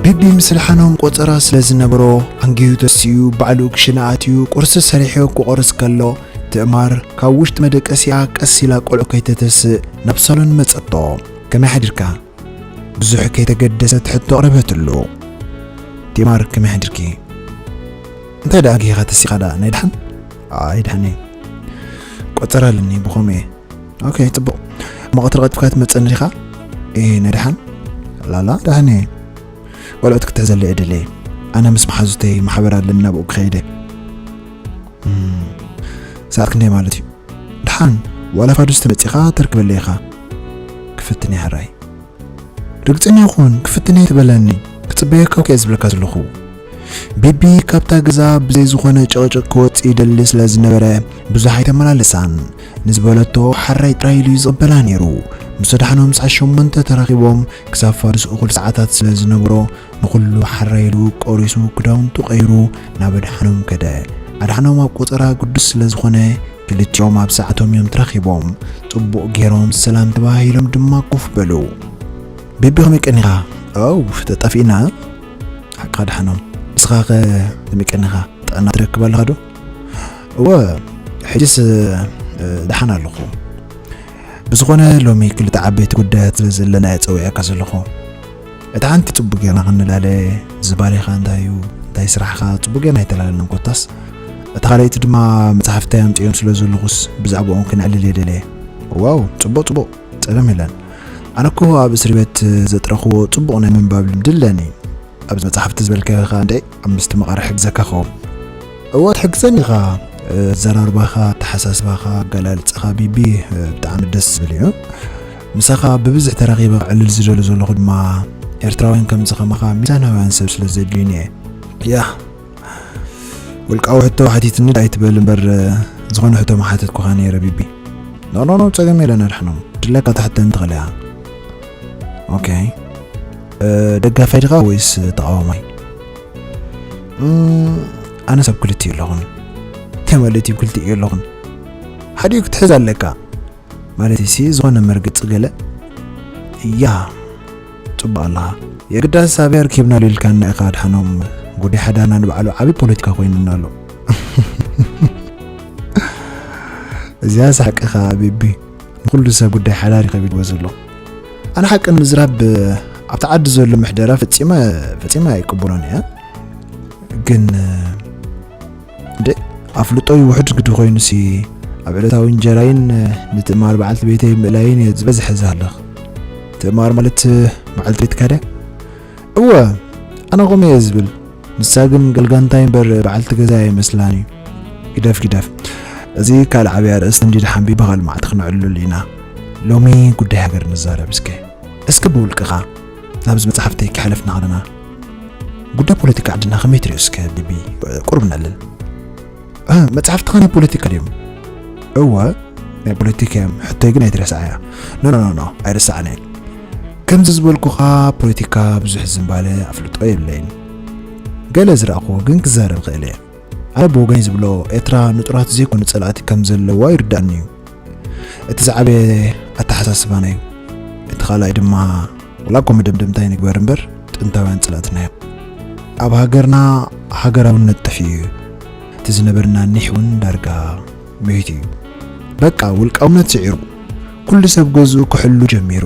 ቢቢ ምስ ደሓኖም ቆጸራ ስለ ዝነበሮ፣ ኣንጊሁ ተሲኡ ባዕሉ ክሽነ ኣትዩ ቁርሲ ሰሪሑ ክቖርስ ከሎ፣ ትእማር ካብ ውሽጢ መደቀሲኣ ቀስ ኢላ ቆልዑ ከይተተስእ ናብ ሳሎን መጸቶ። ከመይ ሓዲርካ? ብዙሕ ከይተገደሰት ሕቶ ኣቕረበትሉ። ቲማር፣ ከመይ ሓዲርኪ? እንታይ ደኣ ጌኻ ተሲኻ ደኣ? ናይ ደሓን? ኣይ፣ ደሓን እየ። ቆጸራ ኣለኒ፣ ብኸምኡ እየ። ኦኬ፣ ጽቡቕ። እሞ ቀትሪ ቀልጢፍካ ትመጸኒ ዲኻ? ኤ፣ ናይ ደሓን? ላላ፣ ደሓን እየ። ቆልዑት ክትሕዘለይ እየ ደለየ። ኣነ ምስ መሓዙተይ ማሕበር ኣለኒ፣ ናብኡ ክኸይደ። እም፣ ሰዓት ክንደይ ማለት እዩ? ደሓን፣ ዋላ ፋዱስ ተመጺኻ ተርክበለይ ኢኻ። ክፍትን እየ ሕራይ። ርግጸኛ ኩን፣ ክፍትን እየ ትበለኒ። ክጽበየካ እኮ እየ ዝብለካ ዘለኹ። ቢቢ ካብታ ገዛ ብዘይ ዝኾነ ጭቕጭቕ ክወጽእ ይደሊ ስለ ዝነበረ ብዙሕ ኣይተመላለሳን። ንዝበለቶ ሓራይ ጥራይ ኢሉ እዩ ዝቕበላ ነይሩ። ምስ ኣድሓኖም ሰዓት ሸሞንተ ተራኺቦም ክሳብ ፋዱስ እኹል ሰዓታት ስለ ዝነብሮ ንኹሉ ሓራይ ኢሉ ቆሪሱ ክዳውንቱ ቀይሩ ናብ ኣድሓኖም ከደ። ኣድሓኖም ኣብ ቆጸራ ግዱስ ስለ ዝኾነ ክልቲኦም ኣብ ሰዓቶም እዮም ተራኺቦም። ጽቡቕ ገይሮም ሰላም ተባሂሎም ድማ ኮፍ በሉ። ቢቢ ከመይ ቀኒኻ? ኣው ተጣፊእና። ሓቅኻ ኣድሓኖም። ንስኻ ከ ከመይ ቀኒኻ? ጥዕና ትረክብ ኣለኻ ዶ? እወ፣ ሕጅስ፣ እ፣ ደሓን ኣለኹ። ብዝኾነ ሎሚ ክልተ ዓበይቲ ጉዳያት ስለ ዘለና እየ ጸዊዐካ ዘለኹ። እታ ሓንቲ ጽቡቅ ጌርና ክንላለ፣ ዝባሌኻ እንታይ እዩ? እንታይ ስራሕኻ? ጽቡቅ ጌርና ኣይተላለልናን ኮታስ። እታ ካልኣይቲ ድማ መጽሓፍተይ ኣምጺኦም ስለ ዘለኹስ ብዛዕባኦም ክነዕልል እየ ደልየ። ዋው፣ ጽቡቅ ጽቡቅ። ጸገም የለን። ኣነ እኮ ኣብ እስሪ ቤት ዘጥረኽዎ ጽቡቅ ናይ ምንባብ ልምዲ ኣለኒ። ኣብዚ መጽሓፍቲ ዝበልካዮ ኸኣ እንደ ኣብ ምስቲ መቓርሒ ክሕግዘካ ኸውን። እወ፣ ትሕግዘኒ ኢኻ። ኣዘራርባኻ፣ ኣተሓሳስባኻ፣ ኣገላልጻኻ ቢቢ ብጣዕሚ ደስ ዝብል እዩ። ምሳኻ ብብዝሒ ተራኺበ ክዕልል ዝደሊ ዘለኹ ድማ ኤርትራውያን ከምዚ ከማኻ ሚዛናውያን ሰብ ስለ ዘድልዩኒ እየ። ያ፣ ውልቃዊ ሕቶ ሓቲትኒ ኣይትበል እምበር፣ ዝኾነ ሕቶ ምሓተትኩኻ ነይረ ቢቢ። ኖ፣ ኖ፣ ኖ፣ ጸገም የለን ኣድሕኖም። ድለካ ትሕተኒ ትኽእል ኢኻ። ኦኬ። እ፣ ደጋፋይ ዲኻ ወይስ ተቓዋማይ? እም፣ ኣነስ ኣብ ክልቲኡ ኣለኹን። እንታይ ማለት እዩ ክልቲኡ ኣለኹን? ሓዲኡ ክትሕዝ ኣለካ። ማለትሲ ዝኾነ መርገጺ ገለ። እያ፣ ጽቡቕ ኣለኻ። የግዳስ ኣበይ ኣርኪብናሉ ኢልካና ኢኻ ኣድሓኖም። ጉዳይ ሓዳርና ንባዕሉ ዓቢ ፖለቲካ ኮይኑና ኣሎ። እዚኣ ሳሕቂ ኸኣ ቢቢ። ንኹሉ ሰብ ጉዳይ ሓዳር እዩ ከቢድዎ ዘሎ። ኣነ ሓቂ ንምዝራብ ኣብቲ ዓዲ ዘሎ ምሕደራ ፈጺመ፣ ፈጺመ ኣይቅበሎን እየ። ግን፣ እንደ ኣፍልጦይ ውሑድ ግዲ ኮይኑሲ ኣብ ዕለታዊ እንጀራይን ንትእማር በዓልቲ ቤተይ ምእላይን እየ ዝበዝሐ ዝሃልኽ። ትእማር ማለት በዓልቲ ቤትካ ድያ? እወ፣ ኣነ ከምኡ እየ ዝብል። ንሳ ግን ገልጋንታይ እምበር በዓልቲ ገዛ ኣይመስላን እዩ። ግደፍ፣ ግደፍ። እዚ ካልእ ዓብይ ኣርእስቲ እንዲ ደሓን ቢቢ ካልእ መዓልቲ ክነዕልሉ ኢና። ሎሚ ጉዳይ ሃገር ንዛረብ እስከ። እስከ ብውልቅኻ ናብዚ መጽሓፍተይ ክሕለፍና ከለና፣ ጉዳይ ፖለቲካ ዓድና ከመይ ትሪኦ እስከ ቢቢ? ቁሩብ ነዕልል። እ፣ መጽሓፍትኻ ናይ ፖለቲካ ድዮም? እወ፣ ናይ ፖለቲካ እዮም። ሕቶይ ግን ኣይትረስዓያ። ኖ፣ ኖ፣ ኖ፣ ኖ፣ ኣይረሳዕናን። ከምዚ ዝበልኩኻ ፖለቲካ ብዙሕ ዝምባለ ኣፍልጦ የብለይን። ገለ ዝረኣኽዎ ግን ክዛረብ እኽእል እየ። ኣነ ብወገነይ ዝብሎ ኤርትራ ንጡራት ዘይኮኑ ጸላእቲ ከም ዘለዋ ይርድኣኒ እዩ። እቲ ዝዓበየ ኣተሓሳስባና እዩ። እቲ ካልኣይ ድማ፣ ወላ እኮ መደምደምታይ ንግበር እምበር፣ ጥንታውያን ጸላእትና እዮም። ኣብ ሃገርና ሃገራውነት ጠፊኡ እዩ። እቲ ዝነበርና ኒሕ እውን ዳርጋ መይቱ እዩ። በቃ ውልቃውነት ስዒሩ፣ ኩሉ ሰብ ገዝኡ ክሕሉ ጀሚሩ።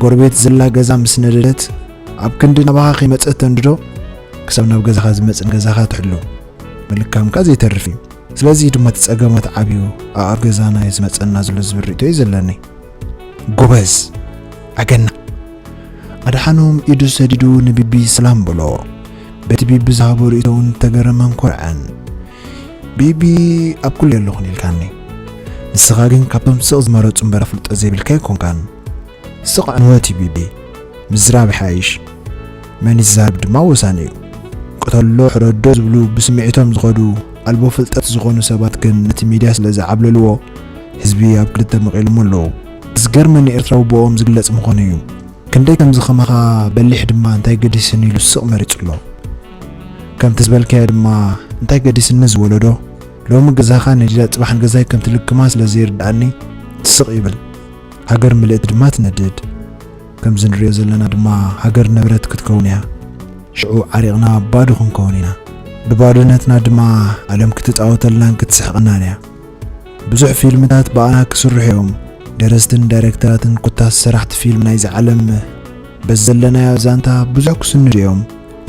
ጎረቤት ዘላ ገዛ ምስ ነደደት፣ ኣብ ክንዲ ናባኻ ከይመጸት ተንድዶ፣ ክሳብ ናብ ገዛኻ ዝመጽእ ንገዛኻ ትሕሉ። ምልካምካ ዘይተርፍ እዩ። ስለዚ ድማ እቲ ጸገማት ዓብዩ ኣብ ገዛና እዩ ዝመጸና ዘሎ ዝብል ርእይቶ እዩ ዘለኒ። ጎበዝ፣ ኣገና። ኣድሓኖም ኢዱ ሰዲዱ ንቢቢ ሰላም በሎ። በቲ ቢቢ ዝሃቦ ርእይቶ እውን ተገረመን ኮርዐን። ቢቢ፣ ኣብ ኩሉ ኣለኹን ኢልካኒ። ንስኻ ግን ካብቶም ስቕ ዝመረጹ እምበር ኣፍልጦ ዘይብልካ ኣይኮንካን። ስቕ ዕንወት እዩ ቢቢ። ምዝራብ ይሓይሽ። መን ይዛረብ ድማ ወሳኒ እዩ። ቅተሎ ሕረዶ ዝብሉ ብስምዒቶም ዝኸዱ ኣልቦ ፍልጠት ዝኾኑ ሰባት ግን ነቲ ሚድያ ስለ ዝዓብለልዎ ህዝቢ ኣብ ክልተ መቒሎሞ ኣለዉ። ዝገርመኒ ኤርትራዊ ብኦም ዝግለጽ ምዃኑ እዩ። ክንደይ ከምዚ ከማኻ በሊሕ ድማ እንታይ ገዲስኒ ኢሉ ስቕ መሪጹ ኣሎ። ከምቲ ዝበልካዮ ድማ እንታይ ገዲስኒ ዝወለዶ ሎሚ ገዛኻ ነዲዳ ጽባሕ ንገዛይ ከም ትልክማ ስለ ዘይርድኣኒ ስቕ ይብል። ሃገር ምልእቲ ድማ ትነድድ። ከምዚ ንሪኦ ዘለና ድማ ሃገር ንብረት ክትከውን እያ። ሽዑ ዓሪቕና ባዶ ክንከውን ኢና። ብባዶነትና ድማ ዓለም ክትጻወተልናን ክትስሕቐናን እያ። ብዙሕ ፊልምታት ብኣና ክስርሑ እዮም። ደረስትን ዳይሬክተራትን ኮታስ ሰራሕቲ ፊልም ናይዚ ዓለም በዚ ዘለናዮ ዛንታ ብዙሕ ክስንዱ እዮም።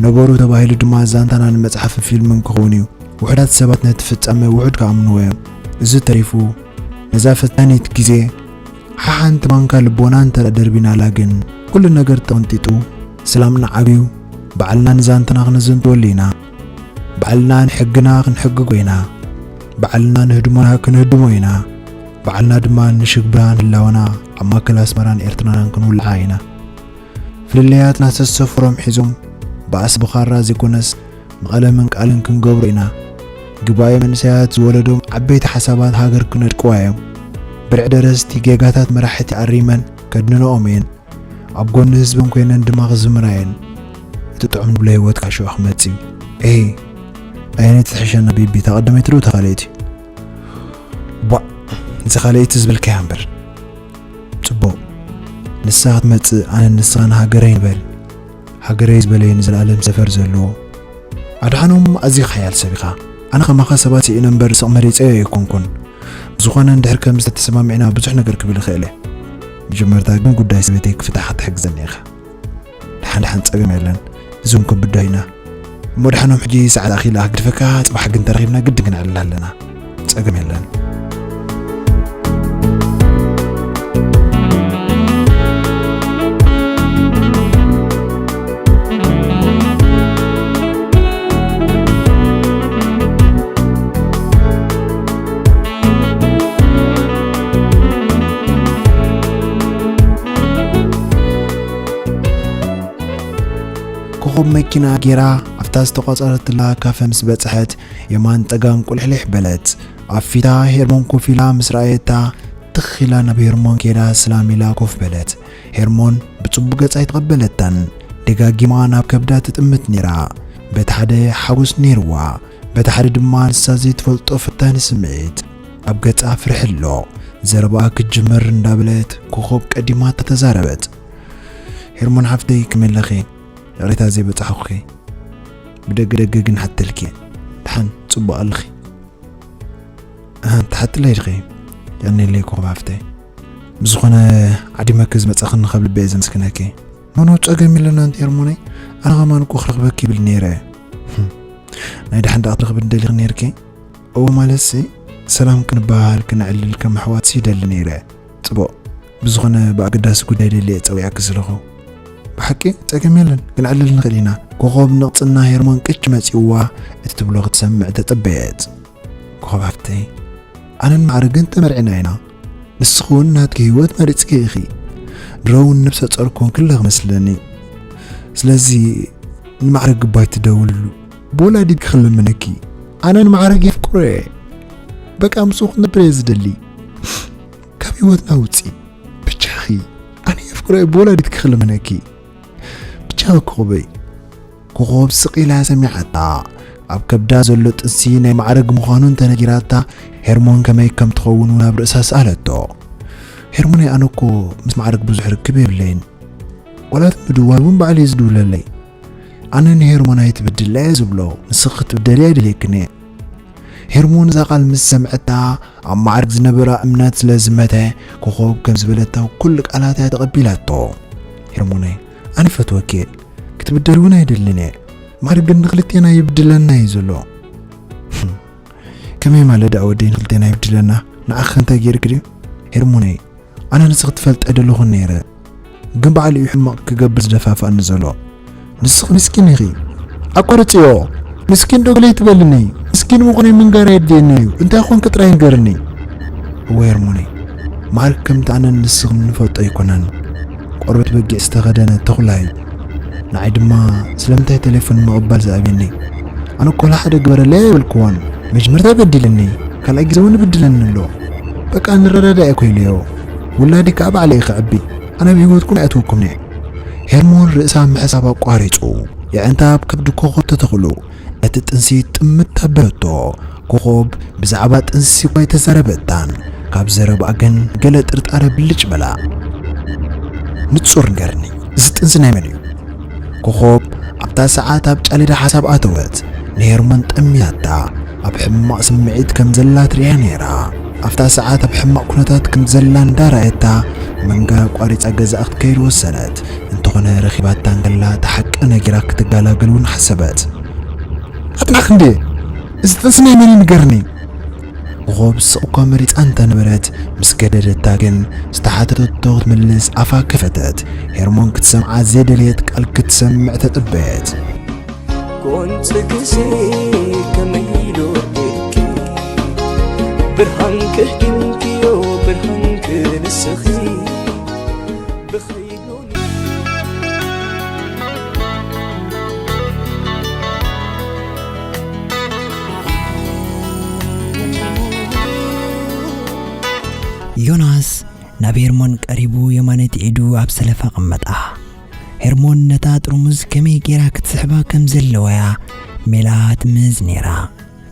ነበሩ ተባሂሉ ድማ ዛንታና ንመጽሓፍን ፊልምን ክኸውን እዩ። ውሑዳት ሰባት ነቲ ፍጻመ ውሑድ ክኣምንዎ እዮም። እዚ ተሪፉ ነዛ ፈታኒት ግዜ ሓሓንቲ ማንካ ልቦና እንተ ደኣ ደርቢናላ ግን ኩሉ ነገር ተቐንጢጡ፣ ሰላምና ዓብዩ፣ ባዕልና ንዛንትና ክንዝንትወሉ ኢና። ባዕልና ንሕግና ክንሕግጎ ኢና። ባዕልና ንህድሞና ክንህድሞ ኢና። ባዕልና ድማ ንሽግብራን ህላወና ኣብ ማእከል ኣስመራን ኤርትራን ክንውልዓ ኢና። ፍልልያትና ሰሰፍሮም ሒዞም ባእሲ ብኻራ ዘይኮነስ ብቐለምን ቃልን ክንገብሮ ኢና። ግባኤ መንእሰያት ዝወለዶም ዓበይቲ ሓሳባት ሃገር ክነድቅዋ እዮም። ብርዒ ደረስቲ ጌጋታት መራሕቲ ኣሪመን ከድንንኦም እየን። ኣብ ጎኒ ህዝበን ኮይነን ድማ ክዝምራ እየን። እቲ ጥዑም ንብሎ ህይወት ካሽዋ ክመጽእ እዩ። ኤይ፣ ኣየነይቲ ትሕሸና ቢቢ፣ እታ ቀዳመይቲ ዶ እታ ካልኣይቲ? ቧዕ፣ እዚ ካልኣይቲ ዝበልካያ እምበር። ጽቡቕ፣ ንሳ ክትመጽእ ኣነን ንስኻን ሃገረይ ንበል። ሃገረይ ዝበለየ ንዘለኣለም ሰፈር ዘለዎ። ኣድሓኖም ኣዚኻ ሓያል ሰብ ኢኻ። ኣነ ከማኻ ሰባት ስኢነ እምበር ስቕ መሪጸዮ ኣይኮንኩን። ብዝኾነ እንድሕር ከምዚ ተተሰማሚዕና ብዙሕ ነገር ክብል እኽእል እየ። መጀመርታ ግን ጉዳይ ሰበይተይ ክፍታሕ ክትሕግዘኒ ኢኻ። ደሓን ደሓን ጸገም የለን። እዞም ከብዳ ኢና። እሞ ደሓኖም ሕጂ ሰዓት ኣኺላ ክግድፈካ፣ ጽባሕ ግን ተራኺብና ግድን ክነዕልል ኣለና። ጸገም የለን። ኮኾብ መኪና ጌራ ኣብታ ዝተቋጸረትላ ካፈ ምስ በጽሐት፣ የማን ጸጋም ቁልሕሊሕ በለት። ኣብ ፊታ ሄርሞን ኮፍ ኢላ ምስ ረኣየታ፣ ትኽ ኢላ ናብ ሄርሞን ከይዳ ስላም ኢላ ኮፍ በለት። ሄርሞን ብጽቡቕ ገጻ ኣይተቐበለታን። ደጋጊማ ናብ ከብዳ ትጥምት ነይራ። በቲ ሓደ ሓጎስ ነይርዋ፣ በቲ ሓደ ድማ ንሳ ዘይትፈልጦ ፈታኒ ስምዒት። ኣብ ገጻ ፍርሒ ኣሎ። ዘረባኣ ክትጅምር እንዳበለት ኮኾብ ቀዲማታ ተዛረበት። ሄርሞን ሓፍተይ፣ ከመይ ኣለኺ? ይቕሬታ ዘይበጻሕኩኺ። ብደገ ደገ ግን ሓተልኪ። ደሓን ጽቡቕ ኣለኺ? ኣህ፣ ትሓትለይ ዲኺ? የቐንየለይ ኮኾብ ሓፍተይ። ብዝኾነ ዓዲመኪ ዝመጻኽኒ ካብ ልቢ እየ ዘመስግነኪ። ኖኖ፣ ጸገም የለን ኣንቲ ሄርሞነይ። ኣነ ኸማን እኮ ክረኽበኪ ይብል ነይረ። ህም። ናይ ደሓን ደኣ ክትረኽብኒ ደሊኺ ነይርኪ? እወ፣ ማለትሲ ሰላም ክንበሃል፣ ክነዕልል፣ ከም ኣሕዋትሲ ይደሊ ነይረ። ጽቡቕ። ብዝኾነ ብኣገዳሲ ጉዳይ ደልየ ጸዊዐኪ ዘለኹ። ብሓቂ ጸገም የለን፣ ክንዕልል ንኽእል ኢና። ኮኾብ ንቕጽና ሄርሞን ቅጭ መጺእዋ፣ እቲ ትብሎ ክትሰምዕ ተጸበየት። ኮኾብ ሓፍተይ፣ ኣነን ማዕርግን ተመርዒና ኢና። ንስኺ እውን ናትኪ ህይወት መሪጽኪ ኢኺ። ድሮ እውን ነብሰ ጾር ኮንኪ ኣለኺ መስለኒ። ስለዚ ንማዕርግ እባ ኣይትደውልሉ። ብወላዲትኪ ክልምነኪ። ኣነ ንማዕርግ የፍቅሮ እየ። በቃ ምስኡ ክነብር እየ ዝደሊ። ካብ ህይወትና ውጺ። ብቻኺ። ኣነ የፍቅሮ እየ ብወላዲትኪ ክልምነኪ። ብቻኺ ኮኾበይ። ኮኾብ ስቕ ኢላ ሰሚዓታ። ኣብ ከብዳ ዘሎ ጥንሲ ናይ ማዕርግ ምዃኑ እንተነጊራታ፣ ሄርሞን ከመይ ከም ትኸውን እውን ኣብ ርእሳ ሰኣለቶ። ሄርሞነይ፣ ኣነ እኮ ምስ ማዕርግ ብዙሕ ርክብ የብለይን። ዋላ እቲ ምድዋል እውን ባዕሉ እዩ ዝድውለለይ። ኣነ ንሄርሞን ኣይትበድላ እየ ዝብሎ፣ ንስኺ ክትበደሊ ኣይደልየክን እየ። ሄርሞን እዛ ቃል ምስ ሰምዐታ፣ ኣብ ማዕርግ ዝነበራ እምነት ስለ ዝመተ፣ ኮኾብ ከም ዝበለታ ኩሉ ቃላት እያ ተቐቢላቶ። ሄርሞነይ፣ ኣነ ይፈትወኪ እየ። ክትብደሊ እውን ኣይደልን እየ። ማዕርግ ግን ንክልቴና ይብድለና እዩ ዘሎ። ከመይ ማለት ደኣ ወደይ ንክልቴና ይብድለና? ንዓኺ እንታይ ገይርኪ ድዩ? ሄርሞነይ፣ ኣነ ንስኺ ክትፈልጢ ኣይደለኹን ነይረ። ግን ባዕሉ እዩ ሕማቕ ክገብር ዝደፋፍኣኒ ዘሎ። ንስኺ ምስኪን ኢኺ። ኣቋርጽዮ። ምስኪን ዶ ገለ ይትበልኒ? ምስኪን ምዃነይ ምንጋር ኣየድልየኒ እዩ። እንታይ ኾንኪ ጥራይ ንገርኒ። እወ ሄርሞነይ፣ ማዕርግ ከምቲ ኣነን ንስኽን ንፈልጦ ኣይኮነን። ቆርበት በጊዕ ዝተኸደነ ተኹላ እዩ። ንዓይ ድማ ስለምንታይ ቴሌፎን ምቕባል ዝኣብየኒ? ኣነ እኮ ወላ ሓደ ግበረለይ ኣይበልክዎን። መጀመርታ በዲልኒ፣ ካልኣይ ግዜ እውን ይብድለኒ ኣሎ። በቃ ንረዳዳእ እኮ ኢለዮ። ውላደይ ከኣ ባዕለይ ክዕቢ። ኣነ ኣብ ህይወትኩም ኣይኣትወኩምን እየ። ሄርሞን ርእሳ ምሕሳብ ኣቋሪጹ፣ የዕንታ ኣብ ከብዲ ኮኾብ ተተኽሉ። ነቲ ጥንሲ ጥምት ኣበለቶ። ኮኾብ ብዛዕባ ጥንሲ እኳ ኣይተዛረበታን። ካብ ዘረባኣ ግን ገለ ጥርጣረ ብልጭ በላ። ንጹር ንገርኒ፣ እዚ ጥንሲ ናይ መን እዩ? ኮኾብ ኣብታ ሰዓት ኣብ ጫሌዳ ሓሳብ ኣተወት። ንሄርሞን ጠሚታታ። ኣብ ሕማቕ ስምዒት ከም ዘላ ትርእያ ነይራ። ኣብታ ሰዓት ኣብ ሕማቕ ኩነታት ከም ዘላ እንዳረኣየታ፣ መንገዳ ኣቋሪጻ ገዛኣ ክትከይድ ወሰነት። እንተኾነ ረኺባታ እንከላ፣ እቲ ሓቂ ነጊራ ክትገላገል እውን ሓሰበት። ኣጥናኽ እንዴ? እዚ ጥንሲ ናይ መን እዩ ንገርኒ? ኮኾብ ስቕ እኳ መሪጻ እንተነበረት፣ ምስ ገደደታ ግን ዝተሓተተቶ ክትምልስ ኣፋ ከፈተት። ሄርሞን ክትሰምዓ ዘይደለየት ቃል ክትሰምዕ ተጸበየት። ኮንጽ ግዜ ከመይ ኢሉ ርኢኪ፣ ብርሃን ክህድምክዮ፣ ብርሃን ክንስኺ ብኸይዶኒ። ዮናስ ናብ ሄርሞን ቀሪቡ የማነይቲ ኢዱ ኣብ ሰለፋ ቀመጣ። ሄርሞን ነታ ጥርሙዝ ከመይ ጌራ ክትስሕባ ከም ዘለዋያ ሜላ ትምህዝ ነይራ።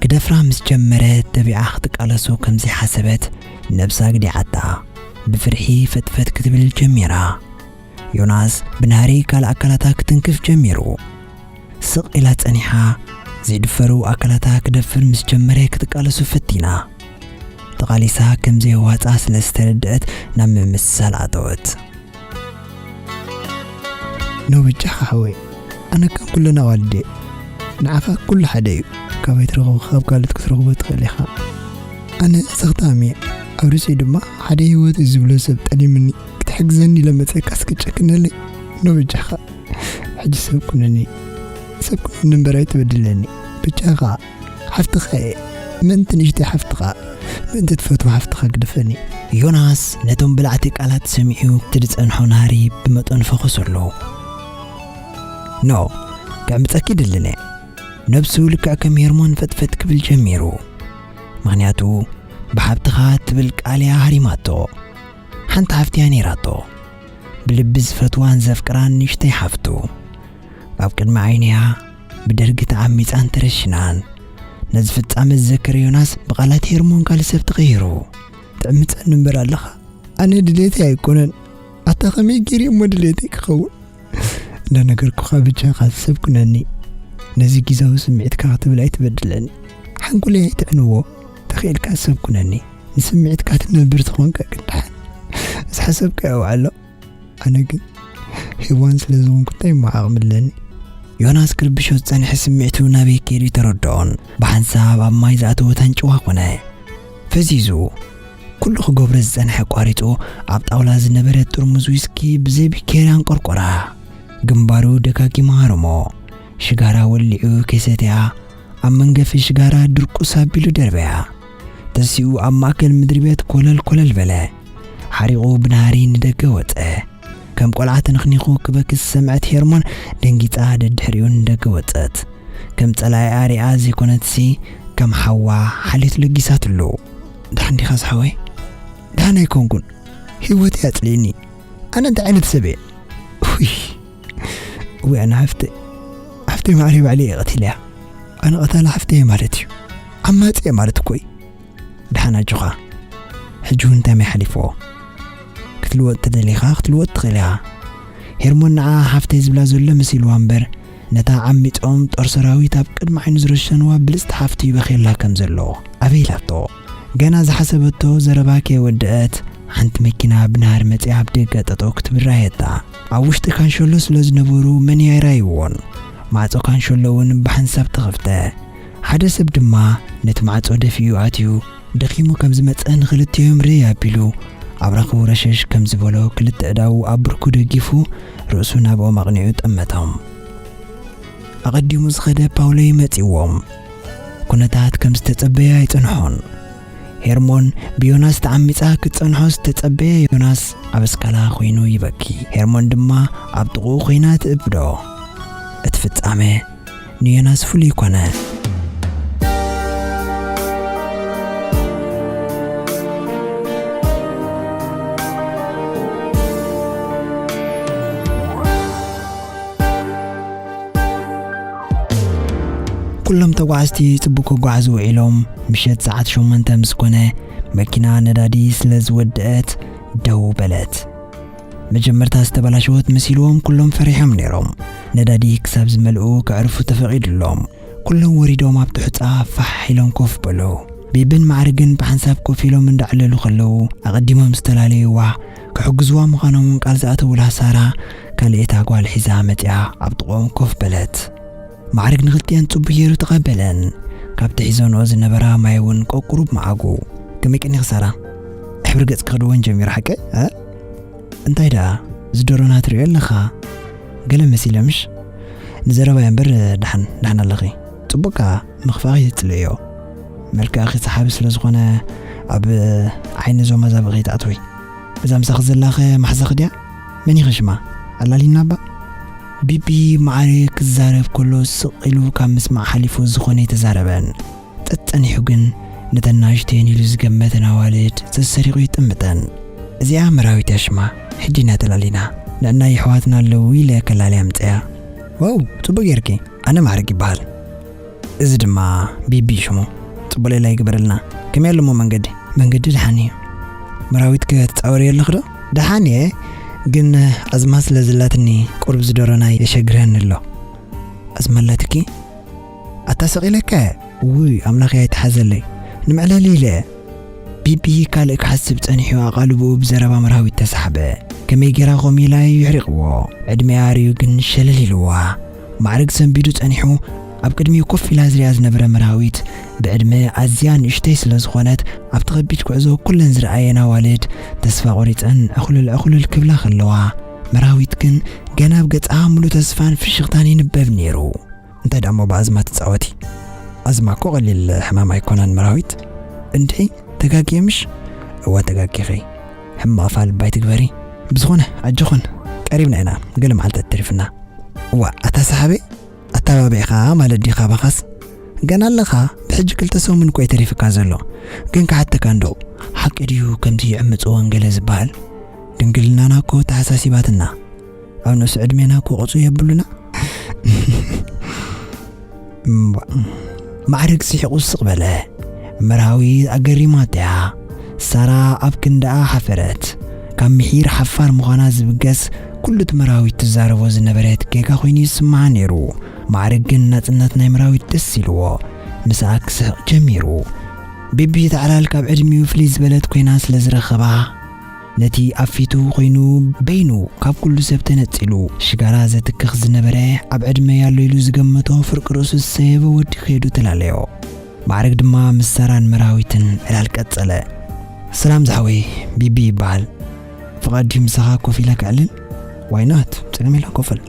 ክደፍራ ምስ ጀመረ ተቢዓ ክትቃለሶ ከም ዘይሓሰበት ነብሳ ግዲዓታ። ብፍርሒ ፈጥፈጥ ክትብል ጀሚራ። ዮናስ ብናህሪ ካልእ ኣካላታ ክትንክፍ ጀሚሩ። ስቕ ኢላ ጸኒሓ፣ ዘይድፈሩ ኣካላታ ክደፍር ምስ ጀመረ ክትቃለሱ ፈቲና። ተቓሊሳ ከም ዘይዋጻ ስለ ዝተረድአት ናብ ምምስሳል ኣተወት። ኖ በጃኻ ሓወይ፣ ኣነ ከም ኩለን ኣዋልድ እየ። ንዓኻ ኩሉ ሓደ እዩ። ካበይ ትረኽቦ ካብ ካልኦት ክትረኽቦ ትኽእል ኢኻ። ኣነ ስኽታም እየ። ኣብ ርእሲኡ ድማ ሓደ ህይወት እዩ ዝብሎ ሰብ ጠሊምኒ ክትሕግዘኒ ኢለ መጸካስ ክትጨክነለይ? ኖ በጃኻ። ሕጂ ሰብ ኩነኒ። ሰብ ኩነኒ እምበር ኣይትበድለኒ። በጃኻ። ሓፍትኻ እየ። ምእንቲ ንእሽተይ ሓፍትኻ፣ ምእንቲ ትፈትዋ ሓፍትኻ ግደፈኒ። ዮናስ ነቶም በላዕቲ ቃላት ሰሚዑ እቲ ዝጸንሖ ናህሪ ብመጠኑ ፈኾሰሉ። ኖ፣ ከዕምጸኪ ድልን እየ። ነብሱ ልክዕ ከም ሄርሞን ፈጥፈጥ ክብል ጀሚሩ። ምኽንያቱ ብሓብትኻ ትብል ቃል እያ ሃሪማቶ። ሓንቲ ሓፍቲ እያ ነይራቶ። ብልቢ ዝፈትዋን ዘፍቅራን ንእሽተይ ሓፍቱ። ኣብ ቅድሚ ዓይንያ ብደርጊ ተዓሚጻን ተረሽናን። ነዚ ፍጻመ ዝዘከረ ዮናስ ብቓላት ሄርሞን ካልእ ሰብ ተቐይሩ። ትዕምጸኒ እምበር ኣለኻ። ኣነ ድሌተይ ኣይኮነን። ኣታ ከመይ ገይረ እሞ ድሌተይ ክኸውን? እንዳነገርኩኻ ብቻኻ ሰብ ኩነኒ። ነዚ ግዛዊ ስምዒትካ ክትብል ኣይትበድለኒ። ሓንጎለይ ኣይትዕንዎ። ተኽኢልካ ሰብ ኩነኒ። ንስምዒትካ ትነብር ተኾንካ ቅዳሕ። ዝሓሰብካዮ ውዓሎ። ኣነ ግን ሄዋን ስለ ዝኾንኩ እንታይ እሞ ዓቕሚ ኣለኒ? ዮናስ ክርብሾ ዝጸንሐ ስምዒቱ ናበይ ከይዱ ኣይተረድኦን። ብሓንሳብ ኣብ ማይ ዝኣተወ ታንጭዋ ኮነ። ፈዚዙ፣ ኩሉ ክገብሮ ዝጸንሐ ኣቋሪጹ፣ ኣብ ጣውላ ዝነበረ ጥርሙዝ ዊስኪ ብዘይ ቢኬርያ ኣንቆርቆራ። ግንባሩ ደጋጊሙ ሃረሞ። ሽጋራ ወሊዑ ከይሰትያ፣ ኣብ መንገፊ ሽጋራ ድርቁስ ኣቢሉ ደርበያ። ተሲኡ ኣብ ማእከል ምድሪ ቤት ኮለል ኮለል በለ። ሓሪቑ ብናህሪ ንደገ ወጸ። ከም ቆልዓ ተነኽኒኹ ክበኪ ዝሰምዐት ሄርሞን ደንጊጻ ደድሕሪኡ ንደገ ወጸት። ከም ጸላኢኣ ሪኣ ዘይኮነትሲ ከም ሓዋ ሓልዮት ለጊሳትሉ። ደሓን ዲኻስ ሓወይ? ደሓን ኣይኮንኩን። ህይወተይ ኣጽሊእኒ። ኣነ እንታይ ዓይነት ሰብ እየ? ውይ። እወ ኣነ ሓፍተይ፣ ሓፍተይ ማዕረይ ባዕለይ እየ ቀቲለያ። ኣነ ቀታሊ ሓፍተይ እየ ማለት እዩ። ዓማጺ እየ ማለት እኮ እዩ። ደሓን ኣጆኻ። ሕጂ እውን እንታይ ማይ ሓሊፍዎ? ክትልወጥ ተደሊኻ ክትልወጥ ትኽእል ኢኻ። ሄርሞን ንዓ ሓፍተይ ዝብላ ዘሎ መሲልዋ እምበር፣ ነታ ዓሚጾም ጦር ሰራዊት ኣብ ቅድሚ ዓይኑ ዝረሸንዋ ብልጽቲ ሓፍቱ ይበኽየላ ከም ዘሎ ኣበይ ኢላቶ? ገና ዝሓሰበቶ ዘረባ ከይወደአት፣ ሓንቲ መኪና ብናህሪ መጺኣ ኣብ ደገ ጠጠው ክትብል ረኣየታ። ኣብ ውሽጢ ካንሸሎ ስለ ዝነበሩ መን ኣይረኣይዎን። ማዕጾ ካንሸሎ እውን ብሓንሳብ ተኸፍተ። ሓደ ሰብ ድማ ነቲ ማዕጾ ደፊኡ ኣትዩ፣ ደኺሙ ከም ዝመጸ ንኽልቲኦም ርእይ ኣቢሉ፣ ኣብራኹ ረሸሽ ከም ዝበሎ ክልተ ኣእዳዉ ኣብ ብርኩ ደጊፉ፣ ርእሱ ናብኦም ኣቕኒዑ ጠመቶም። ኣቐዲሙ ዝኸደ ፓውሎ እዩ መጺዎም። ኩነታት ከም ዝተጸበየ ኣይጸንሖን። ሄርሞን ብዮናስ ተዓሚጻ ክትጸንሖ ዝተጸበየ ዮናስ ኣብ እስካላ ኮይኑ ይበኪ። ሄርሞን ድማ ኣብ ጥቕኡ ኮይና ትእብዶ። እቲ ፍጻመ ንዮናስ ፍሉይ ኮነ። ኩሎም ተጓዓዝቲ ጽቡቕ ክጓዓዙ ውዒሎም፣ ምሸት ሰዓት ሸሞንተ ምስ ኮነ፣ መኪና ነዳዲ ስለ ዝወደአት ደው በለት። መጀመርታ ዝተበላሸወት መሲልዎም ኩሎም ፈሪሖም ነይሮም። ነዳዲ ክሳብ ዝመልኡ ከዕርፉ ተፈቒዱሎም። ኩሎም ወሪዶም ኣብቲ ሑጻ ፋሕ ኢሎም ኮፍ በሉ። ቤብን ማዕርግን ብሓንሳብ ኮፍ ኢሎም እንዳዕለሉ ከለዉ፣ ኣቐዲሞም ዝተላለዩዋ፣ ክሕግዝዋ ምዃኖም እውን ቃል ዝኣተውላ ሳራ፣ ካልኣይታ ጓል ሒዛ መጺኣ ኣብ ጥቕኦም ኮፍ በለት። ማዕርግ ንኽልቲኣን ጽቡቕ ገይሩ ተቐበለን። ካብቲ ሒዘንኦ ዝነበራ ማይ እውን ቆቁሩብ መዓጉ። ከመይ ቀኒኺ ሳራ? ሕብሪ ገጽኪ ክድወን ጀሚሩ ሓቀይ? እ? እንታይ ደኣ? ዝደሮና ትሪኦ ኣለኻ? ገለ መሲለ ምሽ? ንዘረባይ እምበር ደሓን ደሓን ኣለኺ። ጽቡቕ ከኣ ምኽፋእኺ ትጽልእዮ። መልክዕኺ ሰሓቢ ስለ ዝኾነ ኣብ ዓይኒ እዞም ኣዛብእ ከይትኣትዊ። እዛ ምሳኺ ዘላኸ ማሕዛኺ ድያ? መን ኢኺ ሽማ? ኣላሊና እባ። ቢቢ ማዕረ ክዛረብ ከሎ ስቕ ኢሉ ካብ ምስማዕ ሓሊፉ ዝኾነ ኣይተዛረበን። ጸጸኒሑ ግን ነተን ናእሽተየን ኢሉ ዝገመተን ኣዋልድ ሰሰሪቑ ይጥምተን። እዚኣ መራዊት እያ ሽማ፣ ሕጂ ኢና ተላሊና። ንዕናይ ኣሕዋትና ኣለዉ ኢለ ከላልያ ምጸያ። ዋው፣ ጽቡቕ ጌርኪ። ኣነ ማዕረግ ይበሃል። እዚ ድማ ቢቢ እዩ ሽሙ። ጽቡቕ ሌላ ይግበረልና። ከመይ ኣሎ እሞ መንገዲ? መንገዲ ደሓን እዩ። መራዊት ከ ትጻወሪ ኣለኺ ዶ? ደሓን እየ፣ ግን ኣዝማ ስለ ዘላትኒ ቁሩብ ዝደሮና የሸግረኒ ኣሎ። ኣዝማ ኣላትኪ? ኣታ ሰቒለካ እየ። ውይ ኣምላኽ ኣይትሓዘለይ። ንምዕላል ኢለ። ቢቢ ካልእ ክሓስብ ጸኒሑ ኣቓልቦኡ ብዘረባ መራዊት ተሳሕበ። ከመይ ጌራ ከምኡ ኢላ እዩ የሕሪቕዎ። ዕድሚኣ ኣርእዩ ግን ሸለል ኢልዋ። ማዕረግ ሰንቢዱ ጸኒሑ ኣብ ቅድሚኡ ኮፍ ኢላ ዝሪኣ ዝነበረ መራዊት ብዕድመ ኣዝያ ንእሽተይ ስለ ዝኾነት ኣብቲ ከቢድ ጉዕዞ ኩለን ዝረኣየን ኣዋልድ ተስፋ ቆሪጸን ዕኹልል ዕኹልል ክብላ ከለዋ መራዊት ግን ገና ኣብ ገጻ ሙሉእ ተስፋን ፍሽኽታን ይንበብ ነይሩ። እንታይ ደኣ እሞ ብኣዝማ ትጻወቲ? ኣዝማ እኮ ቀሊል ሕማም ኣይኮነን መራዊት። እንድዒ ተጋግየ ምሽ? እወ ተጋጊኺ። ሕማቕ ፋል ባይ ትግበሪ። ብዝኾነ ኣጆኹን ቀሪብና ኢና፣ ገለ መዓልታት ተሪፍና። እዋ ኣታ ሰሓበይ ኣተባቢዕኻ ማለት ዲኻ ባኻስ? ገና ኣለኻ ብሕጂ ክልተ ሰሙን እኮ እዩ ተሪፍካ ዘሎ። ግን ክሓተካ እንዶ ሓቂ ድዩ ከምዚ ይዕምጽ ወንገለ ዝበሃል? ድንግልናና እኮ ተሓሳሲባትና። ኣብ ንእሱ ዕድሜና እኮ ቁጽሪ የብሉና። እምቧ። ማዕረግ ስሒቑ ስቕ በለ። መራዊት ኣገሪማቶ እያ። ሳራ ኣብ ክንዳኣ ሓፈረት። ካብ ምሒር ሓፋር ምዃና ዝብገስ ኩሉ እቲ መራዊት ትዛረቦ ዝነበረት ጌጋ ኮይኑ ይስምዓ ነይሩ። ማዕረግ ግን ናጽነት ናይ መራዊት ደስ ኢልዎ። ምስኣ ክስሕቕ ጀሚሩ። ቢቢ እቲ ዕላል ካብ ዕድሚኡ ፍልይ ዝበለት ኮይና ስለ ዝረኸባ ነቲ ኣብ ፊቱ ኮይኑ በይኑ ካብ ኩሉ ሰብ ተነጺሉ ሽጋራ ዘትክኽ ዝነበረ ኣብ ዕድመ ያሎ ኢሉ ዝገመቶ ፍርቂ ርእሱ ዝሰየበ ወዲ ከይዱ ተላለዮ። ማዕረግ ድማ ምስ ሳራን መራዊትን ዕላል ቀጸለ። ሰላም ዝሓወይ፣ ቢቢ ይበሃል። ፍቓድ ድዩ ምሳኻ ኮፍ ኢለ ከዕልል? ዋይ ናት፣ ጸገም የለን ኮፍ በል።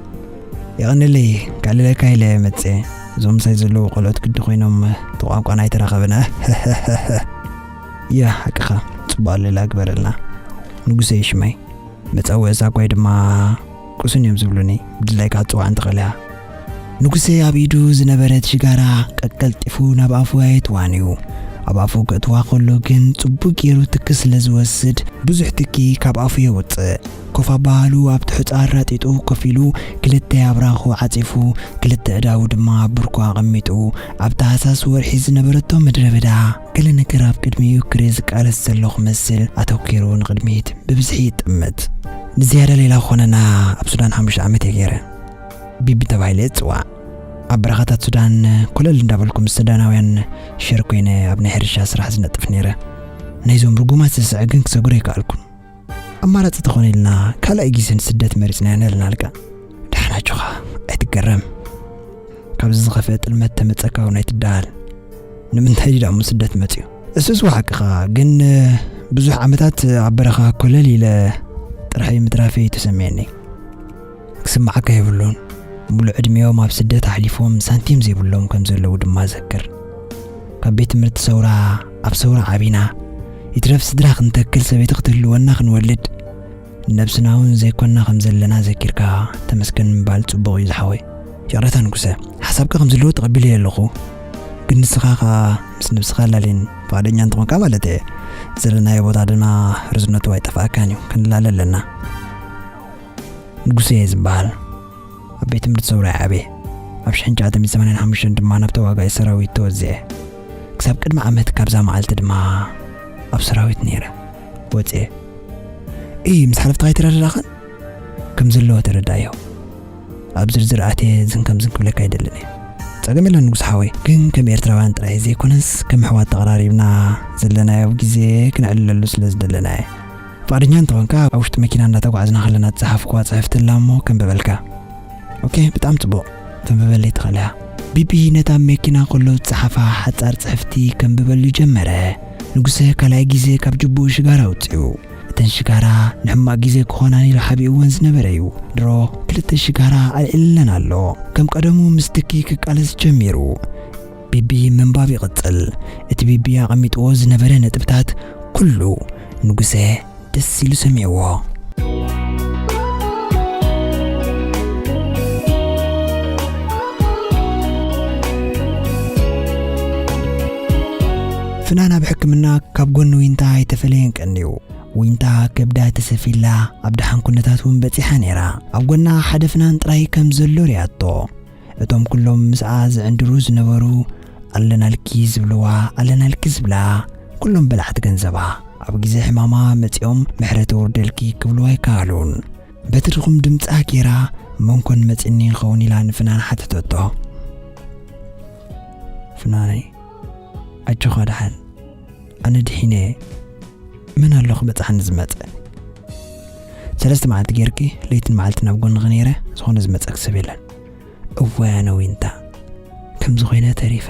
የቐንለይ፣ ከዕልለካ ኢለ መጽኤ። እዞም ምሳይ ዘለዉ ቆልዑት ግዲ ኮይኖም እቲ ቋንቋና ኣይተራኸብና። ያ ሓቅኻ፣ ጽቡቕ ኣለላ ግበረልና። ንጉሰይ ሽመይ፣ መጸውዒ ዛጓይ ድማ ቅሱን እዮም ዝብሉኒ፣ ብድላይካ ክትጽዋዕ እንተኽእል እያ። ንጉሰ ኣብ ኢዱ ዝነበረት ሽጋራ ቀቀልጢፉ ናብ ኣፉ ኣየእትዋን እዩ። ኣብ ኣፉ ከእትዋ ከሎ ግን ጽቡቕ ገይሩ ትኪ ስለ ዝወስድ ብዙሕ ትኪ ካብ ኣፉ የውጽእ። ኮፍ ኣባሃሉ ኣብቲ ሑጻ ኣራጢጡ ኮፍ ኢሉ ክልተ ኣብራኹ ዓጺፉ ክልተ ኣእዳዉ ድማ ኣብ ብርኩ ኣቐሚጡ ኣብታ ሃሳስ ወርሒ ዝነበረቶ ምድረ በዳ ገለ ነገር ኣብ ቅድሚኡ ክርኢ ዝቃለስ ዘሎ ክመስል ኣተኲሩ ንቕድሚት ብብዝሒ ይጥምት። ንዝያዳ ሌላ ክኾነና ኣብ ሱዳን ሓሙሽተ ዓመት እየ ገይረ። ቢቢ ተባሂለ እየ ዝጽዋዕ። ኣብ በረኻታት ሱዳን ኮለል እንዳበልኩ ምስ ሱዳናውያን ሸር ኮይነ ኣብ ናይ ሕርሻ ስራሕ ዝነጥፍ ነይረ። ናይዞም ርጉማት ስስዐ ግን ክሰግሮ ኣይከኣልኩን። ኣማራጺ ተኾነ ኢልና ካልኣይ ግዜ ንስደት መሪጽናዮ ነለና ኣልካ። ደሓን ኣጆኻ፣ ኣይትገረም። ካብዚ ዝኸፍአ ጥልመት ተመጸካ እውን ኣይትደሃል። ንምንታይ ድዩ ደኣ እሞ ስደት መጽዩ? እሱስ ሓቅኻ፣ ግን ብዙሕ ዓመታት ኣብ በረኻ ኮለል ኢለ ጥርሐይ ምትራፈይ እዩ ተሰሚዕኒ። ክስምዓካ የብሉን። ሙሉእ ዕድሚኦም ኣብ ስደት ኣሕሊፎም ሳንቲም ዘይብሎም ከም ዘለዉ ድማ ዘክር። ካብ ቤት ትምህርቲ ሰውራ ኣብ ሰውራ ዓቢና፣ ይትረፍ ስድራ ክንተክል ሰበይቲ ክትህልወና ክንወልድ፣ ንነብስና እውን ዘይኮንና ከም ዘለና ዘኪርካ ተመስገን ምባል ጽቡቕ እዩ ዝሓወይ። ይቕረታ ንጉሰ፣ ሓሳብካ ከም ዘለዎ ተቐቢለዮ ኣለኹ። ግን ንስኻ ኸኣ ምስ ነብስኻ ኣላልየኒ፣ ፍቓደኛ እንተኾንካ ማለት እየ። ዘለናዮ ቦታ ድማ ርዝነቱ ኣይጠፍኣካን እዩ፣ ክንላለ ኣለና። ንጉሰ እየ ዝበሃል። ኣብ ቤት ትምህርቲ ሰውራ እየ ዓብየ። ኣብ ሽሕን ትሽዓተ ሚእትን ሰማንያን ሓሙሽተን ድማ ናብ ተዋጋኢ ሰራዊት ተወዚዐ። ክሳብ ቅድሚ ዓመት ካብዛ መዓልቲ ድማ ኣብ ሰራዊት ነይረ። ወፅየ። እይ፣ ምስ ሓለፍትኻ ኣይተረዳዳእኻን? ከም ዘለዎ ተረዳእዮ። ኣብ ዝርዝር ኣትየ ዝን ከምዝን ክብለካ ኣይደልን እየ። ጸገም የለን ንጉስ ሓወይ፣ ግን ከም ኤርትራውያን ጥራይ ዘይኮነስ ከም ኣሕዋት ተቐራሪብና ዘለናዮ ግዜ ክነዕልለሉ ስለ ዝደለና እየ። ፍቓደኛ እንተኾንካ ኣብ ውሽጢ መኪና እንዳተጓዕዝና ከለና ዝጸሓፍኩዋ ጽሕፍቲ ኣላ እሞ ከንብበልካ። ኦኬ፣ ብጣዕሚ ጽቡቕ። ተንብበለይ ትኽእል እያ። ቢቢ ነታ ኣብ መኪና ከሎ ዝጸሓፋ ሓጻር ጽሕፍቲ ከንብበሉ ጀመረ። ንጉሰ ካልኣይ ግዜ ካብ ጅቡኡ ሽጋራ ኣውጺኡ። እቲ እተን ሽጋራ ንሕማቕ ግዜ ክኾናን ኢሉ ሓቢእወን ዝነበረ እዩ። ድሮ ክልተ ሽጋራ ኣልዒልለን ኣሎ። ከም ቀደሙ ምስ ትኪ ክቃለስ ጀሚሩ። ቢቢ ምንባብ ይቕጽል። እቲ ቢቢ ኣቐሚጥዎ ዝነበረ ነጥብታት ኩሉ ንጉሰ ደስ ኢሉ ሰሚዕዎ። ፍናን ኣብ ሕክምና ካብ ጎኒ ዊንታ ኣይተፈለየን ቀንዩ። ዊንታ ከብዳ ተሰፊላ ኣብ ደሓን ኩነታት እውን በጺሓ ነይራ። ኣብ ጎና ሓደ ፍናን ጥራይ ከም ዘሎ ርያቶ። እቶም ኩሎም ምስኣ ዝዕንድሩ ዝነበሩ ኣለናልኪ ዝብልዋ፣ ኣለናልኪ ዝብላ፣ ኩሎም በላዕቲ ገንዘባ ኣብ ግዜ ሕማማ መጺኦም ምሕረት ወርደልኪ ክብልዋ ኣይከኣሉን። በቲ ድኹም ድምጻ ጌራ መንኮን መጺኒ ይኸውን ኢላ ንፍናን ሓተተቶ። ፍናነይ ኣጆኻ ደሓን፣ ኣነ ድሒነ፣ መን ኣሎ ክበጽሓኒ ዝመጸ? ሰለስተ መዓልቲ ጌርኪ ለይትን መዓልትን ኣብ ጎንኺ ነይረ፣ ዝኾነ ዝመጸኪ ሰብ የለን። እዋይ ኣነ ዊንታ፣ ከምዚ ኮይነ ተሪፈ።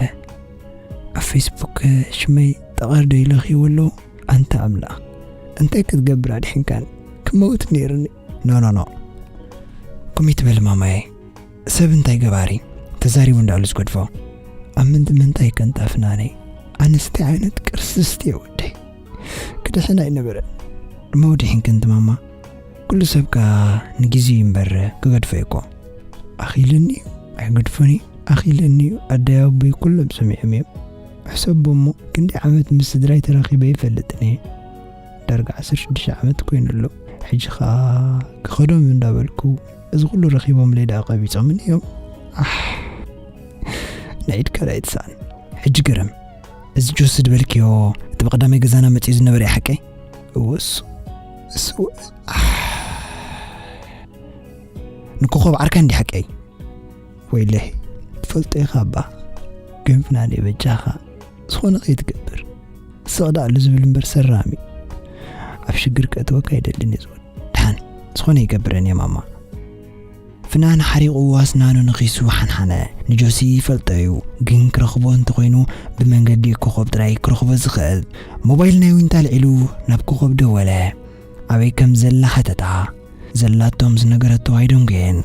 ኣብ ፌስቡክ ሽመይ ጠቐር ዶ ኢለኺዎ ኣለዉ? ኣንታ ኣምላኽ፣ እንታይ ክትገብር ኣድሒንካኒ? ክመውት ነይርኒ። ኖ ኖ ኖ፣ ኩሚት በል ማማየ። ሰብ እንታይ ገባሪ ተዛሪቡ እንዳሉ ዝገድፎ። ኣብ ምንት ምንታይ ከንታ ፍናነይ? ኣነስ እንታይ ዓይነት ቅርስስቲ እየ ወደይ? ክድሕን ኣይነበረን። እሞ ድሒንኪ እንት ማማ፣ ኩሉ ሰብ ከኣ ንግዜኡ እምበር ክገድፎ እዩ እኮ። ኣኺልኒ እዩ ኣይገድፎን እዩ፣ ኣኺልኒ እዩ። ኣደይ ኣቦይ ኩሎም ሰሚዖም እዮም። ሕሰቦ እሞ ክንደይ ዓመት ምስ ስድራይ ተራኺበ ይፈልጥን እየ። ዳርጋ ዓሰርተ ሽዱሽተ ዓመት ኮይኑ ኣሎ። ሕጂ ኸኣ ክኸዶም እንዳበልኩ እዚ ኩሉ ረኺቦምለይ ደኣ ቀቢጾምኒ እዮም። ኣሕ፣ ንዒድ ካልኣይ ትስኣን። ሕጂ ግርም፣ እዚ ጆሲ ዝበልክዮ እቲ ብቐዳማይ ገዛና መጺኡ ዝነበረ እዩ ሓቀይ? እወ፣ እሱ፣ እሱ፣ ኣሕ። ንኮኾብ ዓርካ እንዲ ሓቀይ? ወይለይ፣ ትፈልጦ ኢኻ እባ። ግን ፍናነይ በጃኻ፣ ዝኾነ ከይትገብር። ስቕ ደኣሉ ዝብል እምበር ሰራሚ። ኣብ ሽግር ከእትወካ ኣይደልን እየ ዝወድ። ደሓን፣ ዝኾነ ይገብረን እየ ማማ። ፍናን ሓሪቑ ኣስናኑ ነኺሱ ሓንሓነ። ንጆሲ ይፈልጦ እዩ፣ ግን ክረኽቦ እንተኾይኑ ብመንገዲ ኮኾብ ጥራይ ክረኽቦ ዝኽእል። ሞባይል ናይ ዊንታ ኣልዒሉ ናብ ኮኾብ ደወለ። ኣበይ ከም ዘላ ሓተታ። ዘላቶ ምስ ነገረቶ ኣይደንጎየን።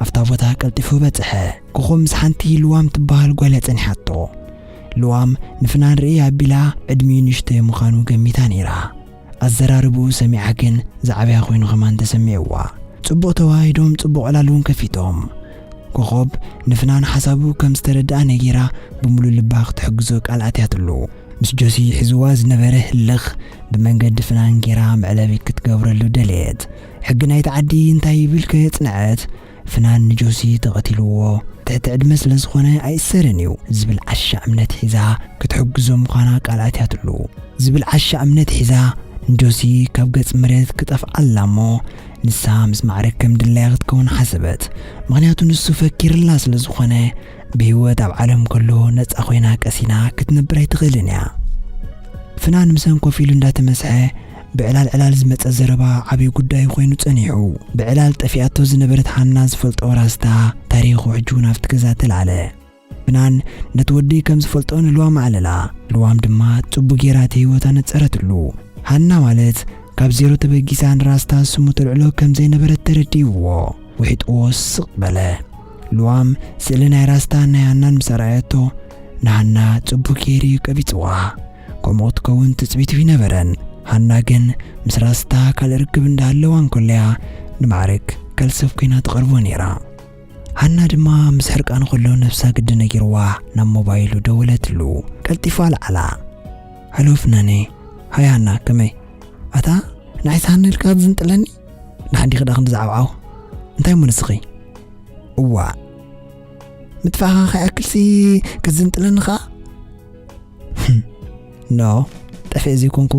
ኣብታ ቦታ ቀልጢፉ በጽሐ። ኮኾብ ምስ ሓንቲ ልዋም ትበሃል ጓል እያ ጸኒሓቶ። ልዋም ንፍናን ርእይ ኣቢላ ዕድሚኡ ንእሽተይ ምዃኑ ገሚታ ነይራ። ኣዘራርብኡ ሰሚዓ ግን ዝዓበያ ኮይኑ ከማን ተሰሚዕዋ። ጽቡቕ ተዋሂዶም ጽቡቕ ዕላል እውን ከፊቶም። ኮኾብ ንፍናን ሓሳቡ ከም ዝተረድኣ ነጊራ ብምሉእ ልባ ክትሕግዞ ቃል ኣትያትሉ። ምስ ጆሲ ሒዝዋ ዝነበረ ህልኽ ብመንገዲ ፍናን ጌራ መዕለቢ ክትገብረሉ ደለየት። ሕጊ ናይቲ ዓዲ እንታይ ይብል ከየጽንዐት ፍናን ንጆሲ ተቐቲልዎ ትሕቲ ዕድመ ስለ ዝኾነ ኣይእሰርን እዩ ዝብል ዓሻ እምነት ሒዛ ክትሕግዞ ምዃና ቃል ኣትያትሉ። ዝብል ዓሻ እምነት ሒዛ ንጆሲ ካብ ገጽ መሬት ክጠፍኣላ እሞ ንሳ ምስ ማዕረ ከም ድላያ ክትከውን ሓሰበት። ምኽንያቱ ንሱ ፈኪርላ ስለ ዝኾነ ብህይወት ኣብ ዓለም ከሎ ነጻ ኮይና ቀሲና ክትነብር ኣይትኽእልን እያ። ፍናን ምሰን ኮፍ ኢሉ እንዳተመስሐ ብዕላል ዕላል ዝመጸ ዘረባ ዓብዪ ጉዳይ ኮይኑ ጸኒሑ። ብዕላል ጠፊኣቶ ዝነበረት ሃና ዝፈልጦ ራስታ ታሪኹ ሕጂ እውን ኣብቲ ገዛ ተላዕለ። ፍናን ነቲ ወዲ ከም ዝፈልጦ ንልዋም ኣዕለላ። ልዋም ድማ ጽቡቕ ጌራ እቲ ህይወት ኣነጸረትሉ። ሃና ማለት ካብ ዜሮ ተበጊሳ ንራስታ ስሙ ተልዕሎ ከም ዘይነበረት ተረዲእዎ። ውሒጥዎ ስቕ በለ። ልዋም ስእሊ ናይ ራስታን ናይ ሃናን ምስ ኣርኣየቶ ንሃና ጽቡቕ ጌሩ እዩ ቀቢጽዋ። ከምኡ ክትከውን ትጽቢቱ ይነበረን። ሃና ግን ምስ ራስታ ካልእ ርክብ እንዳሃለዋ እንከሎያ ንማዕርግ ካልእ ሰብ ኮይና ትቐርቦ ነይራ። ሃና ድማ ምስ ሕርቃኑ ከሎ ነብሳ ግዲ ነጊርዋ ናብ ሞባይሉ ደወለትሉ። ቀልጢፋ ኣልዓላ። ሃሎ ፍናነይ። ሃይ ሃና፣ ከመይ? ኣታ ንዓይስ ሃና ኢልካ ክትዝንጥለኒ? ንሓዲኺ ደኣ ክንዲ ዝዓብዓው? እንታይ እሞ ንስኺ? እዋእ፣ ምጥፋእኻ ከይኣክልሲ ክትዝንጥለኒ ኸኣ? ኖ፣ ጠፊኤ ዘይኮንኩ።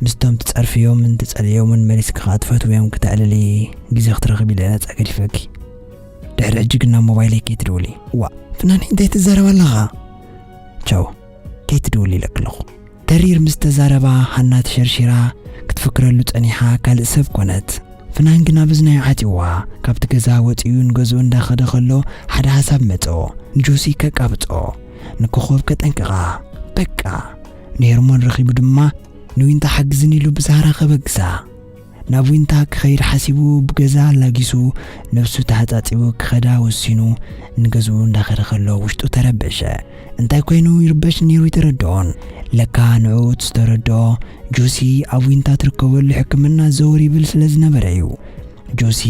ምስቶም ትጸርፍዮምን ትጸልእዮምን መሊስኪ ኸኣ ትፈትውዮም ክተዕልሊ ግዜ ክትረኽቢ ኢለ ነጻ ገዲፈኪ። ድሕሪ ሕጂ ግን ናብ ሞባይለይ ከይትድውሊ። እዋእ፣ ፍናነይ እንታይ ትዛረብ ኣለኻ? ቻው፣ ከይትድውሊ ኢለኪ ኣለኹ። ተሪር ምስ ተዛረባ ሃና ተሸርሺራ ክትፍክረሉ ጸኒሓ ካልእ ሰብ ኮነት። ፍናን ግና ብዝናዩ ዓጺዋ ካብቲ ገዛ ወጺኡ ንገዝኡ እንዳኸደ ከሎ ሓደ ሓሳብ መጾ። ንጆሲ ከቃብጾ፣ ንኮኾብ ከጠንቅቓ። በቃ ንሄርሞን ረኺቡ ድማ ንዊንታ ሓግዝን ኢሉ ብዛህራ ከበግሳ። ናብ ዊንታ ክኸይድ ሓሲቡ ብገዛ ኣላጊሱ ነብሱ ተሓጻጺቡ ክኸዳ ወሲኑ ንገዝኡ እንዳኸደ ከሎ ውሽጡ ተረበሸ። እንታይ ኮይኑ ይርበሽ ነይሩ ይተረድኦን። ለካ ንዕኡ እቲ ዝተረድኦ ጆሲ ኣብ ዊንታ ትርከበሉ ሕክምና ዘወር ይብል ስለ ዝነበረ እዩ። ጆሲ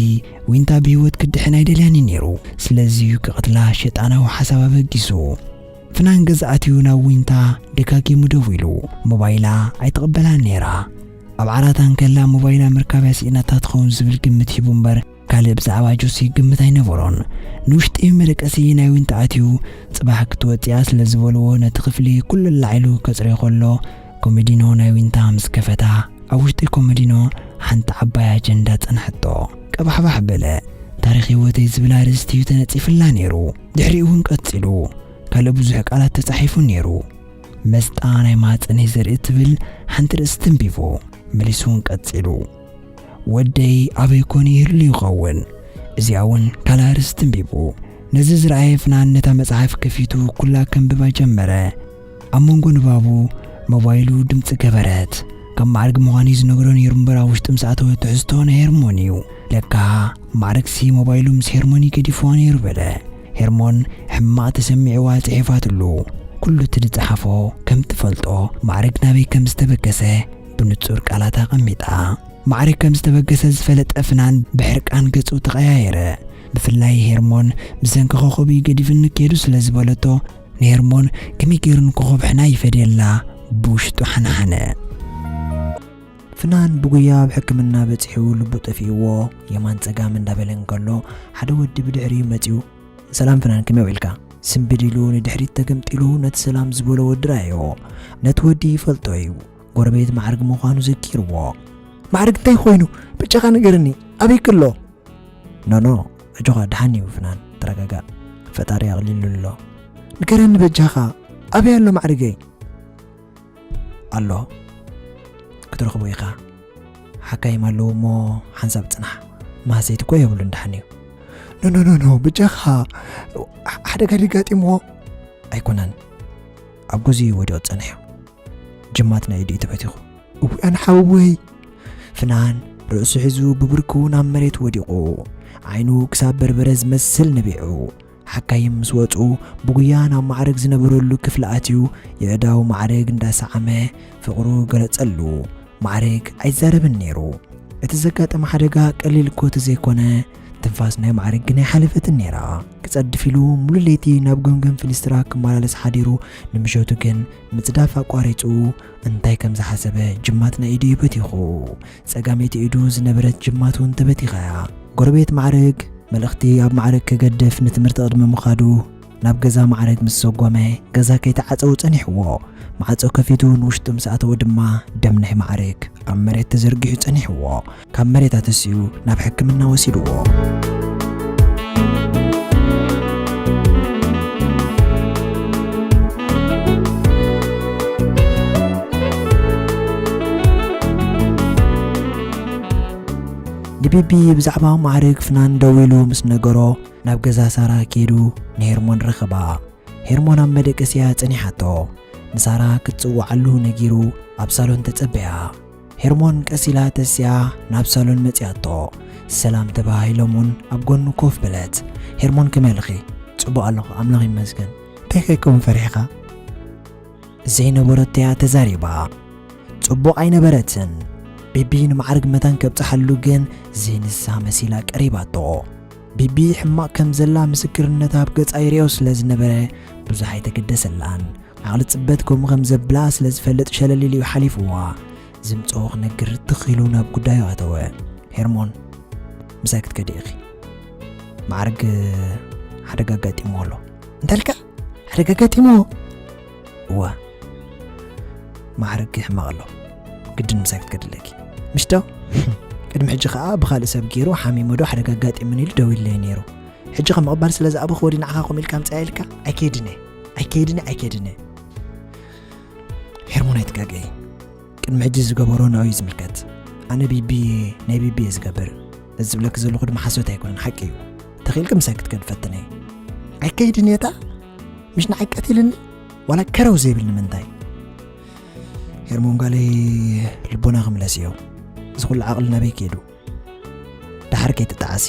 ዊንታ ብህይወት ክድሕን ኣይደልያን እዩ ነይሩ። ስለዚ እዩ ክቕትላ ሸጣናዊ ሓሳብ ኣበጊሱ። ፍናን ገዛ ኣትዩ ናብ ዊንታ ደጋጊሙ ደዊሉ። ሞባይላ ኣይትቕበላን ነይራ። ኣብ ዓራት ኣንከላ ሞባይላ ምርካብያ ስኢናታ ትኸውን ዝብል ግምት ሂቡ እምበር ካልእ ብዛዕባ ጆሲ ግምት ኣይነበሮን። ንውሽጢ መደቀሲ ናይ ዊንታ ኣትዩ ጽባሕ ክትወጽያ ስለ ዝበልዎ ነቲ ክፍሊ ኩሉ ኣላዒሉ ከጽርዮ ከሎ ኮመዲኖ ናይ ዊንታ ምስ ከፈታ ኣብ ውሽጢ ኮመዲኖ ሓንቲ ዓባይ ኣጀንዳ ጸንሐቶ። ቀባሕባሕ በለ። ታሪኽ ህይወተይ ዝብል ኣርእስቲ እዩ ተነጺፍላ ነይሩ። ድሕሪኡ እውን ቀጺሉ ካልእ ብዙሕ ቃላት ተጻሒፉ ነይሩ። መስጣ ናይ ማህጸነይ ዘርኢ ትብል ሓንቲ ርእሲ ትንቢቡ። መሊሱ እውን ቀጺሉ ወደይ ኣበይ ኮን ይህሉ ይኸውን? እዚኣ እውን ካልእ ኣርእስቲ ትንቢቡ። ነዚ ዝረኣየ ፍናን ነታ መጽሓፍ ከፊቱ ኩላ ከንብባ ጀመረ። ኣብ መንጎ ንባቡ ሞባይሉ ድምጺ ገበረት። ካብ ማዕርግ ምዃኑ እዩ ዝነግሮ ነይሩ እምበር ኣብ ውሽጢ ምስ ኣተወ ትሕዝቶ ናይ ሄርሞን እዩ። ለካ ማዕርግሲ ሞባይሉ ምስ ሄርሞን እዩ ገዲፍዋ ነይሩ በለ። ሄርሞን ሕማቕ ተሰሚዕዋ ጽሒፋትሉ። ኩሉ እቲ ዝጸሓፎ ከም ትፈልጦ ማዕርግ ናበይ ከም ዝተበገሰ ብንጹር ቃላት ኣቐሚጣ። ማዕርግ ከም ዝተበገሰ ዝፈለጠ ፍናን ብሕርቃን ገጹ ተቐያየረ። ብፍላይ ሄርሞን ብሰንኪ ኮኾብ እዩ ገዲፍኒ ከይዱ ስለ ዝበለቶ ንሄርሞን ከመይ ገይሩ ንኮኾብ ሕና ይፈድየላ ብውሽጡ ሓነሓነ። ፍናን ብጉያ ኣብ ሕክምና በጺሑ ልቡ ጠፊእዎ የማን ጸጋም እንዳበለ እንከሎ ሓደ ወዲ ብድሕሪኡ መጺኡ ሰላም ፍናን ከመይ ውዒልካ? ስምብድ ኢሉ ንድሕሪት ተገምጢሉ ነቲ ሰላም ዝበሎ ወዲ ረኣዮ። ነቲ ወዲ ይፈልጦ እዩ። ጎረቤት ማዕርግ ምዃኑ ዘኪርዎ። ማዕርግ እንታይ ኮይኑ? ብጫኻ ንገርኒ። ኣበይ ክሎ? ኖኖ ኣጆኻ ደሓን እዩ ፍናን ተረጋጋእ። ፈጣሪ ኣቕሊሉ ኣሎ። ንገረኒ በጃኻ። ኣበይ ኣሎ ማዕርገይ? ኣሎ ክትረኽቦ ኢኻ። ሓካይም ኣለዉ እሞ ሓንሳብ ጽናሕ። ማህሰይቲ እኮ የብሉን ደሓን እዩ። ኖኖኖኖ ብጃኻ ሓደጋ ደጋጢምዎ? ኣይኮነን ኣብ ጉዚ ወዲቑ ጸኒሑ። ጅማት ናይ ኢዱ እዩ ተበቲኹ። እውያን ሓወይ። ፍናን ርእሱ ሒዙ ብብርኩ ናብ መሬት ወዲቑ ዓይኑ ክሳብ በርበረ ዝመስል ነቢዑ። ሓካይም ምስ ወጹ ብጉያ ናብ ማዕርግ ዝነበረሉ ክፍሊ ኣትዩ የእዳው ማዕርግ እንዳሰዓመ ፍቕሩ ገለጸሉ። ማዕርግ ኣይዛረብን ነይሩ። እቲ ዘጋጠመ ሓደጋ ቀሊል እኮ ተዘይኮነ ትንፋስ ናይ ማዕርግ ግን ኣይሓለፈትን ነይራ። ክጸድፍ ኢሉ ሙሉ ለይቲ ናብ ገምገም ፊኒስትራ ክመላለስ ሓዲሩ ንምሸቱ ግን ምጽዳፍ ኣቋሪጹ እንታይ ከም ዝሓሰበ ጅማት ናይ ኢዱ እዩ በቲኹ። ጸጋመይቲ ኢዱ ዝነበረት ጅማት እውን ተበቲኻ እያ። ጎረቤት ማዕርግ መልእኽቲ ኣብ ማዕርግ ክገድፍ ንትምህርቲ ቅድሚ ምኻዱ ናብ ገዛ ማዕርግ ምስ ሰጎመ ገዛ ከይተዓጸው ጸኒሕዎ። ማዕጾ ከፊቱ ንውሽጡ ምስ ኣተወ ድማ ደም ናይ ማዕርግ ኣብ መሬት ተዘርጊሑ ጸኒሕዎ። ካብ መሬት ኣተሲኡ ናብ ሕክምና ወሲድዎ። ንቢቢ ብዛዕባ ማዕርግ ፍናን ደዊሉ ምስ ነገሮ ናብ ገዛ ሳራ ከይዱ ንሄርሞን ረኸባ። ሄርሞን ኣብ መደቀስያ ጸኒሓቶ። ንሳራ ክትጽውዓሉ ነጊሩ ኣብ ሳሎን ተጸበያ። ሄርሞን ቀስ ኢላ ተሲኣ ናብ ሳሎን መጺኣቶ። ሰላም ተባሂሎም እውን ኣብ ጎኑ ኮፍ በለት። ሄርሞን ከመይ ኣለኺ? ጽቡቕ ኣለኹ ኣምላኽ ይመስገን። እንታይ ከይከውን ፈሪሕኻ? ዘይነበረቶ እያ ተዛሪባ። ጽቡቕ ኣይነበረትን። ቢቢ ንማዕርግ መታን ከብጽሓሉ ግን ዘይንሳ መሲላ ቀሪባቶ። ቢቢ ሕማቕ ከም ዘላ ምስክርነት ኣብ ገጻ ይርእዮ ስለ ዝነበረ ብዙሕ ኣይተገደሰላን። ዓቕሊ ጽበት ከምኡ ከም ዘብላ ስለ ዝፈልጥ ሸለል ኢሉ እዩ ሓሊፍዋ። ዝምጽኦ ክነግር ትኽ ኢሉ ናብ ጉዳዩ ኣተወ። ሄርሞን ምሳይ ክትከዲ ኢኺ። ማዕርግ ሓደጋ ኣጋጢምዎ ኣሎ። እንታልካ ሓደጋ ኣጋጢምዎ? እወ ማዕርግ ሕማቕ ኣሎ። ግድን ምሳይ ክትከድለኪ ምሽቶ። ቅድሚ ሕጂ ከኣ ብኻልእ ሰብ ገይሩ ሓሚመ ዶ ሓደጋ ኣጋጢምኒ ኢሉ ደዊለይ ነይሩ። ሕጂ ከም ምቕባል ስለ ዝኣበኹ ወዲ ንዓኻ ኮም ኢልካ ምጽኣ ኢልካ ኣይከይድን እየ ኣይከይድን እየ ኣይከይድን እየ። ሄርሞን ኣይትጋገይ። ቅድሚ ሕጂ ዝገበሮ ንዕኡ እዩ ዝምልከት። ኣነ ቢቢ ናይ ቢቢ እየ ዝገብር። እዚ ዝብለኪ ዘለኹ ድማ ሓሶት ኣይኮነን ሓቂ እዩ። ተኽኢልኪ ምሳይ ክትከዲ ፈትነይ። ኣይከይድን እየ እታ ምሽ ንዓይ ቀቲልኒ ዋላ ከረው ዘይብል ንምንታይ? ሄርሞን ጓለይ፣ ልቦና ክምለስ እዮ። እዚ ኩሉ ዓቕሊ ናበይ ከይዱ? ደሓር ከይትጠዓሲ።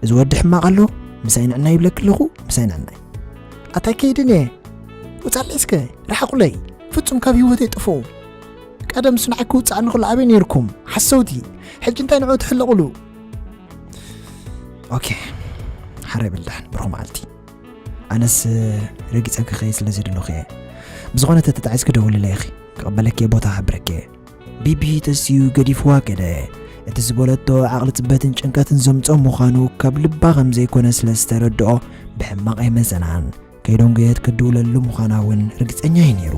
እዚ ወዲ ሕማቕ ኣሎ፣ ምሳይ ንዕና ይብለኪ ኣለኹ፣ ምሳይ ንዕናይ። ኣታይ ከይድን እየ? ውጻለይ እስከ፣ ርሓቑለይ። ፍጹም ካብ ህይወተይ ጥፍኡ። ቀደም እሱ ንዓይ ክውጽኣኒ ከሎ ኣበይ ነይርኩም? ሓሰውቲ። ሕጂ እንታይ ንዑ ትሕለቑሉ? ኦኬ፣ ሓራይ በል ደሓን፣ ብሩኽ መዓልቲ። ኣነስ ረጊጸኪ ክኸይድ ስለ ዝደለኹ እየ። ብዝኾነ ተተጣዒስኪ ደውልለይ ኢኺ፣ ክቕበለኪ እየ፣ ቦታ ክሕብረኪ እየ። ቢቢ ተሲኡ ገዲፍዋ ከደ። እቲ ዝበለቶ ዓቕሊ ጽበትን ጭንቀትን ዘምጾ ምዃኑ ካብ ልባ ከም ዘይኮነ ስለ ዝተረድኦ ብሕማቕ ኣይመዘናን። ከይደንጎየት ክድውለሉ ምዃና እውን ርግጸኛ እዩ ነይሩ።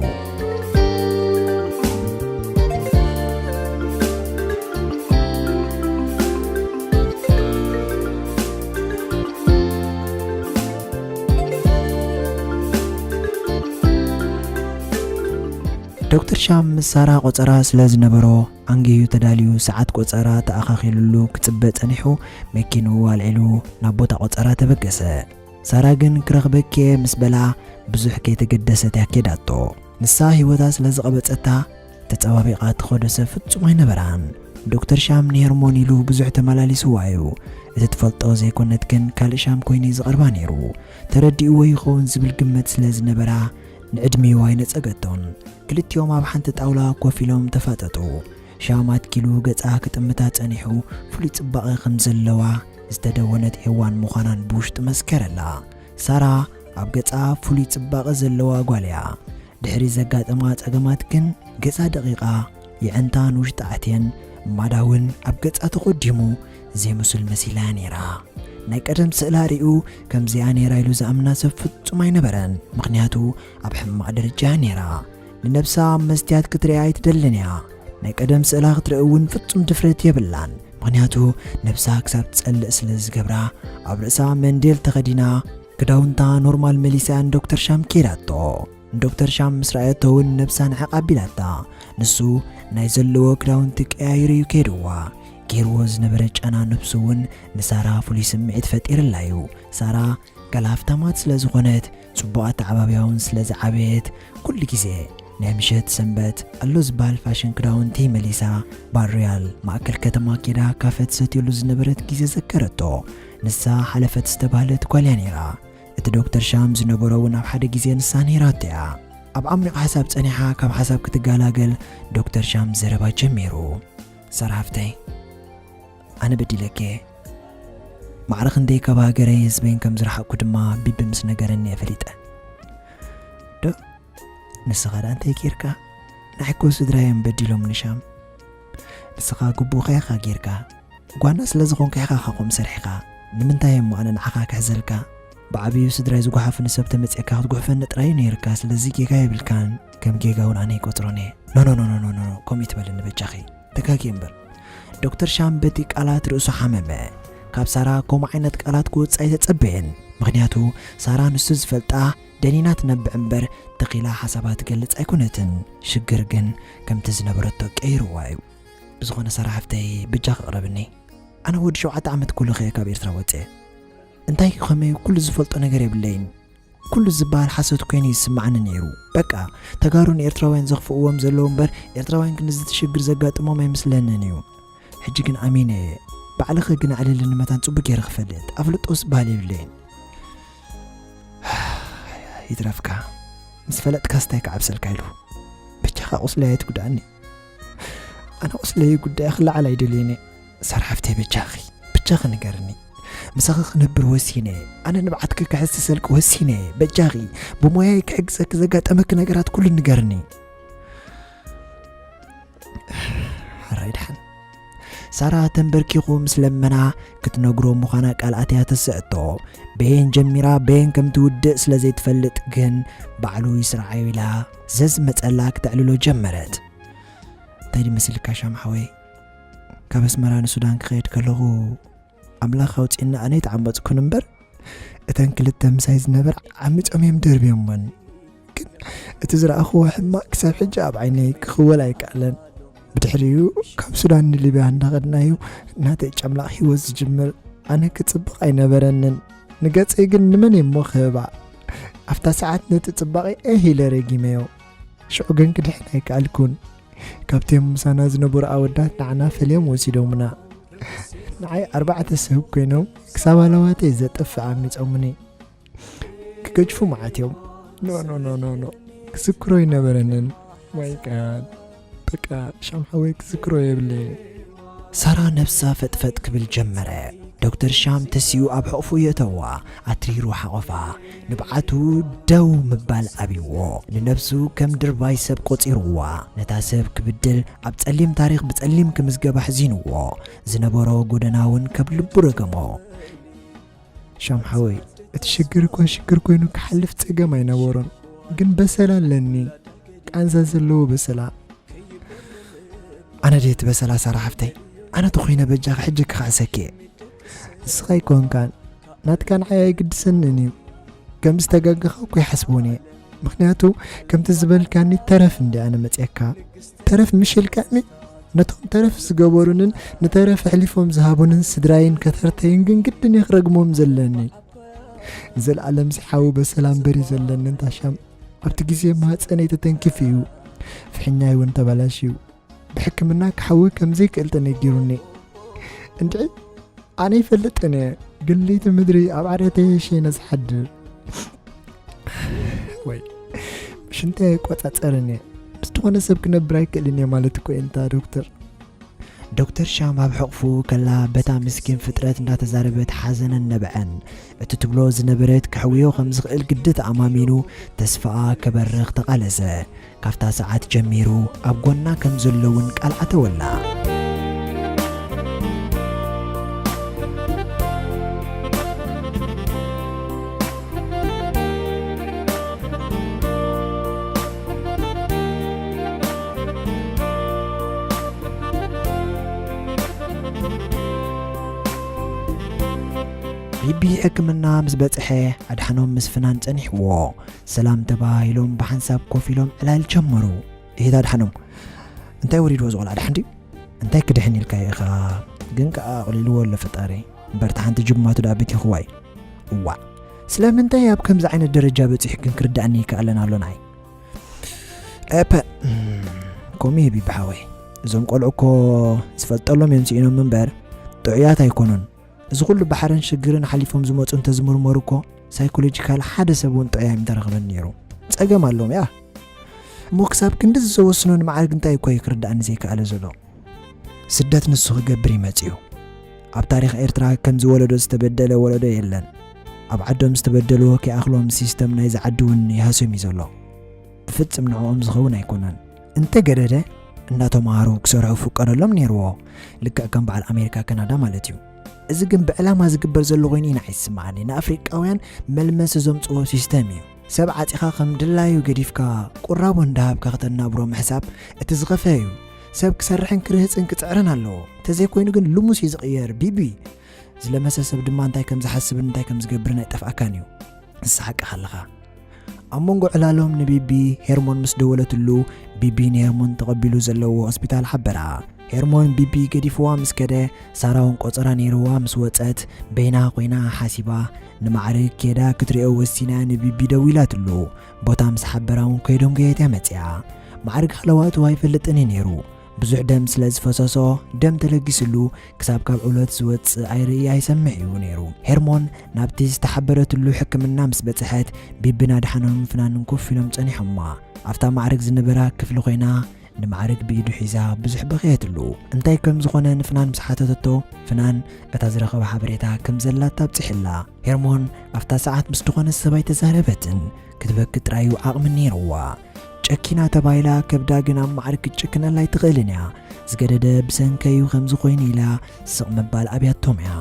ዶክተር ሻም ምስ ሳራ ቆጸራ ስለ ዝነበሮ፣ ኣንጊሁ ተዳልዩ ሰዓት ቆጸራ ተኣኻኺሉሉ ክጽበ ጸኒሑ፣ መኪንኡ ኣልዒሉ ናብ ቦታ ቆጸራ ተበገሰ። ሳራ ግን ክረኽበኪ እየ ምስ በላ፣ ብዙሕ ከይተገደሰት እያ ኬዳቶ። ንሳ ህይወታ ስለ ዝቐበጸታ፣ ተጸባቢቓ ትኸዶ ሰብ ፍጹም ኣይነበራን። ዶክተር ሻም ንሄርሞን ኢሉ ብዙሕ ተመላሊስዋ እዩ። እቲ ትፈልጦ ዘይኮነት ግን ካልእ ሻም ኮይኑ እዩ ዝቐርባ ነይሩ። ተረዲእዎ ይኸውን ዝብል ግምት ስለ ዝነበራ፣ ንዕድሚኡ ኣይነጸገቶን። ክልቲኦም ኣብ ሓንቲ ጣውላ ኮፍ ኢሎም ተፋጠጡ። ሻም ኣትኪሉ ገጻ ክጥምታ ጸኒሑ፣ ፍሉይ ጽባቐ ከም ዘለዋ ዝተደወነት ሄዋን ምዃናን ብውሽጡ መስከረላ። ሳራ ኣብ ገጻ ፍሉይ ጽባቐ ዘለዋ ጓል እያ። ድሕሪ ዘጋጠማ ጸገማት ግን ገጻ ደቒቓ፣ የዕንታን ውሽጣ ኣትየን፣ እማዳ እውን ኣብ ገጻ ተቖዲሙ፣ ዘይምሱል መሲላ ነይራ። ናይ ቀደም ስእላ ሪኡ ከምዚኣ ነይራ ኢሉ ዝኣምና ሰብ ፍጹም ኣይነበረን፣ ምኽንያቱ ኣብ ሕማቕ ደረጃ እያ ነይራ። ንነብሳ ኣብ መስትያት ክትሪኣ ኣይትደልን እያ። ናይ ቀደም ስእላ ክትርኢ እውን ፍጹም ድፍረት የብላን፣ ምኽንያቱ ነብሳ ክሳብ ትጸልእ ስለ ዝገብራ፣ ኣብ ርእሳ መንዴል ተኸዲና፣ ክዳውንታ ኖርማል መሊሳ ንዶክተር ሻም ከይዳቶ። ንዶክተር ሻም ምስ ረኣየቶ እውን ነብሳ ንዕቕ ኣቢላታ። ንሱ ናይ ዘለዎ ክዳውንቲ ቀያይሩ እዩ ከይድዋ። ገይርዎ ዝነበረ ጨና ነብሱ እውን ንሳራ ፍሉይ ስምዒት ፈጢርላ እዩ። ሳራ ጋል ሃፍታማት ስለ ዝኾነት፣ ጽቡቕ ኣተዓባብያ እውን ስለ ዝዓበየት፣ ኩሉ ግዜ ናይ ምሸት ሰንበት ኣሎ ዝበሃል ፋሽን ክዳውንቲ መሊሳ፣ ባር ሮያል ማእከል ከተማ ኬዳ ካፈ ትሰትየሉ ዝነበረት ግዜ ዘከረቶ። ንሳ ሓለፈት ዝተባህለት ጓል እያ ነይራ። እቲ ዶክተር ሻም ዝነበሮ እውን ኣብ ሓደ ግዜ ንሳ ነይራቶ እያ። ኣብ ዓሚቕ ሓሳብ ጸኒሓ ካብ ሓሳብ ክትገላገል ዶክተር ሻም ዘረባ ጀሚሩ። ሳራ ሓፍተይ፣ ኣነ በዲለኪ እየ። ማዕረ ክንደይ ካብ ሃገረይ ህዝበይን ከም ዝረሓቕኩ ድማ ቢቢ ምስ ነገረኒ እየ ፈሊጠ። ዶ ንስኻ ደኣ እንታይ ጌርካ? ንዓይ እኮ ስድራይ እዮም በዲሎምኒ ሻም። ንስኻ ግቡእካ ኢኻ ጌርካ። ጓና ስለ ዝኾንካ ኢኻ ከምኡ ሰሪሕካ። ንምንታይ እሞ ኣነ ንዓኻ ክሕዘልካ? ብዓብዩ ስድራይ ዝጓሓፉኒ ሰብ ተመጺእካ ክትጉሕፈኒ ጥራይ እዩ ነይርካ። ስለዚ ጌጋ የብልካን። ከም ጌጋ እውን ኣነ ይቆጽሮን እየ። ኖ፣ ኖ፣ ኖ፣ ኖ፣ ኖ፣ ኖ፣ ከምኡ ይትበልኒ በጃኺ። ተጋግየ እምበር። ዶክተር ሻም በቲ ቃላት ርእሱ ሓመመ። ካብ ሳራ ከምኡ ዓይነት ቃላት ክወጽእ ኣይተጸበየን። ምኽንያቱ ሳራ ንሱ ዝፈልጣ ደኒና ትነብዕ እምበር ተኺላ ሓሳባ ትገልጽ ኣይኮነትን። ሽግር ግን ከምቲ ዝነበረቶ ቀይርዋ እዩ። ብዝኾነ ሳራ ሓፍተይ በጃኺ ቅረብኒ። ኣነ ወዲ ሸውዓተ ዓመት ኩሉ ከየ ካብ ኤርትራ ወጽየ። እንታይ ከመይ ኩሉ ዝፈልጦ ነገር የብለይን። ኩሉ ዝበሃል ሓሶት ኮይኑ ይስማዓኒ ነይሩ። በቃ ተጋሩ ንኤርትራውያን ዘኽፍእዎም ዘለዉ እምበር ኤርትራውያን ክንድዚ ሽግር ዘጋጥሞም ኣይመስለንን እዩ። ሕጂ ግን ኣሚነ እየ። ባዕልኺ ግን ኣዕልልኒ መታን ጽቡቅ ገይረ ክፈልጥ ኣፍልጦ ዝበሃል የብለይን። ይትረፍካ ምስ ፈለጥካስ እንታይ ክዓብሰልካ ኢሉ። በጃኻ ቁስለይ ኣይትጉዳእኒ። ኣነ ቁስለይ ጉዳይ ክለዓል ኣይደልየን እየ። ሳራ ሓፍተይ በጃኺ በጃኺ ንገርኒ። ምሳኺ ክነብር ወሲነ እየ። ኣነ ንብዓትኪ ክሕስሰልኪ ወሲነ እየ። በጃኺ ብሞያይ ክሕግዘኪ ዘጋጠመኪ ነገራት ኩሉ ንገርኒ። ሕራይ ደሓን። ሳራ ተንበርኪኹ ምስ ለመና ክትነግሮ ምዃና ቃል ኣትያ ተስዕቶ። በየን ጀሚራ በየን ከም ትውድእ ስለ ዘይትፈልጥ ግን ባዕሉ ይስርዓዮ ኢላ ዘዝመጸላ ክተዕልሎ ጀመረት። እንታይ ድመሲልካ ሻም ሓወይ? ካብ ኣስመራ ንሱዳን ክኸይድ ከለኹ ኣምላኽ ኣውጺእና ኣነ ኣይተዓመጽኩን እምበር እተን ክልተ ምሳይ ዝነበር ዓሚጾም እዮም ደርብዮሞን። ግን እቲ ዝረኣኽዎ ሕማቕ ክሳብ ሕጂ ኣብ ዓይነይ ክኽወል ኣይከኣለን። ብድሕሪኡ ካብ ሱዳን ንሊብያ እንዳኸድናዩ ናተይ ጨምላቕ ህይወት ዝጅምር ኣነ ክጽብቕ ኣይነበረንን። ንገጸይ ግን ንመን እየ እሞ ክህባ? ኣብታ ሰዓት ነቲ ጽባቐይ ኤህ ኢለ ረጊመዮ። ሽዑ ግን ክድሕን ኣይከኣልኩን። ካብቶም ምሳና ዝነበሩ ኣወዳት ንዓና ፈልዮም ወሲዶምና። ንዓይ ኣርባዕተ ሰብ ኮይኖም ክሳብ ኣለዋተይ ዘጥፍእ ኣሚጾምኒ። ክገጅፉ መዓት እዮም። ኖ ኖ ኖ ኖ ኖ ክዝክሮ ኣይነበረንን። ማይ ጋድ በቃ ሻም ሓወይ ክዝክሮ የብለይ። ሳራ ነብሳ ፈጥፈጥ ክብል ጀመረ። ዶክተር ሻም ተሲኡ ኣብ ሕቑፉ የእተዋ። ኣትሪሩ ሓቖፋ። ንብዓቱ ደው ምባል ኣብይዎ። ንነብሱ ከም ድርባይ ሰብ ቆጺርዋ። ነታ ሰብ ክብድል ኣብ ጸሊም ታሪኽ ብጸሊም ክምዝገባ ሕዚንዎ። ዝነበሮ ጎደና እውን ከብ ልቡ ረገሞ። ሻም ሓወይ እቲ ሽግር እኳ ሽግር ኮይኑ ክሓልፍ ጸገም ኣይነበሮን። ግን በሰላ ኣለኒ። ቃንዛ ዘለዎ በሰላ። ኣነ ድየ እቲ በሰላ ሳራ ሓፍተይ? ኣነ ተኾይነ በጃኺ ሕጂ ክኸዕሰኪ እየ። ንስኻ ኣይኮንካን ናትካ ንዓይ ኣይግድሰንን እዩ። ከም ዝተጋገኻ እኮ ይሓስቦን እየ። ምኽንያቱ ከምቲ ዝበልካኒ ተረፍ እንዲ ኣነ መፅየካ ተረፍ ምሽልካኒ ነቶም ተረፍ ዝገበሩንን ንተረፍ ኣሕሊፎም ዝሃቡንን ስድራይን ከተርተይን ግን ግድን እየ ክረግሞም ዘለኒ። ንዘለኣለም ዝሓዊ በሰላም በሪ ዘለንን ታሻም ኣብቲ ግዜ ማህፀነይ ተተንኪፉ እዩ። ፍሕኛይ እውን ተበላሽዩ። ብሕክምና ክሓዊ ከም ዘይክእል ተነጊሩኒ። እንድዒ ኣነ ይፈልጥን እየ፣ ግን ለይቲ ምድሪ ኣብ ዓረተይ ሸይነ ዝሓድር ወይ ሽንተይ ኣይቆጻጸርን እየ። ምስ ዝኾነ ሰብ ክነብር ኣይክእልን እየ ማለት እኮ እየ እንታ ዶክተር። ዶክተር ሻም ኣብ ሕቕፉ ከላ በታ ምስኪን ፍጥረት እንዳተዛረበት ሓዘነን ነብዐን። እቲ ትብሎ ዝነበረት ከሕውዮ ከም ዝኽእል ግዲ ተኣማሚኑ ተስፋኣ ከበርኽ ተቓለሰ። ካብታ ሰዓት ጀሚሩ ኣብ ጎና ከም ዘሎ እውን ቃል ኣተወላ። ቢቢ ሕክምና ምስ በጽሐ ኣድሓኖም ምስ ፍናን ጸኒሕዎ። ሰላም ተባሂሎም ብሓንሳብ ኮፍ ኢሎም ዕላል ጀመሩ። እሂት ኣድሓኖም፣ እንታይ ወሪድዎ ዝቖልዓ ድሓን ድዩ? እንታይ ክድሕን ኢልካ ኢኻ? ግን ከኣ ኣቕሊልዎ ኣሎ ፈጣሪ። እምበር እቲ ሓንቲ ጅማቱ ደኣ በቲኽዋ እዩ። እዋእ፣ ስለምንታይ ኣብ ከምዚ ዓይነት ደረጃ በጺሑ ግን ክርድኣኒ ይከኣለን ኣሎ ንዓይ? ኤፐ፣ ከምኡ እዩ ቢቢ ሓወይ። እዞም ቆልዑ እኮ ዝፈልጠሎም እዮም ስኢኖም እምበር ጥዑያት ኣይኮኑን። እዚ ኩሉ ባሕርን ሽግርን ሓሊፎም ዝመጹ እንተዝምርመሩ እኮ ሳይኮሎጂካል ሓደ ሰብ እውን ጥዑይ ኣይምተረኽበን ነይሩ። ጸገም ኣለዎም እያ። እሞ ክሳብ ክንድዚ ዘወስኖ ንማዕርግ እንታይ እኮ እዩ ክርድኣኒ ዘይከኣለ ዘሎ። ስደት ንሱ ክገብር እዩ መጺኡ። ኣብ ታሪኽ ኤርትራ ከምዚ ወለዶ ዝተበደለ ወለዶ የለን። ኣብ ዓዶም ዝተበደሉ ከይኣኽሎም ሲስተም ናይዚ ዓዲ እውን ይሃስዮም እዩ ዘሎ። ብፍጽም ንዕኦም ዝኸውን ኣይኮነን። እንተገደደ እንዳተምሃሩ ክሰርሑ ፍቀደሎም ነይርዎ። ልክዕ ከም በዓል ኣሜሪካ ካናዳ ማለት እዩ። እዚ ግን ብዕላማ ዝግበር ዘሎ ኮይኑ ኢና ይስምዓኒ። ንኣፍሪቃውያን መልመሲ ዘምጽዎ ሲስተም እዩ። ሰብ ዓጺኻ ከም ድላዩ ገዲፍካ ቁራቡ እንዳሃብካ ከተናብሮ ምሕሳብ እቲ ዝኸፍአ እዩ። ሰብ ክሰርሕን ክርህጽን ክጽዕርን ኣለዎ። ተዘይኮይኑ ግን ልሙስ እዩ ዝቕየር። ቢቢ ዝለመሰ ሰብ ድማ እንታይ ከም ዝሓስብን እንታይ ከም ዝገብርን ኣይጠፍኣካን እዩ። ንስሓቅኻ ኣለኻ። ኣብ መንጎ ዕላሎም ንቢቢ ሄርሞን ምስ ደወለትሉ፣ ቢቢ ንሄርሞን ተቐቢሉ ዘለዎ ሆስፒታል ሓበራ። ሄርሞን ቢቢ ገዲፍዋ ምስ ከደ፣ ሳራ እውን ቆጸራ ነይርዋ ምስ ወጸት፣ በይና ኮይና ሓሲባ፣ ንማዕርግ ኬዳ ክትሪኦ ወሲና ንቢቢ ደዊላትሉ። ቦታ ምስ ሓበራ እውን ከይዶም ገየት እያ መጺኣ። ማዕርግ ሃለዋቱ ኣይፈልጥን እዩ ነይሩ። ብዙሕ ደም ስለ ዝፈሰሶ፣ ደም ተለጊስሉ ክሳብ ካብ ዕሎት ዝወጽእ ኣይርኢ ኣይሰምዕ እዩ ነይሩ። ሄርሞን ናብቲ ዝተሓበረትሉ ሕክምና ምስ በጽሐት፣ ቢብን ኣድሓኖምን ፍናንን ኮፍ ኢሎም ጸኒሖማ። ኣብታ ማዕርግ ዝነበራ ክፍሊ ኮይና፣ ንማዕርግ ብኢዱ ሒዛ ብዙሕ በኸየትሉ። እንታይ ከም ዝኾነ ንፍናን ምስ ሓተተቶ፣ ፍናን እታ ዝረኸባ ሓበሬታ ከም ዘላታ ኣብጺሕላ። ሄርሞን ኣብታ ሰዓት ምስ ዝኾነ ሰብ ኣይተዛረበትን። ክትበኪ ጥራይ እዩ ዓቕሚ ነይርዋ። ጨኪና ተባሂላ ከብዳ ግን ኣብ ማዕርግ ክትጭክነላ ኣይትኽእልን እያ። ዝገደደ ብሰንከዩ ከምዚ ኮይኑ ኢላ ስቕ ምባል ኣብያቶም እያ።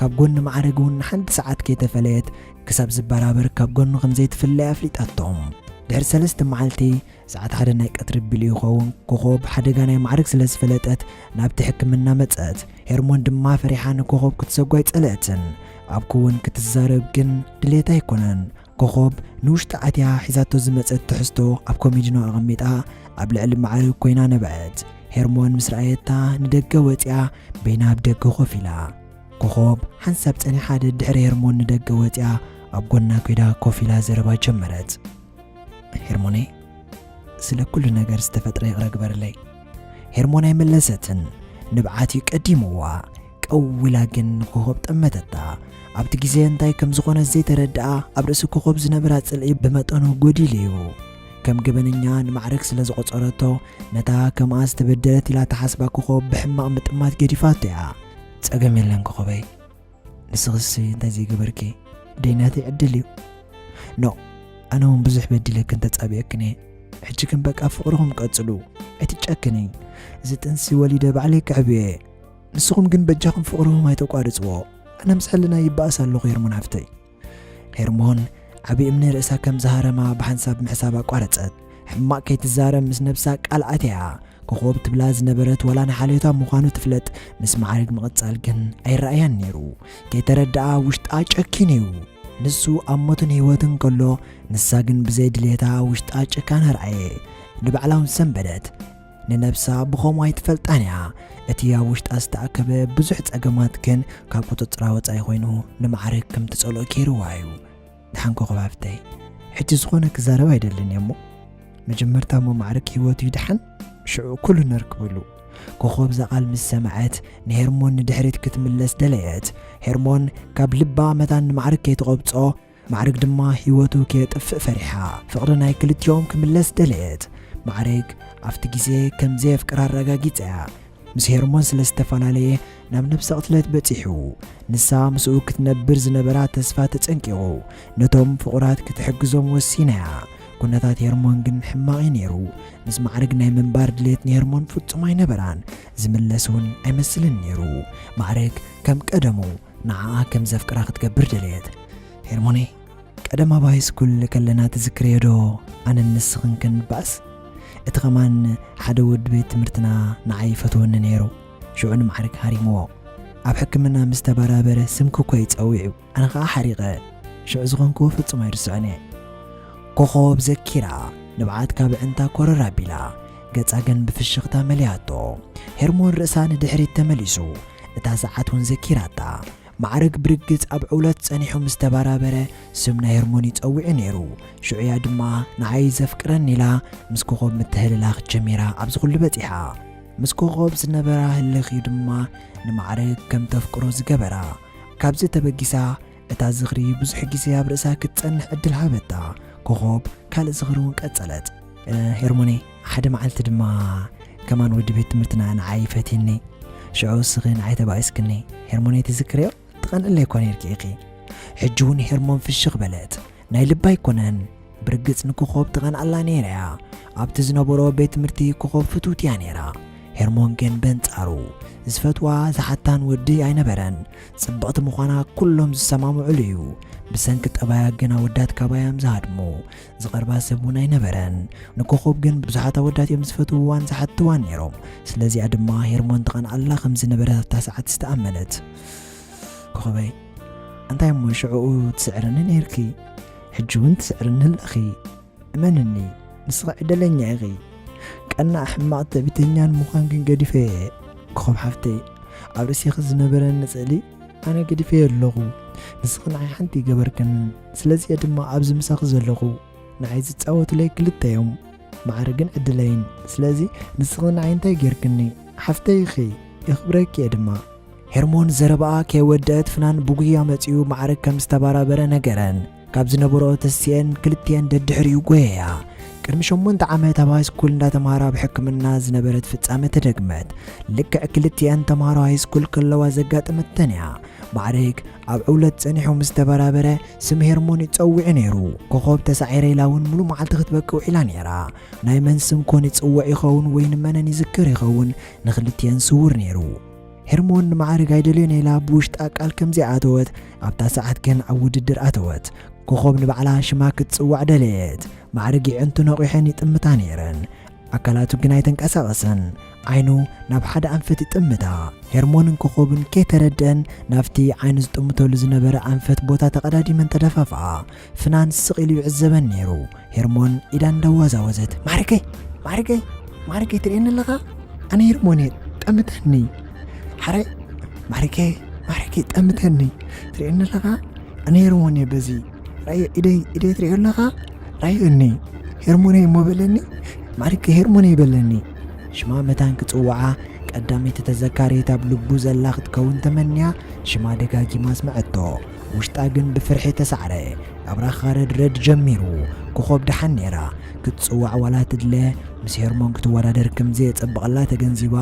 ካብ ጎኒ ማዕርግ እውን ንሓንቲ ሰዓት ከይተፈለየት ክሳብ ዝበራበር ካብ ጎኑ ከም ዘይትፍለ ኣፍሊጣቶም። ድሕሪ ሰለስተ መዓልቲ ሰዓት ሓደ ናይ ቀትሪ ቢሉ ይኸውን፣ ኮኾብ ሓደጋ ናይ ማዕርግ ስለ ዝፈለጠት ናብቲ ሕክምና መጸት። ሄርሞን ድማ ፈሪሓ ንኮኾብ ክትሰጓ ኣይጸለእትን። ኣብኪ እውን ክትዛረብ ግን ድሌት ኣይኮነን። ኮኾብ ንውሽጢ ኣትያ ሒዛቶ ዝመጸት ትሕዝቶ ኣብ ኮሚዲኖ ኣቐሚጣ ኣብ ልዕሊ ማዕርግ ኮይና ነብዐት። ሄርሞን ምስ ረኣየታ ንደገ ወጺኣ በይና ኣብ ደገ ኮፍ ኢላ። ኮኾብ ሓንሳብ ጸኒሓ ደድሕሪ ሄርሞን ንደገ ወጺኣ ኣብ ጎና ኮይዳ ኮፍ ኢላ ዘረባ ጀመረት። ሄርሞነይ፣ ስለ ኩሉ ነገር ዝተፈጥረ ይቕረ ግበርለይ። ሄርሞን ኣይመለሰትን። ንብዓት እዩ ቀዲምዋ። ቀው ኢላ ግን ንኮኾብ ጠመተታ። ኣብቲ ግዜ እንታይ ከም ዝኾነ ዘይተረድኣ፣ ኣብ ርእሲ ኮኾብ ዝነበራ ጽልኢ ብመጠኑ ጎዲሉ እዩ። ከም ገበነኛ ንማዕረግ ስለ ዝቖጸረቶ፣ ነታ ከምኣ ዝተበደለት ኢላ ተሓስባ ኮኾብ ብሕማቕ ምጥማት ገዲፋቶ እያ። ጸገም የለን ኮኾበይ፣ ንስኽሲ እንታይ ዘይገበርኪ? ደይናተይ ዕድል እዩ። ኖ፣ ኣነ እውን ብዙሕ በዲለክን ተጻቢኤክን እየ። ሕጂ ግን በቃ ፍቕርኹም ቀጽሉ፣ ኣይትጨክኒ። እዚ ጥንሲ ወሊደ ባዕለይ ክዕብዮ እየ። ንስኹም ግን በጃኹም ፍቕርኹም ኣይተቋርጽዎ። ኣነ ምስ ሕልና ይበኣስ ኣለኹ ሄርሞን ሓፍተይ። ሄርሞን ዓቢ እምኒ ርእሳ ከም ዝሃረማ ብሓንሳብ ምሕሳብ ኣቋረጸት። ሕማቕ ከይትዛረብ ምስ ነብሳ ቃል ኣትያ። ኮኾብ ትብላ ዝነበረት ዋላ ንሓልዮታ ምዃኑ ትፍለጥ፣ ምስ ማዕረግ ምቕጻል ግን ኣይረኣያን ነይሩ። ከይተረድኣ ውሽጣ ጨኪኑ እዩ። ንሱ ኣብ ሞትን ህይወትን ከሎ፣ ንሳ ግን ብዘይ ድሌታ ውሽጣ ጭካነ ረኣየ። ንባዕላ እውን ሰንበደት። ንነብሳ ብኸምኡ ኣይትፈልጣን እያ። እቲ ኣብ ውሽጣ ዝተኣከበ ብዙሕ ጸገማት ግን ካብ ቁጽጽራ ወጻኢ ኮይኑ ንማዕረግ ከም ትጸልኦ ገይርዋ እዩ። ደሓን ኮኾብ ሓፍተይ፣ ሕጂ ዝኾነ ክዛረብ ኣይደልን እየ እሞ፣ መጀመርታ እሞ ማዕረግ ህይወቱ ይድሓን፣ ሽዑ ኩሉ ነርክበሉ። ኮኾብ እዛ ቃል ምስ ሰምዐት፣ ንሄርሞን ንድሕሪት ክትምለስ ደለየት። ሄርሞን ካብ ልባ መታን ንማዕረግ ከይትቐብጾ፣ ማዕረግ ድማ ህይወቱ ከየጥፍእ ፈሪሓ፣ ፍቕሪ ናይ ክልቲኦም ክምለስ ደለየት። ማዕረግ ኣብቲ ግዜ ከም ዘየፍቅራ ኣረጋጊጻ እያ። ምስ ሄርሞን ስለ ዝተፈላለየ ናብ ነብሰ ቅትለት በጺሑ። ንሳ ምስኡ ክትነብር ዝነበራ ተስፋ ተጸንቂቑ፣ ነቶም ፍቑራት ክትሕግዞም ወሲና እያ። ኩነታት ሄርሞን ግን ሕማቕ እዩ ነይሩ። ምስ ማዕረግ ናይ ምንባር ድሌት ንሄርሞን ፍጹም ኣይነበራን። ዝምለስ እውን ኣይመስልን ነይሩ። ማዕረግ ከም ቀደሙ ንዓኣ ከም ዘፍቅራ ክትገብር ደለየት። ሄርሞነይ፣ ቀደም ኣብ ሃይስኩል ከለና ትዝክርዮ ዶ? ኣነን ንስኽን ክንበኣስ፣ እቲ ኸማን ሓደ ወዲ ቤት ትምህርትና ንዓይ ይፈትወኒ ነይሩ። ሽዑ ንማዕረግ ሃሪምዎ። ኣብ ሕክምና ምስ ተበራበረ ስምኪ እኮ እዩ ጸዊዑ። ኣነ ኸኣ ሓሪቐ። ሽዑ ዝኾንክዎ ፍጹም ኣይርስዖን እየ። ኮኾብ ዘኪራ፣ ንብዓት ካብ ኣዕንታ ኮረር ኣቢላ፣ ገጻ ግን ብፍሽኽታ መሊኣቶ። ሄርሞን ርእሳ ንድሕሪት ተመሊሱ፣ እታ ሰዓት እውን ዘኪራታ። ማዕረግ ብርግጽ ኣብ ዕውለት ጸኒሑ ምስ ተበራበረ፣ ስም ናይ ሄርሞን ይጸውዕ ነይሩ። ሽዑያ ድማ ንዓይ ዘፍቅረኒ ኢላ ምስ ኮኾብ ምትህልላኽ ጀሚራ ኣብዚ ኩሉ በጺሓ። ምስ ኮኾብ ዝነበራ ህልኽ እዩ ድማ ንማዕረግ ከም ተፍቅሮ ዝገበራ። ካብዚ ተበጊሳ እታ ዝኽሪ ብዙሕ ግዜ ኣብ ርእሳ ክትጸንሕ ዕድል ሃበታ። ኮኾብ ካልእ ዝኽሪ እውን ቀጸለት። "እ፣ ሄርሞነይ፣ ሓደ መዓልቲ ድማ ከማን ወዲ ቤት ትምህርትና ንዓይ ፈትዩኒ። ሽዑ እስኺ ንዓይ ተባኢስክኒ። ሄርሞነይ ትዝክርዮ? ትቐንእለይ እኳ ነይርኪ ኢኺ።" ሕጂ እውን ሄርሞን ፍሽኽ በለት። ናይ ልባ ኣይኮነን። ብርግጽ ንኮኾብ ትቐንኣላ ነይራ እያ። ኣብቲ ዝነበሮ ቤት ትምህርቲ ኮኾብ ፍትውቲ እያ ነይራ። ሄርሞን ግን በንጻሩ፣ ዝፈትዋ ዝሓታን ወዲ ኣይነበረን። ጽብቕቲ ምዃና ኩሎም ዝሰማምዑሉ እዩ። ብሰንኪ ጠባያ ግን ኣወዳት ካባያ እዮም ዝሃድሙ። ዝቐርባ ሰብ እውን ኣይነበረን። ንኮኾብ ግን ብዙሓት ኣወዳት እዮም ዝፈትውዋን ዝሓትዋን ነይሮም። ስለዚኣ ድማ ሄርሞን ትቐንኣላ ከም ዝነበረት ኣብታ ሰዓት ዝተኣመነት። "ኮኾበይ፣ እንታይ እሞ ሽዕኡ ትስዕርኒ ነይርኪ? ሕጂ እውን ትስዕርኒ ኣለኺ። እመንኒ፣ ንስኺ ዕደለኛ ኢኺ። ቀናእ ሕማቕ ትዕቢተኛን ምዃን ግን ገዲፈ እየ። ኮኾብ ሓፍተይ፣ ኣብ ርእሲኺ ዝነበረኒ ስእሊ ኣነ ገዲፈዮ ኣለኹ። ንስኺ ንዓይ ሓንቲ ይገበርክን፣ ስለዚ እየ ድማ ኣብዚ ምሳኺ ዘለኹ። ንዓይ ዝጻወቱለይ ክልተ እዮም፣ ማዕረ ግን ዕድለይን። ስለዚ ንስኺ ንዓይ እንታይ ጌርክኒ? ሓፍተይ ኢኺ፣ የኽብረኪ እየ ድማ።" ሄርሞን ዘረባኣ ከይወደአት ፍናን ብጉያ መጺኡ ማዕረግ ከም ዝተባራበረ ነገረን። ካብ ዝነበርኦ ተሲኤን ክልቲኤን ደድሕሪኡ ጎየያ። ቅድሚ ሸሞንተ ዓመት ኣብ ሃይስኩል እንዳተማሃራ ኣብ ሕክምና ዝነበረት ፍጻመ ተደግመት። ልክዕ ክልቲኤን ተማሃሮ ሃይስኩል ከለዋ ዘጋጠመተን እያ። ማዕረግ ኣብ ዕውለት ጸኒሑ ምስ ተበራበረ ስም ሄርሞን ይጸውዕ ነይሩ። ኮኾብ ተሳዒረ ኢላ እውን ሙሉእ መዓልቲ ክትበኪ ውዒላ ነይራ። ናይ መን ስም ኮን ይጽውዕ ይኸውን ወይ ንመነን ይዝክር ይኸውን ንኽልቲኤን ስውር ነይሩ። ሄርሞን ንማዕረግ ኣይደልዮን ኢላ ብውሽጣ ቃል ከም ዘይኣተወት፣ ኣብታ ሰዓት ግን ኣብ ውድድር ኣተወት። ኮኾብ ንባዕላ ሽማ ክትጽዋዕ ደለየት። ማዕረግ የዕንቱ ነቒሐን ይጥምታ ነይረን። ኣካላቱ ግን ኣይተንቀሳቐሰን። ዓይኑ ናብ ሓደ ኣንፈት ይጥምታ። ሄርሞንን ኮኾብን ከይተረድአን ናብቲ ዓይኑ ዝጥምተሉ ዝነበረ ኣንፈት ቦታ ተቐዳዲመን ተደፋፍኣ። ፍናን ስቕ ኢሉ ይዕዘበን ነይሩ። ሄርሞን ኢዳ እንዳዋዛወዘት፣ "ማዕረገይ፣ ማዕረገይ፣ ማዕረገይ ትርእየኒ ኣለኻ? ኣነ ሄርሞን እየ፣ ጠምተኒ። ሓራይ፣ ማዕረገይ፣ ማዕረገይ ጠምተኒ። ትርእየኒ ኣለኻ? ኣነ ሄርሞን እየ በዚ። ራእዮ ኢደይ፣ ኢደይ ትርእዮ ኣለኻ? ራእዮ እኒ ሄርሞን እየ እሞ በለኒ። ማዕረገይ ሄርሞን እየ በለኒ። ሽማ መታን ክጽውዓ ቀዳመይቲ ተዘካሪት ኣብ ልቡ ዘላ ክትከውን ተመንያ ሽማ ደጋጊማ ኣስመዐቶ። ውሽጣ ግን ብፍርሒ ተሳዕረ። ኣብራኻ ረድረድ ጀሚሩ። ኮኾብ ደሓን ነይራ። ክትጽዋዕ ዋላ ትድለ፣ ምስ ሄርሞን ክትወዳደር ከም ዘየጸብቐላ ተገንዚባ፣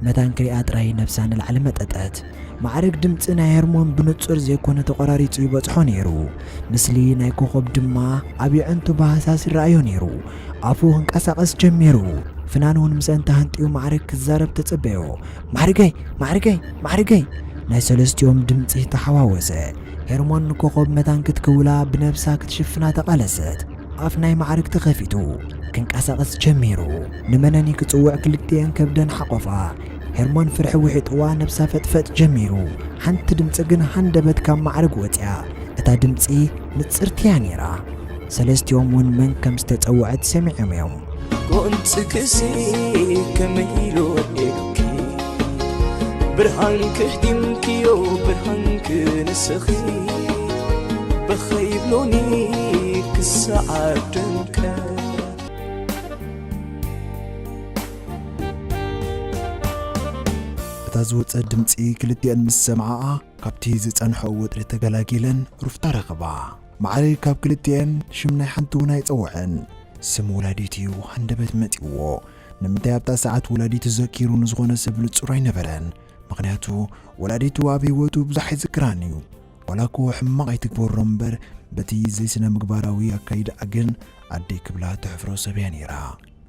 መታን ክሪኣ ጥራይ ነብሳ ንላዕሊ መጠጠት። ማዕረግ ድምጺ ናይ ሄርሞን ብንጹር ዘይኮነ ተቖራሪጹ ይበጽሖ ነይሩ። ምስሊ ናይ ኮኾብ ድማ ኣብ የዕንቱ ብሃሳስ ይረኣዮ ነይሩ። ኣፉ ክንቀሳቐስ ጀሚሩ። ፍናን እውን ምስአን ተሃንጥዩ ማዕረግ ክዛረብ ተጸበዮ። ማዕርገይ፣ ማዕርገይ፣ ማዕርገይ! ናይ ሰለስቲኦም ድምጺ ተሓዋወሰ። ሄርሞን ንኮኾብ መታን ክትክውላ ብነብሳ ክትሽፍና ተቓለሰት። ኣፍ ናይ ማዕርግ ተኸፊቱ። ክንቀሳቐስ ጀሚሩ። ንመነኒ ክጽውዕ ክልቲኤን ከብደን ሓቆፋ። ሄርሞን ፍርሒ ውሒጥዋ ነብሳ ፈጥፈጥ ጀሚሩ። ሓንቲ ድምጺ ግን ሃንደበት ካብ ማዕርግ ወጽያ። እታ ድምጺ ንጽርቲያ ነይራ። ሰለስቲኦም እውን መን ከም ዝተጸውዐት ሰሚዖም እዮም። ጎንጽክሲ ከመይ ኢሉ ወዲኡኪ? ብርሃንኪ ህዲምክዮ ብርሃንኪ ንስኺ። በኸይ ብሎኒ ክሰዓብ ደምከ። እታ ዝወጸት ድምጺ ክልቲኤን ምስ ሰምዓኣ፣ ካብቲ ዝጸንሐኦ ወጥሪ ተገላጊለን ሩፍታ ረኸባ። ማዕረግ ካብ ክልቲኤን ሽም ናይ ሓንቲ እውን ኣይጸውዐን። ስም ወላዲት እዩ ሃንደበት መጺእዎ። ንምንታይ ኣብታ ሰዓት ወላዲቱ ዘኪሩ ንዝኾነ ሰብ ንጹር ኣይነበረን። ምኽንያቱ ወላዲቱ ኣብ ህይወቱ ብዙሕ ኣይዝክራን እዩ። ዋላ እኮ ሕማቕ ኣይትግበሮ እምበር፣ በቲ ዘይስነ ምግባራዊ ኣካይዳኣ ግን ኣደይ ክብላ ተሕፍሮ ሰብ እያ ነይራ።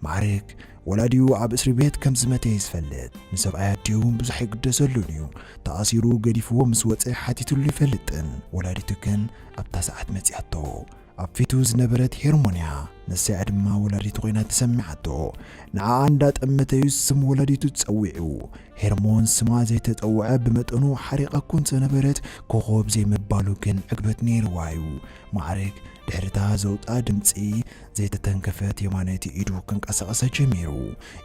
ማዕረግ ወላዲኡ ኣብ እስሪ ቤት ከም ዝመተ እዩ ዝፈልጥ። ንሰብኣይ ኣዲኡ እውን ብዙሕ ኣይግደሰሉን እዩ። ተኣሲሩ ገዲፍዎ ምስ ወጸ ሓቲትሉ ይፈልጥን። ወላዲቱ ግን ኣብታ ሰዓት መጺኣቶ። ኣብ ፊቱ ዝነበረት ሄርሞን እያ። ንሳ እያ ድማ ወላዲቱ ኮይና ተሰሚዓቶ። ንዓኣ እንዳጠመተ እዩ ስም ወላዲቱ ጸዊዑ። ሄርሞን ስማ ዘይተጸውዐ ብመጠኑ ሓሪቓ እኮ እንተነበረት፣ ኮኾብ ዘይምባሉ ግን ዕግበት ነይርዋ እዩ። ማዕረግ ድሕሪታ ዘውጽኣ ድምጺ ዘይተተንከፈት የማነይቲ ኢዱ ክንቀሳቐሳ ጀሚሩ።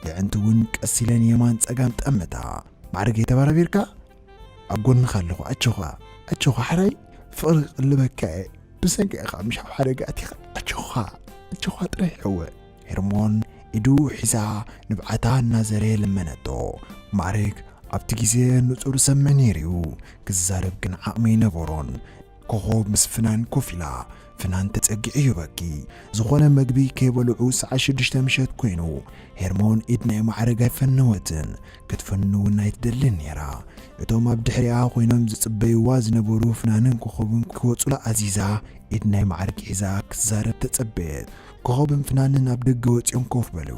የዕንቱ እውን ቀስ ኢለን የማን ጸጋም ጠመታ። ማዕረግ፣ ተበራቢርካ? ኣብ ጎንኻ ኣለኹ፣ ኣጆኻ፣ ኣጆኻ፣ ሓራይ ፍቕሪ ክቕልበካ እየ። ብሰንኪ ኢኻ ምሽ ኣብ ሓደጋ ኣቲኻ፣ ኣጆኻ፣ ኣጆኻ ጥራይ ሕወ። ሄርሞን ኢዱ ሒዛ ንብዓታ እናዘረ ለመነቶ። ማዕረግ ኣብቲ ግዜ ንጹር ሰምዕ ነይሩ እዩ፣ ክዛረብ ግን ዓቕሚ ኣይነበሮን። ኮኾብ ምስ ፍናን ኮፍ ኢላ፣ ፍናን ተጸጊዑ ይበኪ። ዝኾነ መግቢ ከይበልዑ ሰዓት ሽዱሽተ ምሸት ኮይኑ፣ ሄርሞን ኢድ ናይ ማዕረግ ኣይፈነወትን፣ ክትፈኑ እውን ኣይትደልን ነይራ። እቶም ኣብ ድሕሪኣ ኮይኖም ዝጽበይዋ ዝነበሩ ፍናንን ኮኾብን ክወጹላ ኣዚዛ፣ ኢድ ናይ ማዕረግ ሒዛ ክትዛረብ ተጸበየት። ኮኾብን ፍናንን ኣብ ደገ ወጺኦም ኮፍ በሉ።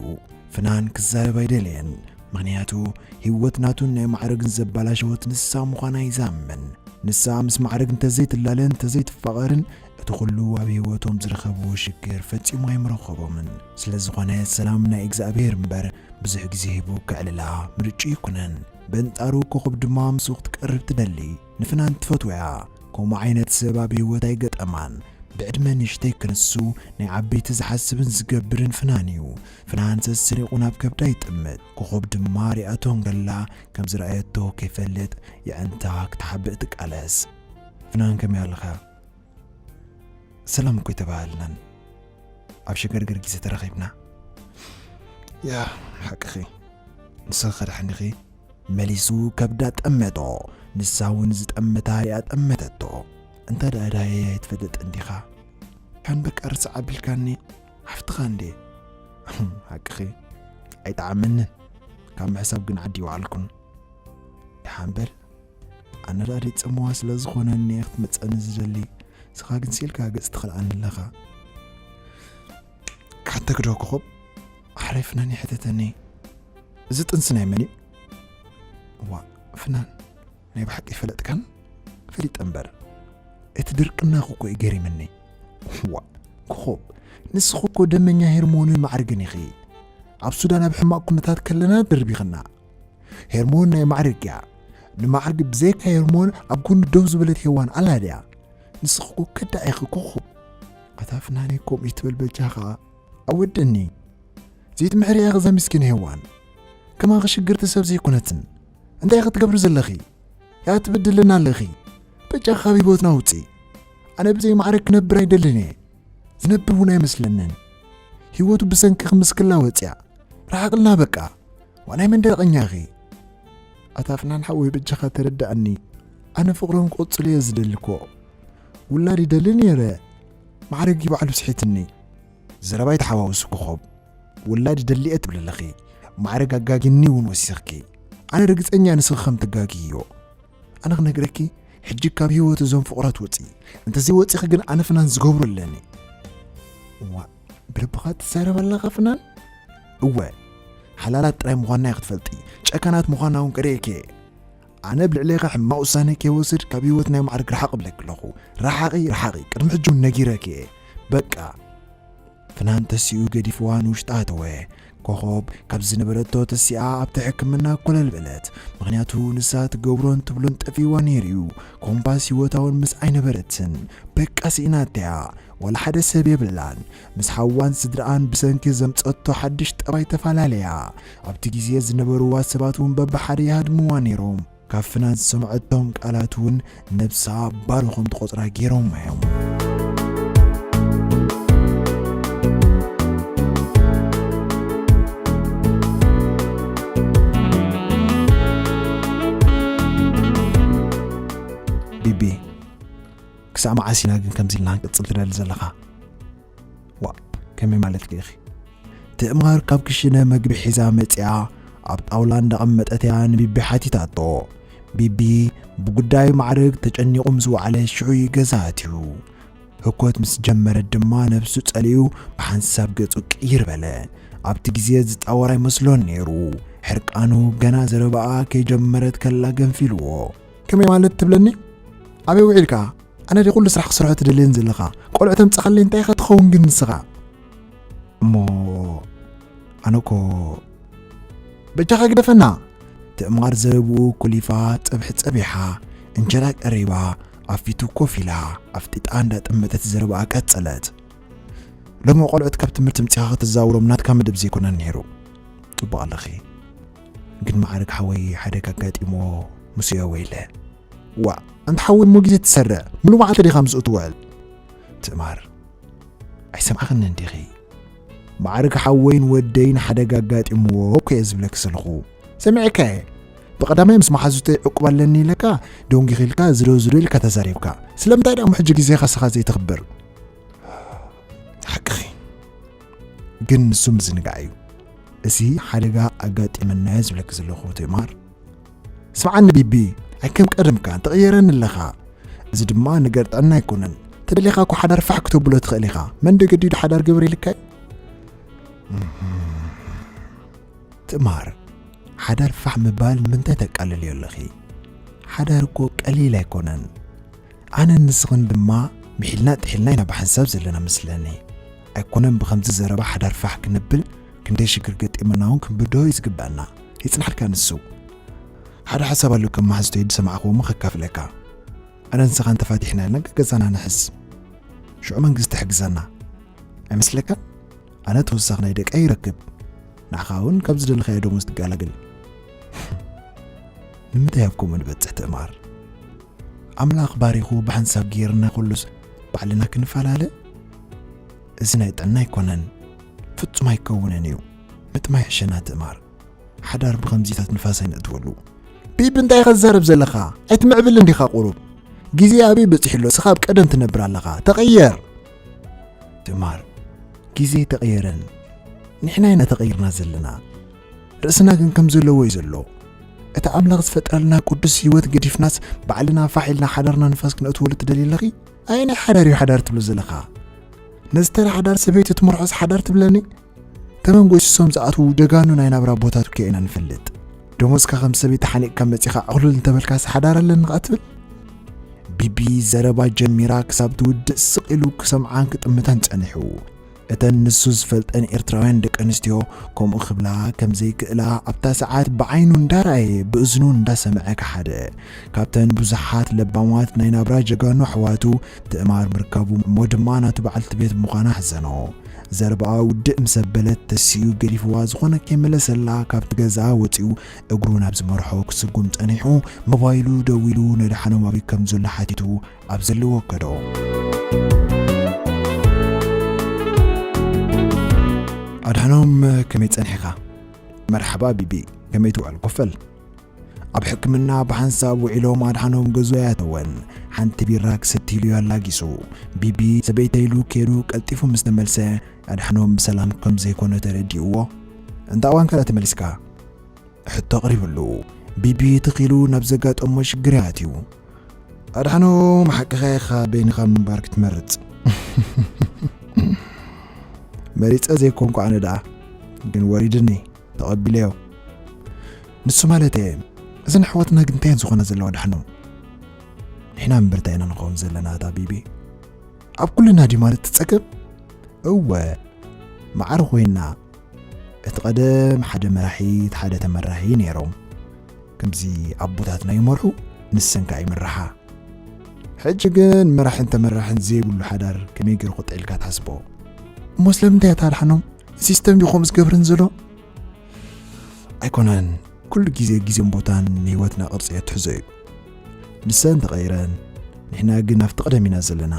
ፍናን ክዛረብ ኣይደለየን። ምኽንያቱ ህይወት ናቱን ናይ ማዕረግን ዘባላሸወት ንሳ ምዃና እዩ ዝኣምን። ንሳ ምስ ማዕረግ እንተዘይትላለን እንተዘይትፋቐርን እቲ ኩሉ ኣብ ህይወቶም ዝረኸብዎ ሽግር ፈጺሙ ኣይምረኸቦምን። ስለ ዝኾነ ሰላም ናይ እግዚኣብሔር እምበር ብዙሕ ግዜ ሂቡ ከዕልላ ምርጫ ይኩነን። በንጻሩ ኮኾብ ድማ ምስኡ ክትቀርብ ትደሊ። ንፍናን ትፈትዋ እያ። ከምኡ ዓይነት ሰብ ኣብ ህይወት ኣይገጠማን። ብዕድመ ንእሽተይ ክንሱ ናይ ዓበይቲ ዝሓስብን ዝገብርን ፍናን እዩ። ፍናን ሰስሪቑ ናብ ከብዳ ይጥምት። ኮኾብ ድማ ሪኣቶ እንከላ ከም ዝረኣየቶ ከይፈልጥ የዕንታ ክትሓብእ ትቃለስ። ፍናን ከመይ ኣለኻ? ሰላም እኮ ኣይተባሃልናን። ኣብ ሸገርገር ግዜ ተራኺብና። ያ፣ ሓቅኺ። ንስኺ ከዳሕኒኺ? መሊሱ ከብዳ ጠመቶ። ንሳ እውን ዝጠመታ ሪኣ ጠመተቶ። እንተ ደኣ ዳየ ኣይትፈልጥን ዲኻ? ካን በቃ ርሳዕ ኣቢልካኒ። ሓፍትኻ እንዴ? ሓቅኺ። ኣይጠዓመንን። ካብ ምሕሳብ ግን ዓዲ ይወዓልኩን። ደሓን በል። ኣነ ደኣ ደይጸምዋ ስለ ዝኾነኒ እየ ክትመጸኒ ዝደሊ። ንስኻ ግን ሲልካ ገጽ ትኸልኣኒ ኣለኻ። ካንተ ክዶ ኮኾብ? ሓራይ ፍናን ይሕተተኒ። እዚ ጥንሲ ናይ መን እዩ? ዋ፣ ፍናን፣ ናይ ብሓቂ ፈለጥካን? ፈሊጠ እምበር። እቲ ድርቅናኺ እኮ እዩ ገሪምኒ። ዋ፣ ኮኾብ፣ ንስኺ እኮ ደመኛ ሄርሞንን ማዕርግን ኢኺ። ኣብ ሱዳን ኣብ ሕማቕ ኩነታት ከለና ደርቢኽና። ሄርሞን ናይ ማዕርግ እያ። ንማዕርግ ብዘይካ ሄርሞን ኣብ ጎኑ ደው ዝበለት ሄዋን ኣላ ድያ? ንስኺ እኮ ከዳዕ ኢኺ ኮኾብ። ኣታ ፍናነይ ከምኡ ይትበል በጃኻ። ኣወደኒ። ዘይትምሕርያ ኢኺ እዛ ምስኪን ሄዋን። ከማኺ ሽግርቲ ሰብ ዘይኮነትን። እንታይ ኢኺ ትገብሪ ዘለኺ? ያ ትብድልና ኣለኺ። በጃኻ ካብ ህይወትና ውፂ። ኣነ ብዘይ ማዕርግ ክነብር ኣይደልን እየ። ዝነብር እውን ኣይመስለንን። ህይወቱ ብሰንኪ ክምስክላ ወፅያ። ርሓቕልና በቃ። ዋናይ መንደረቐኛ ኢኺ። ኣታ ፍናን ሓወይ በጃኻ ተረዳእኒ። ኣነ ፍቕሮም ክቕጽሉ እየ ዝደሊ እኮ። ውላድ ይደሊ ነይረ። ማዕረግ እዩ ባዕሉ ስሒትኒ። ዘረባ ይተሓዋውሱ ኮኾብ። ውላድ ይደሊ እየ ትብሊ ኣለኺ። ማዕረግ ኣጋጊኒ እውን ወሲኽኪ። ኣነ ርግጸኛ ንስኺ ከም ትጋግይዮ። ኣነ ክነግረኪ፣ ሕጂ ካብ ህይወት እዞም ፍቑራት ውፂ። እንተዘይወፂኺ ግን ኣነ ፍናን ዝገብሮ ኣለኒ። እዋ፣ ብልብኻ ትዛረብ ኣለኻ ፍናን? እወ፣ ሓላላት ጥራይ ምዃንና እየ ክትፈልጢ። ጨካናት ምዃንና እውን ከርእየኪ እየ። ኣነ ብልዕሌኻ ሕማቕ ውሳነ ከይወስድ ካብ ህይወት ናይ ማዕርግ ርሓቕ እብለኪ ኣለኹ። ረሓቒ፣ ረሓቒ፣ ቅድሚ ሕጂ እውን ነጊረኪ እየ። በቃ። ፍናን ተሲኡ ገዲፍዋ ንውሽጣ ኣተወ። ኮኾብ ካብ ዝነበረቶ ተሲኣ ኣብቲ ሕክምና ኮለል በለት። ምኽንያቱ ንሳ ትገብሮን ትብሎን ጠፊእዋ ነይሩ እዩ። ኮምፓስ ህይወታውን ምስ ኣይነበረትን። በቃ ስኢናተያ። ዋላ ሓደ ሰብ የብላን። ምስ ሓዋን ስድራኣን ብሰንኪ ዘምጸቶ ሓድሽ ጠባይ ተፈላለያ። ኣብቲ ግዜ ዝነበርዋ ሰባት እውን በብሓደ ይሃድምዋ ነይሮም። ካብ ፍናን ዝሰምዐቶም ቃላት እውን ነብሳ ባዶ ከም ትቖጽራ ገይሮም እዮም። ቢቢ፣ ክሳዕ መዓስ ኢና ግን ከምዚ ኢልና ክንቅጽል ትደሊ ዘለኻ? ዋ፣ ከመይ ማለት ኢኺ? ትእማር ካብ ክሽነ መግቢ ሒዛ መጺኣ፣ ኣብ ጣውላ እንዳቐመጠት እያ ንቢቢ ሓቲታቶ። ቢቢ ብጉዳይ ማዕርግ ተጨኒቑ ምስ ወዓለ ሽዑ እዩ ገዛ ኣትዩ። ህኮት ምስ ጀመረት ድማ ነብሱ ጸሊኡ ብሓንሳብ ገጹ ቅይር በለ። ኣብቲ ግዜ ዝጻወር ኣይመስሎን ነይሩ። ሕርቃኑ ገና ዘረባኣ ከይጀመረት ከላ ገንፊልዎ። ከመይ ማለት ትብለኒ? ኣበይ ውዒልካ? ኣነ ድየ ኩሉ ስራሕ ክሰርሖ ትደልየን ዘለኻ? ቆልዑ ተምጽኻለይ እንታይ ኢኻ ትኸውን ግን ንስኻ? እሞ ኣነ እኮ በጃኻ ግደፈና። ትእማር ዘረብኡ ኩሊፋ ጸብሒ ጸቢሓ፣ እንጀራ ቀሪባ፣ ኣብ ፊቱ ኮፍ ኢላ፣ ኣፍጢጣ እንዳጠመተት ዘረባኣ ቀጸለት። ሎሚ ቆልዑት ካብ ትምህርቲ ምጺኻ ክትዛውሮም ናትካ መደብ ዘይኮነን ነይሩ። ጽቡቕ ኣለኺ። ግን ማዕረግ ሓወይ ሓደጋ ኣጋጢምዎ ምስ እዮ ወይለ። ዋእ፣ ኣንታ ሓወይ እሞ ግዜ ትሰርዕ፣ ሙሉ መዓልቲ ዲኻ ምስኡ ትውዕል? ትእማር፣ ኣይሰማዕኽንን ዲኺ? ማዕረግ ሓወይን ወደይን ሓደጋ ኣጋጢምዎ እኮ እየ ዝብለኪ ዘለኹ። ሰሚዐካ እየ። ብቐዳማይ ምስ መሓዙተይ ዕቁብ ኣለኒ ኢለካ፣ ደንጒኺ ኢልካ፣ ዝዶ ዝዶ ኢልካ ተዛሪብካ። ስለምንታይ ደኣ እሞ ሕጂ ግዜኻ ንስኻ ዘይተኽብር? ሓቅኺ። ግን ንሱ ምዝንጋዕ እዩ። እዚ ሓደጋ ኣጋጢመናዮ ዝብለኪ ዘለኹ ትእማር። ስምዓኒ ቢቢ፣ ኣይከም ቀደምካ፣ ተቐየረኒ ኣለኻ። እዚ ድማ ነገር ጥዕና ኣይኮነን። ተደሊኻ እኮ ሓዳር ፋሕ ክተብሎ ትኽእል ኢኻ። መን ዶ ገዲዱ ሓዳር ግበር ኢልካ እዩ? ትእማር፣ ሓዳር ፋሕ ምባል ንምንታይ ተቃልልዮ ኣለኺ? ሓዳር እኮ ቀሊል ኣይኮነን። ኣነን ንስኽን ድማ ምሒልና ጥሒልና ኢና ብሓንሳብ ዘለና መስለኒ። ኣይኮነን ብኸምዚ ዘረባ ሓዳር ፋሕ ክንብል፣ ክንደይ ሽግር ገጢሙና እውን ክንብድሆ እዩ ዝግበኣና። ይጽንሓልካ ንሱ። ሓደ ሓሳብ ኣሎ ከም መሓዙተይ ዝሰማዕክዎ እሞ ከካፍለካ። ኣነን ንስኻን ተፋቲሕና ኢልና ገዛና ንሕዝ። ሽዑ መንግስቲ ይሕግዘና። ኣይመስለካን? ኣነ ተወሳኺ ናይ ደቀይ ይረክብ። ንዓኻ እውን ካብ ዝደለኻዮ ደሞዝ ትገላገል። ንምንታይ ኣብ ከምኡ ንበጽሕ ትእማር? ኣምላኽ ባሪኹ ብሓንሳብ ገይርና ኩሉስ ባዕልና ክንፈላለ? እዚ ናይ ጥዕና ኣይኮነን። ፍጹም ኣይከውንን እዩ። ምጥማይ ይሕሸና ትእማር። ሓዳር ብኸምዚታት ንፋስ ኣይነእትወሉ። ቢቢ እንታይ ኢኻ ትዛረብ ዘለኻ? ኣይትምዕብል እንዲኻ ቁሩብ። ግዜ ኣበይ በጺሑ ኣሎ? እስኻ ኣብ ቀደም ትነብር ኣለኻ። ተቐየር። ትእማር፣ ግዜ ኣይተቐየረን። ንሕና ኢና ተቐይርና ዘለና። ርእስና ግን ከም ዘለዎ እዩ ዘሎ። እቲ ኣምላኽ ዝፈጠረልና ቅዱስ ህይወት ገዲፍናስ ባዕልና ፋሕ ኢልና ሓዳርና ንፋስ ክነእትወሉ ትደልዩ ኣለኺ? ኣየናይ ሓዳር እዩ ሓዳር ትብሎ ዘለኻ? ነዚ ተራ ሓዳር ሰበይቲ ትመርሖስ ሓዳር ትብለኒ? ተመን ጎሲሶም ዝኣትዉ ጀጋኑ ናይ ናብራ ቦታትኪ ኢና ንፈልጥ። ደሞዝካ ከም ሰበይቲ ሓኒቕካ መጺኻ ዕኹልል እንተበልካስ ሓዳር ኣለኒ ኸኣ ትብል? ቢቢ ዘረባ ጀሚራ ክሳብ ትውድእ ስቕ ኢሉ ክሰምዓን ክጥምታን ጸኒሑ። እተን ንሱ ዝፈልጠን ኤርትራውያን ደቂ ኣንስትዮ ከምኡ ክብላ ከም ዘይክእላ ኣብታ ሰዓት ብዓይኑ እንዳረኣየ ብእዝኑ እንዳሰምዐ ከሓደ። ካብተን ብዙሓት ለባማት ናይ ናብራ ጀጋኑ ኣሕዋቱ ትእማር ምርካቡ እሞ ድማ ናቱ በዓልቲ ቤት ምዃና ኣሕዘኖ። ዘረባኣ ውድእ ምስ ኣበለት ተሲኡ ገዲፍዋ ዝኾነ ከይመለሰላ ካብቲ ገዛ ወጺኡ እግሩ ናብ ዝመርሖ ክስጉም ጸኒሑ ሞባይሉ ደዊሉ ነድሓኖም ኣበይ ከም ዘሎ ሓቲቱ ኣብ ዘለዎ ከዶ። ኣድሓኖም ከመይ ጸኒሕኻ? መርሓባ ቢቢ፣ ከመይ ትውዕል ኮፈል? ኣብ ሕክምና ብሓንሳብ ውዒሎም ኣድሓኖም ገዝኡ ኣያተወን። ሓንቲ ቢራ ክሰትይሉ ኣላጊሱ። ቢቢ ሰበይተይ ኢሉ ከይዱ ቀልጢፉ ምስ ተመልሰ ኣድሓኖም ብሰላም ከም ዘይኮነ ተረዲእዎ። እንተ እዋን ከ ተመሊስካ? ሕቶ ኣቕሪብሉ። ቢቢ ትኺሉ ናብ ዘጋጠሞ ሽግር ኣትዩ። ኣድሓኖም ሓቅኻ ኢኻ፣ በይንኻ ምንባር ክትመርጽ። መሪጸ ዘይኮንኩ ኣነ ደኣ ግን ወሪድኒ። ተቐቢለዮ። ንሱ ማለት እየ። እዘን ኣሕዋትና ግን እንታይ እየን ዝኾና ዘለዋ ኣድሓኖም? ንሕና እምበር እንታይ ኢና ንኸውን ዘለና እታ ቢቢ? ኣብ ኩልና ድዩ ማለት ትጸገም? እወ፣ መዓር ኮይና። እቲ ቀደም ሓደ መራሒ፣ እቲ ሓደ ተመራሒ ነይሮም። ከምዚ ኣቦታትና ይመርሑ፣ ንሰን ከኣ ይምርሓ። ሕጂ ግን መራሕን ተመራሕን ዘይብሉ ሓዳር ከመይ ገይሩ ክጥዕልካ ትሓስቦ? እሞ ስለምንታይ ኣታ ኣድሓኖም ሲስተም ድዩ ከምኡ ዝገብረን ዘሎ? ኣይኮነን፣ ኩሉ ግዜ ግዜን ቦታን ንህይወትና ቅርጺ እትሕዞ እዩ። ንሰን ተቐይረን፣ ንሕና ግን ኣብቲ ቀደም ኢና ዘለና።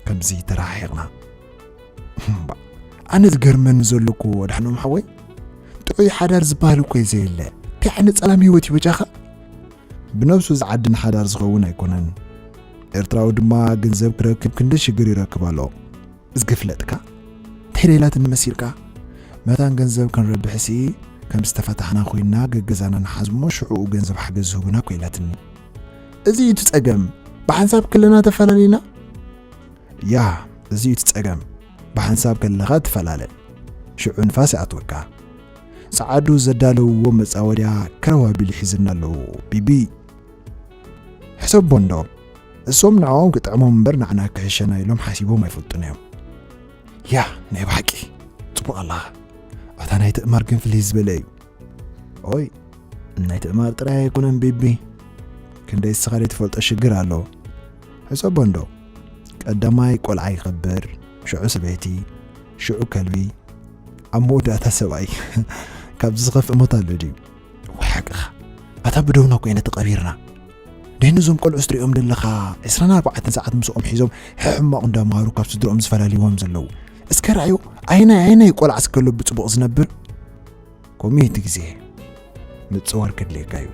ከምዚ ተረሓሒቕና። እምባ፣ ኣነ ዝገርመኒ ዘሎ እኮ ኣድሓኖም ሓወይ፣ ጥዑይ ሓዳር ዝበሃል እኮ እዩ ዘየለ። እንታይ ዓይነት ጸላም ህይወት እዩ በጃኻ? ብነብሱ ዝዓድን ሓዳር ዝኸውን ኣይኮነን። ኤርትራዊ ድማ ገንዘብ ክረክብ ክንዲ ሽግር ይረክብ ኣሎ። እዝጊ ፍለጥካ? እንታይ ደይላትኒ መሲልካ? መታን ገንዘብ ክንረብሕሲ ከም ዝተፈታሕና ኮይንና ገገዛና ንሓዝ እሞ ሽዑኡ ገንዘብ ሓገዝ ዝህቡና እኮ ኢላትኒ። እዚ እዩ እቲ ጸገም። ብሓንሳብ ከለና ተፈላለዩና። ያ፣ እዚ እዩ እቲ ጸገም። ብሓንሳብ ከለኻ ትፈላለ። ሽዑ ንፋስ ይኣትወካ። ጸዓዱ ዘዳለውዎ መጻወድያ ከረው ኣቢሉ ሒዝና ኣለዉ። ቢቢ፣ ሕሰቦ እንዶ። እሶም ንዕኦም ክጥዕሞም እምበር ንዓና ክሕሸና ኢሎም ሓሲቦም ኣይፈልጡን እዮም። ያ፣ ናይ ብሓቂ። ጽቡቕ ኣለኻ። ኣታ ናይ ትእማር ግን ፍልይ ዝበለ እዩ። ኦይ፣ ናይ ትእማር ጥራይ ኣይኮነን ቢቢ። ክንደይ እስኻ ዘይትፈልጦ ሽግር ኣሎ። ሕሰቦ እንዶ። ቀዳማይ ቆልዓ ይኸብር፣ ሽዑ ሰበይቲ፣ ሽዑ ከልቢ፣ ኣብ መወዳእታ ሰብኣይ። ካብዚ ዝኸፍእ ሞት ኣሎ ድዩ? ወይ ሓቅኻ። ኣታ ብደውና ኮይነ ተቐቢርና። ደይኑ እዞም ቆልዑ ስትሪኦም ደለኻ ዕስራን ኣርባዕተን ሰዓት ምስኦም ሒዞም ሕሕማቕ እንዳምሃሩ ካብ ስድርኦም ዝፈላልይዎም ዘለዉ። እስከ ረኣዮ፣ ኣይናይ ኣይናይ ቆልዓ ስከሎ ብጽቡቕ ዝነብር? ከምኡ እቲ ግዜ ምጽዋር ከድልየካ እዩ።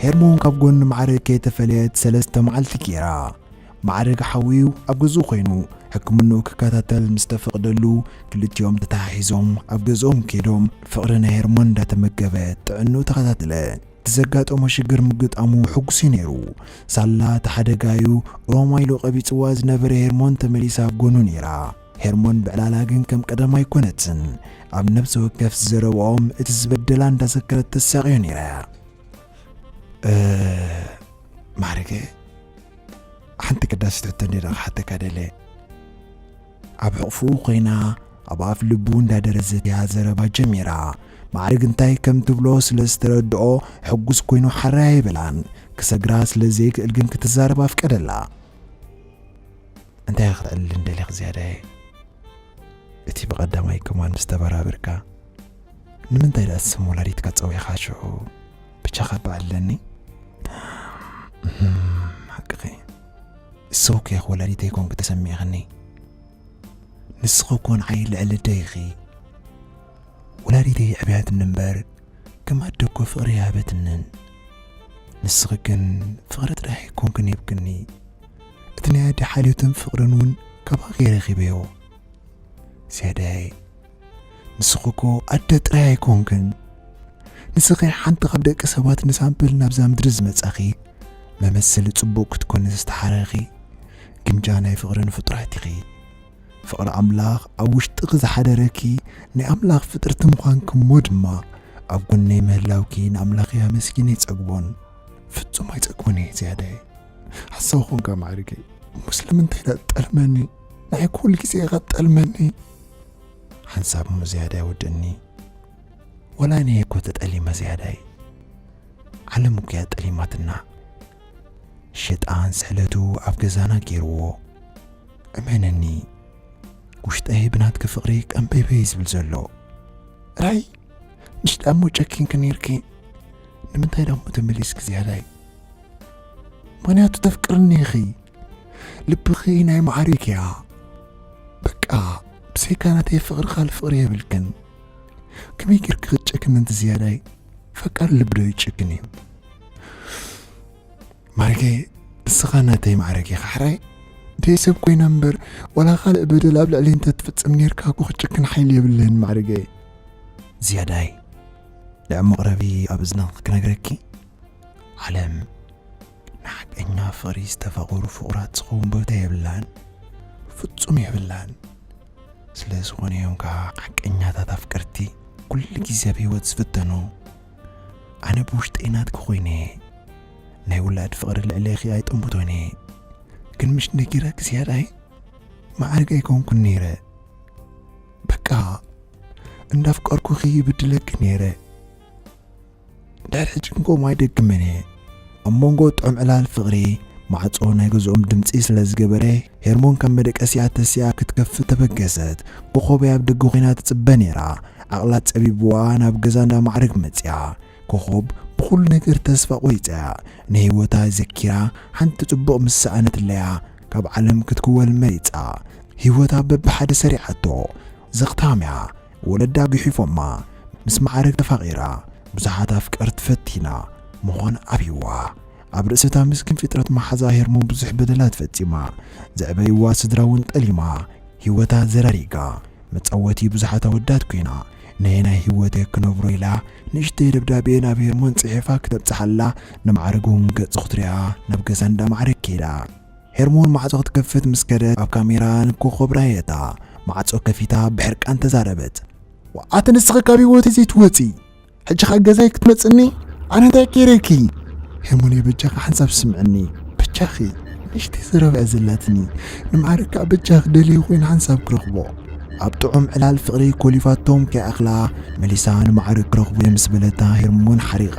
ሄርሞን ካብ ጎኒ ማዕረግ ከይተፈለየት ሰለስተ መዓልቲ ገይራ። ማዕረግ ሓውዩ ኣብ ገዝኡ ኮይኑ ሕክምንኡ ክከታተል ምስ ተፈቕደሉ፣ ክልቲኦም ተተሓሒዞም ኣብ ገዝኦም ከይዶም ፍቕሪ ናይ ሄርሞን እንዳተመገበ ጥዕንኡ ተኸታተለ። እቲ ዘጋጠሞ ሽግር ምግጣሙ ሕጉስ እዩ ነይሩ። ሳላ እቲ ሓደጋዩ ሮማ ኢሉ ቀቢጽዋ ዝነበረ ሄርሞን ተመሊሳ ኣብ ጎኑ ነይራ። ሄርሞን ብዕላላ ግን ከም ቀደም ኣይኮነትን። ኣብ ነብሲ ወከፍ ዘረባኦም እቲ ዝበደላ እንዳዘከረት ተሳቕዮ ነይራ። እ፣ ማዕረገ፣ ሓንቲ ቀዳሲት ሕቶ እንዴ ደኣ ክሓተካ ደልየ። ኣብ ሕቕፍኡ ኮይና ኣብ ኣፍ ልቡ እንዳደረዘት እያ ዘረባ ጀሚራ። ማዕረግ እንታይ ከም ትብሎ ስለ ዝተረድኦ ሕጉስ ኮይኑ ሓራይ ኣይበላን። ክሰግራ ስለ ዘይክእል ግን ክትዛረብ ኣፍቀደላ። እንታይ ክትዕልል እንደሊኽ ዝያዳየ? እቲ ብቐዳማይ ከማን ምስ ተበራበርካ፣ ንምንታይ ደኣ ስም ወላዲትካ ጸዊዕኻ ሽዑ ብቻኻ እባ ኣለኒ? እህም፣ ሓቅኺ። እሰውኪ ኢኺ ወላዲተይ ኮንኪ ተሰሚዕኽኒ። ንስኺ እኮ ንዓይ ልዕሊ ኣደይ ኢኺ። ወላዲተይ ኣዕብያትኒ እምበር፣ ከም ኣደ እኮ ፍቕሪ ኣይሃበትንን። ንስኺ ግን ፍቕሪ ጥራይ ኣይኮንክን ሂብክኒ። እቲ ናይ ኣደ ሓልዮትን ፍቕርን እውን ካባኺ እየ ረኺበዮ። ዝያዳይ፣ ንስኺ እኮ ኣደ ጥራይ ኣይኮንክን። ንስኺ ሓንቲ ካብ ደቂ ሰባት ንሳምፕል ናብዛ ምድሪ ዝመጻኺ፣ መመሰሊ ጽቡቕ ክትኮኒ ዝተሓረኺ ግምጃ ናይ ፍቕሪ ንፍጡራት ኢኺ። ፍቕሪ ኣምላኽ ኣብ ውሽጥኺ ዝሓደረኪ ናይ ኣምላኽ ፍጥርቲ ምዃንኪ እሞ ድማ ኣብ ጎነይ ምህላውኪ ንኣምላኸይ ኣመስጊነ ኣይጸግቦን። ፍጹም ኣይጸግቦን እየ ዝያዳይ። ሓሳዊ ኾንካ ማዕሪገይ። እሞ ስለምንታይ ኢኻ ትጠልመኒ? ንዓይ ኩሉ ግዜ ኢኻ ትጠልመኒ። ሓንሳብ እሞ ዝያዳይ ወደኒ። ወላ እኔ እኮ ተጠሊመ ዝያዳይ። ዓለም እኮ እያ ጠሊማትና። ሸጣን ስሕለቱ ኣብ ገዛና ገይርዎ። እመነኒ፣ ውሽጠይ ብናትኪ ፍቕሪ ቀንበይበይ ዝብል ዘሎ። ራይ፣ ምሽ ደኣ እሞ ጨኪንኪ ነይርኪ። ንምንታይ ደሞ ተመሊስኪ ዝያዳይ? ምኽንያቱ ተፍቅርኒ ኢኺ። ልብኺ ናይ ማዕሪክ እያ። በቃ፣ ብሰይካ ናተይ ፍቕሪ ካልእ ፍቕሪ የብልክን። ከመይ ጌርኪ ክትጨክኒ እንተ ዝያዳይ? ፈቃር ልቢ ዶ ይጭክን እዩ? ማዕሪከይ፣ ንስኻ ናተይ ማዕሪክ ኢኻ ሕራይ። ደይ ሰብ ኮይና እምበር፣ ዋላ ካልእ በደል ኣብ ልዕሊ እንተ ትፍጽም ኔርካ እኮ ክጭክን ሓይሊ የብለይን ማዕሪከይ። ዝያዳይ፣ ልዕሊ መቕረቢ ኣብ እዝንኺ ክነግረኪ። ዓለም ንሓቀኛ ፍቕሪ ዝተፋቐሩ ፍቑራት ዝኸውን ቦታ የብላን፣ ፍጹም የብላን። ስለ ዝኾነ እዮም ከኣ ሓቀኛታት ኣፍቀርቲ ኩሉ ግዜ ኣብ ህይወት ዝፍተኑ። ኣነ ብውሽጠይ ናትኪ ኮይነ ናይ ውላድ ፍቕሪ ልዕሌኺ ኣይጠምቶን እየ። ግን ምሽ ነጊረኪ ዝያዳይ ማዕርግ ኣይኮንኩን ነይረ። በቃ እንዳፍቀርኩኺ ይብድለኪ ነይረ። ድሕሪ ሕጂ ግን ከምኡ ኣይደግምን እየ። ኣብ መንጎ ጥዑም ዕላል ፍቕሪ ማዕጾ ናይ ገዝኦም ድምጺ ስለ ዝገበረ፣ ሄርሞን ካብ መደቀሲኣ ተሲኣ ክትከፍት ተበገሰት። ኮኾብ እያ ኣብ ደገ ኮይና ትጽበ ነይራ። ዓቕላ ጸቢብዋ ናብ ገዛ እንዳ ማዕርግ መጽያ። ኮኾብ ብኹሉ ነገር ተስፋ ቆሪጻ እያ። ንህይወታ ዘኪራ ሓንቲ ጽቡቕ ምስ ሰኣነትለያ ካብ ዓለም ክትክወል መሪጻ። ህይወታ በብሓደ ሰሪዓቶ። ዘኽታም እያ። ወለዳ ግሒፎማ ምስ ማዕርግ ተፋቒራ ብዙሓት ኣፍቀርቲ ፈቲና ምዃን ኣብይዋ። ኣብ ርእሰታ ምስኪን ፍጥረት መሓዛ ሄርሞን ብዙሕ በደላት ፈጺማ። ዘዕበይዋ ስድራ እውን ጠሊማ ህይወታ ዘራሪጋ። መጻወቲ ብዙሓት ኣወዳት ኮይና። ነየናይ ህይወት ክነብሮ ኢላ ንእሽተይ ደብዳቤ ናብ ሄርሞን ጽሒፋ ክተብጽሓላ ንማዕርግ እውን ገጹ ክትሪኣ ናብ ገዛ እንዳ ማዕርግ ከይዳ። ሄርሞን ማዕጾ ክትከፍት ምስ ከደት ኣብ ካሜራ ንኮኾብ ራየታ። ማዕጾ ከፊታ ብሕርቃን ተዛረበት። ኣቲ ንስኺ ካብ ህይወተይ ዘይትወጺ፣ ሕጂ ኸኣ ገዛይ ክትመጽኒ? ኣነ እንታይ ገይረኪ? ሄርሞን በጃኺ ሓንሳብ ስምዕኒ። በጃኺ ንእሽተይ ዘረባ እያ ዘላትኒ። ንማዕርግ ከኣ በጃኺ ደልየ ኮይኑ ሓንሳብ ክረኽቦ። ኣብ ጥዑም ዕላል ፍቕሪ ኮሊፋቶም ከይኣኽላ መሊሳ ንማዕርግ ክረኽቡ እየ ምስ በለታ ሄርሞን ሓሪቓ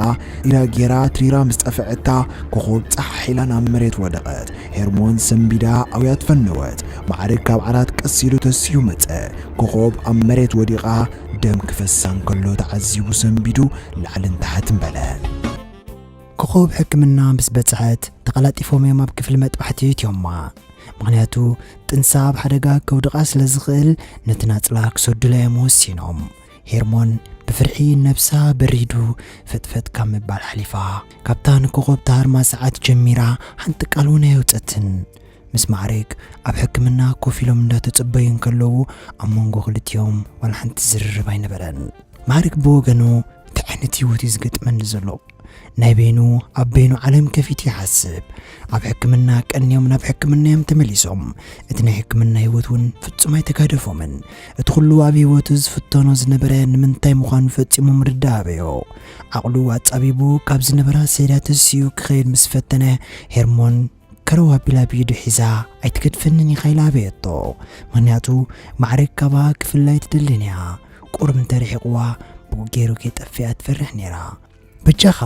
ኢዳ ጌራ ትሪራ ምስ ጠፍዐታ ኮኾብ ጻሕ ኢላ ናብ መሬት ወደቐት። ሄርሞን ሰንቢዳ ኣውያት ፈነወት። ማዕርግ ካብ ዓራት ቀስ ኢሉ ተሲኡ መጸ። ኮኾብ ኣብ መሬት ወዲቓ ደም ክፈሳ እንከሎ ተዓዚቡ ሰንቢዱ ላዕልን ታሕትን በለ። ኮኾብ ሕክምና ምስ በጽሐት ተቐላጢፎም እዮም ኣብ ክፍሊ መጥባሕቲ እትዮማ። ምኽንያቱ ጥንሳ ኣብ ሓደጋ ከውድቓ ስለ ዝኽእል ነቲ ናጽላ ክሰዱላ እዮም ወሲኖም። ሄርሞን ብፍርሒ ነብሳ በሪዱ ፈጥፈጥ ካብ ምባል ሓሊፋ ካብታ ንኮኾብ ተሃርማ ሰዓት ጀሚራ ሓንቲ ቃል እውን ኣየውጸትን። ምስ ማዕርግ ኣብ ሕክምና ኮፍ ኢሎም እንዳተጸበዩ እንከለዉ ኣብ መንጎ ክልቲኦም ዋላ ሓንቲ ዝርርብ ኣይነበረን። ማዕርግ ብወገኑ እንታይ ዓይነት ህይወት እዩ ዝገጥመኒ ዘሎ? ናይ በይኑ ኣብ በይኑ ዓለም ከፊቱ ይሓስብ። ኣብ ሕክምና ቀንዮም ናብ ሕክምና እዮም ተመሊሶም። እቲ ናይ ሕክምና ህይወት እውን ፍጹም ኣይተጋደፎምን። እቲ ኩሉ ኣብ ህይወቱ ዝፍተኖ ዝነበረ ንምንታይ ምዃኑ ፈጺሙ ምርዳእ ኣበዮ። ዓቕሉ ኣጻቢቡ ካብ ዝነበራ ሰይዳ ተሲኡ ክኸይድ ምስ ፈተነ ሄርሞን ከረው ኣቢላ ብኢዱ ሒዛ ኣይትገድፈንን ኢኻ ኢላ ኣበየቶ። ምኽንያቱ ማዕርግ ካባኣ ክፍላይ ትደልን እያ። ቁሩብ እንተርሒቕዋ ብኡ ገይሩ ከይጠፍኣ ትፈርሕ ነይራ። በጃኻ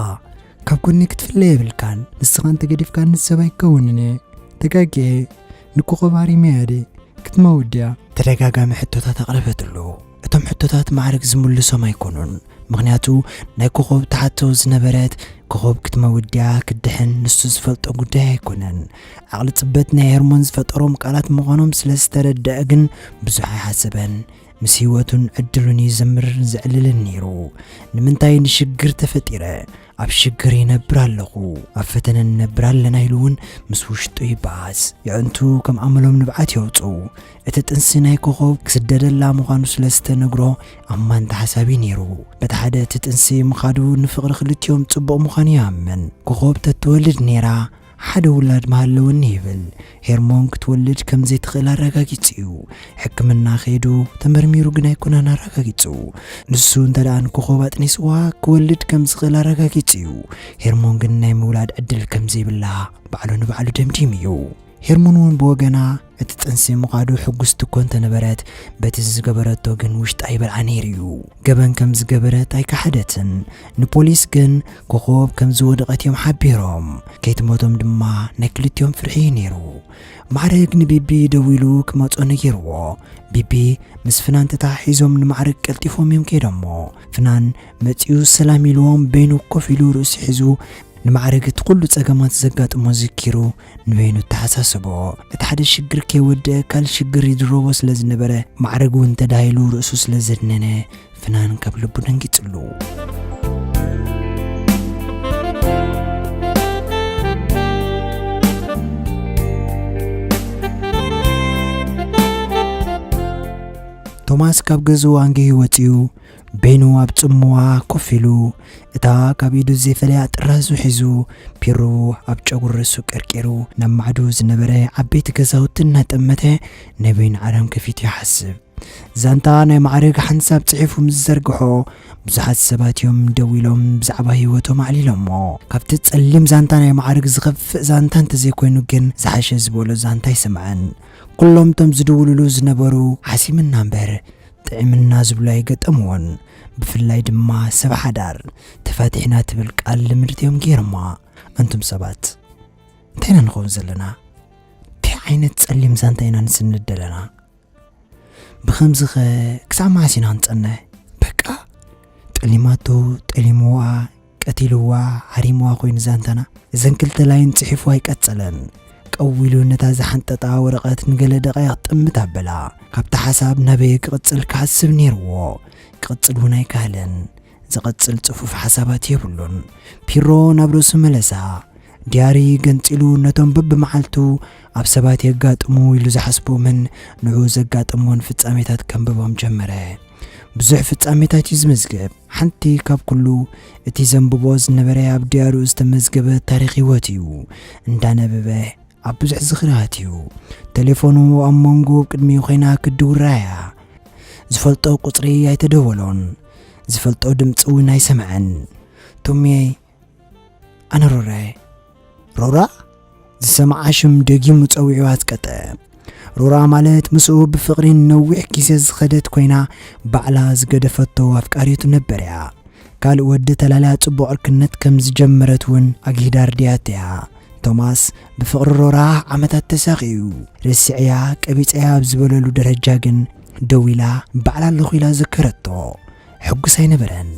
ካብ ጎኒ ክትፍለ የብልካን። ንስኻ እንተገዲፍካኒ ሰብ ኣይከውንን እየ። ተጋግየ ንኮኾብ ሃሪመያ ድየ? ክትመውት ድያ? ተደጋጋሚ ሕቶታት ኣቕረበትሉ። እቶም ሕቶታት ማዕርግ ዝምልሶም ኣይኮኑን። ምኽንያቱ ናይ ኮኾብ ትሓቶ ዝነበረት ኮኾብ ክትመውት ድያ ክትድሕን ንሱ ዝፈልጦ ጉዳይ ኣይኮነን። ዓቕሊ ጽበት ናይ ሄርሞን ዝፈጠሮም ቃላት ምዃኖም ስለ ዝተረድአ ግን ብዙሕ ኣይሓሰበን። ምስ ህይወቱን ዕድሉን ይዘምርን ዘዕልልን ነይሩ። ንምንታይ ንሽግር ተፈጢረ? ኣብ ሽግር ይነብር ኣለኹ፣ ኣብ ፈተነ ንነብር ኣለና ኢሉ እውን ምስ ውሽጡ ይበኣስ። የዕንቱ ከም ኣመሎም ንብዓት የውፅኡ። እቲ ጥንሲ ናይ ኮኾብ ክስደደላ ምዃኑ ስለ ዝተነግሮ ኣማንቲ ሓሳብ እዩ ነይሩ። በቲ ሓደ እቲ ጥንሲ ምኻዱ ንፍቕሪ ክልቲኦም ጽቡቕ ምዃኑ ይኣምን። ኮኾብ ተትወልድ ነይራ ሓደ ውላድ ምሃለወኒ ይብል። ሄርሞን ክትወልድ ከም ዘይትኽእል ኣረጋጊጹ እዩ። ሕክምና ከይዱ ተመርሚሩ ግን ኣይኮነን ኣረጋጊጹ። ንሱ እንተ ደኣ ንኮኾብ ኣጥኒስዋ ክወልድ ከም ዝኽእል ኣረጋጊጹ እዩ። ሄርሞን ግን ናይ ምውላድ ዕድል ከም ዘይብላ ባዕሉ ንባዕሉ ደምዲሙ እዩ። ሄርሞን እውን ብወገና እቲ ጥንሲ ምዃዱ ሕጉስቲ እኮ እንተነበረት፣ በቲ ዝገበረቶ ግን ውሽጣ ይበልዓ ነይሩ እዩ። ገበን ከም ዝገበረት ኣይከሓደትን። ንፖሊስ ግን ኮኾብ ከም ዝወደቐት እዮም ሓቢሮም። ከይትሞቶም ድማ ናይ ክልቲኦም ፍርሒ እዩ ነይሩ። ማዕረግ ንቢቢ ደዊሉ ክመጾ ነጊርዎ። ቢቢ ምስ ፍናን ተተሓሒዞም ንማዕረግ ቀልጢፎም እዮም ከይዶሞ። ፍናን መጺኡ ሰላም ኢልዎም በይኑ ኮፍ ኢሉ ርእሱ ሒዙ ንማዕረግ እቲ ኩሉ ጸገማት ዘጋጥሞ ዘኪሩ ንበይኑ ተሓሳስቦ። እቲ ሓደ ሽግር ከይወድአ ካልእ ሽግር ይድረቦ ስለ ዝነበረ፣ ማዕረግ እውን ተዳሂሉ ርእሱ ስለ ዘድነነ ፍናን ካብ ልቡ ደንጊጽሉ። ቶማስ ካብ ገዝኡ ኣንጊሁ ወጺኡ በይኑ ኣብ ጽምዋ ኮፍ ኢሉ፣ እታ ካብ ኢዱ ዘይፈለያ ጥራዙ ሒዙ፣ ፒሩ ኣብ ጨጉሪ ርእሱ ቀርቂሩ፣ ናብ ማዕዱ ዝነበረ ዓበይቲ ገዛውቲ እናጠመተ ናይ በይኑ ዓለም ከፊቱ ይሓስብ። ዛንታ ናይ ማዕረግ ሓንሳብ ጽሒፉ ምስ ዘርግሖ፣ ብዙሓት ሰባት እዮም ደው ኢሎም ብዛዕባ ህይወቶም ኣዕሊሎሞ። ካብቲ ጸሊም ዛንታ ናይ ማዕረግ ዝኸፍእ ዛንታ እንተዘይኮይኑ ግን ዝሓሸ ዝበሎ ዛንታ ኣይሰምዐን። ኩሎም እቶም ዝድውልሉ ዝነበሩ ሓሲምና እምበር ጥዒምና ዝብሉ ኣይገጠምዎን። ብፍላይ ድማ ሰብ ሓዳር ተፋቲሕና ትብል ቃል ልምድቲ እዮም ገይሮማ። ኣንቱም ሰባት እንታይ ኢና ንኸውን ዘለና? እንታይ ዓይነት ጸሊም ዛንታ ኢና ንስንድ ዘለና? ብኸምዚ ኸ ክሳብ መዓስ ኢና ክንጸንሕ? በቃ ጠሊማቶ፣ ጠሊምዋ፣ ቀቲልዋ፣ ሃሪምዋ ኮይኑ ዛንታና። እዘን ክልተ ላይን ጽሒፉ ኣይቀጸለን። ቀዊሉ ነታ ዝሓንጠጣ ወረቐት ንገለ ደቓይቕ ጥምት ኣበላ። ካብቲ ሓሳብ ናበይ ክቕጽል ክሓስብ ነይርዎ። ክቕጽል እውን ኣይከኣለን። ዝቐጽል ጽፉፍ ሓሳባት የብሉን። ፒሮ ናብ ርእሱ መለሳ። ዲያሪ ገንጺሉ ነቶም በብመዓልቱ ኣብ ሰባት የጋጥሙ ኢሉ ዝሓስቦምን ንዑ ዘጋጠሞን ፍጻሜታት ከንብቦም ጀመረ። ብዙሕ ፍጻሜታት እዩ ዝመዝግብ። ሓንቲ ካብ ኩሉ እቲ ዘንብቦ ዝነበረ ኣብ ዲያሪኡ ዝተመዝገበ ታሪኽ ህይወት እዩ። እንዳነበበ ኣብ ብዙሕ ዝኽሪ ኣትዩ። ቴሌፎኑ ኣብ መንጎ ቅድሚኡ ኮይና ክትድውል ረኣያ። ዝፈልጦ ቁጽሪ ኣይተደወሎን። ዝፈልጦ ድምጺ እውን ኣይሰምዐን። ቶሜ፣ ኣነ ሮራየ። ሮራ? ዝሰምዓ ሽም ደጊሙ ጸዊዑ ኣጽቀጠ። ሮራ ማለት ምስኡ ብፍቕሪ ነዊሕ ግዜ ዝኸደት ኮይና፣ ባዕላ ዝገደፈቶ ኣፍቃሪቱ ነበር እያ። ካልእ ወዲ ተላልያ ጽቡቕ ዕርክነት ከም ዝጀመረት እውን ኣግሂዳ ኣርድያቶ እያ። ቶማስ ብፍቕሪ ሮራ ዓመታት ተሳቒዩ። ረሲዐያ፣ ቀቢጸያ ኣብ ዝበለሉ ደረጃ ግን ደው ኢላ፣ ባዕላ ኣለኹ ኢላ ዘከረቶ። ሕጉስ ኣይነበረን።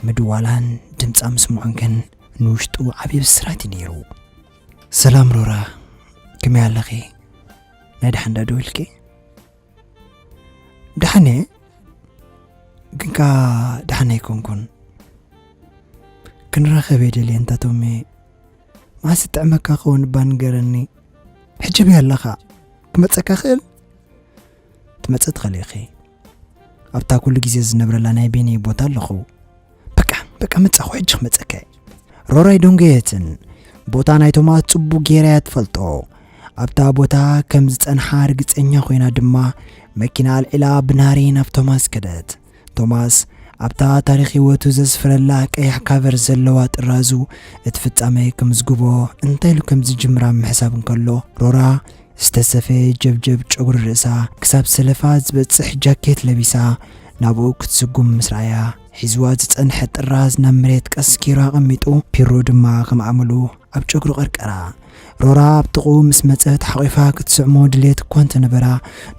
ምድዋላን ድምጻ ምስምዑን ግን ንውሽጡ ዓብዪ ብስራት እዩ ነይሩ። ሰላም ሮራ፣ ከመይ ኣለኺ? ናይ ደሓን ዶ ደዊልኪ? ደሓን እየ፣ ግን ከኣ ደሓን ኣይኮንኩን። ክንራኸብ እየ ደልየ፣ እንታ ቶሜ። መዓስ ይጥዕመካ ክኸውን እባ ንገረኒ። ሕጂ ኣበይ ኣለኻ? ክመጸካ ክእል? ትመጽእ ትኽእሊ ኢኺ። ኣብታ ኩሉ ግዜ ዝነብረላ ናይ ቤኒ ቦታ ኣለኹ። በቃ፣ በቃ መጻኹ፣ ሕጂ ክመጸካ እየ። ሮራ ኣይደንጎየትን። ቦታ ናይ ቶማስ ጽቡቕ ጌራ እያ ትፈልጦ። ኣብታ ቦታ ከም ዝጸንሓ ርግጸኛ ኮይና ድማ መኪና ኣልዒላ ብናህሪ ናብ ቶማስ ከደት። ቶማስ ኣብታ ታሪኽ ህይወቱ ዘስፍረላ ቀያሕ ካቨር ዘለዋ ጥራዙ እቲ ፍጻመ ክምዝግቦ እንታይ ኢሉ ከም ዝጅምር ኣብ ምሕሳብ እንከሎ፣ ሮራ ዝተሰፈየ ጀብጀብ ጨጉሪ ርእሳ ክሳብ ሰለፋ ዝበጽሕ ጃኬት ለቢሳ ናብኡ ክትስጉም ምስ ረኣያ፣ ሒዝዋ ዝጸንሐ ጥራዝ ናብ መሬት ቀስ ገይሩ ኣቐሚጡ፣ ፒሮ ድማ ከም ኣመሉ ኣብ ጨጉሩ ቀርቀራ። ሮራ ኣብ ጥቕኡ ምስ መጸት ሓቒፋ ክትስዕሞ ድሌት እኳ እንተነበራ፣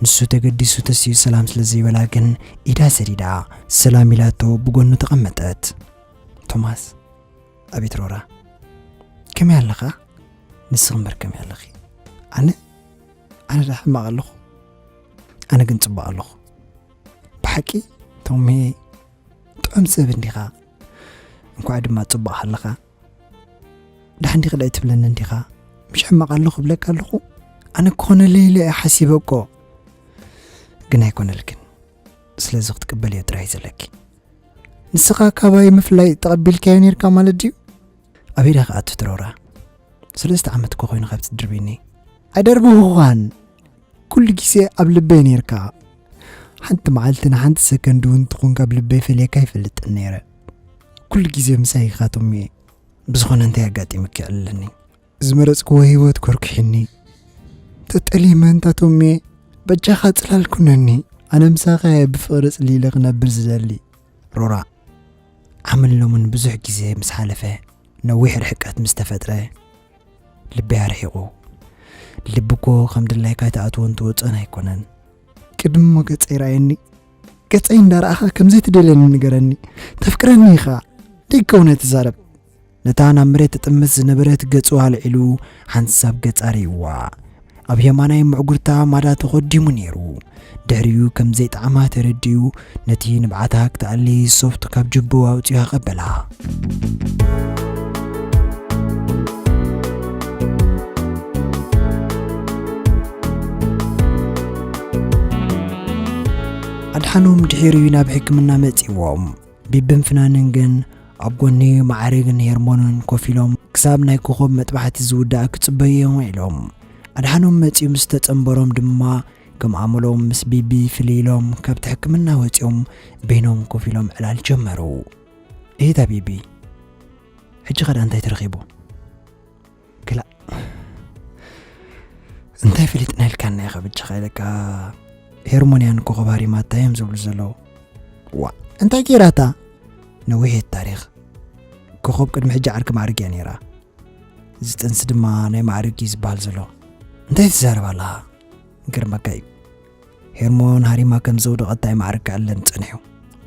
ንሱ ተገዲሱ ተሲኡ ሰላም ስለ ዘይበላ ግን ኢዳ ሰዲዳ ሰላም ኢላቶ ብጎኑ ተቐመጠት። ቶማስ፣ ኣቤት ሮራ፣ ከመይ ኣለኻ? ንስኺ እምበር ከመይ ኣለኺ? ኣነ? ኣነ ደኣ ሕማቕ ኣለኹ። ኣነ ግን ጽቡቕ ኣለኹ። ብሓቂ ቶሚ፣ ጥዑም ሰብ እንዲኻ። እንኳዕ ድማ ጽቡቕ ኣለኻ። ደሓን ዲኺ ደኣ ኣይትብለንን ዲኻ? ምሽ ሕማቕ ኣለኹ እብለካ ኣለኹ። ኣነ ክኾነለይ ኢለ እየ ሓሲበ እኮ። ግን ኣይኮነልክን። ስለዚ ክትቅበልዮ ጥራይ ዘለኪ። ንስኻ ካባይ ምፍላይ ተቐቢልካዮ ኔርካ ማለት ድዩ? ኣበይ ዲኻ ኣቱ ትሮራ? ሰለስተ ዓመት እኮ ኮይኑ ካብ ትድርብኒ። ኣይደርብኹኻን። ኩሉ ግዜ ኣብ ልበይ ኔርካ። ሓንቲ መዓልቲ ንሓንቲ ሰከንድ እውን ትኹን ካብ ልበይ ፈለየካ ኣይፈልጥን ነይረ። ኩሉ ግዜ ምሳይ ኢኻ ቶሚየ። ብዝኾነ እንታይ ኣጋጢሙኪ የዕልለኒ። ዝመረጽክዎ ህይወት ኮርኪሕኒ። ተጠሊመ እንታቶሜ፣ በጃኻ ጽላል ኩነኒ። ኣነ ምሳኻ እየ ብፍቕሪ ጽሊለ ክነብር ዝደሊ። ሮራ፣ ዓመት ሎምን ብዙሕ ግዜ ምስ ሓለፈ፣ ነዊሕ ርሕቀት ምስ ተፈጥረ፣ ልበይ ኣርሒቑ። ልቢ እኮ ከም ድላይካ ትኣትዎን ትወጾን ኣይኮነን። ቅድሚ እሞ ገጸይ ረኣየኒ። ገጸይ እንዳረኣኻ ከም ዘይትደልየኒ ንገረኒ። ተፍቅረኒ ኢኻ። ደይከውን ኣይትዛረብ። ነታ ናብ መሬት ትጥምት ዝነበረት ገጹ ኣልዒሉ ሓንሳብ ገጻ ርእይዋ። ኣብ የማናይ ምዕጉርታ ማዳ ተኾዲሙ ነይሩ። ድሕሪኡ ከም ዘይጠዓማ ተረዲኡ፣ ነቲ ንብዓታ ክትኣሊ ሶፍት ካብ ጅቡ ኣውጺኡ ኣቐበላ። ኣድሓኖም ድሒሩ ናብ ሕክምና መጺዎም። ቢብን ፍናንን ግን ኣብ ጎኒ ማዕርግን ሄርሞንን ኮፍ ኢሎም ክሳብ ናይ ኮኾብ መጥባሕቲ ዝውዳእ ክጽበዩ እዮም ውዒሎም። ኣድሓኖም መጺኡ ምስ ተጸንበሮም ድማ ከም ኣመሎም ምስ ቢቢ ፍልይ ኢሎም ካብቲ ሕክምና ወጺኦም በይኖም ኮፍ ኢሎም ዕላል ጀመሩ። እሂታ ቢቢ፣ ሕጂ ኸ ደኣ እንታይ ተረኺቡ? ክላእ፣ እንታይ ፈሊጥና ኢልካና ኢኻ በጃኻ ኢለካ። ሄርሞንያን ኮኾብ ሃሪማታ እዮም ዝብሉ ዘለዉ። ዋ፣ እንታይ ገይራታ? ነዊሕ እየ ታሪኽ። ኮኾብ ቅድሚ ሕጂ ዓርኪ ማዕርግ እያ ነይራ። እዚ ጥንሲ ድማ ናይ ማዕርግ እዩ ዝበሃል ዘሎ። እንታይ ትዛረብ ኣለኻ? ይገርመካ እዩ። ሄርሞን ሃሪማ ከም ዘውደቐታ እዩ ማዕርግ ክኣለን ጸኒሑ።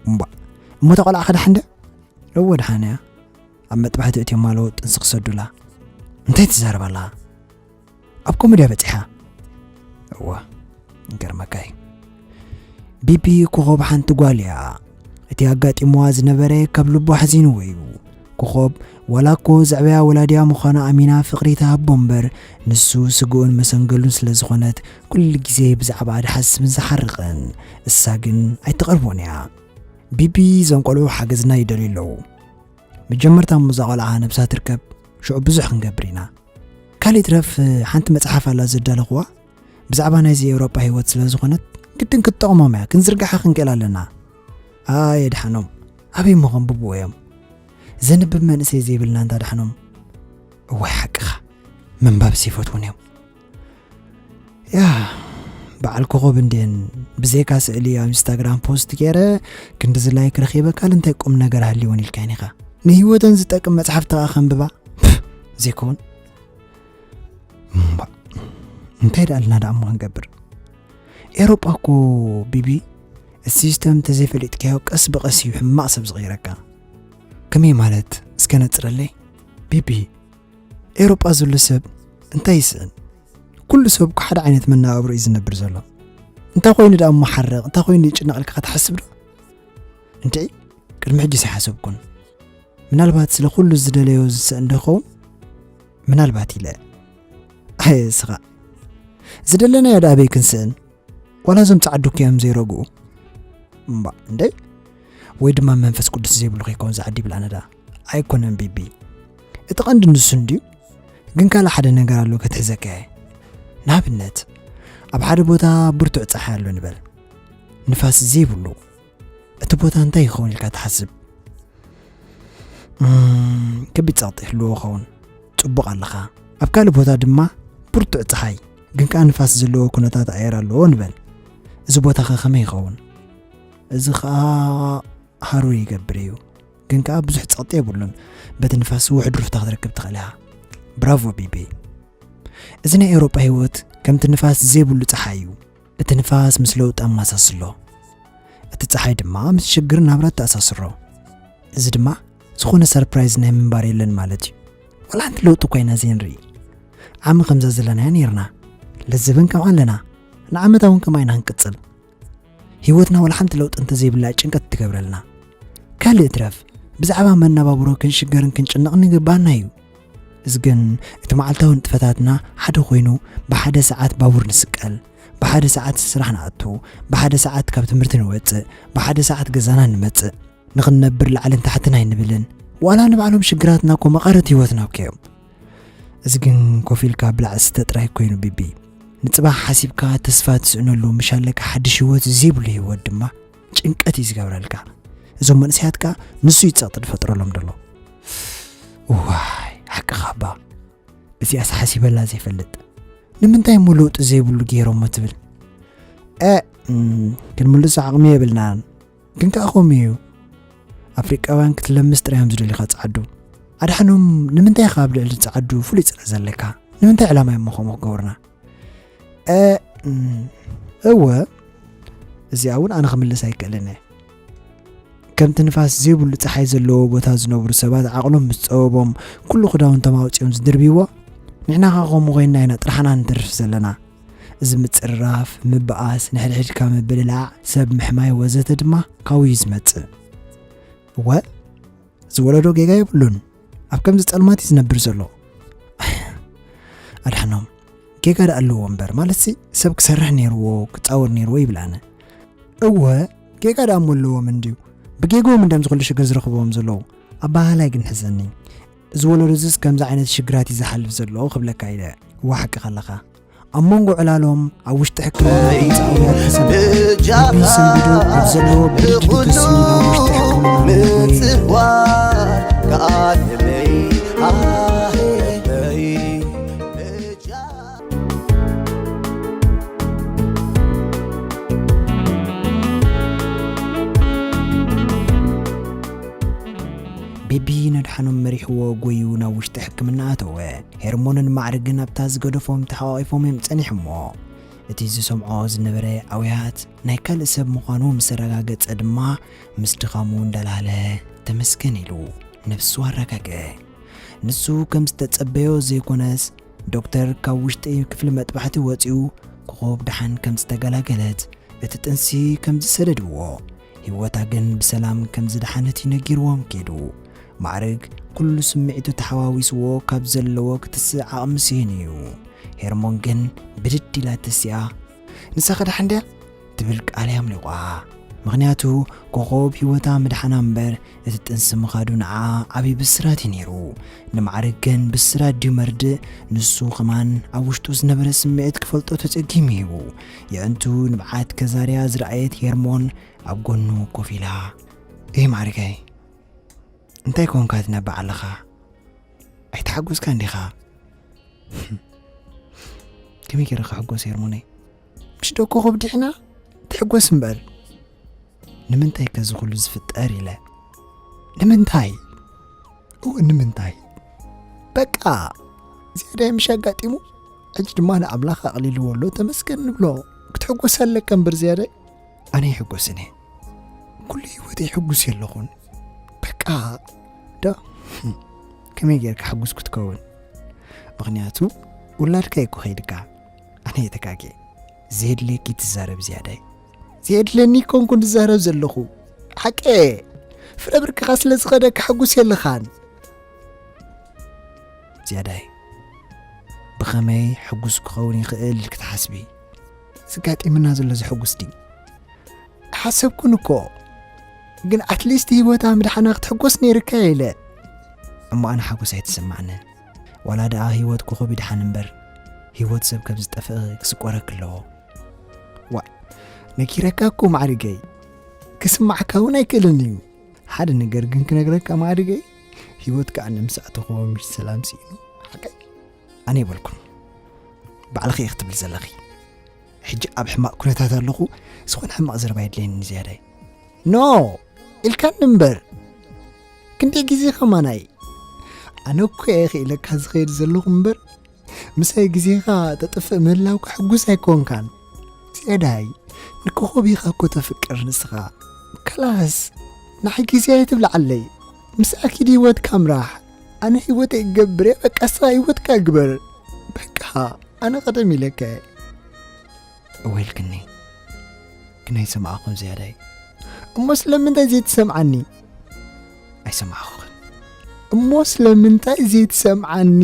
እምባ፣ እሞ እታ ቆልዓ ከ ደሓን ድያ? እወ፣ ደሓን እያ። ኣብ መጥባሕቲ እትዮም ኣለዉ ጥንሲ ክሰዱላ። እንታይ ትዛረብ ኣለኻ? ኣብ ኮመድያ በጺሓ። እወ፣ ይገርመካ እዩ። ቢቢ ኮኾብ ሓንቲ ጓል እያ። እቲ ኣጋጢምዋ ዝነበረ ካብ ልቡ ሓዚንዎ እዩ። ኮኾብ ዋላ እኮ ዘዕበያ ወላዲኣ ምዃና ኣሚና ፍቕሪ ትሃቦ እምበር፣ ንሱ ስግኡን መሰንገሉን ስለ ዝኾነት፣ ኩሉ ግዜ ብዛዕባኣ ድሓስብን ዝሓርቕን። እሳ ግን ኣይትቐርቦን እያ። ቢቢ፣ እዞም ቆልዑ ሓገዝና ይደልዩ ኣለዉ። መጀመርታ እሞ እዛ ቆልዓ ነብሳ ትርከብ፣ ሽዑ ብዙሕ ክንገብር ኢና። ካልእ ይትረፍ፣ ሓንቲ መጽሓፍ ኣላ ዘዳለኽዋ፣ ብዛዕባ ናይዚ ኤውሮጳ ህይወት ስለ ዝኾነት፣ ግድን ክትጠቕሞም እያ፣ ክንዝርግሓ ክንክእል ኣለና። ኣየ ድሓኖም፣ ኣበይ እሞ ከንብብዎ እዮም? ዘንብብ መንእሰይ ዘይብልና እንታ ድሓኖም። እዋይ ሓቅኻ፣ ምንባብስ ይፈትዉን እዮም። ያ፣ በዓል ኮኾብ እንድየን ብዘይካ ስእሊ ኣብ ኢንስታግራም ፖስት ገይረ ክንድዚ ላይክ ረኺበ ካልእ እንታይ ቁም ነገር ሃልይወን ኢልካየን ኢኻ? ንህይወተን ዝጠቅም መጽሓፍቲ ከኣ ከንብባ? ፕፍ፣ ዘይከውን። እምባ፣ እንታይ ደኣ ኣልና ደኣ እሞ ክንገብር? ኤውሮጳ እኮ ቢቢ፣ እቲ ሲስተም እንተዘይፈሊጥካዮ ቀስ ብቐስ እዩ ሕማቕ ሰብ ዝቕይረካ። ከመይ ማለት? እስከ ነጽረለይ። ቢቢ፣ ኤውሮጳ ዘሎ ሰብ እንታይ ይስእን? ኩሉ ሰብ እኮ ሓደ ዓይነት መነባብሮ እዩ ዝነብር ዘሎ። እንታይ ኮይኑ ደኣ እሞ ሓርቕ፣ እንታይ ኮይኑ ይጭነቕ ኢልካ ክትሓስብ ዶ? እንድዒ፣ ቅድሚ ሕጂስ ኣይሓሰብኩን። ምናልባት ስለ ኩሉ ዝደለዮ ዝስእን ዶ ይኸውን? ምናልባት ኢለ። ኣየ እስኻ። ዝደለናዮ ደኣ ኣበይ ክንስእን? ዋላ እዞም ጻዕዱ እኮ እዮም ዘይረግኡ። እምባ፣ እንደ? ወይ ድማ መንፈስ ቅዱስ ዘይብሉ ከይከውን ዝዓዲ ይብላና ደኣ። ኣይኮነን ቢቢ። እቲ ቀንዲ ንሱ እንድዩ። ግን ካልእ ሓደ ነገር ኣሎ ከትሕዘካ እየ። ንኣብነት፣ ኣብ ሓደ ቦታ ብርቱዕ ጸሓይ ኣሎ ንበል። ንፋስ ዘይብሉ። እቲ ቦታ እንታይ ይኸውን ኢልካ ትሓስብ? እም፣ ከቢድ ጸቕጢ ይህልዎ ይኸውን። ጽቡቕ ኣለኻ። ኣብ ካልእ ቦታ ድማ ብርቱዕ ጸሓይ፣ ግን ከኣ ንፋስ ዘለዎ ኩነታት ኣየር ኣለዎ ንበል። እዚ ቦታኸ ከመይ ይኸውን? እዚ ኸኣ ሃሩር ይገብር እዩ፣ ግን ከኣ ብዙሕ ጸቕጢ የብሉን። በቲ ንፋስ ውሑድ ሩፍታ ክትረክብ ትኽእል ኢኻ። ብራቮ ቢቢ። እዚ ናይ ኤውሮጳ ህይወት ከምቲ ንፋስ ዘይብሉ ጸሓይ እዩ። እቲ ንፋስ ምስ ለውጢ ኣመሳስሎ፣ እቲ ጸሓይ ድማ ምስ ሽግር ናብራ ተኣሳስሮ። እዚ ድማ ዝኾነ ሰርፕራይዝ ናይ ምንባር የለን ማለት እዩ። ዋላ ሓንቲ ለውጢ እኳ ኢና ዘይንርኢ። ዓሚ ከምዛ ዘለናያ ነይርና። ለዝብን ከምኣ ኣለና። ንዓመታ እውን ከምኣ ኢና ክንቅጽል። ህይወትና ዋላ ሓንቲ ለውጢ እንተዘይብላ ጭንቀት ትገብረልና። ካልእ ትረፍ፣ ብዛዕባ መነባብሮ ክንሽገርን ክንጭነቕን ይግባኣና እዩ። እዚ ግን እቲ መዓልታዊ ንጥፈታትና ሓደ ኮይኑ፣ ብሓደ ሰዓት ባቡር ንስቀል፣ ብሓደ ሰዓት ስራሕ ንኣቱ፣ ብሓደ ሰዓት ካብ ትምህርቲ ንወጽእ፣ ብሓደ ሰዓት ገዛና ንመጽእ። ንኽንነብር ላዕልን ታሕትን ኣይንብልን። ዋላ ንባዕሎም ሽግራትና እኮ መቐረት ህይወትና እኮ እዮም። እዚ ግን ኮፍ ኢልካ ብላዕ ስተ ጥራይ ኮይኑ ቢቢ። ንጽባሕ ሓሲብካ ተስፋ ትስእነሉ ምሽ ኣለካ ሓድሽ ህይወት ዘይብሉ ህይወት ድማ ጭንቀት እዩ ዝገብረልካ። እዞም መንእሰያት ከኣ ንሱ እዩ ጸቕጢ ዝፈጥረሎም ዘሎ። እዋይ፣ ሓቅኻ እባ። እዚኣስ ሓሲበላ ዘይፈልጥ። ንምንታይ እሞ ለውጢ ዘይብሉ ገይሮሞ ትብል? እ፣ እም፣ ክንምልሶ ዓቕሚ የብልናን። ግን ከኣ ከምኡ እዩ። ኣፍሪቃውያን ክትለምስ ጥራይ እዮም ዝደልዩኻ ጸዓዱ። ኣድሓኖም፣ ንምንታይ ኢኻ ኣብ ልዕሊ ጸዓዱ ፍሉይ ጽልኢ ዘለካ? ንምንታይ ዕላማ እዮም ከምኡ ክገብሩና? እ፣ እም፣ እወ፣ እዚኣ እውን ኣነ ክምልስ ኣይክእልን እየ። ከምቲ ንፋስ ዘይብሉ ጸሓይ ዘለዎ ቦታ ዝነብሩ ሰባት ዓቕሎም ምስ ጸበቦም ኩሉ ክዳውንቶም ኣውጺኦም ዝድርብይዎ፣ ንሕና ኸኣ ከምኡ ኮይንና ኢና ጥራሕና ንተርፍ ዘለና። እዚ ምጽርራፍ፣ ምብኣስ፣ ንሕድሕድካ ምብልላዕ፣ ሰብ ምሕማይ ወዘተ ድማ ካብኡ እዩ ዝመጽእ። እወ፣ እዚ ወለዶ ጌጋ የብሉን። ኣብ ከምዚ ጸልማት እዩ ዝነብር ዘሎ። ኣድሓኖም፣ ጌጋ ደኣ ኣለዎ እምበር፣ ማለትሲ ሰብ ክሰርሕ ነይርዎ፣ ክጻወር ነይርዎ ይብል ኣነ። እወ፣ ጌጋ ደኣ እሞ ኣለዎም እንድዩ። ብጌግኦም እንድዮም ዝኹሉ ሽግር ዝረኽብዎም ዘለዉ። ኣበሃህላይ ግን ሕዘኒ። እዚ ወለዶ እዚስ ከምዚ ዓይነት ሽግራት እዩ ዝሓልፍ ዘሎ ክብለካ ኢለ። እወ፣ ሓቅኻ ኣለኻ። ኣብ መንጎ ዕላሎም ኣብ ውሽጢ ሕክምና ህንጻ ኣውያት ተሰንቢዱ፣ ልቢ ሰንቢዱ ኣብ ዘለዎ ብድድ ተሲኡ ናብ ውሽጢ ሕክምና ምእትዋር ከኣ ንበይ፣ ኣሄበይ። ቤቢ ነድሓኖም መሪሕዎ ጎዩ ናብ ውሽጢ ሕክምና ኣተወ። ሄርሞንን ማዕርግን ኣብታ ዝገደፎም ተሓቋቒፎም እዮም ጸኒሖሞ። እቲ ዝሰምዖ ዝነበረ ኣውያት ናይ ካልእ ሰብ ምዃኑ ምስ ኣረጋገጸ ድማ፣ ምስ ድኻሙ እንዳላለ፣ "ተመስገን" ኢሉ ነፍሱ ኣረጋግአ። ንሱ ከም ዝተጸበዮ ዘይኮነስ፣ ዶክተር ካብ ውሽጢ ክፍሊ መጥባሕቲ ወጺኡ፣ ኮኾብ ደሓን ከም ዝተገላገለት፣ እቲ ጥንሲ ከም ዝሰደድዎ፣ ህይወታ ግን ብሰላም ከም ዝደሓነት እዩ ነጊርዎም ከይዱ። ማዕርግ ኩሉ ስምዒቱ ተሓዋዊስዎ ካብ ዘለዎ ክትስእ ዓቕሚ ስኢኑ እዩ። ሄርሞን ግን ብድድ ኢላ ተሲኣ፣ "ንሳ ከ ደሓን ድያ?" ትብል ቃል እያ ኣምሊቋ። ምኽንያቱ ኮኾብ ህይወታ ምድሓና እምበር እቲ ጥንሲ ምኻዱ ንዓ ዓብዪ ብስራት እዩ ነይሩ። ንማዕርግ ግን ብስራት ድዩ መርድእ፣ ንሱ ከማን ኣብ ውሽጡ ዝነበረ ስምዒት ክፈልጦ ተጸጊሙ እዩ። የዕንቱ ንብዓት ከዛርያ ዝረኣየት ሄርሞን ኣብ ጎኑ ኮፍ ኢላ፣ "እይ ማዕርገይ፣ እንታይ ኮንካ ትነብዕ ኣለኻ? ኣይተሓጎስካን ዲኻ?" "ከመይ ገይረ ክሕጎስ ሄርሞነይ? ምሽ ዶ ኮኾብ ዲሕና? ትሕጎስ እምበር። ንምንታይ ከ እዚ ኩሉ ዝፍጠር?" ኢለ። "ንምንታይ? እወ፣ ንምንታይ? በቃ፣ ዝያዳይ ምሽ ኣጋጢሙ፣ ሕጂ ድማ ንኣምላኽ ኣቕሊልዎ ኣሎ፣ ተመስገን ንብሎ። ክትሕጎስ ኣለካ እምበር ዝያዳይ። ኣነ ይሕጎስን እየ። ኩሉ ህይወተይ ሕጉስ እየ ኣለኹን። በቃ፣ ዶ፣ ከመይ ጌርካ ሕጉስ ክትከውን? ምኽንያቱ፣ ውላድካ እኮ ከይድካ። ኣነ እየ ተጋግየ። ዘየድልየኪ ትዛረብ ዝያዳይ። ዘየድልየኒ ኮንኩ ዝዛረብ ዘለኹ። ሓቀ፣ ፍረ ብርክኻ ስለ ዝኸደ ክሕጉስ የለኻን። ዝያዳይ፣ ብኸመይ ሕጉስ ክኸውን ይኽእል ክትሓስቢ? ዝጋጢምና ዘሎ ዘሕጉስ ድዩ? ሓሰብኩን እኮ። ግን ኣትሊስት ህይወታ ምድሓና ክትሕጎስ ነይርካ ኢለ። እሞ ኣነ ሓጎስ ኣይተሰማዕንን። ዋላ ደኣ ህይወት ኮኾብ ይድሓን እምበር፣ ህይወት ሰብ ከም ዝጠፍእ ክስቆረክ ኣለዎ። ዋ፣ ነጊረካ እኮ ማዕርገይ። ክስማዓካ እውን ኣይክእልን እዩ። ሓደ ነገር ግን ክነግረካ ማዕርገይ፣ ህይወት ከኣ ንምሳዕ ተኾቦ ምሽ ሰላም ስኢኑ። ሓቀይ? ኣነ ይበልኩን። ባዕልኺ ኢኺ ክትብል ዘለኺ። ሕጂ ኣብ ሕማቕ ኩነታት ኣለኹ፣ ዝኾነ ሕማቕ ዘረባ የድልየኒ ዝያዳይ። ኖ! ኢልካኒ እምበር። ክንደይ ግዜ ከማናይ? ኣነ እኮ እየ ክኢለካ ዝኸይድ ዘለኹ እምበር፣ ምሳይ ግዜኻ ተጥፍእ ምህላውካ ሕጉስ ኣይኮንካን። ዝያዳይ፣ ንኮኾብ ኢኻ እኮ ተፍቅር ንስኻ። ከላስ፣ ንዓይ ግዜ ኣይትብልዓለይ። ምስኣ ኪድ ህይወትካ ምራሕ። ኣነ ህይወተይ እገብር እየ፣ በቃ ንስኻ ህይወትካ ግበር። በቃ፣ ኣነ ቀደም ኢለካ እየ። እወ ኢልክኒ፣ ግን ኣይሰማዕኹን ዝያዳይ። እሞ ስለምንታይ ዘይትሰምዓኒ? ኣይሰማዕኹን። እሞ ስለምንታይ ዘይትሰምዓኒ?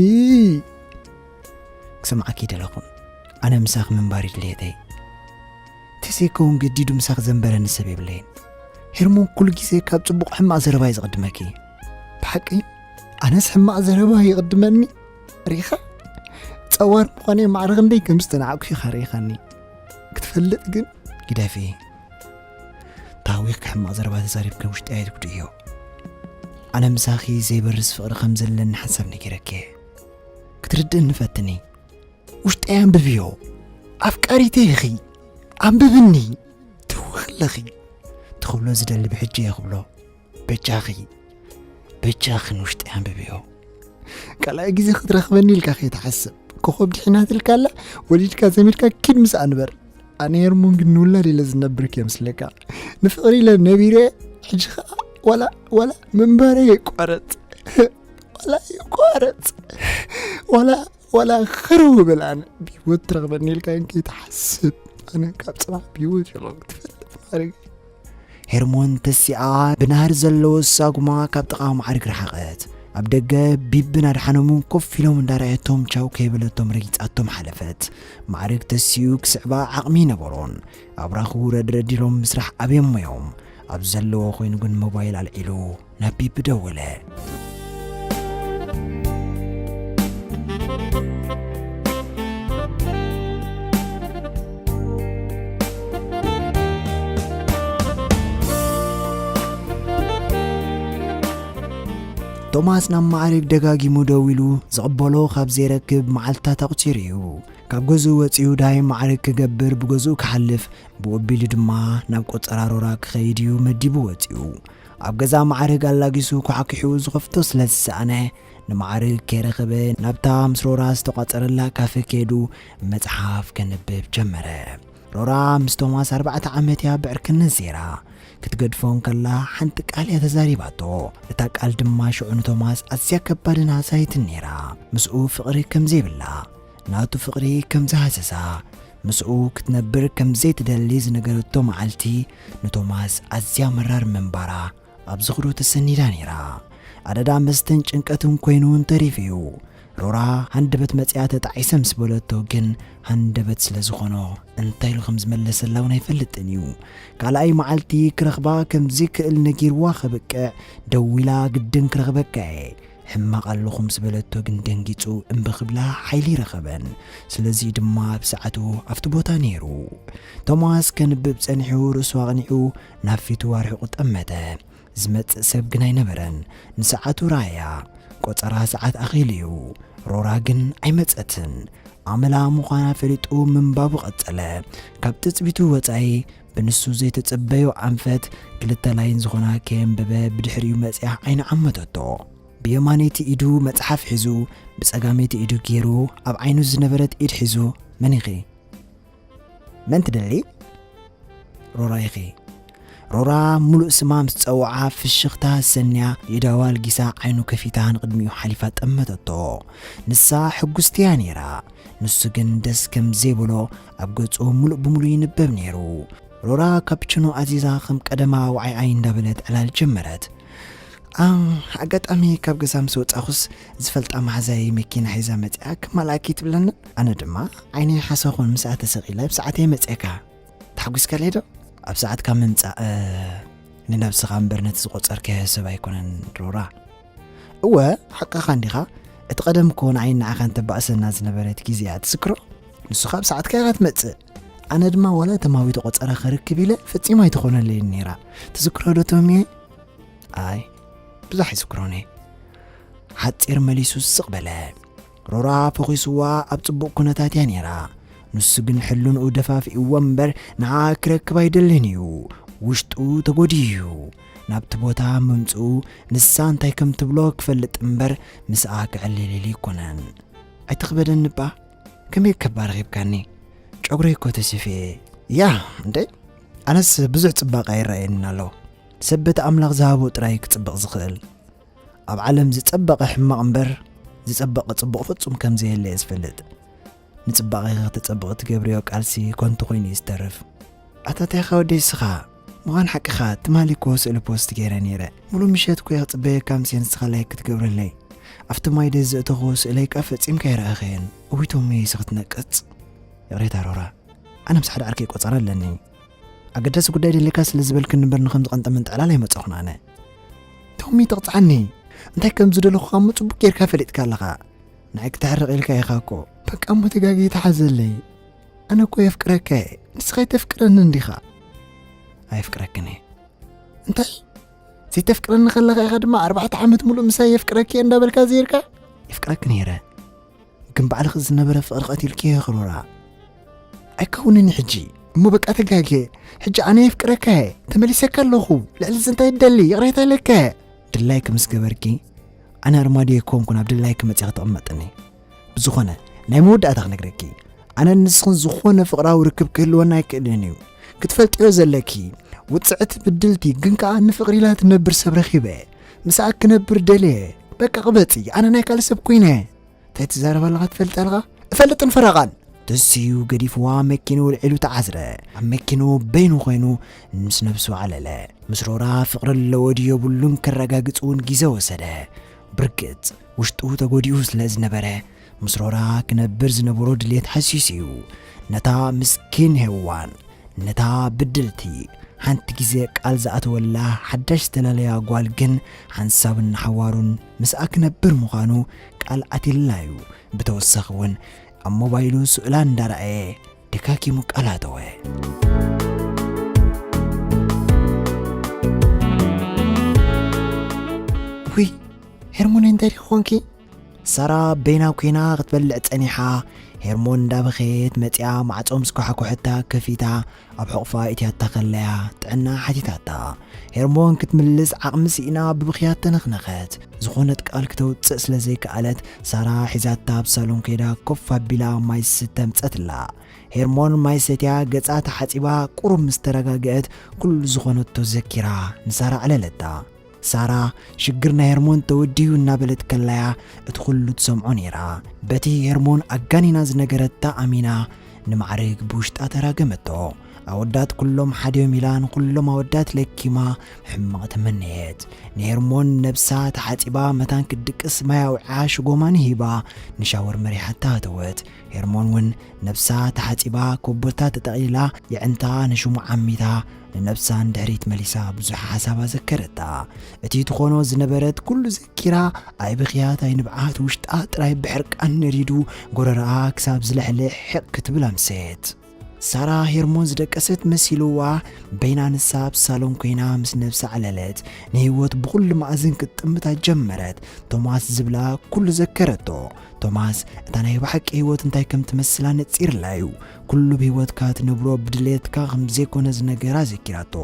ክሰምዓኪ ደለኹን። ኣነ ምሳኺ ምንባር እዩ ድልየተይ። ተዘይከውን ገዲዱ ምሳኺ ዘንበረኒ ሰብ የብለይን። ሄርሞን ኩሉ ግዜ ካብ ጽቡቕ ሕማቕ ዘረባ እዩ ዝቕድመኪ። ብሓቂ ኣነስ ሕማቕ ዘረባ ይቕድመኒ? ሪኢኻ? ጸዋር ምዃነይ ማዕረ ክንደይ ከም ዝተናዕኩ ኢኻ ሪኢኻኒ። ክትፈልጥ ግን ግደፊ። ታዊኽኪ ሕማቕ ዘረባ ተዛሪብኪ ውሽጢ ኣይትጉድእዮ። ኣነ ምሳኺ ዘይበርስ ፍቕሪ ከም ዘለኒ ሓንሳብ ነጊረኪ እየ። ክትርድእኒ ፈትኒ። ውሽጠይ ኣንብብዮ። ኣፍቃሪተይ ኢኺ፣ ኣንብብኒ፣ ትውኺ ኣለኺ፣ ትኽብሎ ዝደሊ ብሕጂ እየ ክብሎ። በጃኺ፣ በጃኺ ንውሽጠይ ኣንብብዮ። ካልኣይ ግዜ ክትረኽበኒ ኢልካ ከይትሓስብ። ኮኾብ ድሒናትልካ ኣላ፣ ወሊድካ ዘሚድካ ኪድ ምስኣ ንበር። ኣነ ሄርሞን ግን ንውላድ ኢለ ዝነብር ከየምስለካ። ንፍቕሪ ኢለ ነቢረ፣ ሕጂ ኸኣ ዋላ፣ ዋላ ምንባረይ የቋረጽ። ዋላ ይቋረጽ። ዋላ፣ ዋላ ኽርው በል ኣነ። ብህይወት ትረኽበኒ ኢልካ ግን ከይትሓስብ። ኣነ ካብ ጽባሕ ብህይወት የለን ክትፈልጥ ማዕረግ። ሄርሞን ተሲኣ ብናህሪ ዘለዎ ሳጉማ ካብ ጥቓ ማዕርግ ረሓቐት። ኣብ ደገ ቢብን ኣድሓኖምን ኮፍ ኢሎም እንዳረኣየቶም ቻው ከይበለቶም ረጊጻቶም ሓለፈት። ማዕርግ ተሲኡ ክስዕባ ዓቕሚ ይነበሮን። ኣብራኹ ረድረድ ኢሎም ምስራሕ ኣብዮሞ እዮም። ኣብ ዘለዎ ኮይኑ ግን ሞባይል ኣልዒሉ ናብ ቢቢ ደወለ። ቶማስ ናብ ማዕርግ ደጋጊሙ ደዊሉ ዝቕበሎ ካብ ዘይረክብ መዓልትታት ኣቑጺሩ እዩ። ካብ ገዝኡ ወጺኡ ዳይ ማዕርግ ክገብር ብገዝኡ ክሓልፍ፣ ብኡ ኣቢሉ ድማ ናብ ቆጸራ ሮራ ክኸይድ እዩ መዲቡ ወጺኡ። ኣብ ገዛ ማዕርግ ኣላጊሱ ኳሕኲሑ ዝኸፍቶ ስለ ዝሰኣነ፣ ንማዕርግ ከይረኸበ ናብታ ምስ ሮራ ዝተቋጸረላ ካፈ ከይዱ መጽሓፍ ከንብብ ጀመረ። ሮራ ምስ ቶማስ ኣርባዕተ ዓመት እያ ብዕርክነት ዘይራ። ክትገድፎ እንከላ ሓንቲ ቃል እያ ተዛሪባቶ። እታ ቃል ድማ ሽዑ ንቶማስ ኣዝያ ከባድን ሃሳይትን ነይራ። ምስኡ ፍቕሪ ከም ዘይብላ፣ ናቱ ፍቕሪ ከም ዝሃሰሳ፣ ምስኡ ክትነብር ከም ዘይትደሊ ዝነገረቶ መዓልቲ ንቶማስ ኣዝያ መራር ምንባራ ኣብ ዝኽሩ ተሰኒዳ ነይራ። ኣደዳ መስተን ጭንቀትን ኮይኑ እንተሪፉ እዩ። ሮራ ሃንደበት መጺኣ ተጣዒሰ ምስ በለቶ ግን ሃንደበት ስለ ዝኾኖ እንታይ ኢሉ ከም ዝመለሰላ እውን ኣይፈልጥን እዩ። ካልኣይ መዓልቲ ክረኽባ ከም ዘይክእል ነጊርዋ ከብቅዕ ደዊላ ግድን ክረኽበካ እየ ሕማቕ ኣለኹ ምስ በለቶ ግን ደንጊጹ እምቢ ክብላ ሓይሊ ረኸበን። ስለዚ ድማ ብሰዓቱ ኣብቲ ቦታ ነይሩ። ቶማስ ከንብብ ጸኒሑ ርእሱ ኣቕኒዑ ናብ ፊቱ ኣርሒቑ ጠመተ። ዝመጽእ ሰብ ግን ኣይነበረን። ንሰዓቱ ረኣያ። ቆጸራ ሰዓት ኣኺሉ እዩ። ሮራ ግን ኣይመጸትን። ኣመላ ምዃና ፈሊጡ ምንባቡ ቀጸለ። ካብ ትጽቢቱ ወጻኢ ብንሱ ዘይተጸበዮ ኣንፈት ክልተ ላይን ዝኾና ከየንበበ ብድሕሪኡ መጺኣ ዓይኒ ዓመተቶ። ብየማነይቲ ኢዱ መጽሓፍ ሒዙ ብጸጋመይቲ ኢዱ ገይሩ ኣብ ዓይኑ ዝነበረት ኢድ ሒዙ፣ "መን ኢኺ? መን ትደሊ?" "ሮራ ኢኺ?" ሮራ ምሉእ ስማ ምስ ጸውዓ ፍሽኽታ ሰንያ ኢዳዋ ኣልጊሳ ዓይኑ ከፊታ ንቕድሚኡ ሓሊፋ ጠመተቶ። ንሳ ሕጉስቲ እያ ነይራ። ንሱ ግን ደስ ከም ዘይብሎ ኣብ ገጹ ምሉእ ብምሉእ ይንበብ ነይሩ። ሮራ ካፕችኖ ኣዚዛ ከም ቀደማ ዋዓይ እንዳበለት ዕላል ጀመረት። "ኣም፣ ኣጋጣሚ ካብ ገዛ ምስ ወጻኹስ ዝፈልጣ መሓዛይ መኪና ሒዛ መጺኣ ክማልኣኪ ትብለኒ። ኣነ ድማ ዓይነይ ሓሳኹን ምስኣ ተሰቒለ ብሰዓተይ መጺአካ። ተሓጒስካለይ ዶ? ኣብ ሰዓትካ ምምጻእ፣ እ፣ ንነብስኻ እምበር ነቲ ዝቖጸርካዮ ሰብ ኣይኮነን ሮራ። እወ፣ ሓቅኻ እንዲኻ። እቲ ቀደም እኮ ንዓይን ንዓኻን ተባእሰና ዝነበረት ግዜ እያ ትዝክሮ? ንስኻ ኣብ ሰዓትካ ኢኻ ትመጽእ። ኣነ ድማ ዋላ ተማዊተ ቆጸራ ክርክብ ኢለ ፈጺማ ኣይትኾነለይን ነይራ። ትዝክሮ ዶ ቶሚየ?" "ኣይ፣ ብዙሕ ኣይዝክሮን እየ።" ሓጺር መሊሱ ስቕ በለ። ሮራ ፈኺስዋ ኣብ ጽቡቕ ኩነታት እያ ነይራ። ንሱ ግን ሕልንኡ ደፋፊእዎ እምበር ንዓ ክረክብ ኣይደልን እዩ። ውሽጡ ተጎድዩ እዩ። ናብቲ ቦታ ምምጽኡ ንሳ እንታይ ከም ትብሎ ክፈልጥ እምበር ምስኣ ክዕልልል ኣይኮነን። "ኣይትኽበደኒ እባ፣ ከመይ ከባ ረኺብካኒ? ጨጉረይ እኮ ተሲፌ እየ። ያ፣ እንዴ፣ ኣነስ ብዙሕ ጽባቐ ኣይረኣየንን ኣሎ። ሰብ በቲ ኣምላኽ ዝሃቦ ጥራይ ክጽብቕ ዝኽእል። ኣብ ዓለም ዝጸበቐ ሕማቕ እምበር ዝጸበቐ ጽቡቕ ፍጹም ከም ዘየለ እየ ዝፈልጥ። ንጽባቐኺ ከተጸብቒ ትገብርዮ ቃልሲ ከንቱ ኮይኑ እዩ ዝተርፍ። ኣታ እንታይ ኢኻ ወደይ እስኻ? ምዃን ሓቅኻ፣ ትማሊ እኮ ስእሊ ፖስት ገይረ ነይረ። ሙሉእ ምሸት እኮ እየ ክጽበየካ ኣምስየ ንስኻ ላይክ ክትገብረለይ። ኣብቲ ማይ ደስ ዘእተኽዎ ስእለይ ከኣ ፈጺምካ ኣይረኣኽየን። እውይ ቶሚ ኢልካ ክትነቅጽ። ይቕሬታ ሮራ። ኣነ ምስ ሓደ ዓርከይ ቆጸራ ኣለኒ። ኣገዳሲ ጉዳይ ደልየካ ስለ ዝበልክኒ እምበር ንኸምዚ ቀንጠመንጢ ዕላል ኣይመጻኹን ኣነ። ቶሚ ትቕጽዓኒ። እንታይ ከም ዝደለኹ እሞ ጽቡቕ ጌርካ ፈሊጥካ ኣለኻ። ንዓይ ክተሕርቕ ኢልካ ኢኻ እኮ። በቃ እሞ ተጋግየ ተሓዘለይ። ኣነ እኮ የፍቅረካ እየ። ንስኻ ኣይተፍቅረንን ዲኻ? ኣየፍቅረክን እየ። እንታይ? ዘይተፍቅረኒ ከለኻ ኢኻ ድማ ኣርባዕተ ዓመት ሙሉእ ምሳይ የፍቅረኪ እየ እንዳበልካ ዘይርካ? የፍቅረኪ ነይረ። ግን ባዕልኺ ዝነበረ ፍቕሪ ቀቲልክዮ ክሮራ። ኣይከውንን ሕጂ። እሞ በቃ ተጋግየ። ሕጂ ኣነ የፍቅረካ እየ። ተመሊሰካ ኣለኹ። ልዕሊ እዚ እንታይ ትደሊ? ይቕሬታ ኢለካ እየ። ድላይኪ ምስ ገበርኪ፣ ኣነ ኣርማድዮ ኣይኮንኩን ኣብ ድላይኪ መጺኺ ትቕመጥኒ። ብዝኾነ፣ ናይ መወዳእታ ክነግረኪ። ኣነን ንስኽን ዝኾነ ፍቕራዊ ርክብ ክህልወና ኣይክእልን እዩ። ክትፈልጥዮ ዘለኪ፣ ውጽዕቲ ብድልቲ ግን ከኣ ንፍቕሪ ኢላ ትነብር ሰብ ረኺበ። ምስኣ ክነብር ደልየ። በቃ ቅበጺ፣ ኣነ ናይ ካልእ ሰብ ኮይነ። እንታይ ትዛረብ ኣለኻ ትፈልጥ ኣለኻ? እፈልጥን ፈረቓን። ተሲኡ ገዲፍዋ መኪንኡ ኣልዒሉ ተዓዝረ። ኣብ መኪንኡ በይኑ ኮይኑ ምስ ነብሱ ዓለለ። ምስ ሮራ ፍቕሪ ኣለዎ ድዩ የብሉን ከረጋግጽ እውን ግዜ ወሰደ። ብርግጽ ውሽጡ ተጎዲኡ ስለ ዝነበረ ምስ ሮራ ክነብር ዝነበሮ ድሌት ሃሲሱ እዩ። ነታ ምስኪን ሄዋን፣ ነታ ብድልቲ፣ ሓንቲ ግዜ ቃል ዝኣተወላ ሓዳሽ ዝተላለያ ጓል ግን ሓንሳብን ንሓዋሩን ምስኣ ክነብር ምዃኑ ቃል ኣትየላ እዩ። ብተወሳኺ እውን ኣብ ሞባይሉ ስእላ እንዳረኣየ ደካኪሙ ቃል ኣተወ። ውይ፣ ሄርሞን እንታይ ዲኺ ኾንኪ? ሳራ በይና ኮይና ክትበልዕ ጸኒሓ፣ ሄርሞን እንዳበኸየት መጺኣ ማዕጾ ምስ ኳሕኩሐታ ከፊታ ኣብ ሕቑፋ እትያታ ከለያ ጥዕና ሓቲታታ። ሄርሞን ክትምልስ ዓቕሚ ስኢና ብብኽያት ተነኽነኸት። ዝኾነት ቃል ክተውጽእ ስለ ዘይከኣለት ሳራ ሒዛታ ኣብ ሳሎን ከይዳ ኮፍ ኣቢላ ማይ ዝስተ ኣምጸትላ። ሄርሞን ማይ ሰትያ ገጻ ተሓጺባ ቁሩብ ምስ ተረጋግአት ኩሉ ዝኾነቶ ዘኪራ ንሳራ ኣዕለለታ። ሳራ ሽግር ናይ ሄርሞን ተወዲኡ እናበለት ከላያ እቲ ኩሉ ትሰምዖ ነይራ። በቲ ሄርሞን ኣጋኒና ዝነገረታ ኣሚና ንማዕርግ ብውሽጣ ተራገመቶ። ኣወዳት ኩሎም ሓዲኦም ኢላ ንኩሎም ኣወዳት ለኪማ ሕማቕ ተመነየት። ንሄርሞን ነብሳ ተሓጺባ መታን ክትድቅስ ማይ ኣውዕዓ ሽጎማኒ ሂባ ንሻወር መሪሓታ ኣተወት። ሄርሞን እውን ነብሳ ተሓጺባ ኮቦርታ ተጠቕሊላ የዕንታ ንሽሙ ዓሚታ ንነብሳ ንድሕሪት መሊሳ ብዙሕ ሓሳብ ኣዘከረታ። እቲ ትኾኖ ዝነበረት ኩሉ ዘኪራ ኣይብኽያት ኣይንብዓት ውሽጣ ጥራይ ብሕርቃን ነዲዱ ጎረረኣ ክሳብ ዝልሕልሕ ሕቕ ክትብል ኣምሰየት። ሳራ ሄርሞን ዝደቀሰት መሲልዋ በይና ንሳ ኣብ ሳሎን ኮይና ምስ ነብሳ ዓለለት። ንህይወት ብኹሉ መኣዝን ክትጥምታ ጀመረት። ቶማስ ዝብላ ኩሉ ዘከረቶ። ቶማስ እታ ናይ ብሓቂ ህይወት እንታይ ከም ትመስል ኣነጺርላ እዩ። ኩሉ ብህይወትካ ትነብሮ ብድሌትካ ከም ዘይኮነ ዝነገራ ዘኪራቶ።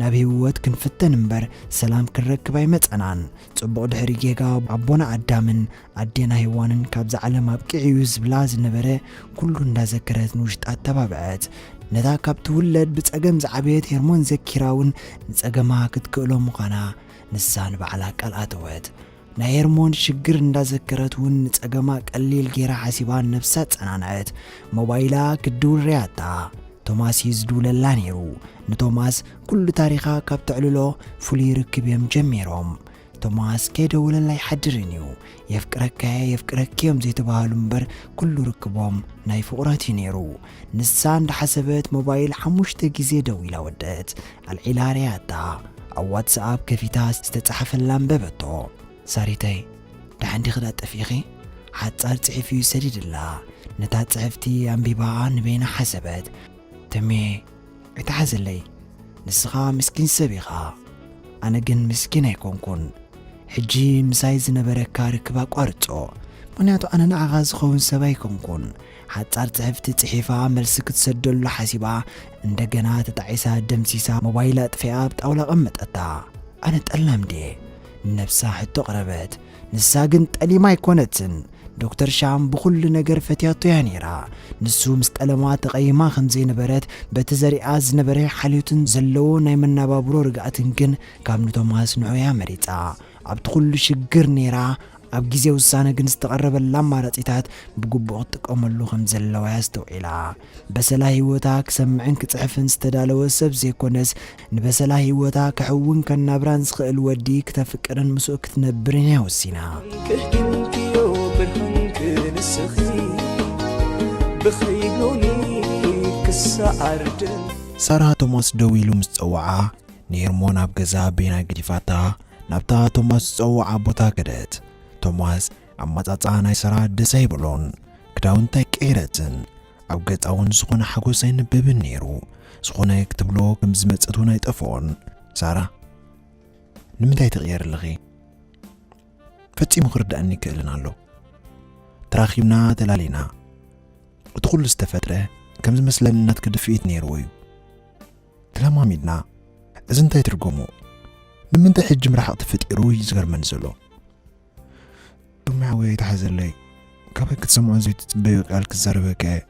ናብ ህይወት ክንፍተን እምበር ሰላም ክንረክብ ኣይመጸናን። ጽቡቕ ድሕሪ ጌጋ ኣቦና ኣዳምን ኣዴና ሄዋንን ካብዛ ዓለም ኣብቂዑ እዩ ዝብላ ዝነበረ ኩሉ እንዳዘከረት ንውሽጣ ኣተባብዐት። ነታ ካብ ትውለድ ብጸገም ዝዓበየት ሄርሞን ዘኪራ እውን ንጸገማ ክትክእሎ ምዃና ንሳ ንባዕላ ቃል ኣተወት። ናይ ሄርሞን ሽግር እንዳዘከረት እውን ንጸገማ ቀሊል ጌራ ሓሲባ ነብሳ ጸናንዐት። ሞባይላ ክትድውል ርያታ። ቶማስ እዩ ዝድውለላ ነይሩ። ንቶማስ ኩሉ ታሪኻ ካብ ተዕልሎ ፍሉይ ርክብ እዮም ጀሚሮም። ቶማስ ከይደወለላ ኣይሓድርን እዩ። የፍቅረካየ የፍቅረኪ እዮም ዘይተባሃሉ እምበር ኩሉ ርክቦም ናይ ፍቑራት እዩ ነይሩ። ንሳ እንዳሓሰበት ሞባይል ሓሙሽተ ግዜ ደዊላ ወደት። ኣልዒላ ርያታ። ኣብ ዋትስኣፕ ከፊታ ዝተጻሕፈላ ኣንበበቶ። ሳሪተይ፣ ደሓን ዲኺ ዳ ጠፊእኺ? ሓጻር ጽሒፍ እዩ ሰዲድላ። ነታ ጽሕፍቲ ኣንቢባ ንበይና ሓሰበት። ተሜ፣ ኣይትሓዘለይ። ንስኻ ምስኪን ሰብ ኢኻ። ኣነ ግን ምስኪን ኣይኮንኩን። ሕጂ ምሳይ ዝነበረካ ርክብ ኣቋርጾ። ምኽንያቱ ኣነ ንዓኻ ዝኸውን ሰብ ኣይኮንኩን። ሓጻር ጽሕፍቲ ጽሒፋ መልሲ ክትሰደሉ ሓሲባ እንደገና ተጣዒሳ ደምሲሳ ሞባይል ኣጥፊኣ ኣብ ጣውላ ቀመጠታ። ኣነ ጠላም ድየ? ንነብሳ ሕቶ ኣቕረበት። ንሳ ግን ጠሊማ ኣይኮነትን። ዶክተር ሻም ብኹሉ ነገር ፈትያቶ እያ ነይራ። ንሱ ምስ ጠለማ ተቐይማ ከም ዘይነበረት በቲ ዘሪኣ ዝነበረ ሓልዮትን ዘለዎ ናይ መናባብሮ ርግኣትን ግን ካብ ንቶማስ ንዑ እያ መሪጻ። ኣብቲ ኩሉ ሽግር ነይራ ኣብ ግዜ ውሳነ ግን ዝተቐረበላ ኣማራጺታት ብግቡእ ክትጥቀመሉ ከም ዘለዋ እያ ኣስተውዒላ። በሰላ ህይወታ ክሰምዕን ክጽሕፍን ዝተዳለወ ሰብ ዘይኮነስ ንበሰላ ህይወታ ከሕውን ከናብራን ዝኽእል ወዲ ክተፍቅርን ምስኡ ክትነብርን እያ ወሲና። ክህድምክዮ ብርሃንክ ንስኺ ብኸይብሎኒ ክሰዓር ደም ሳራ ቶማስ ደው ኢሉ ምስ ጸውዓ ንሄርሞን ኣብ ገዛ በይና ገዲፋታ ናብታ ቶማስ ዝጸውዓ ቦታ ከደት። ቶማስ ኣመጻጽኣ ናይ ሳራ ደስ ኣይበሎን። ክዳውንታ ኣይቀየረትን። ኣብ ገጻ እውን ዝኾነ ሓጎስ ኣይነበብን ነይሩ። ዝኾነ ክትብሎ ከም ዝመጸት እውን ኣይጠፍኦን። ሳራ፣ ንምንታይ ትቕየሪ ኣለኺ? ፈጺሙ ክርድኣኒ ይክእልን ኣሎ። እታ ተራኺብና ተላሊና። እቲ ኩሉ ዝተፈጥረ ከም ዝመስለኒ ናትኪ ድፍኢት ነይርዎ እዩ። ተለማሚድና። እዚ እንታይ ትርጉሙ? ንምንታይ ሕጂ ምርሓቕ ተፈጢሩ እዩ ዝገርመኒ ዘሎ። ቶሚ ሓወይ ኣይትሓዘለይ። ካባይ ክትሰምዖ ዘይትጽበዮ ቃል ክዛረበካ እየ።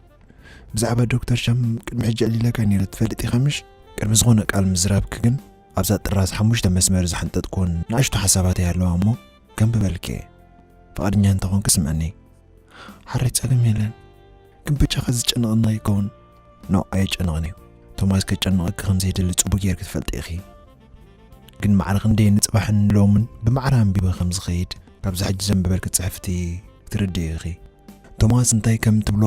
ብዛዕባ ዶክተር ሻም ቅድሚ ሕጂ ዕሊለካ ነይረ ትፈልጥ ኢኻ ምሽ? ቅድሚ ዝኾነ ቃል ምዝራብኪ ግን ኣብዛ ጥራዝ ሓሙሽተ መስመር ዝሓንጠጥኩወን ንኣሽቱ ሓሳባት እያ ኣለዋ እሞ ከንብበልኪ እየ። ፍቓድኛ እንተኾንኪ ስምዐኒ። ሓረይ ጸገም የለን። ግን በጃኻ ዝጨነቐና ይከውን። ኖ፣ ኣየጨንቕን እዩ። ቶማስ ከጨንቐኪ ከም ዘይደሊ ጽቡቕ ጌርኪ ትፈልጢ ኢኺ። ግን ማዕረ ክንደይ ንጽባሕን ንሎምን ብማዕረ ኣንቢበ ከም ዝኸይድ ካብዚ ሕጂ ዘንብበልኪ ጽሕፍቲ ክትርድኢ ኢኺ። ቶማስ እንታይ ከም ትብሎ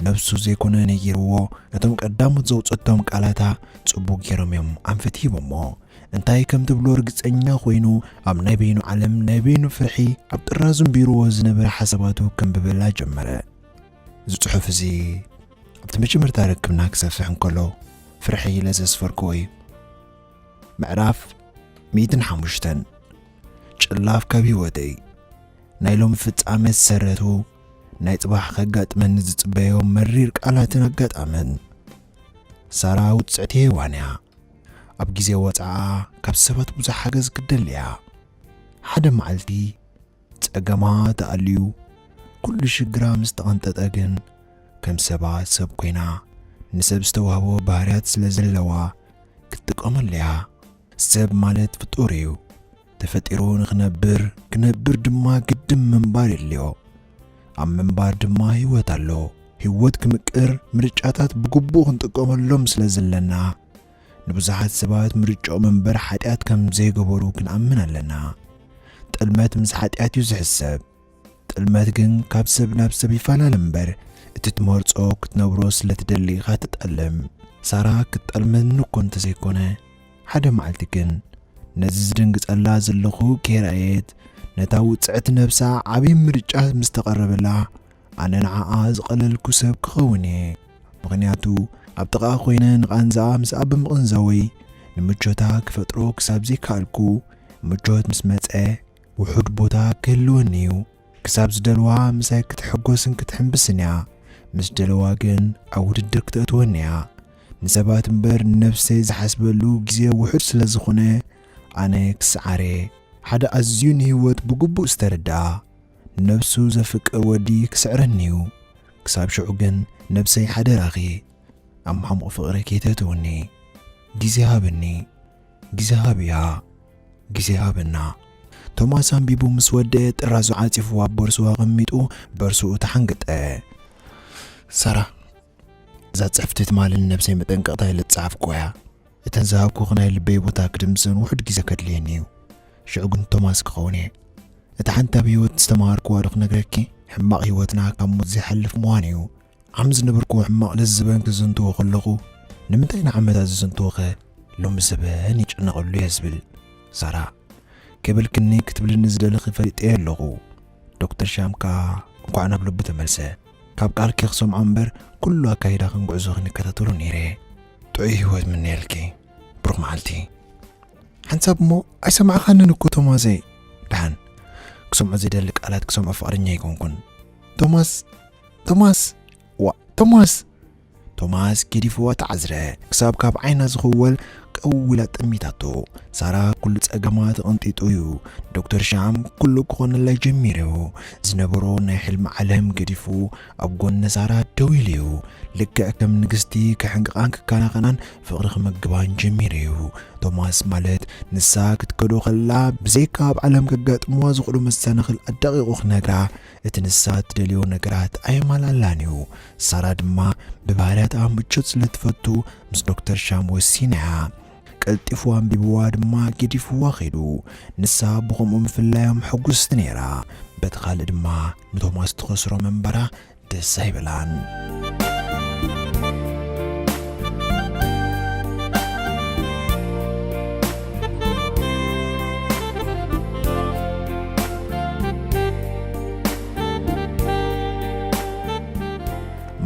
ነብሱ ዘይኮነ ነጊርዎ፣ ነቶም ቀዳሞት ዘውጸቶም ቃላታ ጽቡቕ ጌሮም እዮም ኣንፈት ሂቦሞ። እንታይ ከም ትብሎ ርግጸኛ ኮይኑ ኣብ ናይ በይኑ ዓለም ናይ በይኑ ፍርሒ ኣብ ጥራዙ እምቢርዎ ዝነበረ ሓሳባቱ ከንብበላ ጀመረ። እዚ ጽሑፍ እዚ ኣብቲ መጀመርታ ርክብና ክሰፍሕ እንከሎ ፍርሒ ኢለ ዘስፈርክዎ እዩ። ምዕራፍ ሚእትን ሓሙሽተን። ጭላፍ ካብ ህይወተይ። ናይ ሎሚ ፍጻመ ዝሰረቱ ናይ ጽባሕ ከጋጥመኒ ዝጽበዮ መሪር ቃላትን ኣጋጣምን። ሳራ ውጽዕቲ ሄዋን እያ። ኣብ ግዜ ወጽዓ ካብ ሰባት ብዙሕ ሓገዝ ክትደሊ እያ። ሓደ መዓልቲ ጸገማ ተኣልዩ ኩሉ ሽግራ ምስ ተቐንጠጠ ግን ከም ሰባት ሰብ ኮይና ንሰብ ዝተዋህቦ ባህርያት ስለ ዘለዋ ክትጥቀመሉ እያ። ሰብ ማለት ፍጡር እዩ። ተፈጢሩ ንኽነብር፣ ክነብር ድማ ግድን ምንባር የድልዮ። ኣብ ምንባር ድማ ህይወት ኣሎ። ህይወት ክምቅር ምርጫታት ብግቡእ ክንጥቀመሎም ስለ ዘለና ንብዙሓት ሰባት ምርጫኦም እምበር ሓጢኣት ከም ዘይገበሩ ክንኣምን ኣለና። ጥልመት ምስ ሓጢኣት እዩ ዝሕሰብ። ጥልመት ግን ካብ ሰብ ናብ ሰብ ይፈላለ እምበር እቲ ትመርጾ ክትነብሮ ስለ ትደሊ ኢኻ ትጠልም። ሳራ ክትጠልመኒ እኮ እንተዘይኮነ ሓደ መዓልቲ ግን ነዚ ዝድንግጸላ ዘለኹ ከይረኣየት ነታ ውጽዕቲ ነብሳ ዓብዪ ምርጫ ምስ ተቐረበላ ኣነ ንዓኣ ዝቐለልኩ ሰብ ክኸውን እየ። ምኽንያቱ ኣብ ጥቓኣ ኮይነ ንቓንዛኣ ምስኣ ብምቕንዛወይ ንምቾታ ክፈጥሮ ክሳብ ዘይከኣልኩ ምቾት ምስ መጸ ውሑድ ቦታ ክህልወኒ እዩ። ክሳብ ዝደልዋ ምሳይ ክትሕጎስን ክትሕምብስን እያ። ምስ ደለዋ ግን ኣብ ውድድር ክተእትወኒ እያ። ንሰባት እምበር ንነብሰይ ዝሓስበሉ ግዜ ውሑድ ስለ ዝኾነ ኣነ ክስዓር እየ። ሓደ ኣዝዩ ንህይወት ብግቡእ ዝተረድኣ ንነብሱ ዘፍቅር ወዲ ክስዕረኒ እዩ። ክሳብ ሽዑ ግን ነብሰይ ሓደራኺ ኣብ ማሕሙቕ ፍቕሪ ከይተእትውኒ። ግዜ ሃብኒ፣ ግዜ ሃብያ፣ ግዜ ሃበና። ቶማስ ኣንቢቡ ምስ ወደአ ጥራዙ ዓጺፉ ኣብ ቦርሱ ኣቐሚጡ በርሱኡ ተሓንገጠ። ሳራ፣ እዛ ጽሕፍቲ ትማሊ ንነብሰይ መጠንቀቕታ ኢለ ዝጸሓፍኩዋ እያ። እተን ዝሃብኩኺ ናይ ልበይ ቦታ ክድምስሰን ውሑድ ግዜ ከድልየኒ እዩ። ሽዑ ግን ቶማስ ክኸውን እየ። እታ ሓንቲ ኣብ ህይወት ዝተማሃርኩዋ ዶ ክነግረኪ? ሕማቕ ህይወትና ካብ ሞት ዘይሓልፍ ምዃኑ እዩ። ዓም ዝነበርኩዎ ሕማቕ ለዝበን ክዝንትዎ ከለኹ ንምንታይ ንዓመታት ዝዝንትዎኸ ሎሚ ዘበን ይጭነቐሉ እየ ዝብል። ሳራ፣ ከይበልክኒ ክትብልኒ ዝደለኺ ፈሊጠዮ ኣለኹ። ዶክተር ሻም ከኣ እንኳዕ ናብ ልቡ ተመልሰ። ካብ ቃልኪ ክሰምዖ እምበር ኩሉ ኣካይዳኽን ጉዕዞኽን ይከታተሎ ነይረ። ጥዑይ ህይወት ምነየልኪ። ብሩኽ መዓልቲ። ሓንሳብ እሞ ኣይሰማዕኻንን እኮ ቶማሰይ። ደሓን ክሰምዖ ዘይደሊ ቃላት ክሰምዖ ፍቓደኛ ኣይኮንኩን። ቶማስ፣ ቶማስ፣ ዋ፣ ቶማስ! ቶማስ ገዲፍዋ ተዓዝረ። ክሳብ ካብ ዓይና ዝኽወል ቀው ኢላ ጠሚታቶ። ሳራ ኩሉ ጸገማ ተቐንጢጡ እዩ። ዶክተር ሻም ኩሉ ክኾነላ ጀሚሩ እዩ። ዝነበሮ ናይ ሕልሚ ዓለም ገዲፉ ኣብ ጎኒ ሳራ ደው ኢሉ እዩ። ልክዕ ከም ንግስቲ ክሕንቅቓን ክከናኸናን ፍቕሪ ክምግባን ጀሚሩ እዩ። ቶማስ ማለት ንሳ ክትከዶ ከላ ብዘይካ ኣብ ዓለም ከጋጥምዋ ዝኽእሉ መሰናኽል ኣዳቒቑ ክነግራ እቲ ንሳ እትደልዮ ነገራት ኣየማላላን እዩ። ሳራ ድማ ብባህርያታ ምቾት ስለ ትፈቱ ምስ ዶክተር ሻም ወሲና እያ። ቀልጢፉ ኣንቢብዋ ድማ ገዲፍዋ ኸይዱ። ንሳ ብኸምኡ ምፍላዮም ሕጉስቲ ነይራ። በቲ ካልእ ድማ ንቶማስ ትኸስሮ ምንባራ ደስ ኣይበላን።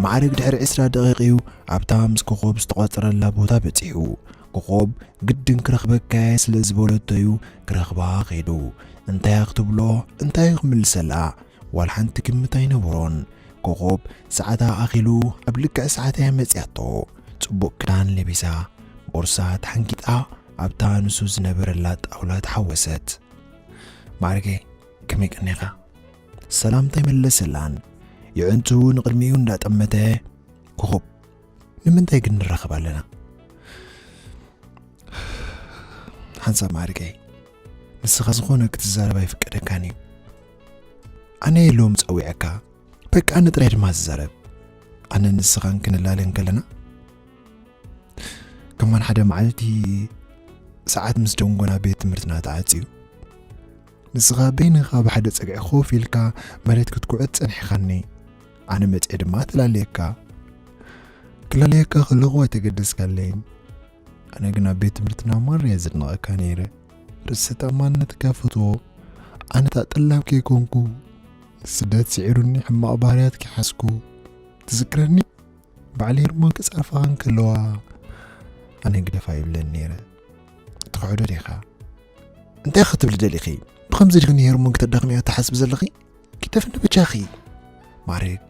ማዕረግ ድሕሪ ዕስራ ደቂቕ እዩ ኣብታ ምስ ኮኾብ ዝተቋጸረላ ቦታ በጺሑ። ኮኾብ ግድን ክረኽበካ እየ ስለ ዝበለቶ እዩ ክረኽባ ከይዱ። እንታይ ክትብሎ እንታይ ክምልሰላ? ዋላ ሓንቲ ግምት ኣይነበሮን። ኮኾብ ሰዓታ ኣኺሉ ኣብ ልክዕ ሰዓታ እያ መጺኣቶ። ጽቡቕ ክዳን ለቢሳ፣ ቦርሳ ተሓንጊጣ ኣብታ ንሱ ዝነበረላ ጣውላ ተሓወሰት። "ማዕርገይ፣ ከመይ ቀኒኻ?" ሰላምታ ይመለሰላን የዕንቱ ንቕድሚኡ እንዳጠመተ፣ "ኮኾብ፣ ንምንታይ ግን ንራኸብ ኣለና?" "ሓንሳብ ማዕርገይ፣ ንስኻ ዝኾነ ክትዛረብ ኣይፍቀደካን እዩ። ኣነ የለውም ጸዊዐካ፣ በቃ ኣነ ጥራይ ድማ ዝዛረብ። ኣነ ንስኻን ክንላለ እንከለና፣ ከማን ሓደ መዓልቲ ሰዓት ምስ ደንጎና ቤት ትምህርትና ተዓጽዩ። ንስኻ በይንኻ ብሓደ ጸግዒ ኮፍ ኢልካ መሬት ክትኩዕት ጸኒሕኻኒ። ኣነ መጽኤ ድማ ተላለየካ። ክላለየካ ከለኹ ኣይተገደስካለይን። ኣነ ግን ኣብ ቤት ትምህርትና ማራ እየ ዝድነቐካ ነይረ። ርእሰ ተኣማንነትካ ፈትዎ። ኣነ እታ ጠላም ከይኮንኩ፣ ስደት ስዒሩኒ ሕማቕ ባህርያት ከይሓዝኩ። ትዝክረኒ? በዓል ሄርሞን ክጸርፋ እንከለዋ ኣነ ግደፋ ይብለን ነይረ። ትኽሕዶ ዲኻ? እንታይ ክትብሊ ደሊኺ? ብኸምዚ ዲኺ ንሄርሞን ክተዳኽምያ ትሓስቢ ዘለኺ? ግደፍኒ በጃኺ። ማዕርግ፣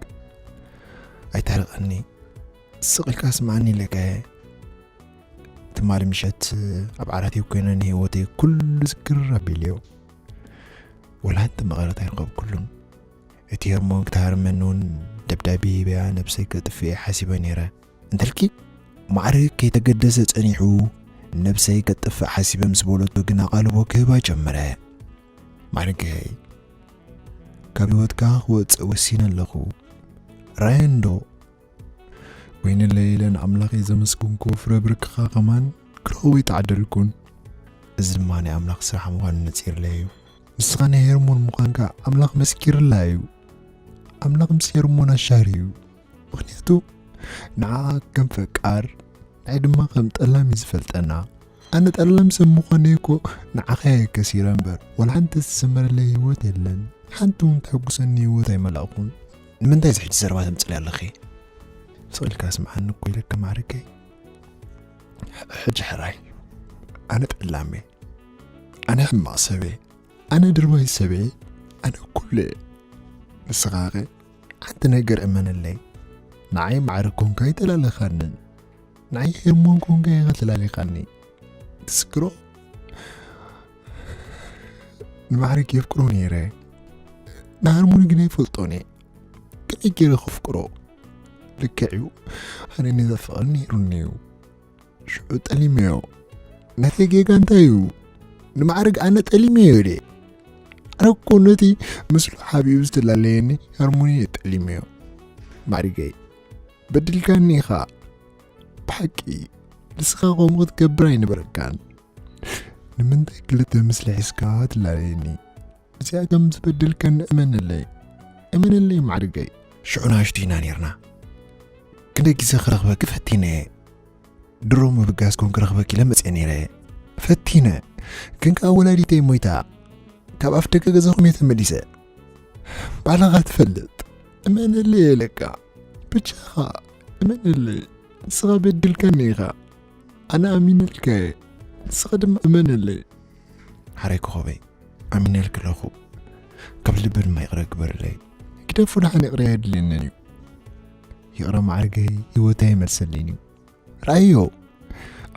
ኣይታርቐኒ። ስቕ ኢልካ ስምዓኒ ኢለካየ። ትማሊ ምሸት ኣብ ዓራተይ ኮይነ ንህይወተይ ኩሉ ዝክር ኣቢልዮ። ወላ ሓንቲ መቐረት ኣይረኸብኩሉን። እቲ ሄርሞን ክትሃርመኒ እውን ደብዳቤ ሂበያ ነብሰይ ከጥፍእ እየ ሓሲበ ነይረ። እንተልኪ ማዕርግ ከይተገደሰ ጸኒሑ፣ ነብሰይ ከጥፍእ ሓሲበ ምስ በለቶ ግን ኣቓልቦ ክህባ ጀመረ። "ማዕርገይ፣ ካብ ህይወትካ ክወጽእ ወሲነ ኣለኹ። ራየንዶ ኮይነ ለይለ ንኣምላኸይ ዘመስግንኩ ፍረ ብርክኻ ከማን ክረኽቦ ይተዓደልኩን። እዚ ድማ ናይ ኣምላኽ ስራሕ ምዃኑ ነጺርለይ እዩ። ንስኻ ናይ ሄርሞን ምዃንካ ኣምላኽ መስኪርላ እዩ። ኣምላኽ ምስ ሄርሞን ኣሻር እዩ። ምኽንያቱ ንዓኣ ከም ፈቃር፣ ንዓይ ድማ ከም ጠላም እዩ ዝፈልጠና። ኣነ ጠላም ሰብ ምዃነይ እኮ ንዓኻ እየ ከሲረ እምበር፣ ዋላ ሓንቲ ዝሰመረለይ ህይወት የለን። ሓንቲ እውን ተሐጉሰኒ ህይወት ኣይመላእኹን። ንምንታይ እዚ ሕጂ ዘረባ ተምጽእለይ ኣለኺ?" ስቕ ኢልካ ስምዓኒ እኮ ኢለካ ማዕርገይ። ሕጂ ሕራይ፣ ኣነ ጠላም እየ። ኣነ ሕማቕ ሰብ እየ። ኣነ ድርባይ ሰብ እየ። ኣነ ኩሉ እየ። ንስኻኸ ሓንቲ ነገር እመነለይ። ንዓይ ማዕርግ ኮንካ ኣይተላለኻንን። ንዓይ ሄርሞን ኮንካ ኢኻ ተላሊኻኒ። ትዝክሮ? ንማዕርግ የፍቅሮ ነይረ። ንሃርሞኒ ግን ኣይፈልጦን እየ። ከመይ ገይረ ከፍቅሮ? ልክዕ እዩ። ኣነ ነዘፍቕር ነይሩኒ እዩ። ሽዑ ጠሊመዮ። ናተይ ጌጋ እንታይ እዩ? ንማዕርግ ኣነ ጠሊመዮ ድየ? ኣነ እኮ ነቲ ምስሉ ሓቢኡ ዝተላለየኒ ሃርሞኒ እየ ጠሊመዮ። ማዕሪገይ፣ በዲልካኒ ኢኻ። ብሓቂ፣ ንስኻ ከምኡ ክትገብር ኣይነበረካን። ንምንታይ ክልተ ምስሊ ሒዝካ ትላለየኒ? እዚኣ ከም ዝበደልካኒ እመነለይ። እመነለይ ማዕርገይ። ሽዑ ንኣሽቱ ኢና ነይርና። ክንደይ ግዜ ክረኽበኪ ፈቲነ እየ። ድሮ ምብጋስ ኮን ክረኽበኪ ኢለ መፅየ ነይረ እየ። ፈቲነ። ግን ከኣ ወላዲተይ ሞይታ። ካብ ኣፍ ደገ ገዛኹም እየ ተመሊሰ። ባዕልኻ ትፈልጥ። እመነለይ እየ ለካ። ብቻኻ እመነለይ። ንስኻ በዲልካኒ ኢኻ። ኣነ ኣሚነልካ እየ። ንስኻ ድማ እመነለይ። ሓራይ ኮኾበይ፣ ኣሚነልኪ ኣለኹ። ካብ ልቢ ድማ ይቕረ ግበርለይ። ግደፉ፣ ደሓን ይቕረ ኣየድልየንን እዩ። ይቕረ ማዕርገይ፣ ህይወተይ ኣይመልሰለይን እዩ። ረኣዮ፣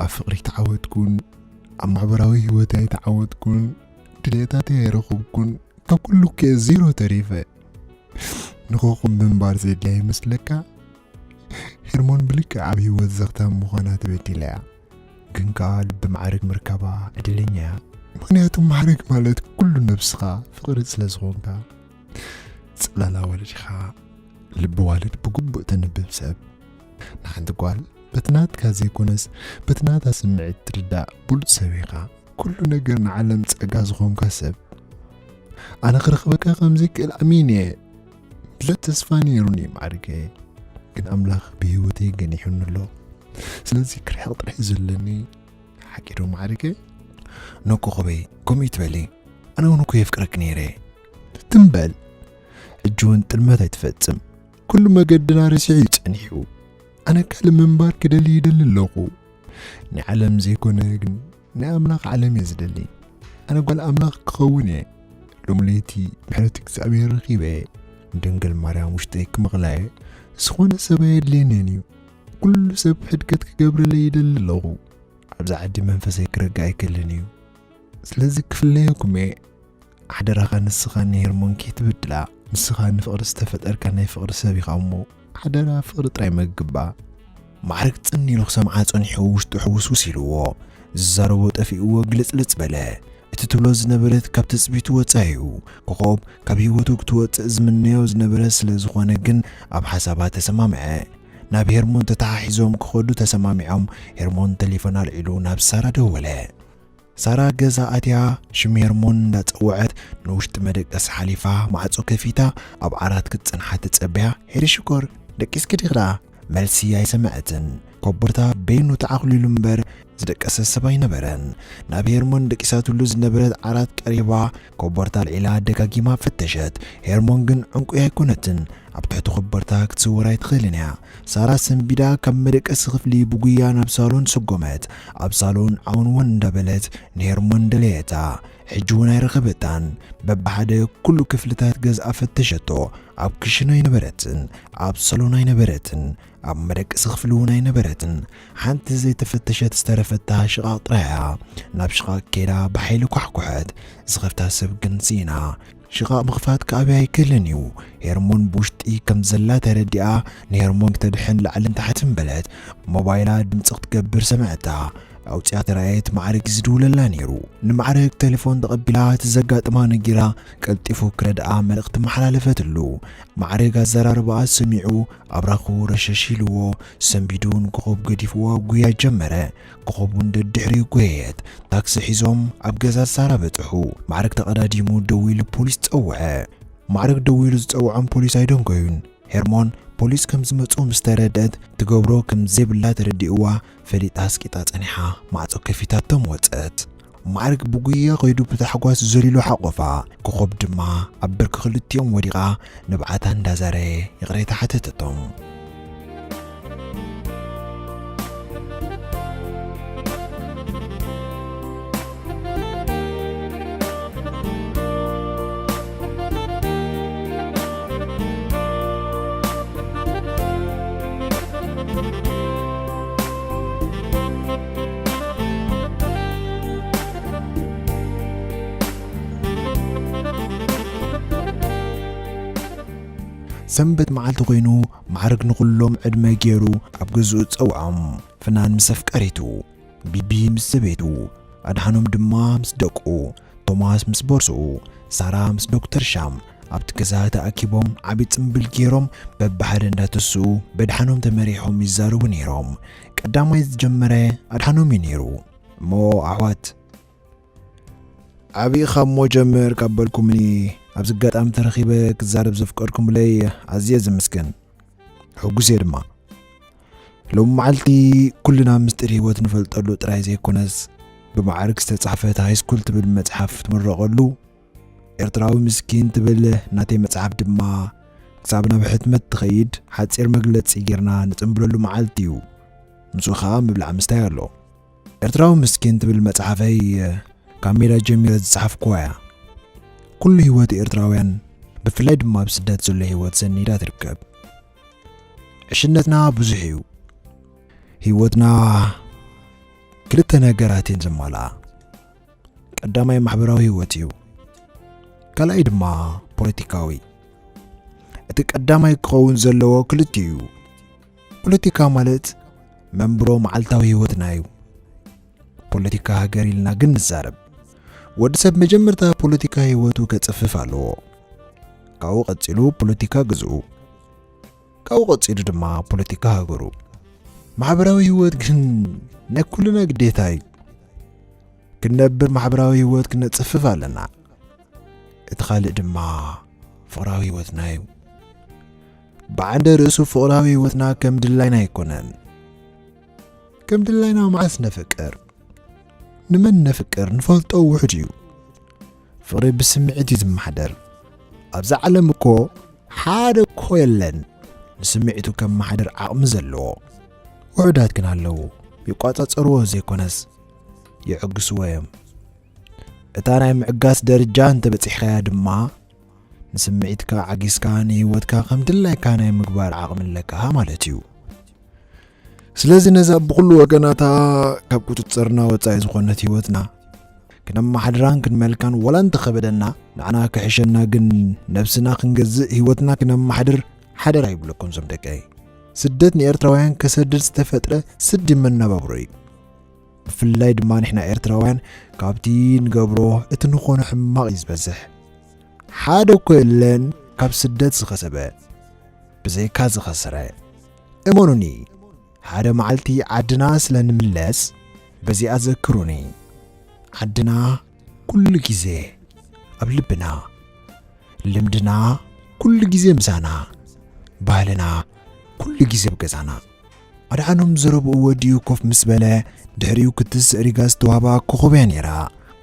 ኣብ ፍቕሪ ተዓወትኩን፣ ኣብ ማሕበራዊ ህይወተይ ተዓወትኩን፣ ድሌታተይ ኣይረኸብኩን፣ ካብ ኩሉ ከ ዜሮ ተሪፈ። ንኾኾብ ምንባር ዘድልያ ይመስለካ? ሄርሞን ብልክዕ ኣብ ህይወት ዘኽታም ምዃና ተበዲላ እያ። ግን ከኣ ልቢ ማዕርግ ምርካባ ዕድለኛ እያ። ምኽንያቱ ማዕርግ ማለት ኩሉ ነብስኻ ፍቕሪ ስለ ዝኾንካ። ጽላላ ወለድኻ፣ ልቢ ዋልድ ብግቡእ ተንብብ ሰብ። ንሓንቲ ጓል በቲ ናትካ ዘይኮነስ በቲ ናታ ስምዒት ትርዳእ ብሉጽ ሰብ ኢኻ። ኩሉ ነገር ንዓለም ጸጋ ዝኾንካ ሰብ። ኣነ ክረኽበካ ከም ዘይክእል ኣሚነ እየ። ብዙሕ ተስፋ ነይሩኒ ማዕርገ፣ ግን ኣምላኽ ብህይወተይ ገኒሑኒ ኣሎ። ስለዚ ክርሕቕ ጥራሕ እዩ ዘለኒ። ሓቂ ዶ ማዕርገ? ኖ ኮኾበይ፣ ከምኡ ይትበሊ። ኣነ እውን እኮ የፍቅረኪ ነይረ። ትም በል። ሕጂ እውን ጥልመት ኣይትፈጽም። ኩሉ መገድና ረሲዑ እዩ ጸኒሑ። ኣነ ካልእ ምንባር ክደሊ ይደሊ ኣለኹ። ናይ ዓለም ዘይኮነ ግን ናይ ኣምላኽ ዓለም እየ ዝደሊ። ኣነ ጓል ኣምላኽ ክኸውን እየ። ሎምለይቲ ምሕረት እግዚኣብሔር ረኺበ፣ ንድንግል ማርያም ውሽጠይ ክምቕላየ ዝኾነ ሰብ ኣየድልየንን እዩ። ኩሉ ሰብ ሕድገት ክገብረለይ ይደሊ ኣለኹ። ኣብዚ ዓዲ መንፈሰይ ክረግእ ኣይክእልን እዩ። ስለዚ ክፍለየኩም እየ። ሓደራኻ ንስኻ ንሄርሞን ከይትበድላ። ንስኻ ንፍቕሪ ዝተፈጠርካ ናይ ፍቕሪ ሰብ ኢኻ እሞ ሓደራ ፍቕሪ ጥራይ መግባ። ማዕረግ ጽን ኢሉ ክሰምዓ ጸኒሑ ውሽጡ ሕውስውስ ኢልዎ። ዝዛረቦ ጠፊእዎ ግልጽልጽ በለ። እቲ ትብሎ ዝነበረት ካብ ትጽቢቱ ወጻኢ እዩ። ኮኾብ ካብ ህይወቱ ክትወጽእ ዝምነዮ ዝነበረ ስለ ዝኾነ ግን ኣብ ሓሳባ ተሰማምዐ። ናብ ሄርሞን ተተሓሒዞም ክኸዱ ተሰማሚዖም። ሄርሞን ተሌፎን ኣልዒሉ ናብ ሳራ ደወለ። ሳራ ገዛ ኣትያ ሽም ሄርሞን እንዳጸወዐት ንውሽጢ መደቀሲ ሓሊፋ ማዕጾ ከፊታ ኣብ ዓራት ክትጽንሓ ትጸበያ። ሄሪ ሽኮር ደቂስኪ ዲኺ ደኣ? መልሲ ኣይሰምዐትን። ኮቦርታ በይኑ ተዓኹሊሉ እምበር ዝደቀሰ ሰብ ኣይነበረን። ናብ ሄርሞን ደቂሳትሉ ዝነበረት ዓራት ቀሪባ ኮቦርታ ኣልዒላ ደጋጊማ ፈተሸት። ሄርሞን ግን ዕንቁ ኣይኮነትን። ኣብ ትሕቲ ኮቦርታ ክትስወር ኣይትኽእልን እያ። ሳራ ሰንቢዳ ካብ መደቀሲ ክፍሊ ብጉያ ናብ ሳሎን ሰጎመት። ኣብ ሳሎን ዓውን ወን እንዳበለት ንሄርሞን ደለየታ። ሕጂ እውን ኣይረኸበታን። በብሓደ ኩሉ ክፍልታት ገዝኣ ፈተሸቶ። ኣብ ክሽን ኣይነበረትን፣ ኣብ ሳሎን ኣይነበረትን፣ ኣብ መደቀሲ ክፍሊ እውን ኣይነበረትን። ሓንቲ ዘይተፈተሸት ዝተረፈታ ሽቓቕ ጥራይ እያ። ናብ ሽቓቕ ከይዳ ብሓይሊ ኳሕኩሐት። ዝኸፍታ ሰብ ግን ስኢና። ሽቓቕ ምኽፋት ክኣብያ ኣይክእልን እዩ። ሄርሞን ብውሽጢ ከም ዘላ ተረዲኣ፣ ንሄርሞን ክተድሕን ላዕልን ታሕትን በለት። ሞባይላ ድምፂ ክትገብር ሰምዐታ። ኣውፂኣ ተራእየት። ማዕረግ እዩ ዝድውለላ ነይሩ። ንማዕረግ ቴሌፎን ተቐቢላ እቲ ዘጋጥማ ነጊራ፣ ቀልጢፉ ክረድኣ መልእኽቲ መሓላለፈትሉ። ማዕረግ ኣዘራርባኣ ሰሚዑ ኣብራኹ ረሸሽ ኢልዎ፣ ሰንቢዱ ንኮኾብ ገዲፍዋ ጉያ ጀመረ። ኮኾብ እውን ደድሕሪኡ ጎየየት። ታክሲ ሒዞም ኣብ ገዛ ሳራ በጽሑ። ማዕረግ ተቐዳዲሙ ደዊሉ ፖሊስ ጸውዐ። ማዕረግ ደዊሉ ዝጸውዖም ፖሊስ ኣይደንጎዩን። ሄርሞን ፖሊስ ከም ዝመጹ ምስ ተረድአት ትገብሮ ከም ዘይብላ ተረዲእዋ ፈሊጣ ኣስቂጣ ጸኒሓ ማዕጾ ከፊታቶም ወጸት። ማዕረግ ብጉያ ከይዱ ብታሕጓስ ዘሊሉ ሓቆፋ። ኮኾብ ድማ ኣብ ብርኪ ክልቲኦም ወዲቓ ንብዓታ እንዳዛረየ ይቕሬታ ሓተተቶም። ሰንበት መዓልቲ ኮይኑ ማዕረግ ንኹሎም ዕድመ ገይሩ ኣብ ገዝኡ ጸውዖም። ፍናን ምስ ኣፍቃሪቱ፣ ቢቢ ምስ ሰበይቱ፣ ኣድሓኖም ድማ ምስ ደቁ፣ ቶማስ ምስ ቦርስኡ፣ ሳራ ምስ ዶክተር ሻም ኣብቲ ገዛ ተኣኪቦም ዓቢ ጽምብል ገይሮም በብሓደ እንዳተስኡ በድሓኖም ተመሪሖም ይዛረቡ ነይሮም። ቀዳማይ ዝጀመረ ኣድሓኖም እዩ ነይሩ። እሞ ኣሕዋት፣ ዓቢኻ እሞ ጀምር ካብ በልኩምኒ፣ ኣብዚ ኣጋጣሚ ተረኺበ ክዛረብ ዘፍቀድኩምለይ ኣዝየ ዝምስገን። ሕጉስ እየ ድማ። ሎሚ መዓልቲ ኩልና ምስጢር ህይወት ንፈልጠሉ ጥራይ ዘይኮነስ፣ ብማዕርግ ዝተጻሕፈት ሃይስኩል ትብል መጽሓፍ ትምረቐሉ፣ ኤርትራዊ ምስኪን ትብል ናተይ መጽሓፍ ድማ ክሳብ ናብ ሕትመት ትኸይድ ሓጺር መግለጺ ጌርና ንጽምብለሉ መዓልቲ እዩ። ምስኡ ኸኣ ምብላዕ ምስታይ ኣሎ። ኤርትራዊ ምስኪን ትብል መጽሓፈይ ካብ ሜዳ ጀሚረ ዝጸሓፍኩዋ እያ። ኩሉ ህይወት ኤርትራውያን፣ ብፍላይ ድማ ኣብ ስደት ዘሎ ህይወት ሰኒዳ ትርከብ። ዕሽነትና ብዙሕ እዩ። ህይወትና ክልተ ነገራት እየን ዘማልኣ። ቀዳማይ ማሕበራዊ ህይወት እዩ። ካልኣይ ድማ ፖለቲካዊ። እቲ ቀዳማይ ክኸውን ዘለዎ ክልቲኡ እዩ። ፖለቲካ ማለት መንብሮ መዓልታዊ ህይወትና እዩ። ፖለቲካ ሃገር ኢልና ግን ንዛረብ። ወዲ ሰብ መጀመርታ ፖለቲካ ህይወቱ ከጽፍፍ ኣለዎ። ካብኡ ቀጺሉ ፖለቲካ ግዝኡ። ካብኡ ቀጺሉ ድማ ፖለቲካ ሃገሩ። ማሕበራዊ ህይወት ግን ናይ ኩልና ግዴታ እዩ። ክንነብር ማሕበራዊ ህይወት ክነጽፍፍ ኣለና። እቲ ካልእ ድማ ፍቕራዊ ህይወትና እዩ። ብዓንደ ርእሱ ፍቕራዊ ህይወትና ከም ድላይና ኣይኮነን። ከም ድላይና መዓስ ነፍቅር? ንመን ነፍቅር ንፈልጦ ውሑድ እዩ። ፍቕሪ ብስምዒት እዩ ዝመሓደር። ኣብዛ ዓለም እኮ ሓደ እኮ የለን ንስምዒቱ ከመሓድር ዓቕሚ ዘለዎ። ውሑዳት ግን ኣለዉ፣ ይቋጻጸርዎ ዘይኮነስ ይዕግስዎ እዮም። እታ ናይ ምዕጋስ ደረጃ እንተበጺሕካያ ድማ፣ ንስምዒትካ ዓጊስካ ንህይወትካ ከም ድላይካ ናይ ምግባር ዓቕሚ ኣለካ ማለት እዩ። ስለዚ ነዛ ብኹሉ ወገናታ ካብ ቁጽጽርና ወጻኢ ዝኾነት ህይወትና ክነመሓድራን ክንመልካን ወላ እንተኸበደና፣ ንዓና ክሕሸና ግን ነብስና ክንገዝእ፣ ህይወትና ክነመሓድር ሓደራ ይብለኩም ዞም ደቀይ። ስደት ንኤርትራውያን ከሰድድ ዝተፈጥረ ስዲ መነባብሮ እዩ። ብፍላይ ድማ ንሕና ኤርትራውያን ካብቲ ንገብሮ እቲ ንኾኖ ሕማቕ እዩ ዝበዝሕ። ሓደ እኮ የለን ካብ ስደት ዝኸሰበ ብዘይካ ዝኸሰረ። እመኑኒ፣ ሓደ መዓልቲ ዓድና ስለ ንምለስ በዚኣ ዘክሩኒ። ዓድና ኩሉ ግዜ ኣብ ልብና፣ ልምድና ኩሉ ግዜ ምሳና፣ ባህልና ኩሉ ግዜ ኣብ ገዛና። ኣድሓኖም ዘረብኡ ወዲኡ ኮፍ ምስ በለ፣ ድሕሪኡ ክትስእ ሪጋ ዝተዋህባ ኮኾብ እያ ነይራ።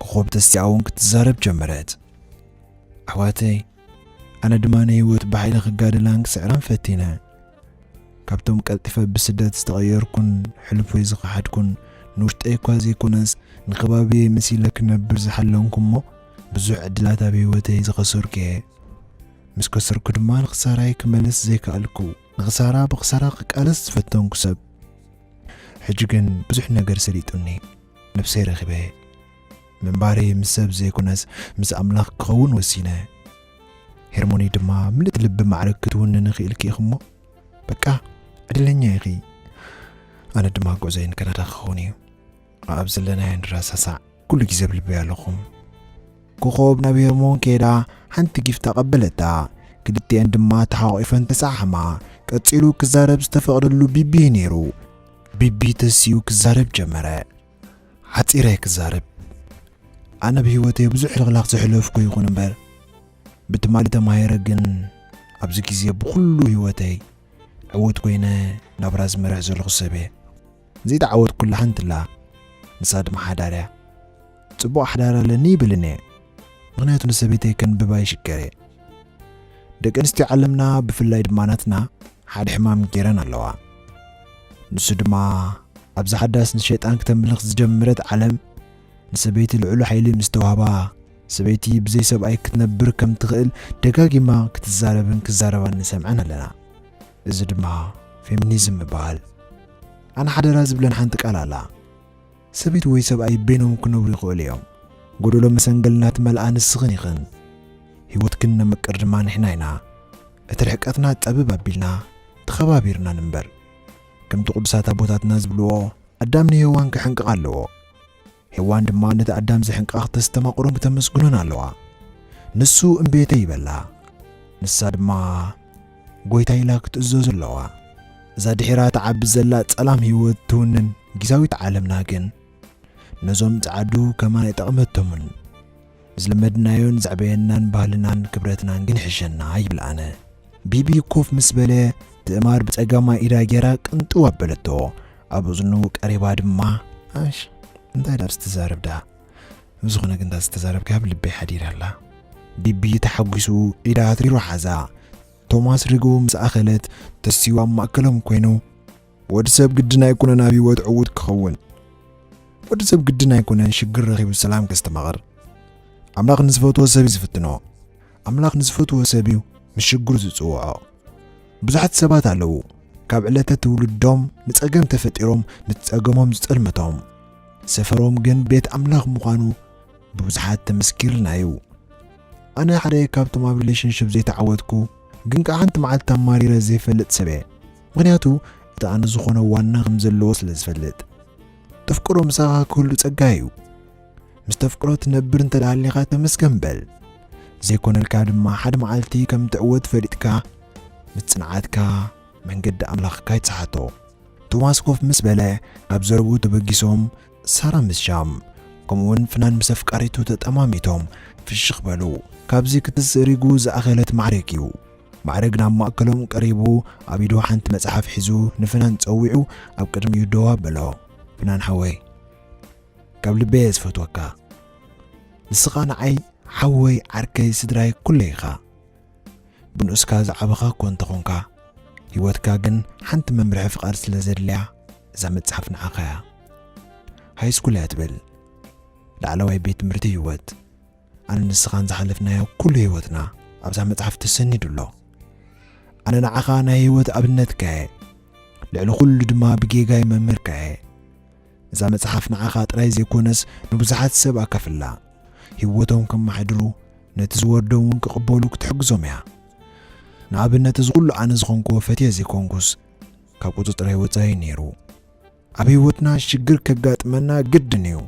ኮኾብ ተሲኣ እውን ክትዛረብ ጀመረት። ኣሕዋተይ፣ ኣነ ድማ ንህይወት ብሓይሊ ክጋደላን ክስዕራን ፈቲነ። ካብቶም ቀልጢፈ ብስደት ዝተቐየርኩን ሕሉፈይ ዝኸሓድኩን፣ ንውሽጠይ እኳ ዘይኮነስ ንከባቢየይ መሲለ ክነብር ዝሓለንኩ እሞ ብዙሕ ዕድላት ኣብ ህይወተይ ዝኸሰርኩ እየ። ምስ ከሰርኩ ድማ ንኽሳራይ ክመልስ ዘይከኣልኩ፣ ንኽሳራ ብኽሳራ ክቃለስ ዝፈተንኩ ሰብ። ሕጂ ግን ብዙሕ ነገር ሰሊጡኒ፣ ነብሰይ ረኺበ። ምንባረይ ምስ ሰብ ዘይኮነስ ምስ ኣምላኽ ክኸውን ወሲነ። ሄርሞኒ ድማ ምልእቲ ልቢ ማዕረ ክትውንኒ ክኢልኪ ኢኺ እሞ በቃ ዕድለኛ ኢኺ። ኣነ ድማ ጉዕዞይ ንካናዳ ክኸውን እዩ። ኣብ ዘለናዮ ንረሳሳዕ፣ ኩሉ ግዜ ኣብ ልበይ ኣለኹም። ኮኾብ ናብ ሄርሞን ከይዳ ሓንቲ ጊፍት ኣቐበለታ። ክልቲኤን ድማ ተሓቋቒፈን ተሰዓሓማ። ቀጺሉ ክዛረብ ዝተፈቕደሉ ቢቢ እዩ ነይሩ። ቢቢ ተሲኡ ክዛረብ ጀመረ። ሓጺረ ክዛረብ። ኣነ ብህይወተይ ብዙሕ ሕልኽላኽ ዘሕለፍኩ ይኹን እምበር፣ ብትማሊ ተማሂረ ግን ኣብዚ ግዜ ብኹሉ ህይወተይ ዕዉት ኮይነ ናብራ ዝመርሕ ዘለኹ ሰብ እየ። ዘይተዓወትኩላ ሓንቲ ኣላ፣ ንሳ ድማ ሓዳር እያ። ጽቡቕ ሓዳር ኣለኒ ይብልን እየ፣ ምኽንያቱ ንሰበይተይ ከንብባ ይሽገር እየ። ደቂ ኣንስትዮ ዓለምና ብፍላይ ድማ ናትና ሓደ ሕማም ገይረን ኣለዋ። ንሱ ድማ ኣብዛ ሓዳስ ንሸይጣን ክተምልኽ ዝጀመረት ዓለም ንሰበይቲ ልዑል ሓይሊ ምስ ተዋህባ፣ ሰበይቲ ብዘይ ሰብኣይ ክትነብር ከም ትኽእል ደጋጊማ ክትዛረብን ክዛረባን ንሰምዐን ኣለና። እዚ ድማ ፌሚኒዝም ይበሃል። ኣነ ሓደራ ዝብለን ሓንቲ ቃል ኣላ። ሰበይቲ ወይ ሰብኣይ በይኖም ክነብሩ ይኽእሉ እዮም። ጎደሎ መሰንገልና ትመልኣ ንስኽን ኢኽን። ህይወትክን ነመቅር ድማ ንሕና ኢና። እቲ ርሕቀትና ጠብብ ኣቢልና ተኸባቢርና ንንበር። ከምቲ ቅዱሳት ኣቦታትና ዝብልዎ፣ ኣዳም ንሄዋን ክሕንቅቕ ኣለዎ። ሄዋን ድማ ነቲ ኣዳም ዘሕንቅቕ ተስተማቕሮን ክተመስግኖን ኣለዋ። ንሱ እምቤተይ ይበላ። ንሳ ድማ ጎይታ ኢላ ክትእዘዞ ኣለዋ። እዛ ድሒራ ትዓቢ ዘላ ጸላም ህይወት ትውንን ግዛዊት ዓለምና ግን ነዞም ጸዓዱ ከማን ኣይጠቕመቶምን። ዝለመድናዮን ዘዕበየናን ባህልናን ክብረትናን ግን ይሕሸና ይብል ኣነ። ቢቢ ኮፍ ምስ በለ ትእማር ብጸጋማይ ኢዳ ጌራ ቅንጥው ኣበለቶ። ኣብ እዝኑ ቀሪባ ድማ፣ "ኣሽ፣ እንታይ ዳር ዝተዛረብ ዳ? ብዝኾነ ግን እታ ዝተዛረብካ ኣብ ልበይ ሓዲራ ኣላ።" ቢቢ ተሓጒሱ ኢዳ ኣትሪሩ ሓዛ። ቶማስ ሪጎ ምስ ኣኸለት ተሲዋ ኣብ ማእከሎም ኮይኑ፣ "ወዲ ሰብ ግድን ኣይኮነን ኣብ ህይወት ዕዉት ክኸውን። ወዲ ሰብ ግድን ኣይኮነን ሽግር ረኺቡ ሰላም ከስተማቕር። ኣምላኽ ንዝፈትዎ ሰብ እዩ ዝፍትኖ። ኣምላኽ ንዝፈትዎ ሰብ እዩ ምስ ሽግሩ ዝጽውዖ። ብዙሓት ሰባት ኣለዉ፣ ካብ ዕለተ ትውልዶም ንጸገም ተፈጢሮም፣ ንጸገሞም ዝጸልመቶም። ሰፈሮም ግን ቤት ኣምላኽ ምዃኑ ብብዙሓት ተመስኪርልና እዩ። ኣነ ሓደ ካብቶም ኣብ ሪሌሽንሽፕ ዘይተዓወትኩ፣ ግን ከኣ ሓንቲ መዓልቲ ኣማሪረ ዘይፈልጥ ሰብ እየ። ምኽንያቱ፣ እቲ ኣነ ዝኾኖ ዋና ከም ዘለዎ ስለ ዝፈልጥ። ተፍቅሮ ምሳኻ ክህሉ ጸጋ እዩ። ምስ ተፍቅሮ ትነብር እንተ ደኣ ሃሊኻ ተመስገን በል። ዘይኮነልካ ድማ ሓደ መዓልቲ ከም ትዕወት ፈሊጥካ፣ ምስ ጽንዓትካ መንገዲ ኣምላኽካ ይጽሓቶ። ቶማስ ኮፍ ምስ በለ፣ ካብ ዘረብኡ ተበጊሶም፣ ሳራ ምስ ሻም፣ ከምኡውን ፍናን ምስ ኣፍቃሪቱ ተጠማሚቶም ፍሽኽ በሉ። ካብዚ ክትስእ ሪጉ ዝኣኸለት ማዕረግ እዩ። ማዕረግ ናብ ማእከሎም ቀሪቡ፣ ኣብ ኢዱ ሓንቲ መጽሓፍ ሒዙ ንፍናን ጸዊዑ ኣብ ቅድሚኡ ደው ኣበሎ። "ፍናን ሓወይ፣ ካብ ልበይ እየ ዝፈትወካ። ንስኻ ንዓይ ሓወይ፣ ዓርከይ፣ ስድራይ፣ ኩለይ ኢኻ። ብንኡስካ ዝዓበኻ እኮ እንተኾንካ፣ ህይወትካ ግን ሓንቲ መምርሒ ፍቓድ ስለ ዘድልያ፣ እዛ መጽሓፍ ንዓኻ እያ። ሃይስኩል እያ ትብል። ላዕለዋይ ቤት ትምህርቲ ህይወት። ኣነ ንስኻን ዝሓለፍናዮ ኩሉ ህይወትና ኣብዛ መጽሓፍ ተሰኒዱ ኣሎ። ኣነ ንዓኻ ናይ ህይወት ኣብነትካ እየ። ልዕሊ ኩሉ ድማ ብጌጋይ መምህርካ እየ። እዛ መጽሓፍ ንዓኻ ጥራይ ዘይኮነስ ንብዙሓት ሰብ ኣካፍላ። ህይወቶም ከመሓድሩ፣ ነቲ ዝወርዶም እውን ክቕበሉ ክትሕግዞም እያ። ንኣብነት፣ እዚ ኩሉ ኣነ ዝኾንክዎ ፈትየ ዘይኮንኩስ፣ ካብ ቁጽጽረይ ወጻኢ ነይሩ። ኣብ ህይወትና ሽግር ከጋጥመና ግድን እዩ።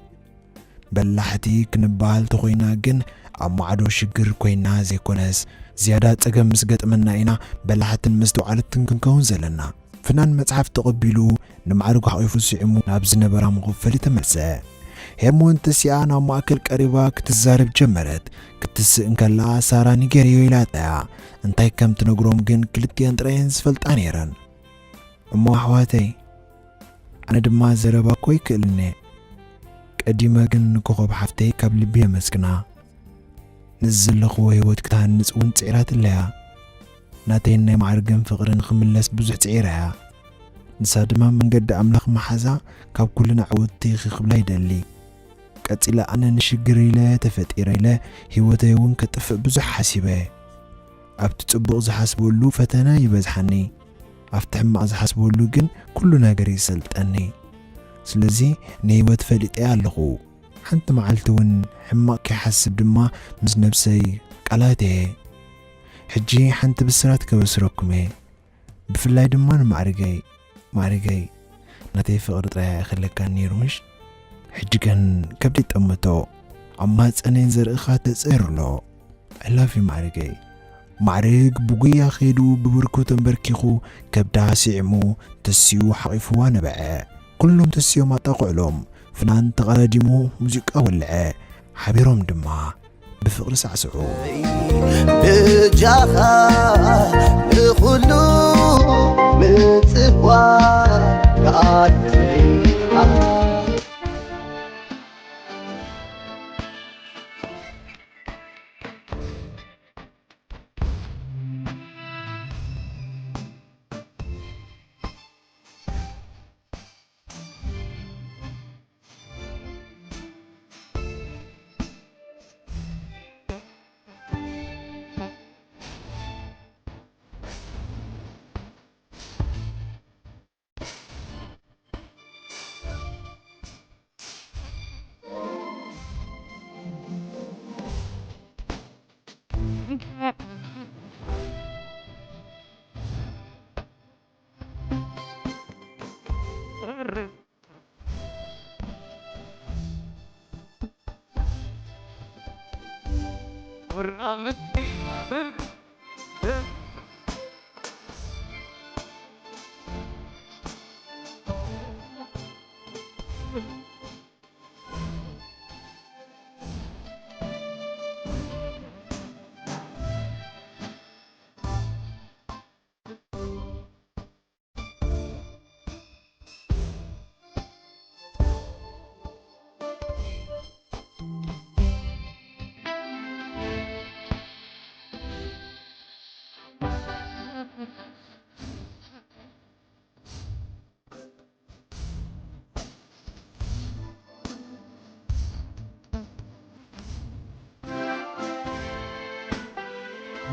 በላሕቲ ክንበሃል ተኾይና ግን፣ ኣብ ማዕዶ ሽግር ኮይና ዘይኮነስ፣ ዝያዳ ጸገም ምስ ገጠመና ኢና በላሕትን መስተውዓልትን ክንከውን ዘለና። ፍናን መጽሓፍ ተቐቢሉ፣ ንማዕርጉ ሓቒፉ ስዒሙ ናብ ዝነበራ መኸፈሊ ተመልሰ። ሄርሞን ተሲኣ ናብ ማእከል ቀሪባ ክትዛረብ ጀመረት። ክትስእ እንከላ፣ ሳራ ንገርዮ ኢላታያ። እንታይ ከም ትነግሮም ግን ክልቲኣን ጥራየን ዝፈልጣ ነይረን። እሞ ኣሕዋተይ፣ ኣነ ድማ ዘረባ እኮ ይክእልኒ። ቀዲመ ግን ንኮኾብ ሓፍተይ ካብ ልቢ የመስግና። ነዚ ዘለኽዎ ህይወት ክትሃንጽ እውን ጽዒራትለያ። ናተይን ናይ ማዕርግን ፍቕርን ክምለስ ብዙሕ ጽዒራ እያ። ንሳ ድማ መንገዲ ኣምላኽ መሓዛ ካብ ኩልና ዓወትቲ ክኽብላ ይደሊ። ቀጺለ ኣነ ንሽግር ኢለ ተፈጢረ ኢለ ህይወተይ እውን ከጥፍእ ብዙሕ ሓሲበ። ኣብቲ ጽቡቕ ዝሓስበሉ ፈተነ ይበዝሓኒ፣ ኣብቲ ሕማቕ ዝሓስበሉ ግን ኩሉ ነገር ይሰልጠኒ። ስለዚ ንህይወት ፈሊጠያ ኣለኹ። ሓንቲ መዓልቲ እውን ሕማቕ ከይሓስብ ድማ ምስ ነብሰይ ቃላት እየ። ሕጂ ሓንቲ ብስራት ከበስረኩም እየ። ብፍላይ ድማ ንማዕርገይ። ማዕርገይ፣ ናተይ ፍቕሪ ጥራይ ኣይኸለካን ነይሩ ምሽ? ሕጂ ግን ከብደይ ጠመቶ። ኣብ ማህጸነይ ዘርእኻ ተጸይሩ ኣሎ። I love you ማዕርገይ። ማዕርግ ብጉያ ከይዱ ብብርኩ ተንበርኪኹ ከብዳ ስዒሙ ተሲኡ ሓቒፍዋ ነበዐ። ኩሎም ተሲኦም ኣጣቕዕሎም። ፍናን ተቐዳዲሙ ሙዚቃ ወልዐ። ሓቢሮም ድማ ብፍቕሪ ሳዕስዑ። በጃኻ ንኹሉ ምጽዋዕ ከኣድለይ።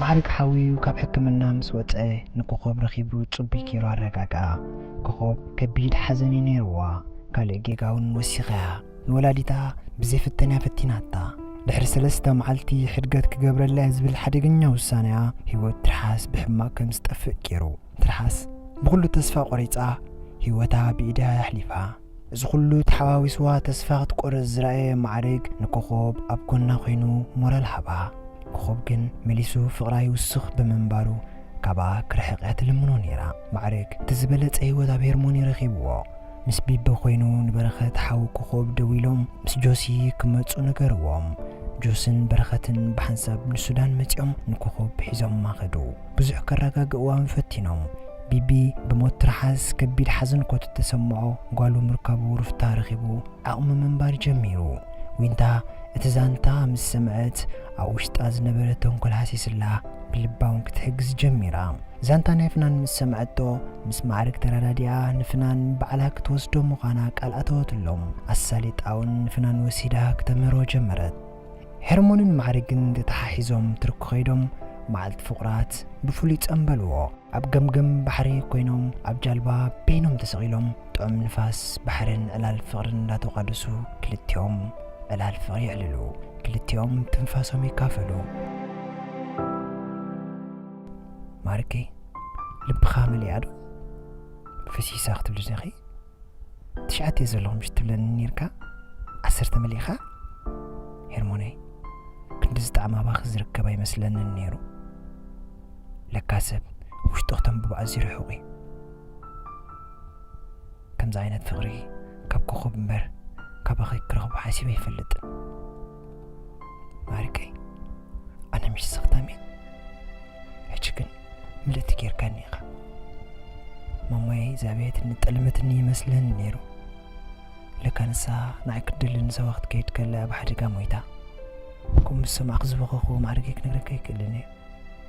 ማዕሪግ ሓውዩ ካብ ሕክምና ምስ ወጸ፣ ንኮኾብ ረኺቡ ጽቡይ ጌሩ ኣረጋግኣ። ኮኾብ ከቢድ ሓዘን እዩ ነይርዋ። ካልእ ጌጋ እውን ወሲኻ እያ። ንወላዲታ ብዘይፍተን እያ ፈቲናታ። ድሕሪ ሰለስተ መዓልቲ ሕድገት ክገብረላ እየ ዝብል ሓደገኛ ውሳነኣ፣ ህይወት ትርሓስ ብሕማቕ ከም ዝጠፍእ ጌሩ። ትርሓስ ብኹሉ ተስፋ ቆሪጻ፣ ህይወታ ብኢዳ ኣሕሊፋ። እዚ ኩሉ ተሓዋዊስዋ ተስፋ ክትቆርጽ ዝረኣየ ማዕሪግ ንኮኾብ ኣብ ጎና ኮይኑ ሞራል ሃባ። ኮኾብ ግን መሊሱ ፍቕራ ይውስኽ ብምንባሩ፣ ካብኣ ክርሕቕ እያ ትልምኖ ነይራ። ማዕሪግ እቲ ዝበለጸ ህይወት ኣብ ሄርሞኒ ረኺብዎ። ምስ ቢቢ ኮይኑ ንበረኸት ሓው ኮኾብ ደዊሎም ምስ ጆሲ ክመጹ ነገርዎም። ጆስን በረኸትን ብሓንሳብ ንሱዳን መጺኦም ንኮኾብ ሒዞማ ከዱ። ብዙሕ ከረጋግእዋ ፈቲኖም። ቢቢ ብሞት ትርሓስ ከቢድ ሓዘን ኮት ተሰምዖ፣ ጓሉ ምርካቡ ሩፍታ ረኺቡ ዓቕሚ ምንባር ጀሚሩ። ዊንታ እቲ ዛንታ ምስ ሰምዐት፣ ኣብ ውሽጣ ዝነበረ ተንኮል ሃሲስላ፣ ብልባ እውን ክትሕግዝ ጀሚራ። ዛንታ ናይ ፍናን ምስ ሰምዐቶ፣ ምስ ማዕርግ ተረዳዲኣ ንፍናን ባዕላ ክትወስዶ ምዃና ቃል ኣተወትሎም። ኣሳሊጣ እውን ንፍናን ወሲዳ ክተምህሮ ጀመረት። ሄርሞንን ማዕርግን ተተሓሒዞም ትርኩ ከይዶም፣ መዓልቲ ፍቑራት ብፍሉይ ጸንበልዎ። ኣብ ገምገም ባሕሪ ኮይኖም ኣብ ጃልባ በይኖም ተሰቒሎም ጥዑም ንፋስ ባሕርን ዕላል ፍቕርን እንዳተቋደሱ ክልቲኦም ዕላል ፍቕሪ የዕልሉ። ክልቲኦም ትንፋሶም ይካፈሉ። ማርኬ፣ ልብኻ መሊኣ ዶ? ፈሲሳ ክትብሊ ዲኺ? ትሽዓተ እየ ዘለኹ ምሽ ትብለኒ ኔርካ፣ ዓሰርተ መሊእኻ? ሄርሞነይ፣ ክንዲ ዝጣዕም ኣባኺ ዝርከብ ኣይመስለንን ነይሩ። ለካ ሰብ ውሽጡ ክተንብቦ ኣዝዩ ርሑቕ እዩ። ከምዚ ዓይነት ፍቕሪ ካብ ኮኾብ እምበር ካባኺ ክረኽቦ ሓሲበ ኣይፈልጥን። ማሪከይ፣ ኣነ ምሽ ስኽታም እየ። ሕጂ ግን ምልእቲ ጌርካኒ ኢኻ። ማማይ ዘዕበየትኒ ጠልመትኒ ይመስለኒ ነይሩ። ለካ ንሳ ንዓይ ክትደሊ ንሰባ ክትከይድ ከላ ኣብ ሓደጋ ሞይታ። ከምኡ ምስ ሰማዕኩ ዝበኸኹ ማዕርገይ ክነግረካ ኣይክእልን እየ።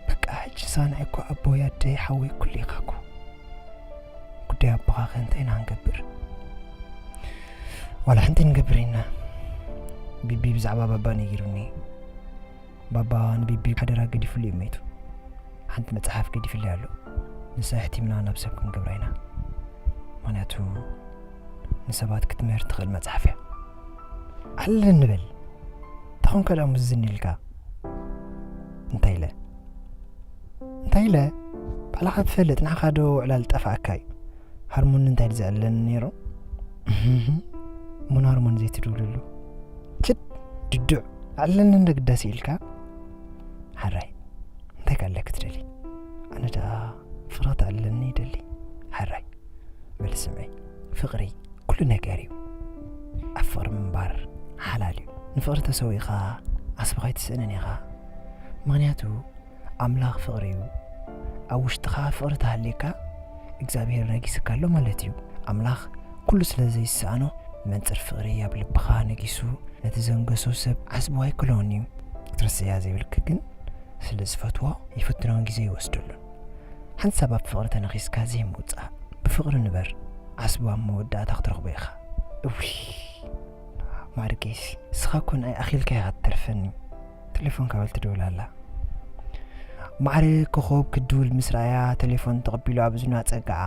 በቃ ሕጂ ንሳ ንዓይ እኮ ኣቦይ፣ ኣደይ፣ ሓወይ ኩሉ ኢኻ እኮ። ጉዳይ ኣቦኻ ከ እንታይ ኢና ክንገብር? ዋላ ሓንቲ ንገብር ኢና። ቢቢ ብዛዕባ ባባ ነጊሩኒ። ባባ ንቢቢ ሓደራ ገዲፍሉ እዩ ሞይቱ። ሓንቲ መጽሓፍ ገዲፍለይ ኣሎ። ንሳ ኣሕቲምና ናብ ሰብ ክንገብራ ኢና። ምኽንያቱ ንሰባት ክትምህር ትኽእል መጽሓፍ እያ። ዓለል ንበል። ተኾንካ ደኣ ሙዝን ኢልካ። እንታይ ኢለ? እንታይ ኢለ? ባዕልኻ ትፈልጥ፣ ንዓኻ ዶ ዕላል ጠፋእካ እዩ? ሃርሞን እንታይ ድዩ ዘዕልለኒ ነይሩ? እህህ፣ እሞ ንሃርሞን ዘይትድውልሉ? ችድ፣ ድዱዕ፣ ኣዕልለኒ እንደ ግዳሴ ኢልካ? ሓራይ፣ እንታይ ካለክ ትደሊ? ኣነ ደኣ ፍቕሪ ተዕልለኒ ይደሊ። ሓራይ፣ በሊ ስምዒ፣ ፍቕሪ ኩሉ ነገር እዩ። ኣብ ፍቕሪ ምንባር ሓላል እዩ። ንፍቕሪ ተሰዊእኻ ዓስብኻ ኣይትስእንን ኢኻ። ምኽንያቱ ኣምላኽ ፍቕሪ እዩ። ኣብ ውሽጥኻ ፍቕሪ ተሃልየካ እግዚኣብሔር ነጊስካ ኣሎ ማለት እዩ። ኣምላኽ ኩሉ ስለ ዘይሰኣኖ መንጽር ፍቕሪ ኣብ ልብኻ ነጊሱ ነቲ ዘንገሶ ሰብ ዓስቡ ኣይክሎን እዩ። ክትርስያ ዘይብልኪ ግን ስለ ዝፈትዎ ይፍትኖን ግዜ ይወስደሉን። ሓንሳብ ኣብ ፍቕሪ ተነኺስካ ዘይምውጻእ። ብፍቕሪ ንበር፣ ዓስቡ ኣብ መወዳእታ ክትረኽቦ ኢኻ። እውይ ማርጌስ፣ ንስኻ እኮ ንዓይ ኣኺልካ ኢኻ ትተርፈኒ። ቴሌፎን ካበል ትድውል ኣላ። ማዕረ ኮኾብ ክድውል ምስ ረኣያ ቴሌፎን ተቐቢሉ ኣብ እዝኑ ኣጸግዓ።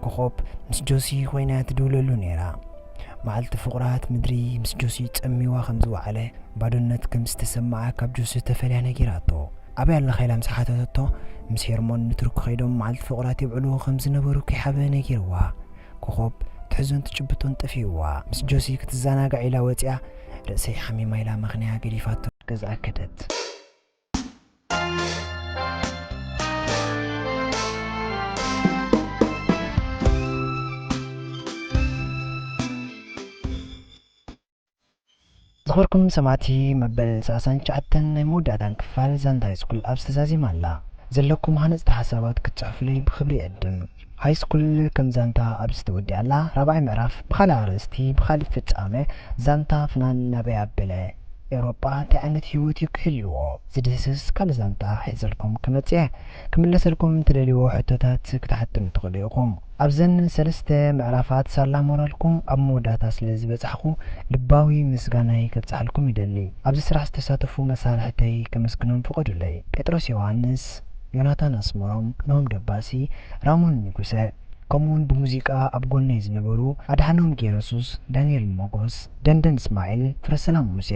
ኮኾብ ምስ ጆሲ ኮይና ትድውለሉ ነይራ። መዓልቲ ፍቑራት ምድሪ ምስ ጆሲ ጸሚዋ ከም ዝወዓለ፣ ባዶነት ከም ዝተሰምዓ ካብ ጆሲ ተፈልያ ነጊራቶ። ኣበይ ኣለኻ ኢላ ምስ ሓተተቶ፣ ምስ ሄርሞን ንቱርኪ ከይዶም መዓልቲ ፍቑራት የብዕልዎ ከም ዝነበሩ ከይሓበ ነጊርዋ። ኮኾብ ትሕዞን ትጭብጦን ጠፊእዋ። ምስ ጆሲ ክትዘናጋዕ ኢላ ወጺኣ፣ ርእሰይ ሓሚማ ኢላ መኽንያ ገዲፋቶ ገዝኣ ከደት። ዝኸበርኩም ሰማዕቲ፣ መበል ሰላሳን ትሽዓተን ናይ መወዳእታን ክፋል ዛንታ ሃይስኩል ኣብዚ ተዛዚማ ኣላ። ዘለኩም ሃነጽቲ ሓሳባት ክትጽሕፉለይ ብኽብሪ ይዕድም። ሃይስኩል ከም ዛንታ ኣብዚ ተወዲኣ ኣላ። ራብዓይ ምዕራፍ ብኻልእ ኣርእስቲ፣ ብኻልእ ፍጻመ፣ ዛንታ ፍናን ናበይ ኣበለ፣ ኤውሮጳ እንታይ ዓይነት ህይወት እዩ ክህልዎ ዝድህስስ ካልእ ዛንታ ሒዘልኩም ክመጽእ እየ። ክምለሰልኩም እትደልይዎ ሕቶታት ክትሓቱኒ ትኽእሉ ኢኹም። ኣብዘን ሰለስተ ምዕራፋት ሳላ ሞራልኩም ኣብ መወዳእታ ስለ ዝበጻሕኩ ልባዊ ምስጋናይ ከብጽሓልኩም ይደሊ። ኣብዚ ስራሕ ዝተሳተፉ መሳርሕተይ ከመስግኖም ፍቐዱለይ። ጴጥሮስ ዮሃንስ፣ ዮናታን ኣስመሮም፣ ናሆም ደባሲ፣ ራሞን ንጉሰ፣ ከምኡውን ብሙዚቃ ኣብ ጎነይ ዝነበሩ ኣድሓኖም ጌረሱስ፣ ዳንኤል ሞጎስ፣ ደንደን እስማዒል፣ ፍረሰላም ሙሴ፣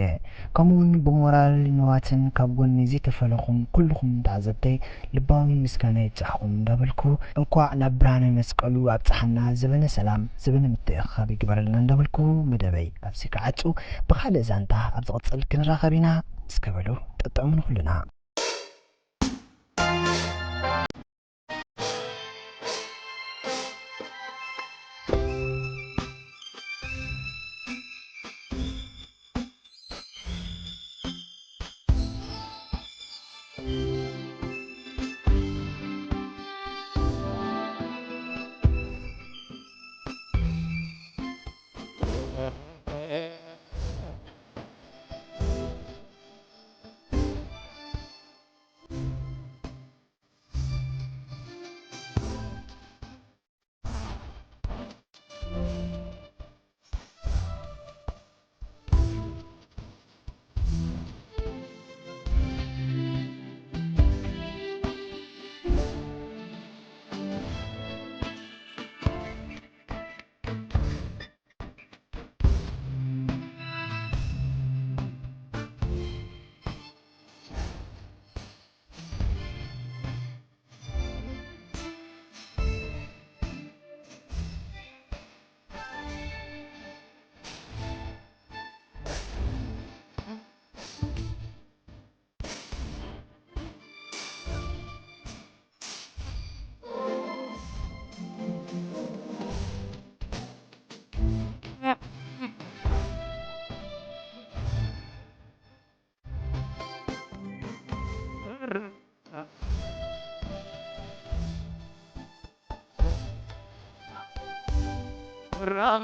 ከምኡውን ብሞራል ንዋትን ካብ ጎነይ ዘይተፈለኹም ኩልኹም ተዓዘብተይ ልባዊ ምስጋና ይብጻሕኩም እንዳበልኩ፣ እንኳዕ ናብ ብርሃነ መስቀሉ ኣብጽሓና፣ ዘበነ ሰላም፣ ዘበነ ምትእኽኻብ ይግበረልና እንዳበልኩ መደበይ ኣብዚ ክዓጹ፣ ብኻልእ ዛንታ ኣብ ዝቕጽል ክንራኸብ ኢና። እስከ በሉ ጠጥዑሙን ኩልና።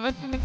Mati ni.